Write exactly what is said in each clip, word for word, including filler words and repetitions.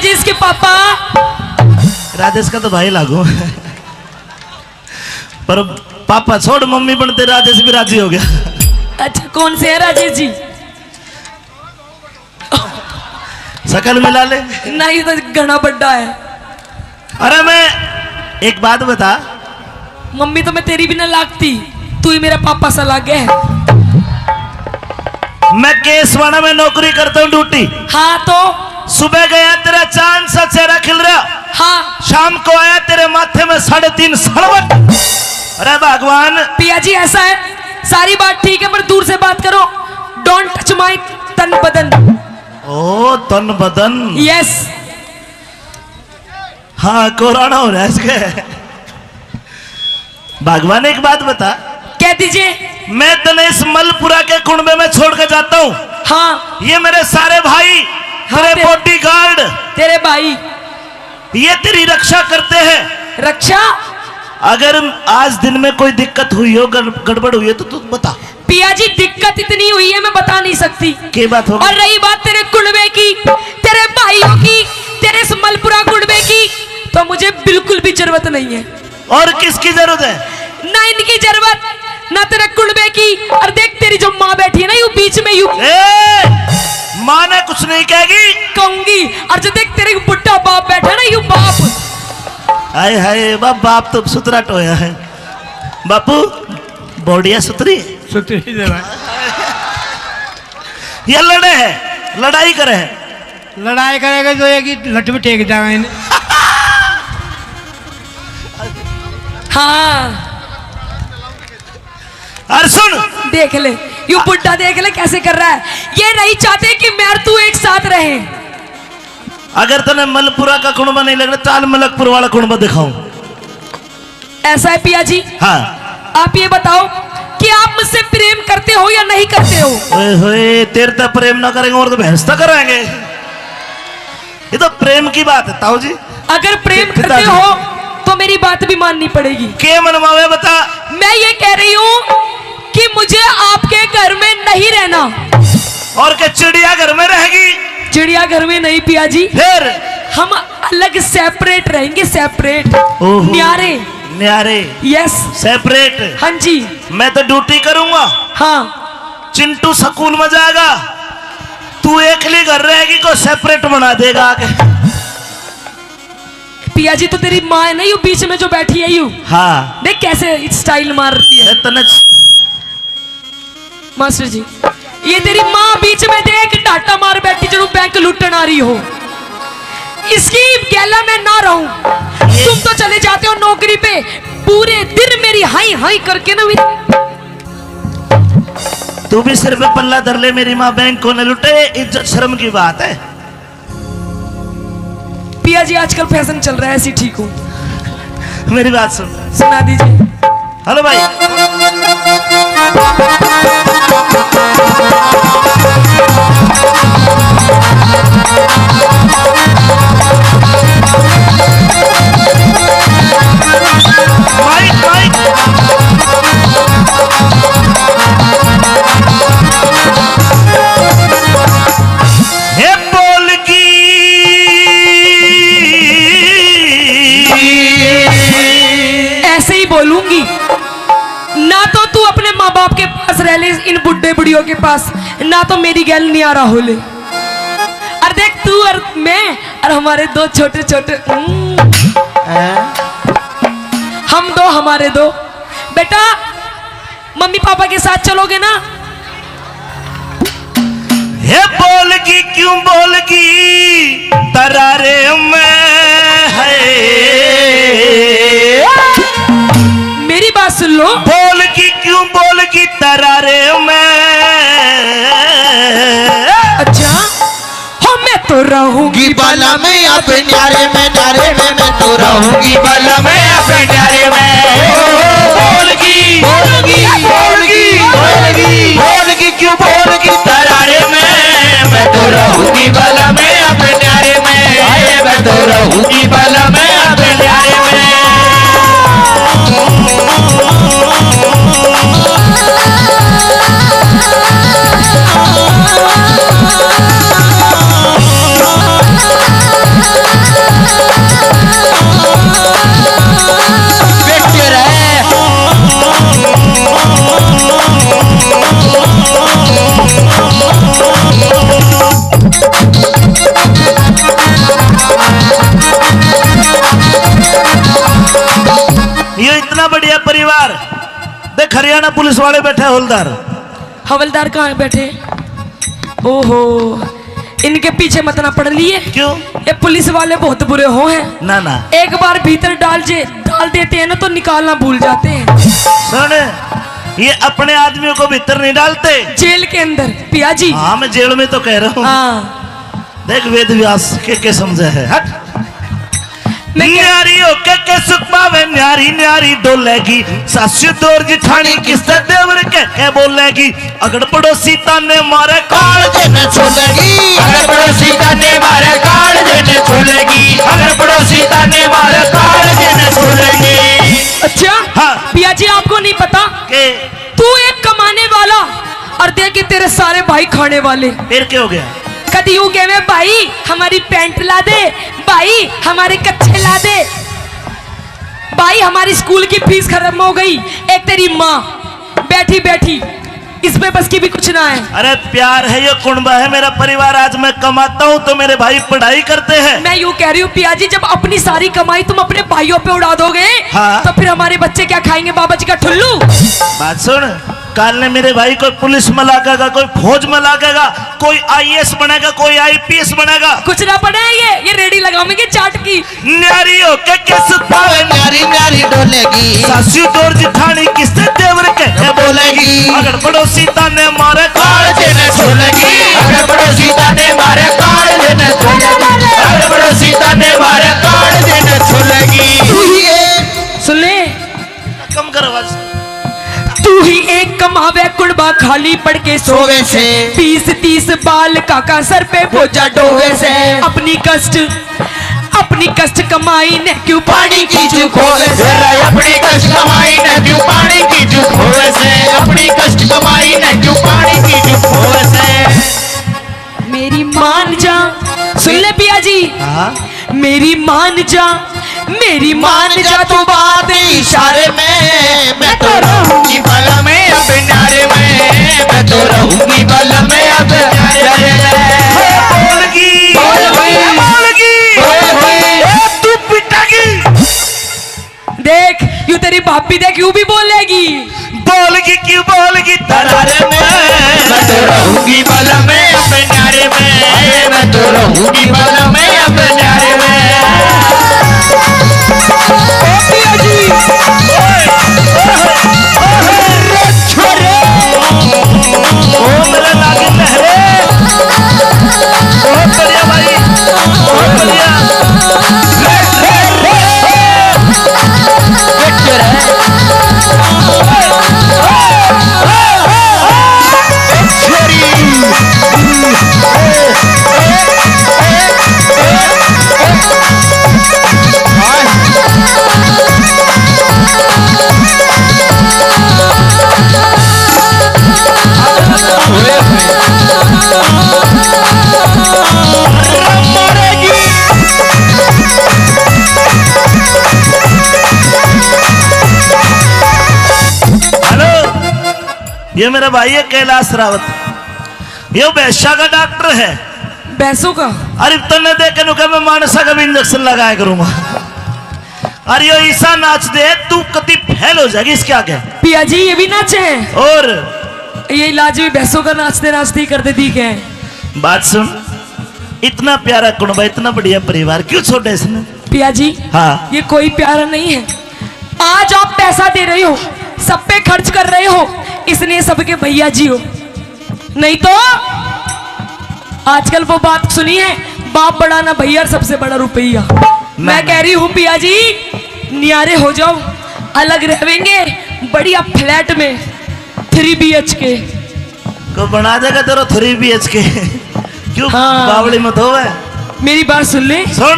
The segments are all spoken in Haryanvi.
राजेश के पापा। राजेश का तो भाई लागू। पर पापा छोड़, मम्मी बनते राजेश भी राजी हो गया। अच्छा, कौन से है राजेश जी? शकल मिला ले। नहीं, तो घना बड़ा है। अरे, मैं एक बात बता। मम्मी तो मैं तेरी भी ना लागती, तू ही मेरा पापा सा लागे है। मैं केसवाड़ा में नौकरी करता हूँ, ड्यूटी। हाँ, तो? सुबह गया, तेरा चांद सा चेहरा खिल रहा। हाँ। शाम को आया, तेरे माथे में साढ़े तीन सड़वट। अरे भगवान। पिया जी, ऐसा है, सारी बात ठीक है, पर दूर से बात करो। Don't touch my तन बदन। ओ, तन बदन। Yes। हाँ, कोराना हो रहा है इसके। भगवान, एक बात बता। कह दीजिए। मैं तने इस मलपुरा के कुणबे में छोड़ के जाता हूँ। हाँ। ये मेरे सारे भाई, हाँ, तेरे ते-, bodyguard, तेरे भाई, ये तेरी रक्षा करते हैं। रक्षा? अगर आज दिन में कोई दिक्कत हुई हो, गड़-, गड़बड़ हुई है, तो तू बता। पिया जी, दिक्कत इतनी हुई है, मैं बता नहीं सकती। के बात हो गई? और रही बात तेरे कुणबे की, तेरे भाइयों की, तेरे इस मलपुरा कुणबे की, तो मुझे बिल्कुल भी जरूरत नहीं है। और किसकी जरूरत है? ना इनकी जरूरत, ना तेरे कुणबे की। और देख, तेरी जो माँ बैठी है ना, यू बीच में, यू ए, माँ ने कुछ नहीं कहेगी। कहूंगी। और जो देख, तेरे बुढ़ा बाप बैठा ना, यू बाप। हाय हाय, बा-, बाप तो सुथरा टोया है। बापू, बॉडिया सुथरी है। सुथरी जरा। ये लड़े है, लड़ाई करे है। लड़ाई करेगा जो एक ही लठ भी टेक जाएगा इन्हें। हाँ। और सुन। देख ले, यू बुड्ढा देख ले कैसे कर रहा है। ये नहीं चाहते कि मैं और तू एक साथ रहें। अगर तने मलपुरा का कुणबा नहीं लग रहा, चाल मलकपुर वाला कुणबा दिखाऊं। ऐसा है पिया जी? हाँ। आप ये बताओ कि आप मुझसे प्रेम करते हो या नहीं करते हो? ओए होए, तेरे तक प्रेम ना करेंगे और तो भैंस तक करेंगे। ये तो प्रेम की बात है ताऊ जी। अगर प्रेम करते हो तो मेरी बात भी माननी पड़ेगी। के मनवावे बता? मैं ये कह रही हूँ कि मुझे आपके घर में नहीं रहना। और के चिड़िया घर में रहेगी? चिड़िया घर में नहीं पिया जी। फिर? हम अलग separate रहेंगे, separate। ओहो। न्यारे। न्यारे। Yes। Separate। हाँ जी। मैं तो ड्यूटी करूंगा। हाँ। चिंटू स्कूल में जाएगा, तू एकली घर रहेगी, को separate बना देगा आके। पिया जी, तो तेरी माँ है ना, यू बीच में जो बैठी है, यू। हाँ। देख कैसे style मार रही है। ए, तने मास्टर जी, ये तेरी माँ बीच में देख, डाटा मार बैठी, जणु बैंक लूटन आ रही हो। इसकी गैला मैं ना रहूं। तुम तो चले जाते हो नौकरी पे, पूरे दिन मेरी हाई हाई करके ना। तू भी सिर पे पल्ला धर ले, मेरी माँ बैंक को न लूटे, इज्जत शर्म की बात है। पिया जी, आजकल फैशन चल रहा है, ऐसी ठीक हूँ। मेरी बात सुन। सुना दीजिए। हेलो भाई। Mic, mic. हे बोल की। ऐसे ही बोलूंगी। ना तो तू अपने माँ बाप के पास रह ले, इन बुड्ढे बुढ़ियों के पास, ना तो मेरी गैल न्यारा हो ले। और देख, तू और मैं और हमारे दो छोटे छोटे, हम्म। हैं? हम दो, हमारे दो। बेटा, मम्मी पापा के साथ चलोगे ना? हे बोल की, क्यों बोल की तरारे में है? मेरी बात सुन लो। बोल की, क्यों बोल की तरारे में? अच्छा। हो मैं तो रहूंगी बाला में अपने न्यारे में, न्यारे में मैं तो रहूंगी बाला में अपने न्यारे में। बोल की, बोल की, बोल की, बोल की, बोल की, क्यों बोल की तरारे में? मैं तो रहूंगी बाला में अपने न्यारे में, आए मैं तो रहूंगी बाला में अपने न्यारे में। हरियाणा पुलिस वाले बैठे हवलदार। हवलदार कहाँ बैठे? ओहो, इनके पीछे मत ना पड़ लिए। क्यों? ये पुलिस वाले बहुत बुरे हो हैं। ना, ना। एक बार भीतर डाल जे, डाल देते हैं ना, तो निकालना भूल जाते हैं। सुन, ये अपने आदमियों को भीतर नहीं डालते। जेल के अंदर, पिया जी। हाँ, मैं जेल में तो कह रहा हूँ। हाँ। देख वेद व्यास के, के समझे है, हट। मैं कह न्यारी होके के सुख पावे, न्यारी न्यारी डोलेगी। सासू तोर जिठानी किससे देवर के, के बोलेगी। अगर पड़ोसी ताने मारे काल जे न छोलेगी। अगर पड़ोसी ताने मारे काल जे न छोलेगी। अगर पड़ोसी ताने मारे काल जे न छोलेगी। अच्छा? हाँ। पिया जी, आपको नहीं पता? के? तू एक कमाने वाला और देखे तेरे सारे भाई खाने वाले। फिर क्या हो गया? कदी यूं कहवे, "भाई, हमारी पैंट ला दे, भाई, हमारे कच्छे ला दे, भाई, हमारी स्कूल की फीस खत्म हो गई।" एक तेरी माँ बैठी बैठी, इस पे बस की भी कुछ ना है। अरे प्यार है, ये कुणबा है मेरा परिवार। आज मैं कमाता हूँ तो मेरे भाई पढ़ाई करते हैं। मैं यूं कह रही हूँ पिया जी, जब अपनी सारी कमाई तुम अपने भाइयों पे उड़ा दोगे, हाँ। तो फिर हमारे बच्चे क्या खाएंगे, बाबा जी का ठुल्लू? बात सुन, काल ने मेरे भाई कोई पुलिस में लागेगा, कोई फौज में लागेगा, कोई आईएएस बनेगा, कोई आईपीएस बनेगा। कुछ ना बने, ये, ये रेडी लगावेंगे चाट की। न्यारी होके किस पावे, न्यारी न्यारी डोलेगी। सासू तोर जिठानी किससे देवर के बोलेगी। अगर पड़ोसी ताने मारे काल जे न छोलेगी। अगर पड़ोसी ताने मारे काल जे न छोलेगी। अगर पड़ोसी ताने मारे काल जे न छोलेगी। तू ही एक, सुन ले। कम कर आवाज। तू ही एक कमावे कुणबा, खाली पड़ के सोवे से। बीस तीस बाल काका सर पे बोझा ढोवे से। अपनी कष्ट, अपनी कष्ट कमाई ने क्यों पानी की जू खोवे से। जरा अपनी कष्ट कमाई ने क्यों पानी की जू खोवे से। अपनी कष्ट कमाई ने क्यों पानी की जू खोवे से। मेरी मान जा, सुन ले पिया जी। हाँ। मेरी मान जा, मेरी मान जा तू बात इशारे में। मैं तो रहूंगी बल में अब न्यारे में। मैं तो रहूंगी बल में अब न्यारे में। बोलगी, बोल भाई। बोलगी, बोल भाई। ए, तू पिटेगी। देख, यू तेरी भाभी देख, यू भी बोलेगी। बोलगी क्यों बोलगी तरारे में। मैं तो रहूंगी बल में अब न्यारे में। मैं तो रहूंगी बल में अब न्यारे में। ओ पिया जी। ओए, ओए, ओए, छोरे। ओ मेरे लागे लहरे। बहुत बढ़िया भाई, बहुत बढ़िया। हेलो, ये मेरा भाई है कैलाश रावत, ये भैंसा का डॉक्टर है। भैंसों का? अरे तन्ने देख के नु कह, मैं मानसा का भी इंजेक्शन लगाया करूंगा। अरे यो ईसा नाच दे, तू कति फेल हो जाएगी इसके आगे। पिया जी, ये भी नाचे हैं? और? ये इलाज भी भैंसों का नाचते नाचते ही कर दे दी क्या है? बात सुन, इतना प्यारा कुणबा, इतना बढ़िया परिवार, क्यों छोड़ा इसने? पिया जी, हाँ। ये कोई प्यारा नहीं है। आज आप पैसा दे रहे हो, सब पे खर्च कर रहे हो, इसलिए सबके भैया जी हो। नहीं तो आजकल वो बात सुनी है, बाप बड़ा ना भैया, सबसे बड़ा रुपया। मैं मैं कह रही हूँ पिया जी, न्यारे हो जाओ, अलग रहेंगे बढ़िया फ्लैट में, थ्री बीएचके। को बना देगा तेरा थ्री बीएचके। क्यों हाँ। बावली मत होवे। मेरी बात सुन ले। सुन,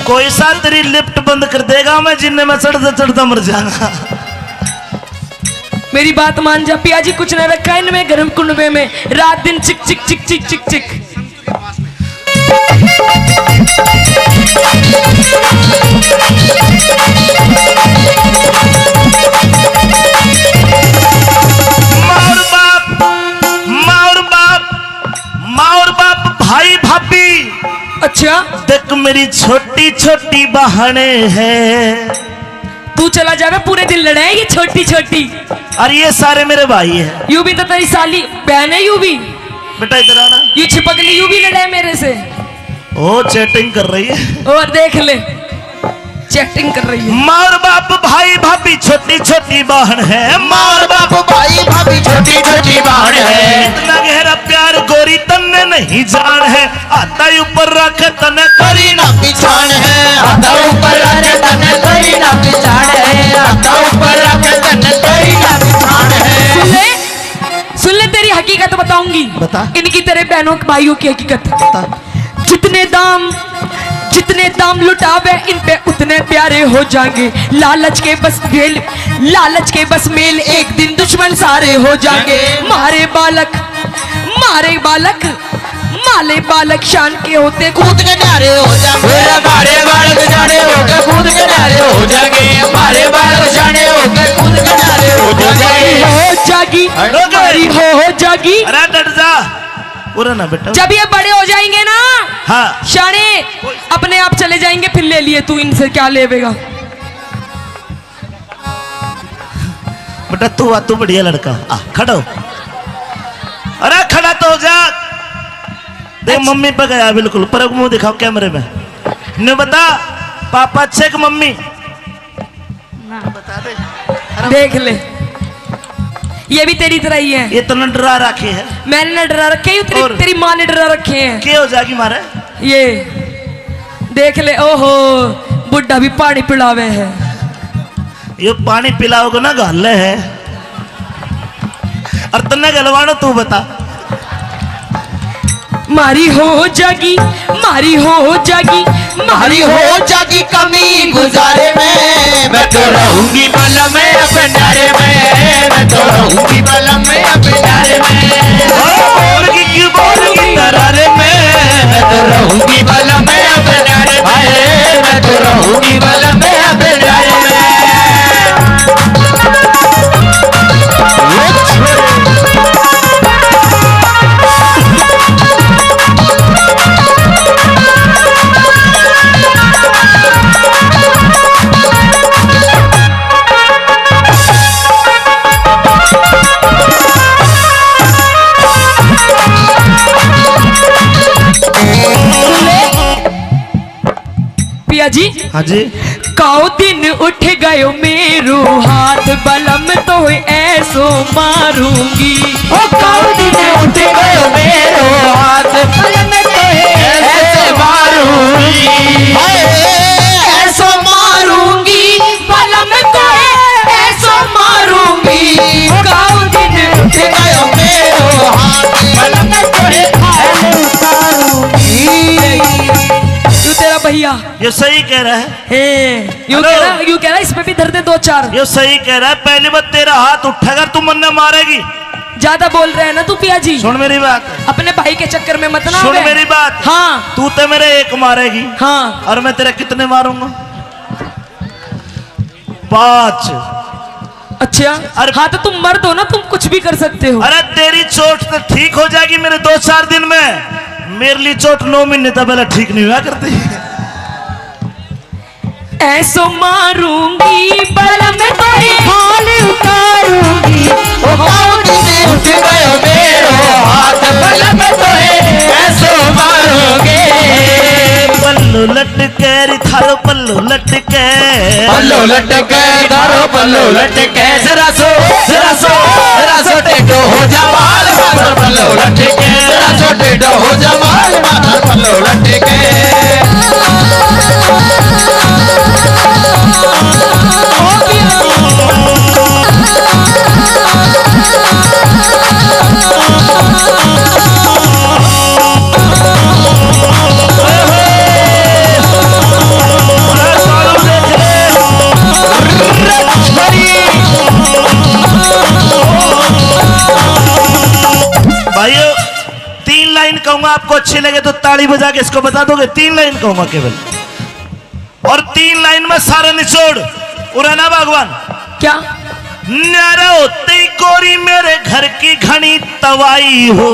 कोई सा तेरी लिफ्ट बंद कर देगा, मैं जिन्ने में चढ़ता चढ़ता मर जाऊंगा। मेरी बात मान जा पिया जी, कुछ ना रखा इनमें, गर्म कुंडवे में रात दिन चिक चिक चिक चिक चिक चिक। माँ और बाप, माँ और बाप, माँ और बाप, भाई भाभी। अच्छा। देख मेरी छोटी छोटी बहने हैं। तू चला जावे, पूरे दिन लड़े ये छोटी छोटी। और ये सारे मेरे भाई हैं। यू भी तो तेरी साली बहन है, यू भी। बेटा, इधर आना। यू छिपकली, यू भी लड़ा है मेरे से। ओ, चैटिंग कर रही है। और देख ले, चैटिंग कर रही है। माँ और बाप, भाई भाभी, छोटी छोटी बहन है। माँ और बाप, भाई भाभी, छोटी छोटी बहन है। इतना गहरा प्यार गोरी तन्ने नहीं जान है। हाथा ऊपर रख, तन्ने करी ना पिछाण है। हाथा ऊपर रख, तन्ने करी ना पिछाण है। हाथा ऊपर रख, तन्ने करी ना पिछाण है। सुन ले, सुन ले, तेरी हकीकत बताऊंगी। बता। इनकी, तेरे बहनों भाइयों की हकीकत। बता। जितने दाम, जितने दाम लुटावे इन पे उतने प्यारे हो जाएंगे। लालच के बस मेल, लालच के बस मेल, एक दिन दुश्मन सारे हो जाएंगे। मारे बालक, मारे बालक, माले बालक शान के होते कूद के न्यारे हो जाएंगे। मारे बालक शाने होके कूद के न्यारे हो जाएंगे। मारे बालक शाने होके कूद के न्यारे हो जाएंगे। हो जागी, अरे मारी हो, हो जागी। अरे डट जा, पूरा ना बेटा। जब ये बड़े हो जाएंगे ना, हाँ। शाने अपने आप चले जाएंगे, फिर ले लिए तू इनसे क्या लेवेगा। बेटा, तू आ, तू बढ़िया लड़का, आ, खड़ा हो। अरे, खड़ा तो हो जा। देख, अच्छा। मम्मी पे गया बिल्कुल, पर मुंह दिखाओ कैमरे में। ने बता, पापा अच्छे कि मम्मी? ना। बता दे। अरे देख ले, ये भी तेरी तरह ही है। ये तो न डरा रखे है। मैंने न डरा रखे, ये तेरी, और? तेरी माँ ने डरा रखे हैं। क्या हो जाएगी मारे? ये देख ले, ओहो, बुढ़ा भी पानी पिलावे है। यो पानी पिलाओगे ना, घाले है। और तन्ने गलवानो, तू बता। मारी हो जागी, मारी हो जागी, मारी हो जागी कमी गुजारे में। मैं तो रहूंगी बलम भंडारे में, मैं तो रहूंगी बलम भंडारे में। ओ, बोल की क्यों बोल की तरारे में। मैं तो रहूंगी बलम भंडारे में, मैं तो रहूंगी बलम भंडारे में। पिया जी। हाँ जी। काओ दिन उठ गयो मेरो हाथ, बलम तो ऐसो मारूंगी। ओ काओ दिन उठ गयो मेरो हाथ, बलम तो ऐसो मारूंगी। हाय, ऐसो मारूंगी, बलम तो ऐसो मारूंगी। ओ काओ दिन उठ गयो मेरो हाथ, बलम तो ऐसो मारूंगी। तू तेरा भैया। ये सही कह रहा है। हे, यू हेलो। कह रहा, यू कह रहा, इस पे भी धर दे दो चार। ये सही कह रहा है, पहली बार तेरा हाथ उठेगा, तू मन्ने मारेगी। ज्यादा बोल रहे हैं ना तू पिया जी। सुन मेरी बात। अपने भाई के चक्कर में मत ना सुन आवे। मेरी बात। हाँ। तू तो मेरे एक मारेगी। हाँ। और मैं तेरे कितने मारूंगा? पाँच। अच्छा। अरे हाँ, तो तुम मर्द हो ना, तुम कुछ भी कर सकते हो। अरे तेरी चोट तो ठीक हो जाएगी मेरे दो चार दिन में, मेरे लिए चोट नौ महीने तक पहले ठीक नहीं हुआ करती। ऐसो मारूंगी बलम तोरे हाल उतारूंगी। ओ काओ दिन उठ गयो मेरो हाथ, बलम तोरे ऐसो मारूंगी। पल्लू लटके रे थारो पल्लू लटके। पल्लू लटके थारो पल्लू लटके। जरा सो, जरा सो, जरा सो टेढ़ो हो जा बाल माथर पल्लू लटके। जरा सो टेढ़ो हो जा बाल माथर पल्लू लटके। भाइयों, तीन लाइन कहूंगा, आपको अच्छी लगे तो ताली बजा के इसको बता दोगे। तीन लाइन कहूंगा केवल, और तीन लाइन में सारा निचोड़। उरे ना भगवान। क्या? न्यारा होते ही गोरी मेरे घर की घनी तवाई हो।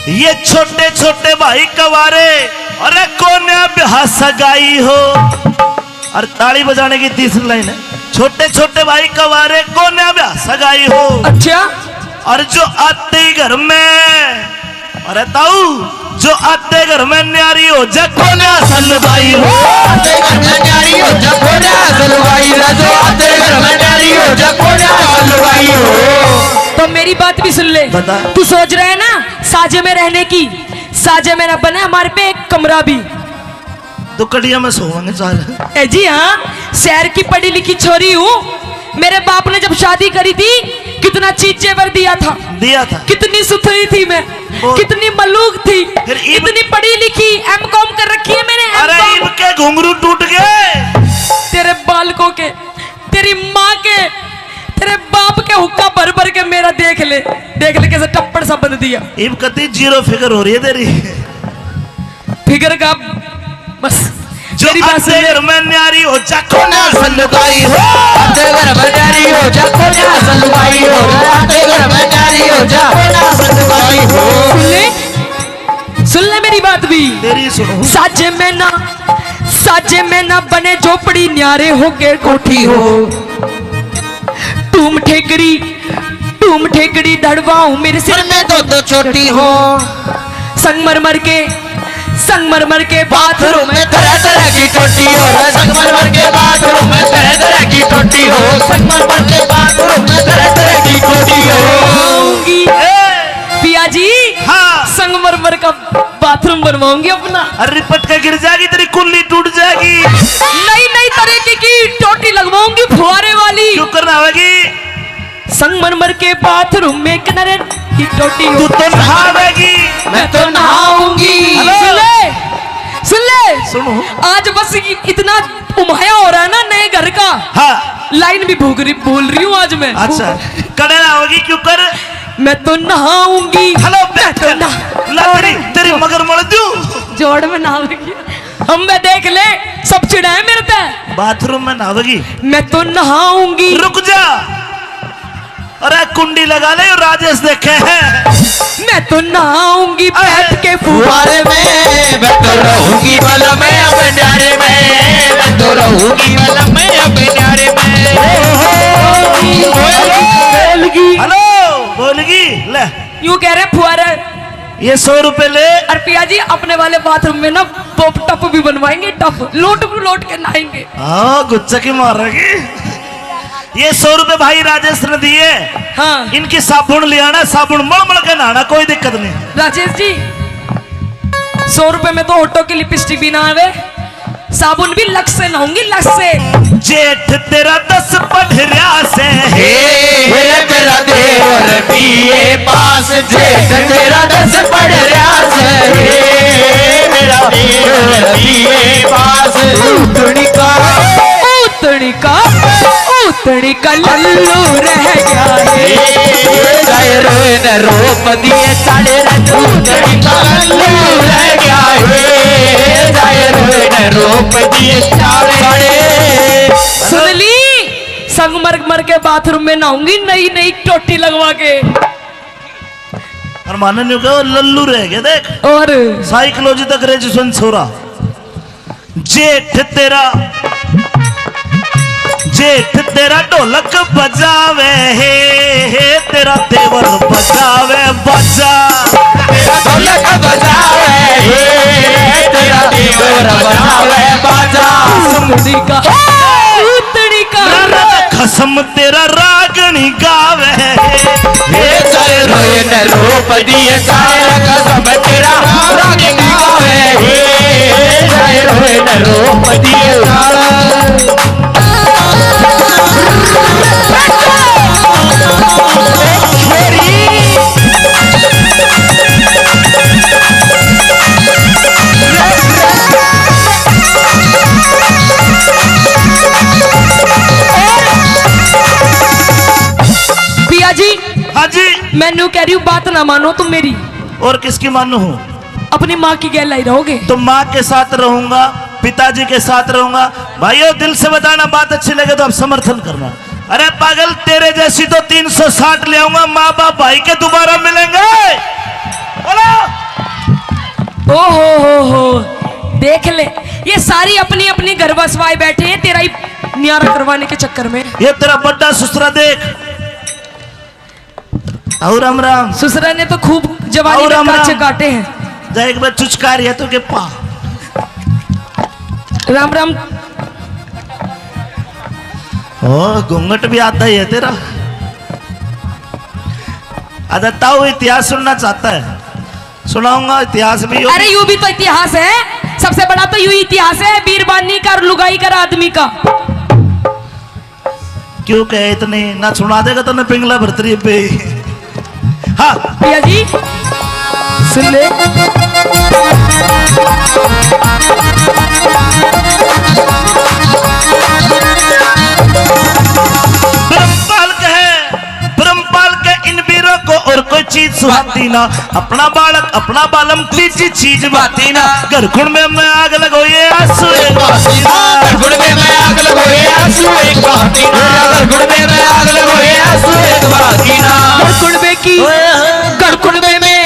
ये छोटे छोटे भाई कवारे, अरे कोन्या ब्याह सगाई हो। और ताली बजाने की तीसरी लाइन है। छोटे छोटे भाई कवारे कोन्या ब्याह सगाई हो। अच्छा। और जो आते ही घर में, अरे ताऊ, जो आते घर में न्यारी हो जा कोन्या सलवाई हो। आते घर में न्यारी हो जा कोन्या सलवाई हो। जो आते घर में न्यारी हो जा कोन्या सलवाई हो। तो मेरी बात भी सुन ले। बता। तू सोच रहा है ना साजे में रहने की, साजे में ना बने हमारे पे एक कमरा भी। तो कड़िया में सोवांगे चार। ए जी हाँ, शहर की पढ़ी लिखी छोरी हूँ। मेरे बाप ने जब शादी करी थी, कितना चीज जेवर दिया था, दिया था। कितनी सुथरी थी मैं, बहुत। कितनी मलूक थी, फिर इब- इतनी पढ़ी लिखी, एम कॉम कर रखी है मैंने, एम कॉम। अरे इब के घुंघरू टूट गए। तेरे बालकों के, तेरी माँ के, तेरे बाप के हुक्का भर भर के मेरा देख ले, देख ले कैसे टप्पड़ सा बंद दिया। इब कती जीरो फिगर हो रही है तेरी। फिगर का बस। जो तेरी बात आते सुन ले। घर में न्यारी हो जा कोन्या सलवाई हो। आते घर में न्यारी हो जा कोन्या सलवाई हो। आते घर में न्यारी हो जा कोन्या सलवाई हो। सुन ले, सुन ले मेरी बात भी। तेरी सुनो। साजे में ना, साजे में ना बने झोपड़ी, न्यारे होके कोठी हो। टूम ठेकड़ी, टूम ठेकड़ी धड़वाऊं मेरे सिर में दो दो चोटी हो। संगमरमर के, संगमरमर के बाथरूम में तरह तरह की चोटी हो। संगमरमर के बाथरूम में तरह तरह की चोटी हो। संगमरमर के बाथरूम में तरह तरह की चोटी हो। आऊंगी। ए! पिया जी, हाँ। संगमरमर का बाथरूम बनवाऊंगी अपना। अरे पटका गिर जाएगी, तेरी कुल्ली टूट जाएगी। नई नई तरीके की टोटी लगवाऊंगी फुहारे वाली। क्यों करना होगी? संगमरमर के बाथरूम में किनारे की टोटी हो। तू तो नहावेगी। मैं तो नहाऊंगी। हेलो। सुन ले, सुन ले। सुनो। आज बस इ-, इतना उमाया हो रहा है ना नए घर का। हाँ। लाइन भी भूल रही, भूल रही हूँ आज मैं। अच्छा। कड़े नहावेगी क्यों कर? मैं तो नहाऊंगी। हेलो, मैं तो नहा- ला तेरी, तेरी मगर मल दूं। जोड़ में नहावेगी। हम मैं देख ले, सब चिढ़ाए मेरे पे। बाथरूम में नहावेगी। मैं तो नहाऊंगी। रुक जा। अरे कुंडी लगा ले, राजेश देखे हैं। मैं तो नहाऊंगी अरे बैठ के फुहारे में। मैं तो रहूंगी बल में अब न्यारे में। मैं तो रहूंगी बल में अब न्यारे में। बोलगी। हेलो, बोलगी। ले। यूं कह रहे फुहारे। ये सौ रुपए ले। और पिया जी, अपने वाले बाथरूम में ना टप, टप भी बनवाएंगे, टप। लोट को लोट के नहाएंगे। हाँ, गुच्चा की मारेगी। ये सौ रुपए भाई राजेश ने दिए। हाँ। इनकी साबुन ले आना, साबुन मल मल के नहाना, कोई दिक्कत नहीं। राजेश जी, सौ रुपए में तो होठों की लिपस्टिक भी ना आवे, साबुन भी लक्स से नहाऊंगी, लक्स से। जेठ तेरा दस पढ़ रहा से। हे, हे, मेरा देवर बीए पास। जेठ तेरा दस पढ़ रहा से। हे, मेरा देवर बीए पास। उतनी का, उतनी का, उतनी का लल्लू रह गया है। जाए रोए न रोप दिए साले रे, उतनी का लल्लू रह गया है। जाए रोए न रोप दिए साले रे। सुन ली, संगमरमर के बाथरूम में नहाऊंगी नई नई टोटी लगवा के। और मानन न्यू कहो, लल्लू रह गया, देख। और साइकोलॉजी तक ग्रेजुएशन छोरा। जेठ तेरा, जेठ तेरा ढोलक बजावे हे, हे तेरा देवर बजावे बाजा। तेरा ढोलक बजावे हे, तेरा देवर बजावे बाजा। सुमड़ी का, उतड़ी का। ना, ना, खसम तेरा रागनी गावे। हे जाए रोए न रोप दिए साले रे, कसम तेरा रागनी गावे। हे जाए रोए न रोप दिए साले। पिया जी, हाँ जी। मैं न्यू कह रही हूँ, बात ना मानो तुम मेरी। और किसकी मानू हूँ? अपनी माँ की गैल ही रहोगे। तो माँ के साथ रहूंगा, पिताजी के साथ रहूंगा। भाइयों, दिल से बताना, बात अच्छी लगे तो आप समर्थन करना। अरे पागल, तेरे जैसी तो तीन सौ साठ ले आऊंगा, माँ बाप भाई के दोबारा मिलेंगे। बोलो। ओ हो हो हो, देख ले, ये सारी अपनी अपनी घर बसवाए बैठे हैं, तेरा ही न्यारा करवाने के चक्कर में। ये तेरा बड्डा सुसरा देख। आओ राम राम। सुसरा ने तो खूब जवानी आओ में राम काचे राम। काटे हैं। जा एक बार चुचका रही है तो के पा। राम राम। ओ, घूंघट भी आता ही है तेरा। अच्छा, ताऊ इतिहास सुनना चाहता है, सुनाऊंगा इतिहास भी। अरे, यू भी तो इतिहास है, सबसे बड़ा तो यू इतिहास है बीरबानी का और लुगाई का और आदमी का। क्यों कहे इतनी ना सुना देगा तन्ने पिंगला भरतरी पे। हाँ। भैया जी, सुन ले। ब्रह्मपाल कहे, ब्रह्मपाल के इन बीरों को और कोई चीज सुहाती ना। अपना बालक, अपना बालम, तीजी चीज बाती ना। घर कुण में मैं आग लगो, ये आंसू एक बाती ना। घर कुण में मैं आग लगो, ये आंसू एक बाती ना। घर कुण में मैं आग लगो, ये आंसू एक बाती ना। घर कुण में की, घर कुण में में,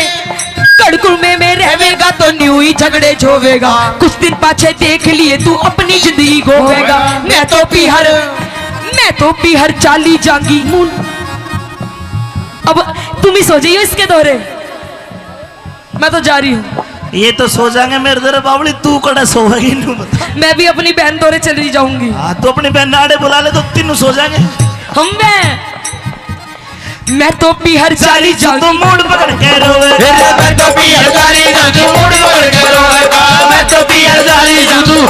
घर कुण में में रहेगा तो न्यू ही झगड़े झोवेगा। कुछ दिन पाछे देख लिए तू अपनी जिंदगी गोवेगा। मैं तो पीहर, मैं तो पीहर चाली जांगी। अब तुम ही सो जाइयो इसके दौरे। मैं तो जा रही हूँ। ये तो सो जाएंगे मेरे तेरे बावली, तू कड़े सोएगी, नू बता। मैं भी अपनी बहन दौरे चली जाऊंगी। हाँ, तू अपनी बहन आड़े बुला ले तो तीनों सो जाएंगे। हम मैं, मैं तो पीहर चाली जाऊंगी। तू मूड पकड़ के रोवे। मैं तो पीहर चाली जाऊंगी, मूड पकड़ के रोवेगा। मैं तो पीहर चाली जाऊंगी,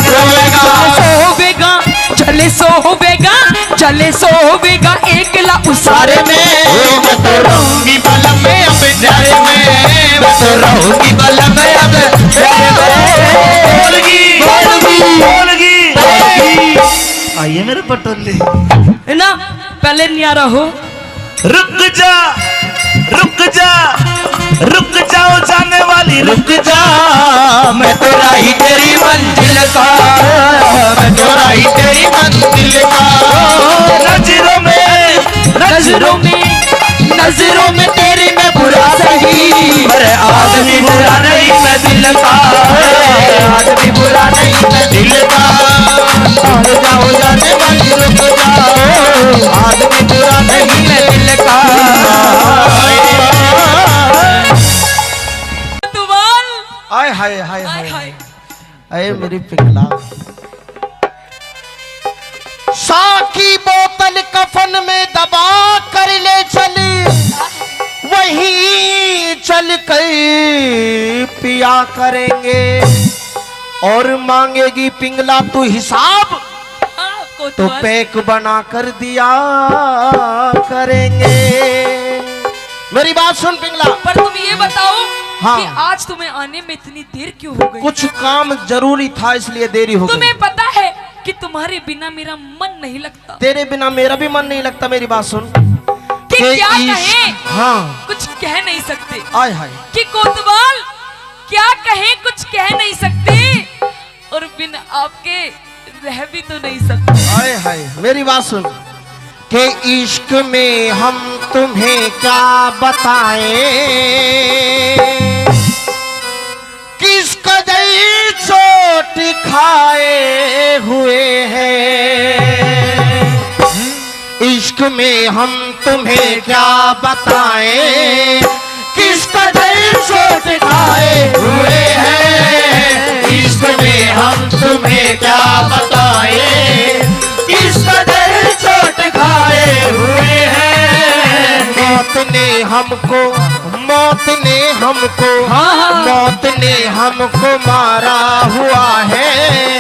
रोवेगा। सोवेगा, चले सोवेगा, चले सोवेगा एकला उसारे में। ओ, मैं तो रहूंगी बलम में अब प्यारे में, मैं तो रहूंगी बलम में अब प्यारे में। बोलगी, बोलगी, बोलगी, बोलगी। आइए मेरे पटोले। है ना, पहले न्यारा हो। रुक जा, रुक जा, रुक जाओ जाने वाली, रुक जा। मैं तो राही तेरी मंजिल का, मैं तो राही तेरी मंजिल का। नजरों में, नजरों में, नजरों में तेरी मैं बुरा सही, पर आदमी बुरा नहीं मैं दिल का। आदमी बुरा नहीं मैं दिल का। आ जाओ जाने वाली, रुक जाओ। आदमी बुरा नहीं मैं दिल का। कोतवाल। आय हाय, हाय हाय, हाय। हाय। अरे मेरी पिघला। सा की बोतल कफन में दबा कर ले चल, वहीं चल कर पिया करेंगे। और मांगेगी पिंगला तू हिसाब, हाँ, तो कोतवाल। पैक बना कर दिया करेंगे। मेरी बात सुन पिंगला। पर तुम ये बताओ हाँ। कि आज तुम्हें आने में इतनी देर क्यों हो गई? कुछ काम जरूरी था, इसलिए देरी हो गई। तुम्हें पता है कि तुम्हारे बिना मेरा मन नहीं लगता। तेरे बिना मेरा भी मन नहीं लगता। मेरी बात सुन। कि क्या कहें? हाँ। कुछ कह नहीं सकते। आय हाय। कि कोतवाल क्या कहें, कुछ कह नहीं सकते। और बिन आपके रह भी तो नहीं सकते। हाय हाय, मेरी बात सुन। के इश्क में हम तुम्हें क्या बताएं, किस कदर चोट खाए हुए हैं। इश्क में हम तुम्हें क्या बताएं, किस कदर चोट खाए हुए हैं। इश्क में हम तुम्हें क्या बताएं, किस कदर चोट खाए हुए हैं। मौत ने हमको, मौत ने हमको, हाँ, हाँ। मौत ने हमको मारा हुआ है।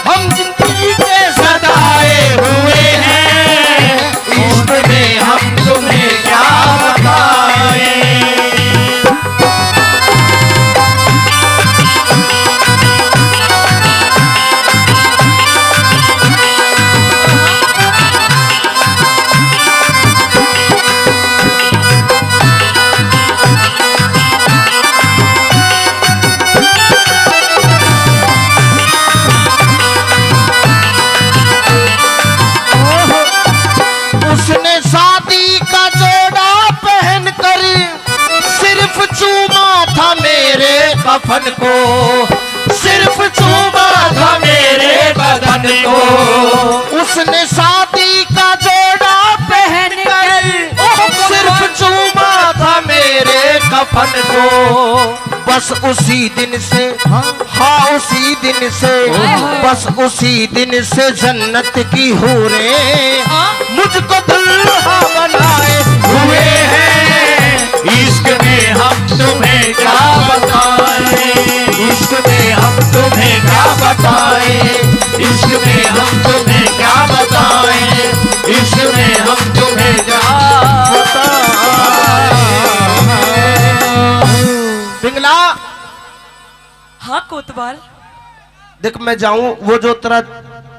हम जिंदगी के सताए हुए हैं, इश्क में हम तुम्हें क्या बताएं। उसने शादी का जोड़ा पहनकर सिर्फ चूमा था मेरे कफन को, सिर्फ चूमा था मेरे बदन को। उसने शादी का जोड़ा पहन कर सिर्फ चूमा था मेरे कफन को। बस उसी दिन से, हाँ, उसी दिन से, ओए होए। बस उसी दिन से जन्नत की हूरें, हाँ। मुझको दुल्हा बनाए हुए हैं। इश्क में हम तुम्हें क्या बताएं, इश्क में हम तुम्हें क्या बताएं, इश्क में हम तुम्हें क्या बताएं, इश्क में हम तुम्हें क्या बताएं। पिंगला। हाँ कोतवाल। देख, मैं जाऊं, वो जो तेरा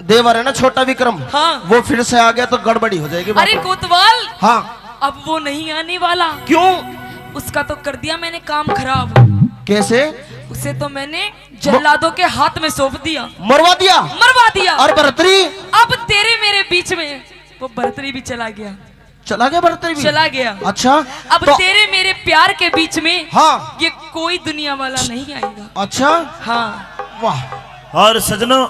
देवर है ना, छोटा विक्रम, हाँ। वो फिर से आ गया तो गड़बड़ी हो जाएगी बात। अरे कोतवाल, हाँ। अब वो नहीं आने वाला। क्यों? उसका तो कर दिया मैंने काम खराब। कैसे? उसे तो मैंने जल्लादों के हाथ में सौंप दिया। मरवा दिया? मरवा दिया। और बरतरी? अब तेरे मेरे बीच में वो बरतरी भी चला गया। चला गया बरतरी भी? चला गया। अच्छा, अब तो तेरे मेरे प्यार के बीच में, हाँ। ये कोई दुनिया वाला नहीं आएगा। अच्छा। हाँ। वाह। और सजनों,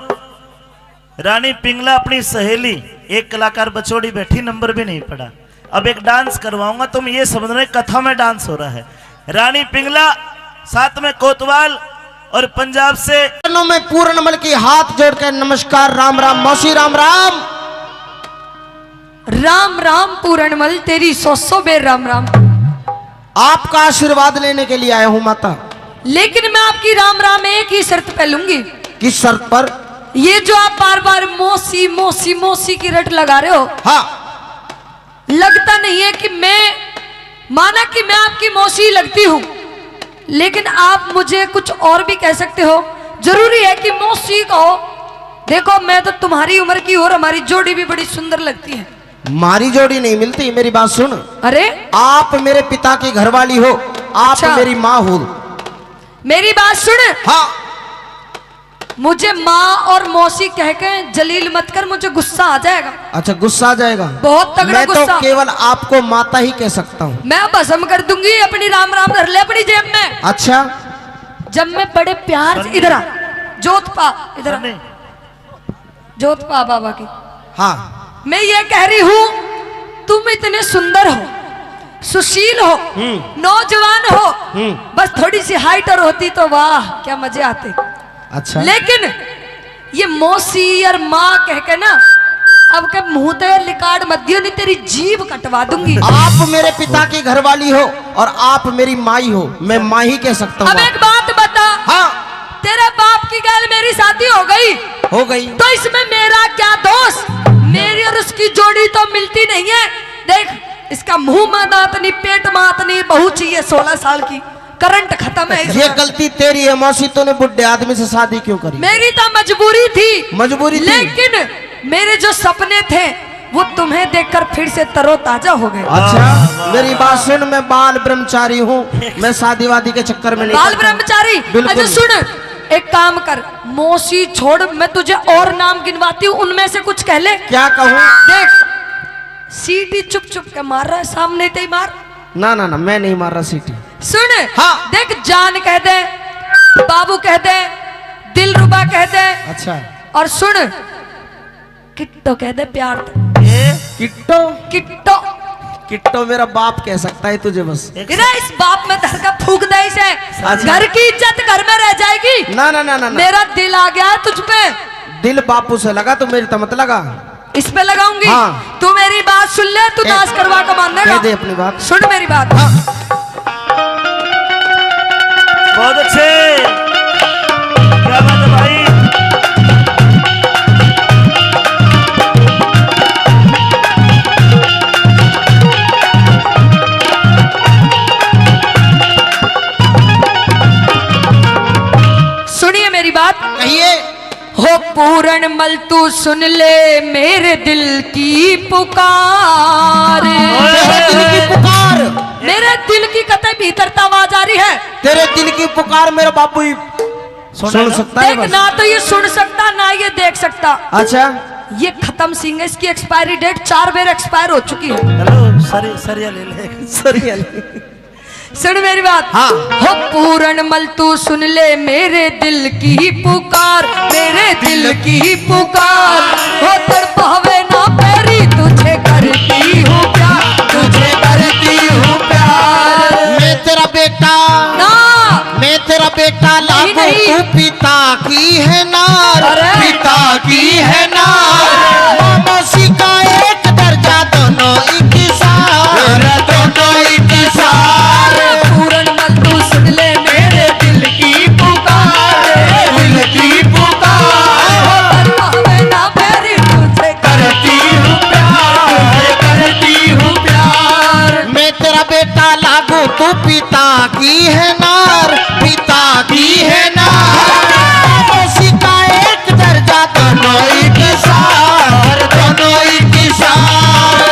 रानी पिंगला अपनी सहेली, एक कलाकार बछोड़ी बैठी, नंबर भी नहीं पड़ा। अब एक डांस करवाऊंगा, तुम ये समझ रहे कथा में डांस हो रहा है। रानी पिंगला, साथ में कोतवाल और पंजाब से। चरणों में पूरनमल की हाथ जोड़कर नमस्कार, राम राम मौसी, राम राम। राम राम पूरणमल, तेरी सौ सौ बेर राम राम। आपका आशीर्वाद लेने के लिए आया हूँ माता। लेकिन मैं आपकी राम राम एक ही शर्त पे लूंगी। किस शर्त पर? ये जो आप बार बार मौसी मौसी मौसी की रट लगा रहे हो, हाँ। लगता नहीं है कि मैं, माना कि मैं आपकी मौसी लगती हूँ, लेकिन आप मुझे कुछ और भी कह सकते हो। जरूरी है कि मौसी कहो? देखो, मैं तो तुम्हारी उम्र की हूँ और हमारी जोड़ी भी बड़ी सुंदर लगती है। मारी जोड़ी नहीं मिलती, मेरी बात सुन। अरे? आप मेरे पिता की घरवाली हो, आप अच्छा। मेरी माँ हो। मेरी बात सुन। हाँ। मुझे माँ और मौसी कह के जलील मत कर, मुझे गुस्सा आ जाएगा। अच्छा, गुस्सा आ जाएगा? बहुत तगड़ा मैं तो गुस्सा। केवल आपको माता ही कह सकता हूँ। मैं भस्म कर दूंगी, अपनी राम राम धर ले अपनी जेब में। अच्छा। जब मैं बड़े प्यार से, इधर आ, जोत पा, इधर आ। जोत पा बाबा की। हाँ। मैं ये कह रही हूँ, तुम इतने सुंदर हो, सुशील हो, हम्म। नौजवान हो, हम्म। बस थोड़ी सी हाइट और होती तो वाह, क्या मजे आते। अच्छा। लेकिन ये मौसी और माँ कह के ना, अब के मुंह ते लिकाड़ मत दियो, नहीं तेरी जीभ कटवा दूंगी। आप मेरे पिता की घरवाली हो और आप मेरी माई हो, मैं माँ ही कह सकता हूँ अब आपको। एक बात बता। हाँ। तेरे बाप की गैल मेरी शादी हो गई। हो गई। तो इसमें मेरा क्या दोष? मेरी और उसकी जोड़ी तो मिलती नहीं है। देख, इसका मुंह में दांत नहीं, पेट में दांत नहीं, बहू चाहिए सोलह साल की, करंट खत्म है इसमें। ये गलती तेरी है मौसी, तूने बुढ़े आदमी से शादी क्यों करी? मेरी तो मजबूरी थी। मजबूरी थी। लेकिन मेरे जो सपने थे, वो तुम्हें देखकर फिर से तरोताजा हो गए। अच्छा, मेरी बात सुन, मैं बाल ब्रह्मचारी हूँ, मैं शादी वादी के चक्कर में नहीं बाल पड़ता। ब्रह्मचारी? बिल्कुल। अच्छा सुन, एक काम कर, मौसी छोड़, मैं तुझे और नाम गिनवाती हूँ, उनमें से कुछ कह ले। क्या कहूँ? देख, सीटी चुप चुप के मार रहा है, सामने ते ही मार। ना, ना, ना, मैं नहीं मार रहा सीटी। सुन, हाँ। देख, जान कह दे, बाबू कह दे, दिलरुबा कह दे। अच्छा। और सुन, किट्टो कह दे प्यार तै। ये? किट्टो? किट्टो। किट्टो मेरा बाप कह सकता है तुझे बस। एक इधर इस बाप में धर के फूक दे इसे। अच्छा। घर की इज्जत घर में रह जाएगी। ना, ना, ना, ना, ना। मेरा दिल आ गया है तुझ पे। दिल बापू से लगा, तू मेरे तै मत लगा। इस पे लगाऊंगी। हाँ। तू मेरी बात सुन ले, तू ए, नाश करवा के मानेगा। कह दे अपनी बात। सुन मेरी बात। हाँ। बहुत अच्छे, क्या बात है भाई। सुनिए मेरी बात। कहिए। हो पूरण मल तू सुन ले मेरे दिल की पुकार। मेरे दिल की पुकार। मेरे दिल की कतई भीतर तै आवाज आ रही है। तेरे दिल की पुकार मेरा बाबू ही सुन सुन ले ना। सकता है देख, बस। ना तो ये सुन सकता, ना ये देख सकता। अच्छा। ये खत्म सिंह है, इसकी एक्सपायरी डेट चार बार एक्सपायर हो चुकी है। हेलो, सरी-, सरिया ले ले। सरिया ले। सुन मेरी बात। हाँ। हो पूरन मल तू सुन ले मेरे दिल की पुकार, मेरे दिल की पुकार। हो तड़पावे ना पैरी तुझे करती हूँ प्यार, तुझे करती हूँ प्यार। मैं तेरा बेटा ना। मैं तेरा बेटा नहीं, लागू नहीं। तू पिता की है नार, अरे। पिता की है नार। माँ मौसी का एक दर्जा दोनों एक सार, दोनों एक सार। पूरन मल तू सुन ले मेरे दिल की पुकार, दिल की पुकार। हो तड़पावे ना पैरी तुझे करती हूँ प्यार, करती हूँ प्यार। मैं तेरा बेटा लागू तू पिता की है नार, पिता की है नार। मौसी का एक दर्जा दोनों एक सार, दोनों एक सार।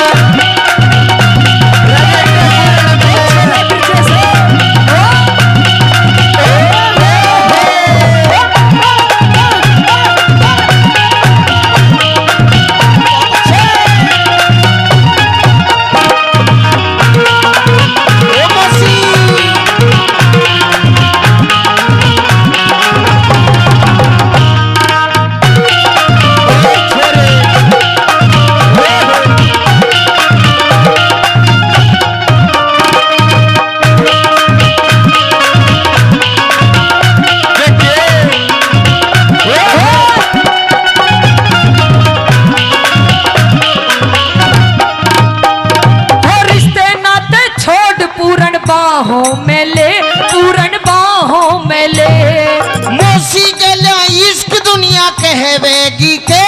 हो रिश्ते नाते छोड़, पूरन बाहों में ले, पूरन बाहों में ले। मौसी गेल्या इश्क दुनिया कहवेगी के,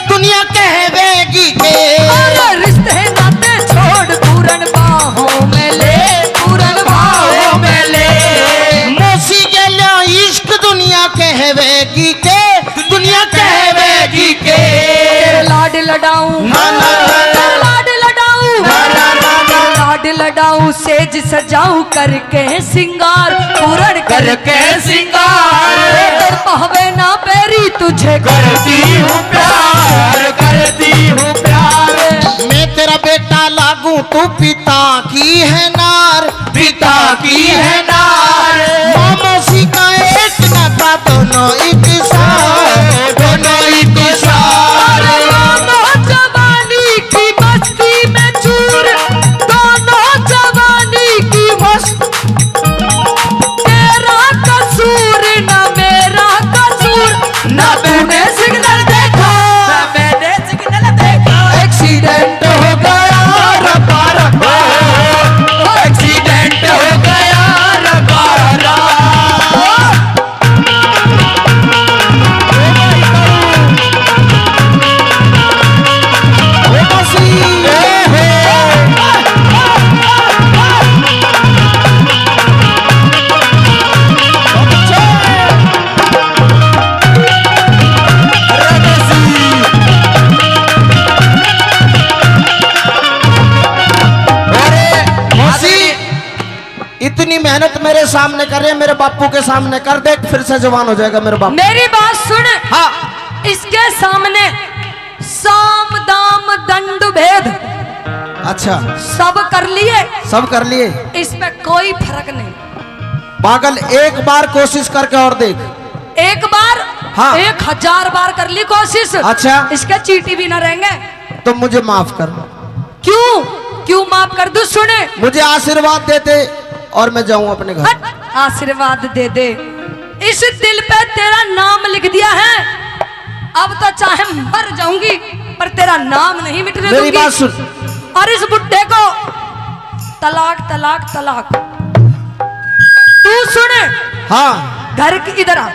दुनिया कहवेगी के। अरे रिश्ते नाते छोड़, पूरन बाहों में ले, पूरन बाहों में ले। मौसी गेल्या इश्क दुनिया कहवेगी के, दुनिया कहवेगी के। तेरे लाड लडाऊं, ना, ना, ना, ना। लाड लडाऊं, ना, ना, ना, ना। लाड लडाऊं, सेज सजाऊं करके सिंगार, पूरन करके सिंगार। तेरे पावे ना पैरी तुझे करती हूँ प्यार, करती हूँ प्यार। मैं तेरा बेटा लागू तू पिता की है नार, पिता की है नार। माँ मौसी का एक नाता दोनों एक सार, दोनों एक सार। अरे माँ जवानी की मस्ती में चूर, दोनों जवानी की मस्ती। तेरा कसूर ना मेरा कसूर, ना तूने सिग्नल देखा, ना मैंने सिग्नल देखा। एक्सीडेंट हो गया, रब्बा, रब्बा। एक्सीडेंट हो गया, रब्बा, रब्बा। अरे मौसी, इतनी मेहनत मेरे सामने कर रहे हैं, मेरे बापू के सामने कर दे, फिर से जवान हो जाएगा मेरे बापू। मेरी बात सुन। हाँ। इसके सामने साम दाम दंड भेद, अच्छा। सब कर लिए। सब कर लिए। इसमें कोई फर्क नहीं। पागल, एक बार कोशिश करके और देख। एक बार? हाँ। एक हजार बार कर ली कोशिश। अच्छा। इसके चींटी भी ना रहेंगे। तो मुझे माफ कर। क्यों? क्यों माफ कर दूं? सुने। मुझे आशीर्वाद दे दे और मैं जाऊं अपने घर। हट, आशीर्वाद दे दे। इस दिल पे तेरा नाम लिख दिया है, अब तो चाहे मर जाऊंगी पर तेरा नाम नहीं मिटने दूंगी। मेरी बात सुन। और इस बुड्ढे को तलाक, तलाक, तलाक। तू सुन। हाँ। घर की इधर आ,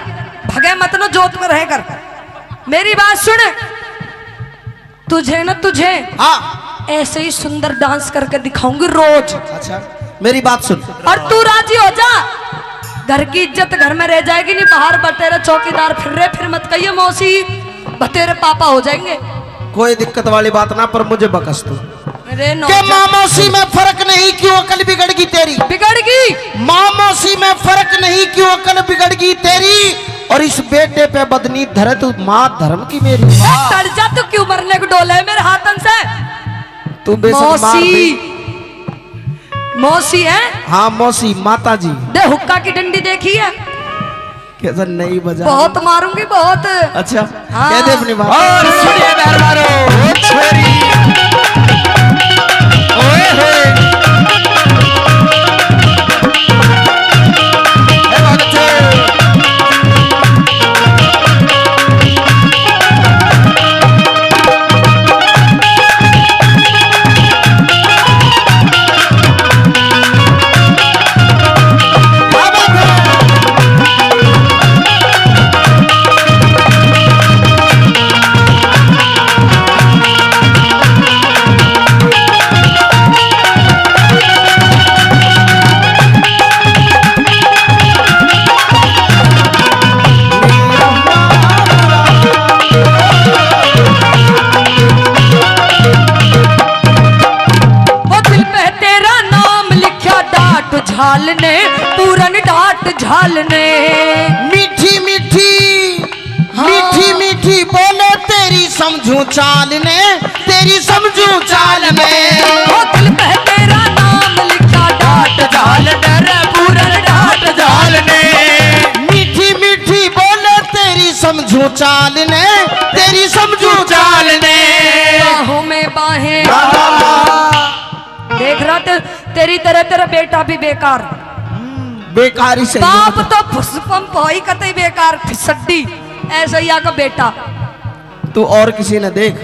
भगे मत न, जोत में रह कर। मेरी बात सुन। तुझे ना, तुझे हाँ। ऐसे ही सुंदर डांस करके दिखाऊंगी रोज। अच्छा, मेरी बात सुन। और तू राजी हो जा, घर की इज्जत घर में रह जाएगी, नहीं बाहर बतेरे चौकीदार फिर रहे, फिर मत कहिए मौसी, बतेरे पापा हो जाएंगे। कोई दिक्कत वाली बात ना, पर मुझे बकस तू। अरे नौ के माँ मौसी में फर्क नहीं, क्यों अकल बिगड़ गई तेरी? बिगड़ गई। माँ मौसी में फर्क नहीं, क्यों अकल बिगड़ गई तेरी? और इस बेटे पे बदनी धरे तू, माँ धर्म की मेरी। ए, टल जा, तू क्यों मरने को डोले है मेरे हाथन से? तू बेशक मार मौसी। दे। मौसी है? हाँ, मौसी, माता जी। दे हुक्का की डंडी देखी है? कैसा नहीं बजा? बहुत मारूंगी, बहुत। अच्छा, हाँ। कह दे अपनी बात। और सुनिए दरबारो, ओ छोरी। ओए होए। ए भगत। वो दिल पे तेरा नाम लिखा डाट झाल ने, पूरन डाट झाल ने। मीठी मीठी, हाँ। मीठी मीठी बोले तेरी समझू चाल ने, तेरी समझू चाल ने। वो दिल पे तेरा नाम लिखा डाट झाल ने, पूरन डाट झाल ने। मीठी मीठी बोले तेरी समझू चाल ने, तेरी समझू चाल ने। बाहों में बाहें। आहा। देख रहा तो तेरी तरह तेरा बेटा भी बेकार। बेकार ही सही बाप बात। तो फुसपम भाई कतई बेकार फिसड्डी, ऐसा ही आका बेटा। तू और किसी ने देख।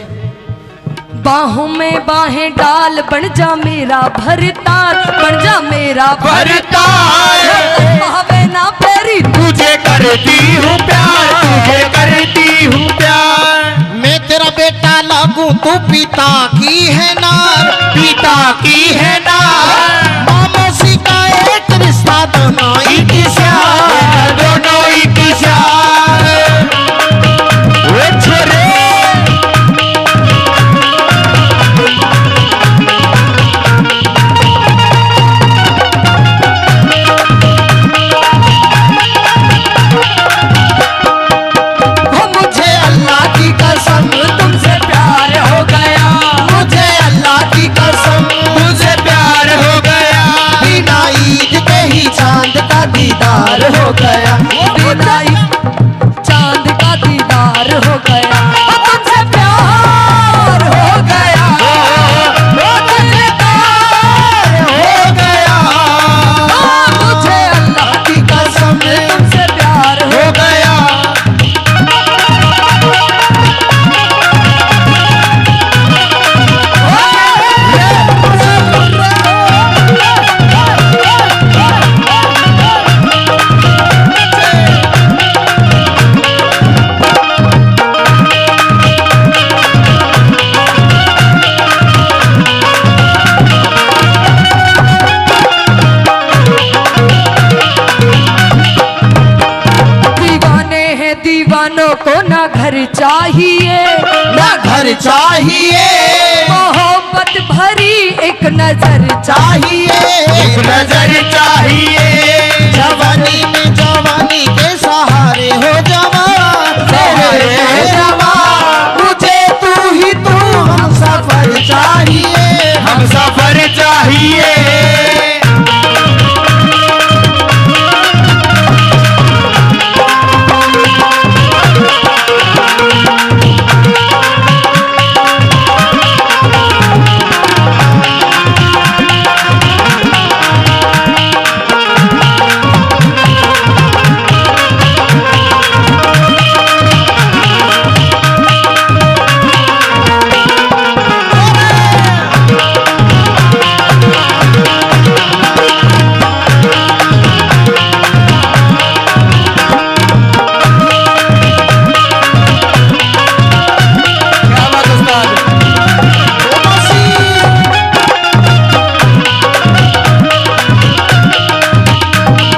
बाहों में बाहें डाल, बन जा मेरा भरतार, बन जा मेरा भरतार। भावे ना पैरी तुझे करती हूँ प्यार, तुझे करती हूँ प्यार। मैं तेरा बेटा लागू, तू पिता की है नार, पिता की है नार। माँ मौसी का एक रिश्ता, दोनों एक ही श्यार, दोनों एक ही श्यार। ओ छोरे। ओ मुझे अल्लाह की कसम तुमसे प्यार हो गया, मुझे अल्लाह की कसम तुमसे प्यार हो गया। बिना ईद के ही चांद का दीदार हो गया, बिना ईद चांद का दीदार हो गया, ओ तुमसे प्यार हो गया, ओ तुमसे प्यार हो गया। ओ मुझे अल्लाह की कसम तुमसे प्यार हो गया। दीवाने हैं, दीवानों को ना घर चाहिए, ना घर चाहिए। मोहब्बत भरी एक नजर चाहिए, एक नजर चाहिए। जवानी में जवानी के सहारे हो जवान, सहारे हो जवान। मुझे तू ही तू हम सफर चाहिए, हम सफर चाहिए। क्या बात उस्ताद।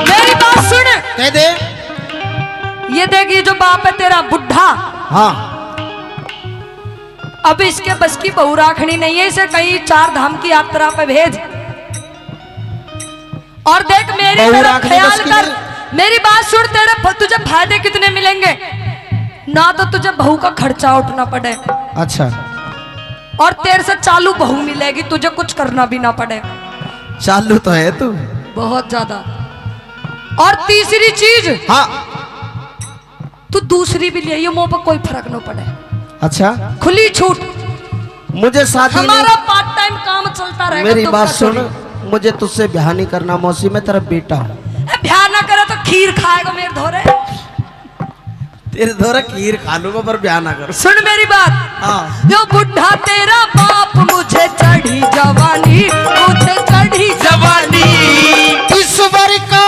मेरी बात सुन। कह दे। ये देख, ये जो बाप है तेरा बुढ़ा, हाँ। अब इसके बस की बहू राखनी नहीं है, इसे कहीं चार धाम की यात्रा पे भेज। और देख, मेरी बहू तरफ राखनी ख्याल बस की कर, नहीं। मेरी बात सुन, तेरे फ-, तुझे फायदे कितने मिलेंगे? ना तो तुझे बहू का खर्चा उठना पड़े। अच्छा। और तेरे से चालू बहू मिलेगी, तुझे कुछ करना भी ना पड़े। चालू तो है तू। बहुत ज्यादा। और तीसरी चीज, हाँ। तू दूसरी भी ले आइयो, मुंह पर कोई फर्क न पड़े। अच्छा। खुली छूट। मुझे शादी नहीं। हमारा पार्ट टाइम काम चलता रहेगा, मेरी बात सुन, मुझे तुझसे ब्याह नहीं करना मौसी, मैं तेरा बेटा हूँ। ए, ब्याह ना करे तो खीर खाएगा मेरे धोरे। तेरे धोरे खीर खा लूंगा, पर ब्याह ना करूं। सुन मेरी बात। हाँ। यो बुढ़ा तेरा बाप, मुझे चढ़ी जवानी, मुझे चढ़ी जवानी। ईश्वर का,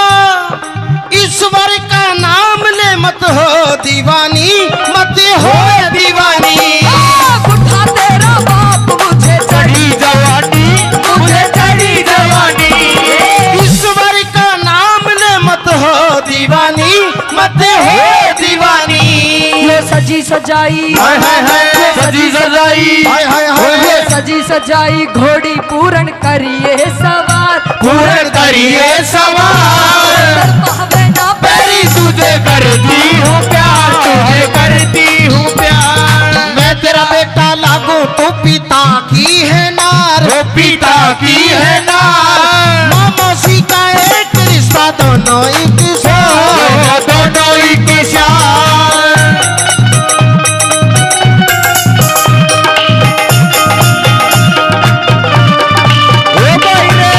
ईश्वर का नाम ले, मत हो दीवानी, मत हो दीवानी। ओ बुढ़ा तेरा बाप, मुझे चढ़ी जवानी, मुझे चढ़ी जवानी। ईश्वर का नाम ले, मत हो दीवानी, मत हो दीवानी। ये सजी सजाई, हाय, हाय, हाय। ये सजी सजाई, हाय, हाय, हाय। ये सजी सजाई घोड़ी पूरण करिए सवार, पूरण करिए सवार। तड़पावे ना बैरी, तुझे करती हूँ प्यार, तुझे करती हूँ प्यार। मैं तेरा बेटा लागू, तू पिता की है नार, वो पिता की है नार। माँ मौसी का एक रिश्ता, दोनों एक साथ, दोनों एक साथ। ओ भाई रे,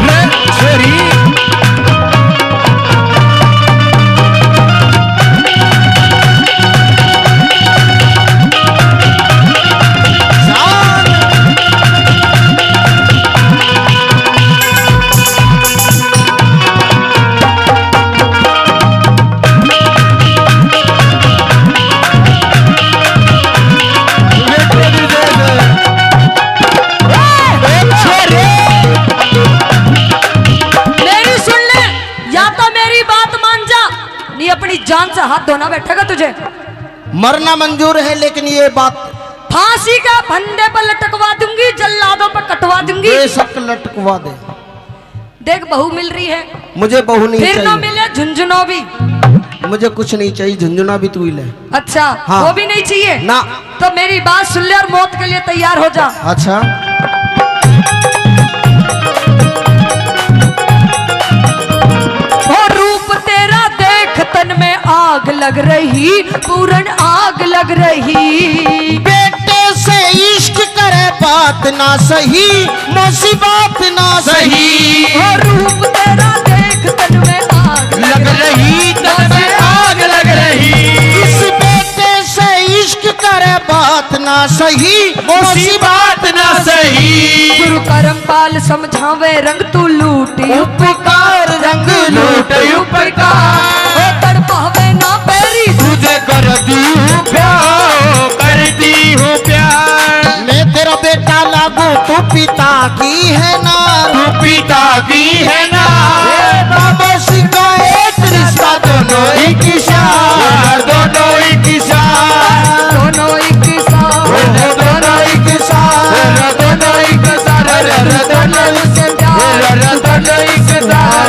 रे छोरी। मेरी सुन ले, या तो मेरी बात मान जा, नहीं अपनी जान से हाथ धोना बैठेगा तुझे। मरना मंजूर है, लेकिन ये बात फांसी का फंदे पर लटकवा दूंगी, जल्लादों पर कटवा दूंगी। बेशक लटकवा दे। देख, बहू मिल रही है। मुझे बहू नहीं चाहिए। फिर ना मिले झुंझुनो भी। मुझे कुछ नहीं चाहिए, झुंझुना भी तू ही ले। अच्छा, हाँ। वो भी नहीं चाहिए? ना। तो मेरी बात सुन ले और मौत के लिए तैयार हो जा। अच्छा। ओ रूप तेरा देख, तन में आग लग रही, पूरण आग लग रही। बेटे से इश्क करे बात ना सही, मौसी बात ना सही। ओ रूप तेरा देख, तन में आग लग रही, तन में आग लग रही। इस बेटे से इश्क करे बात ना सही, मौसी बात ना सही। गुरु करमपाल समझावे, रंग तू लूट उपकार, रंग लूट उपकार। ओ तड़पावे ना बैरी, तुझे कर दी हूँ प्यार, कर दी हूँ प्यार। मैं तेरा बेटा लागू, तू पिता की है नार, तू पिता की है नार। ए बाबा सिंह का एक रिश्ता, दोनों एक साथ, दोनों एक साथ, दोनों एक साथ, दोनों एक साथ, दोनों एक साथ, दोनों एक साथ।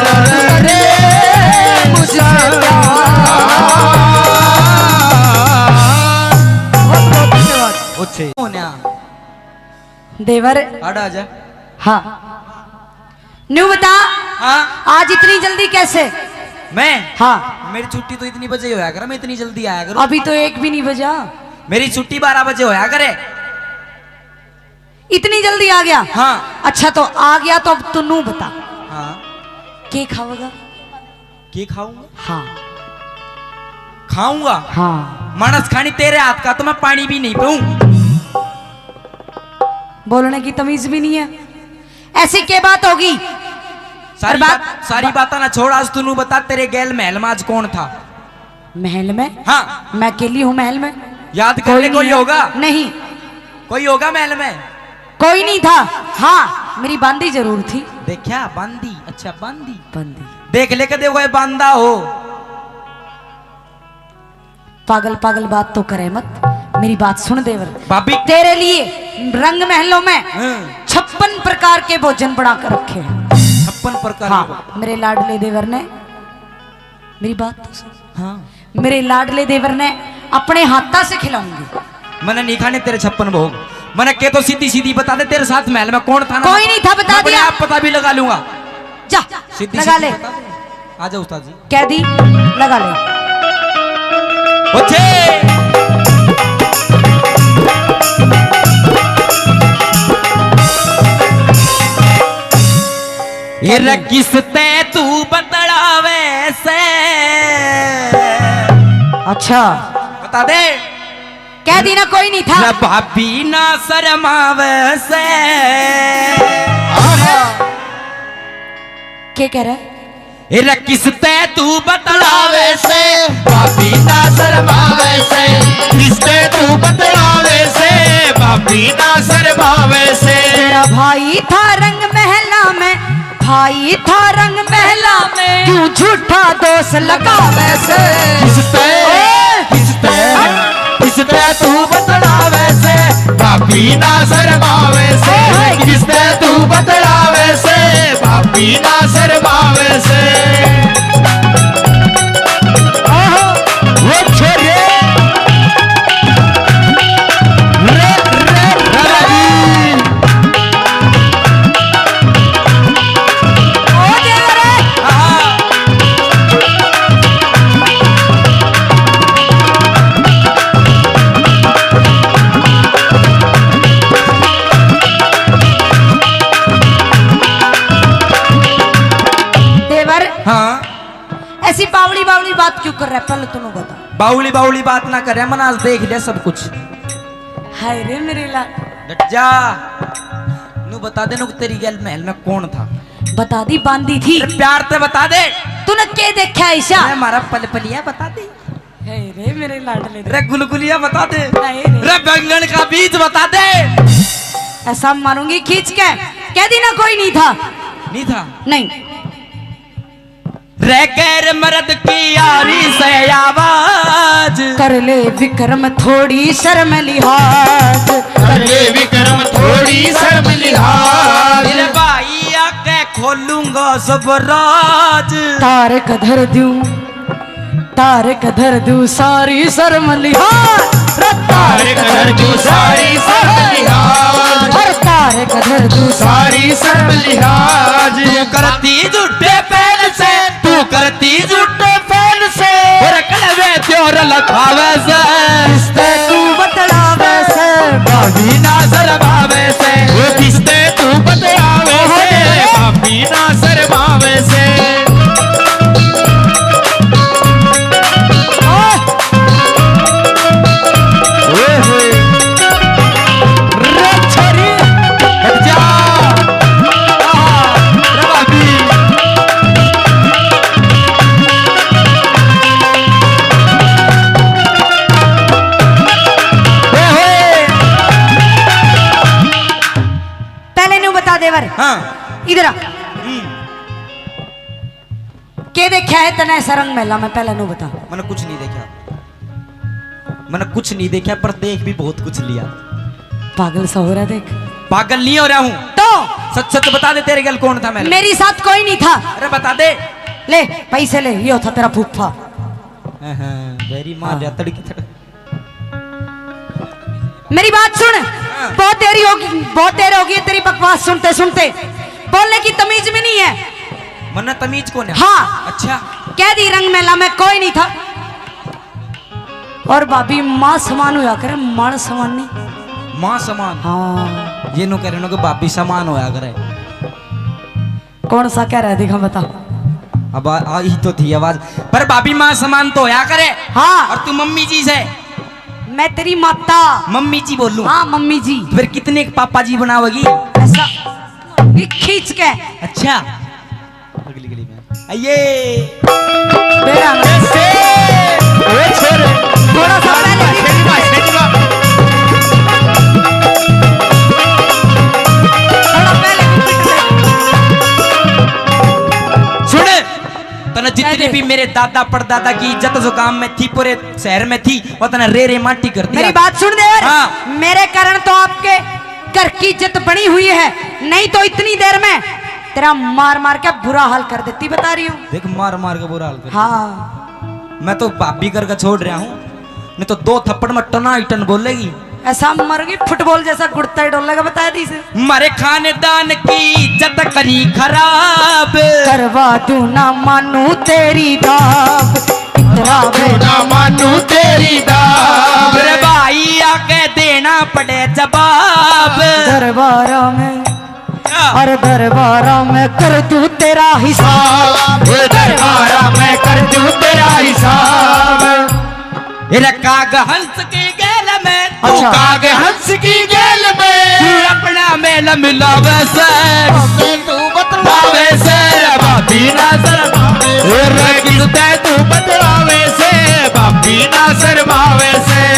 अरे मुझसे प्यार, बहुत बहुत धन्यवाद। अच्छे। देवर। आड़ा आजा। हाँ। न्यू बता। हाँ। आज इतनी जल्दी कैसे? मैं? हाँ। मेरी छुट्टी तो इतनी बजे होया करे, मैं इतनी जल्दी आया करूँ। अभी तो एक भी नहीं बजा। मेरी छुट्टी बारह बजे होया करे। इतनी जल्दी आ गया? हाँ। अच्छा, तो आ गया तो अब तू नू बता। हाँ। के खावेगा? के खाऊंगा? हाँ। खाऊंगा? हाँ। मानस खानी तेरे हाथ का तो मैं पानी भी नहीं पीऊं। बोलने की तमीज भी नहीं है। ऐसी क्या बात होगी? सारी और बात, बात, सारी बा- बातां ना छोड़, आज तू नू बता, तेरे गैल महल में आज कौन था? महल में? हाँ। मैं अकेली हूँ महल में। याद कर ले, कोई कोई नहीं है। होगा? नहीं। कोई होगा महल में? कोई नहीं था। हाँ, मेरी बांदी जरूर थी। देखा, बांदी। अच्छा, बांदी। बांदी। देख ले कदे कोई बांदा हो। पागल पागल बात तो करे मत, मेरी बात सुन देवर। भाभी। तेरे लिए रंग महलों में हाँ। छप्पन प्रकार के भोजन बना कर रखे हैं। छप्पन प्रकार के हाँ, भोजन। मेरे लाडले देवर ने, मेरी बात तो सुन। हाँ। मेरे लाडले देवर ने अपने हाथा से खिलाऊंगी। मैंने नहीं खाने तेरे छप्पन भोग। मैंने कह तो सीधी सीधी बता दे, तेरे साथ महल में कौन था ना? कोई नहीं था, बता मैं अपने दिया। आप पता भी लगा लूंगा। जा, सीधी लगा सीधी ले। बता दे। आ जाओ उस्ताद जी। कैदी, लगा ले। ओछे। ये रे किस ते तू बतलावे से? अच्छा। बता दे। कह दी ना, कोई नहीं था। रे भाभी ना शर्मावे से। आहा। के कह रहा है? ए रे किस ते तू बतलावे से, भाभी ना शर्मावे से। किस ते तू बतलावे से, भाभी ना शर्मावे से। तेरा भाई था रंग महला में, भाई था रंग महला में, क्यों झूठा दोष लगावे से? किस ते, ओए! किस ते, किस ते तू बतलावे से, भाभी ना शर्मावे से। ओए! किस ते तू बतलावे से, भाभी ना शर्मावे से। आहो, वो छोरे। रे, रे, रे। ओ देवा रे। देवर, हाँ। ऐसी बावली बावली बात क्यों कर रहा है, पहले तू बता। बावली बावली बात ना करे, मन आज देख लिया सब कुछ। हाय रे मेरे लाल। डट जा। नू बता दे, नू तेरी गैल महल में कौन था? बता दी, बांदी थी। अरे प्यार ते बता दे। तूने के देखा ऐसा? अरे हमारा पलपलिया बता दे। हाय रे मेरे लाडले रे। रे गुलगुलिया बता दे। हाय रे। रे बैंगन का बीज बता दे। ऐसा मारूंगी खींच के। कह दी ना, कोई नहीं था। नहीं था? नहीं। रे गैर मर्द की यारी से आवाज। कर ले विक्रम थोड़ी शर्म लिहाज। कर ले विक्रम थोड़ी शर्म लिहाज। मेरे भाई आके खोलूंगा सब राज। तारक धर दूं, तारक धर दूं सारी शर्म लिहाज। तारक धर दूं सारी शर्म लिहाज। हर तारक धर दूं सारी शर्म लिहाज। तू करती झूठे पहल से, तू करती झूठे पहल से। और कलवे त्योर लखावे से। किसते तू बतलावे से। भाभी ना शर्मावे से। वो किसते तू बतलावे से। भाभी ना शर्मावे से। ओए होए। रे छोरी, हट जा। आहा, रे भाभी। ओए होए। पहले न्यू बता देवर। हाँ। इधर आ। हम्म। के देखा है तने ऐसा रंग महला में, पहले न्यू बता। मैंने कुछ नहीं देखा। मैंने कुछ नहीं देखा, पर देख भी बहुत कुछ लिया। पागल सा हो रहा देख। पागल नहीं हो रहा हूँ। तो? सच सच बता दे, तेरे गल कौन था महल? मेरी साथ कोई नहीं था। अरे बता दे। ले, पैसे ले, यो था तेरा फूफा। हाँ, हाँ, मेरी माँ हाँ। जा तड़की तड़- मेरी बात सुन, हाँ। बहुत देरी होगी, बहुत देर होगी तेरी बकवास सुनते सुनते। बोलने की तमीज भी नहीं है। मन्ना तमीज कौन है? हाँ। अच्छा। कह दी रंग मेला में कोई नहीं था। और भाभी माँ समान होया करे, माण समान नहीं। माँ समान? हाँ। ये नु कह रहे हो कि भाभी समान होया करे। कौन सा कह रहा है, दिखा बता। अब आ, आई तो थी आवाज, पर भाभी माँ समान तो होया करे। हाँ। और तू मम्मी जी से। मैं तेरी माता। मम्मी जी बोलूं? हाँ, मम्मी जी। फिर कितने के पापा जी बनावेगी? ऐसा, ये खींच के। अच्छा, अगली गली में आइए। बेरा में। ऐसे। ओ छोरे। थोड़ा सा पहले भी। थोड़ा पहले भी पिट ले। सुन, तने जितनी भी मेरे दादा परदादा की इज्जत जो गांव में थी, पूरे शहर में थी, वो तने रे रे माटी कर दिया। मेरी बात सुन दे यार। हाँ। मेरे कारण तो आपके घर की इज्जत बनी हुई है, नहीं तो इतनी देर में तेरा मार मार के बुरा हाल कर देती, बता रही हूँ। देख, मार मार के बुरा हाल कर। हाँ। मैं तो भाभी करके छोड़ रहा हूँ, नहीं तो दो थप्पड़ में टना ही टन बोलेगी। ऐसा मरूंगी फुटबॉल जैसा गुड़ता ही डोलेगा, बता दी से। मारे खानदान की इज्जत करी खराब। करवा दूं ना मानू तेरी दाब। इतना ना मानू तेरी दाब। मेरे भाई आके देना पड़े जवाब। दरबारा में, क्या? अरे दरबारा में कर दूं तेरा हिसाब। दरबारा में कर दूं तेरा हिसाब। रखा हंस की गेल में, तू अच्छा। काग हंस की गेल में, तू अपना मेल मिलावे से, तू बतलावे से, रे भाभी ना शर्मावे से, रे किस ते तू बतलावे से, भाभी ना शर्मावे से।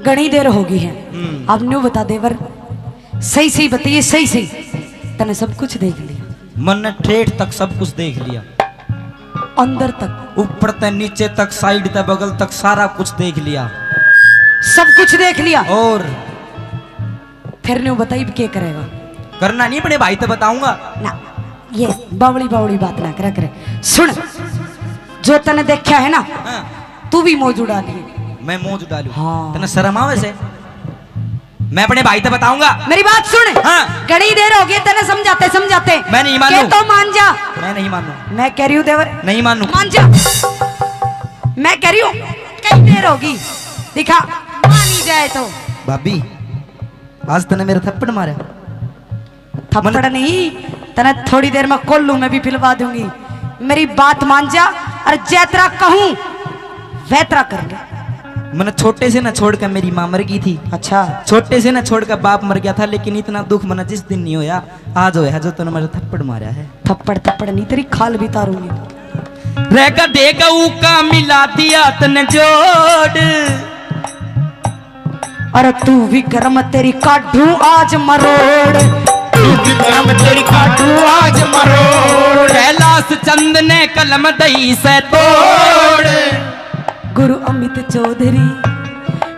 घणी देर होगी है। हम्म। अब न्यू बता देवर, सही सही बताइए, सही सही। तने सब कुछ देख लिया। मन्ने ठेठ तक सब कुछ देख लिया। अंदर तक? ऊपर ते नीचे तक, साइड ते बगल तक, सारा कुछ देख लिया। सब कुछ देख लिया? और? फिर न्यू बताइए, के करेगा? करना नहीं, अपने भाई ते बताऊंगा। ना, ये बावली बावली बात ना करा करे। सुन, जो तने देखा है ना, हाँ। तू भी मौज उड़ा लिए। मैं मौज उड़ा लूं? हाँ। तने शर्म आवे से? मैं अपने भाई ते बताऊंगा। मेरी बात सुन। हाँ। घणी देर हो गई तने समझाते समझाते। मैं नहीं मानू। के तो मान जा। मैं नहीं मानू। मैं कह रही हूँ देवर। नहीं मानू। मान जा। मैं कह रही हूँ, कई देर होगी। दिखा, मान ही जाए तो। भाभी, आज तने मेरा थप्पड़ मारा। थप्पड़ मने- नहीं, तने थोड़ी देर में कोल्लू में भी पिलवा दूंगी। मेरी बात मान जा, और जैतरा कहूं वैतरा कर ले। मने छोटे से ना छोड़ के मेरी माँ मर गई थी। अच्छा। छोटे से ना छोड़ के बाप मर गया था, लेकिन इतना दुख मने जिस दिन नहीं होया, आज होया जो तने मेरा थप्पड़ मारा है। थप्पड़ थप्पड़ नहीं, तेरी खाल भी तारूंगी। रह का दे गऊ का मिला दिया तने जोड़। अरे तू विक्रम तेरी काढू आज मरोड़। तू विक्रम तेरी काढू आज मरोड़। कैलाश चंद ने कलम दई से तोड़। गुरु अमित चौधरी,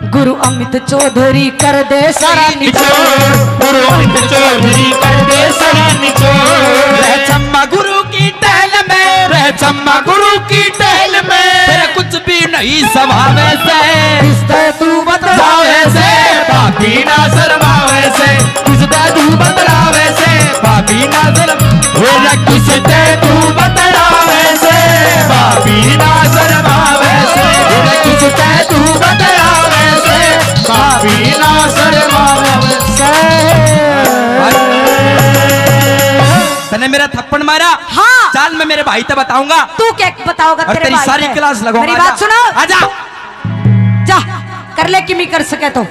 गुरु अमित चौधरी कर दे सारा निचोड़। गुरु अमित चौधरी कर दे सारा निचोड़। रह चम्मा गुरु की टहल में, रह चम्मा गुरु की टहल में। तेरा कुछ भी नहीं सभावे से। किसते तू बतलावे से, भाभी ना शर्मावे से। किसते तू बतलावे से, भाभी ना शर्म-, मेरा किसते तू बतलावे से, भाभी ना शर्मावे से। मेरा किसते तू बतलावे से, भाभी ना शर्मावे से। तने मेरा थप्पड़ मारा। हाँ। चल, मैं मेरे भाई ते बताऊंगा। तू क्या बताओगा? और तेरे तेरी भाई सारी से? क्लास लगाऊंगा। मेरी बात सुनो। आजा। जा, कर ले, किमी कर सके तो।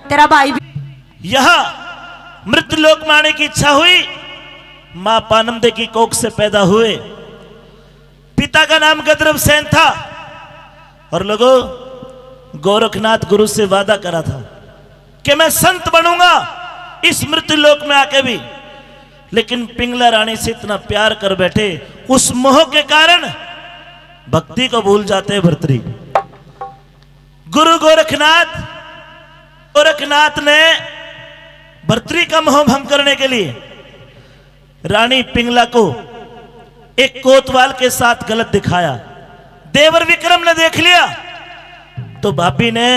तेरा भाई भी। यहाँ मृत्यु लोक में आने की इच्छा हुई, माँ पानमदे की कोख से पैदा हुए। पिता का नाम गद्रभ सेन था। और लोगों, गोरखनाथ गुरु से वादा करा था कि मैं संत बनूंगा इस मृत्यु लोक में आके भी, लेकिन पिंगला रानी से इतना प्यार कर बैठे, उस मोह के कारण भक्ति को भूल जाते हैं भर्तरी। गुरु गोरखनाथ, गोरखनाथ ने भर्तरी का मोह भंग करने के लिए रानी पिंगला को एक कोतवाल के साथ गलत दिखाया। देवर विक्रम ने देख लिया तो भाभी ने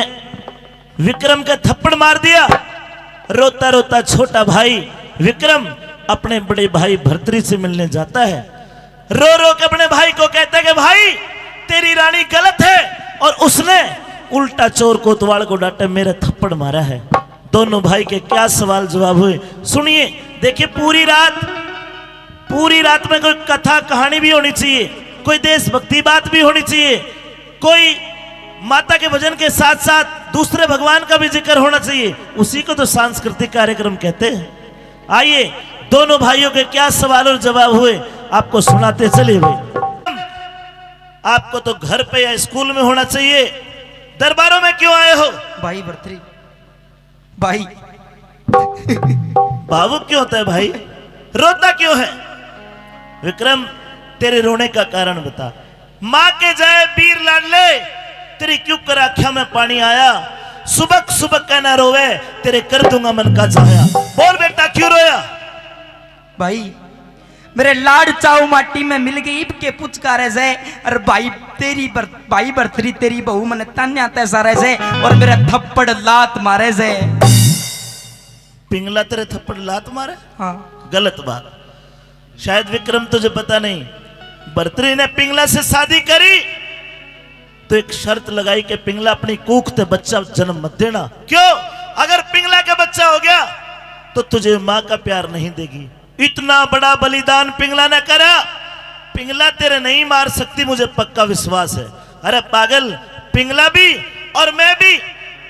विक्रम का थप्पड़ मार दिया। रोता रोता छोटा भाई विक्रम अपने बड़े भाई भर्तरी से मिलने जाता है। रो रो के अपने भाई को कहता है कि भाई, तेरी रानी गलत है, और उसने उल्टा चोर कोतवाल को डांटे, मेरा थप्पड़ मारा है। दोनों भाई के क्या सवाल जवाब हुए, सुनिए। देखिए, पूरी रात, पूरी रात में कोई कथा कहानी भी होनी चाहिए, कोई देशभक्ति बात भी होनी चाहिए, कोई माता के भजन के साथ साथ दूसरे भगवान का भी जिक्र होना चाहिए। उसी को तो सांस्कृतिक कार्यक्रम कहते हैं। आइए, दोनों भाइयों के क्या सवाल और जवाब हुए, आपको सुनाते चलिए भाई। आपको तो घर पे या स्कूल में होना चाहिए, दरबारों में क्यों आए हो? भाई भरतरी, भाई। भावुक क्यों होता है भाई? रोता क्यों है? विक्रम, तेरे रोने का कारण बता। माँ के जाए बीर लाडले, तेरी क्यों कर आँख्या में पानी आया? सुबक सुबक कहना रोवे, तेरे कर दूंगा मन का जाया। बोल बेटा, क्यों रोया? भाई, मेरे लाड चाऊ माटी में मिल गई, इब के पुचकारे से। और भाई, तेरी बर-, भाई भरतरी, तेरी बहू मने तान्या तै सारे से, और मेरे थप्पड़ लात मारे से। पिंगला तेरे थप्पड़ लात मारे? हाँ। गलत बात। शायद विक्रम तुझे पता नहीं, भरतरी ने पिंगला से शादी करी तो एक शर्त लगाई कि पिंगला, अपनी कूख ते बच्चा जन्म मत देना। क्यों? अगर पिंगला के बच्चा हो गया तो तुझे माँ का प्यार नहीं देगी। इतना बड़ा बलिदान पिंगला ने करा। पिंगला तेरे नहीं मार सकती, मुझे पक्का विश्वास है। अरे पागल, पिंगला भी और मैं भी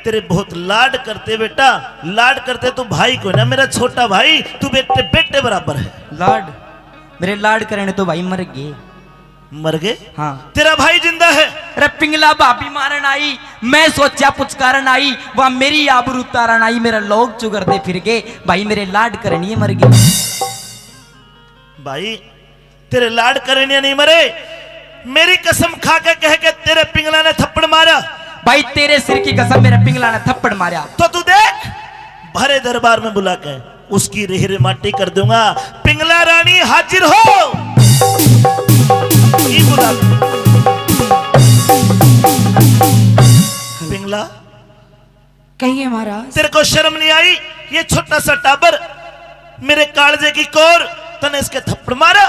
तेरे बहुत लाड करते बेटा, लाड करते। तू भाई को ना, मेरा छोटा भाई, तू बेटे, बेटे बराबर है। लाड, मेरे लाड करने तो भाई मर गए। मर गए? हाँ। तेरा भाई जिंदा है? अरे पिंगला भाभी मारन आई, मैं सोचा पुचकारन आई, वहाँ मेरी आबरू तारन आई, मेरा लोग चुगरते फिर गए। भाई मेरे लाड करनिए मर गए। भाई, तेरे लाड करनिए नहीं मरे। मेरी कसम खा के कह के तेरे पिंगला ने थप्पड़ मारा। भाई तेरे सिर की कसम, मेरे पिंगला ने थप्पड़ मारा। तो तू देख, भरे दरबार में बुला के उसकी रेह रे माटी कर दूंगा। पिंगला रानी हाजिर हो। ई बुला। पिंगला। कहिए महाराज। तेरे को शर्म नहीं आई? ये छोटा सा टाबर मेरे कालजे की कोर, तने इसके थप्पड़ मारा।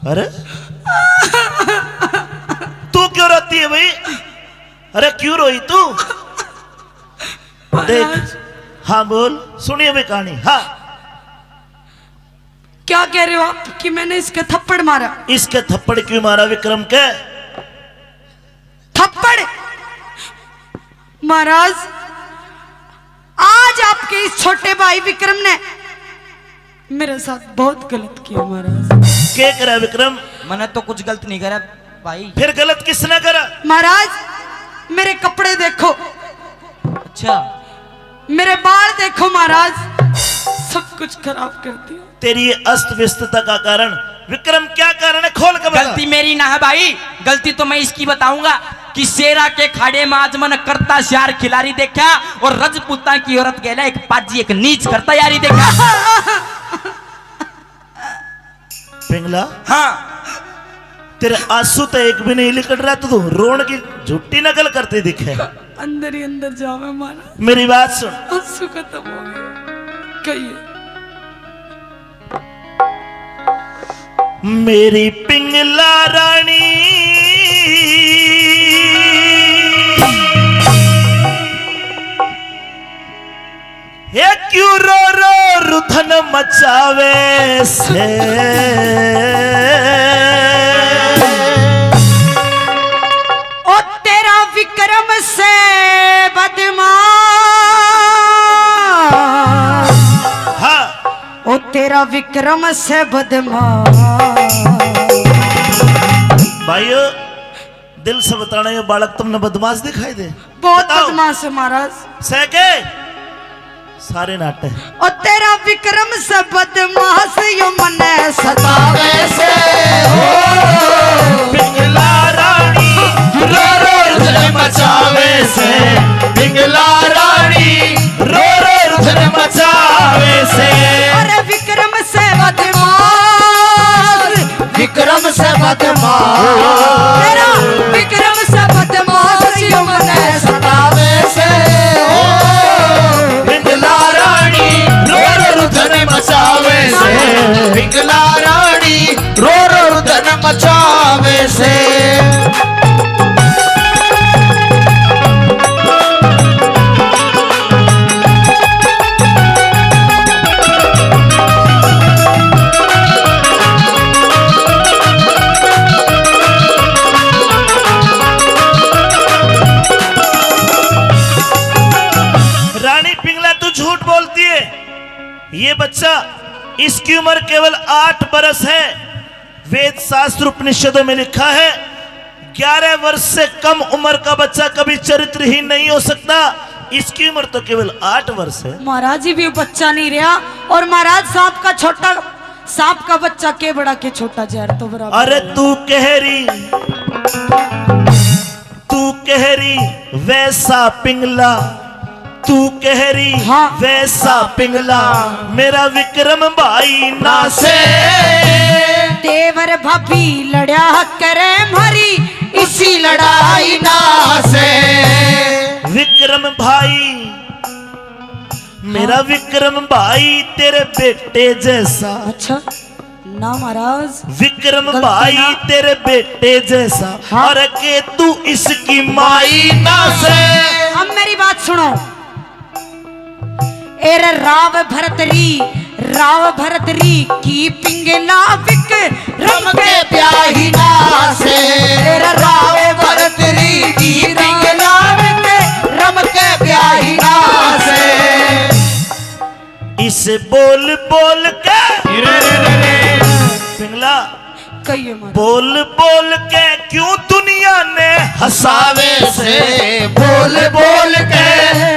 अरे तू क्यों रोती है भाई? अरे क्यों रोई तू? देख। महाराज। हाँ बोल, सुनिए भी कहानी। हाँ। क्या कह रहे हो आप कि मैंने इसके थप्पड़ मारा? इसके थप्पड़ क्यों मारा विक्रम के? थप्पड़? महाराज, आज आपके इस छोटे भाई विक्रम ने मेरे साथ बहुत गलत किया महाराज। के करा विक्रम? मैंने तो कुछ गलत नहीं करा भाई। फिर गलत किसने करा? महाराज, मेरे कपड़े देखो। अच्छा। मेरे बाल देखो महाराज, सब कुछ खराब कर दिया। तेरी ये अस्त व्यस्तता का कारण विक्रम क्या कारण है, खोल के बता। गलती मेरी ना है भाई, गलती तो मैं इसकी बताऊंगा कि शेरा के खाड़े में आज मन करता श्यार खिलारी देखा और रजपूता की औरत गेला एक पाजी एक नीच करता यारी देखा। पिंगला। हाँ। तेरे आंसू तो एक भी नहीं लिकड़ रहा, तू रोन की झूठी नकल करते दिखे। अंदर ही अंदर जावे मारा। मेरी बात सुन। आंसू खत्म हो गए। कहिए। मेरी पिंगला रानी, हे क्यों रो रो रुधन मचावे से? ओ तेरा विक्रम से बदमाश। हाँ। ओ तेरा विक्रम से बदमाश। भाइयों, दिल से बताना, ये बालक तुमने बदमाश दिखाई दे? बहुत बताओ। बदमाश है महाराज। सह के सारे नाटे। ओ तेरा विक्रम से बदमाश यो मने सतावे से हो। पिंगला रानी रो रो रुदन मचावे से। पिंगला रानी रो रो रुदन मचावे से। अरे विक्रम से बदमाश, विक्रम से बदमाश। तेरा विक्रम से बदमाश यो मने सतावे से। ओ पिंगला रानी रो रो रुदन मचावे से। पिंगला रानी रो रो रुदन मचा ये बच्चा, इसकी उम्र केवल आठ बरस है। वेद शास्त्र उपनिषदों में लिखा है, ग्यारह वर्ष से कम उम्र का बच्चा कभी चरित्रहीन नहीं हो सकता। इसकी उम्र तो केवल आठ वर्ष है। महाराज जी भी बच्चा नहीं रहा। और महाराज, सांप का छोटा, सांप का बच्चा के बड़ा के छोटा, जहर तो बराबर अरे है। तू कह रही, तू कह रही वैसा पिंगला, तू कह रही हाँ। वैसा पिंगला, मेरा विक्रम भाई ना से। देवर भाभी लड़या करे म्हारी, इसी लड़ाई ना से। विक्रम भाई, मेरा हाँ। विक्रम भाई तेरे बेटे जैसा। अच्छा, ना महाराज, विक्रम गलती भाई ना। तेरे बेटे जैसा। हाँ। और के तू इसकी माई ना से। अब मेरी बात सुनो। एर राव भरत री, राव भरत री की पिंगला विक्रम के ब्याही ना से। एर राव भरत री की पिंगला विक्रम के ब्याही ना से। इसे बोल बोल के रे रे रे रे। पिंगला कहिए माँ। बोल बोल के क्यों दुनिया ने हंसावे से, बोल बोल के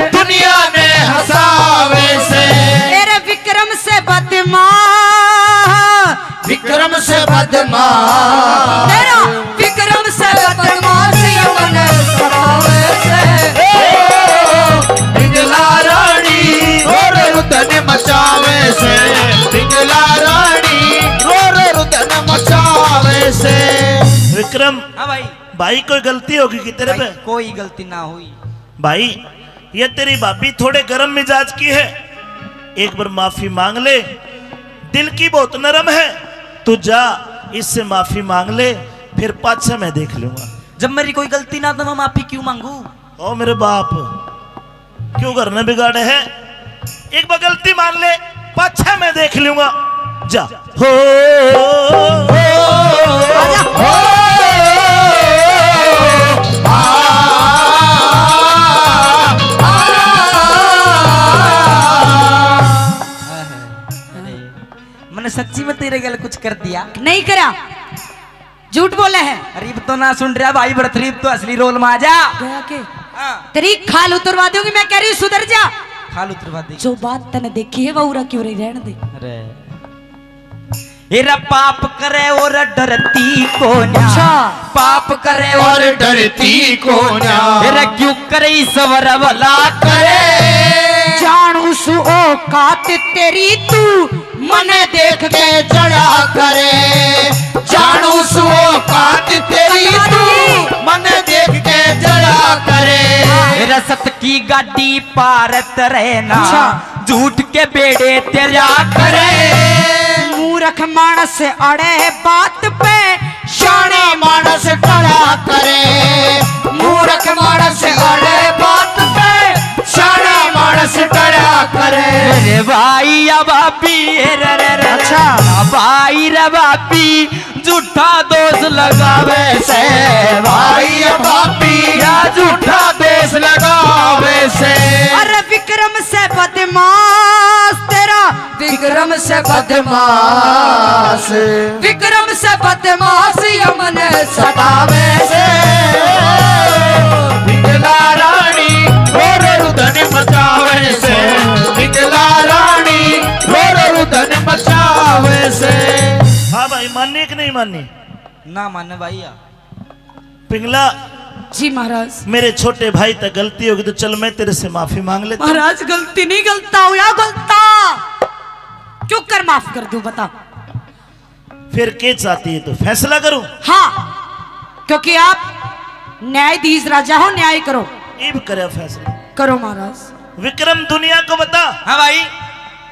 दुनिया ने हंसावे से। तेरे विक्रम से बदमाश, विक्रम से बदमाश। तेरा विक्रम से बदमाश यमन सतावे से। पिंगला रानी रो रे रुदन मचावे से, पिंगला रानी रो रे रुदन मचावे से। विक्रम, हाँ भाई। भाई, कोई गलती होगी कि तेरे भाई, पे? कोई गलती ना हुई। भाई, ये तेरी भाभी थोड़े गर्म मिजाज की है, एक बार माफी मांग ले। दिल की बहुत नरम है, तू जा, इससे माफी मांग ले, फिर पाछे मैं देख लूंगा। जब मेरी कोई गलती ना, तो मैं माफी क्यों मांगू? ओ मेरे बाप, क्यों घर ने बिगाड़े है? एक बार गलती मान ले, पाछे मैं देख लूंगा। जा। हो, हो, हो, हो, आ, आ, आ, आ। मैंने सच्ची में तेरे गल कुछ कर दिया? नहीं करा। झूठ बोले है। अरे, इब तो ना सुन रहा भाई, बड़थरी, इब तो असली रोल में आ जा। गया के? हाँ। तेरी खाल उतरवा दूंगी, मैं कह रही हूँ, सुधर जा। खाल उतरवा दी। जो बात तने देखी है, वो उरा क्यों रही, रहने दे। अरे। एरा पाप करे और डरती कोन्या। अच्छा। पाप करे और डरती कोन्या। एरा क्यों करे ईश्वर भला करे। जानू सु औकात तेरी तू मने देख के जड़ा करे, जानू सु औकात तेरी तू, मने देख के जड़ा करे। रसत की गाड़ी पारत रहना, अच्छा। झूठ के बेड़े तेरा करे। मूरख मानस अड़े बात पे, शाणा मानस टड़ा करे। मूरख मानस अड़े बात पे, शाणा मानस टड़ा करे। रे भाई या भाभी, रे, रे, रे, अच्छा। भाई रे भाभी, झूठा दोष लगावे से। भाई या भाभी, या झूठा दोष लगावे से। अरे विक्रम से बदमाश तेरा, विक्रम से बदमाश, विक्रम से बदमाश यमन सतावे से। पिंगला रानी रो रो रुदन मचावे से, पिंगला रानी रो रो रुदन मचावे से। हाँ भाई, माननी कि नहीं माननी? ना माने भाई। पिंगला, जी महाराज। मेरे छोटे भाई तक गलती होगी तो चल मैं तेरे से माफी मांग लेता हूँ। महाराज, गलती नहीं गलता हो या गलता, क्यों कर माफ कर दूं, बता। फिर के चाहती है तू, फैसला करूं? हाँ, क्योंकि आप न्यायाधीश राजा हो, न्याय करो। इब करे फैसला। करो महाराज। विक्रम, दुनिया को बता। हाँ भाई।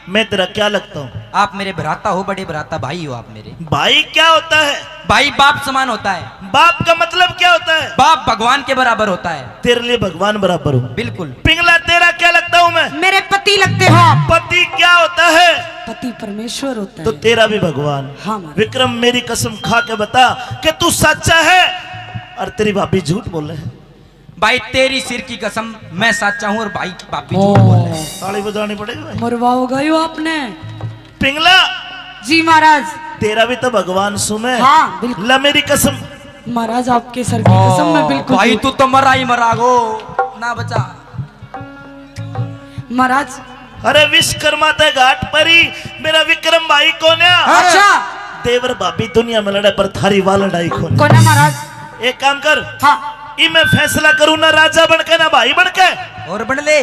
मैं तेरा क्या लगता हूँ? आप मेरे भ्राता हो, बड़े भ्राता, भाई हो आप मेरे। भाई क्या होता है? भाई बाप समान होता है। बाप का मतलब क्या होता है? बाप भगवान के बराबर होता है। तेरे लिए भगवान बराबर हूँ। बिल्कुल। पिंगला, तेरा क्या लगता हूँ मैं? मेरे पति लगते हो आप। पति क्या होता है? पति परमेश्वर होता तो है। तेरा भी भगवान। हाँ, महाराज। विक्रम, मेरी कसम खा के बता कि तू सच्चा है और तेरी भाभी झूठ बोले है। भाई, तेरी सिर की कसम, मैं साचा हूँ और भाई, भाभी झूठ बोल रहे हैं। ताली बजानी पड़ेगी भाई। मरवाओगा यो आपने। पिंगला। जी महाराज। तेरा भी तो भगवान सुमे। हाँ, बिल्कुल। ला मेरी कसम। महाराज, आपके सर की कसम, मैं बिल्कुल भाई, तू तो मरा ही मरा गो ना बचा। महाराज। अरे विश्वकर्मा ते घाट पर ही मेरा विक्रम भाई कोन्या। अच्छा। देवर भाभी दुनिया में लड़े पर थारी वा लड़ाई कोन्या। कोन्या महाराज। एक काम कर। हाँ। ई मैं फैसला करूँ ना राजा बन के ना भाई बन के। और बन ले।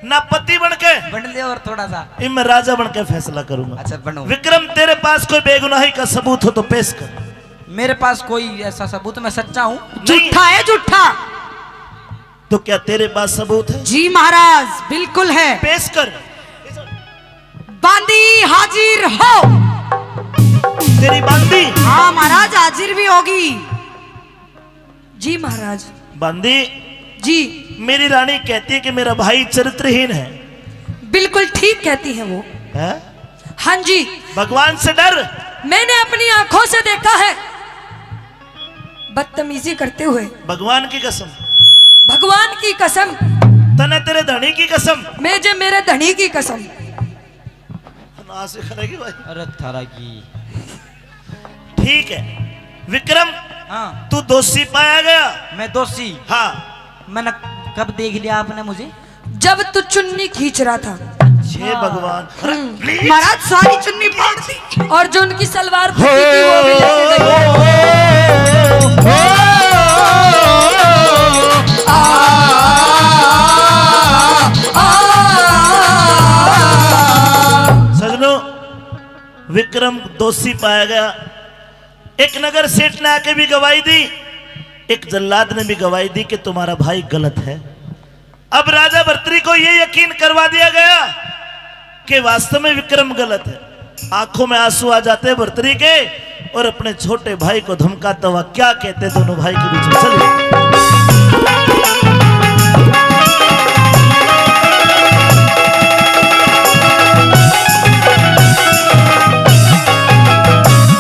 ना पति बन के। बन ले और थोड़ा सा। ई मैं राजा बन के फैसला करूंगा। अच्छा बनो। विक्रम, तेरे पास कोई बेगुनाही का सबूत हो तो पेश कर। मेरे पास कोई ऐसा सबूत, मैं सच्चा हूँ। नहीं। झूठा है, झूठा। तो क्या तेरे पास सबूत है? जी महाराज, बिल्कुल है। पेश कर। बांदी हाजिर हो। तेरी बांदी? हाँ महाराज, हाजिर भी होगी। जी महाराज। बांदी। जी। मेरी रानी कहती है कि मेरा भाई चरित्रहीन है। बिल्कुल ठीक कहती है वो। है? हाँ जी। भगवान से डर। मैंने अपनी आंखों से देखा है बदतमीजी करते हुए। भगवान की कसम। भगवान की कसम। तने तेरे धनी की कसम। मैं जे मेरे धनी की कसम। ना से करेगी भाई। अरे थारा की। ठीक है विक्रम। हाँ। तू दोषी पाया गया। मैं दोषी? हाँ। मैंने कब देख लिया आपने मुझे? जब तू चुन्नी खींच रहा था। हे भगवान। हम्म। महाराज, सारी चुन्नी फाड़ दी। और जो उनकी सलवार फटी थी, वो भी लेके गई। सजनों, विक्रम दोषी पाया गया। एक नगर सेठ ने आके भी गवाही दी, एक जल्लाद ने भी गवाही दी कि तुम्हारा भाई गलत है। अब राजा भर्तरी को ये यकीन करवा दिया गया कि वास्तव में विक्रम गलत है। आंखों में आंसू आ जाते हैं भर्तरी के और अपने छोटे भाई को धमकाता हुआ क्या कहते दोनों भाई के बीच में। चलिए।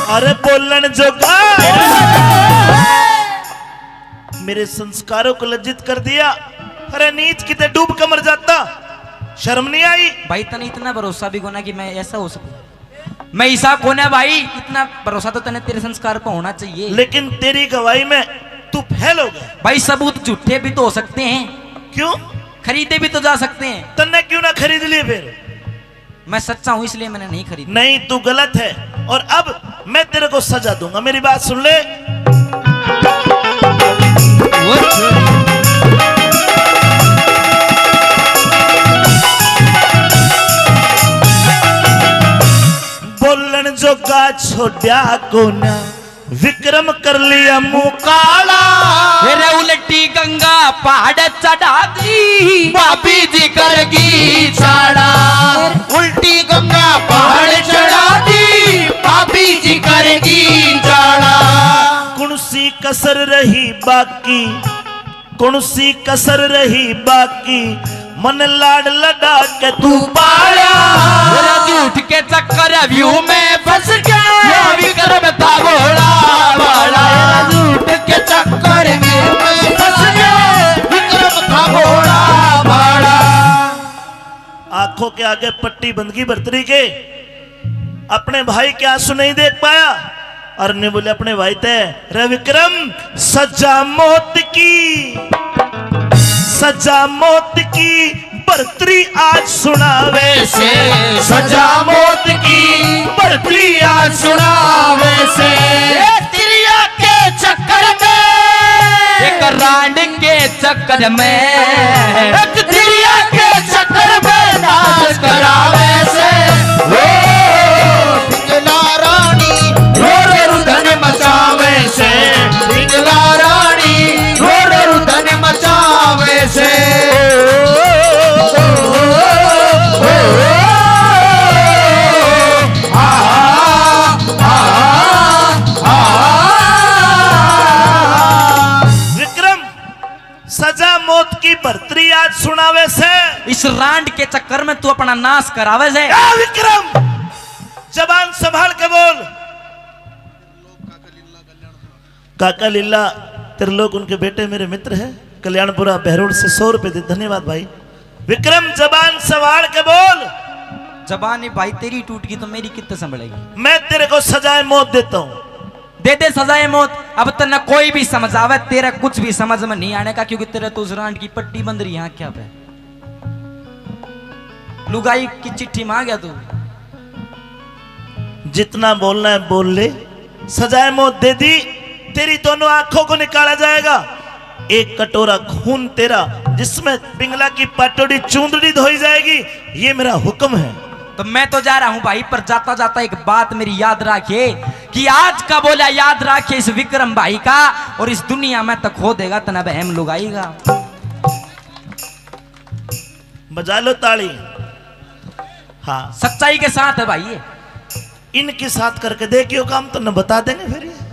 अरे बोलन जोगा। मेरे संस्कारों को लज्जित कर दिया। अरे नीच, किते डूब के मर जाता, शर्म नहीं आई? भाई, तने इतना भरोसा भी कोना कि मैं ऐसा हो सकूं। मैं ऐसा कोना भाई, इतना भरोसा तो तने तेरे संस्कार पर होना चाहिए। लेकिन तेरी गवाही में तू फेल हो गया। भाई, सबूत झूठे भी तो हो सकते हैं। क्यों? खरीदे भी तो जा सकते हैं। तन्ने क्यों ना खरीद लिए फिर? मैं सच्चा हूं, इसलिए मैंने नहीं खरीदी। नहीं, तू गलत है और अब मैं तेरे को सजा दूंगा। मेरी बात सुन ले। बोलन जोगा छोड्या कोना। विक्रम कर लिया मुंह काला। फिर उल्टी गंगा पहाड़ चढ़ा दी, भाभी जी करगी चाला। उल्टी गंगा पहाड़ चढ़ा दी, भाभी जी करगी चाला। कौन सी कसर रही बाकी, कौन सी कसर रही बाकी, मन लाड लडा के तू पाला। तेरा झूठ के चक्कर व्यू में फंस गया, ये विक्रम था भोला भाला। तेरा झूठ के चक्कर व्यू में फंस गया, विक्रम था भोला भाला। आंखों के आगे पट्टी बंदगी भरतरी के, अपने भाई के आंसू नहीं देख पाया और ने बोले अपने भाई ते, "रे विक्रम, सजा मौत की, सजा मौत की भरतरी आज सुनावे से, सजा मौत की भरतरी आज सुनावे से।" ए तिरिया के चक्कर में, एक रांड के चक्कर में, एक तिरिया के चक्कर में नाच करावे से। ओ, पिंगला रानी रो रो रुदन मचावे से, पिंगला रानी रो रो रुदन मचावे से। ओ, ओ, ओ, ओ, ओ, आ, आ, आ, आ। विक्रम, सजा मौत की भरतरी आज सुनावे से। इस रांड के चक्कर में तू अपना नाश करावे से। ए विक्रम, जबान संभाल के बोल। काका लीला, तेरे लोग उनके बेटे मेरे मित्र हैं। कल्याणपुरा बहरोड से सौ रुपए दे, धन्यवाद भाई। विक्रम, जबान संभाल के बोल। जबान ही भाई तेरी टूट गई तो मेरी कित्ते संभलेगी? मैं तेरे को सजाए मौत देता हूँ। दे दे सजाए मौत। अब तन्ने कोई भी समझावे, तेरा कुछ भी समझ में नहीं आने का, क्योंकि तेरे तो उस रांड की पट्टी बंध रही है आंख्या पे। लुगाई की चिट्ठी मांग गया तू। जितना बोलना है बोल ले, सजाए मौत दे दी, तेरी दोनों आंखों को निकाला जाएगा। एक कटोरा खून तेरा, जिसमें पिंगला की पाटोड़ी चूंदड़ी धोई जाएगी, ये मेरा हुक्म है। तो मैं तो जा रहा हूँ भाई, पर जाता जाता एक बात मेरी याद रखिए कि आज का बोला याद रखिए इस विक्रम भाई का, और इस दुनिया में तो खो देगा तन्ने बहम लुगाई का। बजा लो ताली। हाँ, सच्चाई के साथ है भाई ये। इनके साथ करके देखियो काम, तो न बता देंगे फिर ये।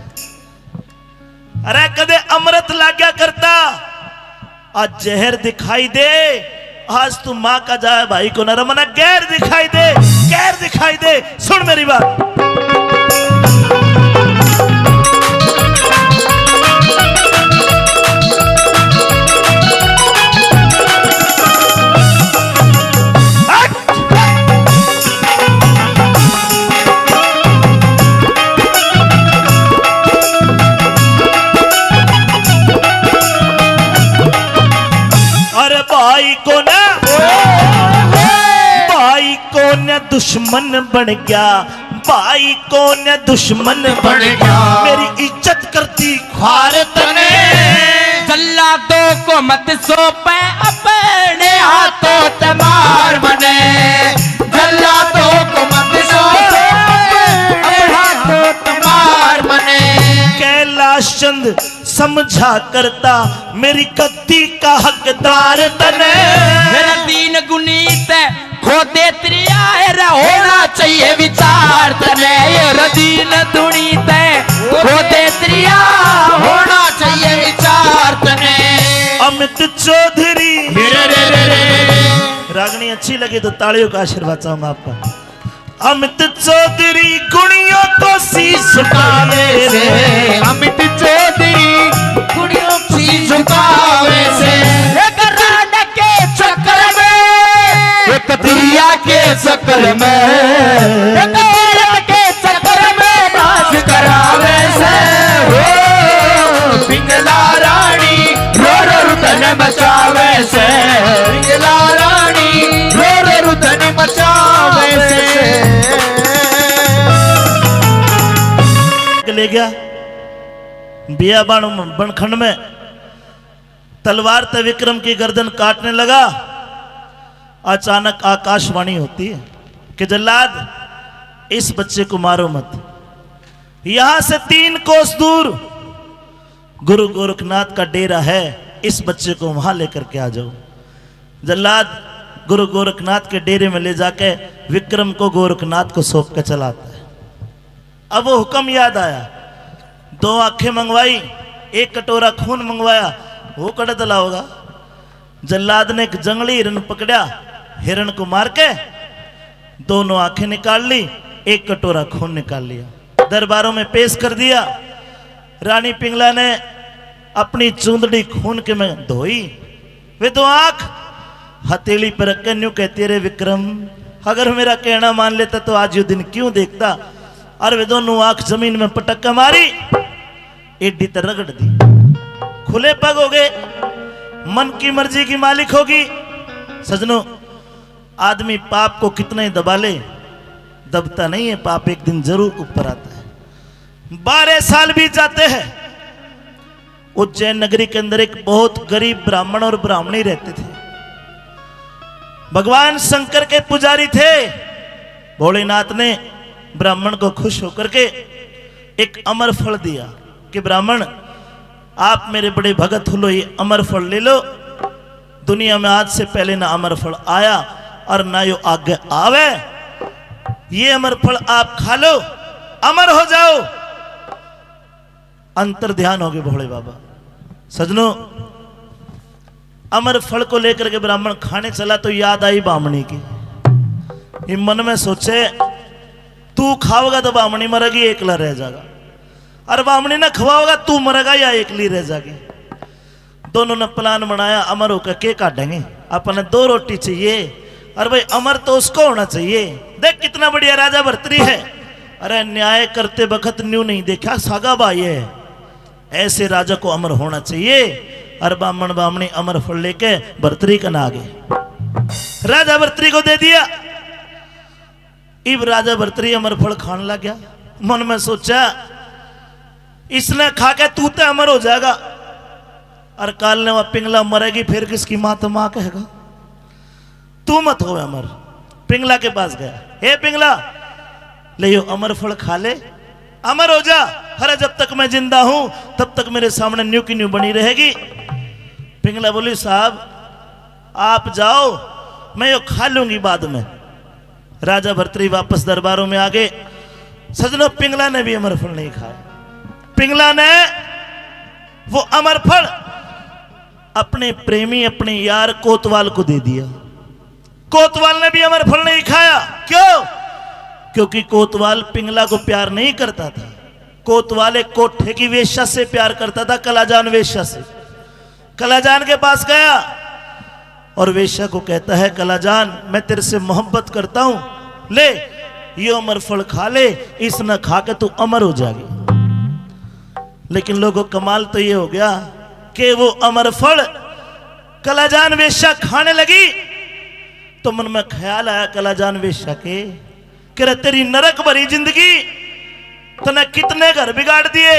अरे कदे अमृत लाग्या करता, आज जहर दिखाई दे। आज तू माँ का जाए भाई को न रमना, गैर दिखाई दे, गैर दिखाई दे। सुन मेरी बात। अरे भाई को ना, भाई को ना दुश्मन बन गया, भाई को ना दुश्मन बन गया। मेरी इज्जत करती खार तने। जल्लादों को मत सौंपे अपने हाथों ते मार मने। जल्लादों को मत सौंपे अपने हाथों ते मार मने। कैलाश चंद समझा करता मेरी गद्दी का हकदार तने। मेरा दीन गुनीत है, खोदे त्रिया है रे, होना चाहिए विचार तने। ये रदीन दुनीत है, खोदे त्रिया, होना चाहिए विचार तने। अमित चौधरी। रे रे रे रे रे। रागनी अच्छी लगी तो तालियों का आशीर्वाद चाहूंगा आपका। अमित चौधरी गुणियों को शीश झुकावे से। अमित चौधरी गुणियों को शीश झुकावे से। एक रांड के चक्कर में, एक त्रिया के चक्कर में, एक औरत के चक्कर में नाश करावे से। हो पिंगला रानी रो रो रुदन मचावे से। पिंगला रानी रो रो रुदन मचावे से। ले गया बियाबान बनखंड में तलवार ते विक्रम की गर्दन काटने लगा। अचानक आकाशवाणी होती है कि जल्लाद, इस बच्चे को मारो मत। यहां से तीन कोस दूर गुरु गोरखनाथ का डेरा है, इस बच्चे को वहां लेकर के आ जाओ। जल्लाद गुरु गोरखनाथ के डेरे में ले जाके विक्रम को गोरखनाथ को सौंप के चला आता है। अब वो हुक्म याद आया, दो आंखें मंगवाई, एक कटोरा खून मंगवाया, वो कड़े तला होगा। जल्लाद ने एक जंगली हिरन पकड़ा, हिरन को मार के दोनों आंखें निकाल ली, एक कटोरा खून निकाल लिया। दरबारों में पेश कर दिया। रानी पिंगला ने अपनी चूंदड़ी खून के में धोई, वे दो आंख हथेली पर रख के न्यू कहती, "रे विक्रम, अगर मेरा कहना मान लेता तो आज यो दिन क्यों देखता?" और वे दोनों आंख जमीन में पटक के मारी, एडी तर रगड़ दी, खुले पग हो गए, मन की मर्जी की मालिक होगी। सजनों, आदमी पाप को कितना ही दबा ले, दबता नहीं है, पाप एक दिन जरूर ऊपर आता है। बारह साल बीत जाते हैं। उज्जैन नगरी के अंदर एक बहुत गरीब ब्राह्मण और ब्राह्मणी रहते थे। भगवान शंकर के पुजारी थे। भोलेनाथ ने ब्राह्मण को खुश होकर के एक अमर फल दिया कि ब्राह्मण, आप मेरे बड़े भगत हो लो, ये अमर फल ले लो। दुनिया में आज से पहले ना अमर फल आया और ना यो आगे आवे। ये अमर फल आप खा लो, अमर हो जाओ। अंतर ध्यान हो गए भोले बाबा। सजनों, अमर फल को लेकर के ब्राह्मण खाने चला तो याद आई बामणी की। ये मन में सोचे, तू खाओगा तो बामणी मरेगी, एकला रह जाएगा, और बामणी ने खवाओगा, तू मरेगा या एकली रह जाएगी। दोनों ने प्लान बनाया, अमर होकर के काटेंगे, अपने दो रोटी चाहिए। और भाई, अमर तो उसको होना चाहिए। देख, कितना बढ़िया राजा भर्तरी है। अरे, न्याय करते बखत न्यू नहीं देखा, सागा भाई है, ऐसे राजा को अमर होना चाहिए। और बामण बामणी अमर फल लेके भर्तरी कन आ गए, राजा भर्तरी को दे दिया। इब राजा भर्तरी अमर फल खान लग गया। मन में सोचा, इसने खा के तू तो अमर हो जाएगा, और काल ने वह पिंगला मरेगी, फिर किसकी माँ तो माँ कहेगा। तू मत हो अमर। पिंगला के पास गया, हे पिंगला, ले यो अमर फल खा ले, अमर हो जा। अरे, जब तक मैं जिंदा हूं, तब तक मेरे सामने न्यू की न्यू बनी रहेगी। पिंगला बोली, साहब, आप जाओ, मैं यो खा लूंगी बाद में। राजा भर्तरी वापस दरबारों में आ गए। सजनों, पिंगला ने भी अमर फल नहीं खाया। पिंगला ने वो अमर फल अपने प्रेमी, अपने यार कोतवाल को दे दिया। कोतवाल ने भी अमर फल नहीं खाया। क्यों? क्योंकि कोतवाल पिंगला को प्यार नहीं करता था। कोतवाल एक कोठे की वेश्या से प्यार करता था, कलाजान वेश्या से। कलाजान के पास गया और वेश्या को कहता है, कलाजान, मैं तेरे से मोहब्बत करता हूं, ले, ये अमर फल खा ले, इसने खा के तू अमर हो जाएगी। लेकिन लोगों, कमाल तो ये हो गया कि वो अमर फल कलाजान वेश्या खाने लगी, तो मन में ख्याल आया कलाजान वेश्या के, कि रे, तेरी नरक भरी जिंदगी, तने कितने घर बिगाड़ दिए,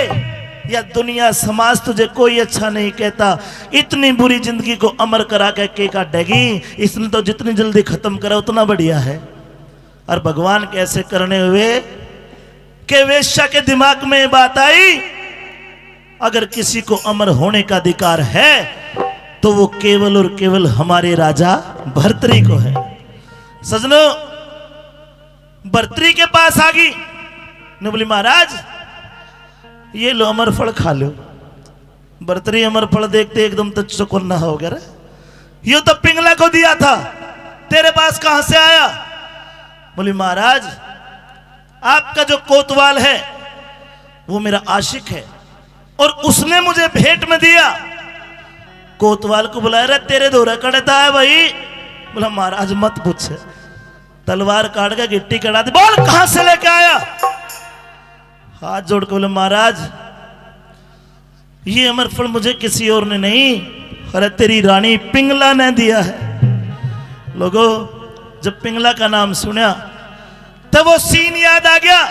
या दुनिया समाज तुझे कोई अच्छा नहीं कहता, इतनी बुरी जिंदगी को अमर करा के के काटेगी? इसने तो जितनी जल्दी खत्म करा, उतना बढ़िया है। और भगवान के ऐसे करने हुए कि वेश्या के दिमाग में ये बात आई, अगर किसी को अमर होने का अधिकार है, तो वो केवल और केवल हमारे राजा भर्तरी को है। सजनों, भर्तरी के पास आ गई, ने बोली, महाराज, ये लो अमर फल खा लो। भर्तरी अमर फल देखते एकदम तो चौकन्ना हो गया, रे, यो तो पिंगला को दिया था, तेरे पास कहां से आया? बोली, महाराज, आपका जो कोतवाल है, वो मेरा आशिक है और उसने मुझे भेंट में दिया। कोतवाल को बुलाया, रे, तेरे धोरे कड़े था है भाई? बोला, महाराज, मत पूछे। तलवार काट के गिट्टी कड़ा दी। बोल, कहां से लेके आया? हाथ जोड़ के बोले, महाराज, ये अमर फल मुझे किसी और ने नहीं, अरे, तेरी रानी पिंगला ने दिया है। लोगो, जब पिंगला का नाम सुना, तब वो सीन याद आ गया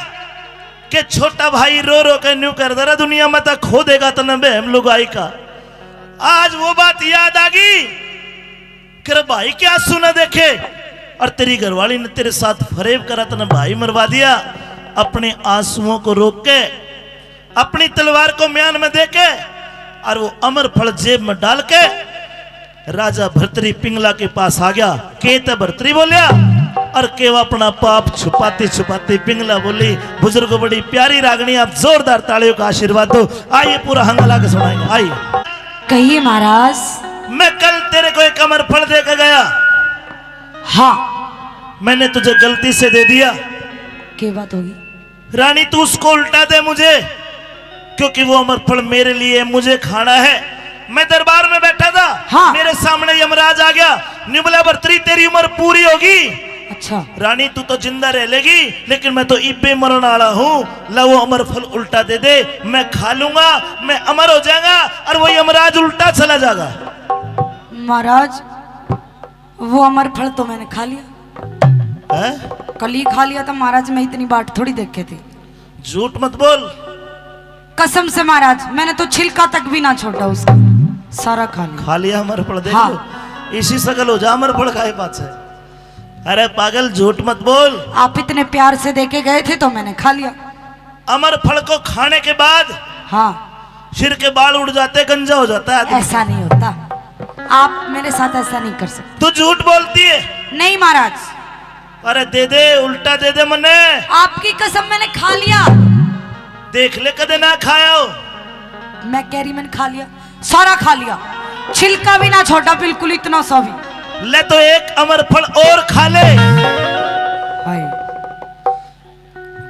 कि छोटा भाई रो रो के न्यू कर दे रहा, दुनिया में तो खो देगा तने बहम लुगाई का। आज वो बात याद आ गई। तेरे भाई के आंसू ना देखे, और तेरी घरवाली ने तेरे साथ फरेब करा, तने भाई मरवा दिया। अपने आंसुओं को रोक के, अपनी तलवार को म्यान में दे के, और वो अमर फल जेब में डाल के राजा भर्तरी पिंगला के पास आ गया। के ते भर्तरी बोलिया, और के वो अपना पाप छुपाती छुपाती पिंगला बोली। बुजुर्ग, बड़ी प्यारी रागनी, आप जोरदार तालियों का आशीर्वाद दो। आइए, पूरा हंगाला के सुनाएंगे। आइए। कहिए महाराज। मैं कल तेरे को एक अमर फल दे के गया। हाँ। मैंने तुझे गलती से दे दिया। क्या बात होगी? रानी, तू उसको उल्टा दे मुझे, क्योंकि वो अमर फल मेरे लिए, मुझे खाना है। मैं दरबार में बैठा था, हाँ। मेरे सामने यमराज आ गया। न्यू बोला, भर्तरी, तेरी उम्र पूरी होगी। अच्छा। रानी, तू तो जिंदा रह लेगी, लेकिन मैं तो इब्बे मरण वाला हूँ। ला, वो अमर फल उल्टा दे दे, मैं खा लूंगा, मैं अमर हो जाऊंगा, और वो यमराज उल्टा चला जाएगा। महाराज, वो अमर फल तो मैंने खा लिया। हैं? कल ही खा लिया था महाराज, मैं इतनी बाट थोड़ी देखे थी। झूठ मत बोल। कसम से महाराज, मैंने तो छिलका तक भी ना छोड़ा उसका, सारा खा लिया। खा लिया अमर फल, देख हाँ। लो, इसी सकल हो जा अमर फल खाए पाछे। अरे पागल, झूठ मत बोल। आप इतने प्यार से देके गए थे तो मैंने खा लिया। अमर फल को खाने के बाद हाँ। सिर के बाल उड़ जाते, गंजा हो जाता है आदमी। ऐसा नहीं होता, आप मेरे साथ ऐसा नहीं कर सकते। तू झूठ बोलती है। नहीं महाराज। अरे दे दे, उल्टा दे दे मन्ने। आपकी कसम, मैंने खा लिया। देख ले, कदे ना खाया हो। मैं कह रही, मैंने खा लिया, सारा खा लिया, छिलका भी ना छोड़ा, बिल्कुल इतना सा भी। ले तो एक अमर फल और खा ले। हाय।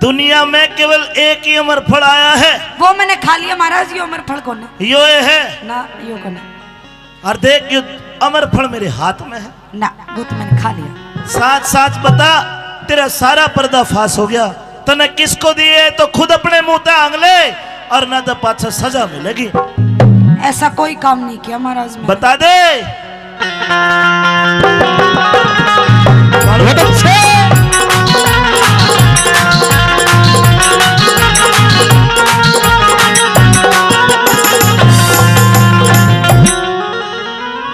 दुनिया में केवल एक ही अमर फल आया है। वो मैंने खा लिया महाराज, यो अमर फल कोना। यो ये है। ना, यो कोना। और देख, ये अमर फल मेरे हाथ में है। ना, वो तो मैंने खा लिया। साच साच बता, तेरा सारा पर्दाफाश हो गया। तने किसको दिए तो खुद अपने मुंह ते आंग ले, और ना तो पाछा सजा मिलेगी। ऐसा कोई काम नहीं किया महाराज मैंने। बता दे। बहुत अच्छे।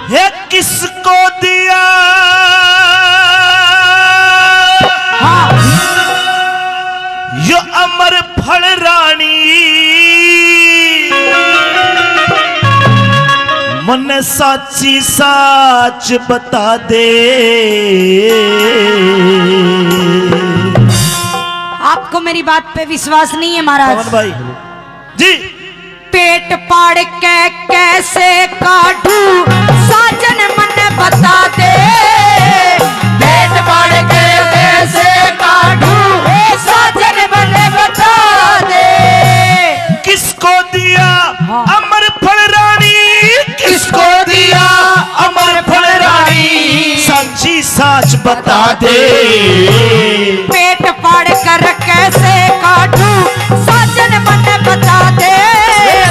हे किसको दिया, हाँ। यो अमर फल रानी, मन्ने साची साच बता दे। आपको मेरी बात पे विश्वास नहीं है महाराज? पवन भाई जी। पेट पाड़ के कैसे काटू, साजन मन्ने बता दे। पेट पाड़ के कैसे काटू, साजन मन्ने बता दे। किसको दिया, हाँ। अमर फल रानी, किसको दिया अमर फल रानी, साची साच बता दे। पेट पाड़ कर कैसे काटू, साजन मन्ने बता दे।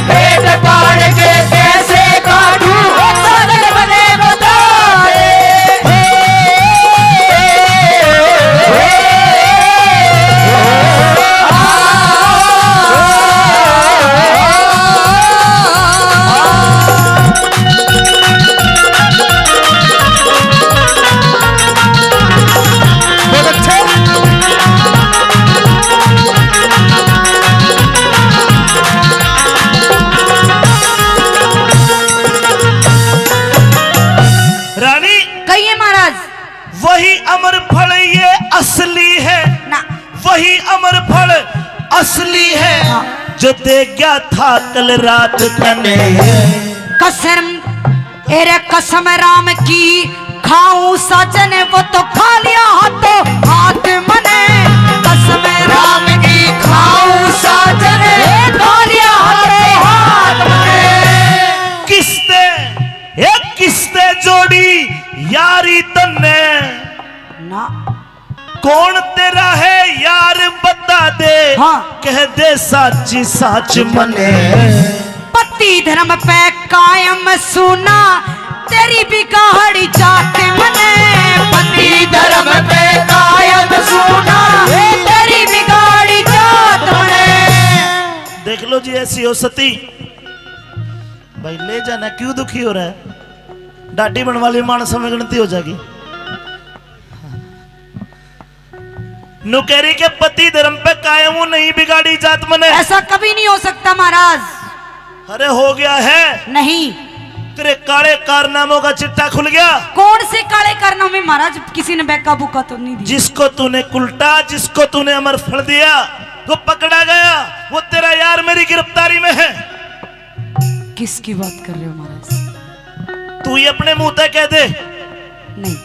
पेट पाड़ के कैसे काटू, साजन मन्ने बता दे। बहुत अच्छे। रानी, कहिए महाराज। वही अमर फल ये असली है। ना। वही अमर फल असली है, हाँ। जो दे गया था कल रात तने। कसम, एरे कसम राम की खाऊं साजन, वो तो खा लिया हाथों हाथ मने। कसम राम की खाऊं साजन, वो खा लिया हाथों हाथ मने। किसते, ए किसते जोड़ी यारी तन्ने? ना। कौन तेरा है यार बता दे, हाँ। कह दे साची साच मने। पति धर्म पे कायम सूना, तेरी बिगाड़ी जात मने। पति धर्म पे कायम सूना, तेरी बिगाड़ी जात मने। देख लो जी, ऐसी हो सती। भाई ले जाना, क्यों दुखी हो रहा है? डाटी बनवा ली, मानस में गिनती हो जाएगी। नुकेरी के पति धर्म पे कायम हूँ, नहीं बिगाड़ी जात मने। ऐसा कभी नहीं हो सकता महाराज। अरे हो गया है। नहीं। तेरे काले कारनामों का चिट्टा खुल गया। कौन से काले कारनामे महाराज? किसी ने बेका बुका तो नहीं दिया। जिसको तूने कुलटा, जिसको तूने अमर फल दिया, वो पकड़ा गया। वो तेरा यार मेरी गिरफ्तारी में है। किसकी बात कर रहे हो महाराज? तू ही अपने मुंह तक कह दे। नहीं।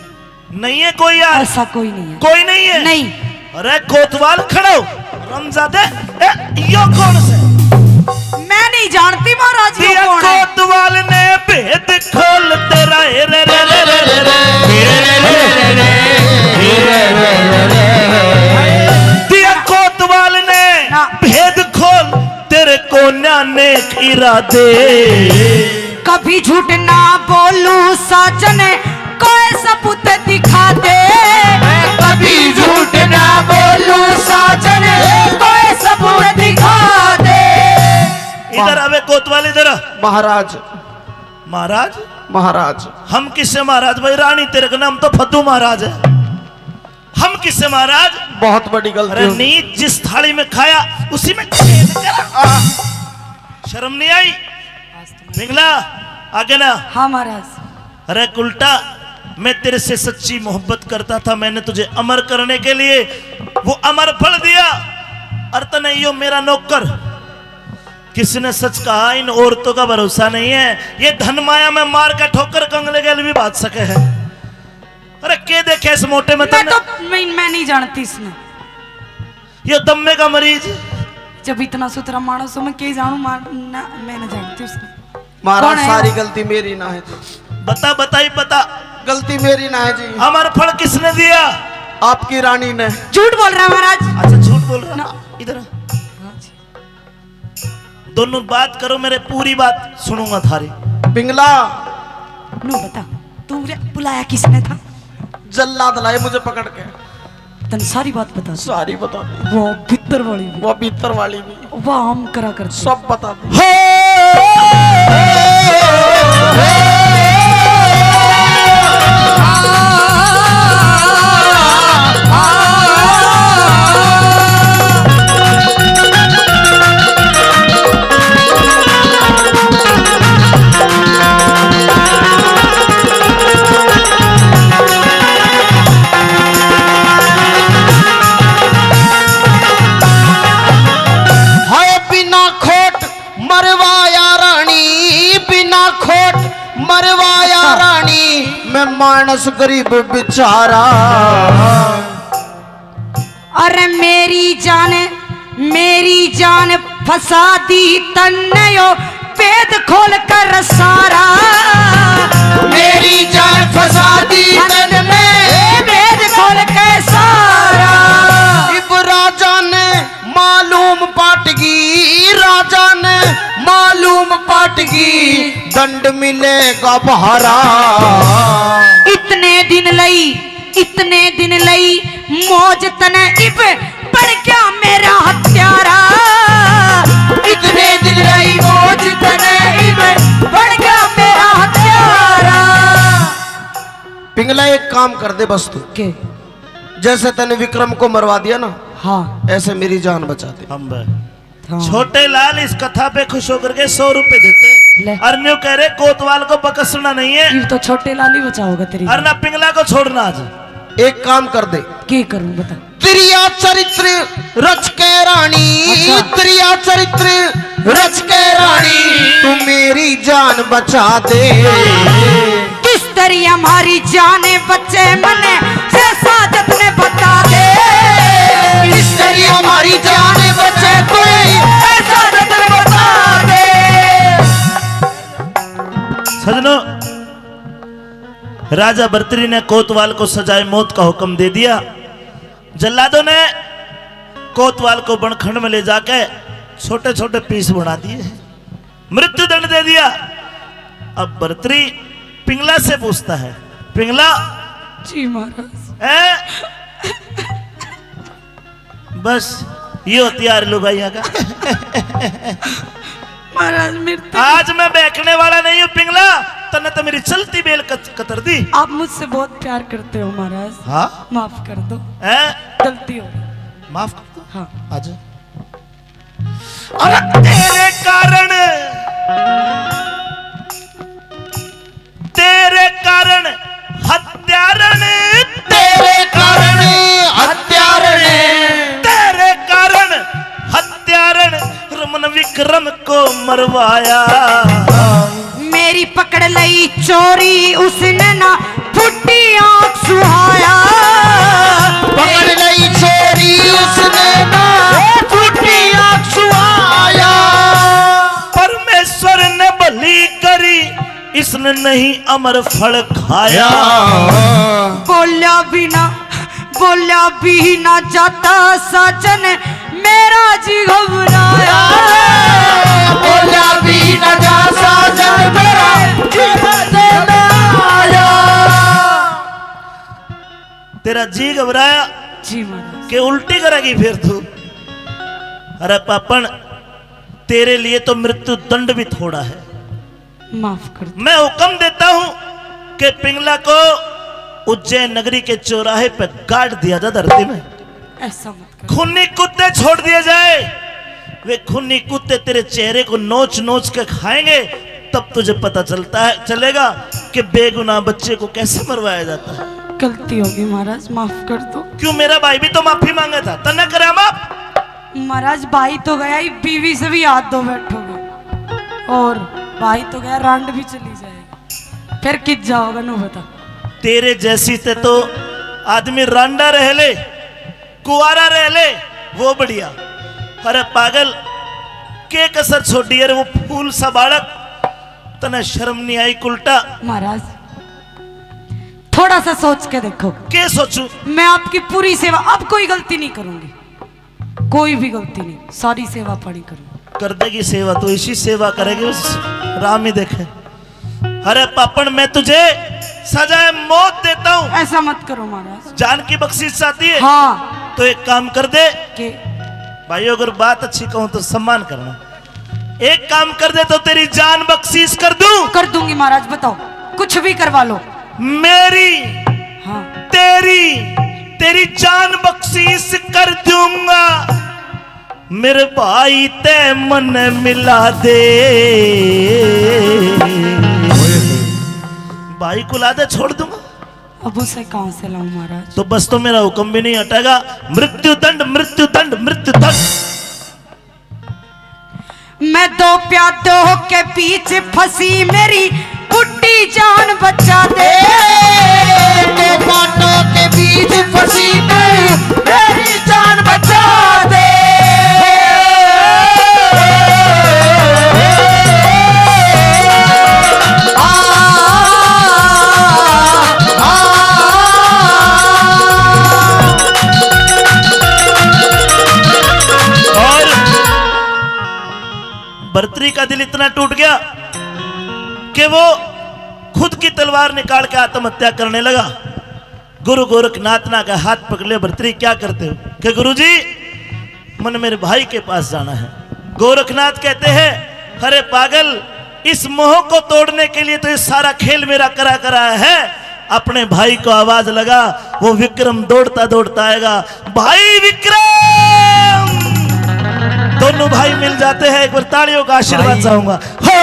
नहीं है कोई यार? ऐसा कोई नहीं है। कोई नहीं है? नहीं। अरे कोतवाल खड़ो, रमजादे, ए, यो कौन से? मैं नहीं जानती महाराज, यो दिया कौन है? कोतवाल ने भेद खोल तेरा, ए रे रे रे रे रे। दिया कोतवाल ने ना। भेद खोल तेरे कोन्या नेक इरादे। कभी झूठ ना बोलूं साजन, कोई सबूत दिखा दे। मैं कभी झूठ ना बोलूं साजन, कोई सबूत दिखा दे। इधर आवे कोतवाल, इधर आ। महाराज। महाराज? महाराज। हम किससे महाराज भाई? रानी तेरे का नाम तो फद्दू महाराज है। हम किससे महाराज? बहुत बड़ी गलती अरे हो गई। नीच जिस थाली में खाया उसी में छेद करा। आ। शर्म नहीं आई? पिंगला, आगे ना। हाँ महाराज। अरे कुलटा, मैं तेरे से सच्ची मोहब्बत करता था, मैंने तुझे अमर करने के लिए वो अमर फल दिया, और तने यो मेरा नौकर। किसी ने सच कहा, इन औरतों का भरोसा नहीं है, ये धन माया में मार का ठोकर कंगले गैल भी बाज सके है। अरे के देखे इस मोटे में मैं तन्ने? तो, मैं, मैं नहीं जानती इसने। ये दम्मे का मरीज। जब इतना सुथरा मानस हो, मैं के जानू मार, ना, मैं ना जानती उसने। महाराज, कौन है? सारी गलती मेरी ना है जी। बता, बताई, बता। गलती मेरी ना है जी। अमर फल किसने दिया? आपकी रानी ने। झूठ बोल रहा है महाराज। अच्छा, झूठ बोल रहा। ना। इधर आ। दोनों बात करो, मेरे पूरी बात सुनूंगा थारी। पिंगला। नो बता, तू रे बुलाया किसने था? जल्लाद लाए मुझे पकड़ के। तन सारी बात बता दी। सारी बता दी। वो भीतर वाली भी। वो भीतर वाली भी। वो हम करा करते। सब बता दी। हाय बिना खोट मरवाया रानी, बिना खोट मरवाया रानी, मैं मानस गरीब बेचारा। अरे मेरी जान, मेरी जान फंसा दी तन्ने यो भेद खोल कर सारा। मेरी जान फंसा दी तन्ने भेद खोल के सारा। इब राजा ने मालूम पाटगी, राजा ने मालूम पाटगी, दंड मिलेगा भारा। इतने दिन लई, इतने दिन लई मौज तने इब बन गया मेरा हत्यारा। इतने दिन लई मौज तने इब बन गया मेरा हत्यारा। पिंगला, एक काम कर दे बस तू। के? जैसे तने विक्रम को मरवा दिया ना, हाँ। ऐसे मेरी जान बचा दे। हम बे। हाँ। छोटे लाल इस कथा पे खुश होकर के सौ रुपए देते। ले। और न्यू कह रहे कोतवाल को बकसना नहीं है। ये तो छोटे लाल ही बचाओगा तेरी। और ना पिंगला को छोड़ना आज। एक काम कर दे। के करूं बता? दरिया चरित्र रच के रानी, अच्छा। दरिया चरित्र रच के रानी, तू मेरी जान बचा दे। किस तरी हमारी जान बचे मने जैसा जतन बता दे। किस तरी हमारी जान बचे कोई ऐसा जतन बता दे। सजनों, राजा भर्तरी ने कोतवाल को सजाए मौत का हुक्म दे दिया। जल्लादों ने कोतवाल को बनखंड में ले जाके छोटे छोटे पीस बना दिए, मृत्युदंड दे दिया। अब भर्तरी पिंगला से पूछता है, पिंगला। जी महाराज। हैं? बस ये होती है लुगाइयां का। महाराज, मेरे तो आज मैं बहकने वाला नहीं हूँ पिंगला, तन्ने तो मेरी चलती बेल कत-, कतर दी। आप मुझसे बहुत प्यार करते हो महाराज। हाँ? माफ कर दो। हैं? गलती हो गई। माफ कर दो। हाँ। आजा। अरे तेरे कारण, तेरे कारण हत्यारण, तेरे कारण हत्यारण, तेरे कारण हत्यारण रमन विक्रम को मरवाया। मेरी पकड़ लई चोरी उसने ना फूटी आंख सुहाया। पकड़ लई चोरी उसने ना फूटी आंख सुहाया। परमेश्वर ने भली करी इसने नहीं अमर फल खाया। बोल्या बिना, बोल्या भी ना जाता साजन, मेरा जी घबराया। बोल्या भी ना जा साजन, मेरा जी घबराया। तेरा जी घबराया जी महाराज। के उल्टी करेगी फिर तू। अरे पापण, तेरे लिए तो मृत्यु दंड भी थोड़ा है। माफ कर दो। मैं हुक्म देता हूं कि पिंगला को उज्जैन नगरी के चौराहे पे गाड़ दिया जा धरती में। ऐसा मत कर। खूनी कुत्ते छोड़ दिए जाए, वे खूनी कुत्ते तेरे चेहरे को नोच नोच के खाएंगे, तब तुझे पता चलता है, चलेगा कि बेगुनाह बच्चे को कैसे मरवाया जाता है। गलती होगी महाराज, माफ कर दो। क्यों, मेरा भाई भी तो माफी मांगा था, तन्ने करा माफ? महाराज, भाई तो गया ही, बीवी से भी हाथ धो बैठोगे, और भाई तो गया, रांड भी चली जाएगी, फिर कित जाओगे, नो बता। तेरे जैसी ते तो आदमी रांडा रह ले, कुआरा रह ले, वो बढ़िया। अरे पागल, के कसर छोड़ी? अरे वो फूल सा बालक तने शर्म नहीं आई कुलटा? महाराज, थोड़ा सा सोच के देखो। के सोचू? मैं आपकी पूरी सेवा, अब कोई गलती नहीं करूंगी, कोई भी गलती नहीं, सारी सेवा पानी करूंगी। कर देगी सेवा, तू इसी सेवा करेगी, उस राम ही देखे। अरे पापण, मैं तुझे सजाए मौत देता हूँ। ऐसा मत करो महाराज। जान की बख्शीश चाहती है? हाँ। तो एक काम कर दे। के? भाई, अगर बात अच्छी कहूँ तो सम्मान करना। एक काम कर दे तो तेरी जान बख्शीश कर दूं? कर दूंगी महाराज, बताओ, कुछ भी करवा लो। मेरी, हाँ। तेरी, तेरी जान बख्शीश कर दूंगा। मेरे भाई ते मन मिला दे। भाई को ला दे, छोड़ दूंगा। अब उसे कहाँ से लाऊं महाराज? तो बस, तो मेरा हुक्म भी नहीं हटेगा। मृत्यु दंड, मृत्यु दंड, मृत्यु दंड। मैं दो प्यादों के बीच फंसी, मेरी बुड्ढी जान बचा दे। दो प्यादों के बीच फंसी, मेरी, मेरी जान बचा दे। आ, आ, आ। और भर्तरी का दिल इतना टूट गया कि वो खुद की तलवार निकाल के आत्महत्या करने लगा। गुरु गोरखनाथ ना का हाथ पकड़ ले, "भर्तरी, क्या करते हो?" कि, "गुरु जी, मन मेरे भाई के पास जाना है।" गोरखनाथ कहते हैं, "अरे पागल, इस मोह को तोड़ने के लिए तो ये सारा खेल मेरा करा करा है।" अपने भाई को आवाज लगा, वो विक्रम दौड़ता दौड़ता आएगा। भाई विक्रम! दोनों भाई मिल जाते हैं, एक बार तालियों का आशीर्वाद भाई। चाहूंगा। हो!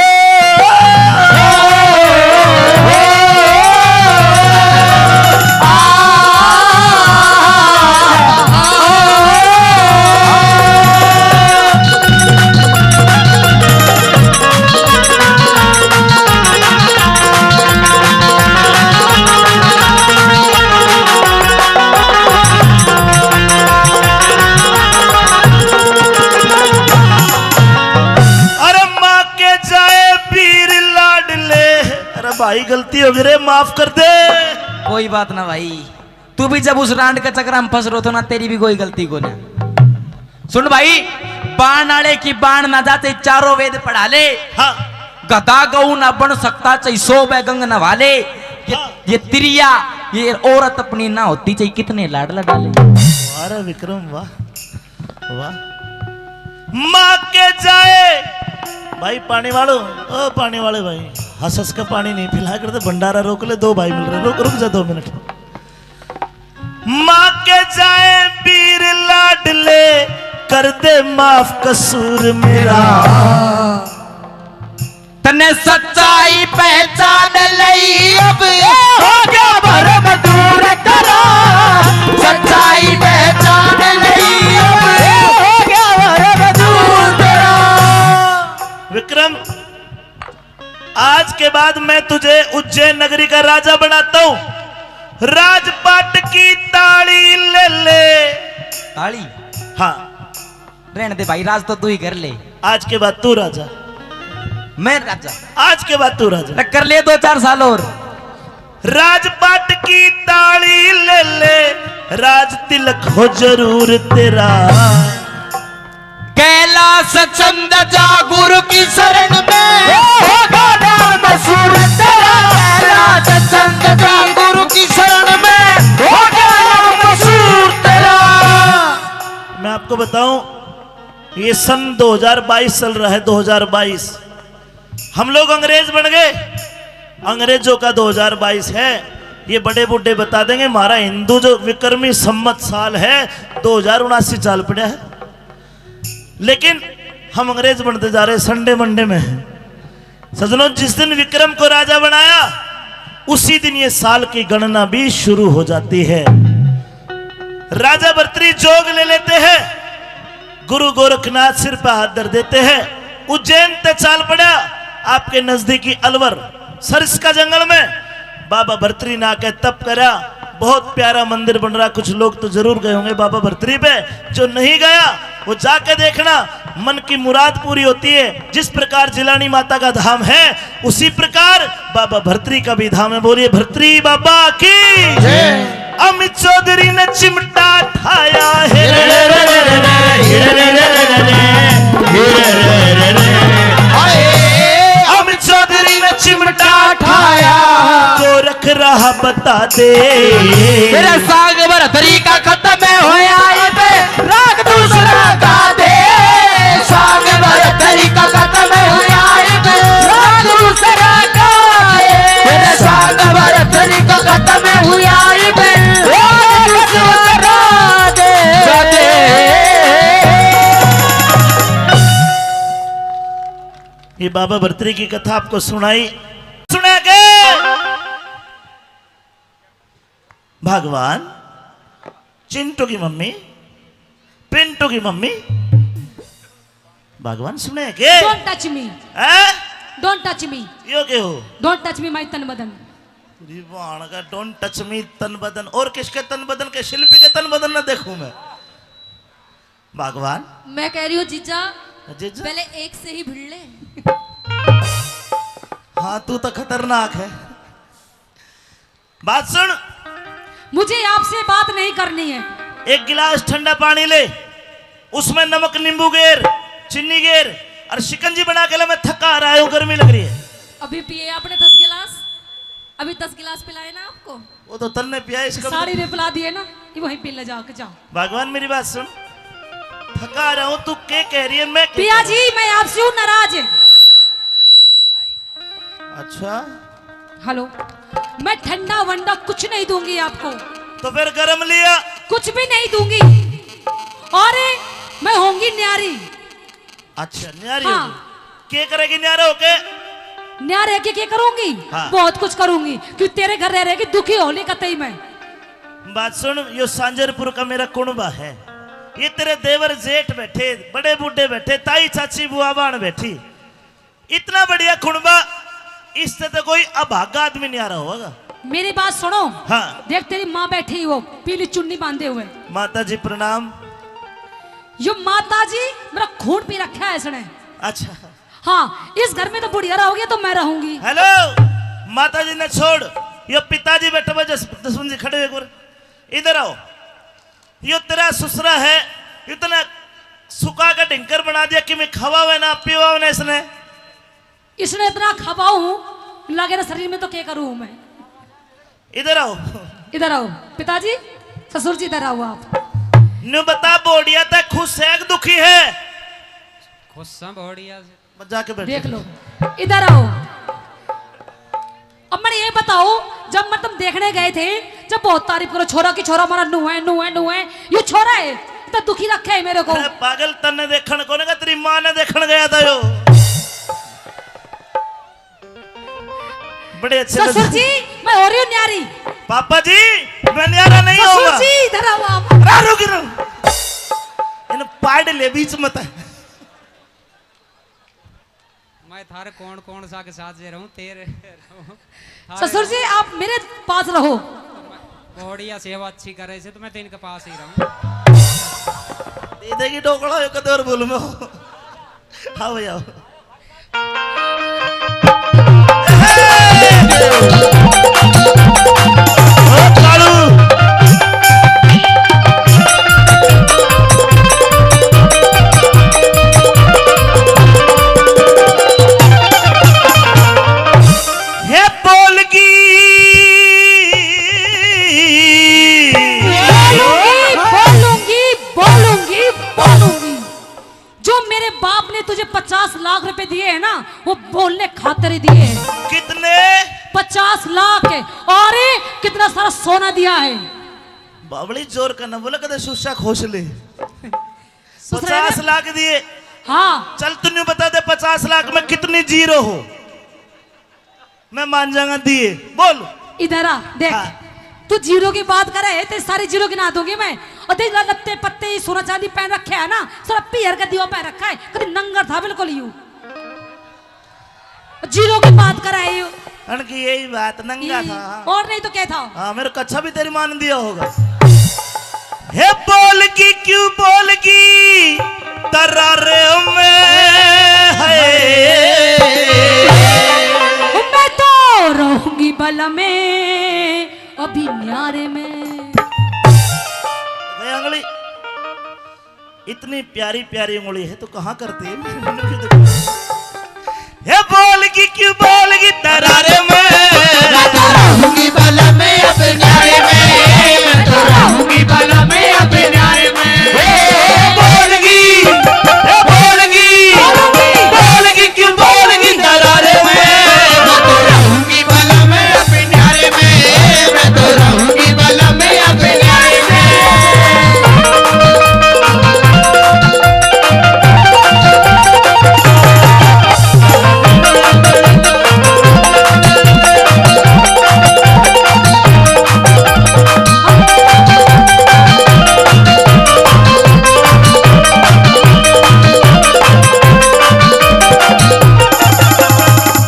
अरे माँ के जाए वीर लाडले। अरे भाई, गलती हो गई रे, माफ कर दे। कोई बात ना भाई, तू भी जब उस रांड के चक्कर में फंस रहो तो ना, तेरी भी कोई गलती को ना। सुन भाई, बाण आले की बाण ना जाते, चारों वेद पढ़ा ले। हाँ। गधा गऊ ना बन सकता, चाहे सौ बै गंग नवा ले। ये, हाँ। ये तिरिया, ये औरत अपनी ना होती, चाहे कितने लाड लड़ा ले। वाह रे विक्रम, वाह, वाह। माँ के जाए भाई पानी वालो, ओ पानी वाले भाई, हंस हंस के पानी नहीं पिला करते, भंडारा रोक ले, दो भाई मिल रहे, रुक, रुक जा दो मिनट। माँ के जाए वीर लाडले, कर दे माफ कसूर मेरा। तन्ने सच्चाई पहचान लई, अब ये हो गया भरम दूर तेरा। सच्चाई पहचान लई, अब ये हो गया भरम दूर तेरा। विक्रम, आज के बाद मैं तुझे उज्जैन नगरी का राजा बनाता हूँ। राजपाट की ताली ले ले। ताली? हाँ। रहने दे भाई, राज तो तू ही कर ले। आज के बाद तू राजा। मैं राजा? आज के बाद तू राजा। कर ले दो चार साल और। राजपाट की ताली ले ले, राज तिलक हो जरूर तेरा। कैलाश चंद जा गुरु की शरण में, होगा नाम मशहूर तेरा। कैलाश चंद जा गुरु की शरण में, होगा नाम मशहूर तेरा। मैं आपको बताऊं, ये सन दो हज़ार बाईस चल रहा है, दो हज़ार बाईस। हम लोग अंग्रेज बन गए, अंग्रेजों का दो हज़ार बाईस है। ये बड़े बूढ़े बता देंगे, हमारा हिंदू जो विक्रमी संवत साल है, दो हज़ार उनासी चाल पड़ा है। लेकिन हम अंग्रेज बनते जा रहे, संडे मंडे में है। सज्जनों, जिस दिन विक्रम को राजा बनाया, उसी दिन ये साल की गणना भी शुरू हो जाती है। राजा भर्तरी जोग ले लेते हैं, गुरु गोरखनाथ सिर पर हाथ धर देते हैं। उज्जैन ते चाल पड़ा, आपके नजदीकी अलवर सरिस्का जंगल में बाबा भर्तरी ना के तप करा। बहुत प्यारा मंदिर बन रहा, कुछ लोग तो जरूर गए होंगे बाबा भर्तरी पे, जो नहीं गया वो जाके देखना। मन की मुराद पूरी होती है। जिस प्रकार जिलानी माता का धाम है, उसी प्रकार बाबा भरतरी का भी धाम है। बोलिए भरतरी बाबा की। अमित चौधरी ने चिमटा ठाया है। अमित चौधरी ने चिमटा ठाया। गोरख राह बता दे। मेरा सांग भरतरी का खत्म होया इब, राग दूसरा गा दे। सांग भरतरी का खत्म होया इब, राग दूसरा गा दे। मेरा सांग भरतरी का खत्म होया इब, राग दूसरा गा दे। ये बाबा भरतरी की कथा आपको सुनाई। सुना के भगवान, चिंटू की मम्मी, पिंटू की मम्मी, भगवान सुने के? Don't touch me। हैं? Don't touch me। यो के हो? Don't touch me, my तन बदन। तेरी बाण का don't touch me तन बदन। और किसके तन बदन के? शिल्पी के तन बदन ना देखूं मैं। भगवान। मैं कह रही हूँ जीजा, जीजा? पहले एक से ही भिड़ ले। हाँ, तू तो खतरनाक है। बात सुन। मुझे आपसे बात नहीं करनी है। एक गिलास ठंडा पानी ले, उसमें नमक नींबू गेर, चीनी गेर और शिकंजी बना के ले, मैं थका आ रहा हूँ, गर्मी लग रही है। अभी पिए आपने दस गिलास, अभी दस गिलास पिलाए ना आपको। वो तो तन्ने पिया, इसका साड़ी ने पिला दिए ना, ये वहीं पी ले जाके, जाओ। भगवान, मेरी बात सुन, थका आ रहा हूँ, तू के कह रही है, मैं के पिया कह रहा हूँ? जी, मैं आपसे हूँ नाराज। अच्छा। हेलो, मैं ठंडा वंडा कुछ नहीं दूंगी आपको। तो फिर गरम लिया? कुछ भी नहीं दूंगी। और मैं होंगी न्यारी। अच्छा, न्यारी हाँ। होगी। के करेगी न्यारे होके? न्यारे के, के करूंगी? हाँ। बहुत कुछ करूंगी, क्यों तेरे घर रह रह के दुखी होली कतई मैं। बात सुन, यो सांजरपुर का मेरा कुणबा है, ये तेरे देवर जेठ बैठे, बड़े बूढ़े बैठे, ताई चाची बुआ बाण बैठी, इतना बढ़िया कुणबा, इससे तो कोई अभागा आदमी न्यारा होगा। मेरी बात सुनो। हाँ। देख तेरी माँ बैठी, वो पीली चुन्नी बांधे हुए। माता जी प्रणाम। यो माता जी मेरा खून पी रखा है इसने। अच्छा। हाँ, इस घर में तो बुढ़िया रहोगी तो मैं रहूंगी। हेलो, माता जी ने छोड़, यो पिताजी बैठे हुए जस-, दुश्मन जी खड़े हुए एक बार। इधर आओ। यो तेरा ससुरा है, इतना सुखा के ढिंकर बना दिया कि मैं खवावे ना पीवावे ना इसने। इसने इतना खपाऊ हूँ, लगे ना शरीर में तो क्या करूँ मैं। इधर आओ। इधर आओ पिताजी, ससुर जी इधर आओ आप। न्यू बता बोडिया, तै खुश है कि दुखी है? खुश है बोडिया से। बस जाके बैठ। देख लो, इधर आओ। अब मैंने ये बताओ, जब मैं तुम देखने गए थे, जब बहुत तारीफ करो, छोरा की छोरा हमारा नू है, नू है, नू है, ये छोरा है, तो दुखी रखे है मेरे को। अरे पागल, तन्ने देखण को ना, तेरी माँ ने देखण गया था यो। बड़े अच्छे ससुर लगे। जी, मैं हो रही हूँ न्यारी। पापा जी, मैं न्यारा नहीं ससुर होऊंगा। जी, इधर आओ आप। रा, रुक, रुक। इन पाड़ ले बीच में तै। मैं थारे कौन कौन सा के साथ जे रहूं, तेरे रहूं। थारे ससुर जी, रहूं। आप मेरे पास रहो। बोडिया सेवा अच्छी करे से, तो मैं तो इनके पास ही रहूं। दे देगी ढोकड़ा, यो कदे और बोलूं मैं। आओ भाई, आओ। ओ कालू। हे बोलगी। बोलूंगी, बोलूंगी, बोलूंगी, बोलूंगी। जो मेरे बाप ने तुझे पचास लाख रुपए दिए हैं ना, वो बोलने खातर ही दिए हैं। कितने? पचास लाख। और कितना सारा सोना दिया है। बावली जोर का ना बोला, कदे सुस्सा खोस ले। ससुरे ने पचास लाख दिए। हाँ। चल, तू न्यू बता दे, पचास लाख में कितनी जीरो हो? मैं मान जाऊंगा दिए। बोल। इधर आ, देख। हाँ। तू जीरो की बात करे है, तेरी सारी जीरो गिना दूंगी मैं। और तेरे लत्ते पत्ते, ये सोना चांदी पहन रखे है ना, सारा पीहर का दीवा पहन रखा है, कभी नंगर था बिल्कुल यू। जीरो की बात करे है यू। अनकी यही बात, नंगा ई, था। और नहीं तो क्या था? हाँ, मेरे को अच्छा भी तेरी मान दिया होगा। हे बोलगी, क्यों बोलगी, तरारे बल में अभी न्यारे में। ए उंगली, इतनी प्यारी प्यारी उंगली है तो कहाँ करती है? हे बोलगी क्यों बोलगी तरारे में। मैं तो रहूंगी बल में अब न्यारे में, मैं तो रहूंगी बल में अब न्यारे में। हे बोलगी, हे बोलगी, बोलगी क्यों बोलगी तरारे में। मैं तो रहूंगी बल में अब न्यारे में, मैं तो रहूंगी बल में अब न्यारे में।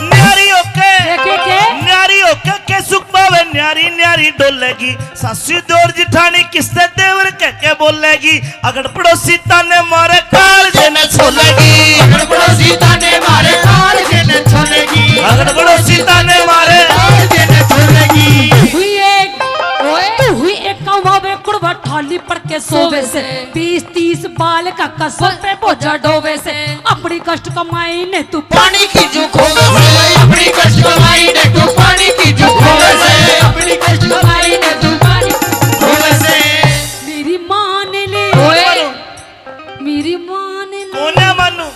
न्यारी होके, के, के, के? न्यारी होके के सुख पावे, न्यारी न्यारी डोलेगी। सासू दौर जिठानी किससे देवर कह के बोलेगी। अगड़ पड़ोसी ताने मारे कालजे ने छोलेगी। अगड़ पड़ोसी ताने मारे कालजे ने छोलेगी। अगड़ पड़ोसी ताने मारे कालजे ने छोलेगी। हुई एक, ओए, तू हुई एक कौवा वे कुड़वा ठाली पड़ के सोवे से। बीस तीस बाल का कसर पे बोझा ढोवे से। अपनी कष्ट कमाई ने तू पानी की जो खोवे से। अपनी कष्ट कमाई ने तू पानी की जो खोवे से। अपनी कष्ट कमाई ने तू पानी खोवे से। मेरी मान ले, ओए। मेरी मान ले। कौन है मानू?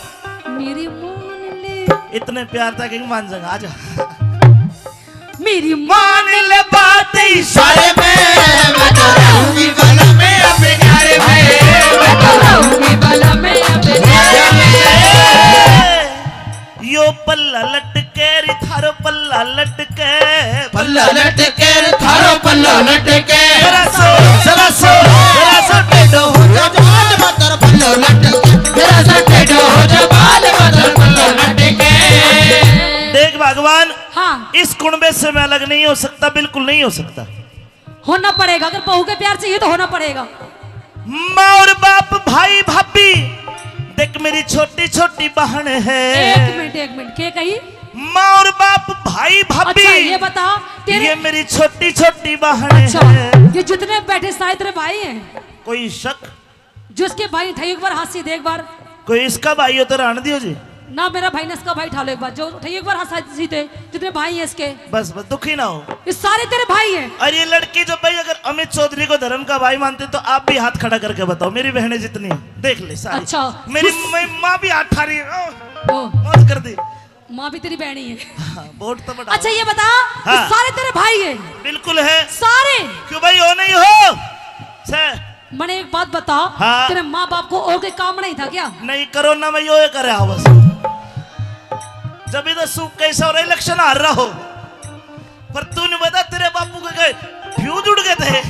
मेरी मान ले। इतने प्यार था कि मान जाएगा, आजा। मेरी मान ले बात इशारे में, मैं तो रहूंगी बल में अपने न्यारे में, मैं तो रहूंगी बल में अपने न्यारे में। यो पल्ला लटके री थारो पल्ला लटके। पल्ला लटके रे थारो पल्लो लटके। जरा सो, जरा सो, जरा सो टेढ़ो हो जा बाल मतर पल्लो लटके। जरा सा टेढ़ो हो जा बाल मतर पल्लो लटके। देख भगवान, हाँ। इस कुणबे से मैं अलग नहीं हो सकता, बिल्कुल नहीं हो सकता। होना पड़ेगा, अगर बहू के प्यार चाहिए तो होना पड़ेगा। माँ और बाप, भाई भाभी, देख मेरी छोटी छोटी बहन है। एक मिनट, एक मिनट, के कही? माँ और बाप, भाई भाभी, अच्छा, ये बता, तेरे ये मेरी छोटी छोटी बहन अच्छा, है। ये जितने बैठे सारे तेरे भाई हैं? कोई शक? जिसके भाई उठाइए एक बार हाथ सीधे एक बार। कोई इसका भाई हो तो रहने दियो जी। ना मेरा भाई ना इसका भाई, उठा लो एक बार, जो उठाइए एक बार हाथ साथ सीधे, जितने भाई हैं इसके। बस, बस, दुखी ना हो। ये सारे तेरे भाई हैं। और ये लड़की जो भाई अगर अमित चौधरी को धर्म का भाई मानते तो आप भी हाथ खड़ा करके बताओ, मेरी बहनें जितनी हैं, देख ले सारी। अच्छा, मेरी उस मैं माँ भी हाथ उठा रही है। ओ, ओ। मौज कर दी। माँ भी तेरी बहनी है। हाँ, बहुत तो बड़ा। अच्छा, ये बता, हाँ। ये सारे तेरे भाई हैं? बिल्कुल है। सारे? क्यों भाई, हो नहीं हो? से। मने एक बात बता, हाँ। तेरे माँ बाप को और कोई काम नहीं था क्या? नहीं, कोरोना में यो ही करे बस। जब इधर सूख कैसा हो रहा, इलेक्शन हार रहा हो, पर तू नहीं बता तेरे बापू के गए फ्यूज उड़ गए थे।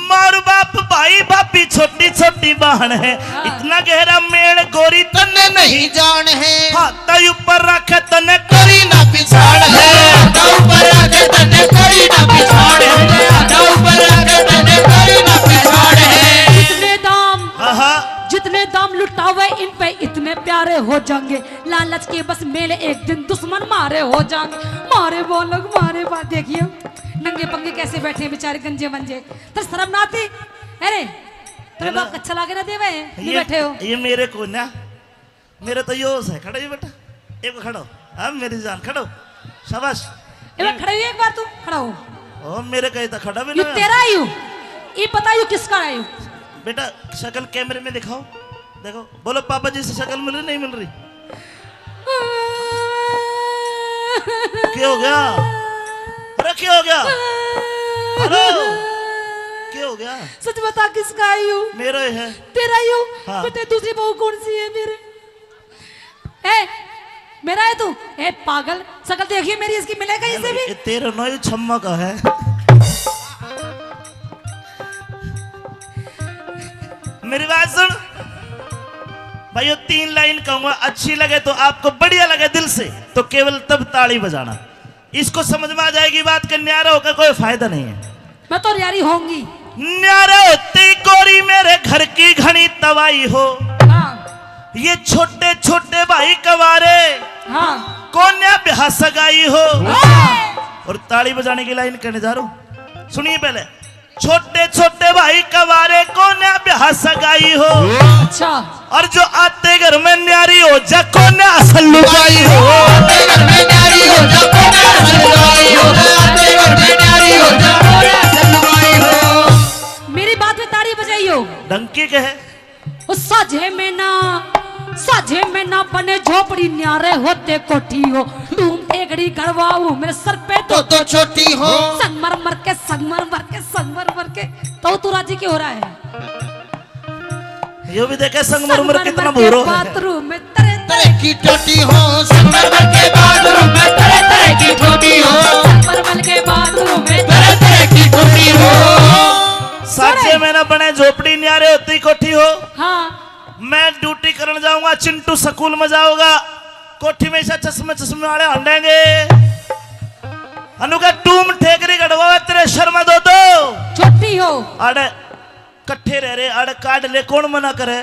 मार बाप, भाई भाभी, छोटी छोटी बहन है, हाँ। इतना गहरा मेल गोरी तन्ने नहीं जान है। हाथा ऊपर रखे तन्ने करी ना पिछाड़ है। हाथा ऊपर रखे तन्ने करी ना पिछाड़ है। हाथा ऊपर रखे तन्ने करी ना पिछाड़ है। जितने दाम, हाँ, हाँ। जितने दाम लुटावे इन पे इतने प्यारे हो जाएंगे। लालच के बस मेल एक दिन दुश्मन मारे हो जाएंगे। मारे बालक मारे बा, देखिए नंगे पंगे कैसे बैठे हैं बेचारे गंजे मंजे। तो शर्म ना आती? अरे तेरे बाप अच्छा लागे ना देवे, नहीं ये, बैठे हो। ये मेरे को ना, मेरे तो यो है, खड़ा ही बेटा, एक खड़ा हो। हाँ, मेरी जान, खड़ा हो। शाबाश। ए, खड़ा हो, एक बार तू खड़ा हो। ओ, मेरे कहे तो खड़ा भी ये ना। तेरा ही हूँ। ये बताइयो किसका है? बेटा, शक्ल कैमरे में दिखाओ। देखो, बोलो, पापा जी से शक्ल मिल रही, नहीं मिल रही? क्या हो गया? अरे, क्या हो गया? अरे, क्या हो गया? सच बता, किसका आई हूँ? मेरा ही है। तेरा ही हूँ? हाँ। बेटे, दूसरी बहू कौन सी है मेरे? ए, मेरा है तू? ए, पागल, शक्ल देखिए मेरी, इसकी मिलेगा इससे भी? ये तेरा ना, ये छम्मा का है। मेरी बात सुन भाइयों, तीन लाइन कहूंगा, अच्छी लगे तो आपको, बढ़िया लगे दिल से, तो केवल तब ताली बजाना। इसको समझ में आ जाएगी बात कि न्यारा होकर कोई फायदा नहीं है। मैं तो न्यारी होंगी। न्यारा होते ही गोरी मेरे घर की घनी तबाही हो। हाँ। ये छोटे छोटे भाई कवारे, हाँ। कोन्या ब्याह सगाई हो। हाँ। और ताली बजाने की लाइन कहने जा रहा हूँ, सुनिए पहले। छोटे छोटे भाई कवारे को ना ब्याह सगाई हो। अच्छा। और जो आते घर में न्यारी हो जा को ना असल लुगाई हो। आते घर में न्यारी हो जा को ना असल लुगाई हो। आते घर में न्यारी हो जा को ना असल लुगाई हो। मेरी बात में ताली बजाइयो। डंकी के है। ओ साझे में ना, साझे में ना बने झोपड़ी, न्यारे होते कोठी हो। टूम ठेकड़ी गड़वाऊ मेरे सर पे तो, तो छोटी हो। संगमरमर के, संगमरमर के, संगमरमर के। तो तू राजी क्यों हो रहा है? यो भी देखे संगमरमर कितना भूरो है। बाथरूम में तरह तरह की टोटी हो। संगमरमर के बाथरूम में तरह तरह की टोटी हो। संगमरमर के बाथरूम में तरह तरह की टोटी हो। साझे में ना बने झोपड़ी, न्यारे होती कोठी हो। हाँ। मैं ड्यूटी करने जाऊंगा, चिंटू स्कूल में जाओगा, कोठी में ऐसा चश्मे चश्मे वाले हंडेंगे। अनु का टूम ठेकरी गड़वा तेरे शर्मा दो दो। छोटी हो। अरे कट्ठे रह रहे, अरे काट ले, कौन मना करे?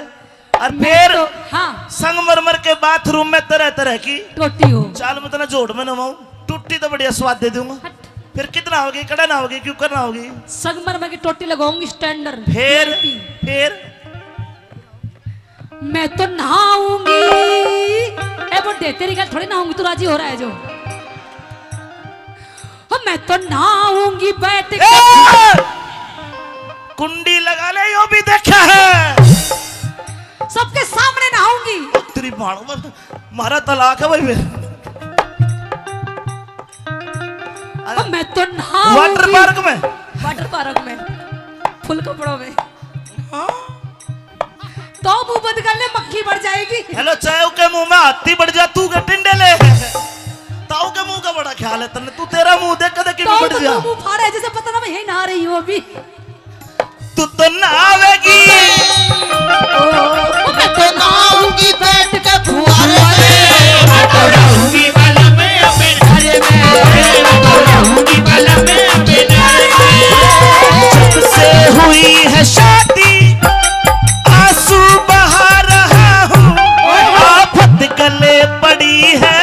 और मैं फिर तो, हाँ। संगमरमर के बाथरूम में तरह तरह की टोटी हो। चाल मैं तेरा जोड़ में नवाऊं, टूटी तो बढ़िया स्वाद दे दूंगा। हट। फिर कितना होगी, कड़ा ना होगी, क्यों करना होगी? संगमरमर की टोटी लगाऊंगी स्टैंडर्ड। फिर, VIP। फिर मैं तो नहाऊंगी। ए बुड्ढे, तेरी गल थोड़ी नहाऊंगी, तू राजी हो रहा है जो। ओ, मैं तो नहाऊंगी बैठ के। ए! कुंडी लगा ले, यो भी देखा है। सबके सामने नहाऊंगी। तेरी भाण में मारा तलाक है भाई मेरे। ओ, मैं तो नहाऊंगी। वाटर पार्क में। वाटर पार्क में। फुल कपड़ों में। हाँ। तो मुंह बंद कर ले, मक्खी बढ़ जाएगी। हेलो, चाहे के मुंह में हाथी बढ़ जा, तू के टिंडे ले। ताऊ के मुंह का बड़ा ख्याल है तन्ने, तू तेरा मुंह देख, कदे की तो बढ़ जा। मुंह फाड़ा है, जैसे पता ना मैं यही नहा रही हूँ अभी। तू तो नहावेगी। ओ, मैं तो नहाऊंगी बैठ के फुहारे में। मैं तो रहूंगी बाला में अपने घर में। मैं तो रहूंगी बाला में अपने घर में। जब से हुई है शादी, आंसू बहा रहा हूँ, आफत गले पड़ी है,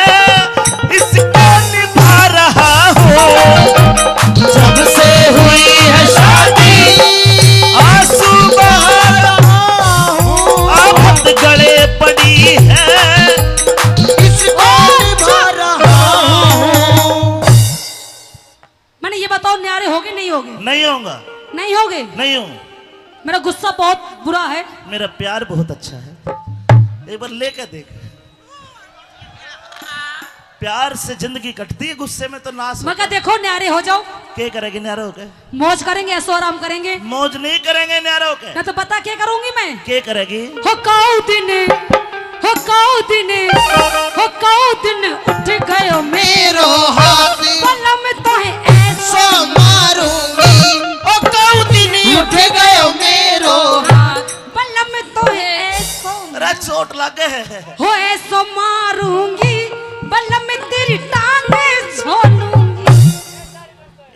इसको निभा रहा हूँ। जब से हुई है शादी, आंसू बहा रहा हूँ, आफत गले पड़ी है, इसको निभा रहा हूँ। मैंने ये बताओ, न्यारे होगे, नहीं होगे? नहीं होगा। नहीं होगे? नहीं हूँ। मेरा गुस्सा बहुत बुरा है। मेरा प्यार बहुत अच्छा है, एक बार लेकर देख। प्यार से जिंदगी कटती है, गुस्से में तो नाश होता है। मगर देखो, न्यारे हो जाओ। के करेगी न्यारे होके? मौज करेंगे, ऐशो आराम करेंगे। मौज नहीं करेंगे न्यारे होके। ना तो पता क्या करूंगी मैं? के करेगी? हो काऊ दिन, हो काऊ दिन, हो काऊ दिन उठ गयो मेरो हाथ। बलम तो है ऐशो मारूंगी। ओ काऊ दिन उठ गयो मेरो हाथ। बलम तो है ऐशो। अरे चोट लगे है। हो ऐशो मारूंगी, बलम तेरी टांग छोड़ूंगी।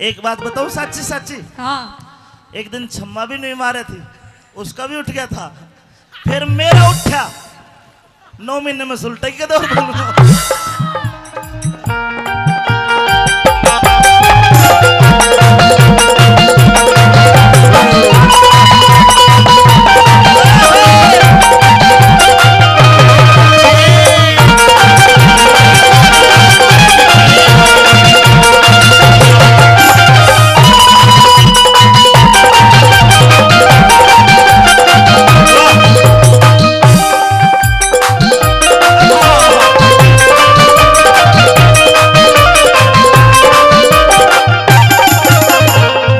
एक बात बताऊं, साची साची। हाँ। एक दिन छम्मा भी नहीं मारे थी, उसका भी उठ गया था, फिर मेरा उठा। नौ महीने में सुलटा के दौर बोलूंगा।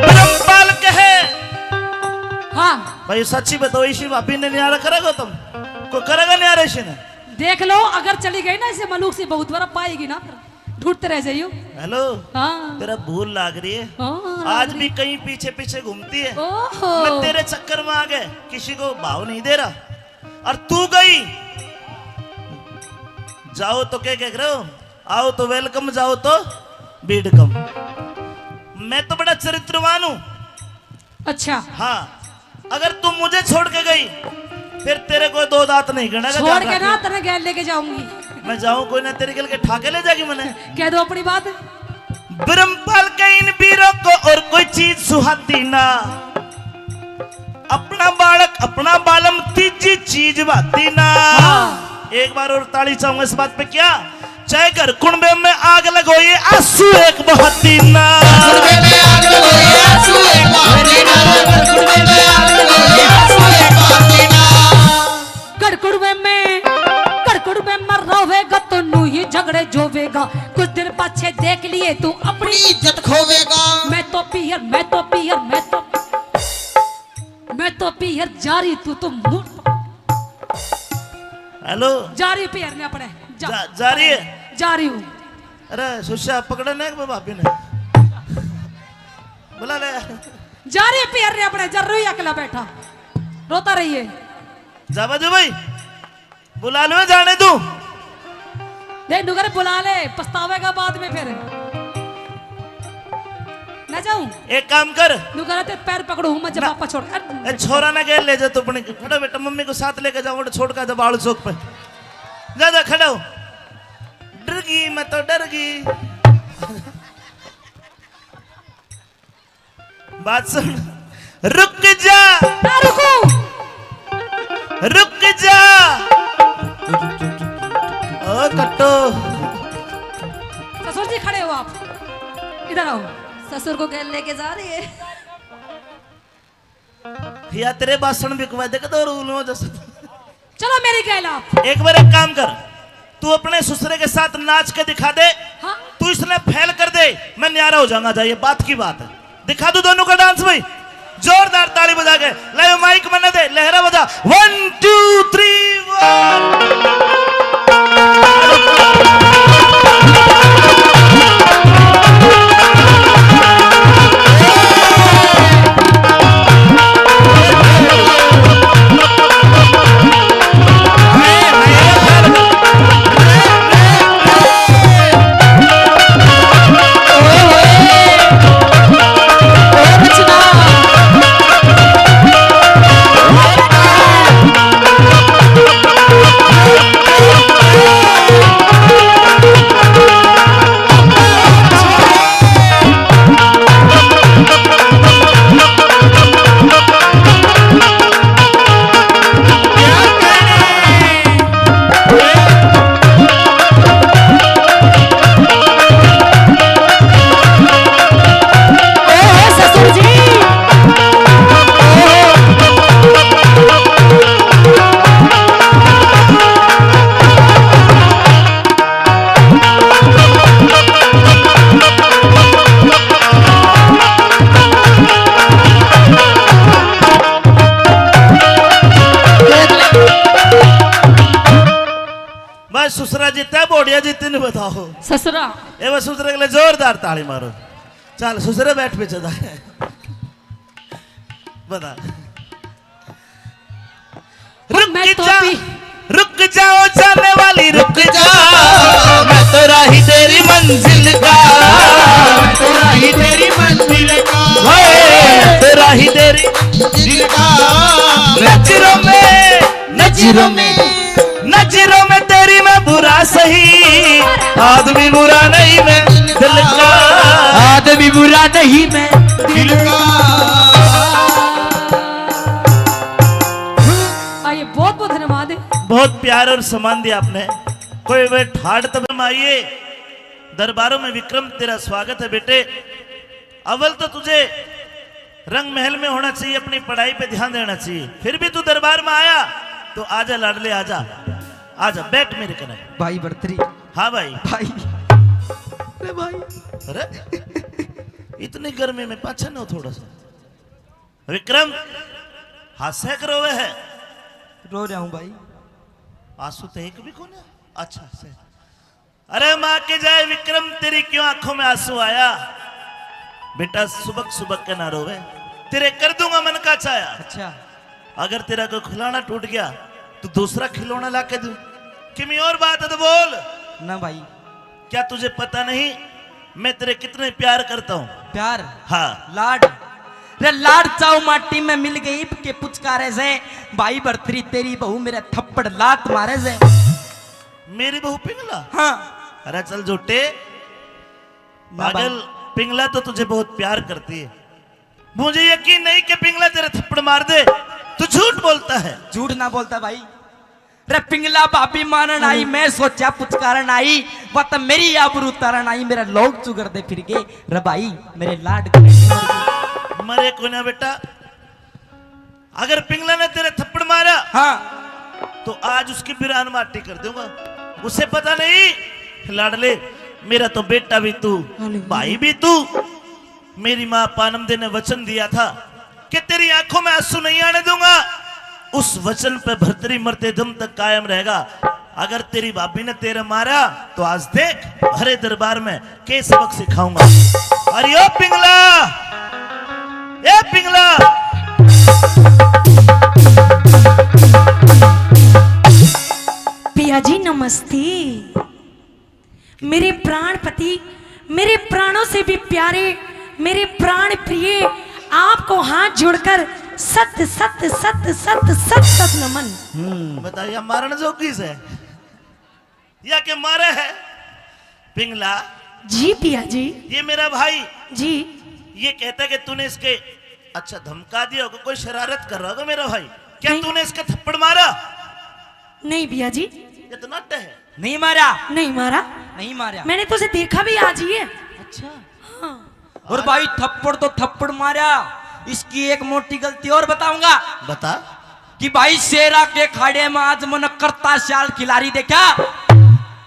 ब्रह्मपाल कहे। हाँ। भाई, सच्ची बताओ, इसी भाभी ने न्यारा करेगा तुम? को करेगा न्यारा इसी ने? देख लो, अगर चली गई ना इसे मलूक से, बहुत बड़ा पाएगी ना, फिर ढूंढते रह जाइयो। हेलो। हाँ। तेरा भूल लाग रही है। हाँ, आज भी कहीं पीछे पीछे घूमती है। ओहो। मैं तेरे चक्कर में आ गए, किसी को भाव नहीं दे रहा। और तू गई, जाओ तो क्या कह रहे हो, आओ तो welcome, जाओ तो बीड़कम। मैं तो बड़ा चरित्रवान हूँ। अच्छा। हाँ, अगर तू मुझे छोड़ के गई, फिर तेरे को दो दांत नहीं गिणेगा, छोड़ के ना, तने गैल लेके जाऊंगी। मैं जाऊं कोई ना, तेरे गैल के ठाके ले जाएगी मैंने। कह दो अपनी बात। ब्रह्मपाल के इन वीरों को और कोई चीज सुहाती ना। अपना बालक, अपना बालम, तीजी चीज भाती ना। हाँ। एक बार और ताली चाहूंगा इस बात पे, क्या? चाहे घर कुणबे में आग लगो, ये आंसू एक बहाती ना। घर कुणबे में आग लगो, ये आंसू एक बहाती ना। घर कुणबे में आग लगो, ये आंसू एक बहाती ना। घर कुणबे में, घर कुणबे में रोवेगा तो नू ही झगड़े जोवेगा। कुछ दिन पाछे देख लिए तू अपनी अपनी इज्जत खोवेगा। मैं तो पीहर, मैं तो पीहर, मैं तो, मैं तो पीहर जा रही, तू तो मुड़। हेलो। जा रही पीहर ने अपने, जा। जा, जा रही है? जा रही हूँ। अरे सुस्या पकड़े ने एक भाभी ने। बुला ले। जा रही पीहर ने अपने, जा रही अकेला बैठा, रोता रहिए। जा बाजू भाई। बुला लो, जाने तू। देख नुकर, बुला ले, पछतावेगा बाद में फिर। ना जाऊं? एक काम कर। नुकर, तेरे पैर पकड़ू हूं मैं जब ना, पापा छोड़। अरे, ए, छोरा ना गेल ले जा तू अपने। खड़ा बेटा, मम्मी को साथ लेके जाओ, छोड़ का जब आलू चौक पे। जा, जा, खड़ा हो। डर गई, मैं तो डर गई। बात सुन, रुक जा। ना रुकूं। रुक जा। ओ कट्टो। ससुर जी खड़े हो आप, इधर आओ। ससुर को गैल लेके जा रही है। या तेरे बासण बिकवा दे, कदों रूल हो जस। चलो मेरी गैल आप। एक बार एक काम कर, तू अपने ससुरे के साथ नाच के दिखा दे। हाँ। तू इसने फेल कर दे, मैं न्यारा हो जाऊंगा। जा, ये बात की बात है। दिखा दो दोनों का डांस भाई, जोरदार ताली बजा के। ले माइक मन्ने दे, लहरा बजा। One two three one। बस ससुरा जीता, बोड़िया जीती नहीं बताओ। ससुरा। ए बस ससुरे के लिए जोरदार ताली मारो। चल ससुरे बैठ पीछे जा। बता। रुक मैं तो जा, पी- रुक जाओ जाने वाली, रुक जा। मैं तो राही तेरी मंजिल का। मैं तो राही तेरी मंजिल का। ओए, मैं तो राही तेरी मंजिल का। नजरों में, नजरों में, नजरों में तेरी मैं बुरा सही, आदमी बुरा नहीं मैं दिल का। आदमी बुरा नहीं मैं दिल का। आइए, बहुत बहुत धन्यवाद है। बहुत प्यार और सम्मान दिया आपने। कोई वे ठाड़ तब में आइए, दरबारों में विक्रम तेरा स्वागत है बेटे। अव्वल तो तुझे रंग महल में होना चाहिए, अपनी पढ़ाई पे ध्यान देना चाहिए, फिर भी तू दरबार में आया तो आजा लाडले, आजा, आजा, बैठ मेरे कने। भाई बरतरी। हाँ भाई। भाई। अरे भाई। अरे, इतनी गर्मी में पाछे न हो थोड़ा सा। विक्रम, हास्य करो वह। रो रहा हूँ भाई। आंसू तो एक भी कोन्या। अच्छा से। अरे माँ के जाए विक्रम, तेरी क्यों आंखों में आंसू आया? बेटा, सुबक सुबक के ना रोवे, तेरे कर दूंगा मन का चाया। अच्छा। अगर तेरा कोई खिलौना टूट गया तो दूसरा खिलौना ला के दूं। किमी और बात है तो बोल। ना भाई। क्या तुझे पता नहीं मैं तेरे कितने प्यार करता हूँ? प्यार? हाँ। लाड? रे लाड चाव माटी में मिल गई इब के पुचकारे से। भाई बरतरी तेरी बहू मेरे थप्पड़ लात मारे से। मेरी बहू पिघला? हाँ। अरे चल झूठे, पागल, पिंगला तो तुझे बहुत प्यार करती है। मुझे यकीन नहीं कि पिंगला तेरे थप्पड़ मार दे। तू झूठ बोलता है। झूठ ना बोलता भाई। रे पिंगला भाभी मानन आई, मैं सोचा पुचकारन आई, वह तो मेरी आबरू तारन आई, मेरा लोग चुगरदे फिर गए। रे भाई, मेरे लाड करे। मरे कोन्या बेटा, अगर पिंगला ने तेरे थप्पड़ मारा, हाँ। तो आज उसकी बिरान माटी कर दूंगा। उसे पता नहीं, लाडले, मेरा तो बेटा भी तू, हेलो। भाई भी तू। मेरी माँ पानम दे ने वचन दिया था कि तेरी आंखों में आंसू नहीं आने दूंगा। उस वचन पे भरतरी मरते दम तक कायम रहेगा। अगर तेरी भाभी ने तेरे मारा, तो आज देख, भरे दरबार में के सबक सिखाऊंगा। अरे ओ पिंगला, ए पिंगला। पिया जी नमस्ते। मेरे प्राणपति, मेरे प्राणों से भी प्यारे, मेरे प्राण प्रिय, आपको हाथ जोड़कर सत सत सत सत सत सत नमन। बताइए, मारण जोगी से या के मारे है? पिंगला। जी पिया जी। ये मेरा भाई। जी। ये कहता है कि तूने इसके, अच्छा, धमका दिया होगा, कोई शरारत कर रहा होगा मेरा भाई। क्या नहीं। तूने इसके थप्पड़ मारा? नहीं पिया जी। ये तो नट है। नहीं मारा। नहीं मारा। नहीं मारा। मैंने तो उसे देखा भी आज ही है। अच्छा। हाँ। और भाई, थप्पड़ तो थप्पड़ मारा, इसकी एक मोटी गलती और बताऊंगा। बता। कि भाई, शेरा के खाड़े में आज मन करता शाल खिलारी देखा,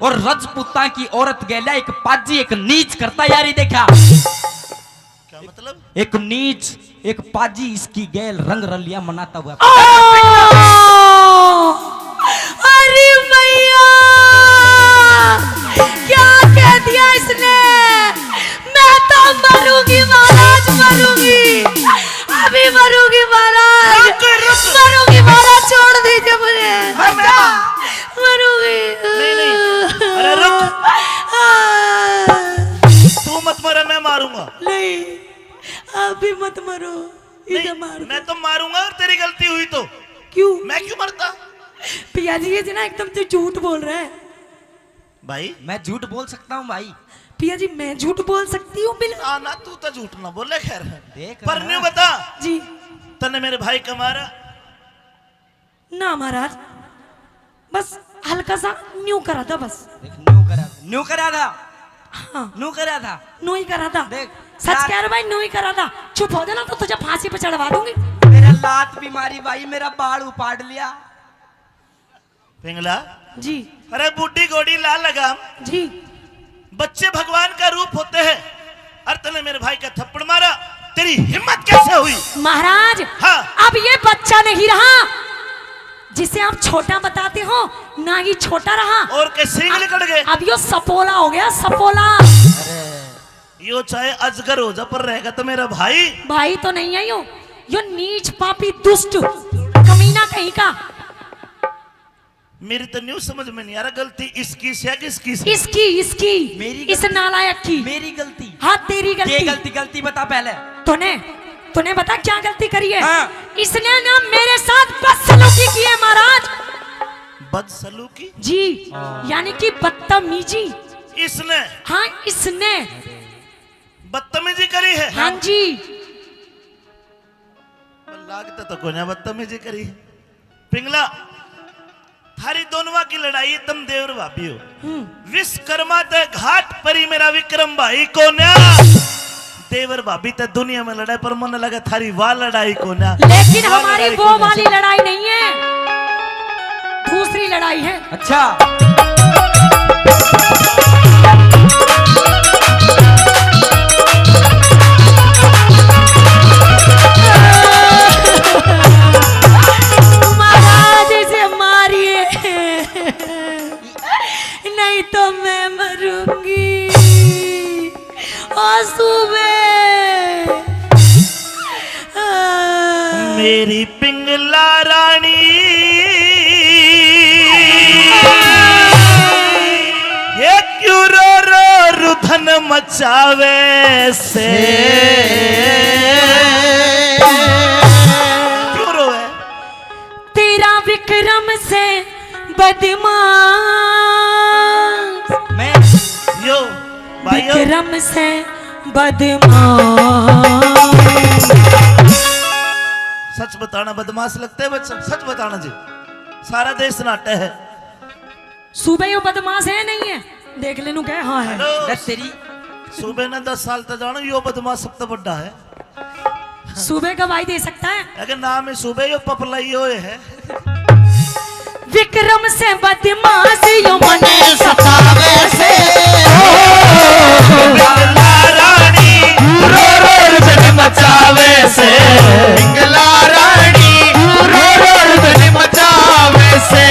और रजपूतां की औरत गेल्या एक पाजी, एक नीच करता यारी देखा। क्या मतलब? एक नीच, एक पाजी इसकी गैल रंग रलिया मनाता हुआ। ओ! अरे भैया, क्या कह दिया इसने? मैं तो मरूंगी महाराज, मरूंगी, अभी मरूंगी महाराज, रुक, रुक। मरूंगी महाराज, छोड़ दीजिए मुझे। मैं, मैं, मरूंगी। नहीं, नहीं। अरे रुक। हाँ। तू मत मरे, मैं मारूंगा। नहीं, आप भी मत मरो। इसे नहीं, मार दो। मैं तो मारूंगा अगर तेरी गलती हुई तो। क्यों? मैं क्यों मरता? पिया जी, ये ना एकदम से झूठ बोल रहा है। भाई। मैं झूठ बोल सकता हूँ भाई। पिया जी, मैं झूठ बोल सकती हूँ बिल्कुल। ना, ना, तू तो झूठ ना बोले खैर। देख पर ना। न्यू बता। जी। तन्ने मेरे भाई का मारा? ना महाराज, बस हल्का सा न्यू करा था बस। देख, न्यू करा, न्यू करा था। हाँ। न्यू करा था। न्यू ही करा था। देख, सच यार। कह रहा भाई, न्यू ही करा था। चुप हो जाना तो तुझे फांसी पे चढ़वा दूंगी। मेरा लात भी मारी भाई, मेरा बाल उपाड़ लिया। पिंगला। जी। अरे बूढ़ी घोड़ी ला लगाम। जी। बच्चे भगवान का रूप होते हैं। और तने मेरे भाई का थप्पड़ मारा, तेरी हिम्मत कैसे हुई? महाराज, हाँ। अब ये बच्चा नहीं रहा जिसे आप छोटा बताते हो, ना ही छोटा रहा। और के सींग निकल गए। अब यो सपोला हो गया, सपोला। यो चाहे अजगर हो जा, पर रहेगा तो मेरा भाई। भाई तो नहीं है यो, यो नीच पापी दुष्ट कमीना कहीं का। मेरी तो न्यू समझ में नहीं आ रहा, गलती इसकी से या किसकी से? इसकी, इसकी। मेरी इस गलती? नालायक की। मेरी गलती? हाँ, तेरी गलती। गलती, गलती बता पहले। तूने, तूने बता क्या गलती करी है? हाँ। इसने ना मेरे साथ बदसलूकी की है महाराज। बदसलूकी? जी, हाँ। यानी कि बदतमीजी। इसने? हाँ, इसने। बदतमीजी करी है? हाँ जी। लागता तो कोन्या बदतमीजी करी। पिंगला, थारी दोनवा की लड़ाई, तुम देवर भाभी हो। हम्म। विश्वकर्मा ते घाट परी मेरा विक्रम भाई कोन्या। देवर भाभी ते दुनिया में लड़ाई, पर मन लगे थारी वाह लड़ाई कोन्या। लेकिन वाह हमारी लड़ाई वो कोन्या वाली से। लड़ाई नहीं है, दूसरी लड़ाई है। अच्छा। महाराज, इसे मारिए, नहीं तो मैं मरूंगी। आंसू में। मेरी पिंगला रानी, ये क्यों रो रो रुधन मचावे से? क्यों रोवे? तेरा विक्रम से बदमाश। मैं यो भाई, विक्रम से बदमाश। सच बताना बदमाश लगते हैं बच्चा, सच बताना जी। सारा देश सन्नाटा है। सूबे यो बदमाश है, नहीं है? देख ले नू कह, हाँ है। हेलो। दस तेरी। सूबे ने दस साल तक जानो, यो बदमाश सबसे बड़ा है। सूबे गवाही दे सकता है। अगर नाम ही सूबे, यो पपला यो है। विक्रम से बदमाश यो मने सतावे से। पिंगला रानी रो रो रुदन मचावे से। पिंगला रानी रो रो रुदन मचावे से।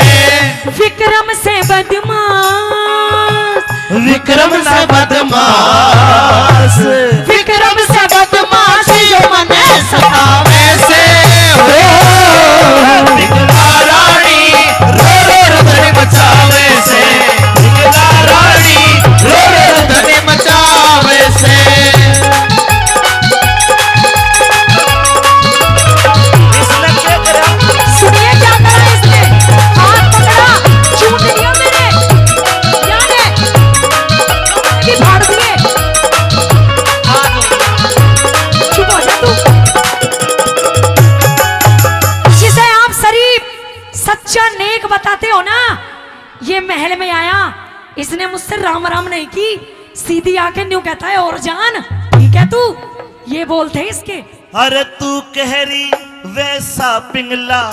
विक्रम से बदमाश। विक्रम से बदमाश। विक्रम से बदमाश यो मने सतावे से। ओ, पिंगला रानी रो रो रुदन मचावे से। पिंगला रानी रो रो रुदन मचावे से। इसने क्या करा? सुनिए क्या करा इसने। हाथ पकड़ा, चूम लिया मेरे। क्या है? कि फाड़ दिए। चुप हो जा तू। जिसे आप शरीफ, सच्चा, नेक बताते हो ना, ये महल में आया, इसने मुझसे राम राम नहीं की, सीधी आके न्यू कहता है, "और जान, ठीक है तू?" ये बोलते हैं इसके। अरे तू कह रही वैसा पिंगला,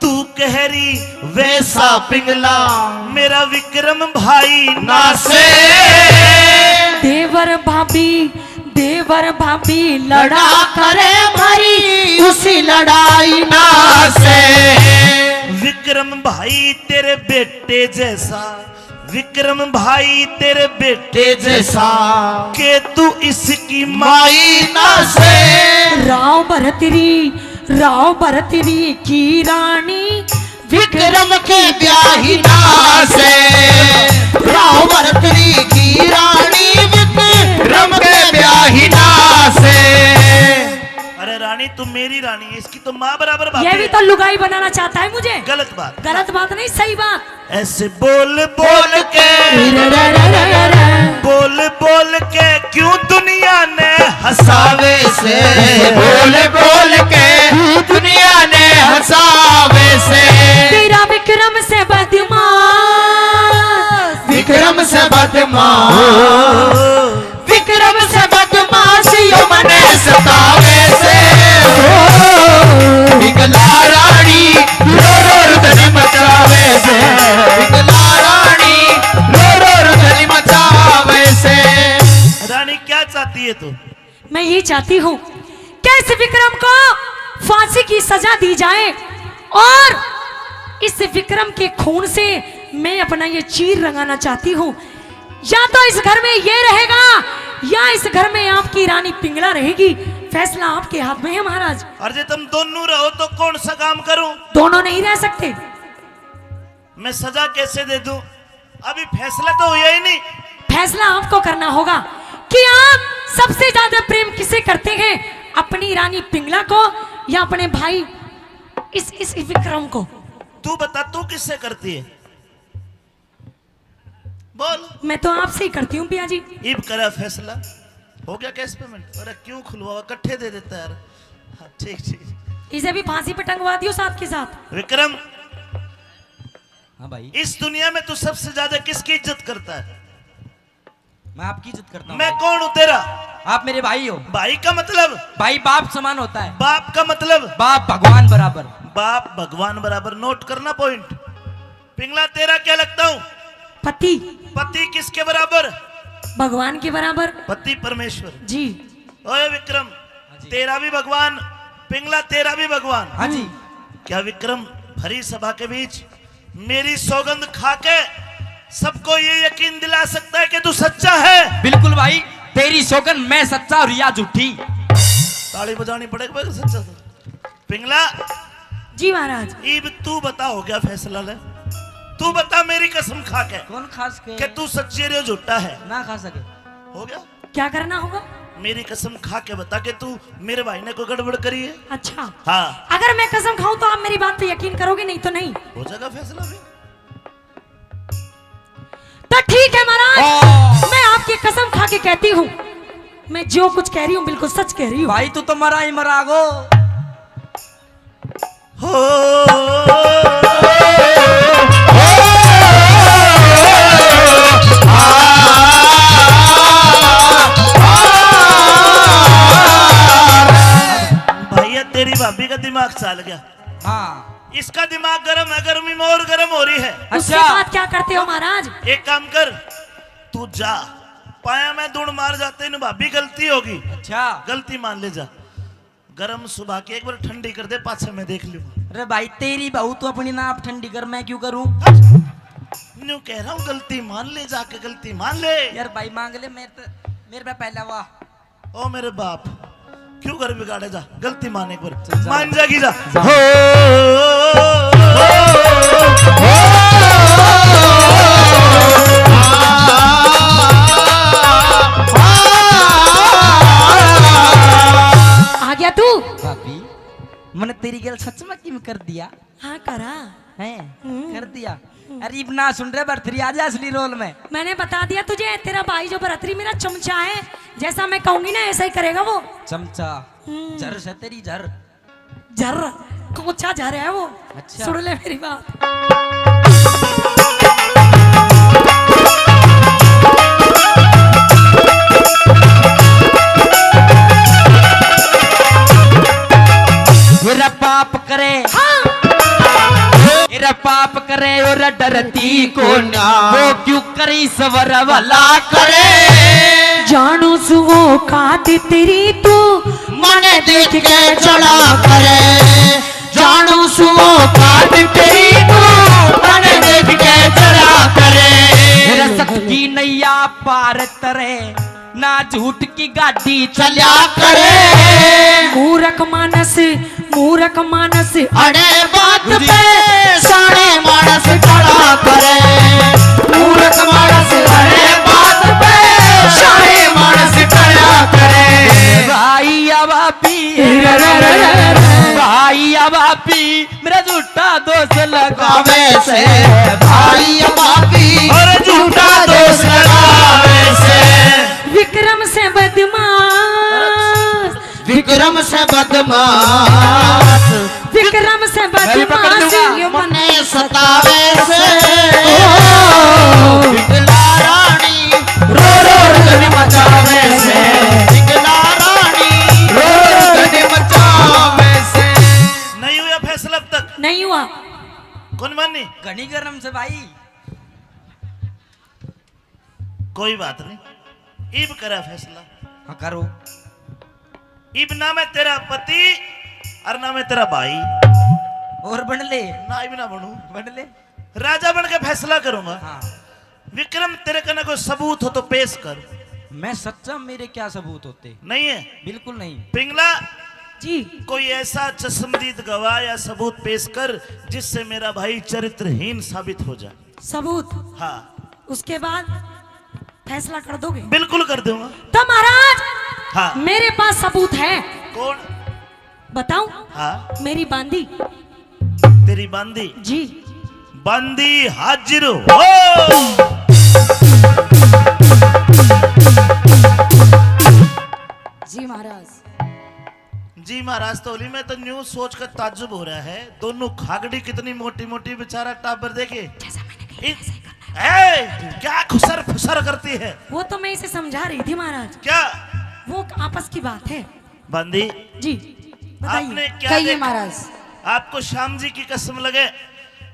तू कह रही वैसा पिंगला, मेरा विक्रम भाई ना से। देवर भाभी, देवर भाभी लड़ा करे भारी, उसी लड़ाई ना से। विक्रम भाई तेरे बेटे जैसा, विक्रम भाई तेरे बेटे जैसा, के तू इसकी माई ना से। राव भरतरी, राव भरतरी की रानी, विक्रम के ब्याही ना से। राव भरतरी की रानी, विक्रम के ब्याही ना से। अरे रानी, तू मेरी रानी है, इसकी तो माँ बराबर भाभी है। ये भी तो लुगाई बनाना चाहता है मुझे। गलत बात। गलत बात नहीं, सही बात। ऐसे बोल बोल के, बोल बोल के क्यों दुनिया ने हंसावे से। ऐसे बोल बोल के क्यों दुनिया ने हंसावे से। तेरा विक्रम से बदमाश, विक्रम से बदमाश। विक्रम से बदमाश यो मने सतावे से। ओ, पिंगला रानी रो रो रुदन मचावे से। पिंगला रानी रो रो रुदन मचावे से। रानी, क्या चाहती है तू? मैं ये चाहती हूँ कि इस विक्रम को फांसी की सजा दी जाए और इस विक्रम के खून से मैं अपना ये चीर रंगाना चाहती हूँ। या तो इस घर में ये रहेगा या इस घर में आपकी रानी पिंगला रहेगी। फैसला आपके हाथ में है महाराज। और जे तुम दोनों रहो तो कौन सा काम करूं? दोनों नहीं रह सकते। मैं सजा कैसे दे दूं? अभी फैसला तो हुआ ही नहीं। फैसला आपको करना होगा कि आप सबसे ज्यादा प्रेम किसे करते हैं, अपनी रानी पिंगला को या अपने भाई इस, इस विक्रम को? तू बता, तू किससे करती है? बोल। मैं तो आपसे ही करती हूँ पिया जी। इब करा फैसला। हो गया cash payment? अरे क्यों खुलवावा, इकट्ठे दे देता यार। हाँ, ठीक, ठीक। इसे भी फांसी पे टंगवा दियो साथ के साथ। विक्रम, हाँ भाई। इस दुनिया में तू सबसे ज्यादा किसकी इज्जत करता है? मैं आपकी इज्जत करता हूँ मैं भाई। कौन हूँ तेरा? आप मेरे भाई हो। भाई का मतलब? भाई बाप समान होता है। बाप का मतलब? बाप भगवान बराबर। बाप भगवान बराबर, note करना point। पिंगला, तेरा क्या लगता हूँ? पति। पति किसके बराबर? भगवान के बराबर। पति परमेश्वर। जी। ओए विक्रम, हाँ जी। तेरा भी भगवान, पिंगला, तेरा भी भगवान। हाँ जी। क्या विक्रम भरी सभा के बीच मेरी सौगंध खा के सबको ये यकीन दिला सकता है कि तू सच्चा है? बिल्कुल भाई, तेरी सौगंध मैं सच्चा और या झूठी। ताली बजानी पड़ेगी भाई, सच्चा था। पिंगला। जी महाराज। इब तू बता, हो गया फैसला ले। तू बता मेरी कसम खा के। कौन खा सके? कि तू सच्ची रे झूठा है। ना खा सके। हो गया? क्या करना होगा? मेरी कसम खा के बता कि तू मेरे भाई ने कोई गड़बड़ करी है? अच्छा। हाँ। अगर मैं कसम खाऊं तो आप मेरी बात पे यकीन करोगे, नहीं तो नहीं। हो जाएगा फैसला भी। तो ठीक है महाराज, ओ। मैं आप ये कसम खा के कहती हूँ, मैं जो कुछ कह रही हूँ, बिल्कुल सच कह रही हूँ। भाई, तू तो मरा ही मरा गो। हो। भैया, तेरी भाभी का दिमाग चल गया। हाँ। इसका दिमाग गर्म है, गर्मी में और गर्म हो रही है। उसके अच्छा। बाद क्या करते हो महाराज? एक काम कर, तू जा, पाया में धूल मार जाते, इन भाभी गलती होगी। अच्छा। गलती मान ले जा। गरम सुबह की एक बार ठंडी कर दे, पाछे मैं देख लूंगा। अरे भाई, तेरी बहू तो अपनी नाप ठंडी कर, मैं क्यों करूं? न्यू कह रहा हूँ, गलती मान ले, जाके गलती मान ले। यार भाई, मांग ले, मेरे तो, मेरे पे पहला वाह। ओ मेरे बाप, क्यों घर बिगाड़े? जा, गलती मान एक बार, चल, जा। मान जागी, जा। जा। हो। आ गया तू? भाभी, मैंने तेरी गल सच में किम कर दिया? हाँ, करा। हैं? हम्म। कर दिया। हम्म। अरे, इब ना सुन रहे, भरथरी आ जा असली रोल में। मैंने बता दिया तुझे, तेरा भाई जो भरथरी मेरा चमचा है, जैसा मैं कहूंगी ना, ऐसा ही करेगा वो। चमचा। हम्म। झर से तेरी झर। झर, कोचा झर है वो। अच्छा। सुन ले मेरी बात। मेरा पाप करे। हाँ। मेरा पाप करे और डरती को ना। वो क्यों करी सबर वाला करे। जानू सु वो काट तेरी तू। मन देख के चला करे। जानू सु वो काट तेरी तू। मन देख के चला करे। मेरा सत की नैया पार तरे। ना झूठ की गाड़ी चल्या करे। मूर्ख मानस, मूर्ख मानस। अड़े बात पे शाणे मानस खड़ा करे। मूर्ख मानस अड़े बात पे शाणे मानस खड़ा करे। भाई या भाभी, भाई या भाभी, मेरा झूठा दोष लगावे से। भाई या भाभी, और झूठा दोष लगावे से। विक्रम से बदमाश, विक्रम से बदमाश, विक्रम से मैं भी पकड़ बदमाश, लूंगा। ये मने सतावे से। ओ। बिगला रानी रो रो गन मचावे से। बिगला रानी रो रो गन मचावे से। नहीं हुआ फैसला अब तक? नहीं हुआ। कौन मानी? घनी गरम से भाई। कोई बात नहीं, इब करा फैसला। हाँ, करो। इब ना मैं तेरा पति और ना मैं तेरा भाई। और बन ले। ना, इब ना बनू। बन ले। राजा बन के फैसला करूंगा। हाँ। विक्रम, तेरे कने कोई सबूत हो तो पेश कर। मैं सच्चा, मेरे क्या सबूत होते? नहीं है? बिल्कुल नहीं। पिंगला जी। कोई ऐसा चश्मदीद गवाह या सबूत पेश कर जिससे मेरा भाई चरित्रहीन साबित हो जाए। सबूत? हाँ। उसके बाद फैसला कर दोगे? बिल्कुल कर दूंगा। तो महाराज, हाँ। मेरे पास सबूत है। कौन? बताऊं? हाँ। मेरी बांदी। तेरी बांदी? जी। बांदी हाजिर हो। जी महाराज। जी महाराज, तोली में तो न्यू सोच कर ताज्जुब हो रहा है, दोनों खागड़ी कितनी मोटी मोटी, बेचारा टाबर देखे। जैसा मैंने कहा, इन-, ऐसा ही करना है। ए, क्या खुसर फुसर करती है? वो तो मैं इसे समझा रही थी महाराज। क्या? वो आपस की बात है। बांदी जी, बताइए। आपने क्या कहिए देखा? महाराज। आपको श्याम जी की कसम लगे,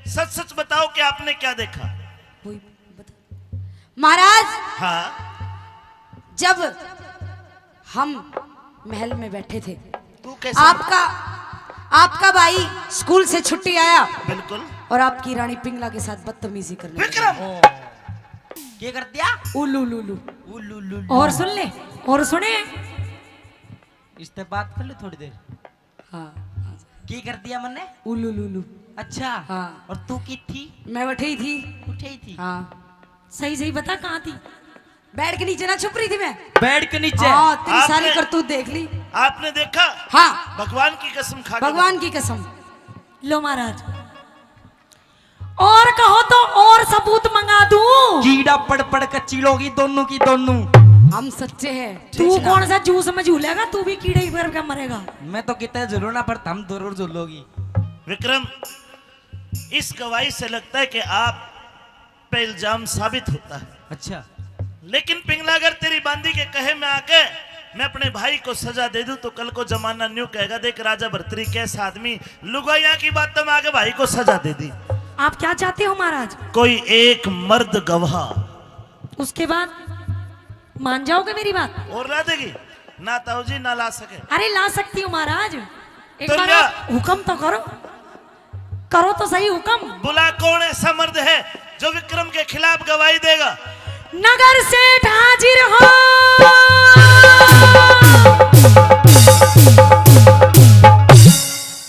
सच सच बताओ कि आपने क्या देखा? वही बता। महाराज, हाँ। जब हम महल में बैठे थे, तू कैसे? आपका, आपका भाई स्कूल से छुट्टी आया, बिल्कुल। और आपकी रानी पिंगला के साथ बदतमीजी करने लगा। विक्रम! ओ, क्या कर दिया? उलू लुलू। उलू लुलू। और सुन ले, और सुने। इस पे बात कर ले थोड़ी देर। हाँ, हाँ। की कर दिया मन्ने? उलू लुलू। अच्छा। हाँ। और तू की थी? मैं उठे ही थी। उठे ही थी? हाँ। सही सही बता, कहाँ थी? बेड के नीचे ना छुप रही थी मैं। बेड के नीचे? हाँ, तेरी सारी आपने, करतूत देख ली। आपने देखा? हाँ। भगवान की कसम खा के भगवान की कसम। लो महाराज, और कहो तो और सबूत मंगा दूं? कीड़ा पड़ पड़ के चीलोगी दोनों की दोनों। हम सच्चे हैं। तू कौन सा जूस में झूलेगा, तू भी कीड़े ही भर के मरेगा। मैं तो कितने झूलू ना, पर तुम जरूर झूलोगी। विक्रम, इस गवाही से लगता है कि आप पे इल्जाम साबित होता है। अच्छा। लेकिन पिंगला, अगर तेरी बांदी के कहे में आके मैं अपने भाई को सजा दे दूं, तो कल को जमाना न्यू कहेगा, "देख राजा भरतरी कैसा आदमी, लुगाइयां की बातों में आके भाई को सजा दे दी।" आप क्या चाहते हो महाराज? कोई एक मर्द गवाह। उसके बाद मान जाओगे मेरी बात? और ला देगी? ना ताऊ जी, ना ला सके। अरे, ला सकती हूँ महाराज। एक तो बार ला। आप हुक्म तो करो, करो तो सही हुक्म। बुला, कौन ऐसा मर्द है जो विक्रम के खिलाफ गवाही देगा? नगर सेठ हाजिर हो।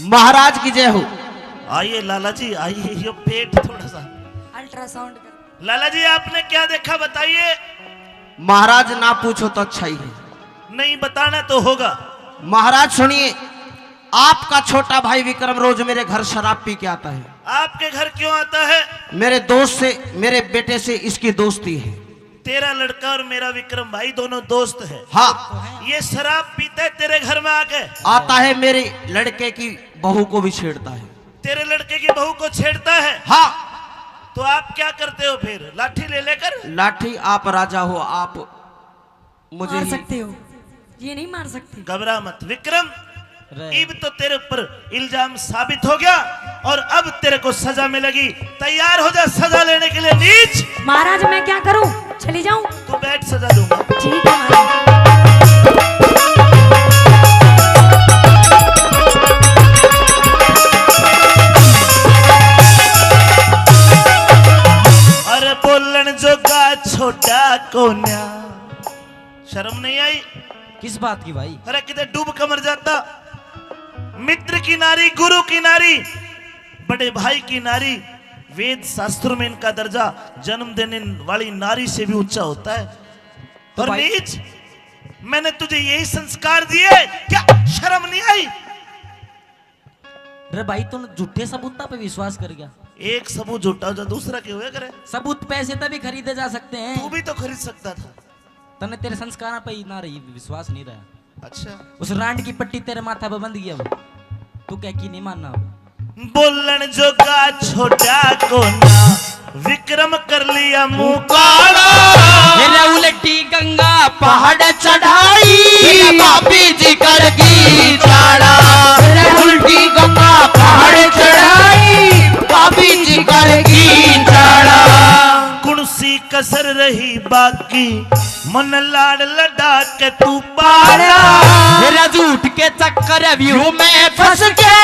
महाराज की जय हो। आइए लाला जी, आइए, यो पेट थोड़ा सा। अल्ट्रासाउंड कर। लाला जी, आपने क्या देखा, बताइए। महाराज, ना पूछो तो अच्छा ही है। नहीं, बताना तो होगा। महाराज सुनिए, आपका छोटा भाई विक्रम रोज मेरे घर शराब पी के आता है। आपके घर क्यों आता है? मेरे दोस्त से, मेरे बेटे से इसकी दोस्ती है। तेरा लड़का और मेरा विक्रम भाई दोनों दोस्त है। हाँ। ये शराब पीता है तेरे घर में आके? आता है, मेरे लड़के की बहू को भी छेड़ता है। तेरे लड़के की बहू को छेड़ता है? हाँ। तो आप क्या करते हो फिर? लाठी ले लेकर? लाठी, आप राजा हो, आप मुझे मार ही सकते हो, ये नहीं मार सकते। घबरा मत विक्रम, रे। इब तो तेरे ऊपर इल्जाम साबित हो गया और अब तेरे को सजा मिलेगी। तैयार हो जा सजा लेने के लिए। नीच। महाराज, मैं क्या करूं, चली जाऊं? तू बैठ, सजा दूंगा। ठीक है महाराज। अरे बोलन जोगा छोटा कोन्या, शर्म नहीं आई? किस बात की भाई? अरे किते डूब के मर जाता। मित्र की नारी, गुरु की नारी, बड़े भाई की नारी, वेद शास्त्रों में इनका दर्जा जन्म देने वाली नारी से भी ऊंचा होता है। तो और भाई नीच, मैंने तुझे यही संस्कार दिए, क्या शर्म नहीं आई? रे भाई, तू झूठे सबूतां पे विश्वास कर गया। एक सबूत झूठा हो जा, दूसरा के होया करे? सबूत पैसे तभी खरीदे जा सकते हैं। तू भी तो खरीद सकता था। तन्ने तेरे संस्कारां पे ही ना रही, विश्वास नहीं रहा। अच्छा। उस रांड की पट्टी तेरे माथा पे बंध गई, अब तू कह की नहीं मानना अब। बोलन जोगा छोटा कोना, विक्रम कर लिया मुंह काला। मेरा उल्टी गंगा पहाड़ चढ़ाई, मेरा पापी जी कर गई चाला। मेरा उल्टी गंगा पहाड़ चढ़ाई, पापी जी कर गई चाला। कौन सी कसर रही बाकी, मन लाड़ लड़ा के तू पाला। मेरा झूठ के चक्कर व्यू में फंस के,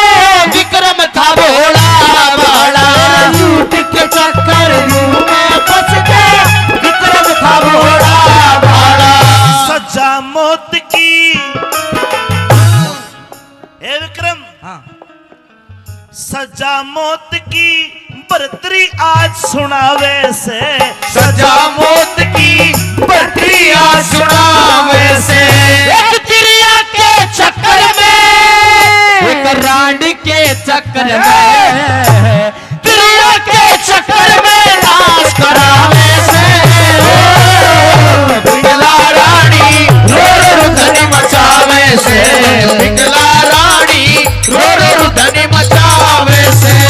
विक्रम था भोला भाला। मेरा झूठ के चक्कर व्यू में फंस के, विक्रम था भोला भाला। सजा मौत की। हे विक्रम। हाँ। सजा मौत की भरतरी आज सुनावे से। सजा मौत की भरतरी आज सुनावे से। एक तिरिया के चक्कर में, एक रांड के चक्कर में, तिरिया के चक्कर में नाश करावे से। ओ, पिंगला रानी रो रो धनी मचावे से। पिंगला रानी रो रो धनी मचावे से।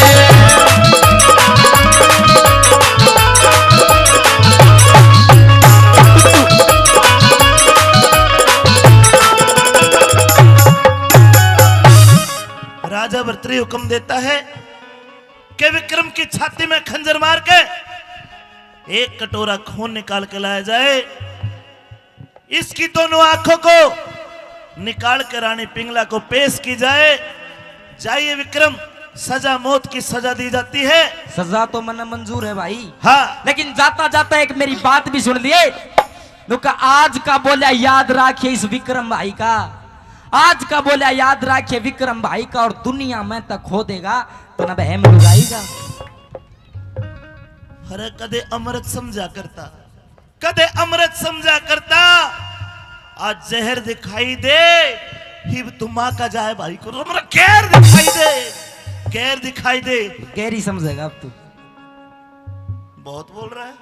राजा भरतरी हुक्म देता है कि विक्रम की छाती में खंजर मार के एक कटोरा खून निकाल के लाया जाए। इसकी दोनों आंखों को निकाल के रानी पिंगला को पेश की जाए। जाइए विक्रम, सजा मौत की सजा दी जाती है। सजा तो मन्ने मंजूर है भाई। हाँ। लेकिन जाता जाता एक मेरी बात भी सुन लिए। नुका आज का बोला याद रखिए इस विक्रम भाई का, आज का बोला याद रखिए विक्रम भाई का, और दुनिया में तक खो देगा तो ना बहम लुगाई का। अरे कदे अमृत समझा करता, कदे अमृत समझा करता, आज जहर दिखाई दे। हिब तू माँ का जाए भाई को, हमरा गैर दिखाई दे, गैर दिखाई दे। गैर ही समझेगा अब तू। बहुत बोल रहा है।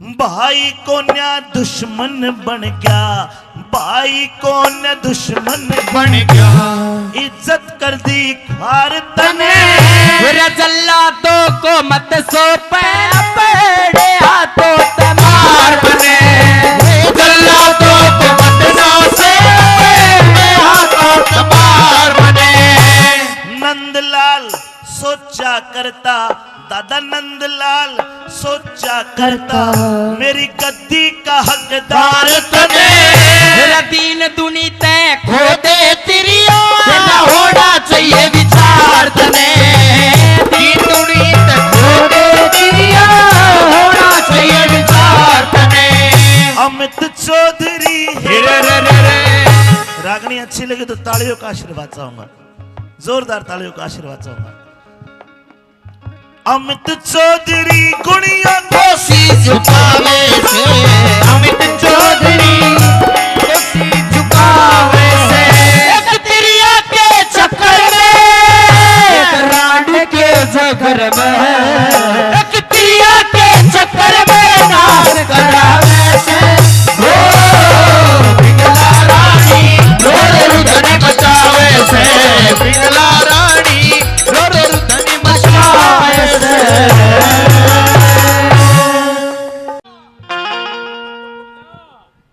भाई कोन्या दुश्मन बन गया, भाई कोन्या दुश्मन बन गया। इज्जत कर दी खार तने। रे जल्लादों को मत सौंपे अपने हाथों ते मार बने। जल्लादों को मत सौंपे अपने हाथों ते मार बने। नंदलाल सोचा करता, दादा नंदलाल सोचा करता, मेरी गद्दी का हकदार तने। मेरा दीन दुनी तै खो दे तिरिया, तेरा होना चाहिए विचार तने। दीन दुनी तै खो दे तिरिया, होना चाहिए विचार तने। अमित चौधरी। रे रे रे रे। रागनी अच्छी लगी तो तालियों का आशीर्वाद चाहूंगा, जोरदार तालियों का आशीर्वाद चाहूंगा। अमित चौधरी गुणिया कोसी झुकावे से, अमित चौधरी कोसी झुकावे से। एक तिरिया के चक्कर में, एक रांड के झगड़ में, एक तिरिया के चक्कर में नाश करावे से। ओ पिंगला रानी, रो रे रुदन बचावे से, पिंगला रानी, रो रे रुदन बचावे से।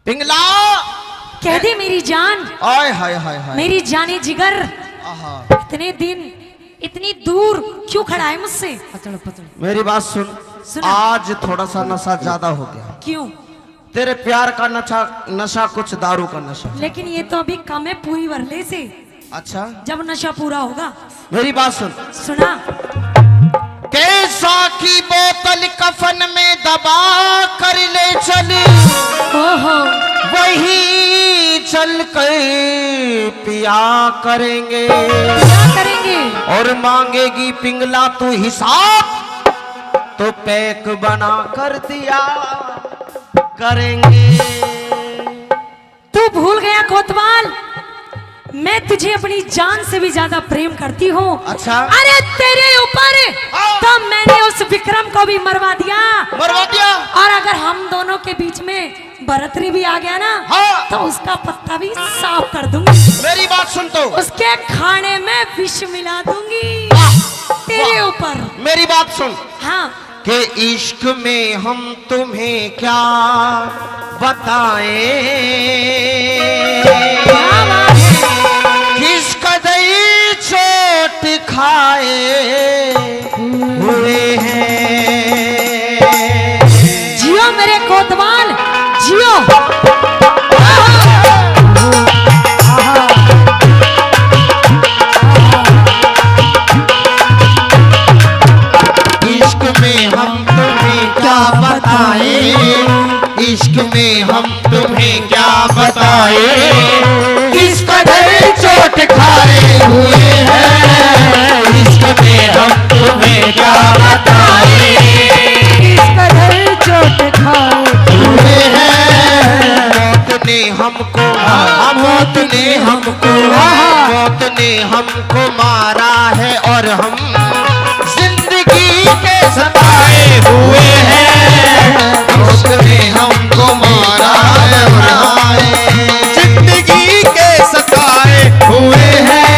पिंगला। कह दे मेरी जान। आय हाय हाय हाय। मेरी जाने जिगर। आहा। इतने दिन, इतनी दूर क्यों खड़ा है मुझसे? पतड़, पतड़। मेरी बात सुन। सुना। आज थोड़ा सा नशा ज्यादा हो गया। क्यों? तेरे प्यार का नशा, नशा कुछ दारू का नशा। लेकिन ये तो अभी कम है पूरी वरले से। अच्छा। जब नशा पूरा होगा। मेरी बात सुन। सुना। कैसा की बोतल कफन में दबा कर ले चल, ओहो। वही चल कर पिया करेंगे। क्या करेंगे? और मांगेगी पिंगला तू हिसाब, तो पैक बना कर दिया करेंगे। तू भूल गया कोतवाल, मैं तुझे अपनी जान से भी ज्यादा प्रेम करती हूँ। अच्छा। अरे तेरे ऊपर हाँ। तो मैंने उस विक्रम को भी मरवा दिया। मरवा दिया। और अगर हम दोनों के बीच में बरतरी भी आ गया ना हाँ। तो उसका पत्ता भी साफ कर दूंगी। मेरी बात सुन तो। उसके खाने में विष मिला दूंगी। वाह। तेरे वाह। ऊपर। मेरी बात सुन। हाँ। कि इश्क में हम तुम्हें क्या बताएं, क्या बात है। किस कदर चोट खाए हुए हैं। जियो मेरे कोतवाल, जियो। इश्क में हम तुम्हें क्या बताएं, इश्क में हम तुम्हें क्या बताएं, किस कदर चोट खाए हुए हैं। इश्क में हम तुम्हें क्या बताएं, किस कदर चोट खाए हुए हैं। मौत ने हमको, हाँ, मौत ने हमको, हाँ, मौत ने हमको मारा है और हम जिंदगी के सताए हुए हैं। मौत ने हमको मारा है और हम जिंदगी के सताए हुए हैं।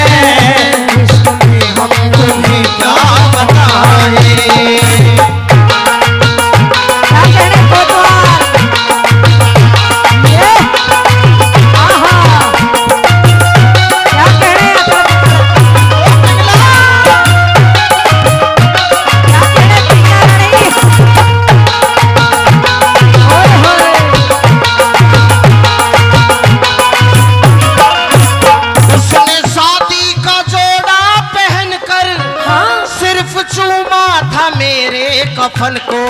इश्क में हम तुम्हें क्या बताएं। क्या कहने कोतवाल? ये? आहा। क्या कहने? क्या कहने पिंगला रानी? ओए होए। उसने शादी का जोड़ा पहनकर हाँ। सिर्फ चूमा था मेरे कफन को,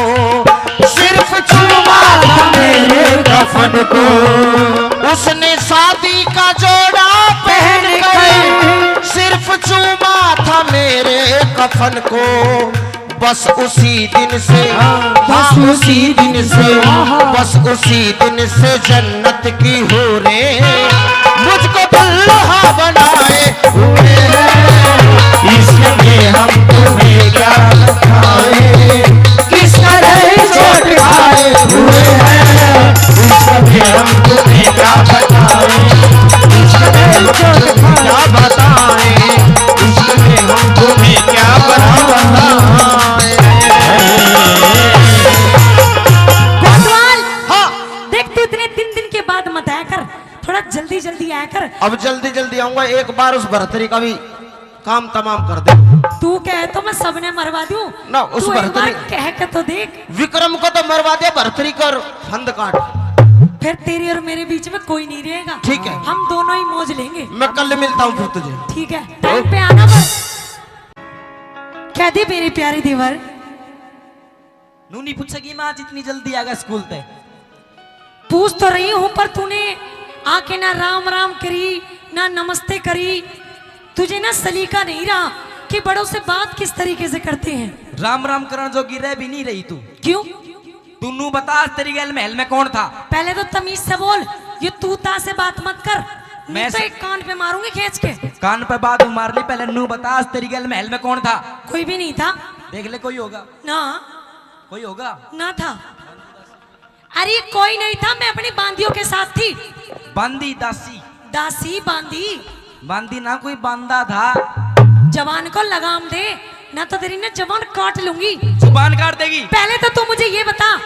सिर्फ चूमा था मेरे कफन को। उसने शादी का जोड़ा पहनकर सिर्फ चूमा था मेरे कफन को। बस उसी दिन से, हाँ, बस उसी दिन से, हाँ, बस उसी दिन से जन्नत की हूरें मुझको दुल्हा बनाए हुए हैं। इश्क में हम तुम्हें क्या बताएं, किस कदर चोट खाए हुए अब जल्दी जल्दी आऊंगा, एक बार उस भरतरी का भी काम तमाम कर दे। तू कहे तो मैं सबने मरवा दूं। ना, उस तू एक बार भरतरी कह के तो देख। विक्रम को तो मरवा दिया, भरतरी का और फंद काट। फिर तेरे और मेरे बीच में कोई नहीं रहेगा। ठीक है। हम दोनों ही मौज लेंगे। मैं कल मिलता हूँ फिर तुझे। ठीक है, टाइम पे आना बस। कह दे मेरे प्यारे देवर। नू नहीं पूछेगी माँ, जितनी जल्दी आ गया स्कूल ते। पूछ तो रही हूँ, पर तूने आके ना राम राम करी, ना नमस्ते करी। तुझे ना सलीका नहीं रहा कि बड़ों से बात किस तरीके से करते हैं। राम राम करण जोगी रह भी नहीं रही तू। क्यों? तू नू बता, आज तेरी गैल महल में कौन था? पहले तो तमीज से बोल, ये तू ता से बात मत कर, नहीं मैं तो स- एक कान पे मारूंगी खींच के। कान पे बात मार ली, पहले नू बता, आज तेरी गैल महल में कौन था? कोई भी नहीं था। देख ले, कोई होगा। ना। कोई होगा? ना था। अरे कोई नहीं था, मैं अपनी बांदियों के साथ थी। बांदी दासी। दासी बांदी। बांदी ना, कोई बांदा था। जबान को लगाम दे, ना तो तेरी ना जबान काट लूंगी। जुबान काट देगी। पहले तो तू मुझे ये बता,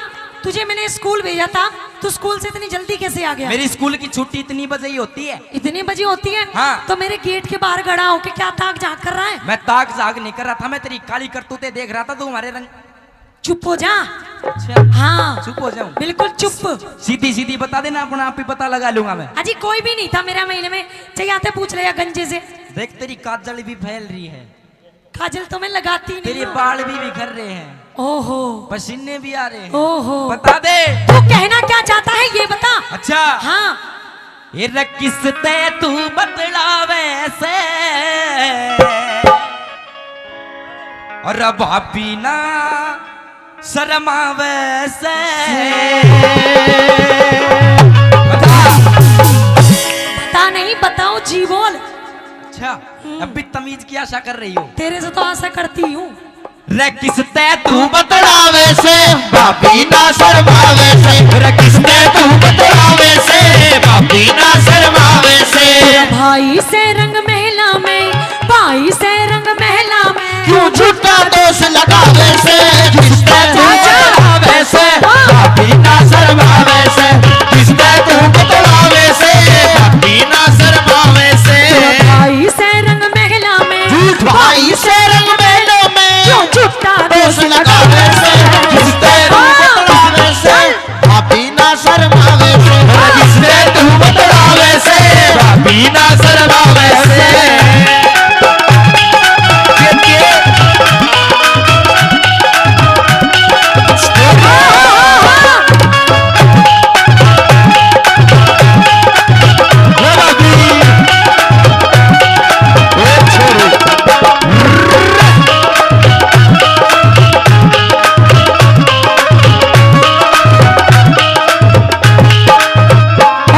तुझे मैंने स्कूल भेजा था, तू स्कूल से इतनी जल्दी कैसे आ गया? मेरी स्कूल की छुट्टी इतनी बजे ही होती है। इतनी बजे होती है? हाँ। तो मेरे गेट के बाहर खड़ा होके क्या ताक झांक कर रहा है? मैं ताक झांक नहीं कर रहा था, मैं तेरी काली करतूतें देख रहा था, तू हमारे रंग। चुप हो जा। अच्छा। हाँ। चुप हो जाऊं? बिल्कुल चुप। सीधी सीधी बता देना, अपना आप ही पता लगा लूंगा मैं। अजी कोई भी नहीं था मेरा महल में, चाहे आते पूछ ले या गंजे से। देख, तेरी काजल भी फैल रही है। काजल तो मैं लगाती नहीं तेरे हूँ। बाल भी बिखर रहे हैं। ओहो। पसीने भी आ रहे हैं। ओहो। बता दे। तू कहना क्या चाहता है ये बता। अच्छा। हाँ। ये रे किसते तू बतलावे से, और भाभी ना शर्मावे से। बता। बता नहीं, बताओ जी बोल। अच्छा, अब भी तमीज की आशा कर रही हो? तेरे से तो आशा करती हूँ। रे किसते तू बतलावे से, भाभी ना शर्मावे से। रे किसते तू बतलावे से, भाभी ना शर्मावे से। भाई से रंग महला में, भाई से रंग महला में। क्यों झूठा दोष लगावे से, किसते तू बतलावे से, भाभी ना शर्मावे से। किसते तू बतलावे से, भाभी ना शर्मावे से। भाई से रंग महला में, झूठ। भाई से रंग महलों में, क्यों झूठा दोष लगावे से। किसते तू बतलावे से, भाभी ना शर्मावे से। किसते तू बतलावे से, भाभी ना शर्मावे से।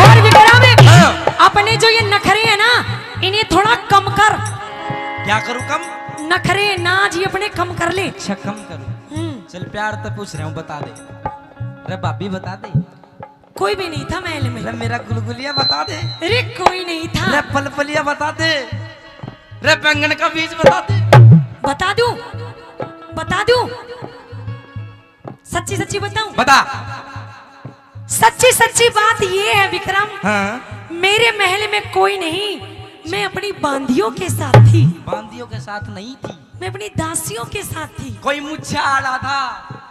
और विक्रम, हाँ। अपने जो ये नखरे हैं ना, इन्हें थोड़ा कम कर। क्या करूँ कम? नखरे, नाज ये अपने कम कर ले। अच्छा, कम करूँ। हम्म। चल, प्यार तो पूछ रहा हूँ, बता दे। रे भाभी, बता दे। कोई भी नहीं था महल में। रे मेरा गुलगुलिया, बता दे। अरे कोई नहीं था। रे पलपलिया, बता दे। रे बैंगन का बीज, बता दे। बता दूं? बता दूं? सच्ची सच्ची बताऊं? बता। सच्ची सच्ची बात ये है विक्रम, हाँ। मेरे महल में कोई नहीं, मैं अपनी बांदियों के साथ थी। बांदियों के साथ नहीं थी? मैं अपनी दासियों के साथ थी। कोई मुच्छा आला था?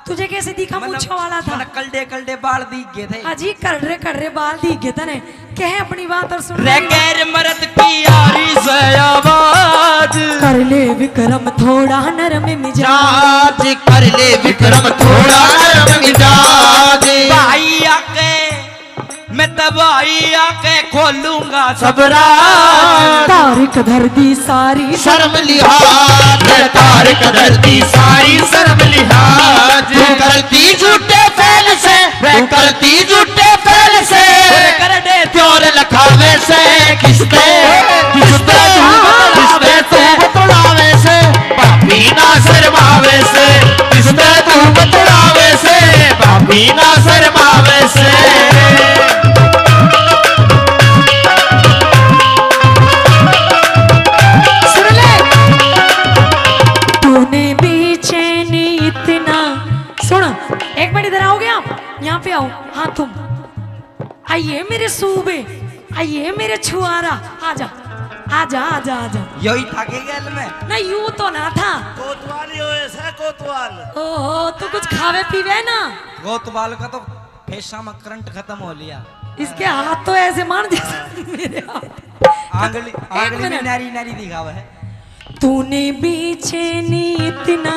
तुझे कैसे दिखा मुच्छा वाला था? मैंने कलडे कलडे बाल दिख गए थे। अजी करड़े करड़े बाल दिख गए थे ने। कह अपनी बात और सुन रे मेरी। गैर मर्द की आ रही से आवाज। कर ले विक्रम थोड़ा नरम मिजाज। कर ले विक्रम थोड़ा नरम मिजाज। भाई आके मैं तबाही आके खोलूंगा सब राज। तारीख धर दी सारी शर्म लिहाज। तारीख धर दी सारी शर्म लिहाज। तू करती झूठे फैल से, तू करती झूठे फैल से। कर दे प्यार लखावे से किसते, किसते तू बतलावे से, भाभी ना शर्मावे से। किसते तू बतलावे से, भाभी ना शर्मावे से। सुन ले। तूने बेचैनी इतना। सुन, एक मिनट इधर आओगे आप? यहाँ पे आओ। हाँ, तुम आइए मेरे सूबे। आइए मेरे छुआरा, आजा, आजा, आजा, आजा। यो ही था के गैल में? नहीं, यू तो ना था। कोतवाल यो ऐसा कोतवाल। ओहो, तू कुछ खावे पीवे ना। कोतवाल का तो फेसा में करंट खत्म हो लिया। इसके हाथ तो ऐसे मान जैसे मेरे हाथ। आंगली, एक आंगली में मिनट। नारी, नारी दिखावे है। तूने बेचैनी इतना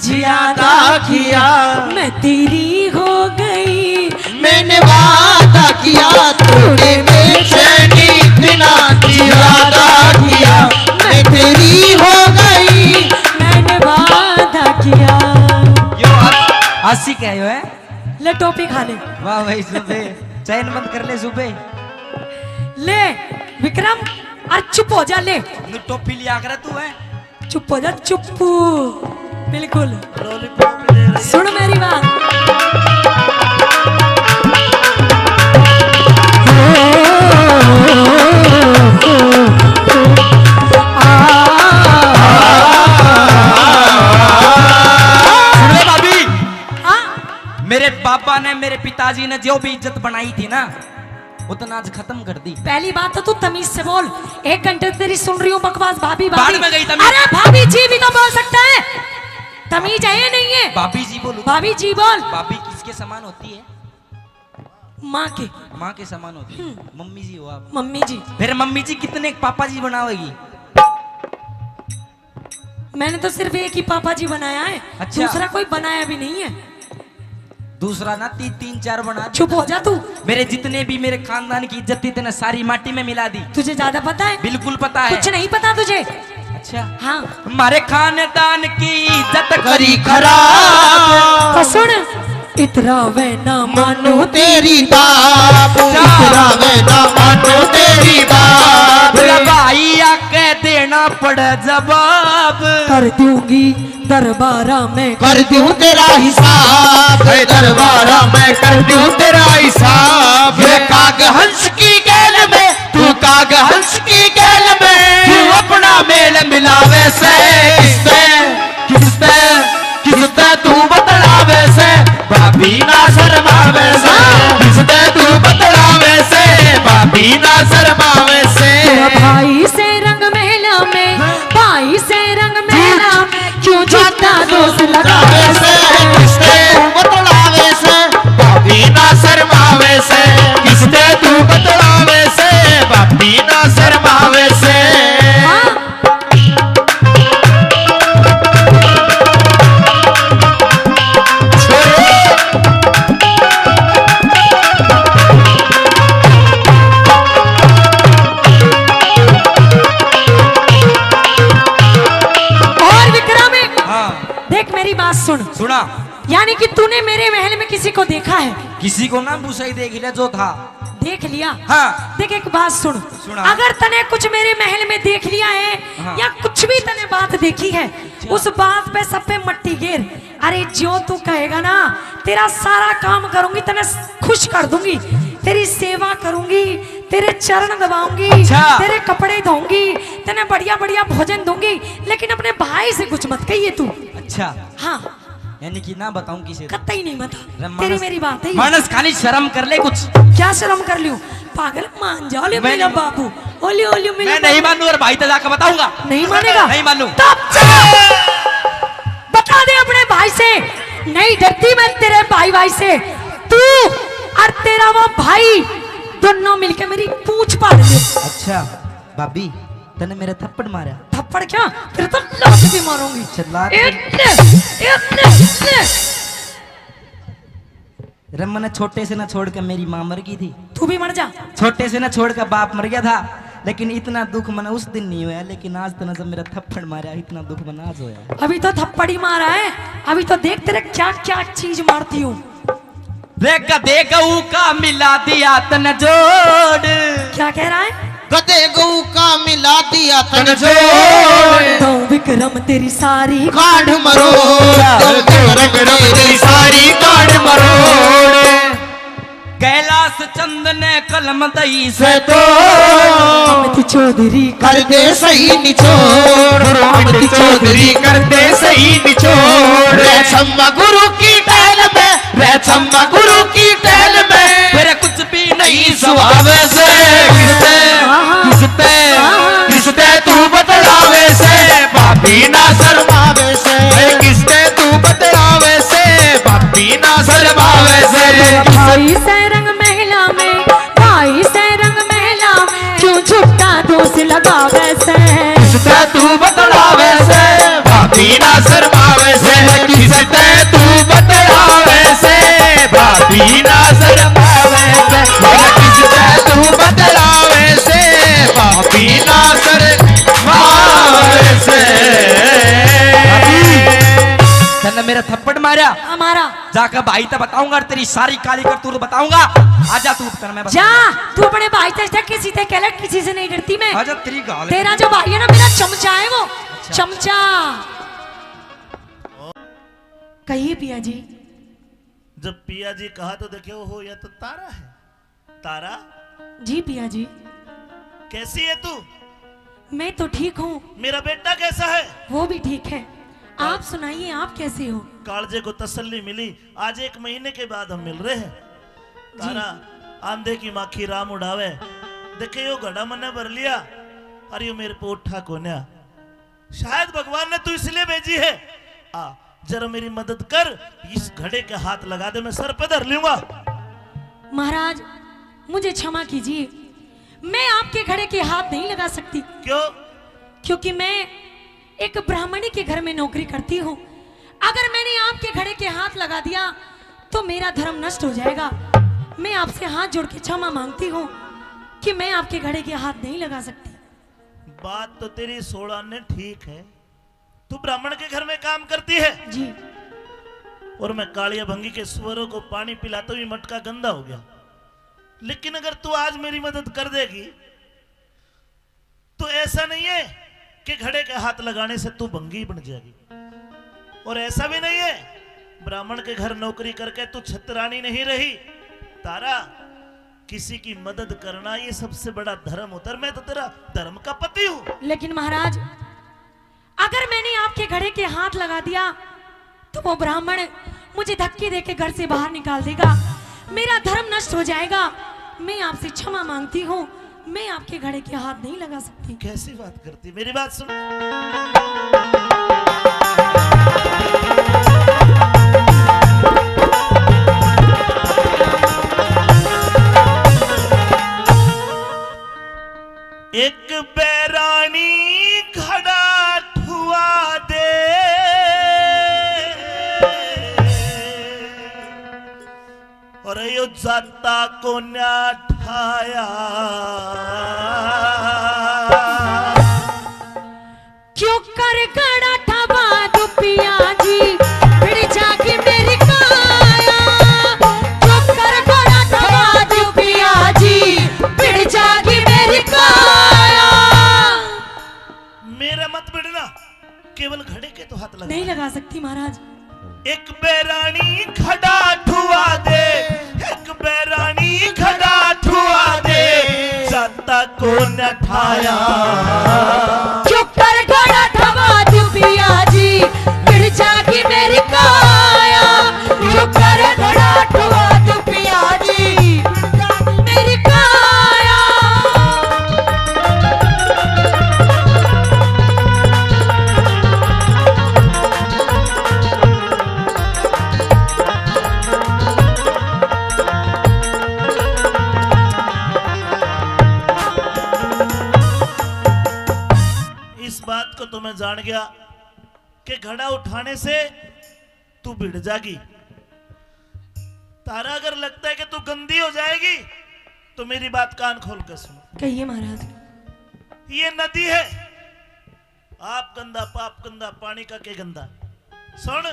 ज्यादा किया, मैं तेरी हो गई। मैंने वादा किया, तूने बेचैनी इतना ज्यादा किया, मैं तेरी हो गई। मैंने वादा किया। यो हस-, हंसी क्या यो है? ले टोपी खा ले। वाह भाई, सुबे चैन बंद कर ले सुबे। ले विक्रम, और चुप हो जा ले। नु टोपी लिया करे तू है। चुप हो जा, चुप। बिल्कुल। लॉलीपॉप ले रही है। सुन मेरी बात। सुन ले भाभी। हाँ? मेरे पापा ने, मेरे पिताजी ने जो भी इज्जत बनाई थी ना, उतना आज खत्म कर दी। पहली बात तो तू तमीज से बोल। एक घंटे से तेरी सुन रही हूँ बकवास, भाभी, भाभी। बाढ़ में गई तमीज। अरे भाभी जी भी तो बोल सकता है, तमीज है या नहीं है? भाभी जी बोलूँ? भाभी जी बोल। भाभी किसके समान होती है? माँ के। माँ के समान होती है। हम्म। मम्मी जी हो आप। मम्मी जी। फिर मम्मी जी कितने पापा जी बनावेगी? मैंने तो सिर्फ एक ही पापा जी बनाया है, अच्छा। दूसरा कोई बनाया भी नहीं है। दूसरा ना, तीन, तीन चार बना। चुप हो जा तू। मेरे जितने भी, मेरे खानदान की इज्जत थी, तूने सारी माटी में मिला दी। तुझे ज्यादा पता है? बिल्कुल पता है। कुछ नहीं पता तुझे। अच्छा। हाँ। हमारे खानदान की इज्जत करी खराब। तो सुन, इतरावे ना मानू तेरी बाप, इतरावे ना मानू तेरी बाप। मेरा भाई आके देना पड़े जवाब। कर दूंगी दरबारा में, कर दूं तेरा हिसाब, दरबारा में कर दूं तेरा हिसाब। ये काग हंस की गैल में, तू काग हंस की गैल में, तू अपना मेल मिलावे से किसते, किसते, किसते तू बतलावे से, भाभी ना शर्मावे से। किसते तू बतलावे से, भाभी ना शर्मावे से। तेरा भाई से रंग मेला में, हाँ। भाई से रंग मेला में, क्यों झूठा दोष लगावे से। किसते तू बतलावे से, भाभी ना शर्मावे से। किसते तू बतलावे से, भाभी ना शर्मावे से। हाँ। और विक्रम, हाँ। देख मेरी बात सुन। सुना। यानी कि तूने मेरे महल में किसी को देखा है? किसी को ना, भूसा ही देख लिया जो था। देख लिया? हाँ। देख एक बात सुन। सुना। अगर तने कुछ मेरे महल में देख लिया है, हाँ। या कुछ भी तने बात देखी है, अच्छा। उस बात पे सब पे मट्टी गेर। अरे जो तू कहेगा ना, तेरा सारा काम करूंगी, तने खुश कर दूंगी, तेरी सेवा करूंगी, तेरे चरण दबाऊंगी, अच्छा। तेरे कपड़े धोऊंगी, तने बढ़िया बढ़िया भोजन दूंगी, लेकिन अपने भाई से कुछ मत कहिए तू। अच्छा। हाँ। यानी कि ना बताऊं किसे को? कतई नहीं बता। रे तेरी मानस, मेरी बात है। मानस खाली शर्म कर ले कुछ। क्या शर्म कर लियो? पागल मान जा, ओलियो मैं मेरा नहीं बाबू, ओलियो, ओलियो मेरा मैं नहीं बाबू। मानू और भाई तो जाकर बताऊंगा। नहीं मानेगा? नहीं मानू। तब चुप! बता दे अपने भाई से, नहीं डरती मैं तेरे भाई, भाई से। तू और तेरा वो भाई दोनों मिलके मेरी पूंछ फाड़ दे। अच्छा। भाभी, तने मेरे थप्पड़ मारा? थप्पड़ क्या? तेरे तो लात भी मारूंगी। अच्छा, लात एक भी। ले, एक ले, ले। रे, मने छोटे से ना छोड़ के मेरी माँ मर गई थी। तू भी मर जा। छोटे से ना छोड़ के बाप मर गया था, लेकिन इतना दुख मने उस दिन नहीं होया, लेकिन आज तने जब मेरा थप्पड़ मारा, इतना दुख मने आज होया। अभी तो थप्पड़ ही मारा है, अभी तो देख तेरे क्या क्या चीज मारती हूँ। रे गधे गऊ का मिला दिया तन जोड़। क्या कह रहा है? गधे गऊ का मिला दिया तन जोड़। दऊं विक्रम तेरी सारी कांड मरोड़। दऊं विक्रम तेरी सारी कांड मरोड़। कैलाश चंद ने कलम दई से तो अमित चौधरी कर दे सही निचोड़। गुरु अमित चौधरी कर दे सही निचोड़। रे छम्मा गुरु की टहल में, रे छम्मा गुरु की टहल में, फिर कुछ भी नहीं सुहावे से। मेरा थप्पड़ मारा। हमारा। जाकर भाई तो बताऊंगा, तेरी सारी काली करतूत बताऊंगा। आजा तू, तेरा मैं जा। बताऊंगा। तू अपने भाई से किसी से कह ले, किसी से नहीं डरती मैं। आजा, तेरी गाल। तेरा जो भाई है ना, मेरा चमचा है वो। अच्छा। चमचा। कहिए पिया जी। जब पिया जी कहा तो देखे, ओहो, यह तो तारा है। तारा। जी पिया जी। कैसी है तू? मैं तो ठीक हूँ। मेरा बेटा कैसा है? वो भी ठीक है। आप सुनाइए, आप कैसे हो? कालजे को तसल्ली मिली, आज एक महीने के बाद हम मिल रहे हैं। जी। तारा, आंधे की माखी राम उड़ावे। देखे, यो घड़ा मन्ने भर लिया, अरे यो मेरे पे उठा कोन्या। शायद भगवान ने तू इसलिए भेजी है। आ, जरा मेरी मदद कर, इस घड़े के हाथ लगा दे, मैं सर पे धर लूंगा। महाराज, मुझे क्षमा कीजिए, मैं आपके घड़े के हाथ नहीं लगा सकती। क्यों? क्योंकि मैं एक ब्राह्मणी के घर में नौकरी करती हूँ। अगर मैंने आपके घड़े के हाथ लगा दिया तो मेरा धर्म नष्ट हो जाएगा। मैं आपसे हाथ जोड़ के क्षमा मांगती हूँ कि मैं आपके घड़े के हाथ नहीं लगा सकती। बात तो तेरी सोलह ने ठीक है। तू ब्राह्मण के घर में काम करती है। जी। और मैं कालिया भंगी के सुअरों को पानी पिलाता हूँ, ये मटका गंदा हो गया। लेकिन अगर तू आज मेरी मदद कर देगी, तो ऐसा नहीं है कि घड़े के हाथ लगाने से तू भंगी बन जाएगी। और ऐसा भी नहीं है, ब्राह्मण के घर नौकरी करके तू छतरानी नहीं रही। तारा, किसी की मदद करना, ये सबसे बड़ा धर्म होता है। मैं तो तेरा धर्म का पति हूँ। लेकिन महाराज, अगर मैंने आपके घड़े के हाथ लगा दिया, तो वो ब्राह्मण मुझे धक्के देके घर से बाहर निकाल देगा, मेरा धर्म नष्ट हो जाएगा। मैं आपसे क्षमा मांगती हूँ, मैं आपके घड़े के हाथ नहीं लगा सकती। कैसी बात करती, मेरी बात सुन। एक बैरानी घड़ा ठुआ दे, और यो जाता कोन्या ठाया। क्यों कर घड़ा ठवा दू पिया जी, भिड़ जागी मेरी काया। क्यों कर घड़ा ठवा दू पिया जी, भिड़ जागी मेरी काया। मेरा मत भिड़ना, केवल घड़े के तो हाथ लगा। नहीं लगा सकती महाराज। एक बैरानी घड़ा ठुआ दे, एक बैरानी घड़ा ठुआ दे, जाता कोन्या ठाया। क्यों कर घड़ा ठवा दू पिया जी, भिड़ जागी मेरी काया। क्यों कर घड़ा ठवा दू पिया जी, मेरी काया। इस बात को तो मैं जान गया कि घड़ा उठाने से तू भिड़ जागी। तारा, अगर लगता है कि तू गंदी हो जाएगी, तो मेरी बात कान खोल कर सुन। कहिए महाराज। ये नदी है, आप गंदा, पाप गंदा, पानी का के गंदा। सुन,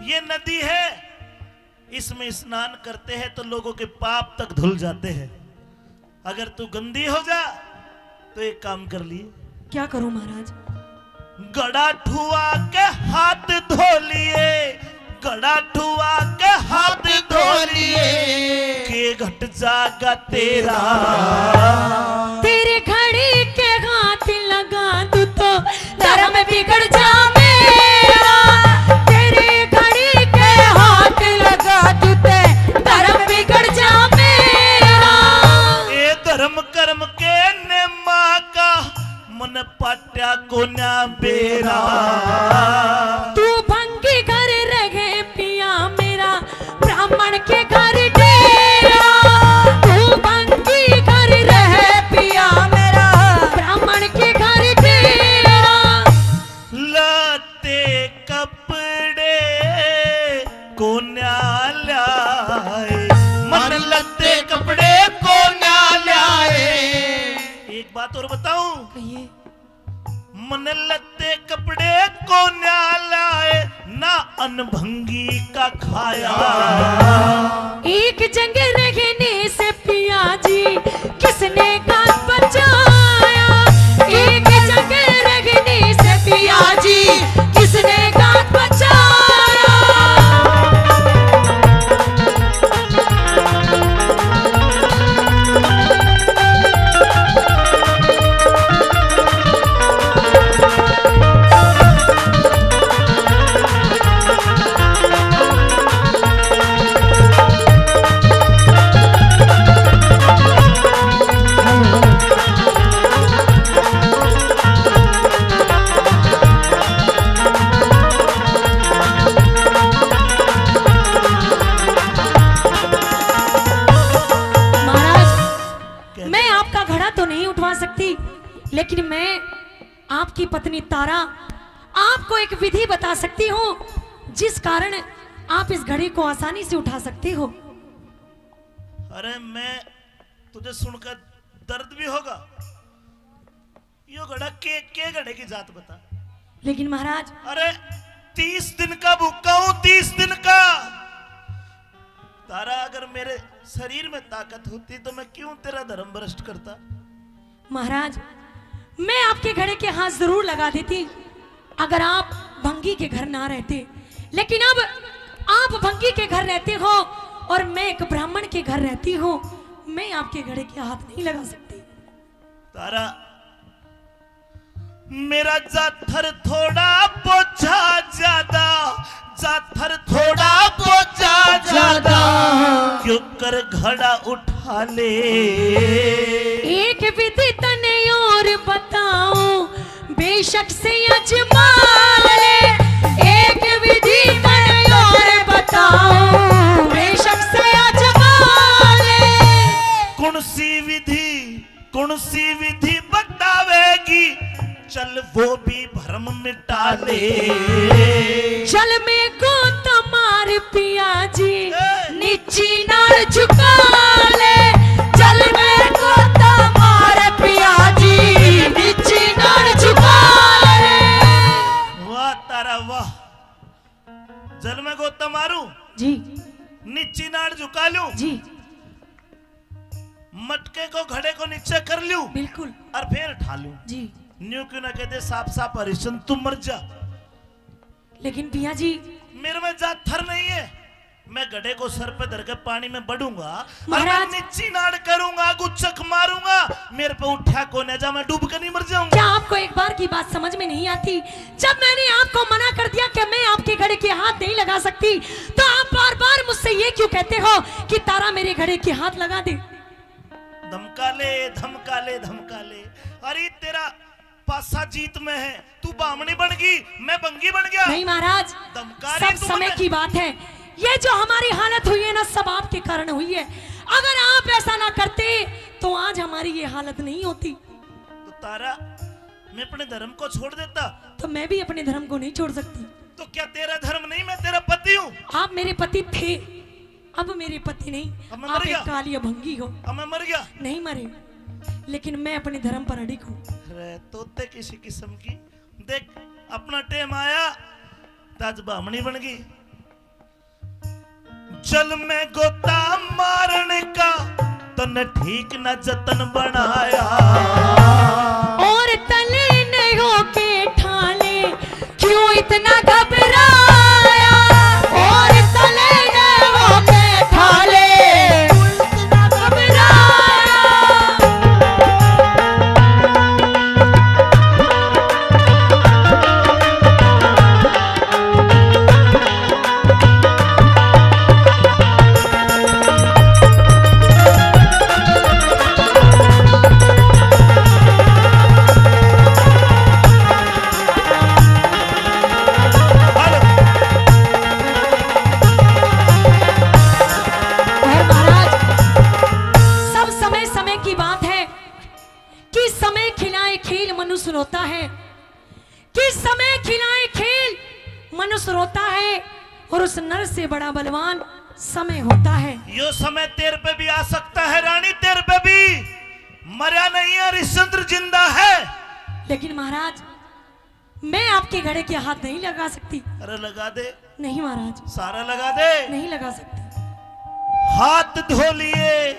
ये नदी है, इसमें स्नान करते हैं तो लोगों के पाप तक धुल जाते हैं। अगर तू गंदी हो जा, तो एक काम कर लिए। क्या करूं महाराज? घड़ा ठुआ के हाथ धो लिए, घड़ा ठुआ के हाथ धो लिए, के घट जागा तेरा। तेरे घड़ी के हाथ लगा तू तो धर्म बिगड़ जा मेरा। तेरे घड़ी के हाथ लगा तू ते धर्म बिगड़ जा मेरा। ए धर्म कर्म के नेमा का मन पाट्या कोन्या बेरा। तू भंगी घर रहे पिया मेरा, ब्राह्मण के घर डेरा। तू भंगी घर रहे पिया मेरा, ब्राह्मण के घर डेरा। लत्ते कपड़े कोन्या ल्याए, मन लत्ते कपड़े कोन्या ल्याए। एक बात और बताऊं? कहिए। मन लत्ते कपड़े को न्या लाए, ना अन भंगी का खाया। एक जंग रहने से पिया जी, किसने गांठ बचाया? एक जंग रहने से पिया जी, किसने गांठ बचाया? महाराज, मैं आपका घड़ा तो नहीं उठवा सकती, लेकिन मैं आपकी पत्नी तारा, आपको एक विधि बता सकती हूँ, जिस कारण आप इस घड़े को आसानी से उठा सकती हो। अरे, मैं तुझे सुनकर दर्द भी होगा। यो घड़ा के, के घड़े की जात बता। लेकिन महाराज, अरे, तीस दिन का भूखा हूँ, तीस दिन का। तारा, अगर मेरे शरीर में ताकत होती तो मैं क्यों तेरा धर्म भ्रष्ट करता? महाराज, मैं आपके घड़े के हाथ जरूर लगा देती, अगर आप भंगी के घर ना रहते, लेकिन अब आप भंगी के घर रहते हो और मैं एक ब्राह्मण के घर रहती हूँ। मैं आपके घड़े के हाथ नहीं लगा सकती। तारा, मेरा जाथर थोड़ा, बोझा ज्यादा, जाथर थोड़ा, बोझा ज्यादा, क्यों कर घड़ा उठा ले। एक विधि तने और बताऊं, बेशक से आजमा ले। एक विधि तने और बताऊं, बेशक से आजमा ले। कौन सी विधि, कौन सी विधि बतावेगी, चल वो भी भरम मिटा ले। जल में गोता मार पिया जी, ए! नीची नाड़ झुका ले। जल में गोता मार पिया जी, नीची नाड़ झुका ले। वाह तारा वाह। जल में गोता मारूं जी, नीची नाड़ झुका लूं जी। मटके को, घड़े को नीचे कर लूं, बिल्कुल। और फिर उठा लूं जी। न्यू क्यों ना कह दे, साफ साफ हरिश्चंद्र तू मर जा। लेकिन पिया जी, मेरे में जाथर नहीं है। मैं घड़े को सर पे धर के पानी में बड़ूंगा और मैं महाराज, नीची नाड़ करूंगा, गुच्चक मारूंगा, मेरे पे उठा कोने जा, मैं डूब के नहीं मर जाऊंगा। क्या आपको एक बार की बात समझ में नहीं आती? जब मैंने आपको मना कर दिया कि मैं आपके घड़े के हाथ नहीं लगा सकती, तो आप बार बार मुझसे ये क्यों कहते हो कि तारा मेरे घड़े के हाथ लगा दे? धमका ले, धमका ले, धमका ले। अरे तेरा पासा जीत में है, तू बामणी बन गई, मैं बंगी बन गया। नहीं महाराज, धमका रही सब तू समय मुझे। की बात है। ये जो हमारी हालत हुई है ना, सब आपके कारण हुई है। अगर आप ऐसा ना करते तो आज हमारी ये हालत नहीं होती। तो तारा, मैं अपने धर्म को छोड़ देता। तो मैं भी अपने धर्म को नहीं छोड़ सकती। तो क्या तेरा धर्म नहीं, मैं तेरा पति हूँ? आप मेरे पति थे, अब मेरे पति नहीं। अब मैं मर आप गया। एक कालिया भंगी हो। अब मैं मर गया। नहीं मरे, लेकिन मैं अपने धर्म पर अडिग हूँ। अरे तोते किसी किस्म की, देख अपना टेम आया, तो आज बामणी बन गई। जल में गोता मारने का तन ठीक न जतन बनाया। और तले ने होके ठाले, क्यों इतना घबराया? और तले ने होके ठाले, क्यों इतना घबराया? और महाराज, सब समय समय की बात है कि समय खिलाए खेल मनुष्य रोता है, कि समय खिलाए खेल मनुष्य रोता है, और उस नर से बड़ा बलवान समय होता है। यो समय तेरे पे भी आ सकता है रानी, तेरे पे भी। मरा नहीं है, हरिश्चंद्र जिंदा है। लेकिन महाराज, मैं आपके घड़े के हाथ नहीं लगा सकती। अरे लगा दे। नहीं महाराज। सारा लगा दे। नहीं लगा सकती। हाथ धो लिए,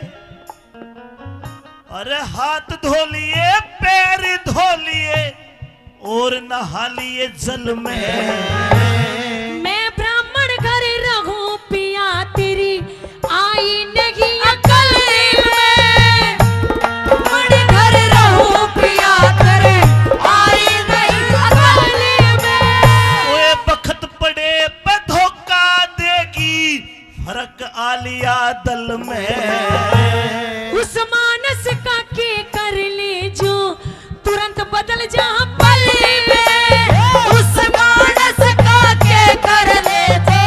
अरे हाथ धो लिए, पैर धो लिए और नहा लिए जल में। मैं ब्राह्मण घर रहूं पिया, तेरी आई नहीं अकल में। ब्राह्मण घर रहूं पिया, तेरी आई नहीं अकल में। ओए बखत पड़े पे धोखा देगी, फर्क आलिया दल में। उस मानस का के कर ले जो, तुरंत बदल जा पल में। उस मानस का के कर ले जो,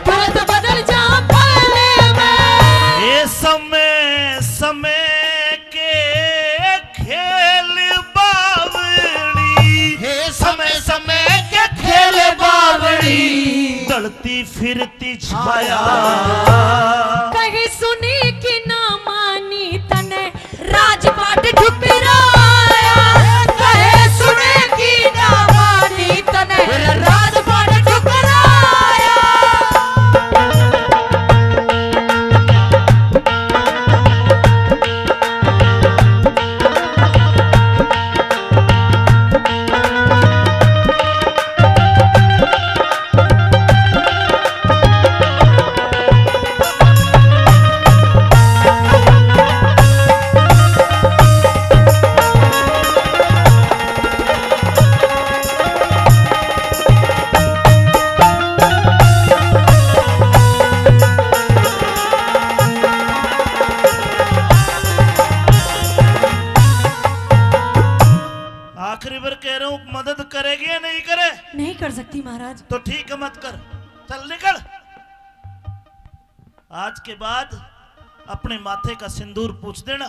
तुरंत बदल जा पल में। ये समय, समय के खेल बावड़ी। हे समय, समय के खेल बावड़ी। ढलती फिरती छाया। कहे सुने कि ना मानी तने, राजपाट ठुकराया। कहे सुने कि ना मानी तने, राजपाट ठुकराया। आखिरी बार कह रहा हूँ, मदद करेगी या नहीं करे? नहीं कर सकती महाराज। तो ठीक है, मत कर, चल निकल। आज के बाद अपने माथे का सिंदूर पूछ देना,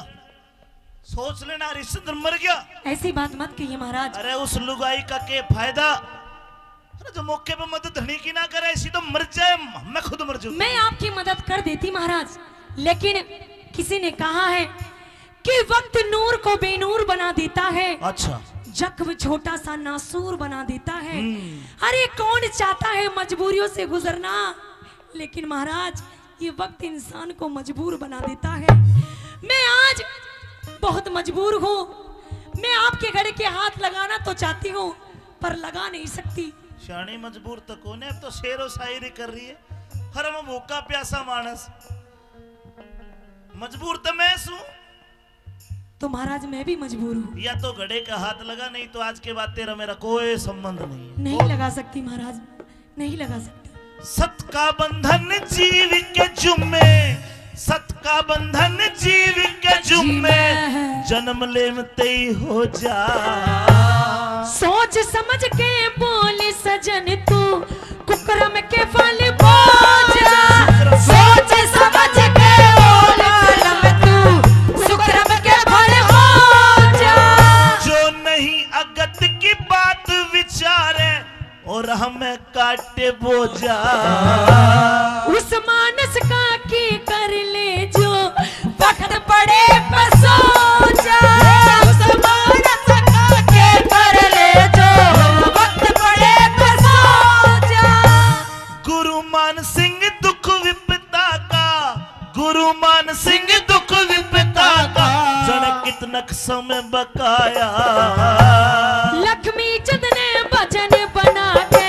सोच लेना हरिश्चंद्र मर गया। ऐसी बात मत कहिए महाराज। अरे उस लुगाई का के फायदा, अरे जो मौके पे मदद धनी की ना करे, ऐसी तो मर जाए, मैं खुद मर जाऊं। मैं आपकी मदद कर देती महाराज, लेकिन किसी ने कहा है कि वक्त नूर को बेनूर बना देता है। अच्छा। जख्म छोटा सा नासूर बना देता है। हम्म। अरे कौन चाहता है मजबूरियों से गुजरना, लेकिन महाराज ये वक्त इंसान को मजबूर बना देता है। मैं आज बहुत मजबूर हूँ, मैं आपके घड़े के हाथ लगाना तो चाहती हूँ पर लगा नहीं सकती। शानी मजबूर तो कौन है, अब तो शेरो शायरी कर रही है। हर मैं भूखा प्यासा मानस, मजबूर तो मैं सूं। तो महाराज मैं भी मजबूर हूँ। या तो घड़े का हाथ लगा, नहीं तो आज के बाद तेरा मेरा कोई संबंध नहीं है। नहीं लगा सकती महाराज, नहीं लगा सकती। सत का बंधन जीव के जुम्मे, सत का बंधन जीव के जुम्मे, जन्म लेवते ही हो जा। सोच समझ के बोल सजन तू, कुकरम के फल बोझा। सोच समझ के बोल कलम तू, सुकरम के फल बोझा। जो नहीं अगत की बात विचारे और हमें काटे बोझा। उस मानस का की कर ले जो, वक्त पड़े पे सो जा। उस मानस का के कर ले जो, वक्त पड़े पे सो जा। गुरु मान सिंह दुख विपता का, गुरु मान सिंह दुख विपता का, जन कितनक समय बकाया। लक्ष्मी चंद ने भजन बना के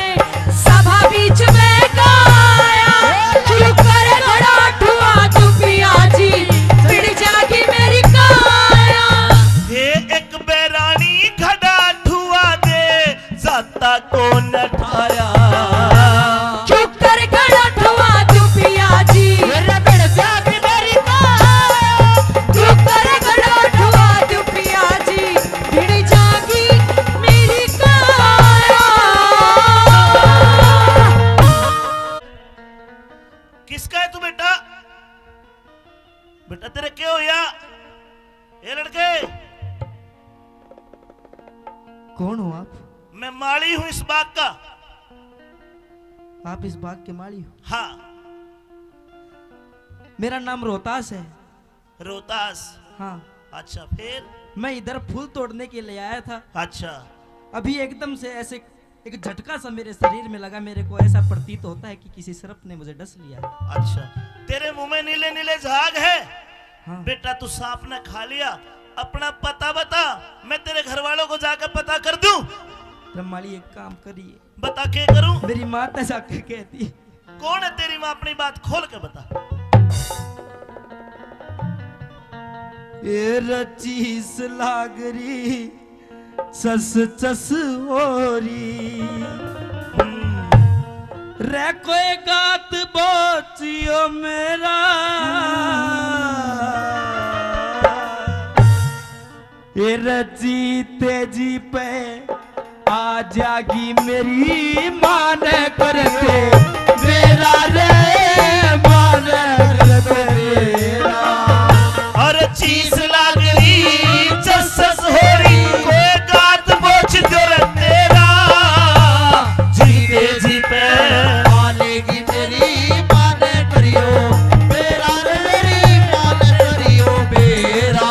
सभा बीच में गाया। क्यों करे घड़ा ठुआ तू पिया जी, भिड़ जागी मेरी काया। हे एक बैरानी घड़ा ठुआ दे, जाता को न ठाया। क्यों कर घड़ा ठुआ तू पिया जी, मेरा भिड़ जागी मेरी काया। क्यों कर घड़ा ठुआ तू पिया जी, भिड़ जागी मेरी काया। किसका है तू बेटा? बेटा तेरे क्या होया? ए लड़के, कौन हो आप? मैं माली हूँ इस बाग का। आप इस बाग के माली हो? हाँ। मेरा नाम रोहतास है। रोहतास? हाँ। अच्छा, फिर? मैं इधर फूल तोड़ने के लिए आया था। अच्छा। अभी एकदम से ऐसे एक झटका सा मेरे शरीर में लगा। मेरे को ऐसा प्रतीत होता है कि किसी सर्प ने मुझे डस लिया। अच्छा, तेरे मुंह में नीले नीले झाग है। हाँ। बेटा, तू सांप ने खा लिया। अपना पता बता, मैं तेरे घर वालों को जाकर पता कर दूं। रमाली, एक काम करिए। बता, के करूं? मेरी माँ तो जाके कहती। कौन है तेरी माँ? अपनी बात खोल के बता। ए रचीस लागरी चस चस हो रही। रे कोई गात बोचियो मेरा। ए रजी तेजी पे आ जागी मेरी मान करते मेरा रे, मान करते मेरा। और चीस लाग रही, चस चस हो रही, कोई गात बोच दो रे तेरा। जीते जी पे पालेगी मेरी मान करियो, मेरा रे मेरी मान करियो, मेरा।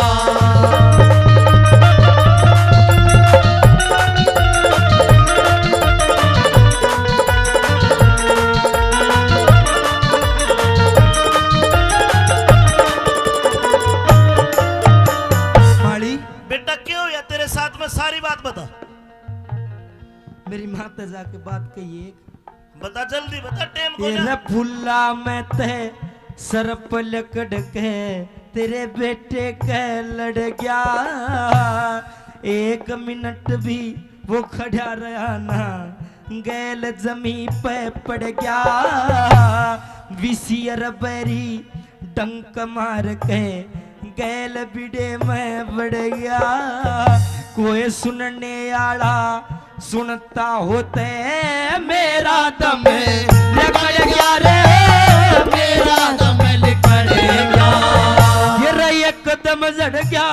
माली। बेटा, क्यों हुआ तेरे साथ में? सारी बात बता। मेरी माँ ते जाके बात कही एक। बता, जल्दी बता, टाइम को तेरे ना। फुल्ला में ते सर्प लकड़ के तेरे बेटे के लड़ गया। एक मिनट भी वो खड़ा रहा ना, गैल जमी पे पड़ गया। विसियर बैरी डंक मार के गैल बिड़े में बड़ गया। कोई सुनने आला सुनता होते मेरा दम निकल गया रे, मेरा दम निकल गया। ये रे एकदम झड़ गया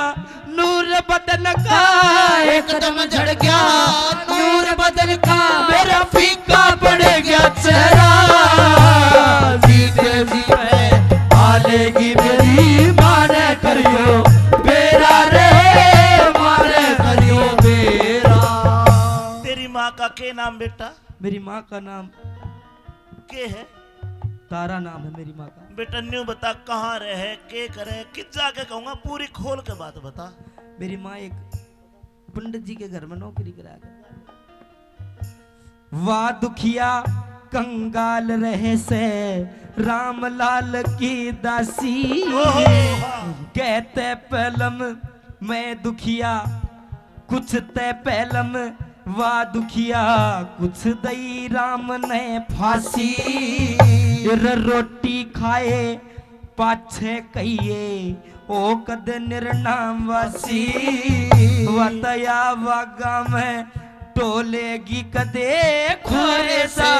नूर बदन का, एकदम झड़ गया नूर बदन का, मेरा फीका पड़ गया चेहरा। जीते जी पे आलेगी मेरी माने करियो बेरा रे, माने करियो बेरा। तेरी माँ का के नाम बेटा? मेरी माँ का नाम के है? तारा नाम है मेरी माँ का। बेटा, न्यू बता, कहाँ रहे, के करे, कित जाके कहूँगा, पूरी खोल के बात बता। मेरी माँ एक पंडित जी के घर में नौकरी करा कर। वाह दुखिया कंगाल रहे से रामलाल की दासी। ओहो। कहते पहलम मैं दुखिया कुछ तै पहलम वा दुखिया, कुछ दई राम ने फांसी। र रोटी खाए पाछे कहिए, ओ कद निरनाम वासी। वतया वागा में टोलेगी कदे खोरे से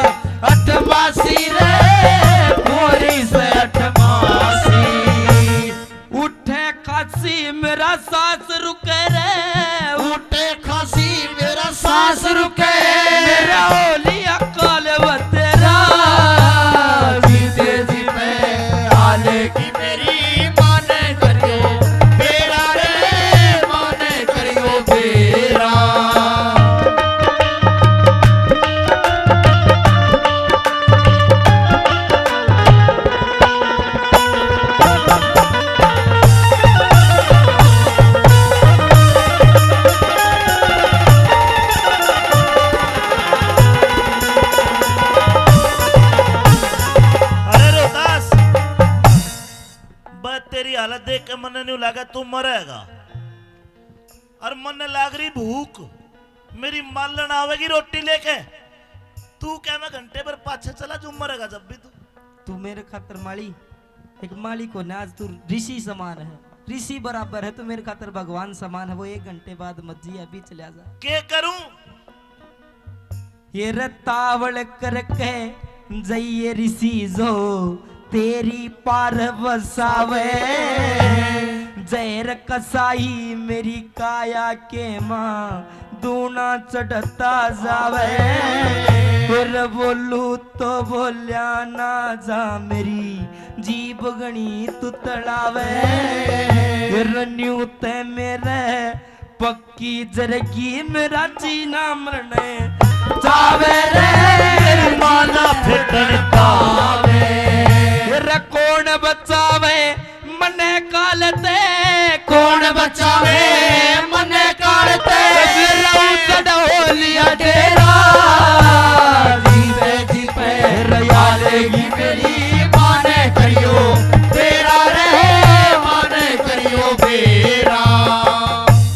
अठमासी रे, खोरे से अठमासी। उठे खांसी मेरा सांस रुके रे, उठे खांसी मेरा सांस रुके, मेरा होलिया काल व तेरा। जीते जी में आले की मेरी माने करियो, बेरा रे माने करियो बेरा। अरे रोहतास, बस तेरी हालत देख के मन्ने न्यू लागे तू मरेगा। और मन्ने लाग रही भूख, मेरी मालन आवेगी रोटी लेके। तू क्या मैं घंटे भर पाछे चला जू, मरेगा जब भी तू। तू मेरे खातर माली, एक माली को ना, आज तू ऋषि समान है, ऋषि बराबर है, तू मेरे खातर भगवान समान है। वो एक घंटे बाद मत जी, अभी चला जा। के करूं? ये रे तावल करके जइए ऋषि जो तेरी पार वसावे। जहर कसाई मेरी काया के माँ दूना चढ़ता जावे। फिर बोलू तो बोल्या ना जा, मेरी जीभ घणी तुतड़ावे। फिर न्यू ते मेरे पक्की जरगी में राजी ना मरने चावे रे, माना फिटन पावे। रे कौन बचावे मने काल ते, कौन बचावे मने काल ते। रहू जद हो लिया डेरा, जीते जी पे रयालेगी मेरी माने करियो बेरा रे, माने करियो बेरा।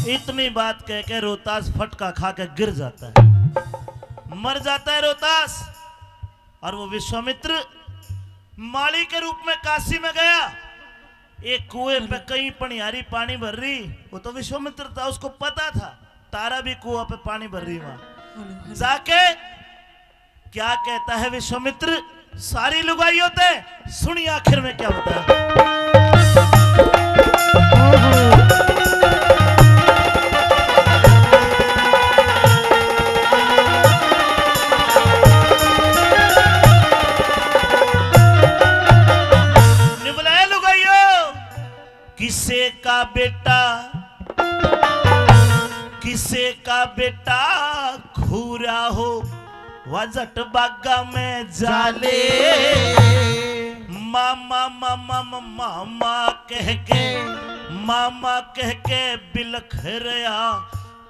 इतनी बात कह के रोहतास फटका खा के गिर जाता है, मर जाता है रोहतास। और वो विश्वामित्र माली के रूप में काशी में गया, एक कुएं पे कई पनिहारी पानी भर रही, वो तो विश्वामित्र था, उसको पता था तारा भी कुआ पे पानी भर रही वहां। जाके क्या कहता है विश्वामित्र, सारी लुगाइयों ते सुनिए आखिर में क्या बताया। ने बुलाया लुगाइयों, किसे का बेटा, किसे का बेटा खूरा हो, वा जट बागा में जाले। मामा, मामा, मामा कह के, मामा कह के बिलख रहा,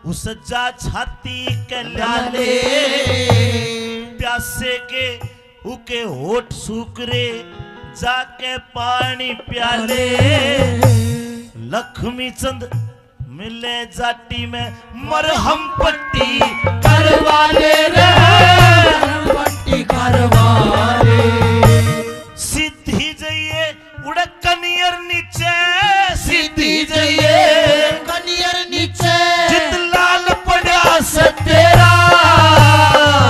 उस जा छाती के लाले। प्यासे के उके होठ सूख रे, जाके पानी प्याले। लक्ष्मी चंद मिले जाटी में मरहम पट्टी करवा ले रे, मरहम पट्टी करवा ले। सीधी जाइए उड़े कनियर नीचे, सीधी जाइए कनियर नीचे। जित लाल पड़ा से तेरा,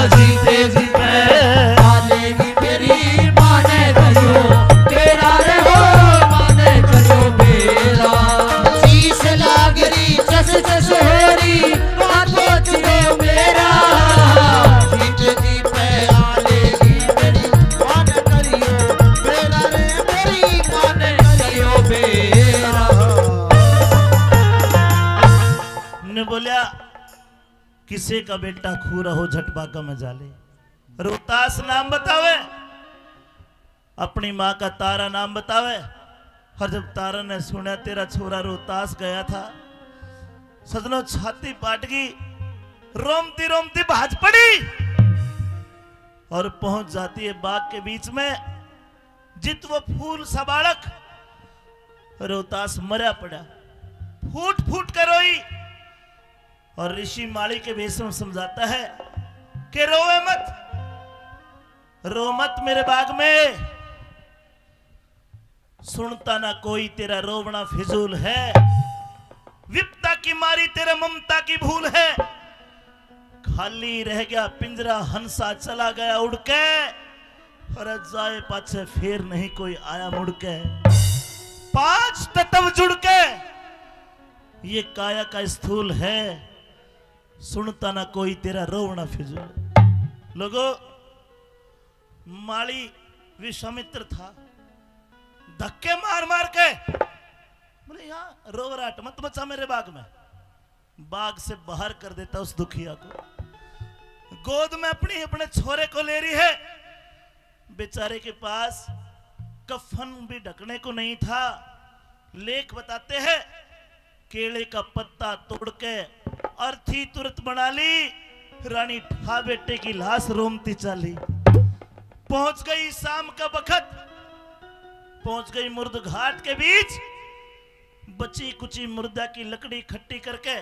जीते जी पे आलेगी मेरी माने करियो बेरा रे हो, माने करियो बेरा। शीश लाग रही चस चस हो रही, बात सोच लो मेरा। जीते जी पे आलेगी मेरी माने करियो बेरा रे, मेरी माने करियो बेरा। ने बोलिया, किसे का बेटा खूरा हो झट बागा में जाले। रोहतास नाम बतावे, अपनी माँ का तारा नाम बतावे। और जब तारा ने सुना तेरा छोरा रोहतास गया था, सजनो छाती पाट गई, रोमती रोमती भाज पड़ी और पहुंच जाती है बाग के बीच में। जित वो फूल सा बालक रोहतास मरा पड़ा, फूट फूट कर रोई। और ऋषि माली के भेष में समझाता है कि रोवे मत, रो मत मेरे बाग में, सुनता ना कोई तेरा रोवना फिजूल है। विपता की मारी तेरे ममता की भूल है। खाली रह गया पिंजरा, हंसा चला गया उड़ के। अरे जाए पाछे फेर नहीं कोई आया मुड़ के। पांच तत्व जुड़ के ये काया का स्थूल है। सुनता ना कोई तेरा रोवना फिजूल। लोगो, माली विश्वामित्र था, धक्के मार मार के बोले, यहाँ रोवराट मत मचा मेरे बाग में। बाग से बाहर कर देता उस दुखिया को। गोद में अपनी, अपने छोरे को ले रही है। बेचारे के पास कफन भी ढकने को नहीं था। लेख बताते हैं, केले का पत्ता तोड़ के अर्थी तुरंत बना ली। रानी ठा बेटे की लाश रोमती चाली। पहुंच गई शाम का बखत, पहुंच गई मुर्द घाट के बीच। बची कुची मुर्दा की लकड़ी इकट्ठी करके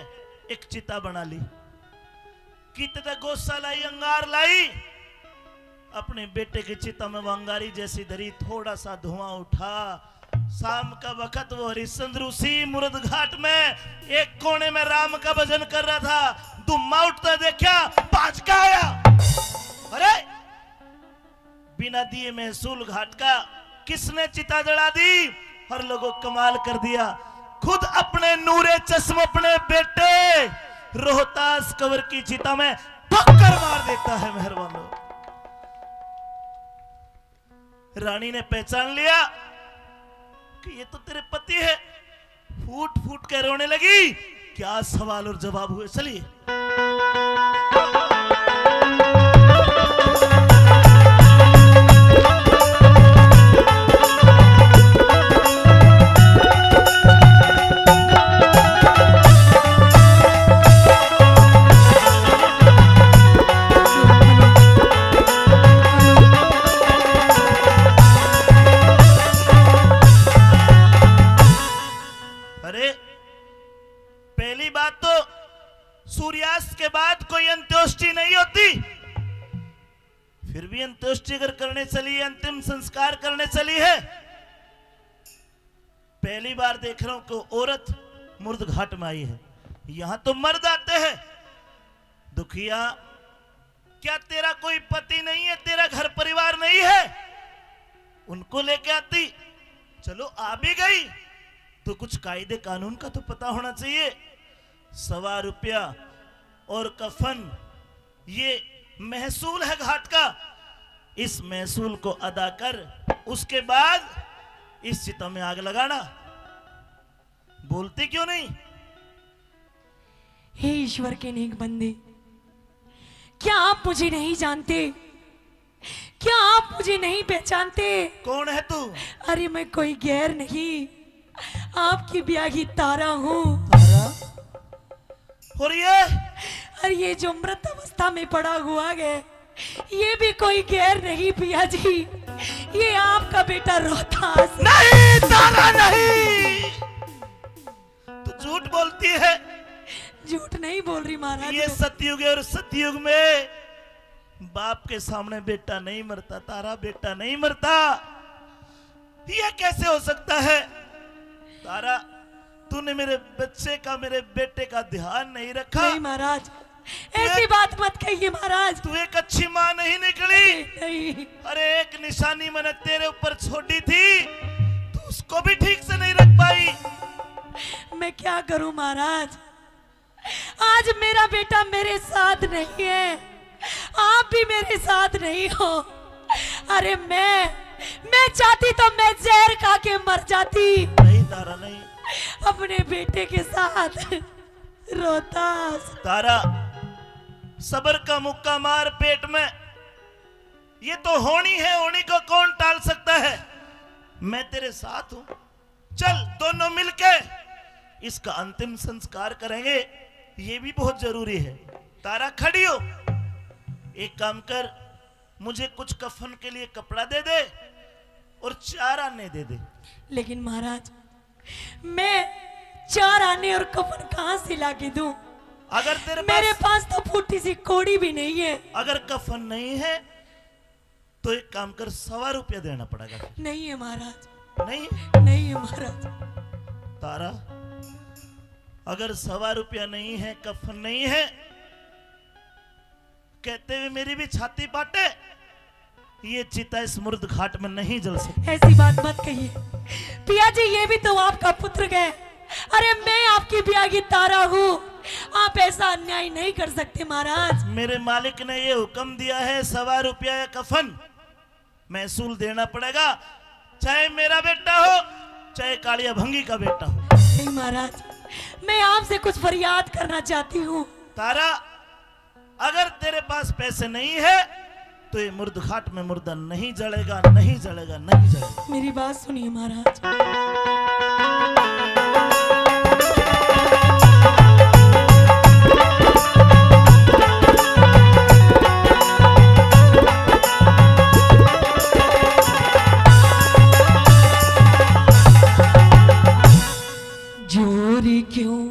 एक चिता बना ली। कित तै गोसा लाई, अंगार लाई, अपने बेटे की चिता में वो अंगारी जैसी धरी, थोड़ा सा धुआं उठा। शाम का वक्त वो हरिश्चंद्र उसी मुर्द घाट में एक कोने में राम का भजन कर रहा था। धुम्मा उठता देखा, भाज के आया। अरे, बिना दिए में सूल घाट का किसने चिता जला दी? हर लोगों कमाल कर दिया। खुद अपने नूरे चश्म अपने बेटे रोहतास कंवर की चिता में ठोकर मार देता है। मेहरबान लोग, रानी ने पहचान लिया कि ये तो तेरे पति है। फूट फूट के रोने लगी। क्या सवाल और जवाब हुए। चलिए। अरे, पहली बात तो सूर्यास्त के बाद कोई अंत्येष्टि नहीं होती, फिर भी अंत्येष्टि अगर करने चली है, अंतिम संस्कार करने चली है, पहली बार देख रहा हूं कि औरत मुर्द घाट में आई है। यहां तो मर्द आते हैं। दुखिया, क्या तेरा कोई पति नहीं है, तेरा घर परिवार नहीं है? उनको लेके आती। चलो, आ भी गई तो कुछ कायदे कानून का तो पता होना चाहिए। सवा रुपया और कफन, ये महसूल है घाट का। इस महसूल को अदा कर, उसके बाद इस चिता में आग लगाना। बोलती क्यों नहीं? हे ईश्वर के नेक बंदे, क्या आप मुझे नहीं जानते? क्या आप मुझे नहीं पहचानते? कौन है तू? अरे, मैं कोई गैर नहीं, आपकी ब्याही तारा हूँ। तारा? और ये? और ये जो मृत अवस्था में पड़ा हुआ है, ये भी कोई गैर नहीं पिया जी, ये आपका बेटा रोहतास। नहीं तारा, नहीं। तू झूठ बोलती है। झूठ नहीं बोल रही महाराज। ये सतयुग है और सतयुग में बाप के सामने बेटा नहीं मरता तारा, बेटा नहीं मरता। ये कैसे हो सकता है तारा? तूने मेरे बच्चे का, मेरे बेटे का ध्यान नहीं रखा। नहीं महाराज, ऐसी बात मत कहिए महाराज। तू एक अच्छी माँ नहीं निकली। नहीं। अरे, एक निशानी मैंने तेरे ऊपर छोड़ी थी, तू उसको भी ठीक से नहीं रख पाई। मैं क्या करूं महाराज, आज मेरा बेटा मेरे साथ नहीं है, आप भी मेरे साथ नहीं हो। अरे, मैं मैं चाहती तो मैं जहर खा के मर जाती। नहीं तारा, नहीं। अपने बेटे के साथ। रोहतास। तारा, सब्र का मुक्का मार पेट में। ये तो होनी है, होनी को कौन टाल सकता है? मैं तेरे साथ हूं। चल, दोनों मिलके इसका अंतिम संस्कार करेंगे, ये भी बहुत जरूरी है। तारा, खड़ी हो, एक काम कर, मुझे कुछ कफन के लिए कपड़ा दे दे और चार आने दे दे। लेकिन महाराज, मैं चार आने और कफन कहाँ से ला के दूं? अगर तेरे मेरे पास पास तो फूटी सी कौड़ी भी नहीं है। अगर कफन नहीं है तो एक काम कर, सवा रुपया देना पड़ेगा। नहीं है महाराज। नहीं? नहीं है महाराज। तारा, अगर सवा रुपया नहीं है, कफन नहीं है, कहते हुए मेरी भी छाती पाटे, ये चिता इस मुर्द घाट में नहीं जल सकती। ऐसी बात मत कहिए पिया जी, ये भी तो आपका पुत्र है। अरे, मैं आपकी ब्याही तारा हूँ, आप ऐसा अन्याय नहीं कर सकते महाराज। मेरे मालिक ने ये हुक्म दिया है, सवा रुपया या कफन महसूल देना पड़ेगा, चाहे मेरा बेटा हो, चाहे कालिया भंगी का बेटा हो। नहीं महाराज, मैं आपसे कुछ फरियाद करना चाहती हूँ। तारा, अगर तेरे पास पैसे नहीं है तो ये मुर्द घाट में मुर्दा नहीं जलेगा, नहीं जलेगा, नहीं जलेगा। मेरी बात सुनिए महाराज। जोर क्यों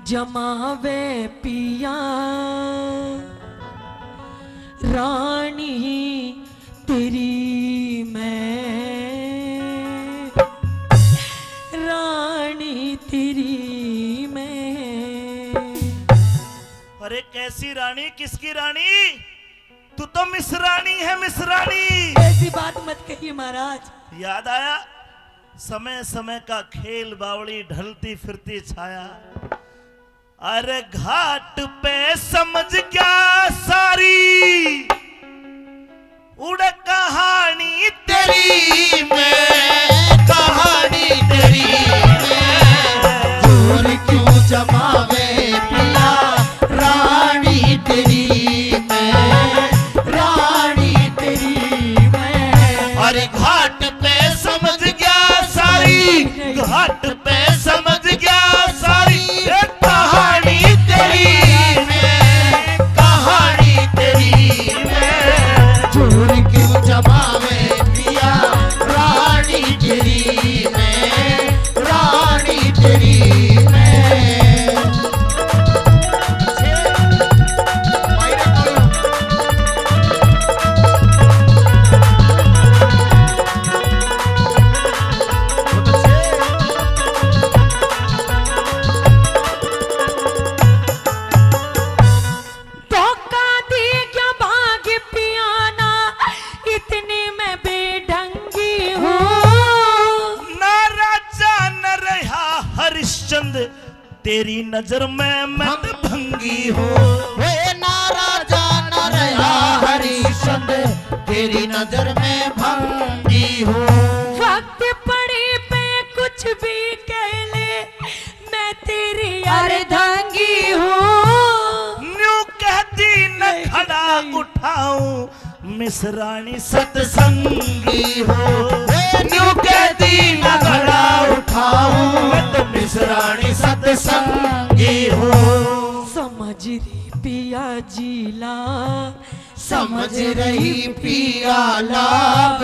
जमावे पिया, रानी तेरी मैं, रानी तेरी मैं। अरे, कैसी रानी, किसकी रानी? तू तो मिस रानी है, मिस रानी। ऐसी बात मत कहिए महाराज। याद आया समय समय का खेल, बावली ढलती फिरती छाया। अरे, घाट पे समझ क्या सारी, उड़ कहानी तेरी मैं, कहानी तेरी मैं। जोर क्यों जमावे अरे घाट पे समझ गया सारी, घाट पे समझ गया सारी, ए कहानी तेरी मैं, कहानी तेरी मैं। चोर क्यों जमावे पिया रानी तेरी मैं, रानी तेरी मैं। धोखा दे क्या भाग पियाना, इतनी मैं बेढंगी हूँ। ना राजा न रहा हरिश्चंद्र, तेरी नजर में मैं तो भंगी हूँ। वे ना राजा न रहा हरिश्चंद्र, तेरी नजर में भंगी हूँ। वक्त पड़े पे कुछ भी कह ले, मैं तेरी अर्धांगी हूँ। न्यू कहती न खड़ा उठाऊं, मिस रानी सत्संगी हो। न्यू कहती न खड़ा उठाऊं, मैं तो मिस रानी सत्संगी हो। समझ रही पिया जीला, समझ रही पिया लाभ,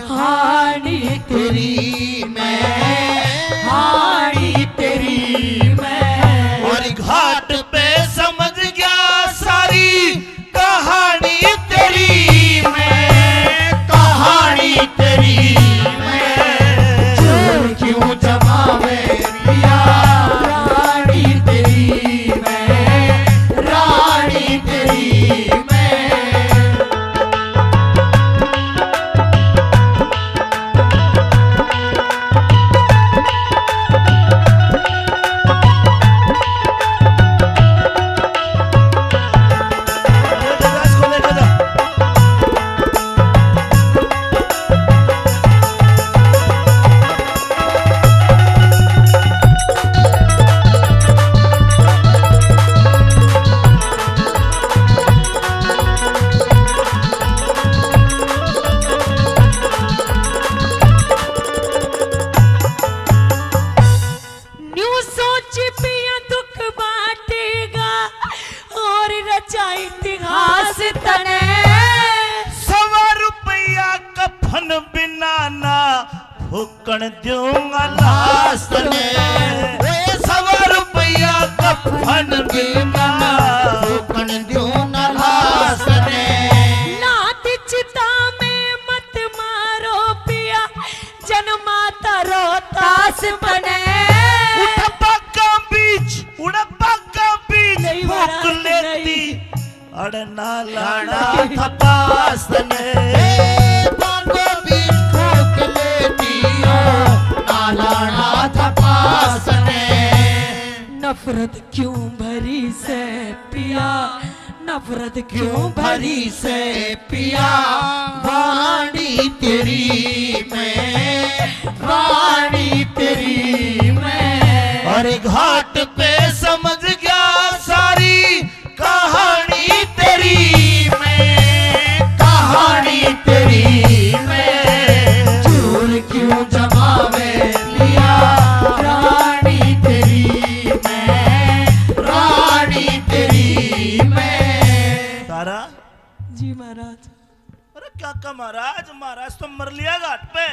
हानि तेरी मैं, हानि तेरी मैं। और घाट पे समझ गया सारी कहानी तेरी मैं, कहानी तेरी मैं। चोर क्यों जमावे पिया, रानी तेरी मैं, रानी तेरी मैं। न्यू सोच पिया दुख बांटेगा और रचा इतिहास तने। सवा रुपया कफन बिना ना फूकण दूंगा लाश तने। ए सवा रुपया कफन बिना फूकण दूं ना लाश तने। लात चिता में मत मारो पिया, जन्माता रोहतास बने। उड़पा का बीज, उड़पा का बीज नहीं फूक महाराज, लेती, नहीं। अड़ ना लाना थपास ने। ए, बांगो बीज फूक लेती हो, ना लाना थपास ने। नफरत क्यों भरी से पिया, नफरत क्यों भरी से पिया, वाणी तेरी मैं, वाणी तेरी मैं। अरे घाट पे समझ गया सारी कहानी तेरी मैं, कहानी तेरी मैं। चोर क्यों जमावे पिया, रानी तेरी मैं, रानी तेरी मैं। तारा? जी महाराज। अरे काका महाराज, महाराज तो मर लिया घाट पे।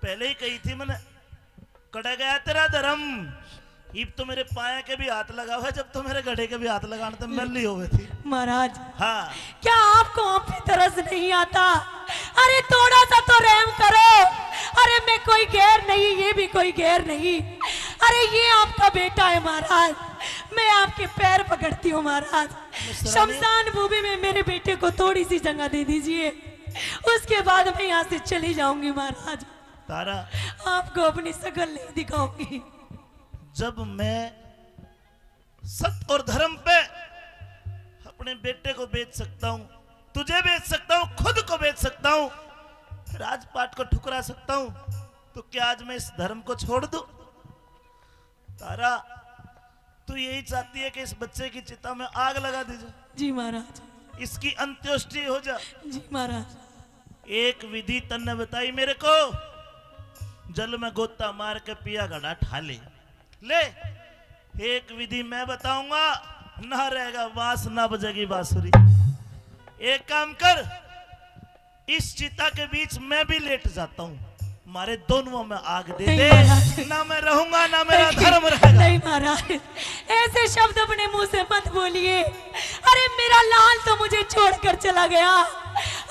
पहले ही कही थी मैंने, कड़ा गया तेरा धर्म। इब तो मेरे पाया के भी हाथ लगावे, जब तो मेरे घड़े के भी हाथ लगाने तो मर ली होवे थी। महाराज, हाँ। क्या आपको हम पे तरस नहीं आता? अरे थोड़ा सा तो रहम करो। अरे मैं कोई गैर नहीं, ये भी कोई गैर नहीं। अरे ये आपका बेटा है महाराज, मैं आपके पैर पकड़ती हूँ महाराज। शमशान भूमि में मेरे बेटे को थोड़ी सी जगह दे दीजिए, उसके बाद मैं यहाँ से चली जाऊंगी महाराज। तारा, आपको अपनी शकल नहीं दिखाऊंगी। जब मैं सत और धर्म पे अपने बेटे को बेच सकता हूँ, तुझे बेच सकता हूँ, खुद को बेच सकता हूँ, राजपाट को ठुकरा सकता हूँ, तो क्या आज मैं इस धर्म को छोड़ दूँ? तारा, तू यही चाहती है कि इस बच्चे की चिता में आग लगा दी जाए? जी महाराज। इसकी अंत्येष्टि हो जाए? जी महाराज। एक विधि तन्ने बताई मेरे को, जल में गोता मार के पिया घड़ा ठा ले। ले, एक विधि मैं बताऊंगा, ना रहेगा बांस, ना बजेगी बांसुरी। एक काम कर, इस चिता के बीच मैं भी लेट जाता हूँ, मारे दोनों में आग दे दे। ना मैं रहूंगा, ना मेरा धर्म रहेगा। नहीं महाराज, ऐसे शब्द अपने मुंह से मत बोलिए। अरे, मेरा लाल तो मुझे छोड़कर चला गया,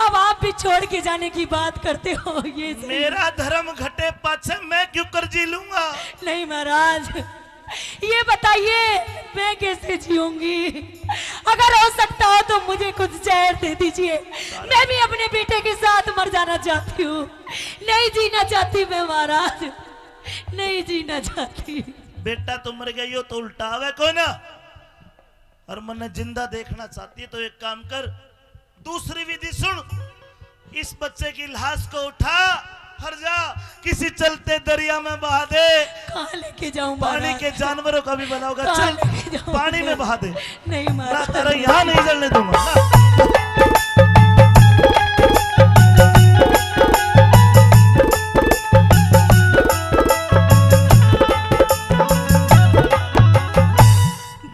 अब आप भी छोड़ के जाने की बात करते हो। ये मेरा धर्म घटे पाछे मैं क्यों कर जी लूंगा? नहीं महाराज, ये बताइए, मैं कैसे जीऊंगी? अगर हो सकता हो तो मुझे कुछ जहर दे दीजिए, मैं भी अपने बेटे के साथ मर जाना चाहती हूँ। नहीं जीना चाहती मैं महाराज, नहीं जीना चाहती। बेटा तो मर गया, यो तो उल्टा आवे कोई ना। और मन्ने जिंदा देखना चाहती है तो एक काम कर, दूसरी विधि सुन। इस बच्चे की लाश को उठा, हर जा, किसी चलते दरिया में बहा दे। कहाँ लेके जाऊं पानी महाराज? के जानवरों का भी भला होगा। चल, पानी में बहा दे। नहीं महाराज, तेरा यहाँ नहीं जलने दूंगा।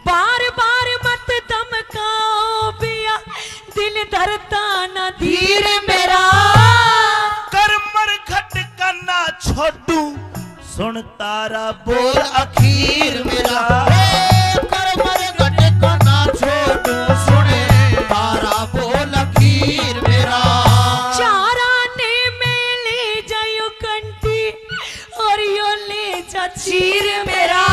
बार बार मत धमकाओ पिया, दिल धरता ना धीर मेरा। कर मरघट का ना छोड़ूं, सुन तारा बोल अखीर मेरा। कर मरघट का ना छोड़ूं, सुन तारा बोल अखीर मेरा। चारा ने मैं ले जायो कंठी, और यो ले जा चीर मेरा।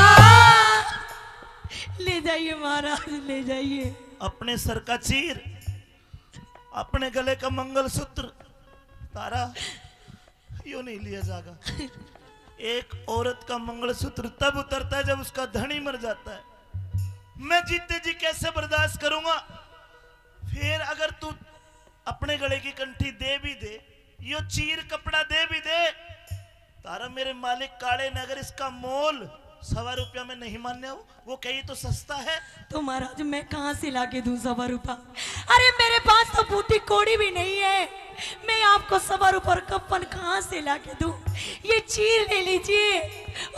ले जाइए महाराज, ले जाइए। अपने सर का चीर, अपने गले का मंगलसूत्र, तारा, यो नहीं लिया जाएगा। एक औरत का मंगलसूत्र तब उतरता है जब उसका धनी मर जाता है। मैं जीते जी कैसे बर्दाश्त करूंगा? फिर अगर तू अपने गले की कंठी दे भी दे, यो चीर कपड़ा दे भी दे, तारा मेरे मालिक काले ने अगर इसका मोल सवा रुपया में नहीं मान्या हो, वो कही तो सस्ता है। तो महाराज, मैं कहाँ से लाके दूं सवा रुपया? अरे, मेरे पास तो फूटी कौड़ी भी नहीं है, मैं आपको सवा रुपया और कफन कहाँ से लाके दूं? ये चीर ले लीजिए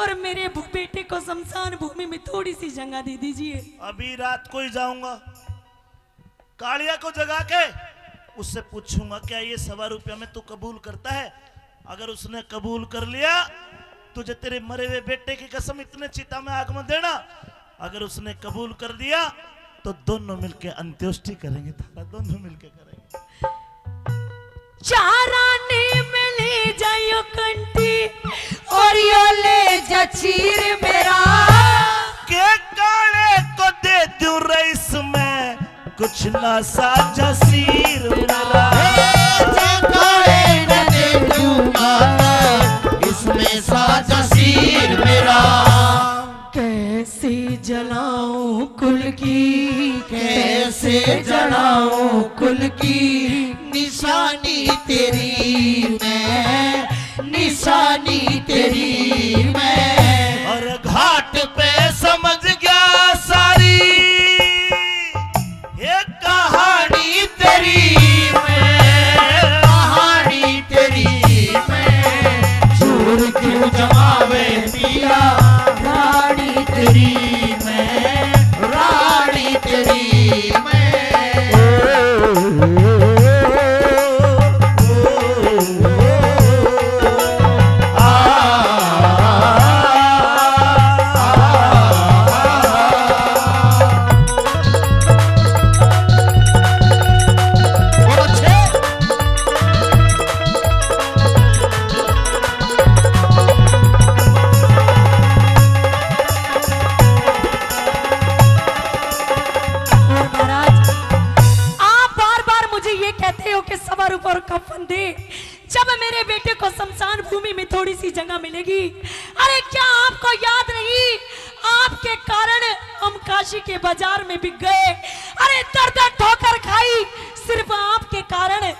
और मेरे भू-, बेटे को शमशान भूमि में थोड़ी सी जगह दे दीजिए। अभी रात को ही जाऊंगा, कालिया को जगा के उससे पूछूंगा, क्या ये सवा रुपया में तू कबूल करता है? अगर उसने कबूल कर लिया, तुझे तेरे मरे हुए बेटे की कसम, इतने चिता में आग में देना। अगर उसने कबूल कर दिया, तो दोनों मिलके अंत्येष्टि करेंगे, थारा दोनों मिलके करेंगे। चारा ने मैं ले जायो कंठी और यो ले जा चीर मेरा। के काले को दे दूं रईस में कुछ ना साजा सीर मेरा। जे काले न दे दूंगा इसमें साजा सीर मेरा। कैसे जलाऊं कुल की, कैसे जलाऊं कुल की निशानी तेरी मैं, निशानी तेरी मैं। और घाट पे समझ गया सारी ये कहानी तेरी मैं, कहानी तेरी मैं। झूर क्यों जमावे पिया, रानी तेरी मैं, रानी तेरी मैं। और महाराज, आप बार बार मुझे ये कहते हो कि सवा रुपये और कफन दे, जब मेरे बेटे को शमशान भूमि में थोड़ी सी जगह मिलेगी। अरे, क्या आपको याद नहीं, आपके कारण हम काशी के बाजार में बिक गए। अरे, दर दर ठोकर खाई सिर्फ आपके कारण।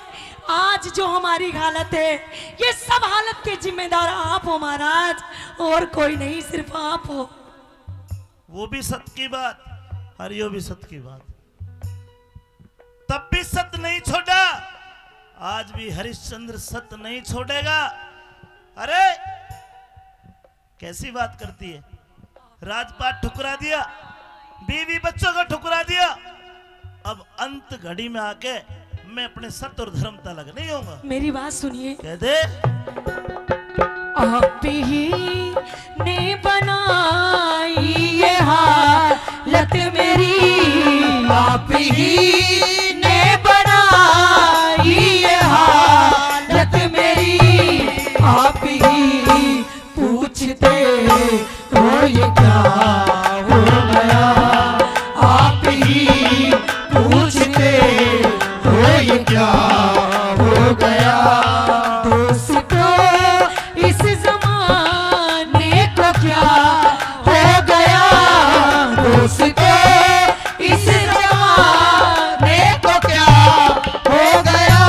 आज जो हमारी हालत है, ये सब हालत के जिम्मेदार आप हो महाराज, और कोई नहीं, सिर्फ आप हो। वो भी सत की बात और यो भी सत की बात। तब भी सत नहीं छोड़ा, आज भी हरिश्चंद्र सत नहीं छोड़ेगा। अरे, कैसी बात करती है? राजपाट ठुकरा दिया, बीवी बच्चों को ठुकरा दिया। अब अंत घड़ी में आके मैं अपने सत और धर्म तलक नहीं होऊंगा। मेरी बात सुनिए। कह दे। आप ही ने बनाई ये हालत मेरी, आप ही ने बनाई ये हालत मेरी, आप ही पूछते हो ये क्या हो गया, आप ही पूछते हो ये क्या हो गया। दोस्तों, इस जमाने को क्या हो गया, दोस्तों, इस जमाने को क्या हो गया,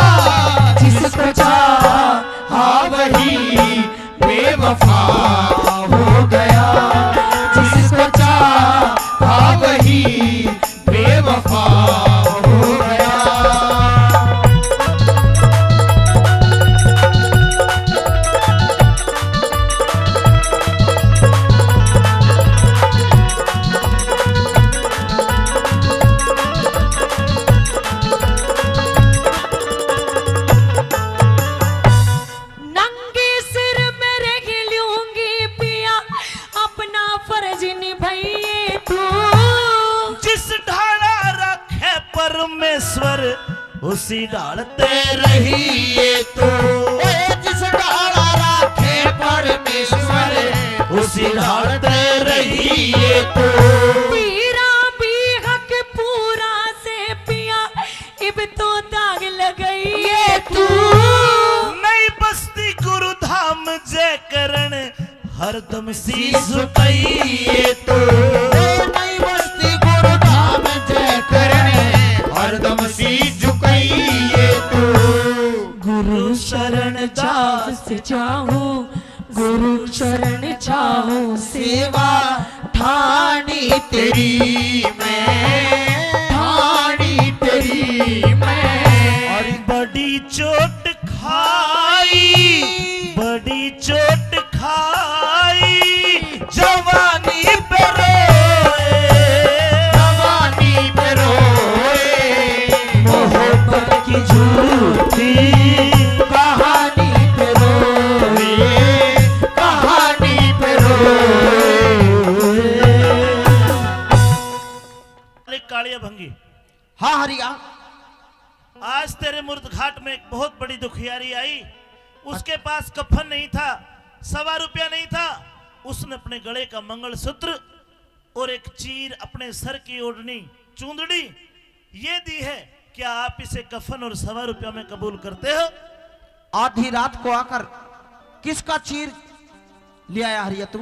जिसको चाहा वही बेवफा हो गया, जिसको चाहा वही बेवफा हो गया। नंगे सिर मैं रह लूंगी पिया, अपना फर्ज निभाइए तू। जिस ढाला रखे परमेश्वर, उसी ढाल ते रहिए तू। ओए, जिस ढाला रखे परमेश्वर, उसी ढाल ते रहिए तू। तेरा भी हक पूरा से पिया, इब तो दाग लगाइए तू। नई बस्ती गुरु धाम जय करण, हरदम शीश झुकाइए तू। नई बस्ती गुरु धाम जय करण, हरदम शीश झुकाइए तू। गुरु शरण दास चाहूं, गुरु शरण चाहूं, सेवा ठानी तेरी मैं, ठानी तेरी मैं। और बड़ी चोट खाई, बड़ी चोट खाई, जवानी पे रोए, जवानी पे रोए, मोहब्बत की झूठी कहानी पे रोए, कहानी पे रोए। कालिया भंगी। हाँ हरिया। आज तेरे मुर्द घाट में एक बहुत बड़ी दुखियारी आई। उसके पास कफन नहीं था, सवा रुपया नहीं था। उसने अपने गले का मंगलसूत्र और एक चीर, अपने सर की ओढ़नी, चूंदड़ी, ये दी है। क्या आप इसे कफन और सवा रुपया में कबूल करते हो? आधी रात को आकर किसका चीर ले आया हरिया तू?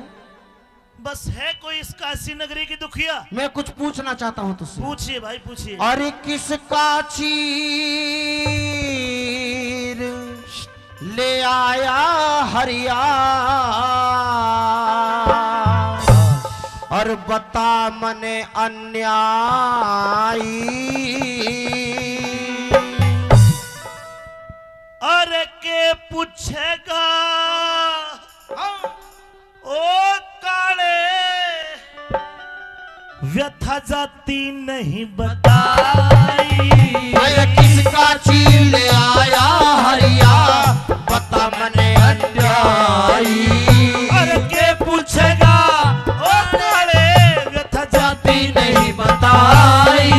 बस है कोई इस काशी नगरी की दुखिया? मैं कुछ पूछना चाहता हूँ तुझसे। पूछिए भाई, पूछिए। अरे किसका चीर ले आया हरिया, और बता मने अन्यायी। अरे के पूछेगा? हाँ। ओ काले, व्यथा जाती नहीं बताई। अरे किसका चीर ले आया हरिया, बता मने अन्यायी। अरे के पूछेगा, ओ काले, व्यथा जाती नहीं बताई।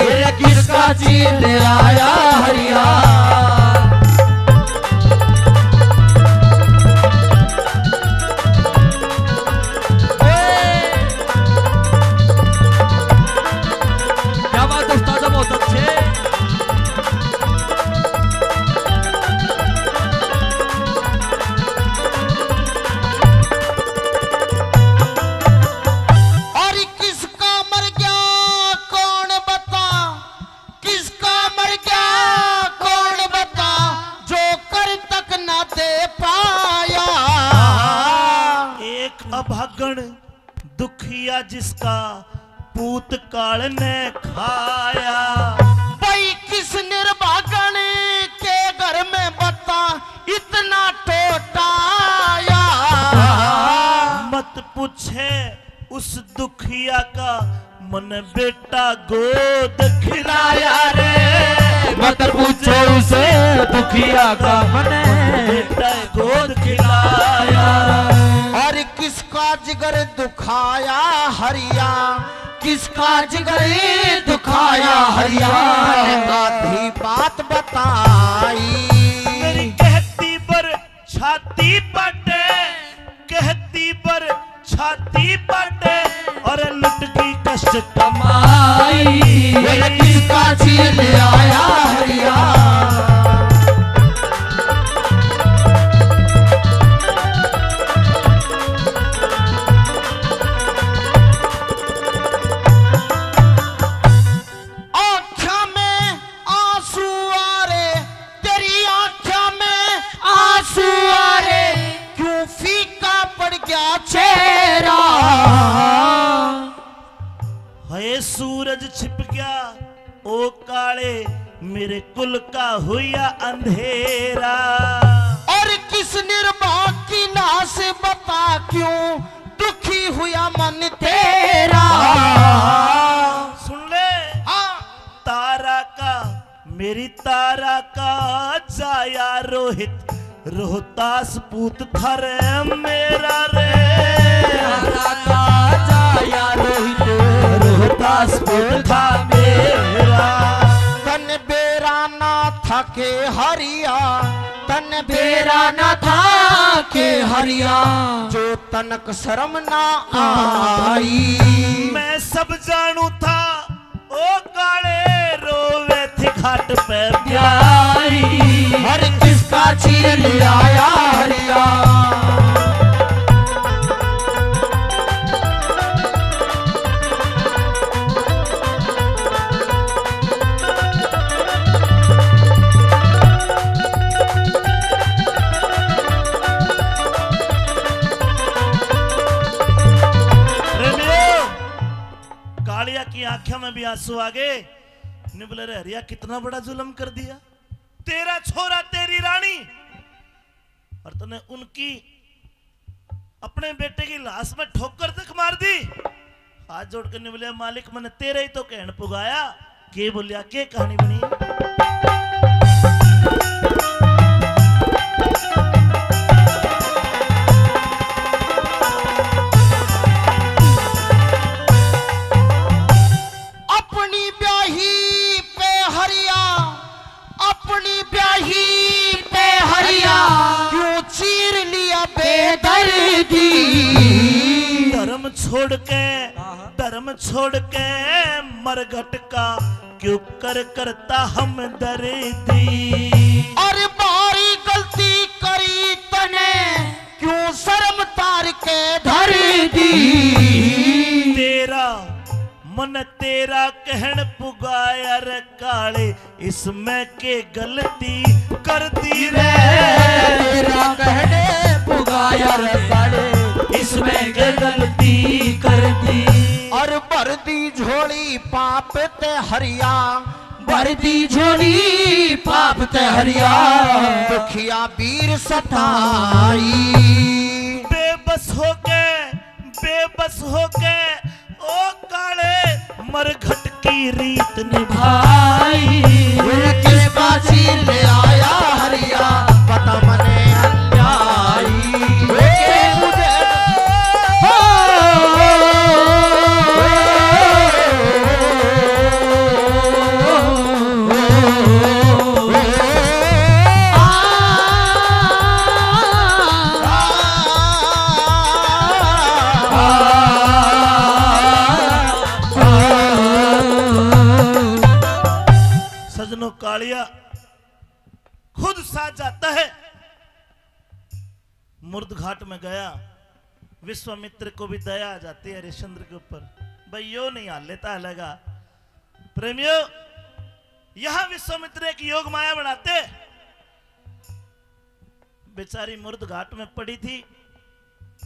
अरे किसका चीर ले आया हरिया। क्या बात है उस्ताद, बहुत अच्छे। और किसका मर गया कौन बता, किसका मर गया कौन बता, जो कर तक ना दे पाया। एक अभागण दुखिया जिसका पूत काल ने खाया। भाई किस निर्भागण के घर इतना टोटाया। मत पूछे उस दुखिया का, मन बेटा गोद खिलाया रे। मत पूछो उस दुखिया का, मन बेटा गोद खिलाया। और किसका जिगर दुखाया हरिया, किसका जिगर दुखाया हरिया, आधी बात बताई। मेरी कहती पर छाती पटे, कहती पर छाती पटे, और लुट गई कष्ट कमाई। मेरे किसका चीर ले आया हरिया। आँख्या में आंसू आ रे, तेरी आँख्या में आंसू आ रे, क्यों फीका पड़ गया चेहरा। हाय सूरज छिप गया, ओ काले मेरे कुल का हुआ अंधेरा। और किस निर्भाग की नाश बता, क्यों दुखी हुआ मन तेरा। सुन ले। हाँ। तारा का, मेरी तारा का जाया रोहित, रोहतास पूत था रे मेरा रे। तारा का जाया रोहित, रोहतास पूत था मेरा। तन बेरा ना था के हरिया, तन बेरा ना था के हरिया, जो तनक शर्म ना आई। मैं सब जानू था, ओ काले रोवे थी घाट पे प्यारी। हर किसका चीर ले आया हरिया। प्रेमियों, कालिया की आंखों में भी आंसू आ गए। ने बोले, "रे हरिया, कितना बड़ा जुल्म कर दिया। तेरा छोरा, तेरी रानी, और तने उनकी, अपने बेटे की लाश में ठोकर तक मार दी।" हाथ जोड़ के ने बोले, "मालिक, मैंने तेरा ही तो कहन पुगाया।" के बोलिया, के कहानी बनी? अपनी ब्याही पे हरिया, अपनी ब्याही पे हरिया, क्यों चीर लिया बेदर्दी। धर्म छोड़ के, धर्म छोड़ के मरघट का क्यों कर करता हमदर्दी। अरे भारी गलती करी तने, क्यों शर्म तार के धर दी। तेरा मन तेरा कहन पुगाया रे काले, इसमें के गलती कर दी रे। तेरा कहने पुगाया रे काले, इसमें के गलती कर दी। और भर दी झोली पाप ते हरिया, भर दी झोली पाप ते हरिया, दुखिया बीर सताई। बेबस होके, बेबस होके ओ काले मरघट की रीत निभाई। किसका चीर ले आया हरिया, बता मने अन्यायी। ए मुझे हो। सजनों, कालिया खुद साथ जाता है। मुर्द घाट में गया, विश्वामित्र को भी दया आ जाती है हरिश्चंद्र के ऊपर। भाई, यो नहीं हाल लेता हलेगा। प्रेमियों, यहाँ विश्वामित्र एक योग माया बनाते। बेचारी मुर्द घाट में पड़ी थी,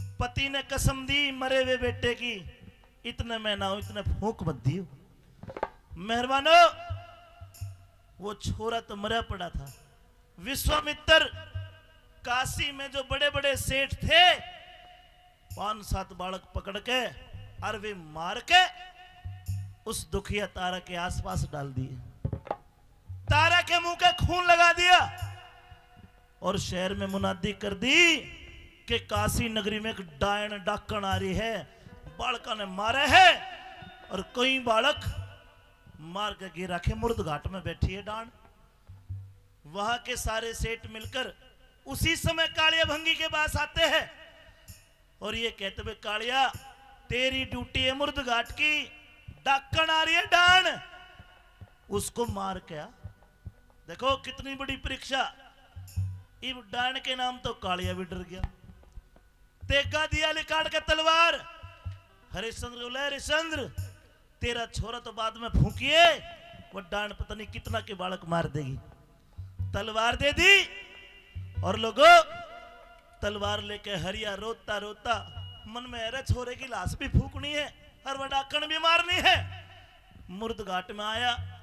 पति ने कसम दी मरे हुए बेटे की, इतने मैं ना हूं, इतने फूंक मत दियो। मेहरबानो, वो छोरा तो मरा पड़ा था। विश्वामित्र काशी में जो बड़े बड़े सेठ थे, पांच सात बालक पकड़ के और वे मार के उस दुखिया तारा के आसपास डाल दिए। तारा के मुंह के खून लगा दिया और शहर में मुनादी कर दी कि काशी नगरी में एक डायन डाकण आ रही है, बालका ने मारे है और कई बालक मार के गिरा के मुर्द घाट में बैठी है डान। वहां के सारे सेठ मिलकर उसी समय कालिया भंगी के पास आते हैं और ये कहते हुए, "कालिया, तेरी ड्यूटी है मुर्द घाट की, डाकण आ रही है डान, उसको मार के आ।" देखो कितनी बड़ी परीक्षा। इब डान के नाम तो कालिया भी डर गया। तेगा दिया लिकाड़ के तलवार। हरिश्चंद्र को, "ले हरिश्चंद्र, तेरा छोरा तो बाद में फूंकिए, वो डान पता नहीं कितना के बालक मार देगी।" तलवार दे दी और लोगो, तलवार लेके हरिया रोता रोता मन में, "अरे छोरे की लाश भी फूकनी है और वो डाकण भी मारनी है।" मुर्द घाट में आया,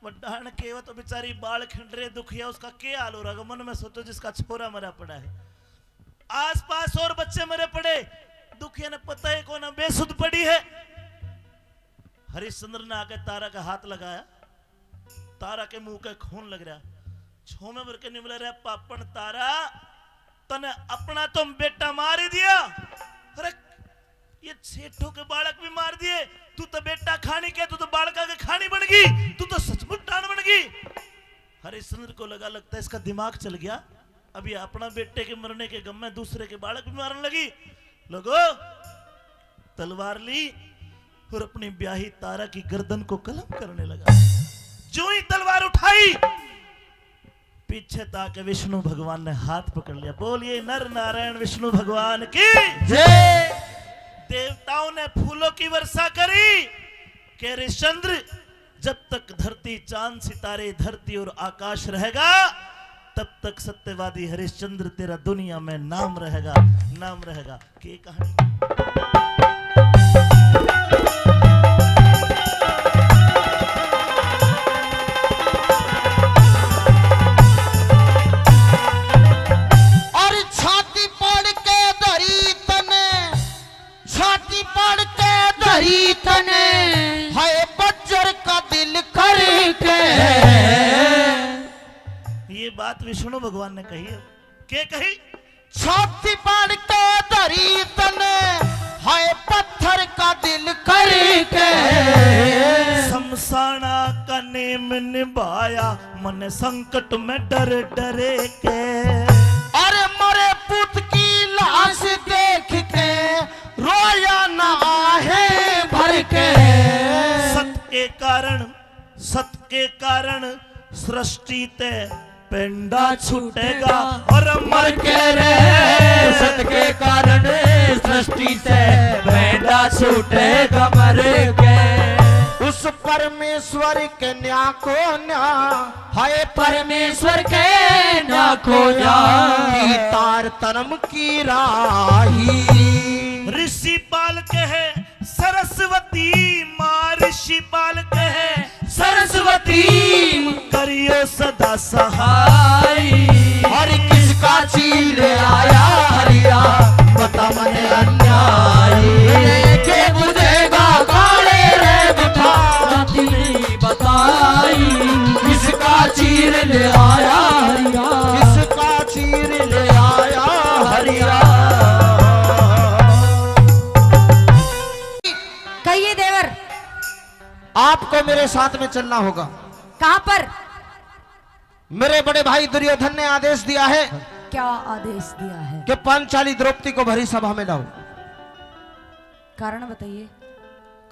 वो डान के, वो तो बेचारी बाल खिंड रहे, दुखिया, उसका क्या हाल हो रहा होगा? मन में सोचो, जिसका छोरा मरा पड़ा है, आसपास और बच्चे मरे पड़े, दुखिया ने पता ही कोना, बेसुध पड़ी है। हरिश्चंद्र ने आके तारा का हाथ लगाया, तारा के मुंह के खून लग रहा। छोमे भर के निमले रहे, "पापण तारा, तने अपना तो बेटा मार ही दिया। अरे, ये सेठों के बालक भी मार दिए, तू तो बेटा खानी के, तू तो बालका के खानी बन गई, तू तो सचमुच डान बन गई।" हरिश्चंद्र को लगा, "लगता है इसका दिमाग चल गया, अब ये अपना बेटे के मरने के गम में दूसरे के बालक भी मारने लगी।" लोगो, तलवार ली और अपनी ब्याही तारा की गर्दन को कलम करने लगा। जो ही तलवार उठाई, पीछे ताके विष्णु भगवान ने हाथ पकड़ लिया। बोलिए नर नारायण विष्णु भगवान की जय। देवताओं ने फूलों की वर्षा करी कि हरिश्चंद्र, जब तक धरती, चांद, सितारे, धरती और आकाश रहेगा, तब तक सत्यवादी हरिश्चंद्र तेरा दुनिया में नाम रहेगा, नाम रहेगा। के कहानी। और छाती पाड़ के धरी तने, छाती पाड़ के धरी तने, हाय बज्जर का दिल करके। ये बात विष्णु भगवान ने कही है। के कही? छाती पाड़ के धरी तने, हाय पत्थर का दिल करके। शमशाना का नेम निभाया, मन संकट में डर डरे के। अरे मरे पूत की लाश देख के, रोया ना आहे भर के। सत के कारण, सत के कारण सृष्टि ते पेंडा छूटेगा और मर के रे। सत के कारण सृष्टि से पेंडा छूटेगा मर के। उस परमेश्वर के न्या को न्या, हाय परमेश्वर के न्या को न्या, की तार तनम की राही। ऋषि पाल कहे सरस्वती माँ, ऋषि पाल कहे सरस्वती, करियो सदा सहाय। हर किसका चीर आया हरिया, बता मने अन्याय। लेके बुझेगा काले रे बिठा, राती नहीं बताई। किसका चीर ले आया हरिया, किसका चीर ले आया हरिया। कहिए देवर। आपको मेरे साथ में चलना होगा। कहां पर? मेरे बड़े भाई दुर्योधन ने आदेश दिया है। क्या आदेश दिया है? कि पांचाली द्रौपदी को भरी सभा में लाओ। कारण बताइए।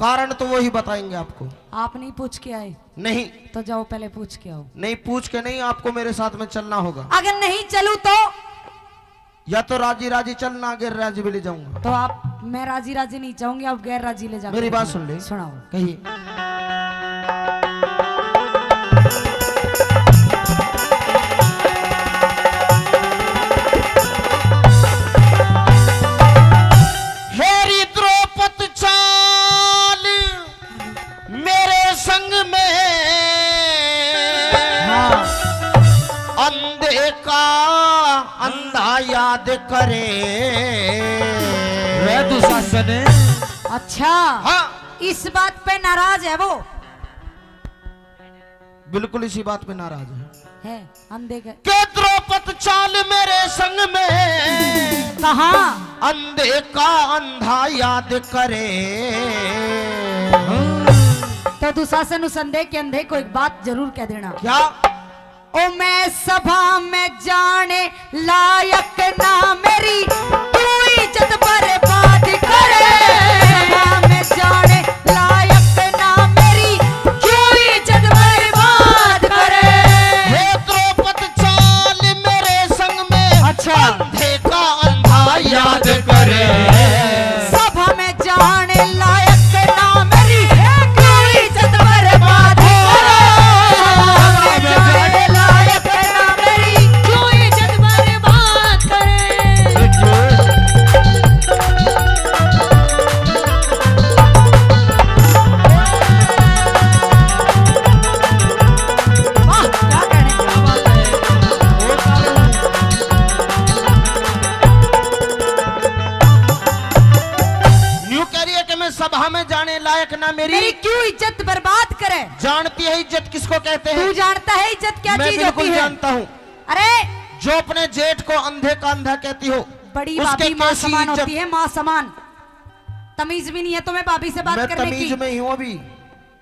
कारण तो वो ही बताएंगे आपको। आप नहीं पूछ के आए? नहीं। तो जाओ पहले पूछ के आओ। नहीं, पूछ के नहीं, आपको मेरे साथ में चलना होगा। अगर नहीं चलूं तो? या तो राजी राजी चलना, गैर राजी भी ले जाऊंगा। तो आप, मैं राजी राजी नहीं चाहूंगी, आप गैर राजी ले जाओ। मेरी बात सुन ले। सुनाओ। कहिए। हेरी द्रौपद चाल मेरे संग में। हाँ। अंधे का अंधा याद करे। वह दुशासन। अच्छा, हाँ। इस बात पे नाराज है वो? बिल्कुल इसी बात पे नाराज है। है, अंधे के के द्रौपद चाल मेरे संग में। कहाँ? अंधे का अंधा याद करे। तो दुशासन उस अंधे के अंधे को एक बात जरूर कह देना। क्या? ओ मैं सभा में जाने लायक ना मेरी, क्यों इज्जत बर्बाद करे। सभा में जाने लायक ना मेरी, क्यों इज्जत बर्बाद करे। हे द्रौपद चाल मेरे संग में, अच्छा। अंधे का अंधा याद करे। सभा में जाने लायक ना मेरी, क्यों इज्जत बर्बाद करे। सभा में जाने लायक ना मेरी, क्यों इज्जत बर्बाद करे। वाह, क्या कहने, क्या बात है। न्यू कह रही है कि मैं सभा में जाने लायक ना मेरी। मेरी क्यों इज्जत बर्बाद करे? जानती है इज्जत किसको कहते हैं? तू जानता है इज्जत क्या मैं चीज बिल्कुल होती है? जानता हूँ। अरे! जो अपने जेठ को अंधे का अंधा कहती हो, बड़ी उसके भाभी माँ कैसी समान इज्जत? होती है, माँ समान। तमीज भी नहीं है तुम्हें भाभी से बात मैं करने तमीज की। में ही हूँ अभी,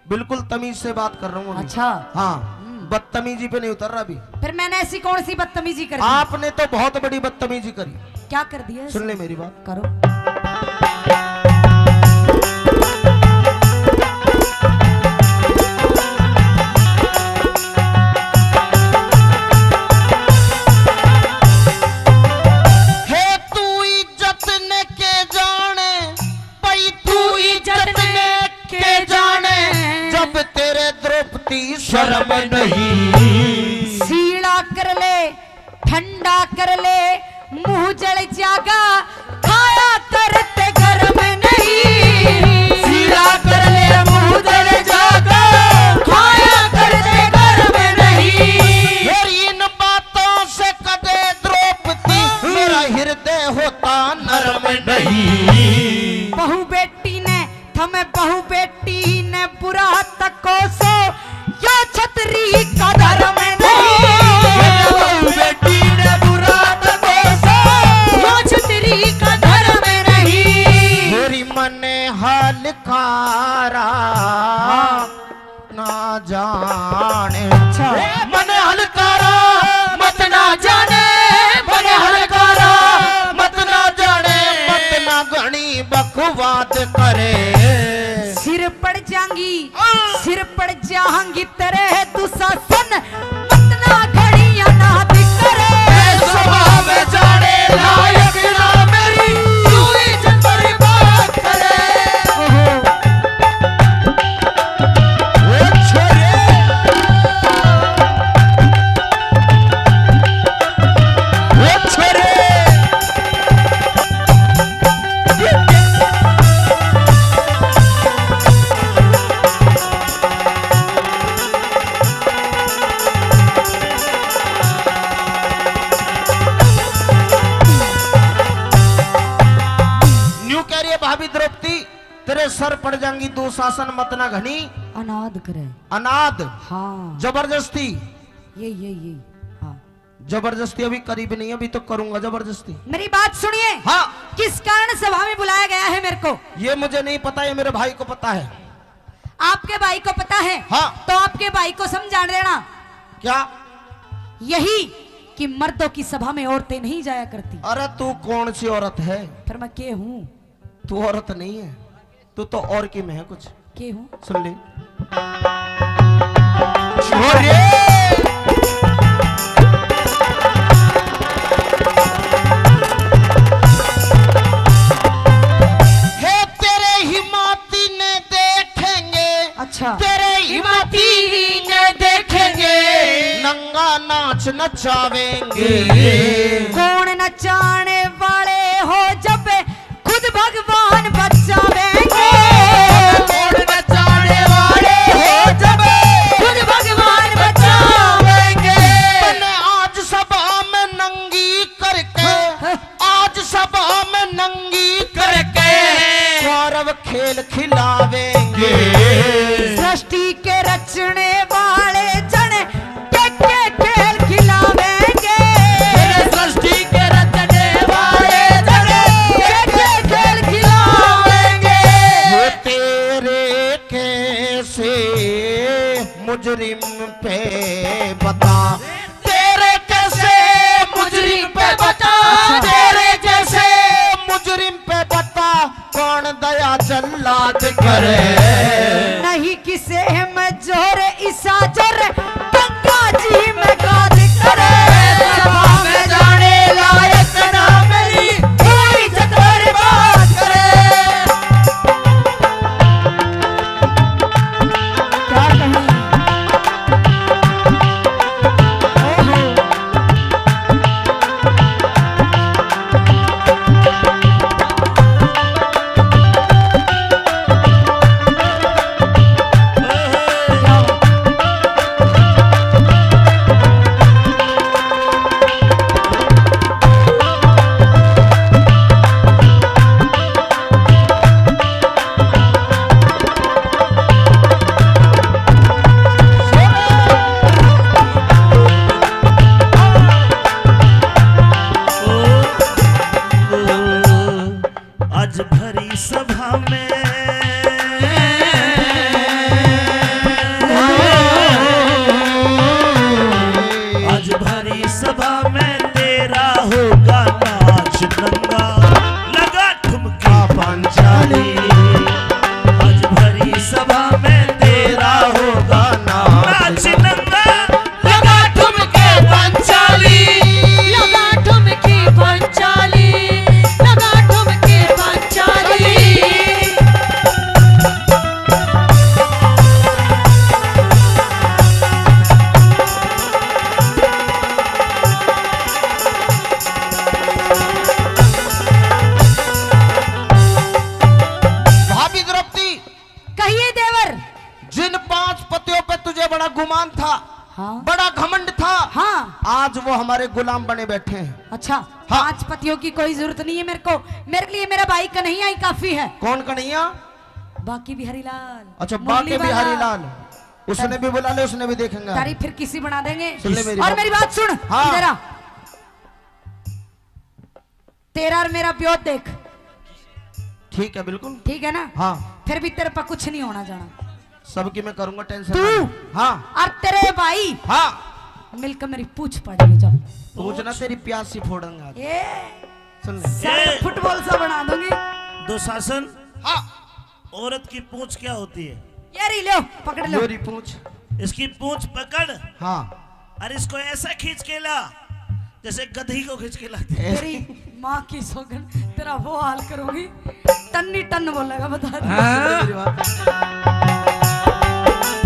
बिल्कुल तमीज से बात कर रहा हूँ अभी। अच्छा। हाँ, हम्म। बदतमीजी पे नहीं उतर रहा अभी। फिर मैंने ऐसी कौन सी बदतमीजी कर दी? आपने तो बहुत बड़ी बदतमीजी करी। क्या कर दिया? सुन ले मेरी बात। करो। हे तू इज्जत ने के जाने, पई तू इज्जत ने के जाने, जब तेरे द्रौपदी शर्म नहीं। सीला कर ले, ठंडा कर ले, मुंह जल जागा, खाया करते गरम नहीं। सीला कर ले, मुंह जल जागा, खाया करते गरम नहीं। फिर इन बातों से कदे द्रौपदी, मेरा हृदय होता नरम नहीं। बहू बेटी ने, थम बहू बेटी ने बुरा तको सो, यो छतरी का धर्म नहीं। बहू बेटी ने बुरा तको सो, यो छतरी का धर्म नहीं। मेरी मन हलकारा। हाँ। ना जाने। अच्छा। मन हलकारा मत ना जाने, मन हलकारा मत ना जाने, मत ना घणी बकवाद करे। सिर पड़ जाएंगी, हाँ। सिर पड़ जाएंगी तेरे दुशासन, मत ना घणी अनाद करे। मैं सभा में जाने लायक ना मेरी, तू इज्जत बर्बाद करे। ओहो। ओ छोरे, ओ छोरे। न्यू कह रही है भाभी द्रौपदी, तेरे सर पड़ जाएंगी दुशासन, मत ना घणी अनाद करे। अनाद। हाँ। जबरदस्ती। ये, ये, ये। हाँ। जबरदस्ती अभी करी भी नहीं, अभी तो करूंगा जबरदस्ती। मेरी बात सुनिए। हाँ। किस कारण सभा में बुलाया गया है मेरे को? ये मुझे नहीं पता, ये मेरे भाई को पता है। आपके भाई को पता है? हाँ। तो आपके भाई को समझा देना। क्या? यही कि मर्दों की सभा में औरतें नहीं जाया करती। अरे तू कौन सी औरत है? फिर मैं के हूँ? तू औरत नहीं है, तू तो और की में है कुछ। के हूँ? सुन ले। छोरे। हे तेरे हिमाती ने देखेंगे। अच्छा। तेरे हिमाती ने देखेंगे। नंगा नाच नचावेंगे। कौन नचाने वाले हो जब खुद भगवान बचावेंगे। कौन नचाने वाले हो जब खुद भगवान बचावेंगे। तने आज सभा में नंगी करके, हाँ, हाँ। खेल खिलावेंगे। सृष्टि के रचने वाले जन के, के खेल खिलावेंगे। सृष्टि के रचने वाले जन के, के खेल खिलावेंगे। वो तेरे कैसे मुजरिम पे बता, तेरे जैसे मुजरिम पे बता, अच्छा। तेरे जैसे मुजरिम पे बता, कौन दया जल्लाद करे? नहीं किसे में जोर ईसा जोर, गंगा जी में गाद करे। सभा में जाने लायक ना मेरी, पूरी इज्जत बर्बाद करे। क्या कहें? आज भरी सभा में, आज भरी सभा में तेरा होगा नाच नंगा, लगा ठुमका पंचाली। आज भरी सभा में तेरा होगा नाच नंगा, लगा ठुमके पंचाली। लगा ठुमके पंचाली, लगा ठुमके पंचाली। भाभी द्रौपदी। कहिए देवर। जिन पांच पतियों पे तुझे बड़ा गुमान था, हाँ। बड़ा घमंड था, हाँ। आज वो हमारे गुलाम बने बैठे हैं। अच्छा, हाँ। पांच पतियों की कोई जरूरत नहीं है मेरे को, मेरे लिए मेरा भाई कन्हैया ही काफी है। कौन कन्हैया? बाकी बिहारी लाल, अच्छा, मुरली बाकी वाला। बिहारी लाल, उसने भी बुला ले, उसने भी देखेंगे। तारीफ फिर किसी बना देंगे। सुन ले मेरी और बात। मेरी बात सुन, हाँ। इधर आ। तेरा और मेरा ब्योह देख। ठीक है, बिल्कुल। ठीक है ना? हाँ। फिर भी तेरे पे कुछ नहीं होना जाना। सबकी मैं करूंगा, टेंशन तू ना ले। हाँ। और तेरे भाई हाँ। मिलकर मेरी पूछ पाड़ेंगे, जाओ। पूछ ना, तेरी प्यास सी फोड़ेंगे आज। ए, सुन ले। सारे ए। फुटबॉल सा बना दूंगी। दुशासन। हाँ। औरत की पूंछ क्या होती है? ये रही, लो, पकड़ लो। ये रही पूंछ। इसकी पूंछ पकड़। हाँ। और इसको ऐसा खींच के ला, जैसे गधी को खींच के लाते हैं। तेरी माँ की सौगन, तेरा वो हाल करूंगी, टन्नी टन बोलेगा, बता दे। हाँ। सुन ले मेरी बात।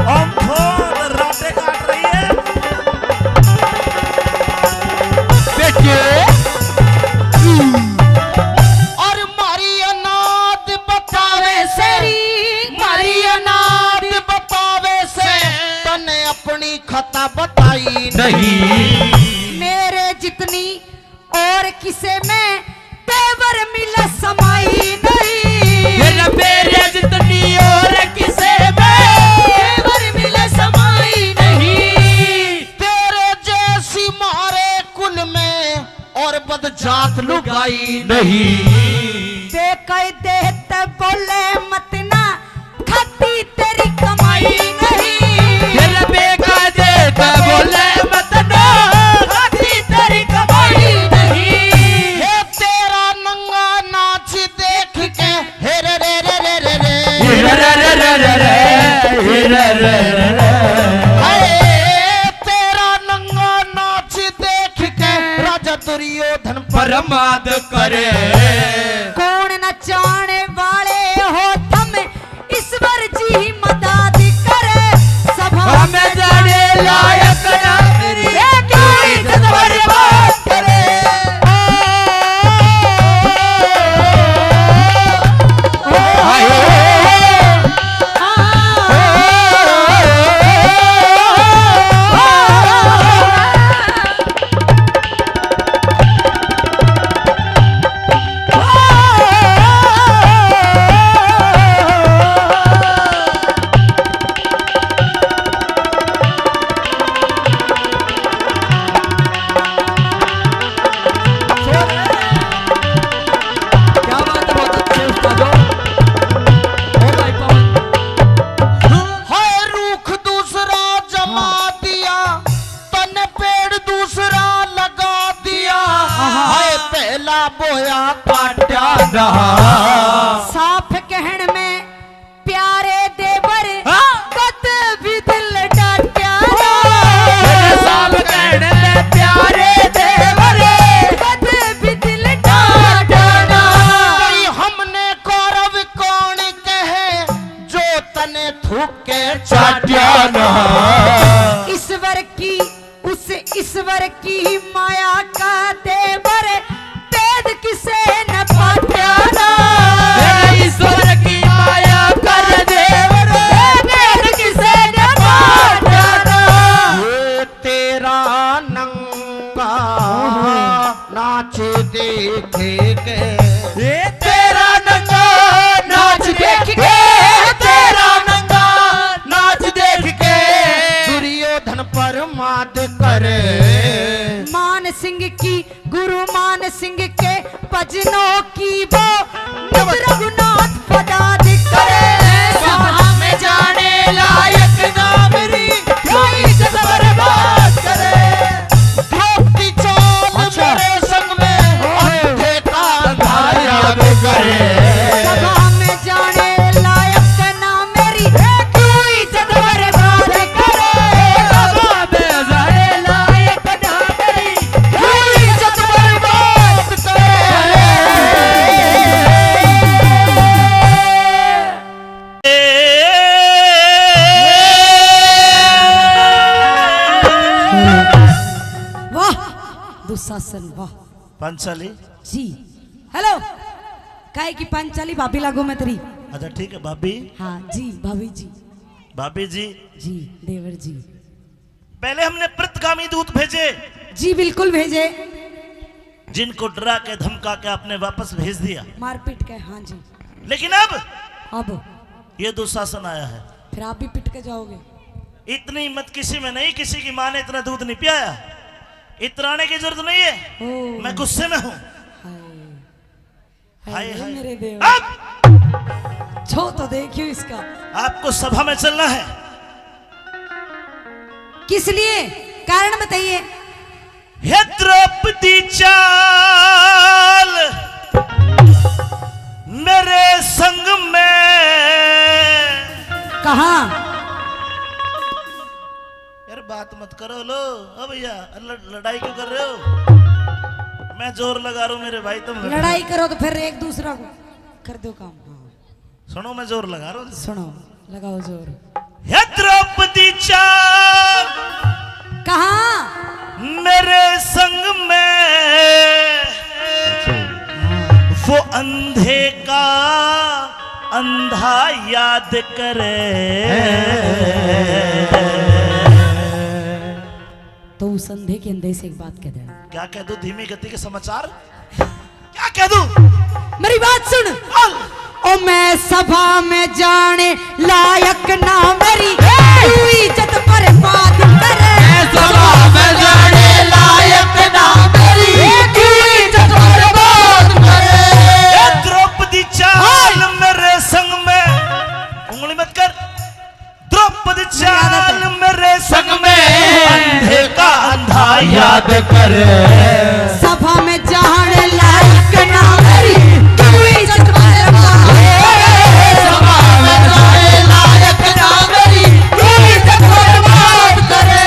हम बहुत राटे काट रही है। देखिए। और मारी अनाथ बतावे से, तेरी मारी अनाथ बतावे से, तने अपनी खता बताई नहीं। मेरे जितनी और किसे में तेवर मिले समाई नहीं। मेरा मेरे जितनी और किसे में तेवर मिले समाई नहीं। तेरे जैसी मारे कुल में और बदजात लुगाई नहीं। बेकायदे ते बोले मत ना, खाती तेरी कमाई नहीं। तेरे बेकायदे ते बोले मत ना, खाती तेरी कमाई नहीं। हे तेरा नंगा नाच देख के, हे रे रे रे रे रे रे। हे रे रे रे रे रे, हे रे रे रे रे। हाय, तेरा नंगा नाच देख के राजा दुर्योधन परमाद करे। कौन नचाने वाले हो थम, ईश्वर जी ही मदद करे। सभा में जाने लायक ना मेरी, ये क्यों इज्जत बर्बाद करे। ओ, ओ, हाय। काट्या ना। साफ कहण में प्यारे देवर, हाँ। कद भी दिल डाट्या ना। तेरे साथ कहने में प्यारे देवर, कद भी दिल डाट्या ना। भाई, हमने कौरव कौन कहे, जो तने थूके चाट्या ना। ईश्वर की, उस ईश्वर की माया का देवर, भेद किसे न पाट्या ना। ईश्वर की माया का देवर, भेद किसे न पाट्या ना। ये तेरा नंगा नाच देख के, ये तेरा नंगा नाच देख के, तेरा नंगा नाच देख के दुर्योधन प्रमाद करे। मान सिंह की, गुरु मान सिंह के भजनों की वो नित रघुनाथ पदाधिक करे। सभा में जाने लायक ना मेरी, क्यों इज्जत बर्बाद करे। धोती चोल अच्छा। मेरे संग में, ओहो। अंधे का अंधार याद करे। सभा में जाने लायक ना मेरी, क्यों इज्जत बर्बाद करे। सभा में जाने लायक ना मेरी, क्यों इज्जत बर्बाद करे। वाह, दुशासन, वाह। पांचाली। जी, हेलो। काय की पांचाली, भाभी लागू मैं तेरी। अच्छा, ठीक है, भाभी। हाँ जी, भाभी जी। भाभी जी। जी, देवर जी। पहले हमने प्रतिगामी दूत भेजे। जी, बिल्कुल भेजे। जिनको डरा के, धमका के आपने वापस भेज दिया। मारपीट के, हाँ जी। लेकिन अब अब ये दुशासन आया है। फिर आप भी पिट के जाओगे। इतनी हिम्मत किसी में नहीं, किसी की माँ ने इतना दूध नहीं पियाया। इतराने की जरूरत नहीं है। ओ। मैं गुस्से में हूँ। हाय। हाय, हाय, हाय। मेरे देव। अब छो तो देखियो इसका। आपको सभा में चलना है। किस लिए? कारण बताइए। हे द्रौपदी चाल मेरे संग में। कहाँ? यार, बात मत करो लो। ओ भैया, ल-, लड़ाई क्यों कर रहे हो? मैं जोर लगा रहा हूँ मेरे भाई, तुम लड़ रहे हो। लड़ाई करो तो फिर एक दूसरा को कर दो काम। हाँ। सुनो, मैं जोर लगा रहा हूँ। सुनो, लगाओ जोर। हे द्रौपदी चाल। कहाँ? मेरे संग में वो अंधे का अंधा याद करे। तो उस अंधे के अंधे से एक बात कह देना। क्या कह दूं? धीमी गति के समाचार। क्या कह दूं? मेरी बात सुन। बोल। ओ मैं सभा में जाने लायक ना मेरी, ए! तू इज्जत बर्बाद करे। मैं सभा में जाने लायक ना मेरी, ए! तू इज्जत बर्बाद करे। ए द्रौपदी चाल हाय। मेरे संग में, उंगली मत कर। द्रौपदी चाल मेरे संग में, अंधे का अंधा याद कर। सभा में जाने लायक ना मेरी, तू इज्जत बर्बाद। सभा में जाने लायक ना मेरी, तू इज्जत बर्बाद करे।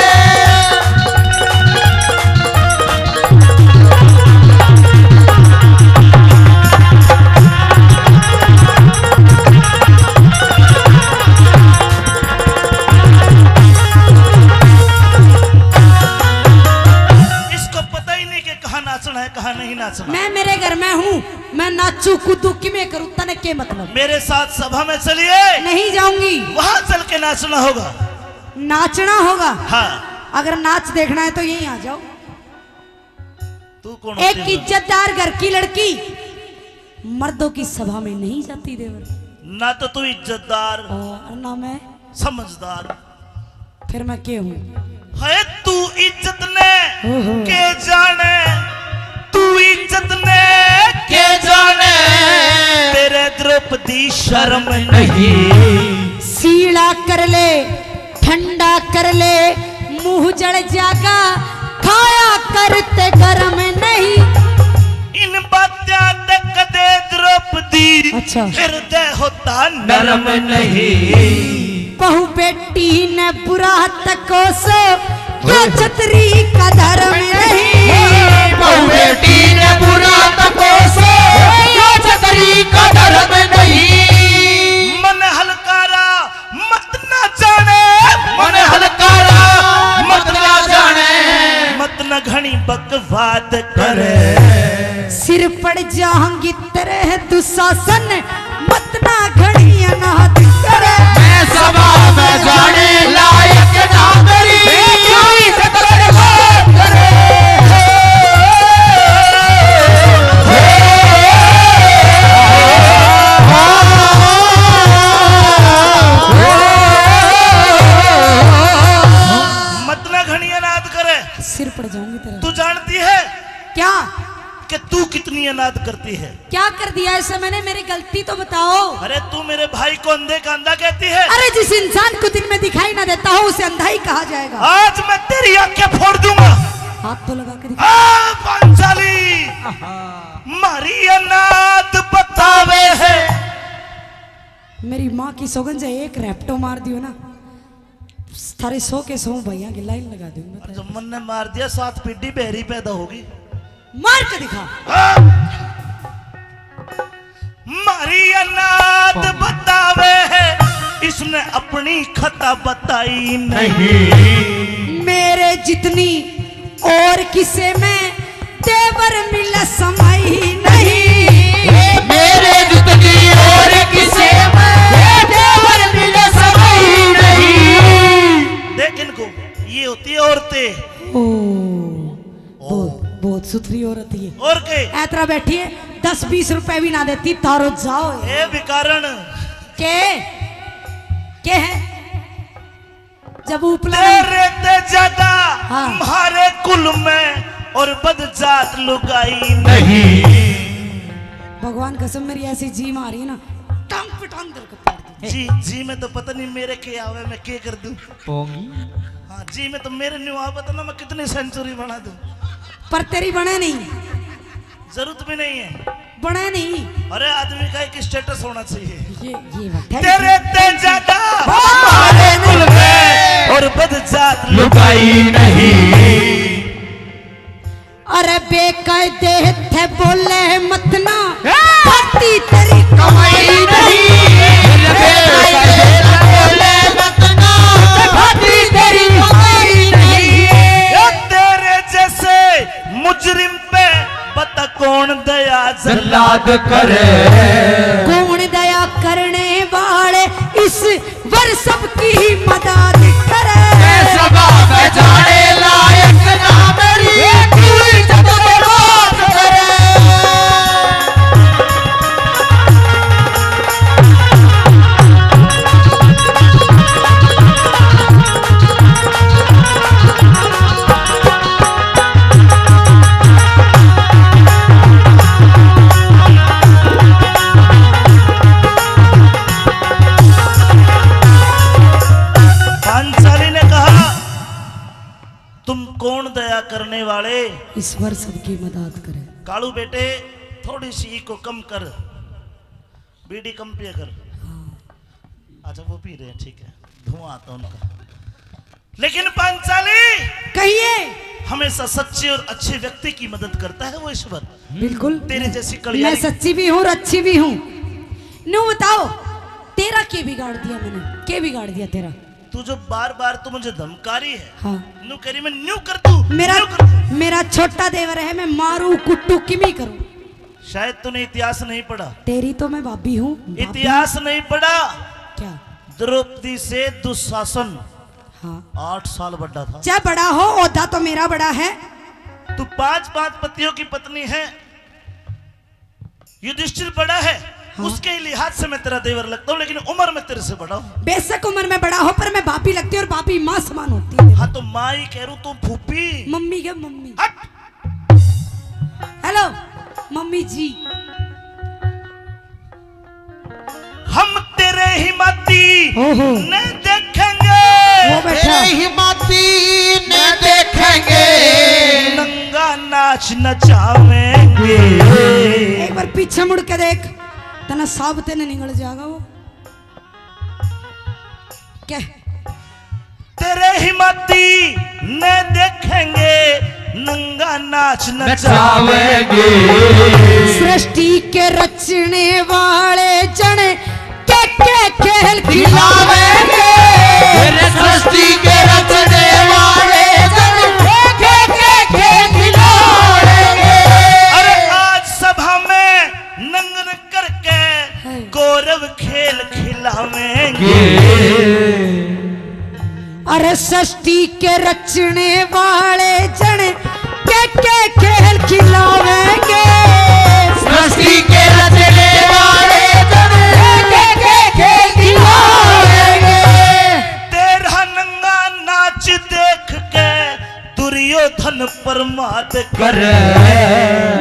इसको पता ही नहीं कि कहाँ नाचना है, कहाँ नहीं नाचना। मैं मेरे घर में हूँ, मैं नाचू कूदू किमें करूँ, तने के मतलब? मेरे साथ सभा में चलिए। नहीं जाऊंगी। वहाँ चल के नाचना होगा। नाचना होगा? हाँ। अगर नाच देखना है तो यहीं आ जाओ। तू कौन एक होती है? इज्जतदार घर की लड़की मर्दों की सभा में नहीं जाती देवर। ना तो तू इज्जतदार, और ना मैं समझदार। फिर मैं के हूँ? है तू इज्जत ने ओहो। के जाने, तू इज्जत ने के जाने, तेरे द्रौपदी शर्म नहीं। सीला कर ले, ठंडा कर ले, मुंह जल जागा, खाया करते गरम नहीं। इन बात्या ते हृदय होता नरम नहीं। बहू बेटी ने बुरा तको सो, यो छतरी का धर्म नहीं। बहू बेटी ने बुरा तको सो, यो छतरी का धर्म नहीं। मन हलकारा मत ना जाने, मन हलकारा मत ना जाने, मत ना घणी बकवाद करे। सिर पड़ जाऊंगी तेरे दुशासन, मत ना घणी अनाथ करे। मैं सभा में जाने लायक ना तेरी, क्यों इज्जत बर्बाद करे। मत ना घणी अनाथ करे। सिर पड़ जाऊंगी तेरे। तू जानती है क्या? कि तू कितनी अनाथ करती है। क्या कर दिया ऐसा मैंने? मेरी गलती तो बताओ। अरे, तू मेरे भाई को अंधे का अंधा कहती है। अरे, जिस इंसान को दिन में दिखाई ना देता हो, उसे अंधा ही कहा जाएगा। आज मैं तेरी आंखें फोड़ दूंगा। हाथ तो लगा के दिखा। आ, पांचाली, मारी अनाथ बतावे है। मेरी माँ की सौगंध है, एक रैपटो मार दियो ना, थारे सौ के सौ भैया की लाइन लगा दूंगा। जब मन ने मार दिया, सात पीढ़ी बहरी पैदा होगी। मार के दिखा। हाँ। मारी अनाथ बतावे है, इसने अपनी खता बताई नहीं। मेरे जितनी और किसे में तेवर मिले समय ही नहीं। मेरे जितनी और किसे में तेवर मिले समय ही नहीं। देख इनको, ये होती है औरतें। ओ, बहुत, बहुत सुथरी औरत ये। और के? ऐतरा बैठी है, दस बीस रुपए भी ना देती, तारो जाओ। ए भिखारन। के? के है? जब उपला तेरे ते ज्यादा हाँ। म्हारे कुल में और बद जात लुगाई नहीं। भगवान कसम, मेरी ऐसी जी मारी ना, टांग पे टांग धर के पाड़ दूं। जी, जी में तो पता नहीं मेरे के आवे, मैं के कर दूं। पोंगी। हाँ, जी में तो मेरे न्यू आवे तो ना, मैं कितनी सेंचुरी बना दूं। पर तेरी बने नहीं। जरूरत भी नहीं है। बने नहीं। अरे, आदमी का एक स्टेटस होना चाहिए। ये, ये बात है। तेरे ते ज्यादा हमारे कुल में और बद जात लुगाई नहीं। अरे, बेकायदे थे बोले मत ना, हाँ। फटी तेरी कमाई नहीं। अरे, बेकायदे थे बोले मत ना, फटी तेरी कमाई नहीं। ये तेरे जैसे मुजरिम पे बता कौन दया जल्लाद करे। कौन दया करने वाले इस वर सबकी मदद करे। मैं सभा में जाने लायक ना मेरी, तू इज्जत बर्बाद करे। पांचाली ने कहा, तुम कौन दया करने वाले? ईश्वर सबकी मदद करे। कालू बेटे, थोड़ी सी को कम कर, बीड़ी कम पिया कर। हाँ। अच्छा, वो पी रहे हैं, ठीक है, धुआं आता उनका। लेकिन पांचाली, कहिए। हमेशा सच्चे और अच्छे व्यक्ति की मदद करता है वो ईश्वर। बिल्कुल। तेरे जैसी कलियारी। मैं सच्ची भी हूँ और अच्छी भी हूँ। न्यू बताओ, तेरा के बिगाड़ दिया मैंने? के बिगाड़ दिया तेरा? तू जो बार बार तू मुझे धमका रही है, हाँ। न्यू कह रही, मैं न्यू कर दूं, मेरा, न्यू कर दूं। मेरा छोटा देवर है, मैं मारूं, कुटू, किमी करूं। शायद तूने इतिहास नहीं पढ़ा। तेरी तो मैं भाभी हूँ, भाभी। इतिहास नहीं पढ़ा। क्या? द्रौपदी से दुशासन हाँ। आठ साल बड़ा था। चाहे बड़ा हो, ओहदा तो मेरा बड़ा है। तू पांच पांच पतियों की पत्नी है। युधिष्ठिर बड़ा है, हाँ। उसके लिहाज से मैं तेरा देवर लगता हूँ, लेकिन उम्र में तेरे से बड़ा हूँ। बेशक उम्र में बड़ा हो, पर मैं भाभी लगती हूँ और भाभी माँ समान होती है। हाँ, तो माँ ही कह रहा हूँ, तू फूफी। मम्मी क्या मम्मी? हट। हेलो, मम्मी जी। हम तेरे ही माती ओहो। ने देखेंगे। वो बैठा। तेरे ही माती ने देखेंगे। नंगा नाच नचावेंगे। एक बार पीछे मुड़ के देख। तने साबते ने निकल जाएगा वो। क्या? तेरे ही माती ने देखेंगे, नंगा नाच नचावेंगे। सृष्टि के रचने वाले जन के, के खेल खिलावेंगे। तेरे सृष्टि के रचने वाले जन के, के खेल खिलावेंगे। अरे आज सभा में नंगन करके गौरव खेल खिलावेंगे। अरे सृष्टि के रचने वाले जन के, के खेल खिलावेंगे। सृष्टि के रचने वाले जन के, के खेल खिलावेंगे। तेरा नंगा नाच देख के दुर्योधन प्रमाद करे।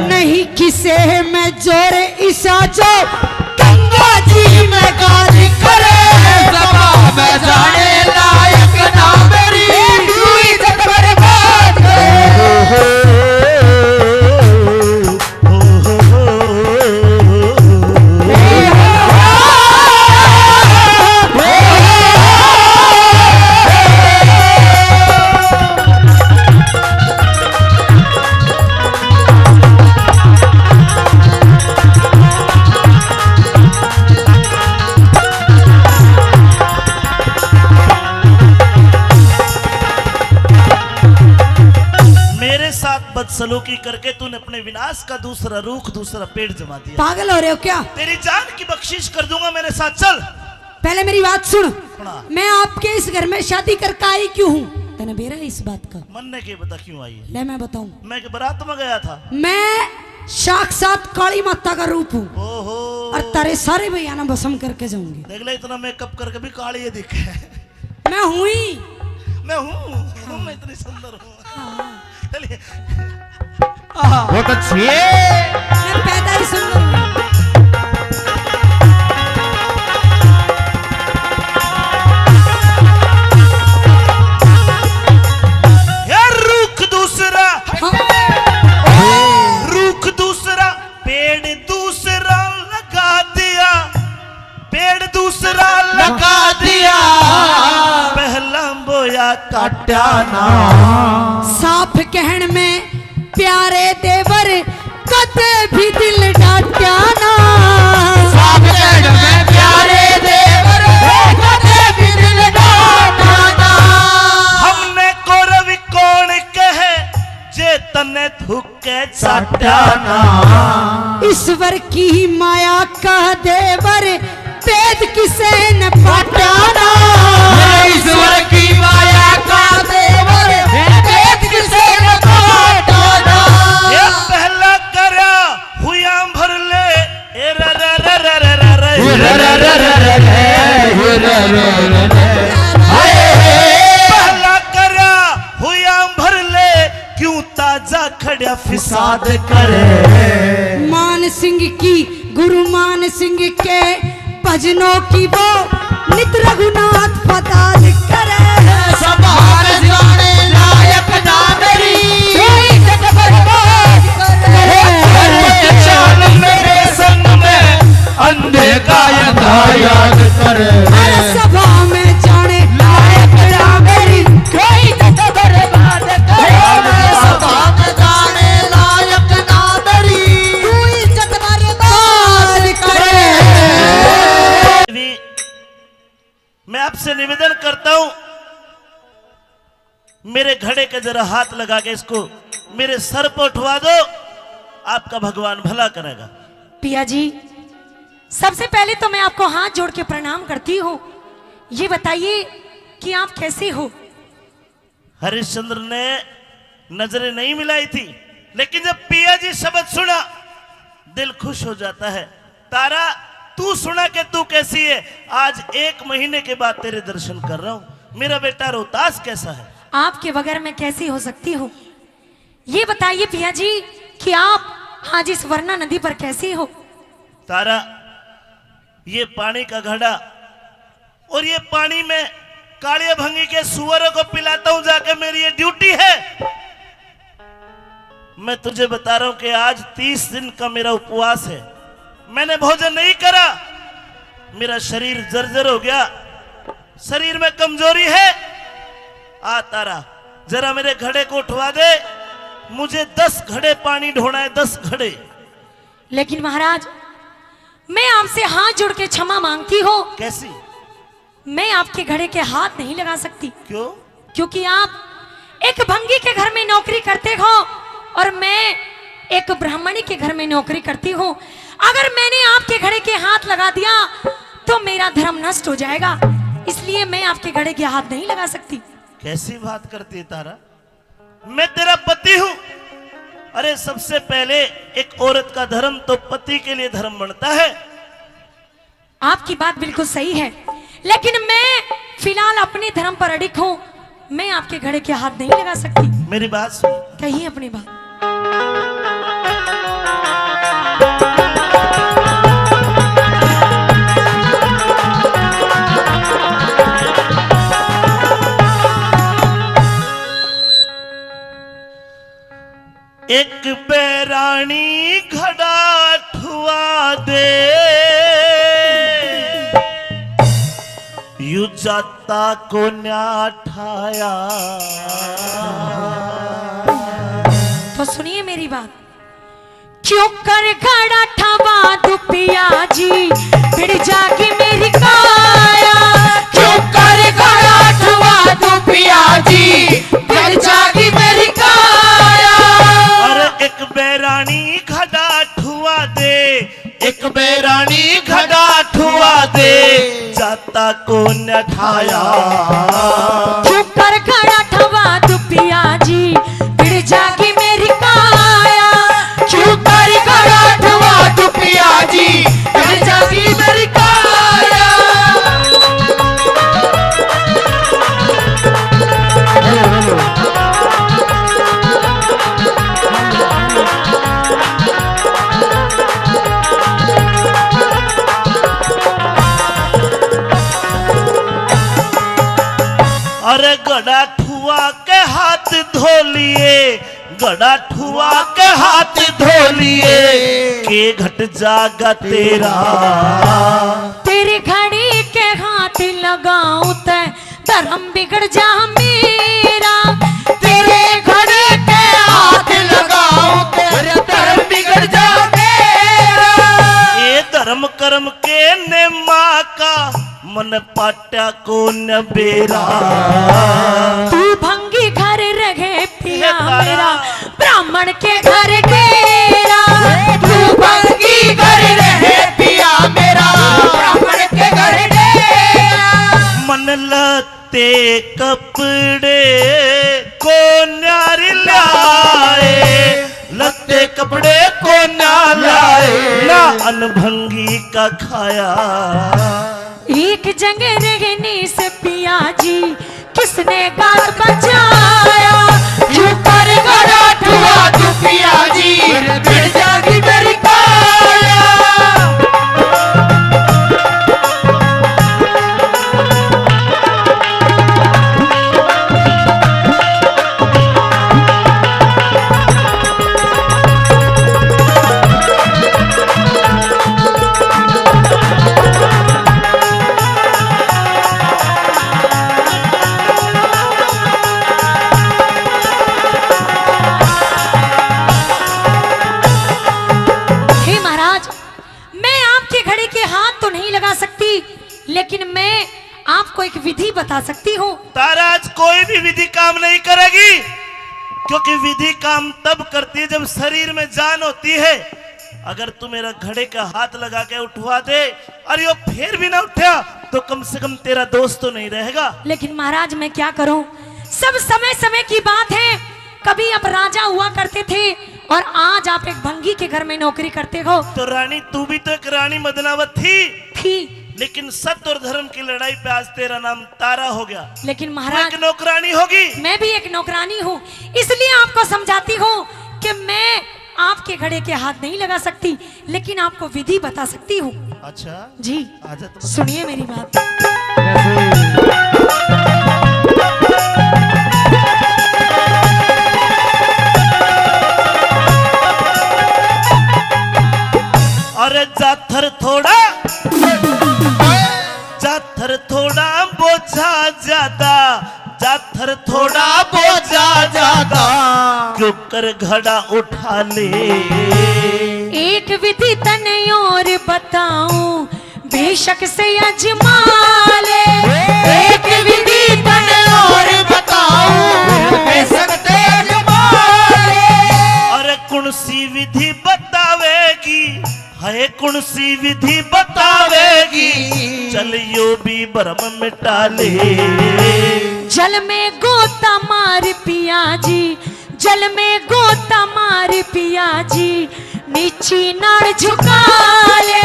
नहीं किसे में जोर ईसा जो गंगा जी में गाज करे। सभा में जाने लायक ना मेरी, तू इज्जत बर्बाद करे। मेरे साथ बदसलूकी करके तूने अपने विनाश का दूसरा रूख, दूसरा पेड़ जमा दिया। पागल हो रहे हो क्या? तेरी जान की बख्शिश कर दूंगा, मेरे साथ चल। पहले मेरी बात सुन। सुना। मैं आपके इस घर में शादी करके आई क्यों हूँ? तने बेरा है इस बात का? मन ने के बता क्यों आई है? ले मैं बताऊं। मैं के बारात में गया था। मैं साक्षात काली माता का रूप हूँ। ओहो। और तारे सारे भैया ना भस्म करके जाऊंगी। देख ले, इतना मेकअप करके भी काली ये दिखे। मैं हूँ ही। मैं हूँ, मैं इतनी सुंदर हूँ। हाँ। चलिए। बहुत अच्छी। मैं पैदा ही सुंदर हूँ। यार रुख दूसरा, हाँ। रुख दूसरा, पेड़ दूसरा लगा दिया। पेड़ दूसरा लगा दिया, पहला बोया काटा ना। साफ कहण में प्यारे देवर, कदे भी दिल डाटा ना। साफ कहण में प्यारे देवर, कदे भी दिल डाटा ना। हमने कौरव कौन कहे, जे तन्ने थूक के चाटा ना। ईश्वर की माया का देवर, भेद किसे न पाटा ना। ईश्वर की माया का देवर, भेद किसे न पाटा ना। ये पहला करा हुआ भर ले, ए रा रा रा रा रा रा रा, ए रा रा रा रा रा रा, ए रा रा रा रा रा। हाय, पहला करा हुआ भर ले, क्यों ताजा खड़ा फिसाद करे। मान सिंह की, गुरु मान सिंह के भजनों की वो नित रघुनाथ पदाद करे। सभा में जाने लायक ना मेरी, कोई जग बर्बाद करे। अरे चाल मेरे संग में अंधे का अंधा याद करे। अरे सभा में जाने लायक ना मेरी, कोई जग बर्बाद करे। सभा में जाने लायक ना मेरी, तू इज्जत बर्बाद करे। मैं आपसे निवेदन करता हूं, मेरे घड़े के जरा हाथ लगा के इसको मेरे सर पर उठवा दो, आपका भगवान भला करेगा। पिया जी, सबसे पहले तो मैं आपको हाथ जोड़ के प्रणाम करती हूँ। ये बताइए कि आप कैसे हो? हरिश्चंद्र ने नजरें नहीं मिलाई थी, लेकिन जब पिया जी शब्द सुना, दिल खुश हो जाता है। तारा, तू सुना कि तू कैसी है? आज एक महीने के बाद तेरे दर्शन कर रहा हूँ। मेरा बेटा रोहतास कैसा है? आपके बगैर मैं कैसी हो सकती हूँ? ये बताइए पिया जी कि आप आज इस वरना नदी पर कैसे हो? तारा, ये पानी का घड़ा और ये पानी में कालिया भंगी के सुअरों को पिलाता हूं जाके, मेरी ये ड्यूटी है। मैं तुझे बता रहा हूं कि आज तीस दिन का मेरा उपवास है। मैंने भोजन नहीं करा, मेरा शरीर जर्जर हो गया, शरीर में कमजोरी है। आ तारा, जरा मेरे घड़े को उठवा दे, मुझे दस घड़े पानी ढोना है, दस घड़े। लेकिन महाराज, मैं आपसे हाथ जोड़ के क्षमा मांगती हूँ। कैसी? मैं आपके घड़े के हाथ नहीं लगा सकती। क्यों? क्योंकि आप एक भंगी के घर में नौकरी करते हो और मैं एक ब्राह्मणी के घर में नौकरी करती हूँ। अगर मैंने आपके घड़े के हाथ लगा दिया तो मेरा धर्म नष्ट हो जाएगा, इसलिए मैं आपके घड़े के हाथ नहीं लगा सकती। कैसी बात करती है तारा, मैं तेरा पति हूँ। अरे, सबसे पहले एक औरत का धर्म तो पति के लिए धर्म बनता है। आपकी बात बिल्कुल सही है, लेकिन मैं फिलहाल अपने धर्म पर अडिग हूँ। मैं आपके घड़े के हाथ नहीं लगा सकती। मेरी बात सुन। कहिए अपनी बात। एक बैराणी घड़ा ठुआ दे, यू जाता कोन्या ठाया। तो सुनिए मेरी बात। क्यों कर घड़ा ठवा दूं पिया जी, भिड़ जागी मेरी काया। क्यों कर घड़ा ठवा दूं पिया जी, भिड़ जागी मेरी काया। अरे एक बैराणी घड़ा ठुआ दे, एक बैराणी घड़ा ठुआ दे, जाता कोन्या ठाया। क्यों कर घड़ा ठवा दूं पिया जी, भिड़ जागी मेरी काया। क्यों कर घड़ा ठवा दूं पिया जी, भिड़ जागी मेरी काया। अरे घड़ा ठुआ के हाथ धो लिए, घड़ा ठुआ के हाथ धो लिए, के घट जागा तेरा। तेरे घड़े के हाथ लगाऊं ते धर्म बिगड़ जा मेरा। तेरे घड़े के हाथ लगाऊं ते धर्म बिगड़ जा मेरा। ये धर्म कर्म के नेमा का मन पाट्या कोन्या बेरा। तू भंगी घर रहे पिया मेरा, ब्राह्मण के घर डेरा। तू भंगी घर रहे पिया मेरा, ब्राह्मण के घर डेरा। मन लत्ते कपड़े कोन्या रे लाए, लत्ते कपड़े कोन्या लाए, ना अन भंगी का खाया। एक जगह रहने से पिया जी, किसने घर बचाया? क्यों कर घड़ा ठुआ दूं पिया जी, भिड़ जागी मेरी काया। हे महाराज, मैं आपके घड़े के हाथ तो नहीं लगा सकती, लेकिन मैं आपको एक विधि बता सकती हूँ। तारा, आज कोई भी विधि काम नहीं करेगी, क्योंकि विधि काम तब करती है जब शरीर में जान होती है। अगर तू मेरा घड़े का हाथ लगा के उठवा दे और यो फिर भी ना उठा, तो कम से कम तेरा दोस्त तो नहीं रहेगा। लेकिन महाराज, मैं क्या करूं, सब समय समय की बात है। कभी आप राजा हुआ करते थे और आज आप एक भंगी के घर में नौकरी करते हो। तो रानी, तू भी तो एक रानी मदनावत थी। थी। लेकिन सत्य और धर्म की लड़ाई पे आज तेरा नाम तारा हो गया। लेकिन तू महाराज, एक नौकरानी होगी। मैं भी एक नौकरानी हूँ, इसलिए आपको समझाती हूँ कि मैं आपके घड़े के हाथ नहीं लगा सकती, लेकिन आपको विधि बता सकती हूँ। अच्छा। जी। आजा तो। सुनिए मेरी बात। अरे जा जाथर थोड़ा, जाथर थोड़ा, बोझा ज्यादा। जाथर थोड़ा, बोझा ज्यादा। क्यों कर घड़ा उठा ले। एक विधि तने और बताऊं, बेशक से अजमा ले। एक विधि तने और बताऊं, बेशक से अजमा ले। अरे कौन सी विधि बतावेगी, है कौन सी विधि बतावेगी, जल यो भी भरम मिटा ले। जल में गोता मार पिया जी, जल में गोता मार पिया जी, नीची नाड़ झुका ले।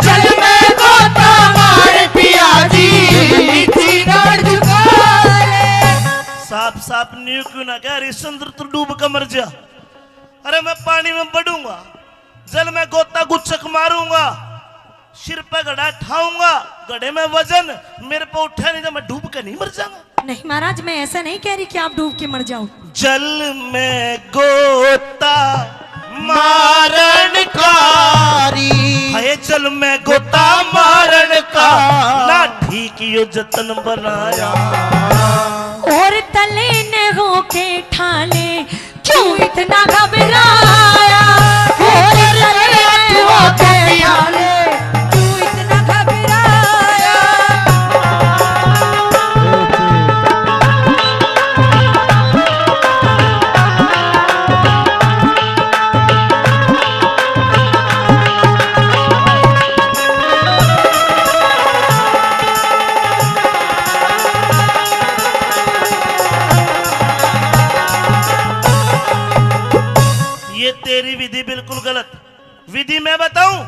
जल में गोता मार पिया जी, नीची नाड़ झुका ले। साफ साफ न्यू क्यों ना कह, हरिश्चंद्र तू डूब के मर जा। अरे मैं पानी में बड़ूंगा, जल में गोता गुच्छक मारूंगा, सिर पे घड़ा ठाऊंगा, घड़े में वजन, मेरे पे उठा नहीं तो मैं डूब के नहीं मर जाऊंगा। नहीं महाराज, मैं ऐसा नहीं कह रही कि आप डूब के मर जाओ। जल में गोता मारण कारी। हाय जल में गोता मारण का ना ठीक यो जतन बनाया। और तले ने होके ठाले क्यों इतना घबराया? और तले ने होके ठाले क्यों इतना घबराया? ये तेरी विधि बिल्कुल गलत। विधि मैं बताऊं?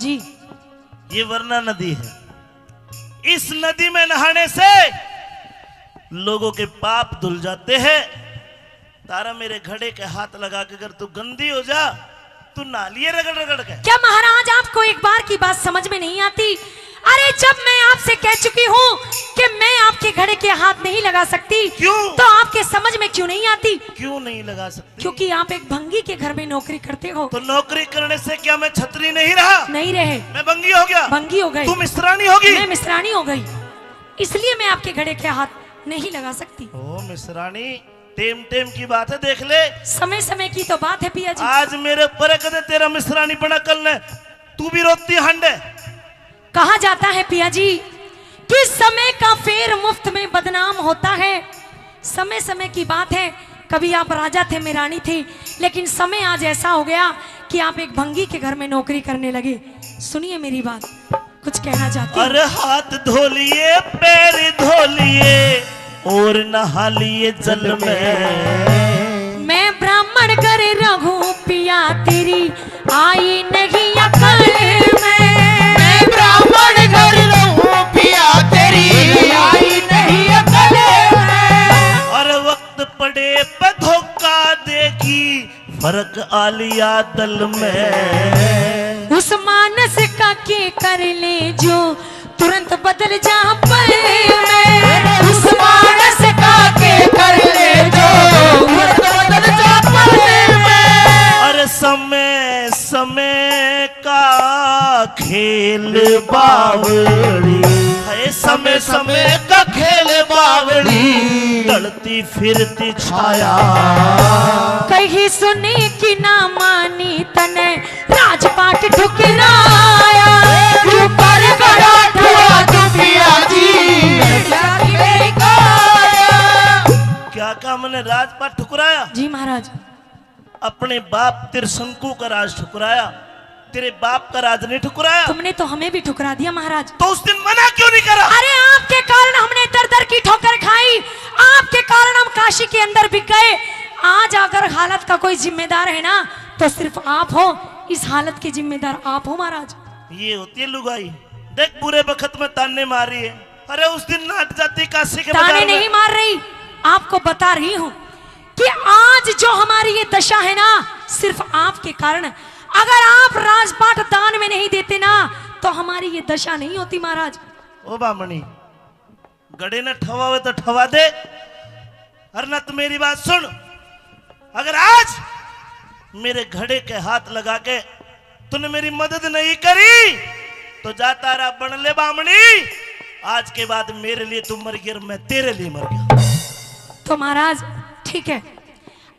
जी। ये वरना नदी है। इस नदी में नहाने से लोगों के पाप धुल जाते हैं। तारा मेरे घड़े के हाथ लगा के अगर तू गंदी हो जा, तू नहा लिए रगड़ रगड़ के। क्या महाराज आपको एक बार की बात समझ में नहीं आती? अरे जब मैं आपसे कह चुकी हूँ कि मैं आपके घड़े के हाथ नहीं लगा सकती, क्यों? तो आपके समझ में क्यों नहीं आती? क्यों नहीं लगा सकती? क्योंकि आप एक भंगी के घर में नौकरी करते हो। तो नौकरी करने से क्या मैं छत्री नहीं रहा? नहीं रहे। मैं भंगी हो गया? भंगी हो गई। तू मिश्रानी होगी? मैं मिश्रानी हो गई, इसलिए मैं आपके घड़े के हाथ नहीं लगा सकती। ओ मिश्रानी, टेम टेम की बात है, देख ले। समय समय की तो बात है पिया जी। आज मेरे ऊपर है, कदे तेरा मिश्रानी बना, कल ने तू भी रोती हांडे। कहा जाता है पिया जी कि समय का फेर मुफ्त में बदनाम होता है। समय समय की बात है, कभी आप राजा थे, मैं रानी थी, लेकिन समय आज ऐसा हो गया कि आप एक भंगी के घर में नौकरी करने लगे। सुनिए मेरी बात, कुछ कहना चाहती हूँ। अरे हाथ धो लिए, पैर धो लिए और नहा लिए जल में। मैं ब्राह्मण घर रहूं पिया, तेरी आई नहीं अकल में। मैं ब्राह्मण घर रहूं पिया, तेरी आई नहीं अकल में। अरे वक्त पड़े पे धोखा देगी, फर्क आलिया दल में। उस मानस का के कर ले जो तुरंत बदल जा पल में। उस मानस का के कर ले जो तुरंत बदल जा पल में। अरे समय समय का खेल बावड़ी, है समय समय का खेल बावड़ी, ढलती फिरती छाया। कही सुनी कि ना मानी तने राजपाट ठुकराया। क्यों कर घड़ा ठुकरा तू पिया जी, मेरी काया। क्या कहा मैंने, राजपाट ठुकराया? जी महाराज। अपने बाप त्रिशंकु का राज ठुकराया, तेरे बाप का राज नहीं ठुकराया। तुमने तो हमें भी ठुकरा दिया महाराज। तो उस दिन मना क्यों नहीं करा? अरे आपके कारण हमने दर दर की ठोकर खाई, आपके कारण हम काशी के अंदर बिक गए। आज अगर हालत का कोई जिम्मेदार है ना तो सिर्फ आप हो, इस हालत के जिम्मेदार आप हो महाराज। ये होती है लुगाई। देख बुरे बखत में ताने मार रही है। अरे उस दिन नाट जाती काशी के ताने बाजार में। नहीं मार रही, आपको बता रही हूँ कि आज जो हमारी ये दशा है ना, सिर्फ आपके कारण। अगर आप राजपाट दान में नहीं देते ना, तो हमारी ये दशा नहीं होती महाराज। ओ बामणी, घड़े ने ठवावे तो ठवा दे, और न तो मेरी बात सुन। अगर आज मेरे घड़े के हाथ लगा के तूने मेरी मदद नहीं करी, तो जाता रहा बन ले बामणी। आज के बाद मेरे लिए तू मर गई और मैं तेरे लिए मर गया। तो महाराज, ठीक है,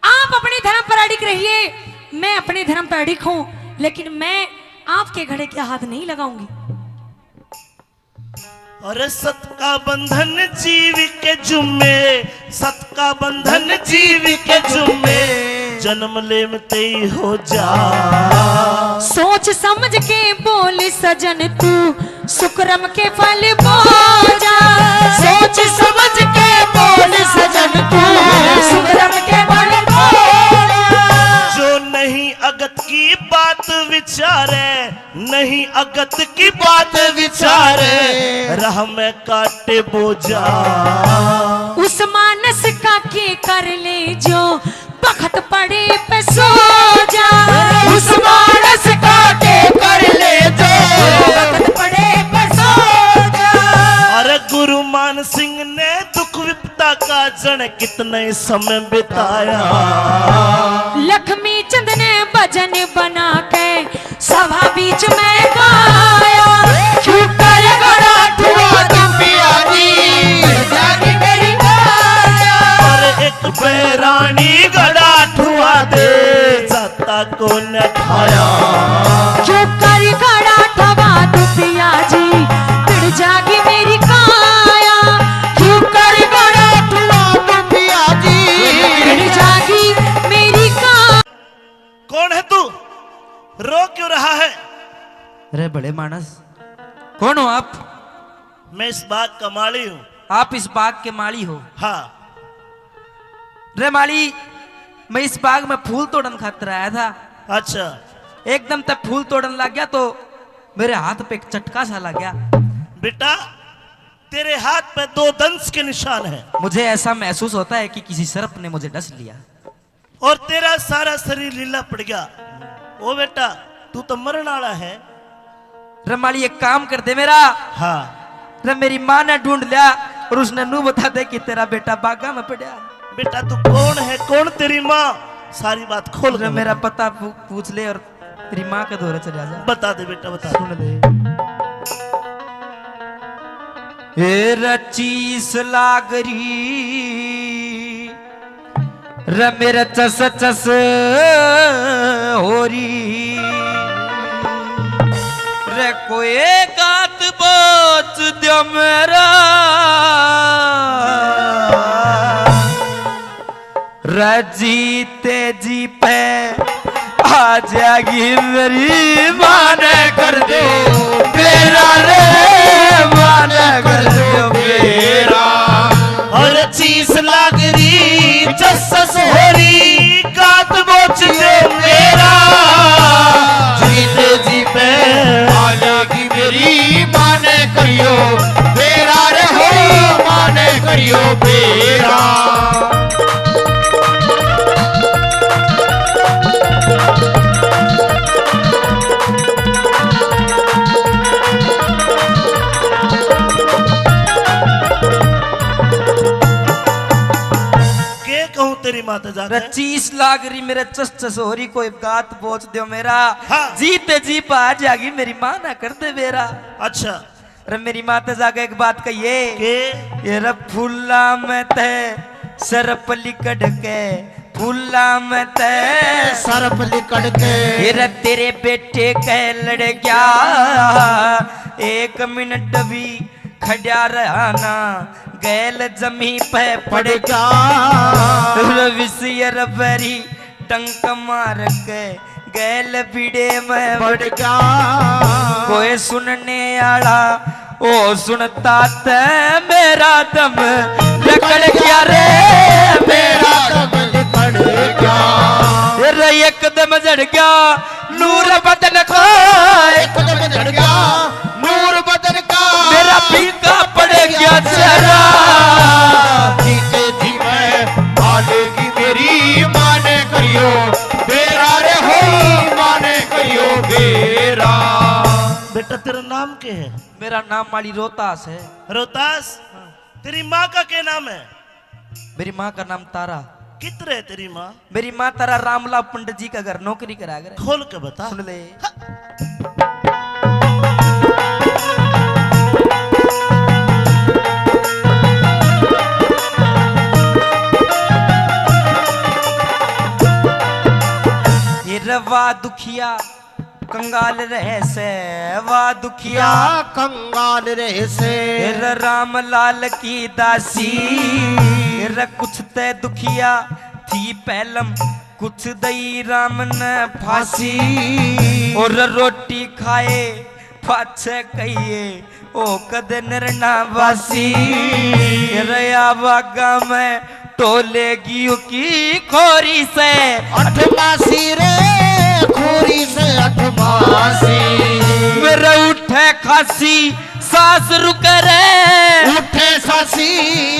आप अपने धर्म पर अड़िग रहिए, मैं अपने धर्म पर अड़िग हूँ, लेकिन मैं आपके घड़े के हाथ नहीं लगाऊंगी। अरे सत का बंधन जीव के जुम्मे, सत का बंधन जीव के जुम्मे, जन्म लेम ते ही हो जा। सोच समझ के बोल सजन तू, सुकरम के फल बोजा। सोच समझ के बोल सजन तू, सुकरम के फल बोजा। जो नहीं अगत की बात विचारे, नहीं अगत की बात विचारे, राह में काटे बोझा। उस मानस का के कर ले जो, बखत पड़े पे सो जा। उस मानस का के कर ले जो, बखत पड़े पे सो जा। अरे गुरु मान सिंह ने दुख विपदा का जन कितने समय बिताया। लक्ष्मी चंद ने भजन बना के सभा बीच में गाया। क्यों कर गड़ा ठुआ दुपिया जी, जागी मेरी काया। अरे एक बैरानी गड़ा ठुआ दे, जाता को न खाया। क्यों कर गड़ा ठुआ दुपिया जी, भिड़ जागी मेरी काया। क्यों कर गड़ा ठुआ दुपिया जी, भिड़ जागी मेरी काया। कौन है तू? रो क्यों रहा है? रे भले मानस, कौन हो आप? मैं इस बाग का माली हूँ। आप इस बाग के माली हो? हाँ। रे माली, मैं इस बाग में फूल तोड़न खातर आया था। अच्छा। एकदम तक फूल तोड़न लग गया तो मेरे हाथ पे एक चटका सा लग गया। बेटा, तेरे हाथ पे दो दंश के निशान हैं। मुझे ऐसा महसूस होता है कि किसी सर्प ने मुझे डस लिया। और तेरा सारा शरीर लीला पड़ गया। ओ बेटा, तू तो मरण वाला है। रे माली, एक काम कर दे मेरा। हाँ। रे मेरी माँ ने ढूंढ लिया और उसने नू बता दे कि तेरा बेटा बागा में पड़ा। बेटा, तू कौन है, कौन तेरी माँ, सारी बात खोल रे के मेरा बता। पता पू-, पूछ ले और तेरी माँ के धोरे चला जा। बता दे बेटा, बता। सुन ले। ए रचीस लागरी रे मेरा चस चस हो री। रे कोई गात बोच दियो मेरा। रे जीते जी पे आ जाएगी मेरी माँ ने कर दो बेरा रे, माँ ने कर दो बेरा। और चीस लाग री चस चस हो री, गात बोच दे मेरा। जीते जी पे आ जाएगी मेरी माँ ने करियो बेरा रे, हो माँ ने करियो बेरा। के कहूँ तेरी माँ ते जाके? रे चीस लाग री मेरे चस चस हो री, कोई गात बोच दियो मेरा। हाँ। जीते जी पा आ जाएगी मेरी माँ ना कर दे बेरा। अच्छा। रे मेरी माँ ते जाके एक बात कहिए। के? ये रे फूला में ते सर्प लिकड़ के, फूला में ते सर्प लिकड़ के। ये रे तेरे बेटे के लड़ गया, एक मिनट भी खड़ा रहा ना, गैल जमी पे पड़ गया। रे विष ये रे बरी टंक मार के गैल बीड़े में बढ़ गया। कोई सुनने आला ओ सुनता ते मेरा दम लिकड़ गया रे, मेरा दम लिकड़ गया। रे एकदम झड़ गया नूर बदन का, एकदम झड़ गया नूर बदन का। मेरा फीका पड़ गया चेहरा। जीते जी मैं मालेगी मेरी माँ ने करियो बेरा रे, होई माँ ने करियो बेरा। बेटा, तेरा नाम के है? मेरा नाम माली रोहतास है। रोहतास? हाँ। तेरी माँ का क्या नाम है? मेरी माँ का नाम तारा। किधर है तेरी माँ? मेरी माँ तारा रामलाल पंडित जी का घर नौकरी करा कर। खोल के बता। सुन ले। ये रवा दुखिया कंगाल रहे से, वा दुखिया। या कंगाल रहे से। तेरा रामलाल की दासी, तेरा कुछ ते दुखिया थी पहलम, कुछ दई राम ने फांसी। और रोटी खाए पाछे कहिए, ओ कद नरना वासी। तेरा बागा में टोलेगी उकी खोरी से। अठमासी रे, खोरी से अठमासी। मेरे उठे खासी, सांस रुके रे। उठे खासी,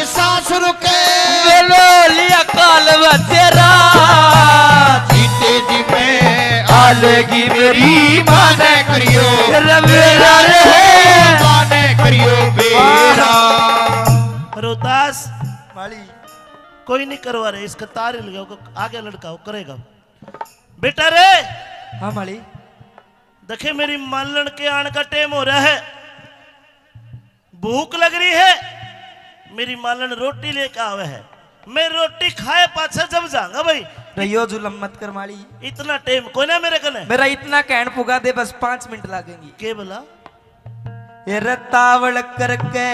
सांस रुके। बोलो लिया काल बतेरा। जीते जी में आलेगी मेरी माने करियो। रे मेरा रे। माने करियो बेरा। रोहतास। माली। कोई नहीं करवा रहे, इसका तार ही लगाओ, आगे लड़का वो करेगा। बेटा रे। हाँ माली। देखे, मेरी मालन के आन का टेम हो रहा है, भूख लग रही है, मेरी मालन रोटी लेके आवे है। मैं रोटी खाए पाछे जब जाऊंगा भाई। रहियो जुलम मत कर माली। इतना टेम कोई ना मेरे कने। मेरा इतना कहन पुगा दे, बस पाँच मिनट लागेंगी। के बोला? ये रे तावल करके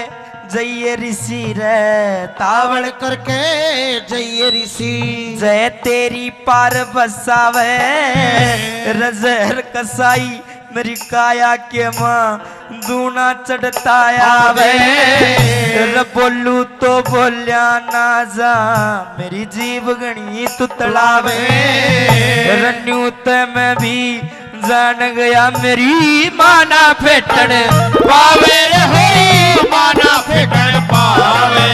जइए ऋषि रे, तावल करके जइए ऋषि। जय तेरी पार बसावे, रे जहर कसाई मेरी काया के माँ दूना चढ़ता आवे। रे बोलू तो बोल्या ना जा, मेरी जीभ घणी तुतलावे। रे न्यू ते मैं भी जान गया मेरी माँ ना फेटन पावे रे होरी, माँ ना फेटन पावे।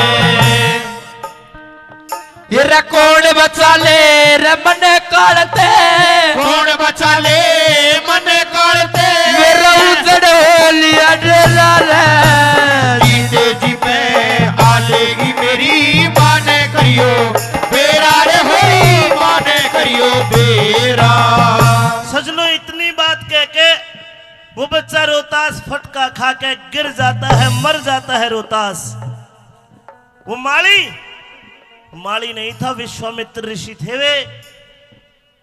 ये रे कौन बचा ले रे मने काल ते? कौन बचा ले मने काल ते? मेरा उजड़ हो लिया डेरा रे। जीते जी पे आलेगी मेरी माँ ने करियो बेरा रे होरी, माँ ने करियो बेरा। सजनो, इतनी बात कह के वो बच्चा रोहतास फटका खा के गिर जाता है, मर जाता है रोहतास। वो माली, माली नहीं था, विश्वामित्र ऋषि थे वे।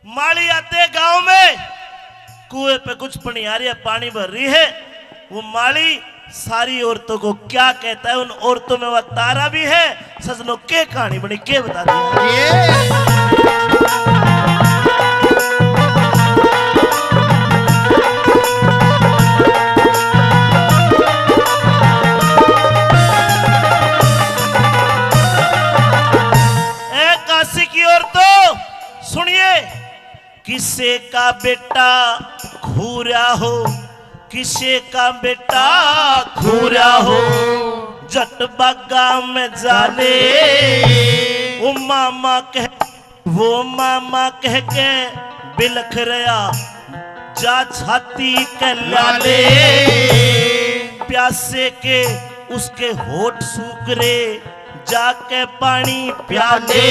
माली आते गांव में, कुएं पे कुछ पनियारियां पानी भर रही है। वो माली सारी औरतों को क्या कहता है, उन औरतों में वह तारा भी है। सजनों, के कहानी बनी, के बता दी। ये ए काशी की औरतों, सुनिए, किसे का बेटा खूरा हो, किसे का बेटा खूरा हो, झट बागा में जा ले। ओ मामा कह, वो मामा कह के बिलख रहा, जा छाती के ला ले। प्यासे के उसके होठ सूख रे, जाके पानी प्याले।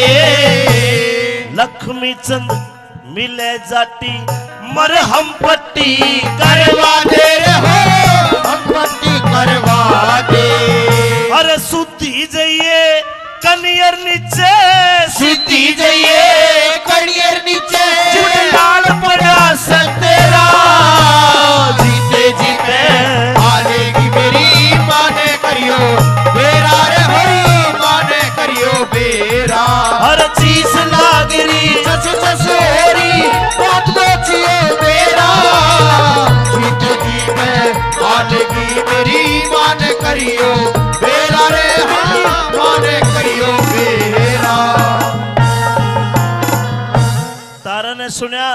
लक्ष्मी चंद मिले जाटी, मरहम पट्टी करवा दे रे हो, हम पट्टी करवा दे। अरे सुधी जइए कनियर नीचे, सुधी जइए कनियर नीचे, जित लाल पड़ा सतेरा। जीते जी में आलेगी मेरी माँ ने करियो बेरा रे होरी, माँ ने करियो बेरा। हर चीज नागरी चस चस होरी, बात बचियो बेरा। जीते जी में आलेगी मेरी माँ ने करियो बेरा रे, हाँ, माँ ने करियो बेरा। तारा ने सुनया,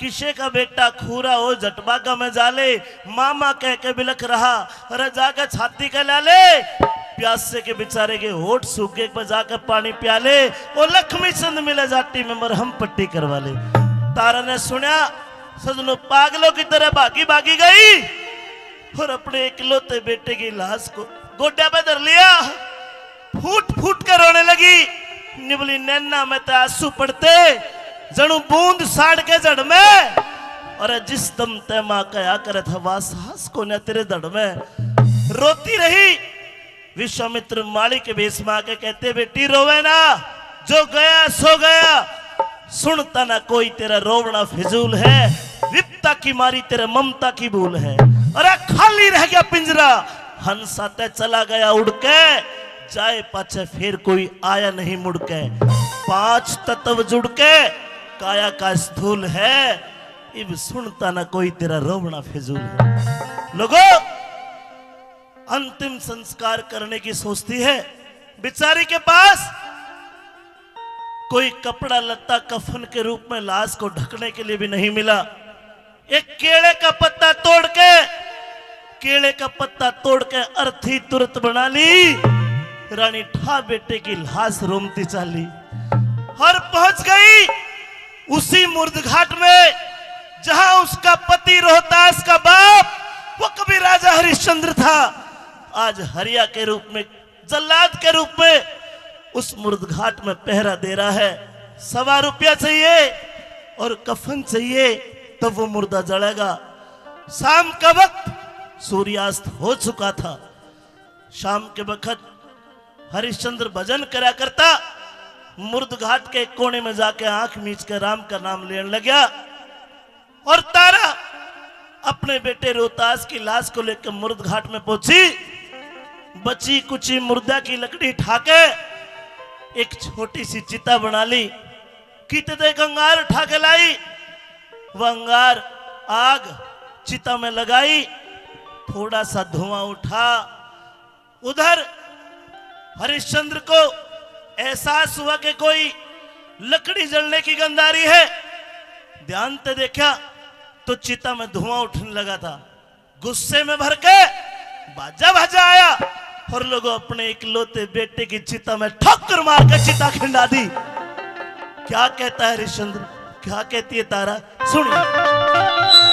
किसे का बेटा खूरा हो, झटबागा में जा ले, मामा कह के बिलख रहा। अरे जाके छाती के ला ले, प्यासे के बेचारे के होठ सूख गए, एक बार जाके पानी प्या ले। ओ लक्ष्मी चंद मिले जाटी में मरहम पट्टी करवा ले। तारा ने सुनया, सजनो, पागलों की तरह भागी भागी गई और अपने इकलौते बेटे की लाश को गोड्या पे धर लिया। फूट फूट कर रोने लगी। निबली नैना में ते आंसू पड़ते, जणु बूंद साड़ के झड़ में। अरे जिस दम ते माँ कहा करे था, वा सांस कोन्या तेरे धड़ में। रोती रही। विश्वामित्र माली के भेष में आके कहते, बेटी रोवे ना, जो गया सो गया, सुनता ना कोई तेरा रोवना फिजूल है। विपता की मारी तेरे ममता की भूल है। अरे खाली रह गया पिंजरा, हंसा ते चला गया उड़ के, जाए पाछे फिर कोई आया नहीं मुड़ के। पांच तत्व जुड़ के काया का स्थूल है, इब सुनता ना कोई तेरा रोवना फिजूल है। लोगो, अंतिम संस्कार करने की सोचती है, बेचारी के पास कोई कपड़ा लत्ता कफन के रूप में लाश को ढकने के लिए भी नहीं मिला। एक केले का पत्ता तोड़ के, केले का पत्ता तोड़ के अर्थी तुरंत बना ली। रानी ठा बेटे की लाश रोमती चाली और पहुंच गई उसी मुर्द घाट में, जहां उसका पति रोहतास का बाप, वो कभी राजा हरिश्चंद्र था, आज हरिया के रूप में, जल्लाद के रूप में उस मुर्द घाट में पहरा दे रहा है। सवा रुपया चाहिए और कफन चाहिए, तब वो मुर्दा जलेगा। शाम का वक्त सूर्यास्त हो चुका था। शाम के वक्त हरिश्चंद्र भजन करा करता, मुर्द घाट के कोने में जाके आंख मीच के राम का नाम लेने लग गया। और तारा अपने बेटे रोहतास की लाश को लेकर मुर्द घाट में पहुंची। बची कुची मुर्दा की लकड़ी ठाके एक छोटी सी चिता बना ली। किते तो एक अंगार ठाके लाई, वह अंगार आग चिता में लगाई, थोड़ा सा धुआं उठा। उधर हरिश्चंद्र को एहसास हुआ कि कोई लकड़ी जलने की गंध आ रही है। ध्यान से देखा तो चिता में धुआं उठने लगा था। गुस्से में भर के बाजा बाजा आया और लोगों अपने इकलौते बेटे की चिता में ठोकर मार के चिता खिंडा दी। क्या कहता है हरिश्चंद्र, क्या कहती है तारा, सुनिए।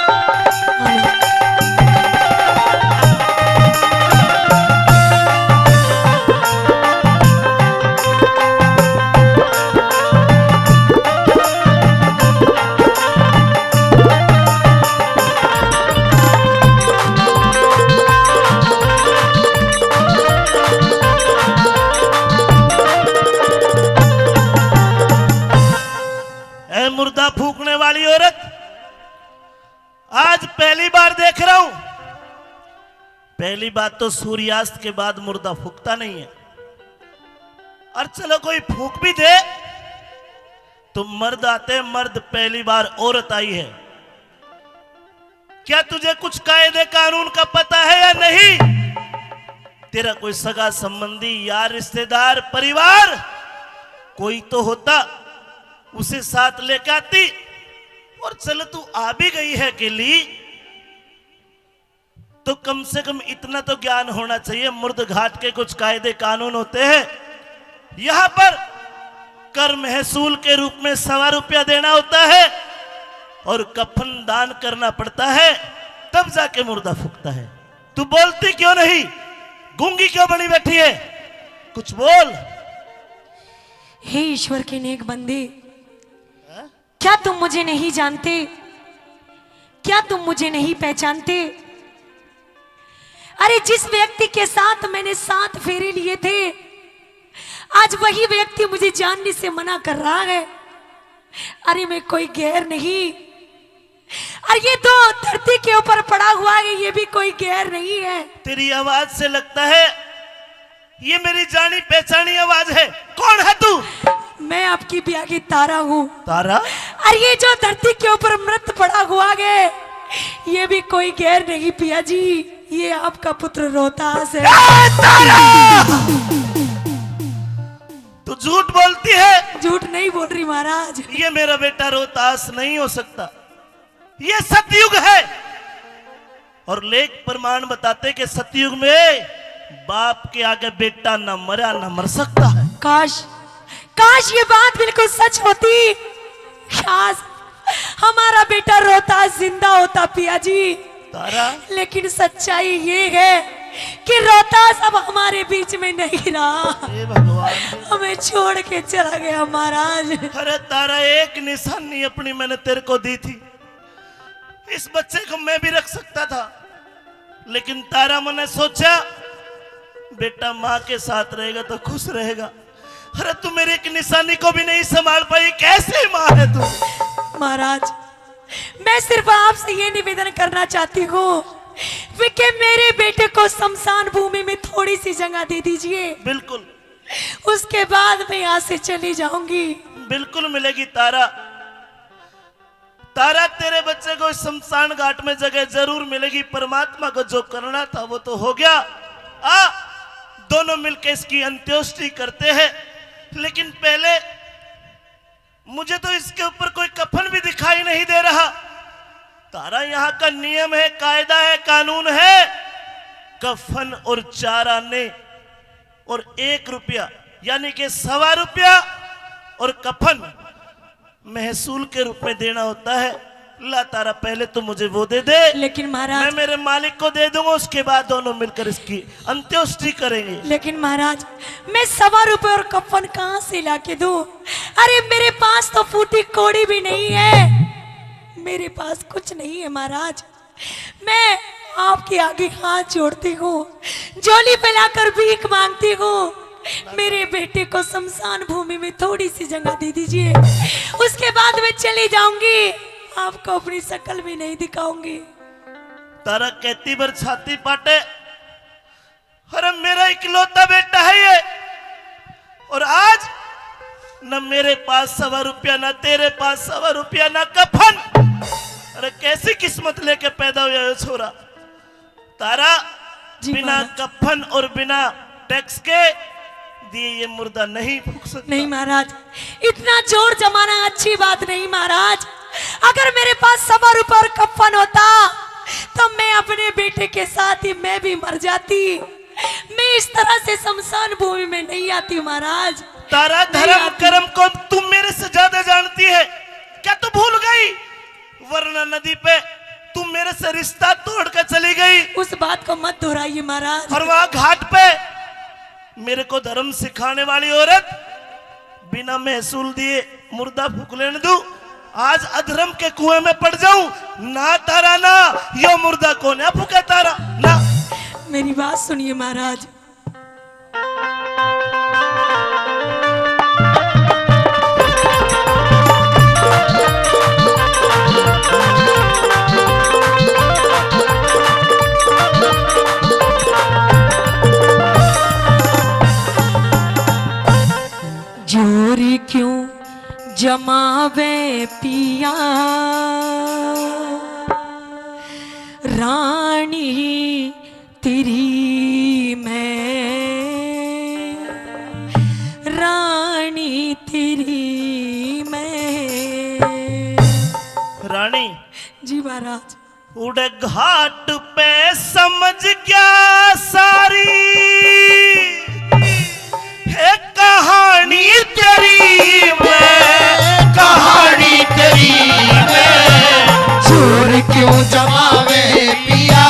ए मुर्दा फूकने वाली औरत, आज पहली बार देख रहा हूं। पहली बात तो सूर्यास्त के बाद मुर्दा फूकता नहीं है, और चलो कोई फूक भी दे तो मर्द आते हैं, मर्द, पहली बार औरत आई है। क्या तुझे कुछ कायदे कानून का पता है या नहीं? तेरा कोई सगा संबंधी, यार, रिश्तेदार, परिवार कोई तो होता, उसे साथ लेके आती। और चल, तू आ भी गई है अकेली, तो कम से कम इतना तो ज्ञान होना चाहिए, मुर्द घाट के कुछ कायदे कानून होते हैं। यहाँ पर कर महसूल के रूप में सवा रुपया देना होता है और कफन दान करना पड़ता है, तब जाके मुर्दा फूकता है। तू बोलती क्यों नहीं? गूंगी क्यों बनी बैठी है? कुछ बोल। हे ईश्वर के नेक बंदे, हाँ? क्या तुम मुझे नहीं जानते? क्या तुम मुझे नहीं पहचानते? अरे, जिस व्यक्ति के साथ मैंने सात फेरे लिए थे, आज वही व्यक्ति मुझे जानने से मना कर रहा है। अरे, मैं कोई गैर नहीं। अरे, ये तो धरती के ऊपर पड़ा हुआ है, ये भी कोई गैर नहीं है। तेरी आवाज से लगता है ये मेरी जानी पहचानी आवाज है। कौन है तू? मैं आपकी ब्याह की तारा हूँ। तारा? अरे, ये जो धरती के ऊपर मृत पड़ा हुआ है, ये भी कोई गैर नहीं पिया जी, ये आपका पुत्र रोहतास है। ए, तारा! तू झूठ बोलती है। झूठ नहीं बोल रही महाराज। ये मेरा बेटा रोहतास नहीं हो सकता, ये सतयुग है। और लेख प्रमाण बताते कि सतयुग में बाप के आगे बेटा न मरा न मर सकता है। काश, काश ये बात बिल्कुल सच होती। काश हमारा बेटा रोहतास जिंदा होता पिया जी। तारा। लेकिन सच्चाई ये है कि रोहतास अब हमारे बीच में नहीं रहा, हे भगवान। हमें छोड़ के चला गया महाराज। अरे तारा, एक निशानी अपनी मैंने तेरे को दी थी, इस बच्चे को मैं भी रख सकता था, लेकिन तारा, मैंने सोचा बेटा माँ के साथ रहेगा तो खुश रहेगा। अरे तू मेरी एक निशानी को भी नहीं संभाल पाई, कैसी माँ है तू? महाराज, मैं सिर्फ आपसे ये निवेदन करना चाहती हूँ कि मेरे बेटे को शमशान भूमि में थोड़ी सी जगह दे दीजिए। बिल्कुल। उसके बाद मैं यहाँ से चली जाऊंगी। बिल्कुल मिलेगी तारा। तारा, तेरे बच्चे को इस शमशान घाट में जगह जरूर मिलेगी। परमात्मा को जो करना था वो तो हो गया। आ, दोनों मिलकर इसकी अंत्येष्टि करते हैं, लेकिन पहले मुझे तो इसके ऊपर कोई कफन भी दिखाई नहीं दे रहा। तारा, यहाँ का नियम है, कायदा है, कानून है, कफन और चार आने और एक रुपया, यानी कि सवा रुपया और कफन महसूल के रूप में देना होता है। ला तारा, पहले तो मुझे वो दे दे। लेकिन महाराज, मैं मेरे मालिक को दे दूंगा, उसके बाद दोनों मिलकर इसकी अंत्येष्टि करेंगे। लेकिन महाराज, मैं सवा रुपए और कफन कहाँ से ला के दूं? अरे, मेरे पास तो फूटी कौड़ी भी नहीं है, मेरे पास कुछ नहीं है महाराज। मैं आपके आगे हाथ जोड़ती हूँ, झोली फैलाकर भीख मांगती हूँ, मेरे बेटे को शमशान भूमि में थोड़ी सी जगह दे दीजिए, उसके बाद मैं चली जाऊंगी, आपको अपनी शक्ल भी नहीं दिखाऊंगी। तारा कहती भर छाती पाटे, अरे मेरा इकलौता बेटा है ये, और आज न मेरे पास सवा रुपया, ना तेरे पास सवा रुपया, ना कफन। अरे कैसी किस्मत लेके पैदा हुआ है छोरा। तारा, जी बिना महाराज। कफन और बिना टैक्स के दिए ये मुर्दा नहीं फूक सकता। नहीं महाराज, इतना जोर जमाना अच्छी बात नहीं महाराज। अगर मेरे पास सवा रुपए और कफन होता तो मैं अपने बेटे के साथ ही मैं भी मर जाती। मैं इस तरह से शमशान भूमि में नहीं आती महाराज। तारा, नहीं धर्म आती। कर्म को तुम मेरे से ज्यादा जानती है। क्या तू भूल गई? वरना नदी पे तू मेरे से रिश्ता तोड़ के चली गई। उस बात को मत दोहराइए महाराज। और वहां घाट पे मेरे को धर्म सिखाने वाली औरत बिना महसूल दिए मुर्दा फूक लेने दूं। आज अधर्म के कुएं में पड़ जाऊं ना तारा, ना यो मुर्दा को ना फूके तारा ना। मेरी बात सुनिए महाराज। जोर क्यों जमावे पिया, रानी तेरी मैं, रानी तेरी मैं। रानी। जी महाराज। उड़े घाट पे समझ गया सारी, हे कहानी तेरी मैं, कहानी तेरी मैं। जोर क्यों जमावे पिया,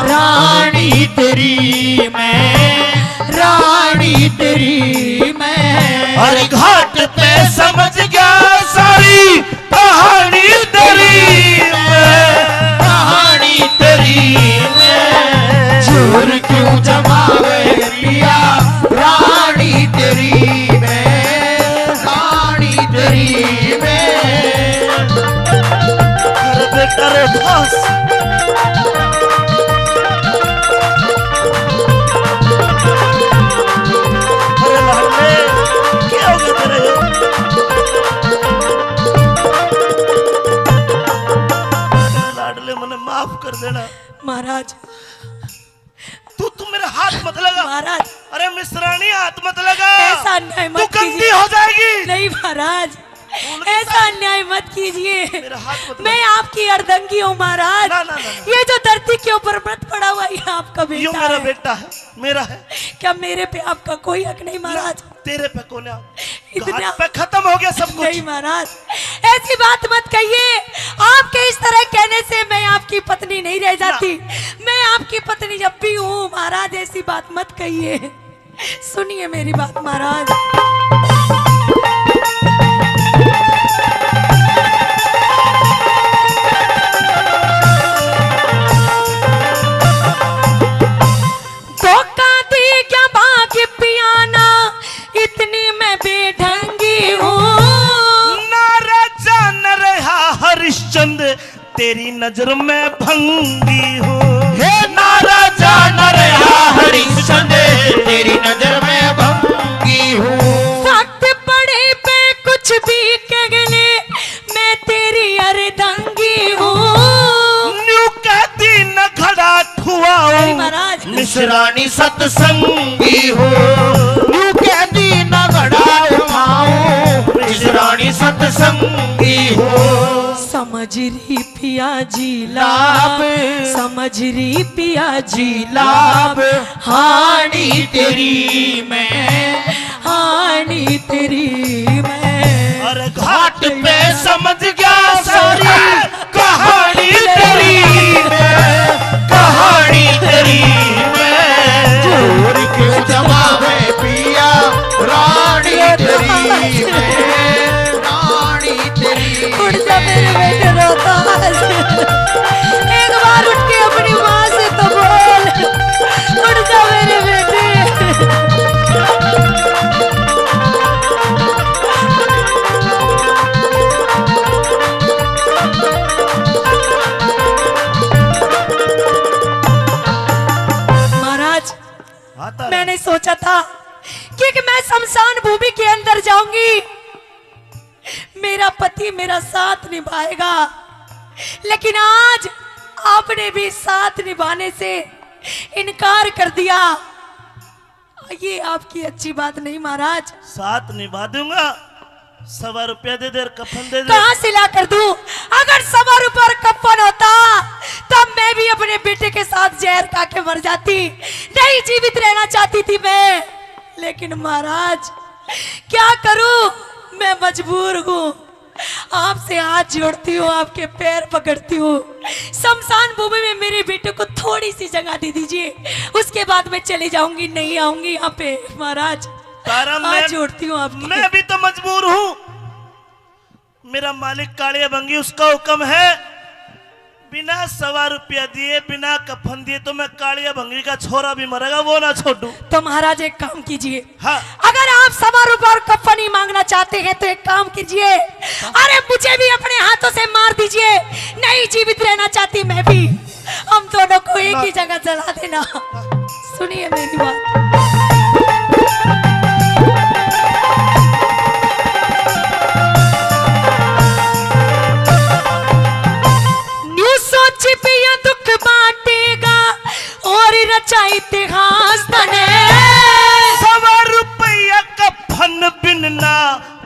रानी तेरी मैं, रानी तेरी मैं। अरे घाट पे समझ गया सारी, कहानी तेरी मैं, कहानी तेरी मैं। जोर क्यों जमावे पिया, रानी तेरी मैं, रानी तेरी मैं। अरे बेटा रे बस। अरे लाडले, क्या हो गया तेरे? लाडले, मने माफ कर देना। महाराज। तू, तू मेरे हाथ मत लगा। महाराज। अरे मिश्रानी, हाथ मत लगा। ऐसा अन्याय मत कीजिए। तू गंदी हो जाएगी। नहीं महाराज, ऐसा अन्याय मत कीजिए। मेरा हाथ मत लगा। मैं आपकी अर्धंगी हूँ महाराज। ना, ना, ना, ना। ये जो धरती के ऊपर मृत पड़ा हुआ, ये आपका बेटा है। ये मेरा बेटा है, मेरा है। क्या मेरे पे आपका कोई हक नहीं महाराज? तेरे पे कोन्या। इतना घाट पे खत्म हो गया सब कुछ। नहीं महाराज, ऐसी बात मत कहिए। आपके इस तरह कहने से मैं आपकी पत्नी नहीं रह जाती। मैं आपकी पत्नी जब भी हूँ महाराज। आज ऐसी बात मत कहिए। सुनिए मेरी बात महाराज। धोखा दी क्या भाग्य पियाना, इतनी मैं बेढंगी हूँ। ना राजा न रहा हरिश्चंद्र, तेरी नजर में भंगी हूँ। हे ना राजा न रहा हरिश्चंद्र, तेरी नजर में भंगी हूँ। वक्त पड़े पे कुछ भी कह ले, मैं तेरी अर्धांगी हूँ। न्यू कह दी न घड़ा खुआओ, अरे महाराज। मिश्रानी सत्संगी हो। न्यू कह दी न घड़ा खुआओ, मिश्रानी सत्संगी हो। समझ रही पिया जी लाभ, लाभ। समझ रही पिया जी लाभ, लाभ। हानि तेरी मैं, हानि तेरी मैं। अरे घाट पे समझ गया सारी कहानी तेरी मैं, कहानी तेरी मैं। जोर क्यों जमावे पिया रानी तेरी मैं, रानी तेरी। उठ जा मेरे बेटे रोहतास, एक बार उठ के अपनी माँ से तो बोल। उठ जा मेरे बेटे। महाराज, हाँ, तारा। मैंने सोचा था कि, कि मैं शमशान भूमि के अंदर जाऊंगी, मेरा पति मेरा साथ निभाएगा, लेकिन आज आपने भी साथ निभाने से इनकार कर दिया। ये आपकी अच्छी बात नहीं महाराज। साथ निभा दूंगा, सवा रुपया दे दे और कफन दे दे। कहाँ से ला कर दूं? अगर सवा रुपया और कफन होता, तब मैं भी अपने बेटे के साथ जहर खा के मर जाती। नहीं जीवित रहना चाहती थी मैं, लेकिन महाराज, क्या करूं, मैं मजबूर हूँ। आपसे हाथ जोड़ती हूँ, आपके पैर पकड़ती हूँ, शमशान भूमि में मेरे बेटे को थोड़ी सी जगह दे दीजिए, उसके बाद मैं चली जाऊंगी, नहीं आऊंगी यहाँ पे महाराज। तारा, हाथ मैं, जोड़ती हूँ आपके। मैं भी तो मजबूर हूँ। मेरा मालिक कालिया भंगी, उसका हुक्म है, बिना सवा रुपया दिए, बिना कफन दिए तो मैं कालिया भंगी का छोरा भी मरेगा, वो ना छोड़ू। तो महाराज एक काम कीजिए, हाँ। अगर आप सवा रुपया और कफन ही मांगना चाहते हैं तो एक काम कीजिए, अरे मुझे भी अपने हाथों से मार दीजिए, नहीं जीवित रहना चाहती मैं भी। हम दोनों को एक ही जगह जला देना। सुनिए मेरी बात। न्यू सोची पिया दुख बांटेगा और रचा इतिहास तने। सवा रुपया कफन बिनना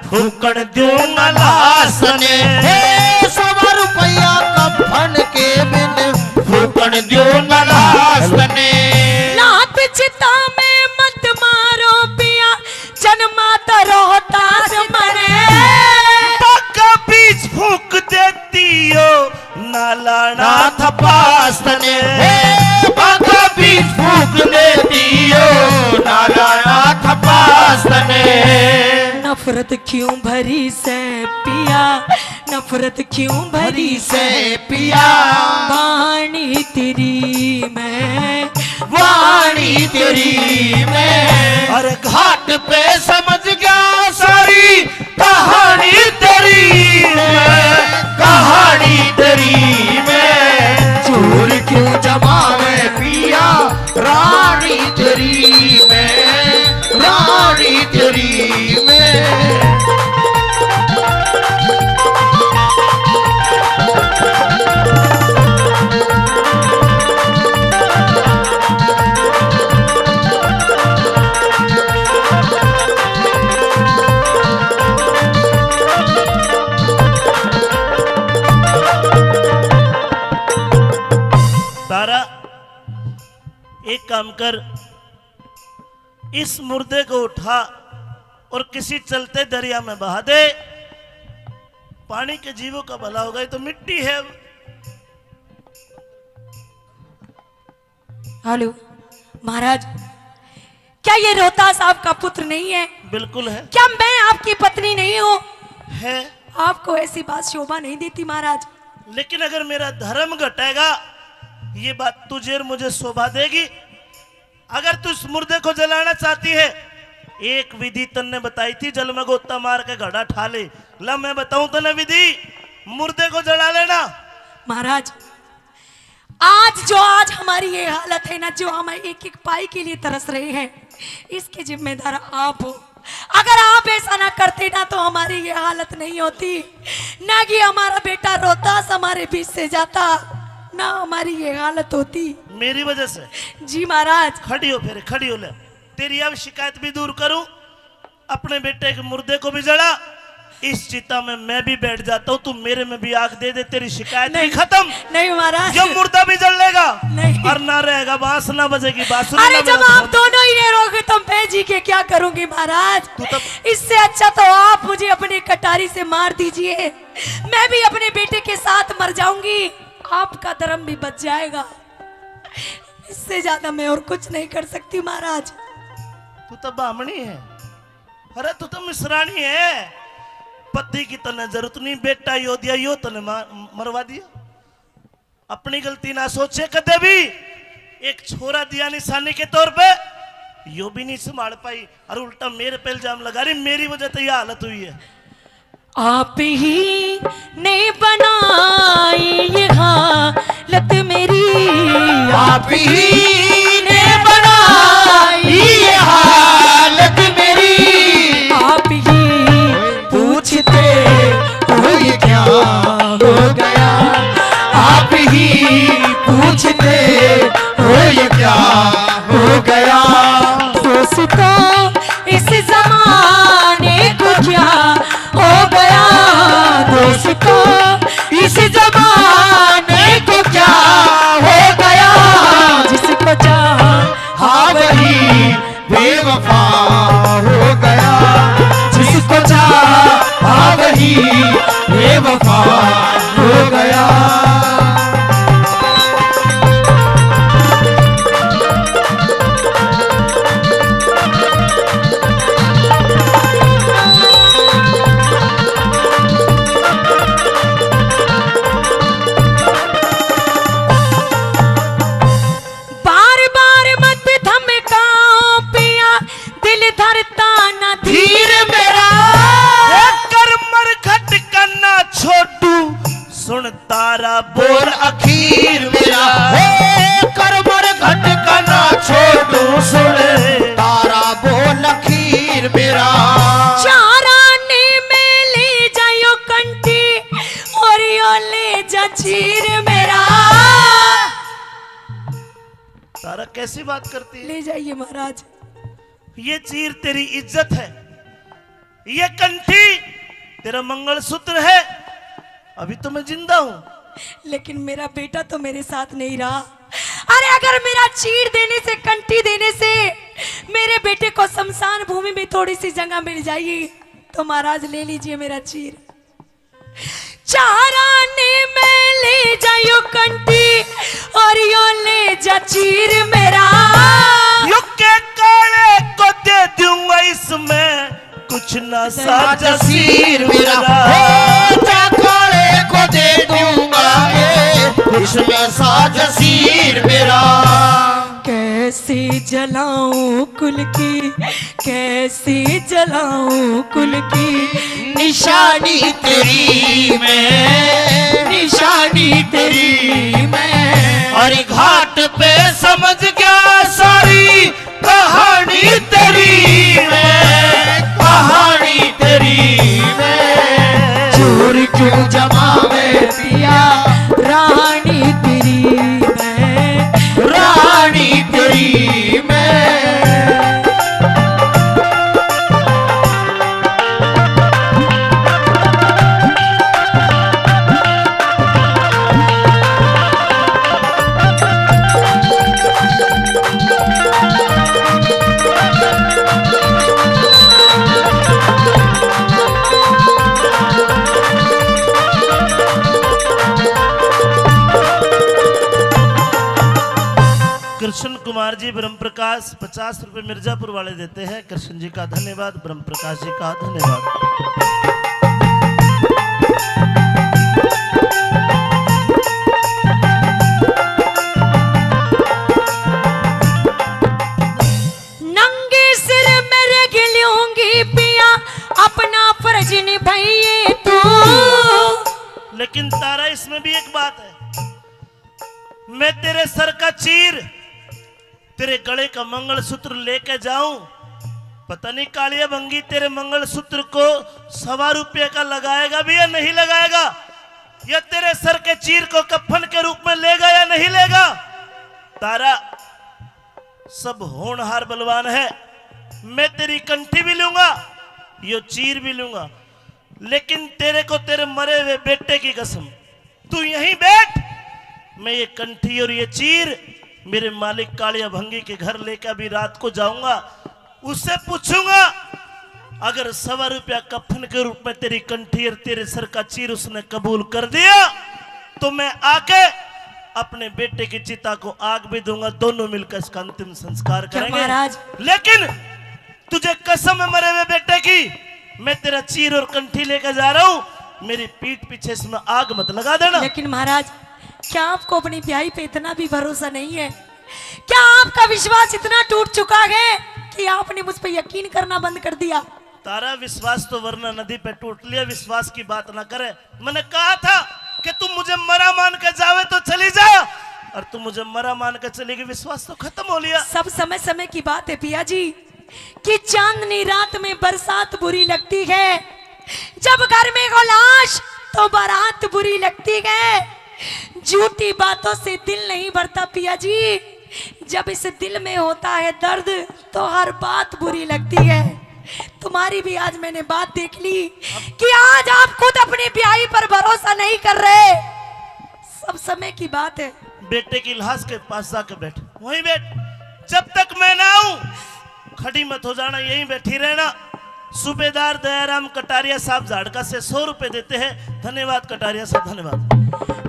फूकण द्यो ना लाश ने। हे सवा रुपया कफन के बिन फूकण द्यो ना लाश ने। लात चिता में मत मारो पिया, जन्मा तो रोहतास मने। बागा बीच फूक देती हो, ना लाना थपास तने। हे बागा बीच फूक देती हो, ना लाना थपास तने। नफरत क्यों भरी से पिया, नफरत क्यों भरी से पिया। वाणी तेरी मैं, वाणी तेरी मैं। अरे घाट पे समझ गया सारी कहानी तेरी मैं, कहानी तेरी मैं। चोर क्यों जमावे पिया, रानी तेरी मैं, रानी तेरी मैं। तारा, एक काम कर, इस मुर्दे को उठा और किसी चलते दरिया में बहा दे। पानी के जीवों का भला होगा, ये तो मिट्टी है। हेलो। महाराज, क्या ये रोहतास आपका पुत्र नहीं है? बिल्कुल है। क्या मैं आपकी पत्नी नहीं हूँ? है। आपको ऐसी बात शोभा नहीं देती महाराज। लेकिन अगर मेरा धर्म घटेगा, ये बात तुझे और मुझे शोभा देगी। अगर तू इस मुर्दे को जलाना चाहती है, एक विधि तन्ने बताई थी, जल में गोता मार के घड़ा ठा ले। ला, मैं बताऊं तन्ने विधि, मुर्दे को जला लेना। महाराज, आज जो आज हमारी ये हालत है ना, जो हम एक एक पाई के लिए तरस रहे हैं, इसके जिम्मेदार आप हो। अगर आप ऐसा ना करते ना, तो हमारी ये हालत नहीं होती, ना कि हमारा बेटा रोहतास हमारे बीच से जाता, ना हमारी ये हालत होती। मेरी वजह से? जी महाराज। खड़ी हो, फिर खड़ी हो ले, तेरी अब शिकायत भी दूर करूं, अपने बेटे के मुर्दे को भी जला, इस चिता में मैं भी बैठ जाता हूँ, तू मेरे में भी आग दे दे, तेरी शिकायत भी नहीं, खत्म। नहीं महाराज। ये मुर्दा भी जल लेगा। नहीं। और ना रहेगा बांस, ना बजेगी बांसुरी, अरे, ना जब बजेगा आप दोनों ही नहीं रहोगे तो मैं जी के क्या करूंगी महाराज? तू तो इससे अच्छा तो आप मुझे अपनी कटारी से मार दीजिए, मैं भी अपने बेटे के साथ मर जाऊंगी, आपका धर्म भी बच जाएगा। इससे ज्यादा मैं और कुछ नहीं कर सकती महाराज। तू तो बामणी है। अरे, तू तो मिसरानी है, पति की तन्ने जरूरत नहीं, बेटा यो दिया, यो तन्ने मा-, मरवा दिया। अपनी गलती ना सोचे कदे भी। एक छोरा दिया निशानी के तौर पे, यो भी नहीं संभाल पाई और उल्टा मेरे पे इल्जाम लगा रही, मेरी वजह तो यह हालत हुई है। आप ही ने बनाई ये हालत मेरी, आप ही ने बनाई ये हालत मेरी। आप ही पूछते हो ये क्या हो गया, आप ही पूछते हो ये क्या हो गया। दोस्तों, इस जमाने को क्या हो गया दोस्तों, इस जमाने को क्या हो गया? जिसको चाहा वही बेवफा हो गया, जिसको चाहा वही बेवफा हो गया। बार बार मत धमकाओ पिया, दिल धरता ना धीर मेरा। ए कर मरघट का ना छोटू, सुन तारा बोल अखीर मेरा। हे कर मरघट का ना छोटू, सुन तारा बोल अखीर मेरा। चाराने में ले जायो कंटी और यो ले जा चीर मेरा। तारा कैसी बात करती है? ले जाइए महाराज। ये चीर तेरी इज्जत है, ये कंठी तेरा मंगलसूत्र है। अभी तो मैं जिंदा हूँ, लेकिन मेरा बेटा तो मेरे साथ नहीं रहा। अरे, अगर मेरा चीर देने से, कंठी देने से मेरे बेटे को शमशान भूमि में थोड़ी सी जगह मिल जाएगी, तो महाराज, ले लीजिए मेरा चीर। चाराने में ले जायो कंठी और यो ले जा चीर मेरा। यो के काले को दे दूंगा, इसमें कुछ ना साजा सीर मेरा। हो, क्या काले को दे दूंगा, ए, इसमें साजा सीर मेरा। कैसे जलाऊं कुल की, कैसे जलाऊं कुल की निशानी तेरी मैं, निशानी तेरी मैं। और घाट पे समझ गया सारी कहानी तेरी मैं, कहानी तेरी मैं। चोर क्यों जमावे पिया, रानी तेरी मैं, रानी तेरी मैं। ब्रह्म प्रकाश पचास रुपए मिर्जापुर वाले देते हैं। कृष्ण जी का धन्यवाद, ब्रह्म प्रकाश जी का धन्यवाद। नंगे सिर मेरे गिलूंगी पिया, अपना फर्ज निभाइए तू। लेकिन तारा, इसमें भी एक बात है, मैं तेरे सर का चीर, तेरे गले का मंगलसूत्र लेके जाऊं, पता नहीं कालिया भंगी तेरे मंगलसूत्र को सवा रुपये का लगाएगा भी या नहीं लगाएगा, या तेरे सर के चीर को कफन के रूप में लेगा या नहीं लेगा। तारा, सब होनहार बलवान है, मैं तेरी कंठी भी लूंगा, यो चीर भी लूंगा, लेकिन तेरे को तेरे मरे हुए बेटे की कसम, तू यहीं बैठ, मैं ये कंठी और ये चीर मेरे मालिक कालिया भंगी के घर लेकर अभी रात को जाऊंगा, उससे पूछूंगा, अगर सवा रुपया कफन के रूप में तेरी कंठी और तेरे सर का चीर उसने कबूल कर दिया, तो मैं आके अपने बेटे की चिता को आग भी दूंगा, दोनों मिलकर इसका अंतिम संस्कार क्या करेंगे। महाराज? लेकिन तुझे कसम है मरे हुए बेटे की, मैं तेरा चीर और कंठी लेकर जा रहा हूँ, मेरी पीठ पीछे इसमें आग मत लगा देना। लेकिन महाराज, क्या आपको अपनी ब्याही पे इतना भी भरोसा नहीं है? क्या आपका विश्वास इतना टूट चुका है कि आपने मुझ पे यकीन करना बंद कर दिया? तारा, विश्वास तो वरना नदी पे टूट लिया, विश्वास की बात ना करे। मैंने कहा था कि तुम मुझे मरा मान के जावे तो चली जा, और तुम मुझे मरा मान के चली गई, विश्वास तो खत्म हो लिया। सब समय समय की बात है पिया जी, कि चांदनी रात में बरसात बुरी लगती है, जब घर में हो लाश तो बारात बुरी लगती है। झूठी बातों से दिल नहीं भरता पिया जी, जब इस दिल में होता है दर्द तो हर बात बुरी लगती है। तुम्हारी भी आज मैंने बात देख ली कि आज आप खुद अपनी ब्याही पर भरोसा नहीं कर रहे। सब समय की बात है। बेटे की लाश के पास जाके बैठ, वहीं बैठ, जब तक मैं ना आऊं खड़ी मत हो जाना, यहीं बैठी रहना। सूबेदार दयाराम कटारिया साहब झाड़का से सौ रुपए देते हैं। धन्यवाद कटारिया साहब, धन्यवाद।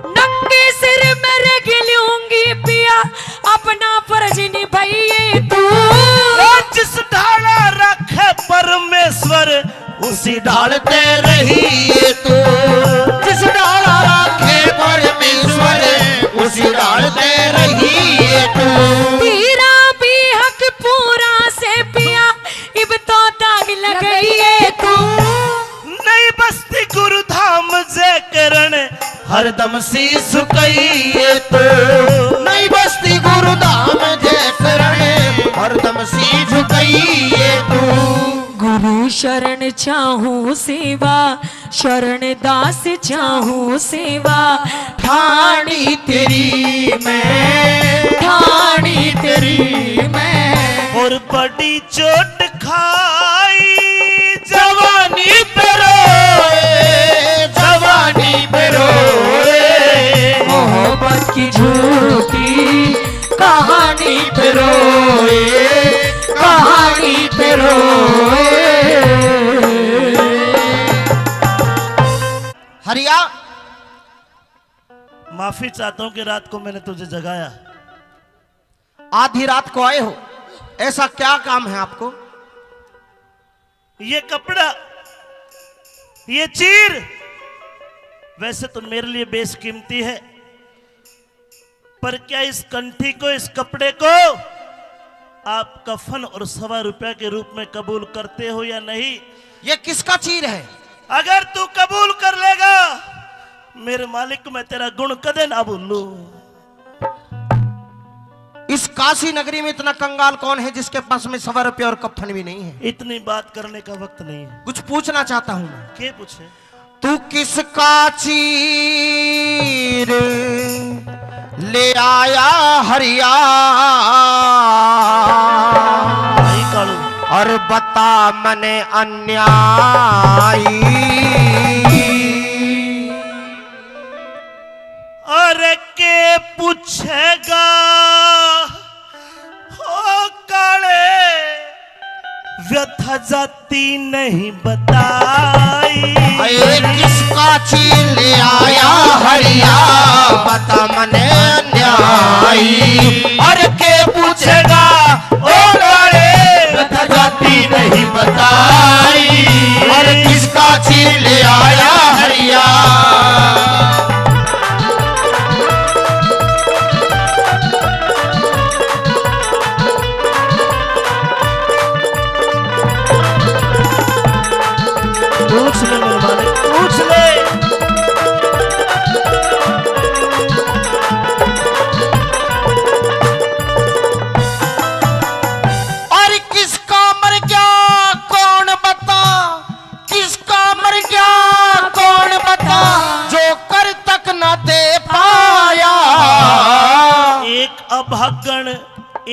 नंगे सिर मेरे गिलूंगी पिया, अपना फर्ज निभाइए तू। ओ जिस ढाला रखे परमेश्वर, उसी ढाल ते रहिए तू। जिस ढाला रखे परमेश्वर, उसी ढाल ते रहिए तू। तेरा भी हक पूरा से पिया, इब तो दाग लगाइए तू। नई बस्ती गुरुधाम जय करण, हरदम शीश झुकाइए तू। नई बस्ती गुरुधाम जय करण, हरदम शीश झुकाइए तू। गुरु शरण चाहूं सेवा, शरण दास चाहूं सेवा, ठाणी तेरी मैं, ठाणी तेरी मैं। और बड़ी चोट खाई जवानी पे रोए, जवानी पे रोए। मोहब्बत की झूठी कहानी पे रोए, कहानी पे रोए। हरिया, माफी चाहता हूं कि रात को मैंने तुझे जगाया। आधी रात को आए हो, ऐसा क्या काम है आपको? ये कपड़ा, ये चीर वैसे तो मेरे लिए बेशकीमती है, पर क्या इस कंठी को, इस कपड़े को आप कफन और सवा रुपया के रूप में कबूल करते हो या नहीं? ये किसका चीर है? अगर तू कबूल कर लेगा, मेरे मालिक, मैं तेरा गुण कदे ना भूलूं। इस काशी नगरी में इतना कंगाल कौन है जिसके पास में सवा रुपया और कफन भी नहीं है? इतनी बात करने का वक्त नहीं है। कुछ पूछना चाहता हूं मैं। के पूछे? तू किसका चीर ले आया हरिया? भाई कालू। और बता मने अन्यायी। अरे के पूछेगा हो काले, व्यथा जाती नहीं बताई। अरे किसका चीर ले आया हरिया, बता मने न्यायी। अरे के पूछेगा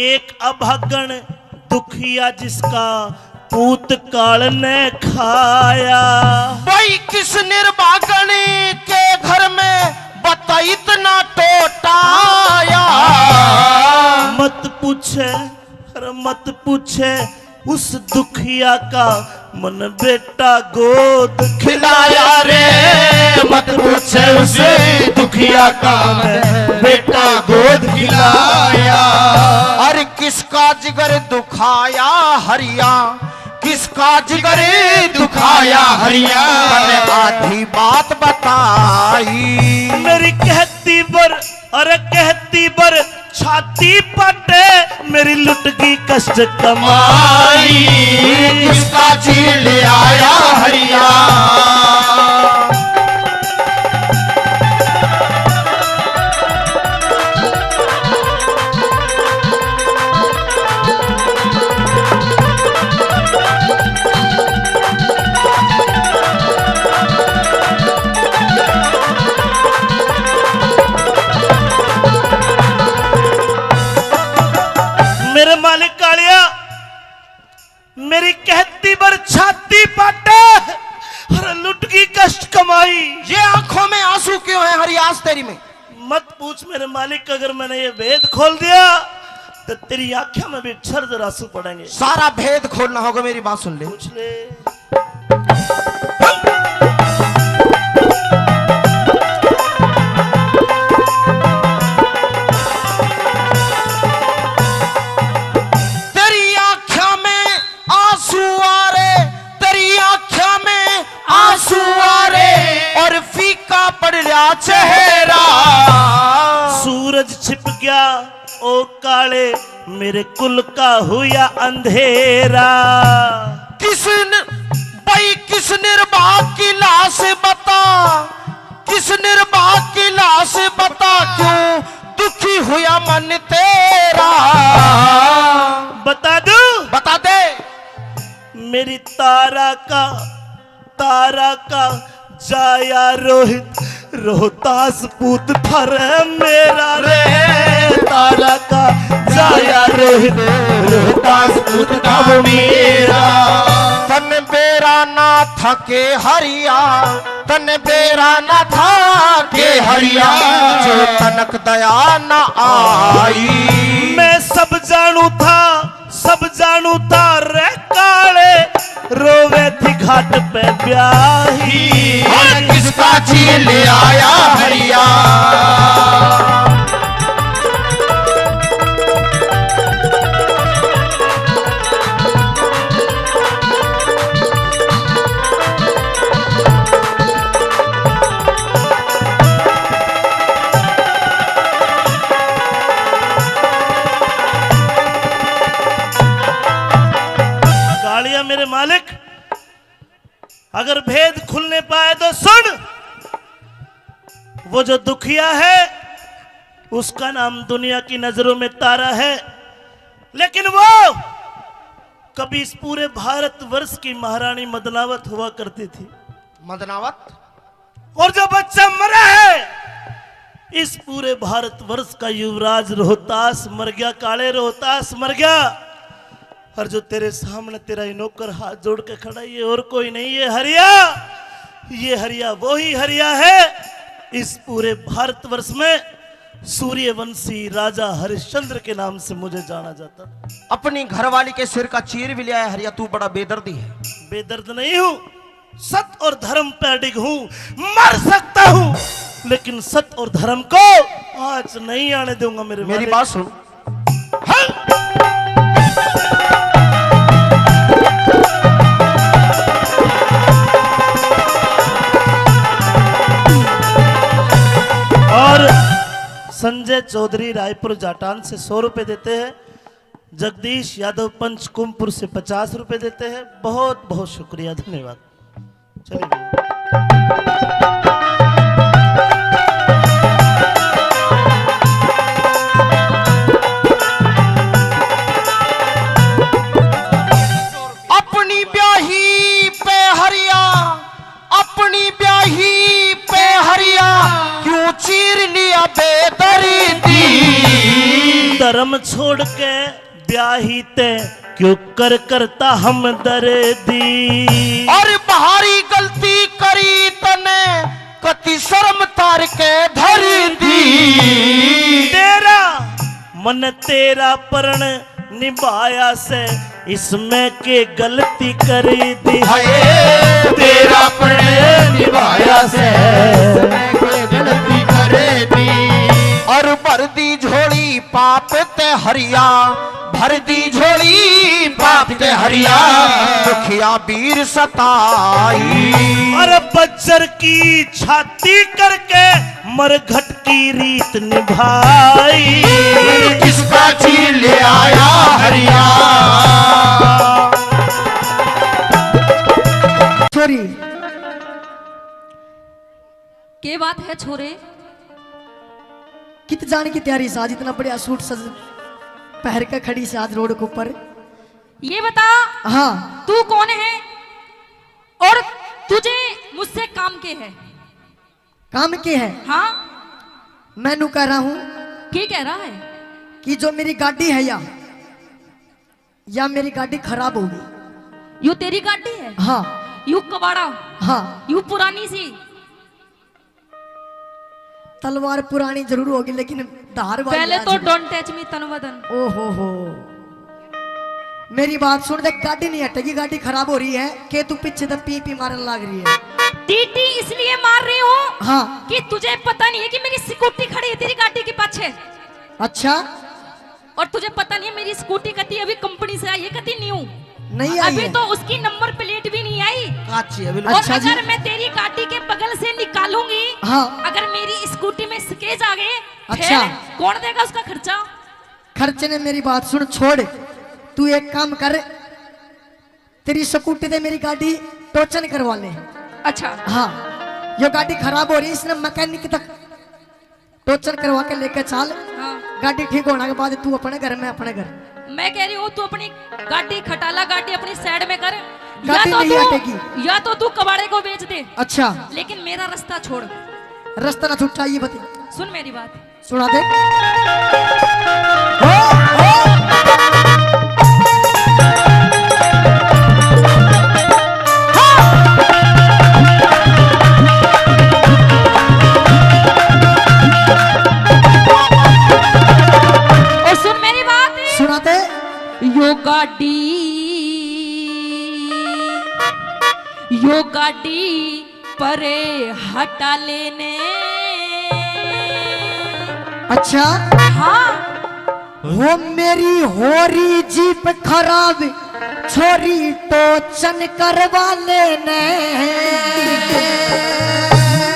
एक अभागण दुखिया जिसका पूत काल ने खाया। भाई, किस निर्भागण के घर में बता इतना टोटा आया? मत पूछे, अरे मत पूछे उस दुखिया का, मन बेटा गोद खिलाया रे। मत पूछे उस दुखिया का, मन बेटा गोद खिलाया। अरे किसका जिगर दुखाया हरिया, किसका जिगर दुखाया हरिया? तने आधी बात बताई। मेरी कहती बर, अरे कहती बर छाती पटे, मेरी लुट गई कष्ट कमाई। किसका जी ले आया हरिया? मेरे मालिक कालिया, मेरी कहती बर छाती पाटे, अरे लुट गई कष्ट कमाई। ये आंखों में आंसू क्यों है हरियास तेरी में? मत पूछ मेरे मालिक, अगर मैंने ये भेद खोल दिया तो तेरी आंखों में भी छर जर आंसू पड़ेंगे। सारा भेद खोलना होगा, मेरी बात सुन ले। पूछ ले। तेरी आंखों में आंसू आ रहे, तेरी आंखों में आंसू आ रहे, और फीका पड़ रहा चेहरा। सूरज छिप गया ओ काले, मेरे कुल का हुआ अंधेरा। किस न-, भाई किस निर्भाग की लाश बता, किस निर्भाग की लाश बता, क्यों दुखी हुआ मन तेरा? बता दूं? बता दे। मेरी तारा का, तारा का जाया रोहित, रोहतास पूत थारे मेरा रे। तारा का जाया रोहित, रोहतास पूत था वो मेरा। तन बेरा ना था के हरिया, तन बेरा ना था के हरिया, जो तनक दया ना आई। मैं सब जानू था, सब जानू था रे काले, रोवे थी घाट पे ब्याही। हर किसका जी ले आया हरिया। कालिया मेरे मालिक, अगर भेद खुलने पाए तो सुन, वो जो दुखिया है, उसका नाम दुनिया की नजरों में तारा है, लेकिन वो कभी इस पूरे भारतवर्ष की महारानी मदनावत हुआ करती थी। मदनावत? और जो बच्चा मरा है, इस पूरे भारतवर्ष का युवराज रोहतास मर गया, काले रोहतास मर गया। और जो तेरे सामने तेरा ये नौकर हाथ जोड़ के खड़ा है, ये और कोई नहीं, ये हरिया, ये हरिया वही हरिया है। इस पूरे भारतवर्ष में सूर्यवंशी राजा हरिश्चंद्र के नाम से मुझे जाना जाता। अपनी घरवाली के सिर का चीर भी लिया है हरिया, तू बड़ा बेदर्दी है। बेदर्द नहीं हूँ, सत और धर्म पे अडिग हूँ। मर सकता हूँ, लेकिन सत और धर्म को आँच नहीं आने दूंगा मेरे मेरी मालिक। बात सुन। हाँ। और संजय चौधरी रायपुर जाटान से सौ रुपए देते हैं, जगदीश यादव पंचकुमपुर से पचास रुपए देते हैं। बहुत बहुत शुक्रिया, धन्यवाद। चलिए। अपनी ब्याही पे हरिया, अपनी ब्याही पे हरिया, क्यों चीर लिया बेदर्दी? धर्म छोड़ के चाही ते क्यों कर करता हमदर्दी। और भारी गलती करी तने, कति शर्म तार के धरी दी। तेरा मन तेरा प्रण निभाया से, इसमें के गलती कर दी। हाय, तेरा प्रण निभाया से, इसमें के गलती कर दी। और भर दी झोली पाप ते हरिया, भर दी झोली पाप ते हरिया, दुखिया बीर सताई। अरे बज्जर की छाती करके मरघट की रीत निभाई। किसका जी ले आया हरिया। छोरी। के बात है छोरे? कित जान की तैयारी से आज इतना बढ़िया सूट सज पहर के खड़ी से आज रोड के ऊपर। ये बता, हाँ। तू कौन है और तुझे मुझसे काम के है? काम के है? हाँ। मैं नू कह रहा हूँ। के कह रहा है? कि जो मेरी गाड़ी है या, या मेरी गाड़ी खराब होगी। यू तेरी गाड़ी है? हाँ। यू कबाड़ा? हाँ। यू पुरानी सी? तलवार पुरानी जरूर होगी, लेकिन धार वाली पहले आज तो भी। Don't touch me तन वदन। ओ हो हो। मेरी बात सुन, देख, गाड़ी नहीं हटेगी, गाड़ी खराब हो रही है, के तू पीछे तक पी पी मारन लाग रही है। टीटी इसलिए मार रही हूँ, हाँ। कि तुझे पता नहीं है कि मेरी स्कूटी खड़ी है तेरी गाड़ी के पाछे। अच्छा। और तुझे पता नहीं है, मेरी स्कूटी कती अभी कंपनी से आई है, कती न्यू। नहीं आई अभी है। तो उसकी नंबर प्लेट भी नहीं आई। काची है बिल्कुल। और अच्छा जी। अगर मैं तेरी गाड़ी के बगल से निकालूंगी, हाँ। अगर मेरी स्कूटी में स्केच आ गए, अच्छा। फिर कौन देगा उसका खर्चा? खर्चे ने मेरी बात सुन, छोड़, तू एक काम कर, तेरी स्कूटी ते मेरी गाड़ी टोचन करवा ले। अच्छा। हाँ, यो गाड़ी खराब हो रही है, इसने मैकेनिक तक टोचन करवा के लेके चाल। हाँ। गाड़ी ठीक होने के बाद तू अपने घर, मैं अपने घर। मैं कह रही हूँ, तू अपनी गाड़ी खटाला, गाड़ी अपनी साइड में कर, या गाड़ी तो नहीं तू, हटेगी। या तो तू कबाड़े को बेच दे। अच्छा। लेकिन मेरा रास्ता छोड़। रास्ता ना छुट्टा, ये बता। सुन मेरी बात। सुना दे। हो, हो। और सुन मेरी बात। सुना दे। यो गाड़ी, यो गाड़ी परे हटा लेने। अच्छा। हाँ। वो मेरी होरी जीप खराब, छोरी टोचन करवा लेने।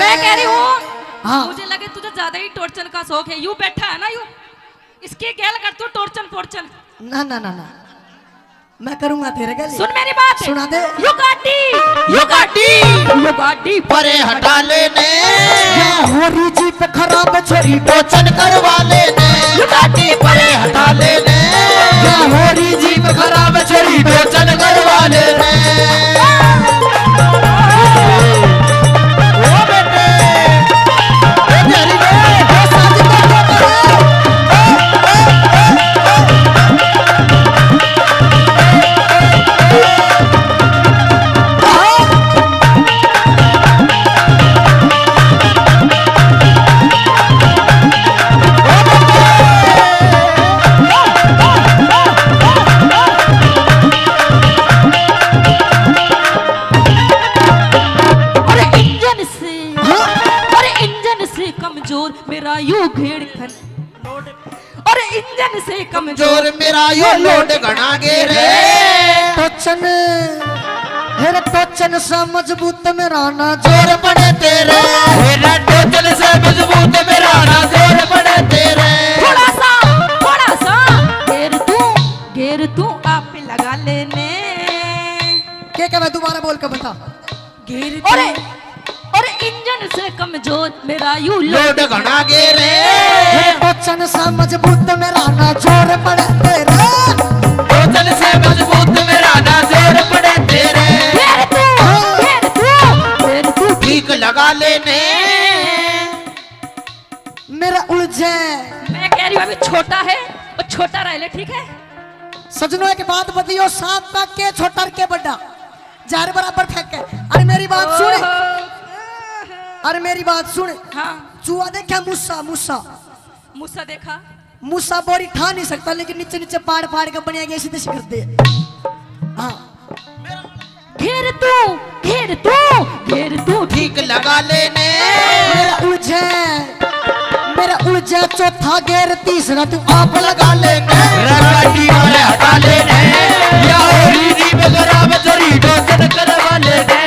मैं कह रही हूँ, हाँ। मुझे लगे तुझे ज्यादा ही टोचन का शौक है। यू बैठा है ना, यू इसके गैल कर तू टोचन पोचन। ना, ना, ना, ना। मैं करूंगा तेरे गैल। सुन मेरी बात। सुना दे। यू गाड़ी, यू गाड़ी, यू गाड़ी परे हटा लेने। या होरी जीप खराब, छोरी टोचन करवा लेने। यू गाड़ी परे हटा लेने। या होरी जीप खराब, छोरी टोचन करवा लेने। ओ बेटे, ओ तेरी रे, ओ साथ में तो करो। अरे इंजन से, हाँ? अरे इंजन से कमजोर मेरा यू घेड़ खन। अरे इंजन से कमजोर मेरा यो लोड घणा गे रे। टोचन, हेरे टोचन सा मजबूत मेरा ना जोर पड़े तेरे। हेरे टोचन से मजबूत मेरा ना जोर पड़े तेरे। थोड़ा सा, थोड़ा सा घेर तू, घेर तू आप लगा लेने। के कहवे, दोबारा बोल के बता। घेर तू। अरे, अरे इंजन से कमजोर मेरा यू लोड लोड घणा गे रे। हे टोचन सा मजबूत मेरा ना जोर पड़े तेरे। टोचन से मजबूत मेरा ना जोर पड़े तेरे। घेर तू, घेर तू, घेर तू। ठीक लगा लेने। मेरा उलझे। मैं कह रही हूँ अभी छोटा है, वो छोटा रह ले, ठीक है? तजनो एक बात बतियो, सात तक के छोटा के बड़ा, जार बराबर फेंके। अरे मेरी बात सुन, अरे मेरी बात सुन। हाँ। चूहा देखा मूसा, मूसा। मूसा देखा? मूसा बोरी ठा नहीं सकता, लेकिन नीचे नीचे पाड़ पाड़ के बनिया गया, सीधे से कर दे। हाँ। घेर तू, घेर तू, घेर तू ठीक लगा लेने। मेरा उलझे, मेरा उलझे चौथा घेर, तीसरा तू आप लगा लेने। रगड़ी वाले हटा लेने, या होरी री बगरा में जरी डोजन करवा लेने।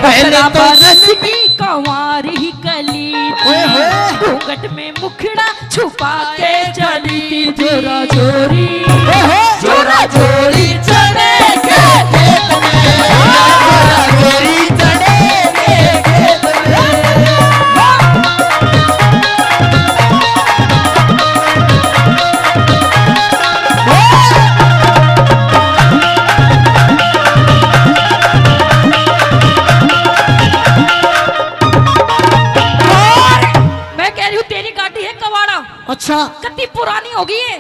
पहले तो बरस की कंवारी कली थी, ओए होए। घूंघट में मुखड़ा छुपा के चली थी। जोरा जोरी, ओए होए। जोरा जोरी चढ़े के खेत में, जोरा जोरी चढ़े के खेत में। और मैं कह रही हूँ, तेरी गाड़ी है कबाड़ा। अच्छा। कितनी पुरानी हो गई है।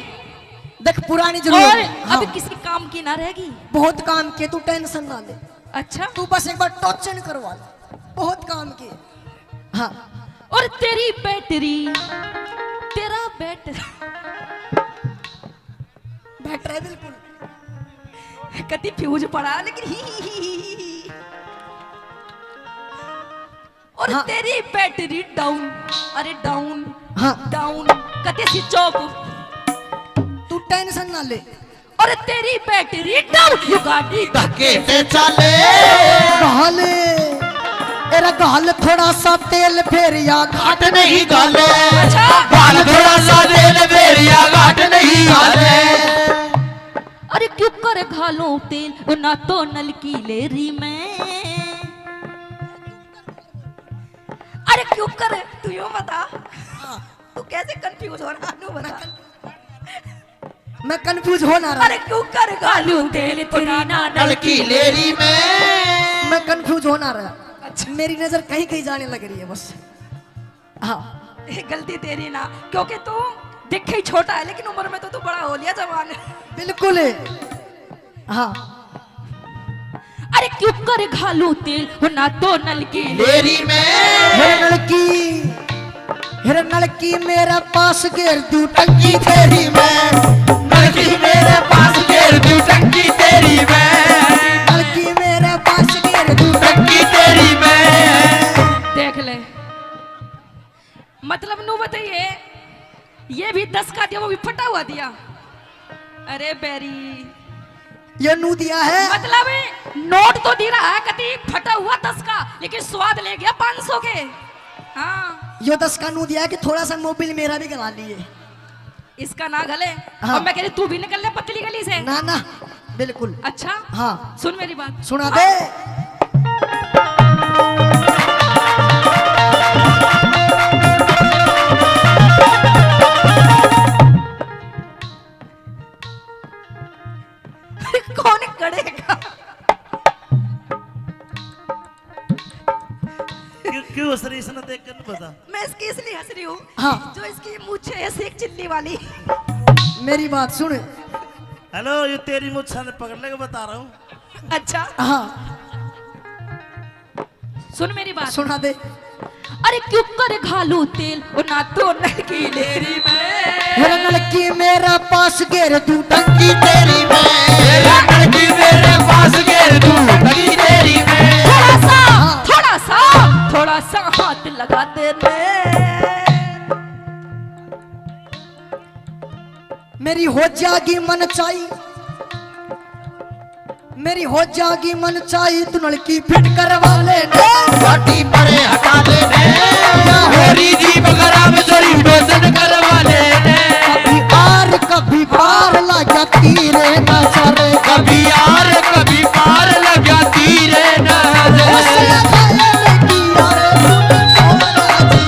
देख, पुरानी जरूर और है। हाँ। अभी किसी काम की ना रहेगी। बहुत काम की, तू टेंशन ना ले। अच्छा। तू बस एक बार टोचन करवा ले, बहुत काम की। हाँ। और तेरी बैटरी, तेरा बैटरी, बैटरी बिल्कुल कति फ्यूज पड़ा, लेकिन ही, ही, ही, ही, ही, ही। और हाँ। तेरी बैटरी डाउन, अरे डाउन, हाँ। डाउन, कति स्विच ऑफ। तू टेंशन ना ले। और तेरी बैटरी डाउन, यू गाड़ी धक्के से चले। घाल, एरा घाल थोड़ा सा तेल, फेर या घाट नहीं घाले। अच्छा। घाल थोड़ा सा तेल, फेर या घाट नहीं घाले। अरे क्यों कर घालूं तेल, वो ना तो नलकी ले रही मैं। अरे क्यों कर, तू यूं बता, हाँ। तू कैसे कंफ्यूज हो रहा, नू बता। मैं कंफ्यूज हो ना रहा। अरे क्यों कर घालूं तेल, तेरी ना नलकी ले रही मैं। मैं कंफ्यूज हो ना रहा। अच्छा। मेरी नजर कहीं कहीं जाने लग रही है बस। हाँ। ये गलती तेरी ना, क्योंकि तू दिखे ही छोटा है, लेकिन उम्र में तो तू बड़ा हो लिया, जवान है। बिल्कुल। हाँ। अरे क्यों कर घालूं तेल, हो ना तो नलकी ले रही मैं। हे नलकी, हे नलकी मेरे पास घेर दूं टंकी तेरी मैं। नलकी मेरे पास घेर दूं टंकी तेरी मैं। नलकी मेरे पास घेर दूं टंकी तेरी मैं। देख ले, मतलब नू बताइए, ये भी दस का दिया, वो भी फटा हुआ दिया। अरे बैरी, ये नू दिया है। मतलब नोट तो दे रहा है, कति फटा हुआ दस का, लेकिन स्वाद ले गया पाँच सौ के। हाँ। यो दस का नू दिया है कि थोड़ा सा मोबिल मेरा भी गला लिए। इसका ना गले। हाँ। और मैं कह रही, तू भी निकल ले पतली गली से। ना, ना, बिल्कुल। अच्छा? हाँ। सुन मेरी बात। सुना दे। कौन कड़ेगा? क्यों, क्यों हंस रही, इसने देख कर नहीं पता। मैं इसकी इसलिए हंस रही हूँ, हाँ। जो इसकी मूछें ऐसी एक चिल्ली वाली। मेरी बात सुन। हेलो, ये तेरी मूछा ने पकड़ लेके बता रहा हूँ। अच्छा। हाँ। सुन मेरी बात। सुना दे। अरे क्यों कर घालू तेल, वो ना तो नलकी ले रही मैं। मेरा नलकी मेरा पास घेर दूं टंकी तेरी मैं। मेरा नलकी मेरे पास घेर दूं टंकी तेरी मैं। थोड़ा सा, हाँ। थोड़ा सा, थोड़ा सा हाथ लगा दे रे। मेरी हो जागी मन चाही, मेरी हो जागी मन चाही, तू नलकी फिट करवा ले। बाटी परे हटा ले, या होरी जी बगरा में जोरी डोजन करवा ले। कभी आर कभी पार, लाग्या तीरे नजर। कभी आर कभी पार, लाग्या तीरे नजर। सैया घायल किया रे तूने मोरा जी,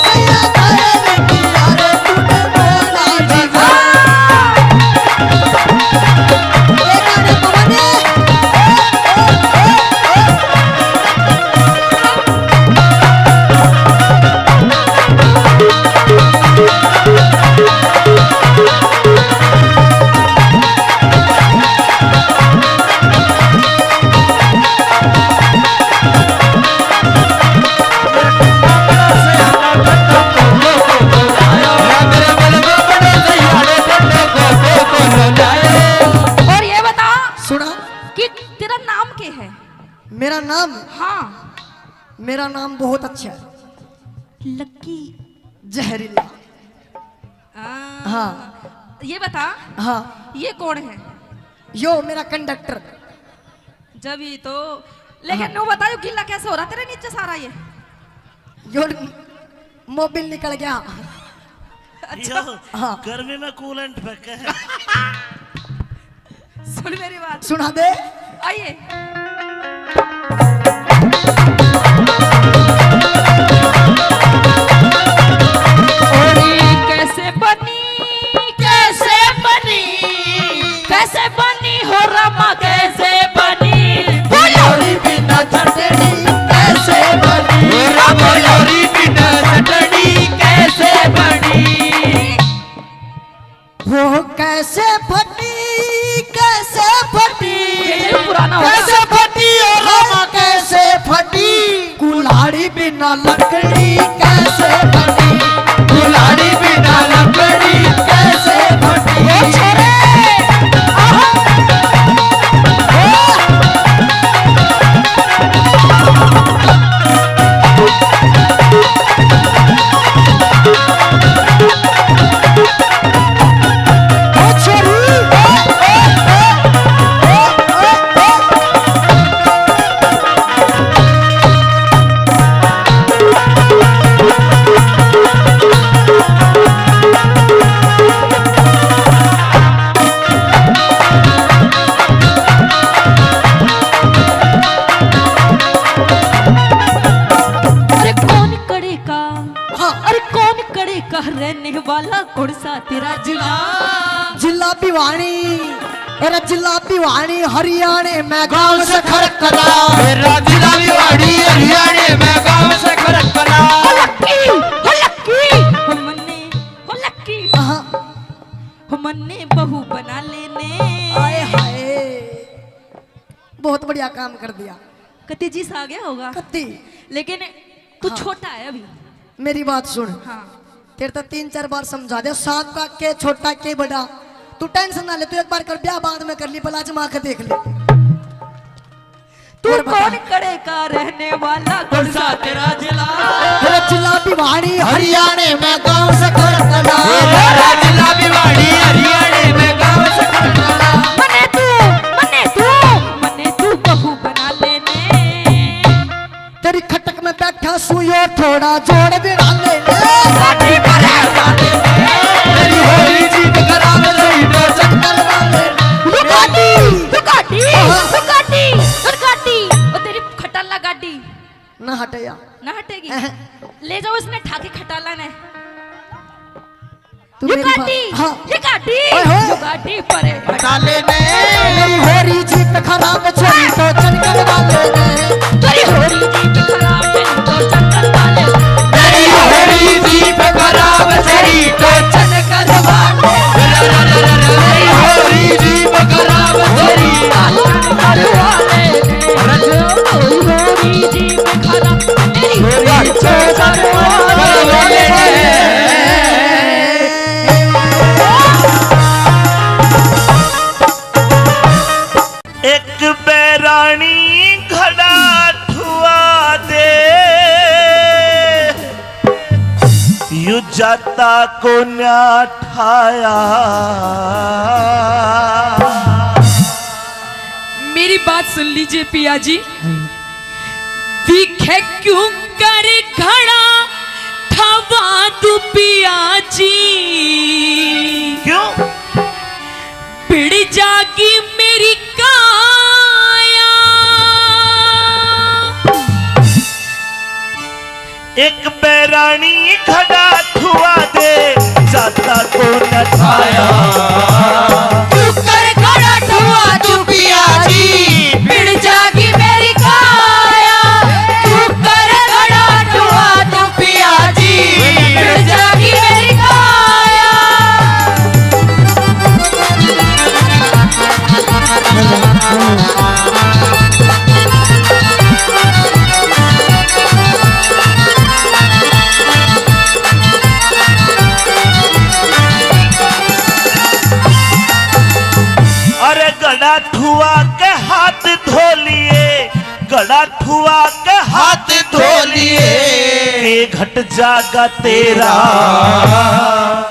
सैया घायल किया रे तूने मोरा जी। मेरा नाम बहुत अच्छा है। लक्की। जहरीला। हाँ। हाँ। ये बता, हाँ। ये कौन है? यो मेरा कंडक्टर। जब ही तो, लेकिन हाँ। न्यू बता, यो गीला कैसे हो रहा तेरे नीचे सारा ये? यो मोबिल निकल गया। अच्छा। यो हाँ। गर्मी में कूलेंट फेंके है। सुन मेरी बात। सुना दे। आइए। और ये कैसे बनी, कैसे बनी, कैसे बनी हो रामा, कैसे बनी? बोलोरी बिना चटनी कैसे बनी? बोलोरी बिना चटनी कैसे बनी? वो कैसे फटी, कैसे फटी, ये पुराना हो गया। कैसे फटी, ओ रामा, कैसे फटी? कुल्हाड़ी बिना लकड़ी कैसे फटी? कुल्हाड़ी बिना लकड़ी कैसे फटी? ओ छोरे, आहा। अरे कौन कड़े का, हाँ। अरे कौन कड़े का रहने वाला, कौन सा तेरा जिला? जिला भिवानी। अरे जिला भिवानी हरियाणे में गांव से खड़कला। मेरा जिला भिवानी हरियाणे में गांव से खड़कला। हो लक्की, हो लक्की, हो मन्ने, हो लक्की। हाँ। हो मन्ने बहू बना लेने। आए हाय। बहुत बढ़िया काम कर दिया। कत्ती जी सा आ गया होगा। कत्ती। लेकिन तू हाँ। छोटा है अभी। मेरी बात सुन। हाँ। तेरे तो तीन चार बार समझा दे, सात का के छोटा के बड़ा। तू टेंशन ना ले, तू एक बार कर, ब्याह बाद में कर ली, पहले आजमा के देख ले। तू और बता। कौन कड़े का रहने वाला, कौन सा तेरा जिला? तेरा जिला भिवानी हरियाणे में गांव से खड़कला। तेरा जिला भिवानी हरियाणे में गांव से खड़कला। मने तू, मने तू, मने तू बहू बना लेने। तेरी खटक में बैठा सूं यो थोड़ा जोड़ बिना लेने। गाड़ी पर है, गाड़ी पर। तेरी होली जीप खराब सही तो चक्कर वाले। दुकाटी, दुकाटी, हाँ। Ducati, Ducati. ओ तेरी खटाला गाड़ी। ना हटे या। ना हटेगी। अहं। ले जाओ इसने ठाके खटाला ने। तू यो मेरी बात, गाड़ी, हाँ। ये गाड़ी, ओए होए। यो गाड़ी परे। खटाले ने। मेरी होरी जीप खराब चली तो चनकन वाले ने। तेरी होरी जीप खराब चली तो चनकन वाले ने। मेरी होरी जीप खराब चली तो चनकन वाले। मेरी होरी जीप खराब चली तो चनकन वाले ने। तेरी होरी जीप खराब, तेरी होरी जीप खराब। एक बैराणी घड़ा ठुआ दे, यू जाता कोन्या ठाया। मेरी बात सुन लीजिए पिया जी। दिखे क्यों कर घड़ा ठावा तू पिया जी। क्यों? भिड़ जागी मेरी काया। एक बैराणी घड़ा ठुआ दे, जाता को न ठाया। तू कर घड़ा ठुआ तू पिया जी, भिड़ जागी मेरी काया। तू कर घड़ा ठुआ तू पिया जी, भिड़ जागी मेरी काया। अरे घड़ा ठुआ के हाथ धो लिए, घड़ा ठुआ के हाथ धो घट जागा तेरा।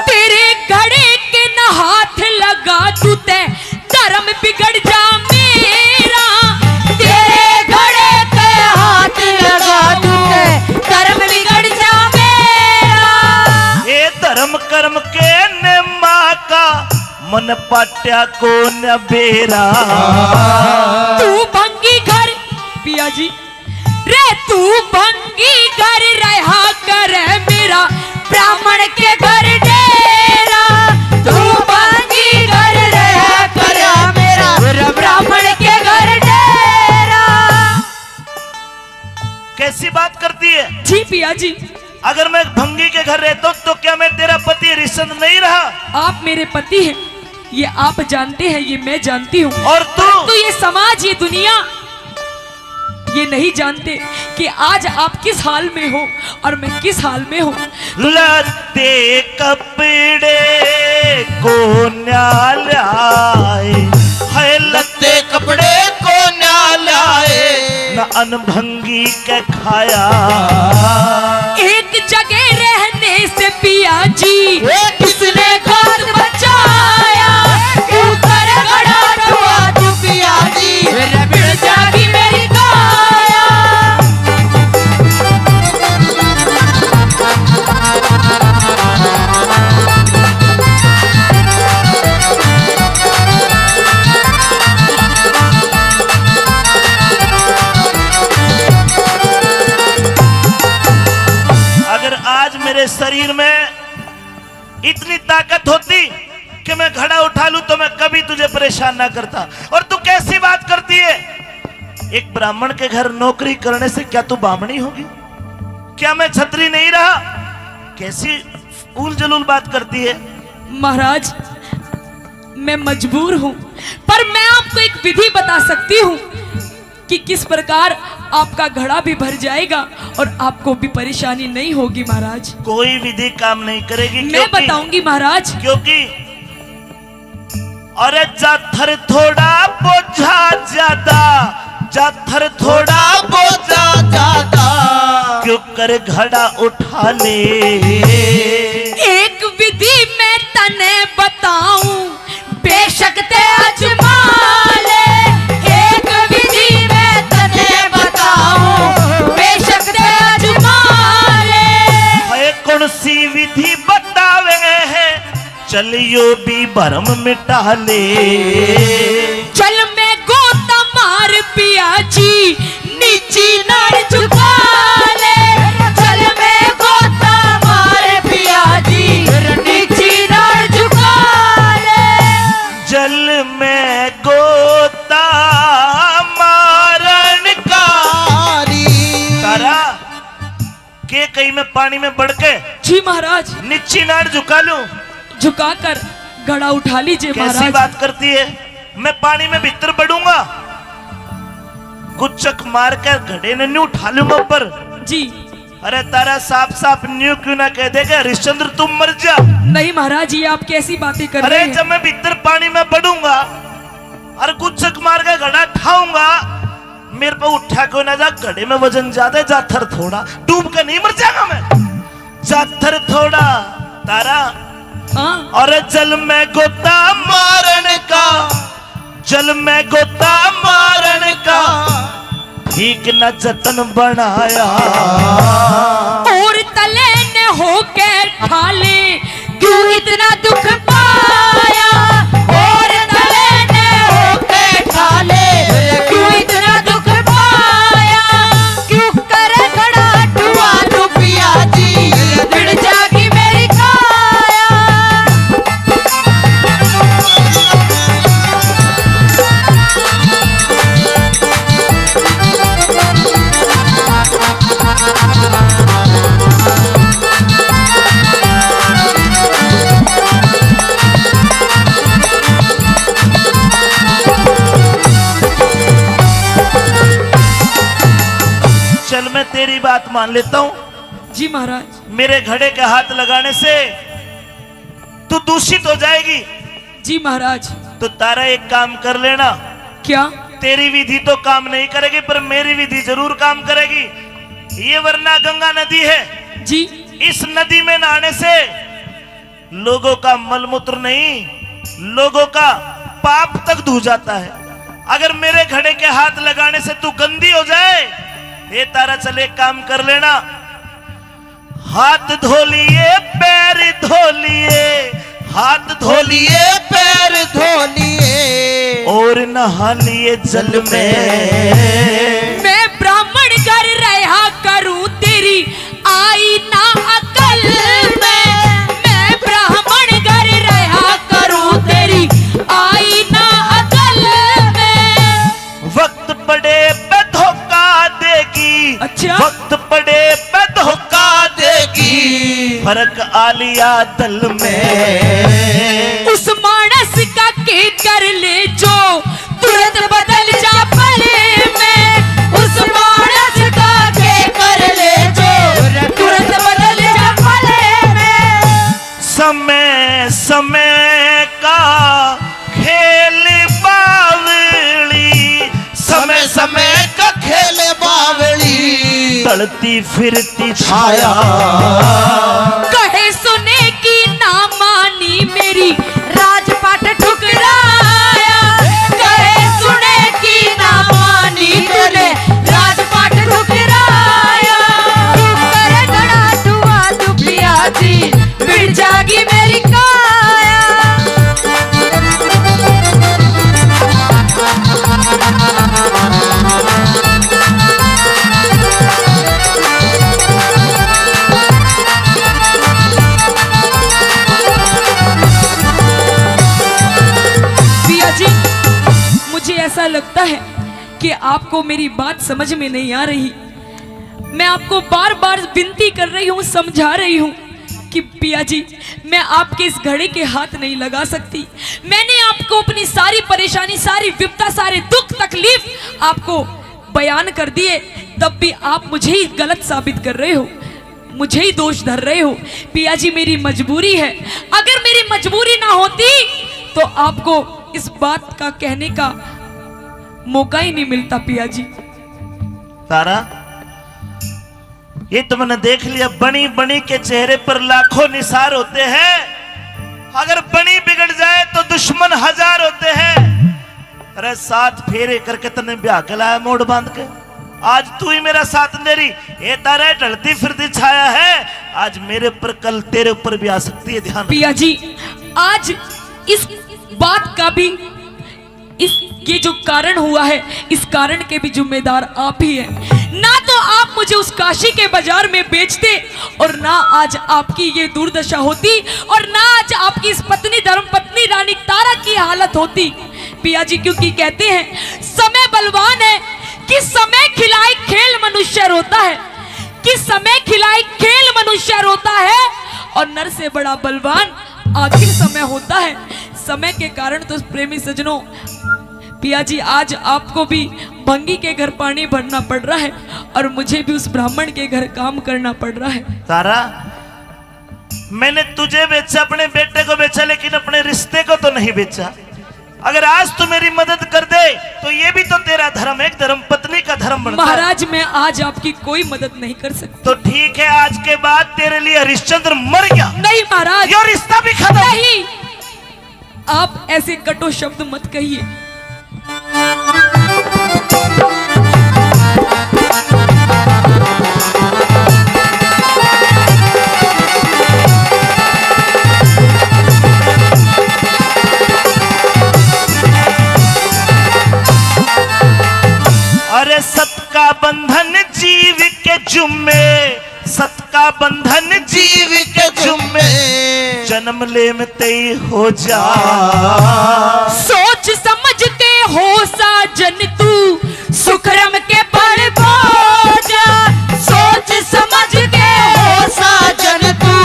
तेरे घड़े के न हाथ लगा तू ते, धर्म बिगड़ जा मेरा। तेरे घड़े के हाथ लगा तू ते, धर्म बिगड़ जा मेरा। ए धर्म कर्म के नियमा का, मन पाट्या को न बेरा। तू भंगी घर, पिया जी, रे तू भंगी घर रहा कर मेरा, ब्राह्मण के घर डेरा। तू भंगी घर रहा कर मेरा, ब्राह्मण के घर डेरा। कैसी बात करती है? जी पिया जी। अगर मैं भंगी के घर रहता हूँ तो क्या मैं तेरा पति हरिश्चंद्र नहीं रहा? आप मेरे पति हैं, ये आप जानते हैं, ये मैं जानती हूँ। और तू? परंतु ये समाज, ये दुनिया, ये नहीं जानते कि आज आप किस हाल में हो और मैं किस हाल में हूँ। लत्ते कपड़े को न्या ल्याए, है लत्ते कपड़े को न्या ल्याए, न अनभंगी के खाया। एक जगह रहने से पिया जी, ए किसने खाद बचाया? क्यों कर घड़ा ढुआ तू पिया जी, मेरे बिड़ जागी मेरी काया। अगर आज मेरे शरीर में इतनी ताकत होती कि मैं घड़ा उठा लूं तो मैं कभी तुझे परेशान ना करता। और तू कैसी बात करती है? एक ब्राह्मण के घर नौकरी करने से क्या तू बामणी होगी? क्या मैं छत्री नहीं रहा? कैसी उल जलूल बात करती है। महाराज, मैं मजबूर हूँ, पर मैं आपको एक विधि बता सकती हूँ कि किस प्रकार आपका घड़ा भी भर जाएगा और आपको भी परेशानी नहीं होगी महाराज। कोई विधि काम नहीं करेगी। मैं क्योंकि बताऊंगी महाराज। क्योंकि अरे जाथर थोड़ा बोझा ज्यादा, जाथर थोड़ा बोझा ज्यादा, क्यों कर घड़ा उठा ले। एक विधि मैं तने बताऊं, बेशक ते आजमा ले। एक विधि मैं तने बताऊं, बेशक ते आजमा ले। है कौन सी विधि बतावे है, चलियो भी भरम मिटा ले। चल मैं गोता मार पिया जी, नीची नाड़ झुका ले। चल मैं गोता मार पिया जी, नीची नाड़ झुका ले। जल में गोता मारण कारी। तारा, के कहीं मैं पानी में बड़ के जी महाराज। नीची नाड़ झुका लूं? झुका कर घड़ा उठा लीजिए कैसी महाराज। बात करती है? मैं पानी में भीतर बड़ूंगा, गुच्चक मार कर घड़े ने न्यू उठा लूंगा ऊपर। जी। अरे तारा, साफ साफ न्यू क्यों ना कह दे कि हरिश्चंद्र तुम मर जा। नहीं महाराज, ये आप कैसी बातें कर अरे रहे हैं? जब मैं भीतर पानी में पड़ूंगा और गुच्छक मार के घड़ा ठाऊंगा, मेरे पे उठा कोई ना जा, घड़े में वजन ज्यादा है, जाथर थोड़ा, डूब के नहीं मर जाऊंगा मैं। जाथर थोड़ा, तारा। हाँ। और जल में गोता मारन का, जल में गोता मारन का ठीक न जतन बनाया। और तले ने होके ठाले, क्यों इतना दुख पाया? और तले ने होके ठाले, क्यों इतना दुख पाया? क्यों करे खड़ा टुआ तू पिया जी, बिड़ जागी मेरी काया। चल, मैं तेरी बात मान लेता हूँ। जी महाराज। मेरे घड़े के हाथ लगाने से तू दूषित हो जाएगी। जी महाराज। तो तारा एक काम कर लेना। क्या? तेरी विधि तो काम नहीं करेगी, पर मेरी विधि जरूर काम करेगी। ये वरना गंगा नदी है, जी। इस नदी में नहाने से लोगों का मलमूत्र नहीं, लोगों का पाप तक धो जाता है। अगर मेरे घड़े के हाथ लगाने से तू गंदी हो जाए, हे तारा, चल एक काम कर लेना, हाथ धो लिए, पैर धो लिए, हाथ धो लिए, पैर धो लिए और नहा लिए जल में। मैं ब्राह्मण घर रहा करूं, तेरी आई ना अकल में। मैं ब्राह्मण घर रहा करूं, तेरी आई ना अकल में। वक्त पड़े पे धोखा देगी। अच्छा। वक्त पड़े पे धोखा देगी, फर्क आलिया दल में। उस मानस का के कर ले जो तुरंत बदल जा पल में। उस मानस का के कर ले जो तुरंत बदल जा पल में। समय समय का खेल बावली, समय समय का खेल बावली, ढलती फिरती छाया। कहे सुने की ना मानी मेरी, राजपाट ठुकराया। कहे सुने की ना मानी तूने, राजपाट ठुकराया। तू करे घड़ा दुआ तू पिया जी, मिट जागी मेरी काया। पिया जी, मुझे ऐसा लगता है कि आपको मेरी बात समझ में नहीं आ रही। मैं आपको बार बार विनती कर रही हूँ, समझा रही हूँ कि पिया जी, मैं आपके इस घड़े के हाथ नहीं लगा सकती। मैंने आपको अपनी सारी परेशानी, सारी विपदा, सारे दुख तकलीफ आपको बयान कर दिए, तब भी आप मुझे ही गलत साबित कर रहे हो, मुझे ही दोष धर रहे हो। पिया जी, मेरी मजबूरी है, अगर मेरी मजबूरी ना होती तो आपको इस बात का कहने का मौका ही नहीं मिलता पिया जी। तारा, ये तो मैंने देख लिया, बनी बनी के चेहरे पर लाखों निसार होते हैं। अगर बनी बिगड़ जाए तो दुश्मन हजार होते हैं। अरे, सात फेरे करके तन्ने ब्याह के लाया मोड़ बांध के, आज तू ही मेरा साथ दे रही। ये तारा ढलती फिरती छाया है, आज मेरे ऊपर, कल तेरे ऊपर भी आ सकती है, ध्यान रख। पिया जी, आज इस बात का भी, इस, ये जो कारण हुआ है, इस कारण के भी जिम्मेदार आप ही हैं। ना तो आप मुझे उस काशी के बाजार में बेचते और ना आज आपकी ये दुर्दशा होती और ना आज आपकी इस पत्नी, धर्म पत्नी रानी तारा की हालत होती पिया जी, क्योंकि कहते हैं समय बलवान है कि समय खिलाए खेल मनुष्य रोता है, कि समय खिलाए खेल मनुष्य रोता है और नर से बड़ा बलवान आखिर समय होता है। समय के कारण तो प्रेमी सज्जनों, पिया जी, आज आपको भी भंगी के घर पानी भरना पड़ रहा है और मुझे भी उस ब्राह्मण के घर काम करना पड़ रहा है। तारा, मैंने तुझे बेचा, अपने बेटे को बेचा, लेकिन अपने रिश्ते को तो नहीं बेचा। अगर आज तू मेरी मदद कर दे तो ये भी तो तेरा धर्म, एक धर्म पत्नी का धर्म बनता है। महाराज, मैं आज आपकी कोई मदद नहीं कर सकती। तो ठीक है, आज के बाद तेरे लिए हरिश्चंद्र मर गया। नहीं महाराज। ये रिश्ता भी खत्म। नहीं, आप ऐसे कटु शब्द मत कहिए। अरे सत का बंधन जीव के जुम्मे, सत का बंधन जीव के जुम्मे, जन्म लेम तई हो जा। सोच समझ के हो साजन तू, सुकरम के बल बोझा। सोच समझ के हो साजन तू,